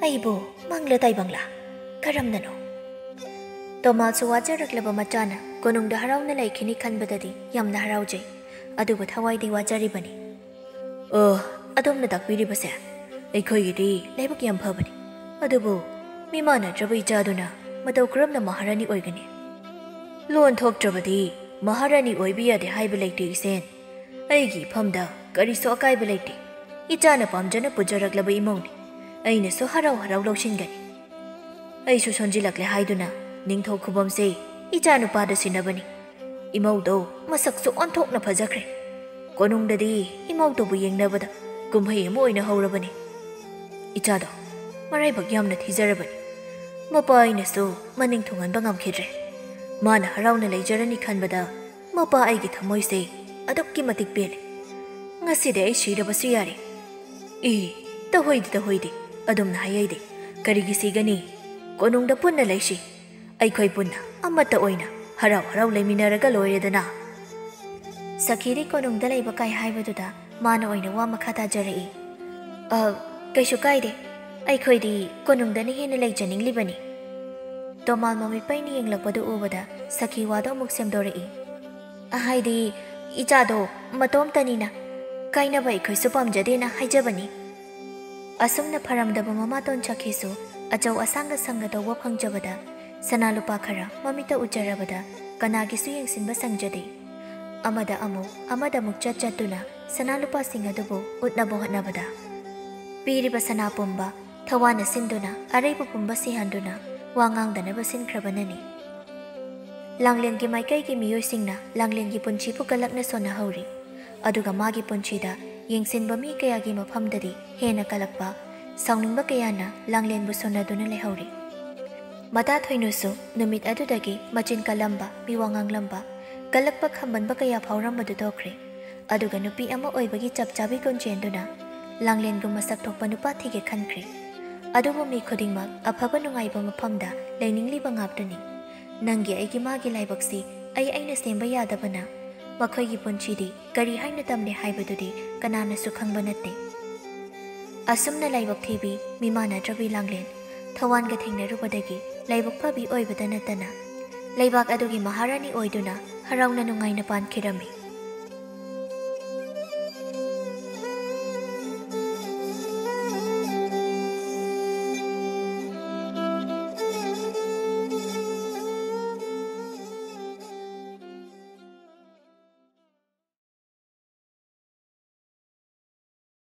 ꯑꯩꯕꯨ ꯃꯪꯂ ꯇꯥꯏꯕꯪꯂ? ꯀꯔꯝꯅꯅꯣ?" ꯇꯣꯃꯥꯜꯁꯨ ꯋꯥꯖꯔꯛꯂꯕ ꯃꯆꯥꯅ ꯀꯣꯅꯨꯡꯗ ꯍꯔꯥꯎꯅ ꯂꯩꯈꯤꯅꯤ ꯈꯟꯕꯗꯗꯤ ꯌꯥꯝꯅ ꯍꯔꯥꯎꯖꯩ꯫ ꯑꯗꯨꯕꯨ ꯊꯋꯥꯏꯗꯤ ꯋꯥꯖꯔꯤꯕꯅꯤ꯫ "ꯑ, ꯑꯗꯣꯝꯅ ꯇꯥꯛꯄꯤꯔꯤꯕꯁꯦ ꯑꯩꯈꯣꯏꯒꯤꯗꯤ ꯂꯥꯏꯕꯛ ꯌꯥꯝ ꯐꯕꯅꯤ꯫ ꯑꯗꯨꯕꯨ ꯃꯤꯃꯥꯟꯅꯗ꯭ꯔꯕ ꯏꯆꯥꯗꯨꯅ ꯃꯇꯧ ꯀꯔꯝꯅ ꯃꯍꯥꯔꯥꯅꯤ ꯑꯣꯏꯒꯅꯤ? ꯂꯣꯟ ꯊꯣꯛꯇ꯭ꯔꯕꯗꯤ ꯃꯍꯥꯔꯥꯅꯤ ꯑꯣꯏꯕ ꯌꯥꯗꯦ ꯍꯥꯏꯕ ꯂꯩꯇꯦ, ꯏꯆꯦꯟ꯫ ꯑꯩꯒꯤ ꯏꯐꯝꯗ ꯀꯔꯤꯁꯨ ꯑꯀꯥꯏꯕ ꯂꯩꯇꯦ꯫ ꯏꯆꯥꯅ ꯄꯥꯝꯖꯅ ꯄꯨꯖꯔꯛꯂꯕ ꯏꯃꯧꯅꯤ꯫ ꯑꯩꯅꯁꯨ ꯍꯔꯥꯎ ꯍꯔꯥꯎ ꯂꯧꯁꯤꯟꯒꯅꯤ꯫ ꯑꯩꯁꯨ ꯁꯣꯟꯖꯤꯜꯂꯛꯂꯦ ꯍꯥꯏꯗꯨꯅ ꯅꯤꯡꯊꯧ ꯈꯨꯕꯝꯁꯦ ꯏꯆꯥꯅꯨꯄꯥꯗ ꯁꯤꯟꯅꯕꯅꯤ꯫ ꯏꯃꯧꯗꯣ ꯃꯁꯛꯁꯨ ꯑꯣꯟꯊꯣꯛꯅ ꯐꯖꯈ꯭ꯔꯦ꯫ ꯀꯣꯅꯨꯡꯗꯗꯤ ꯏꯃꯧꯗꯨꯕꯨ ꯌꯦꯡꯅꯕꯗ ꯀꯨꯝꯍꯩ ꯑꯃ ꯑꯣꯏꯅ ꯍꯧꯔꯕꯅꯤ꯫ ꯏꯆꯥꯗꯣ ꯃꯔꯥꯏꯕꯛ ꯌꯥꯝꯅ ꯊꯤꯖꯔꯕꯅꯤ꯫ ꯃꯄꯥ ꯑꯩꯅꯁꯨ ꯃꯅꯤꯡ ꯊꯨꯡꯍꯟꯕ ꯉꯝꯈꯤꯗ꯭ꯔꯦ꯫ ꯃꯥꯅ ꯍꯔꯥꯎꯅ ꯂꯩꯖꯔꯅꯤ ꯈꯟꯕꯗ ꯃꯄꯥ ꯑꯩꯒꯤ ꯊꯃꯣꯏꯁꯦ ꯑꯗꯨꯛꯀꯤ ꯃꯇꯤꯛ ꯄꯦꯜꯂꯤ꯫ ꯉꯁꯤꯗꯤ ꯑꯩ ꯁꯤꯔꯕꯁꯨ ꯌꯥꯔꯦ꯫ ꯏ, ꯇꯧꯍꯩꯗꯦ, ꯇꯧꯍꯩꯗꯦ꯫ ꯑꯗꯨꯝꯅ ꯍꯥꯏꯍꯩꯗꯦ꯫ ꯀꯔꯤꯒꯤ ꯁꯤꯒꯅꯤ? ꯀꯣꯅꯨꯡꯗ ꯄꯨꯟꯅ ꯂꯩꯁꯤ꯫ ꯑꯩꯈꯣꯏ ꯄꯨꯟꯅ ꯑꯃꯠꯇ ꯑꯣꯏꯅ ꯍꯔꯥꯎ ꯍꯔꯥꯎ ꯂꯩꯃꯤꯟꯅꯔꯒ ꯂꯣꯏꯔꯦꯗꯅ꯫ ꯁꯈꯤꯗꯤ ꯀꯣꯅꯨꯡꯗ ꯂꯩꯕ ꯀꯥꯏ ꯍꯥꯏꯕꯗꯨꯗ ꯃꯥꯅ ꯑꯣꯏꯅ ꯋꯥ ꯃꯈꯥ ꯇꯥꯖꯔꯛꯏ꯫ "ꯑ, ꯀꯩꯁꯨ ꯀꯥꯏꯗꯦ꯫ ꯑꯩꯈꯣꯏꯗꯤ ꯀꯣꯅꯨꯡꯗꯅ ꯍꯦꯟꯅ ꯂꯩꯖꯅꯤꯡꯂꯤꯕꯅꯤ꯫" ꯇꯣꯃꯥꯜ ꯃꯃꯤꯠ ꯄꯩꯅ ꯌꯦꯡꯂꯛꯄꯗꯨ ꯎꯕꯗ ꯁꯈꯤ ꯋꯥꯗꯣ ꯑꯃꯨꯛ ꯁꯦꯝꯗꯣꯔꯛꯏ꯫ "ꯍꯥꯏꯗꯤ, ꯏꯆꯥꯗꯣ ꯃꯇꯣꯝꯇꯅꯤꯅ ꯀꯥꯏꯅꯕ ꯑꯩꯈꯣꯏꯁꯨ ꯄꯥꯝꯖꯗꯦꯅ ꯍꯥꯏꯖꯕꯅꯤ꯫" ꯑꯁꯨꯝꯅ ꯐꯔꯝꯗꯕ ꯃꯃꯥꯇꯣꯟ ꯁꯈꯤꯁꯨ ꯑꯆꯧ ꯑꯁꯥꯡꯒ ꯁꯪꯒ ꯇꯧꯕ ꯐꯪꯖꯕꯗ ꯁꯅꯥ ꯂꯨꯄꯥ ꯈꯔ ꯃꯃꯤꯠꯇ ꯎꯖꯔꯕꯗ ꯀꯅꯥꯒꯤꯁꯨ ꯌꯦꯡꯁꯤꯟꯕ ꯁꯪꯖꯗꯦ꯫ ꯑꯃꯗ ꯑꯃꯨꯛ, ꯑꯃꯗ ꯑꯃꯨꯛ ꯆꯠ ꯆꯠꯇꯨꯅ ꯁꯅꯥ ꯂꯨꯄꯥꯁꯤꯡ ꯑꯗꯨꯕꯨ ꯎꯠꯅꯕ ꯍꯣꯠꯅꯕꯗ ꯄꯤꯔꯤꯕ ꯁꯅꯥ ꯄꯨꯝꯕ ꯊꯋꯥꯟꯅ ꯁꯤꯟꯗꯨꯅ ꯑꯔꯩꯕ ꯄꯨꯝꯕ ꯁꯤꯍꯟꯗꯨꯅ ꯋꯥ ꯉꯥꯡꯗꯅꯕ ꯁꯤꯟꯈ꯭ꯔꯕꯅꯅꯤ꯫ ꯂꯥꯡꯂꯦꯟꯒꯤ ꯃꯥꯏꯀꯩꯒꯤ ꯃꯤꯑꯣꯏꯁꯤꯡꯅ ꯂꯥꯡꯂꯦꯟꯒꯤ ꯄꯨꯟꯁꯤꯕꯨ ꯀꯜꯂꯛꯅ ꯁꯣꯟꯅꯍꯧꯔꯤ꯫ ꯑꯗꯨꯒ ꯃꯥꯒꯤ ꯄꯨꯟꯁꯤꯗ ꯌꯦꯡꯁꯤꯟꯕ ꯃꯤ ꯀꯌꯥꯒꯤ ꯃꯐꯝꯗꯗꯤ ꯍꯦꯟꯅ ꯀꯜꯂꯛꯄ, ꯁꯥꯎꯅꯤꯡꯕ ꯀꯌꯥꯅ ꯂꯥꯡꯂꯦꯟꯕꯨ ꯁꯣꯟꯅꯗꯨꯅ ꯂꯩꯍꯧꯔꯤ꯫ ꯃꯇꯥ ꯊꯣꯏꯅꯨꯁꯨ ꯅꯨꯃꯤꯠ ꯑꯗꯨꯗꯒꯤ ꯃꯆꯤꯟ ꯀꯜꯂꯝꯕ, ꯃꯤꯋꯥ ꯉꯥꯡꯂꯝꯕ, ꯀꯜꯂꯛꯄ ꯈꯝꯕꯟꯕ ꯀꯌꯥ ꯐꯥꯎꯔꯝꯕꯗꯨ ꯇꯣꯛꯈ꯭ꯔꯦ꯫ ꯑꯗꯨꯒ ꯅꯨꯄꯤ ꯑꯃ ꯑꯣꯏꯕꯒꯤ ꯆꯞ ꯆꯥꯕꯤ ꯒꯨꯟ ꯆꯦꯟꯗꯨꯅ ꯂꯥꯡꯂꯦꯟꯒꯨꯝ ꯃꯁꯛ ꯊꯣꯛꯄ ꯅꯨꯄꯥ ꯊꯤꯒꯦ ꯈꯟꯈ꯭ꯔꯦ꯫ ꯑꯗꯨꯕꯨ ꯃꯤ ꯈꯨꯗꯤꯡꯃꯛ ꯑꯐꯕ ꯅꯨꯡꯉꯥꯏꯕ ꯃꯐꯝꯗ ꯂꯩꯅꯤꯡꯂꯤꯕ ꯉꯥꯛꯇꯅꯤ꯫ ꯅꯪꯒꯤ ꯑꯩꯒꯤ ꯃꯥꯒꯤ ꯂꯥꯏꯕꯛꯁꯤ ꯑꯩ ꯑꯩꯅ ꯁꯦꯝꯕ ꯌꯥꯗꯕꯅ ꯃꯈꯣꯏꯒꯤ ꯄꯨꯟꯁꯤꯗꯤ ꯀꯔꯤ ꯍꯥꯏꯅ ꯇꯝꯂꯦ ꯍꯥꯏꯕꯗꯨꯗꯤ ꯀꯅꯥꯅꯁꯨ ꯈꯪꯕ ꯅꯠꯇꯦ꯫ ꯑꯁꯨꯝꯅ ꯂꯥꯏꯕꯛ ꯊꯤꯕꯤ, ꯃꯤꯃꯥꯟꯅꯗ꯭ꯔꯕꯤ ꯂꯥꯡꯂꯦꯟ ꯊꯋꯥꯟꯒ ꯊꯦꯡꯅꯔꯨꯕꯗꯒꯤ ꯂꯥꯏꯕꯛ ꯐꯕꯤ ꯑꯣꯏꯕꯗ ꯅꯠꯇꯅ ꯂꯩꯕꯥꯛ ꯑꯗꯨꯒꯤ ꯃꯍꯥꯔꯥꯅꯤ ꯑꯣꯏꯗꯨꯅ ꯍꯔꯥꯎꯅ ꯅꯨꯡꯉꯥꯏꯅ ꯄꯥꯟꯈꯤꯔꯝꯃꯤ꯫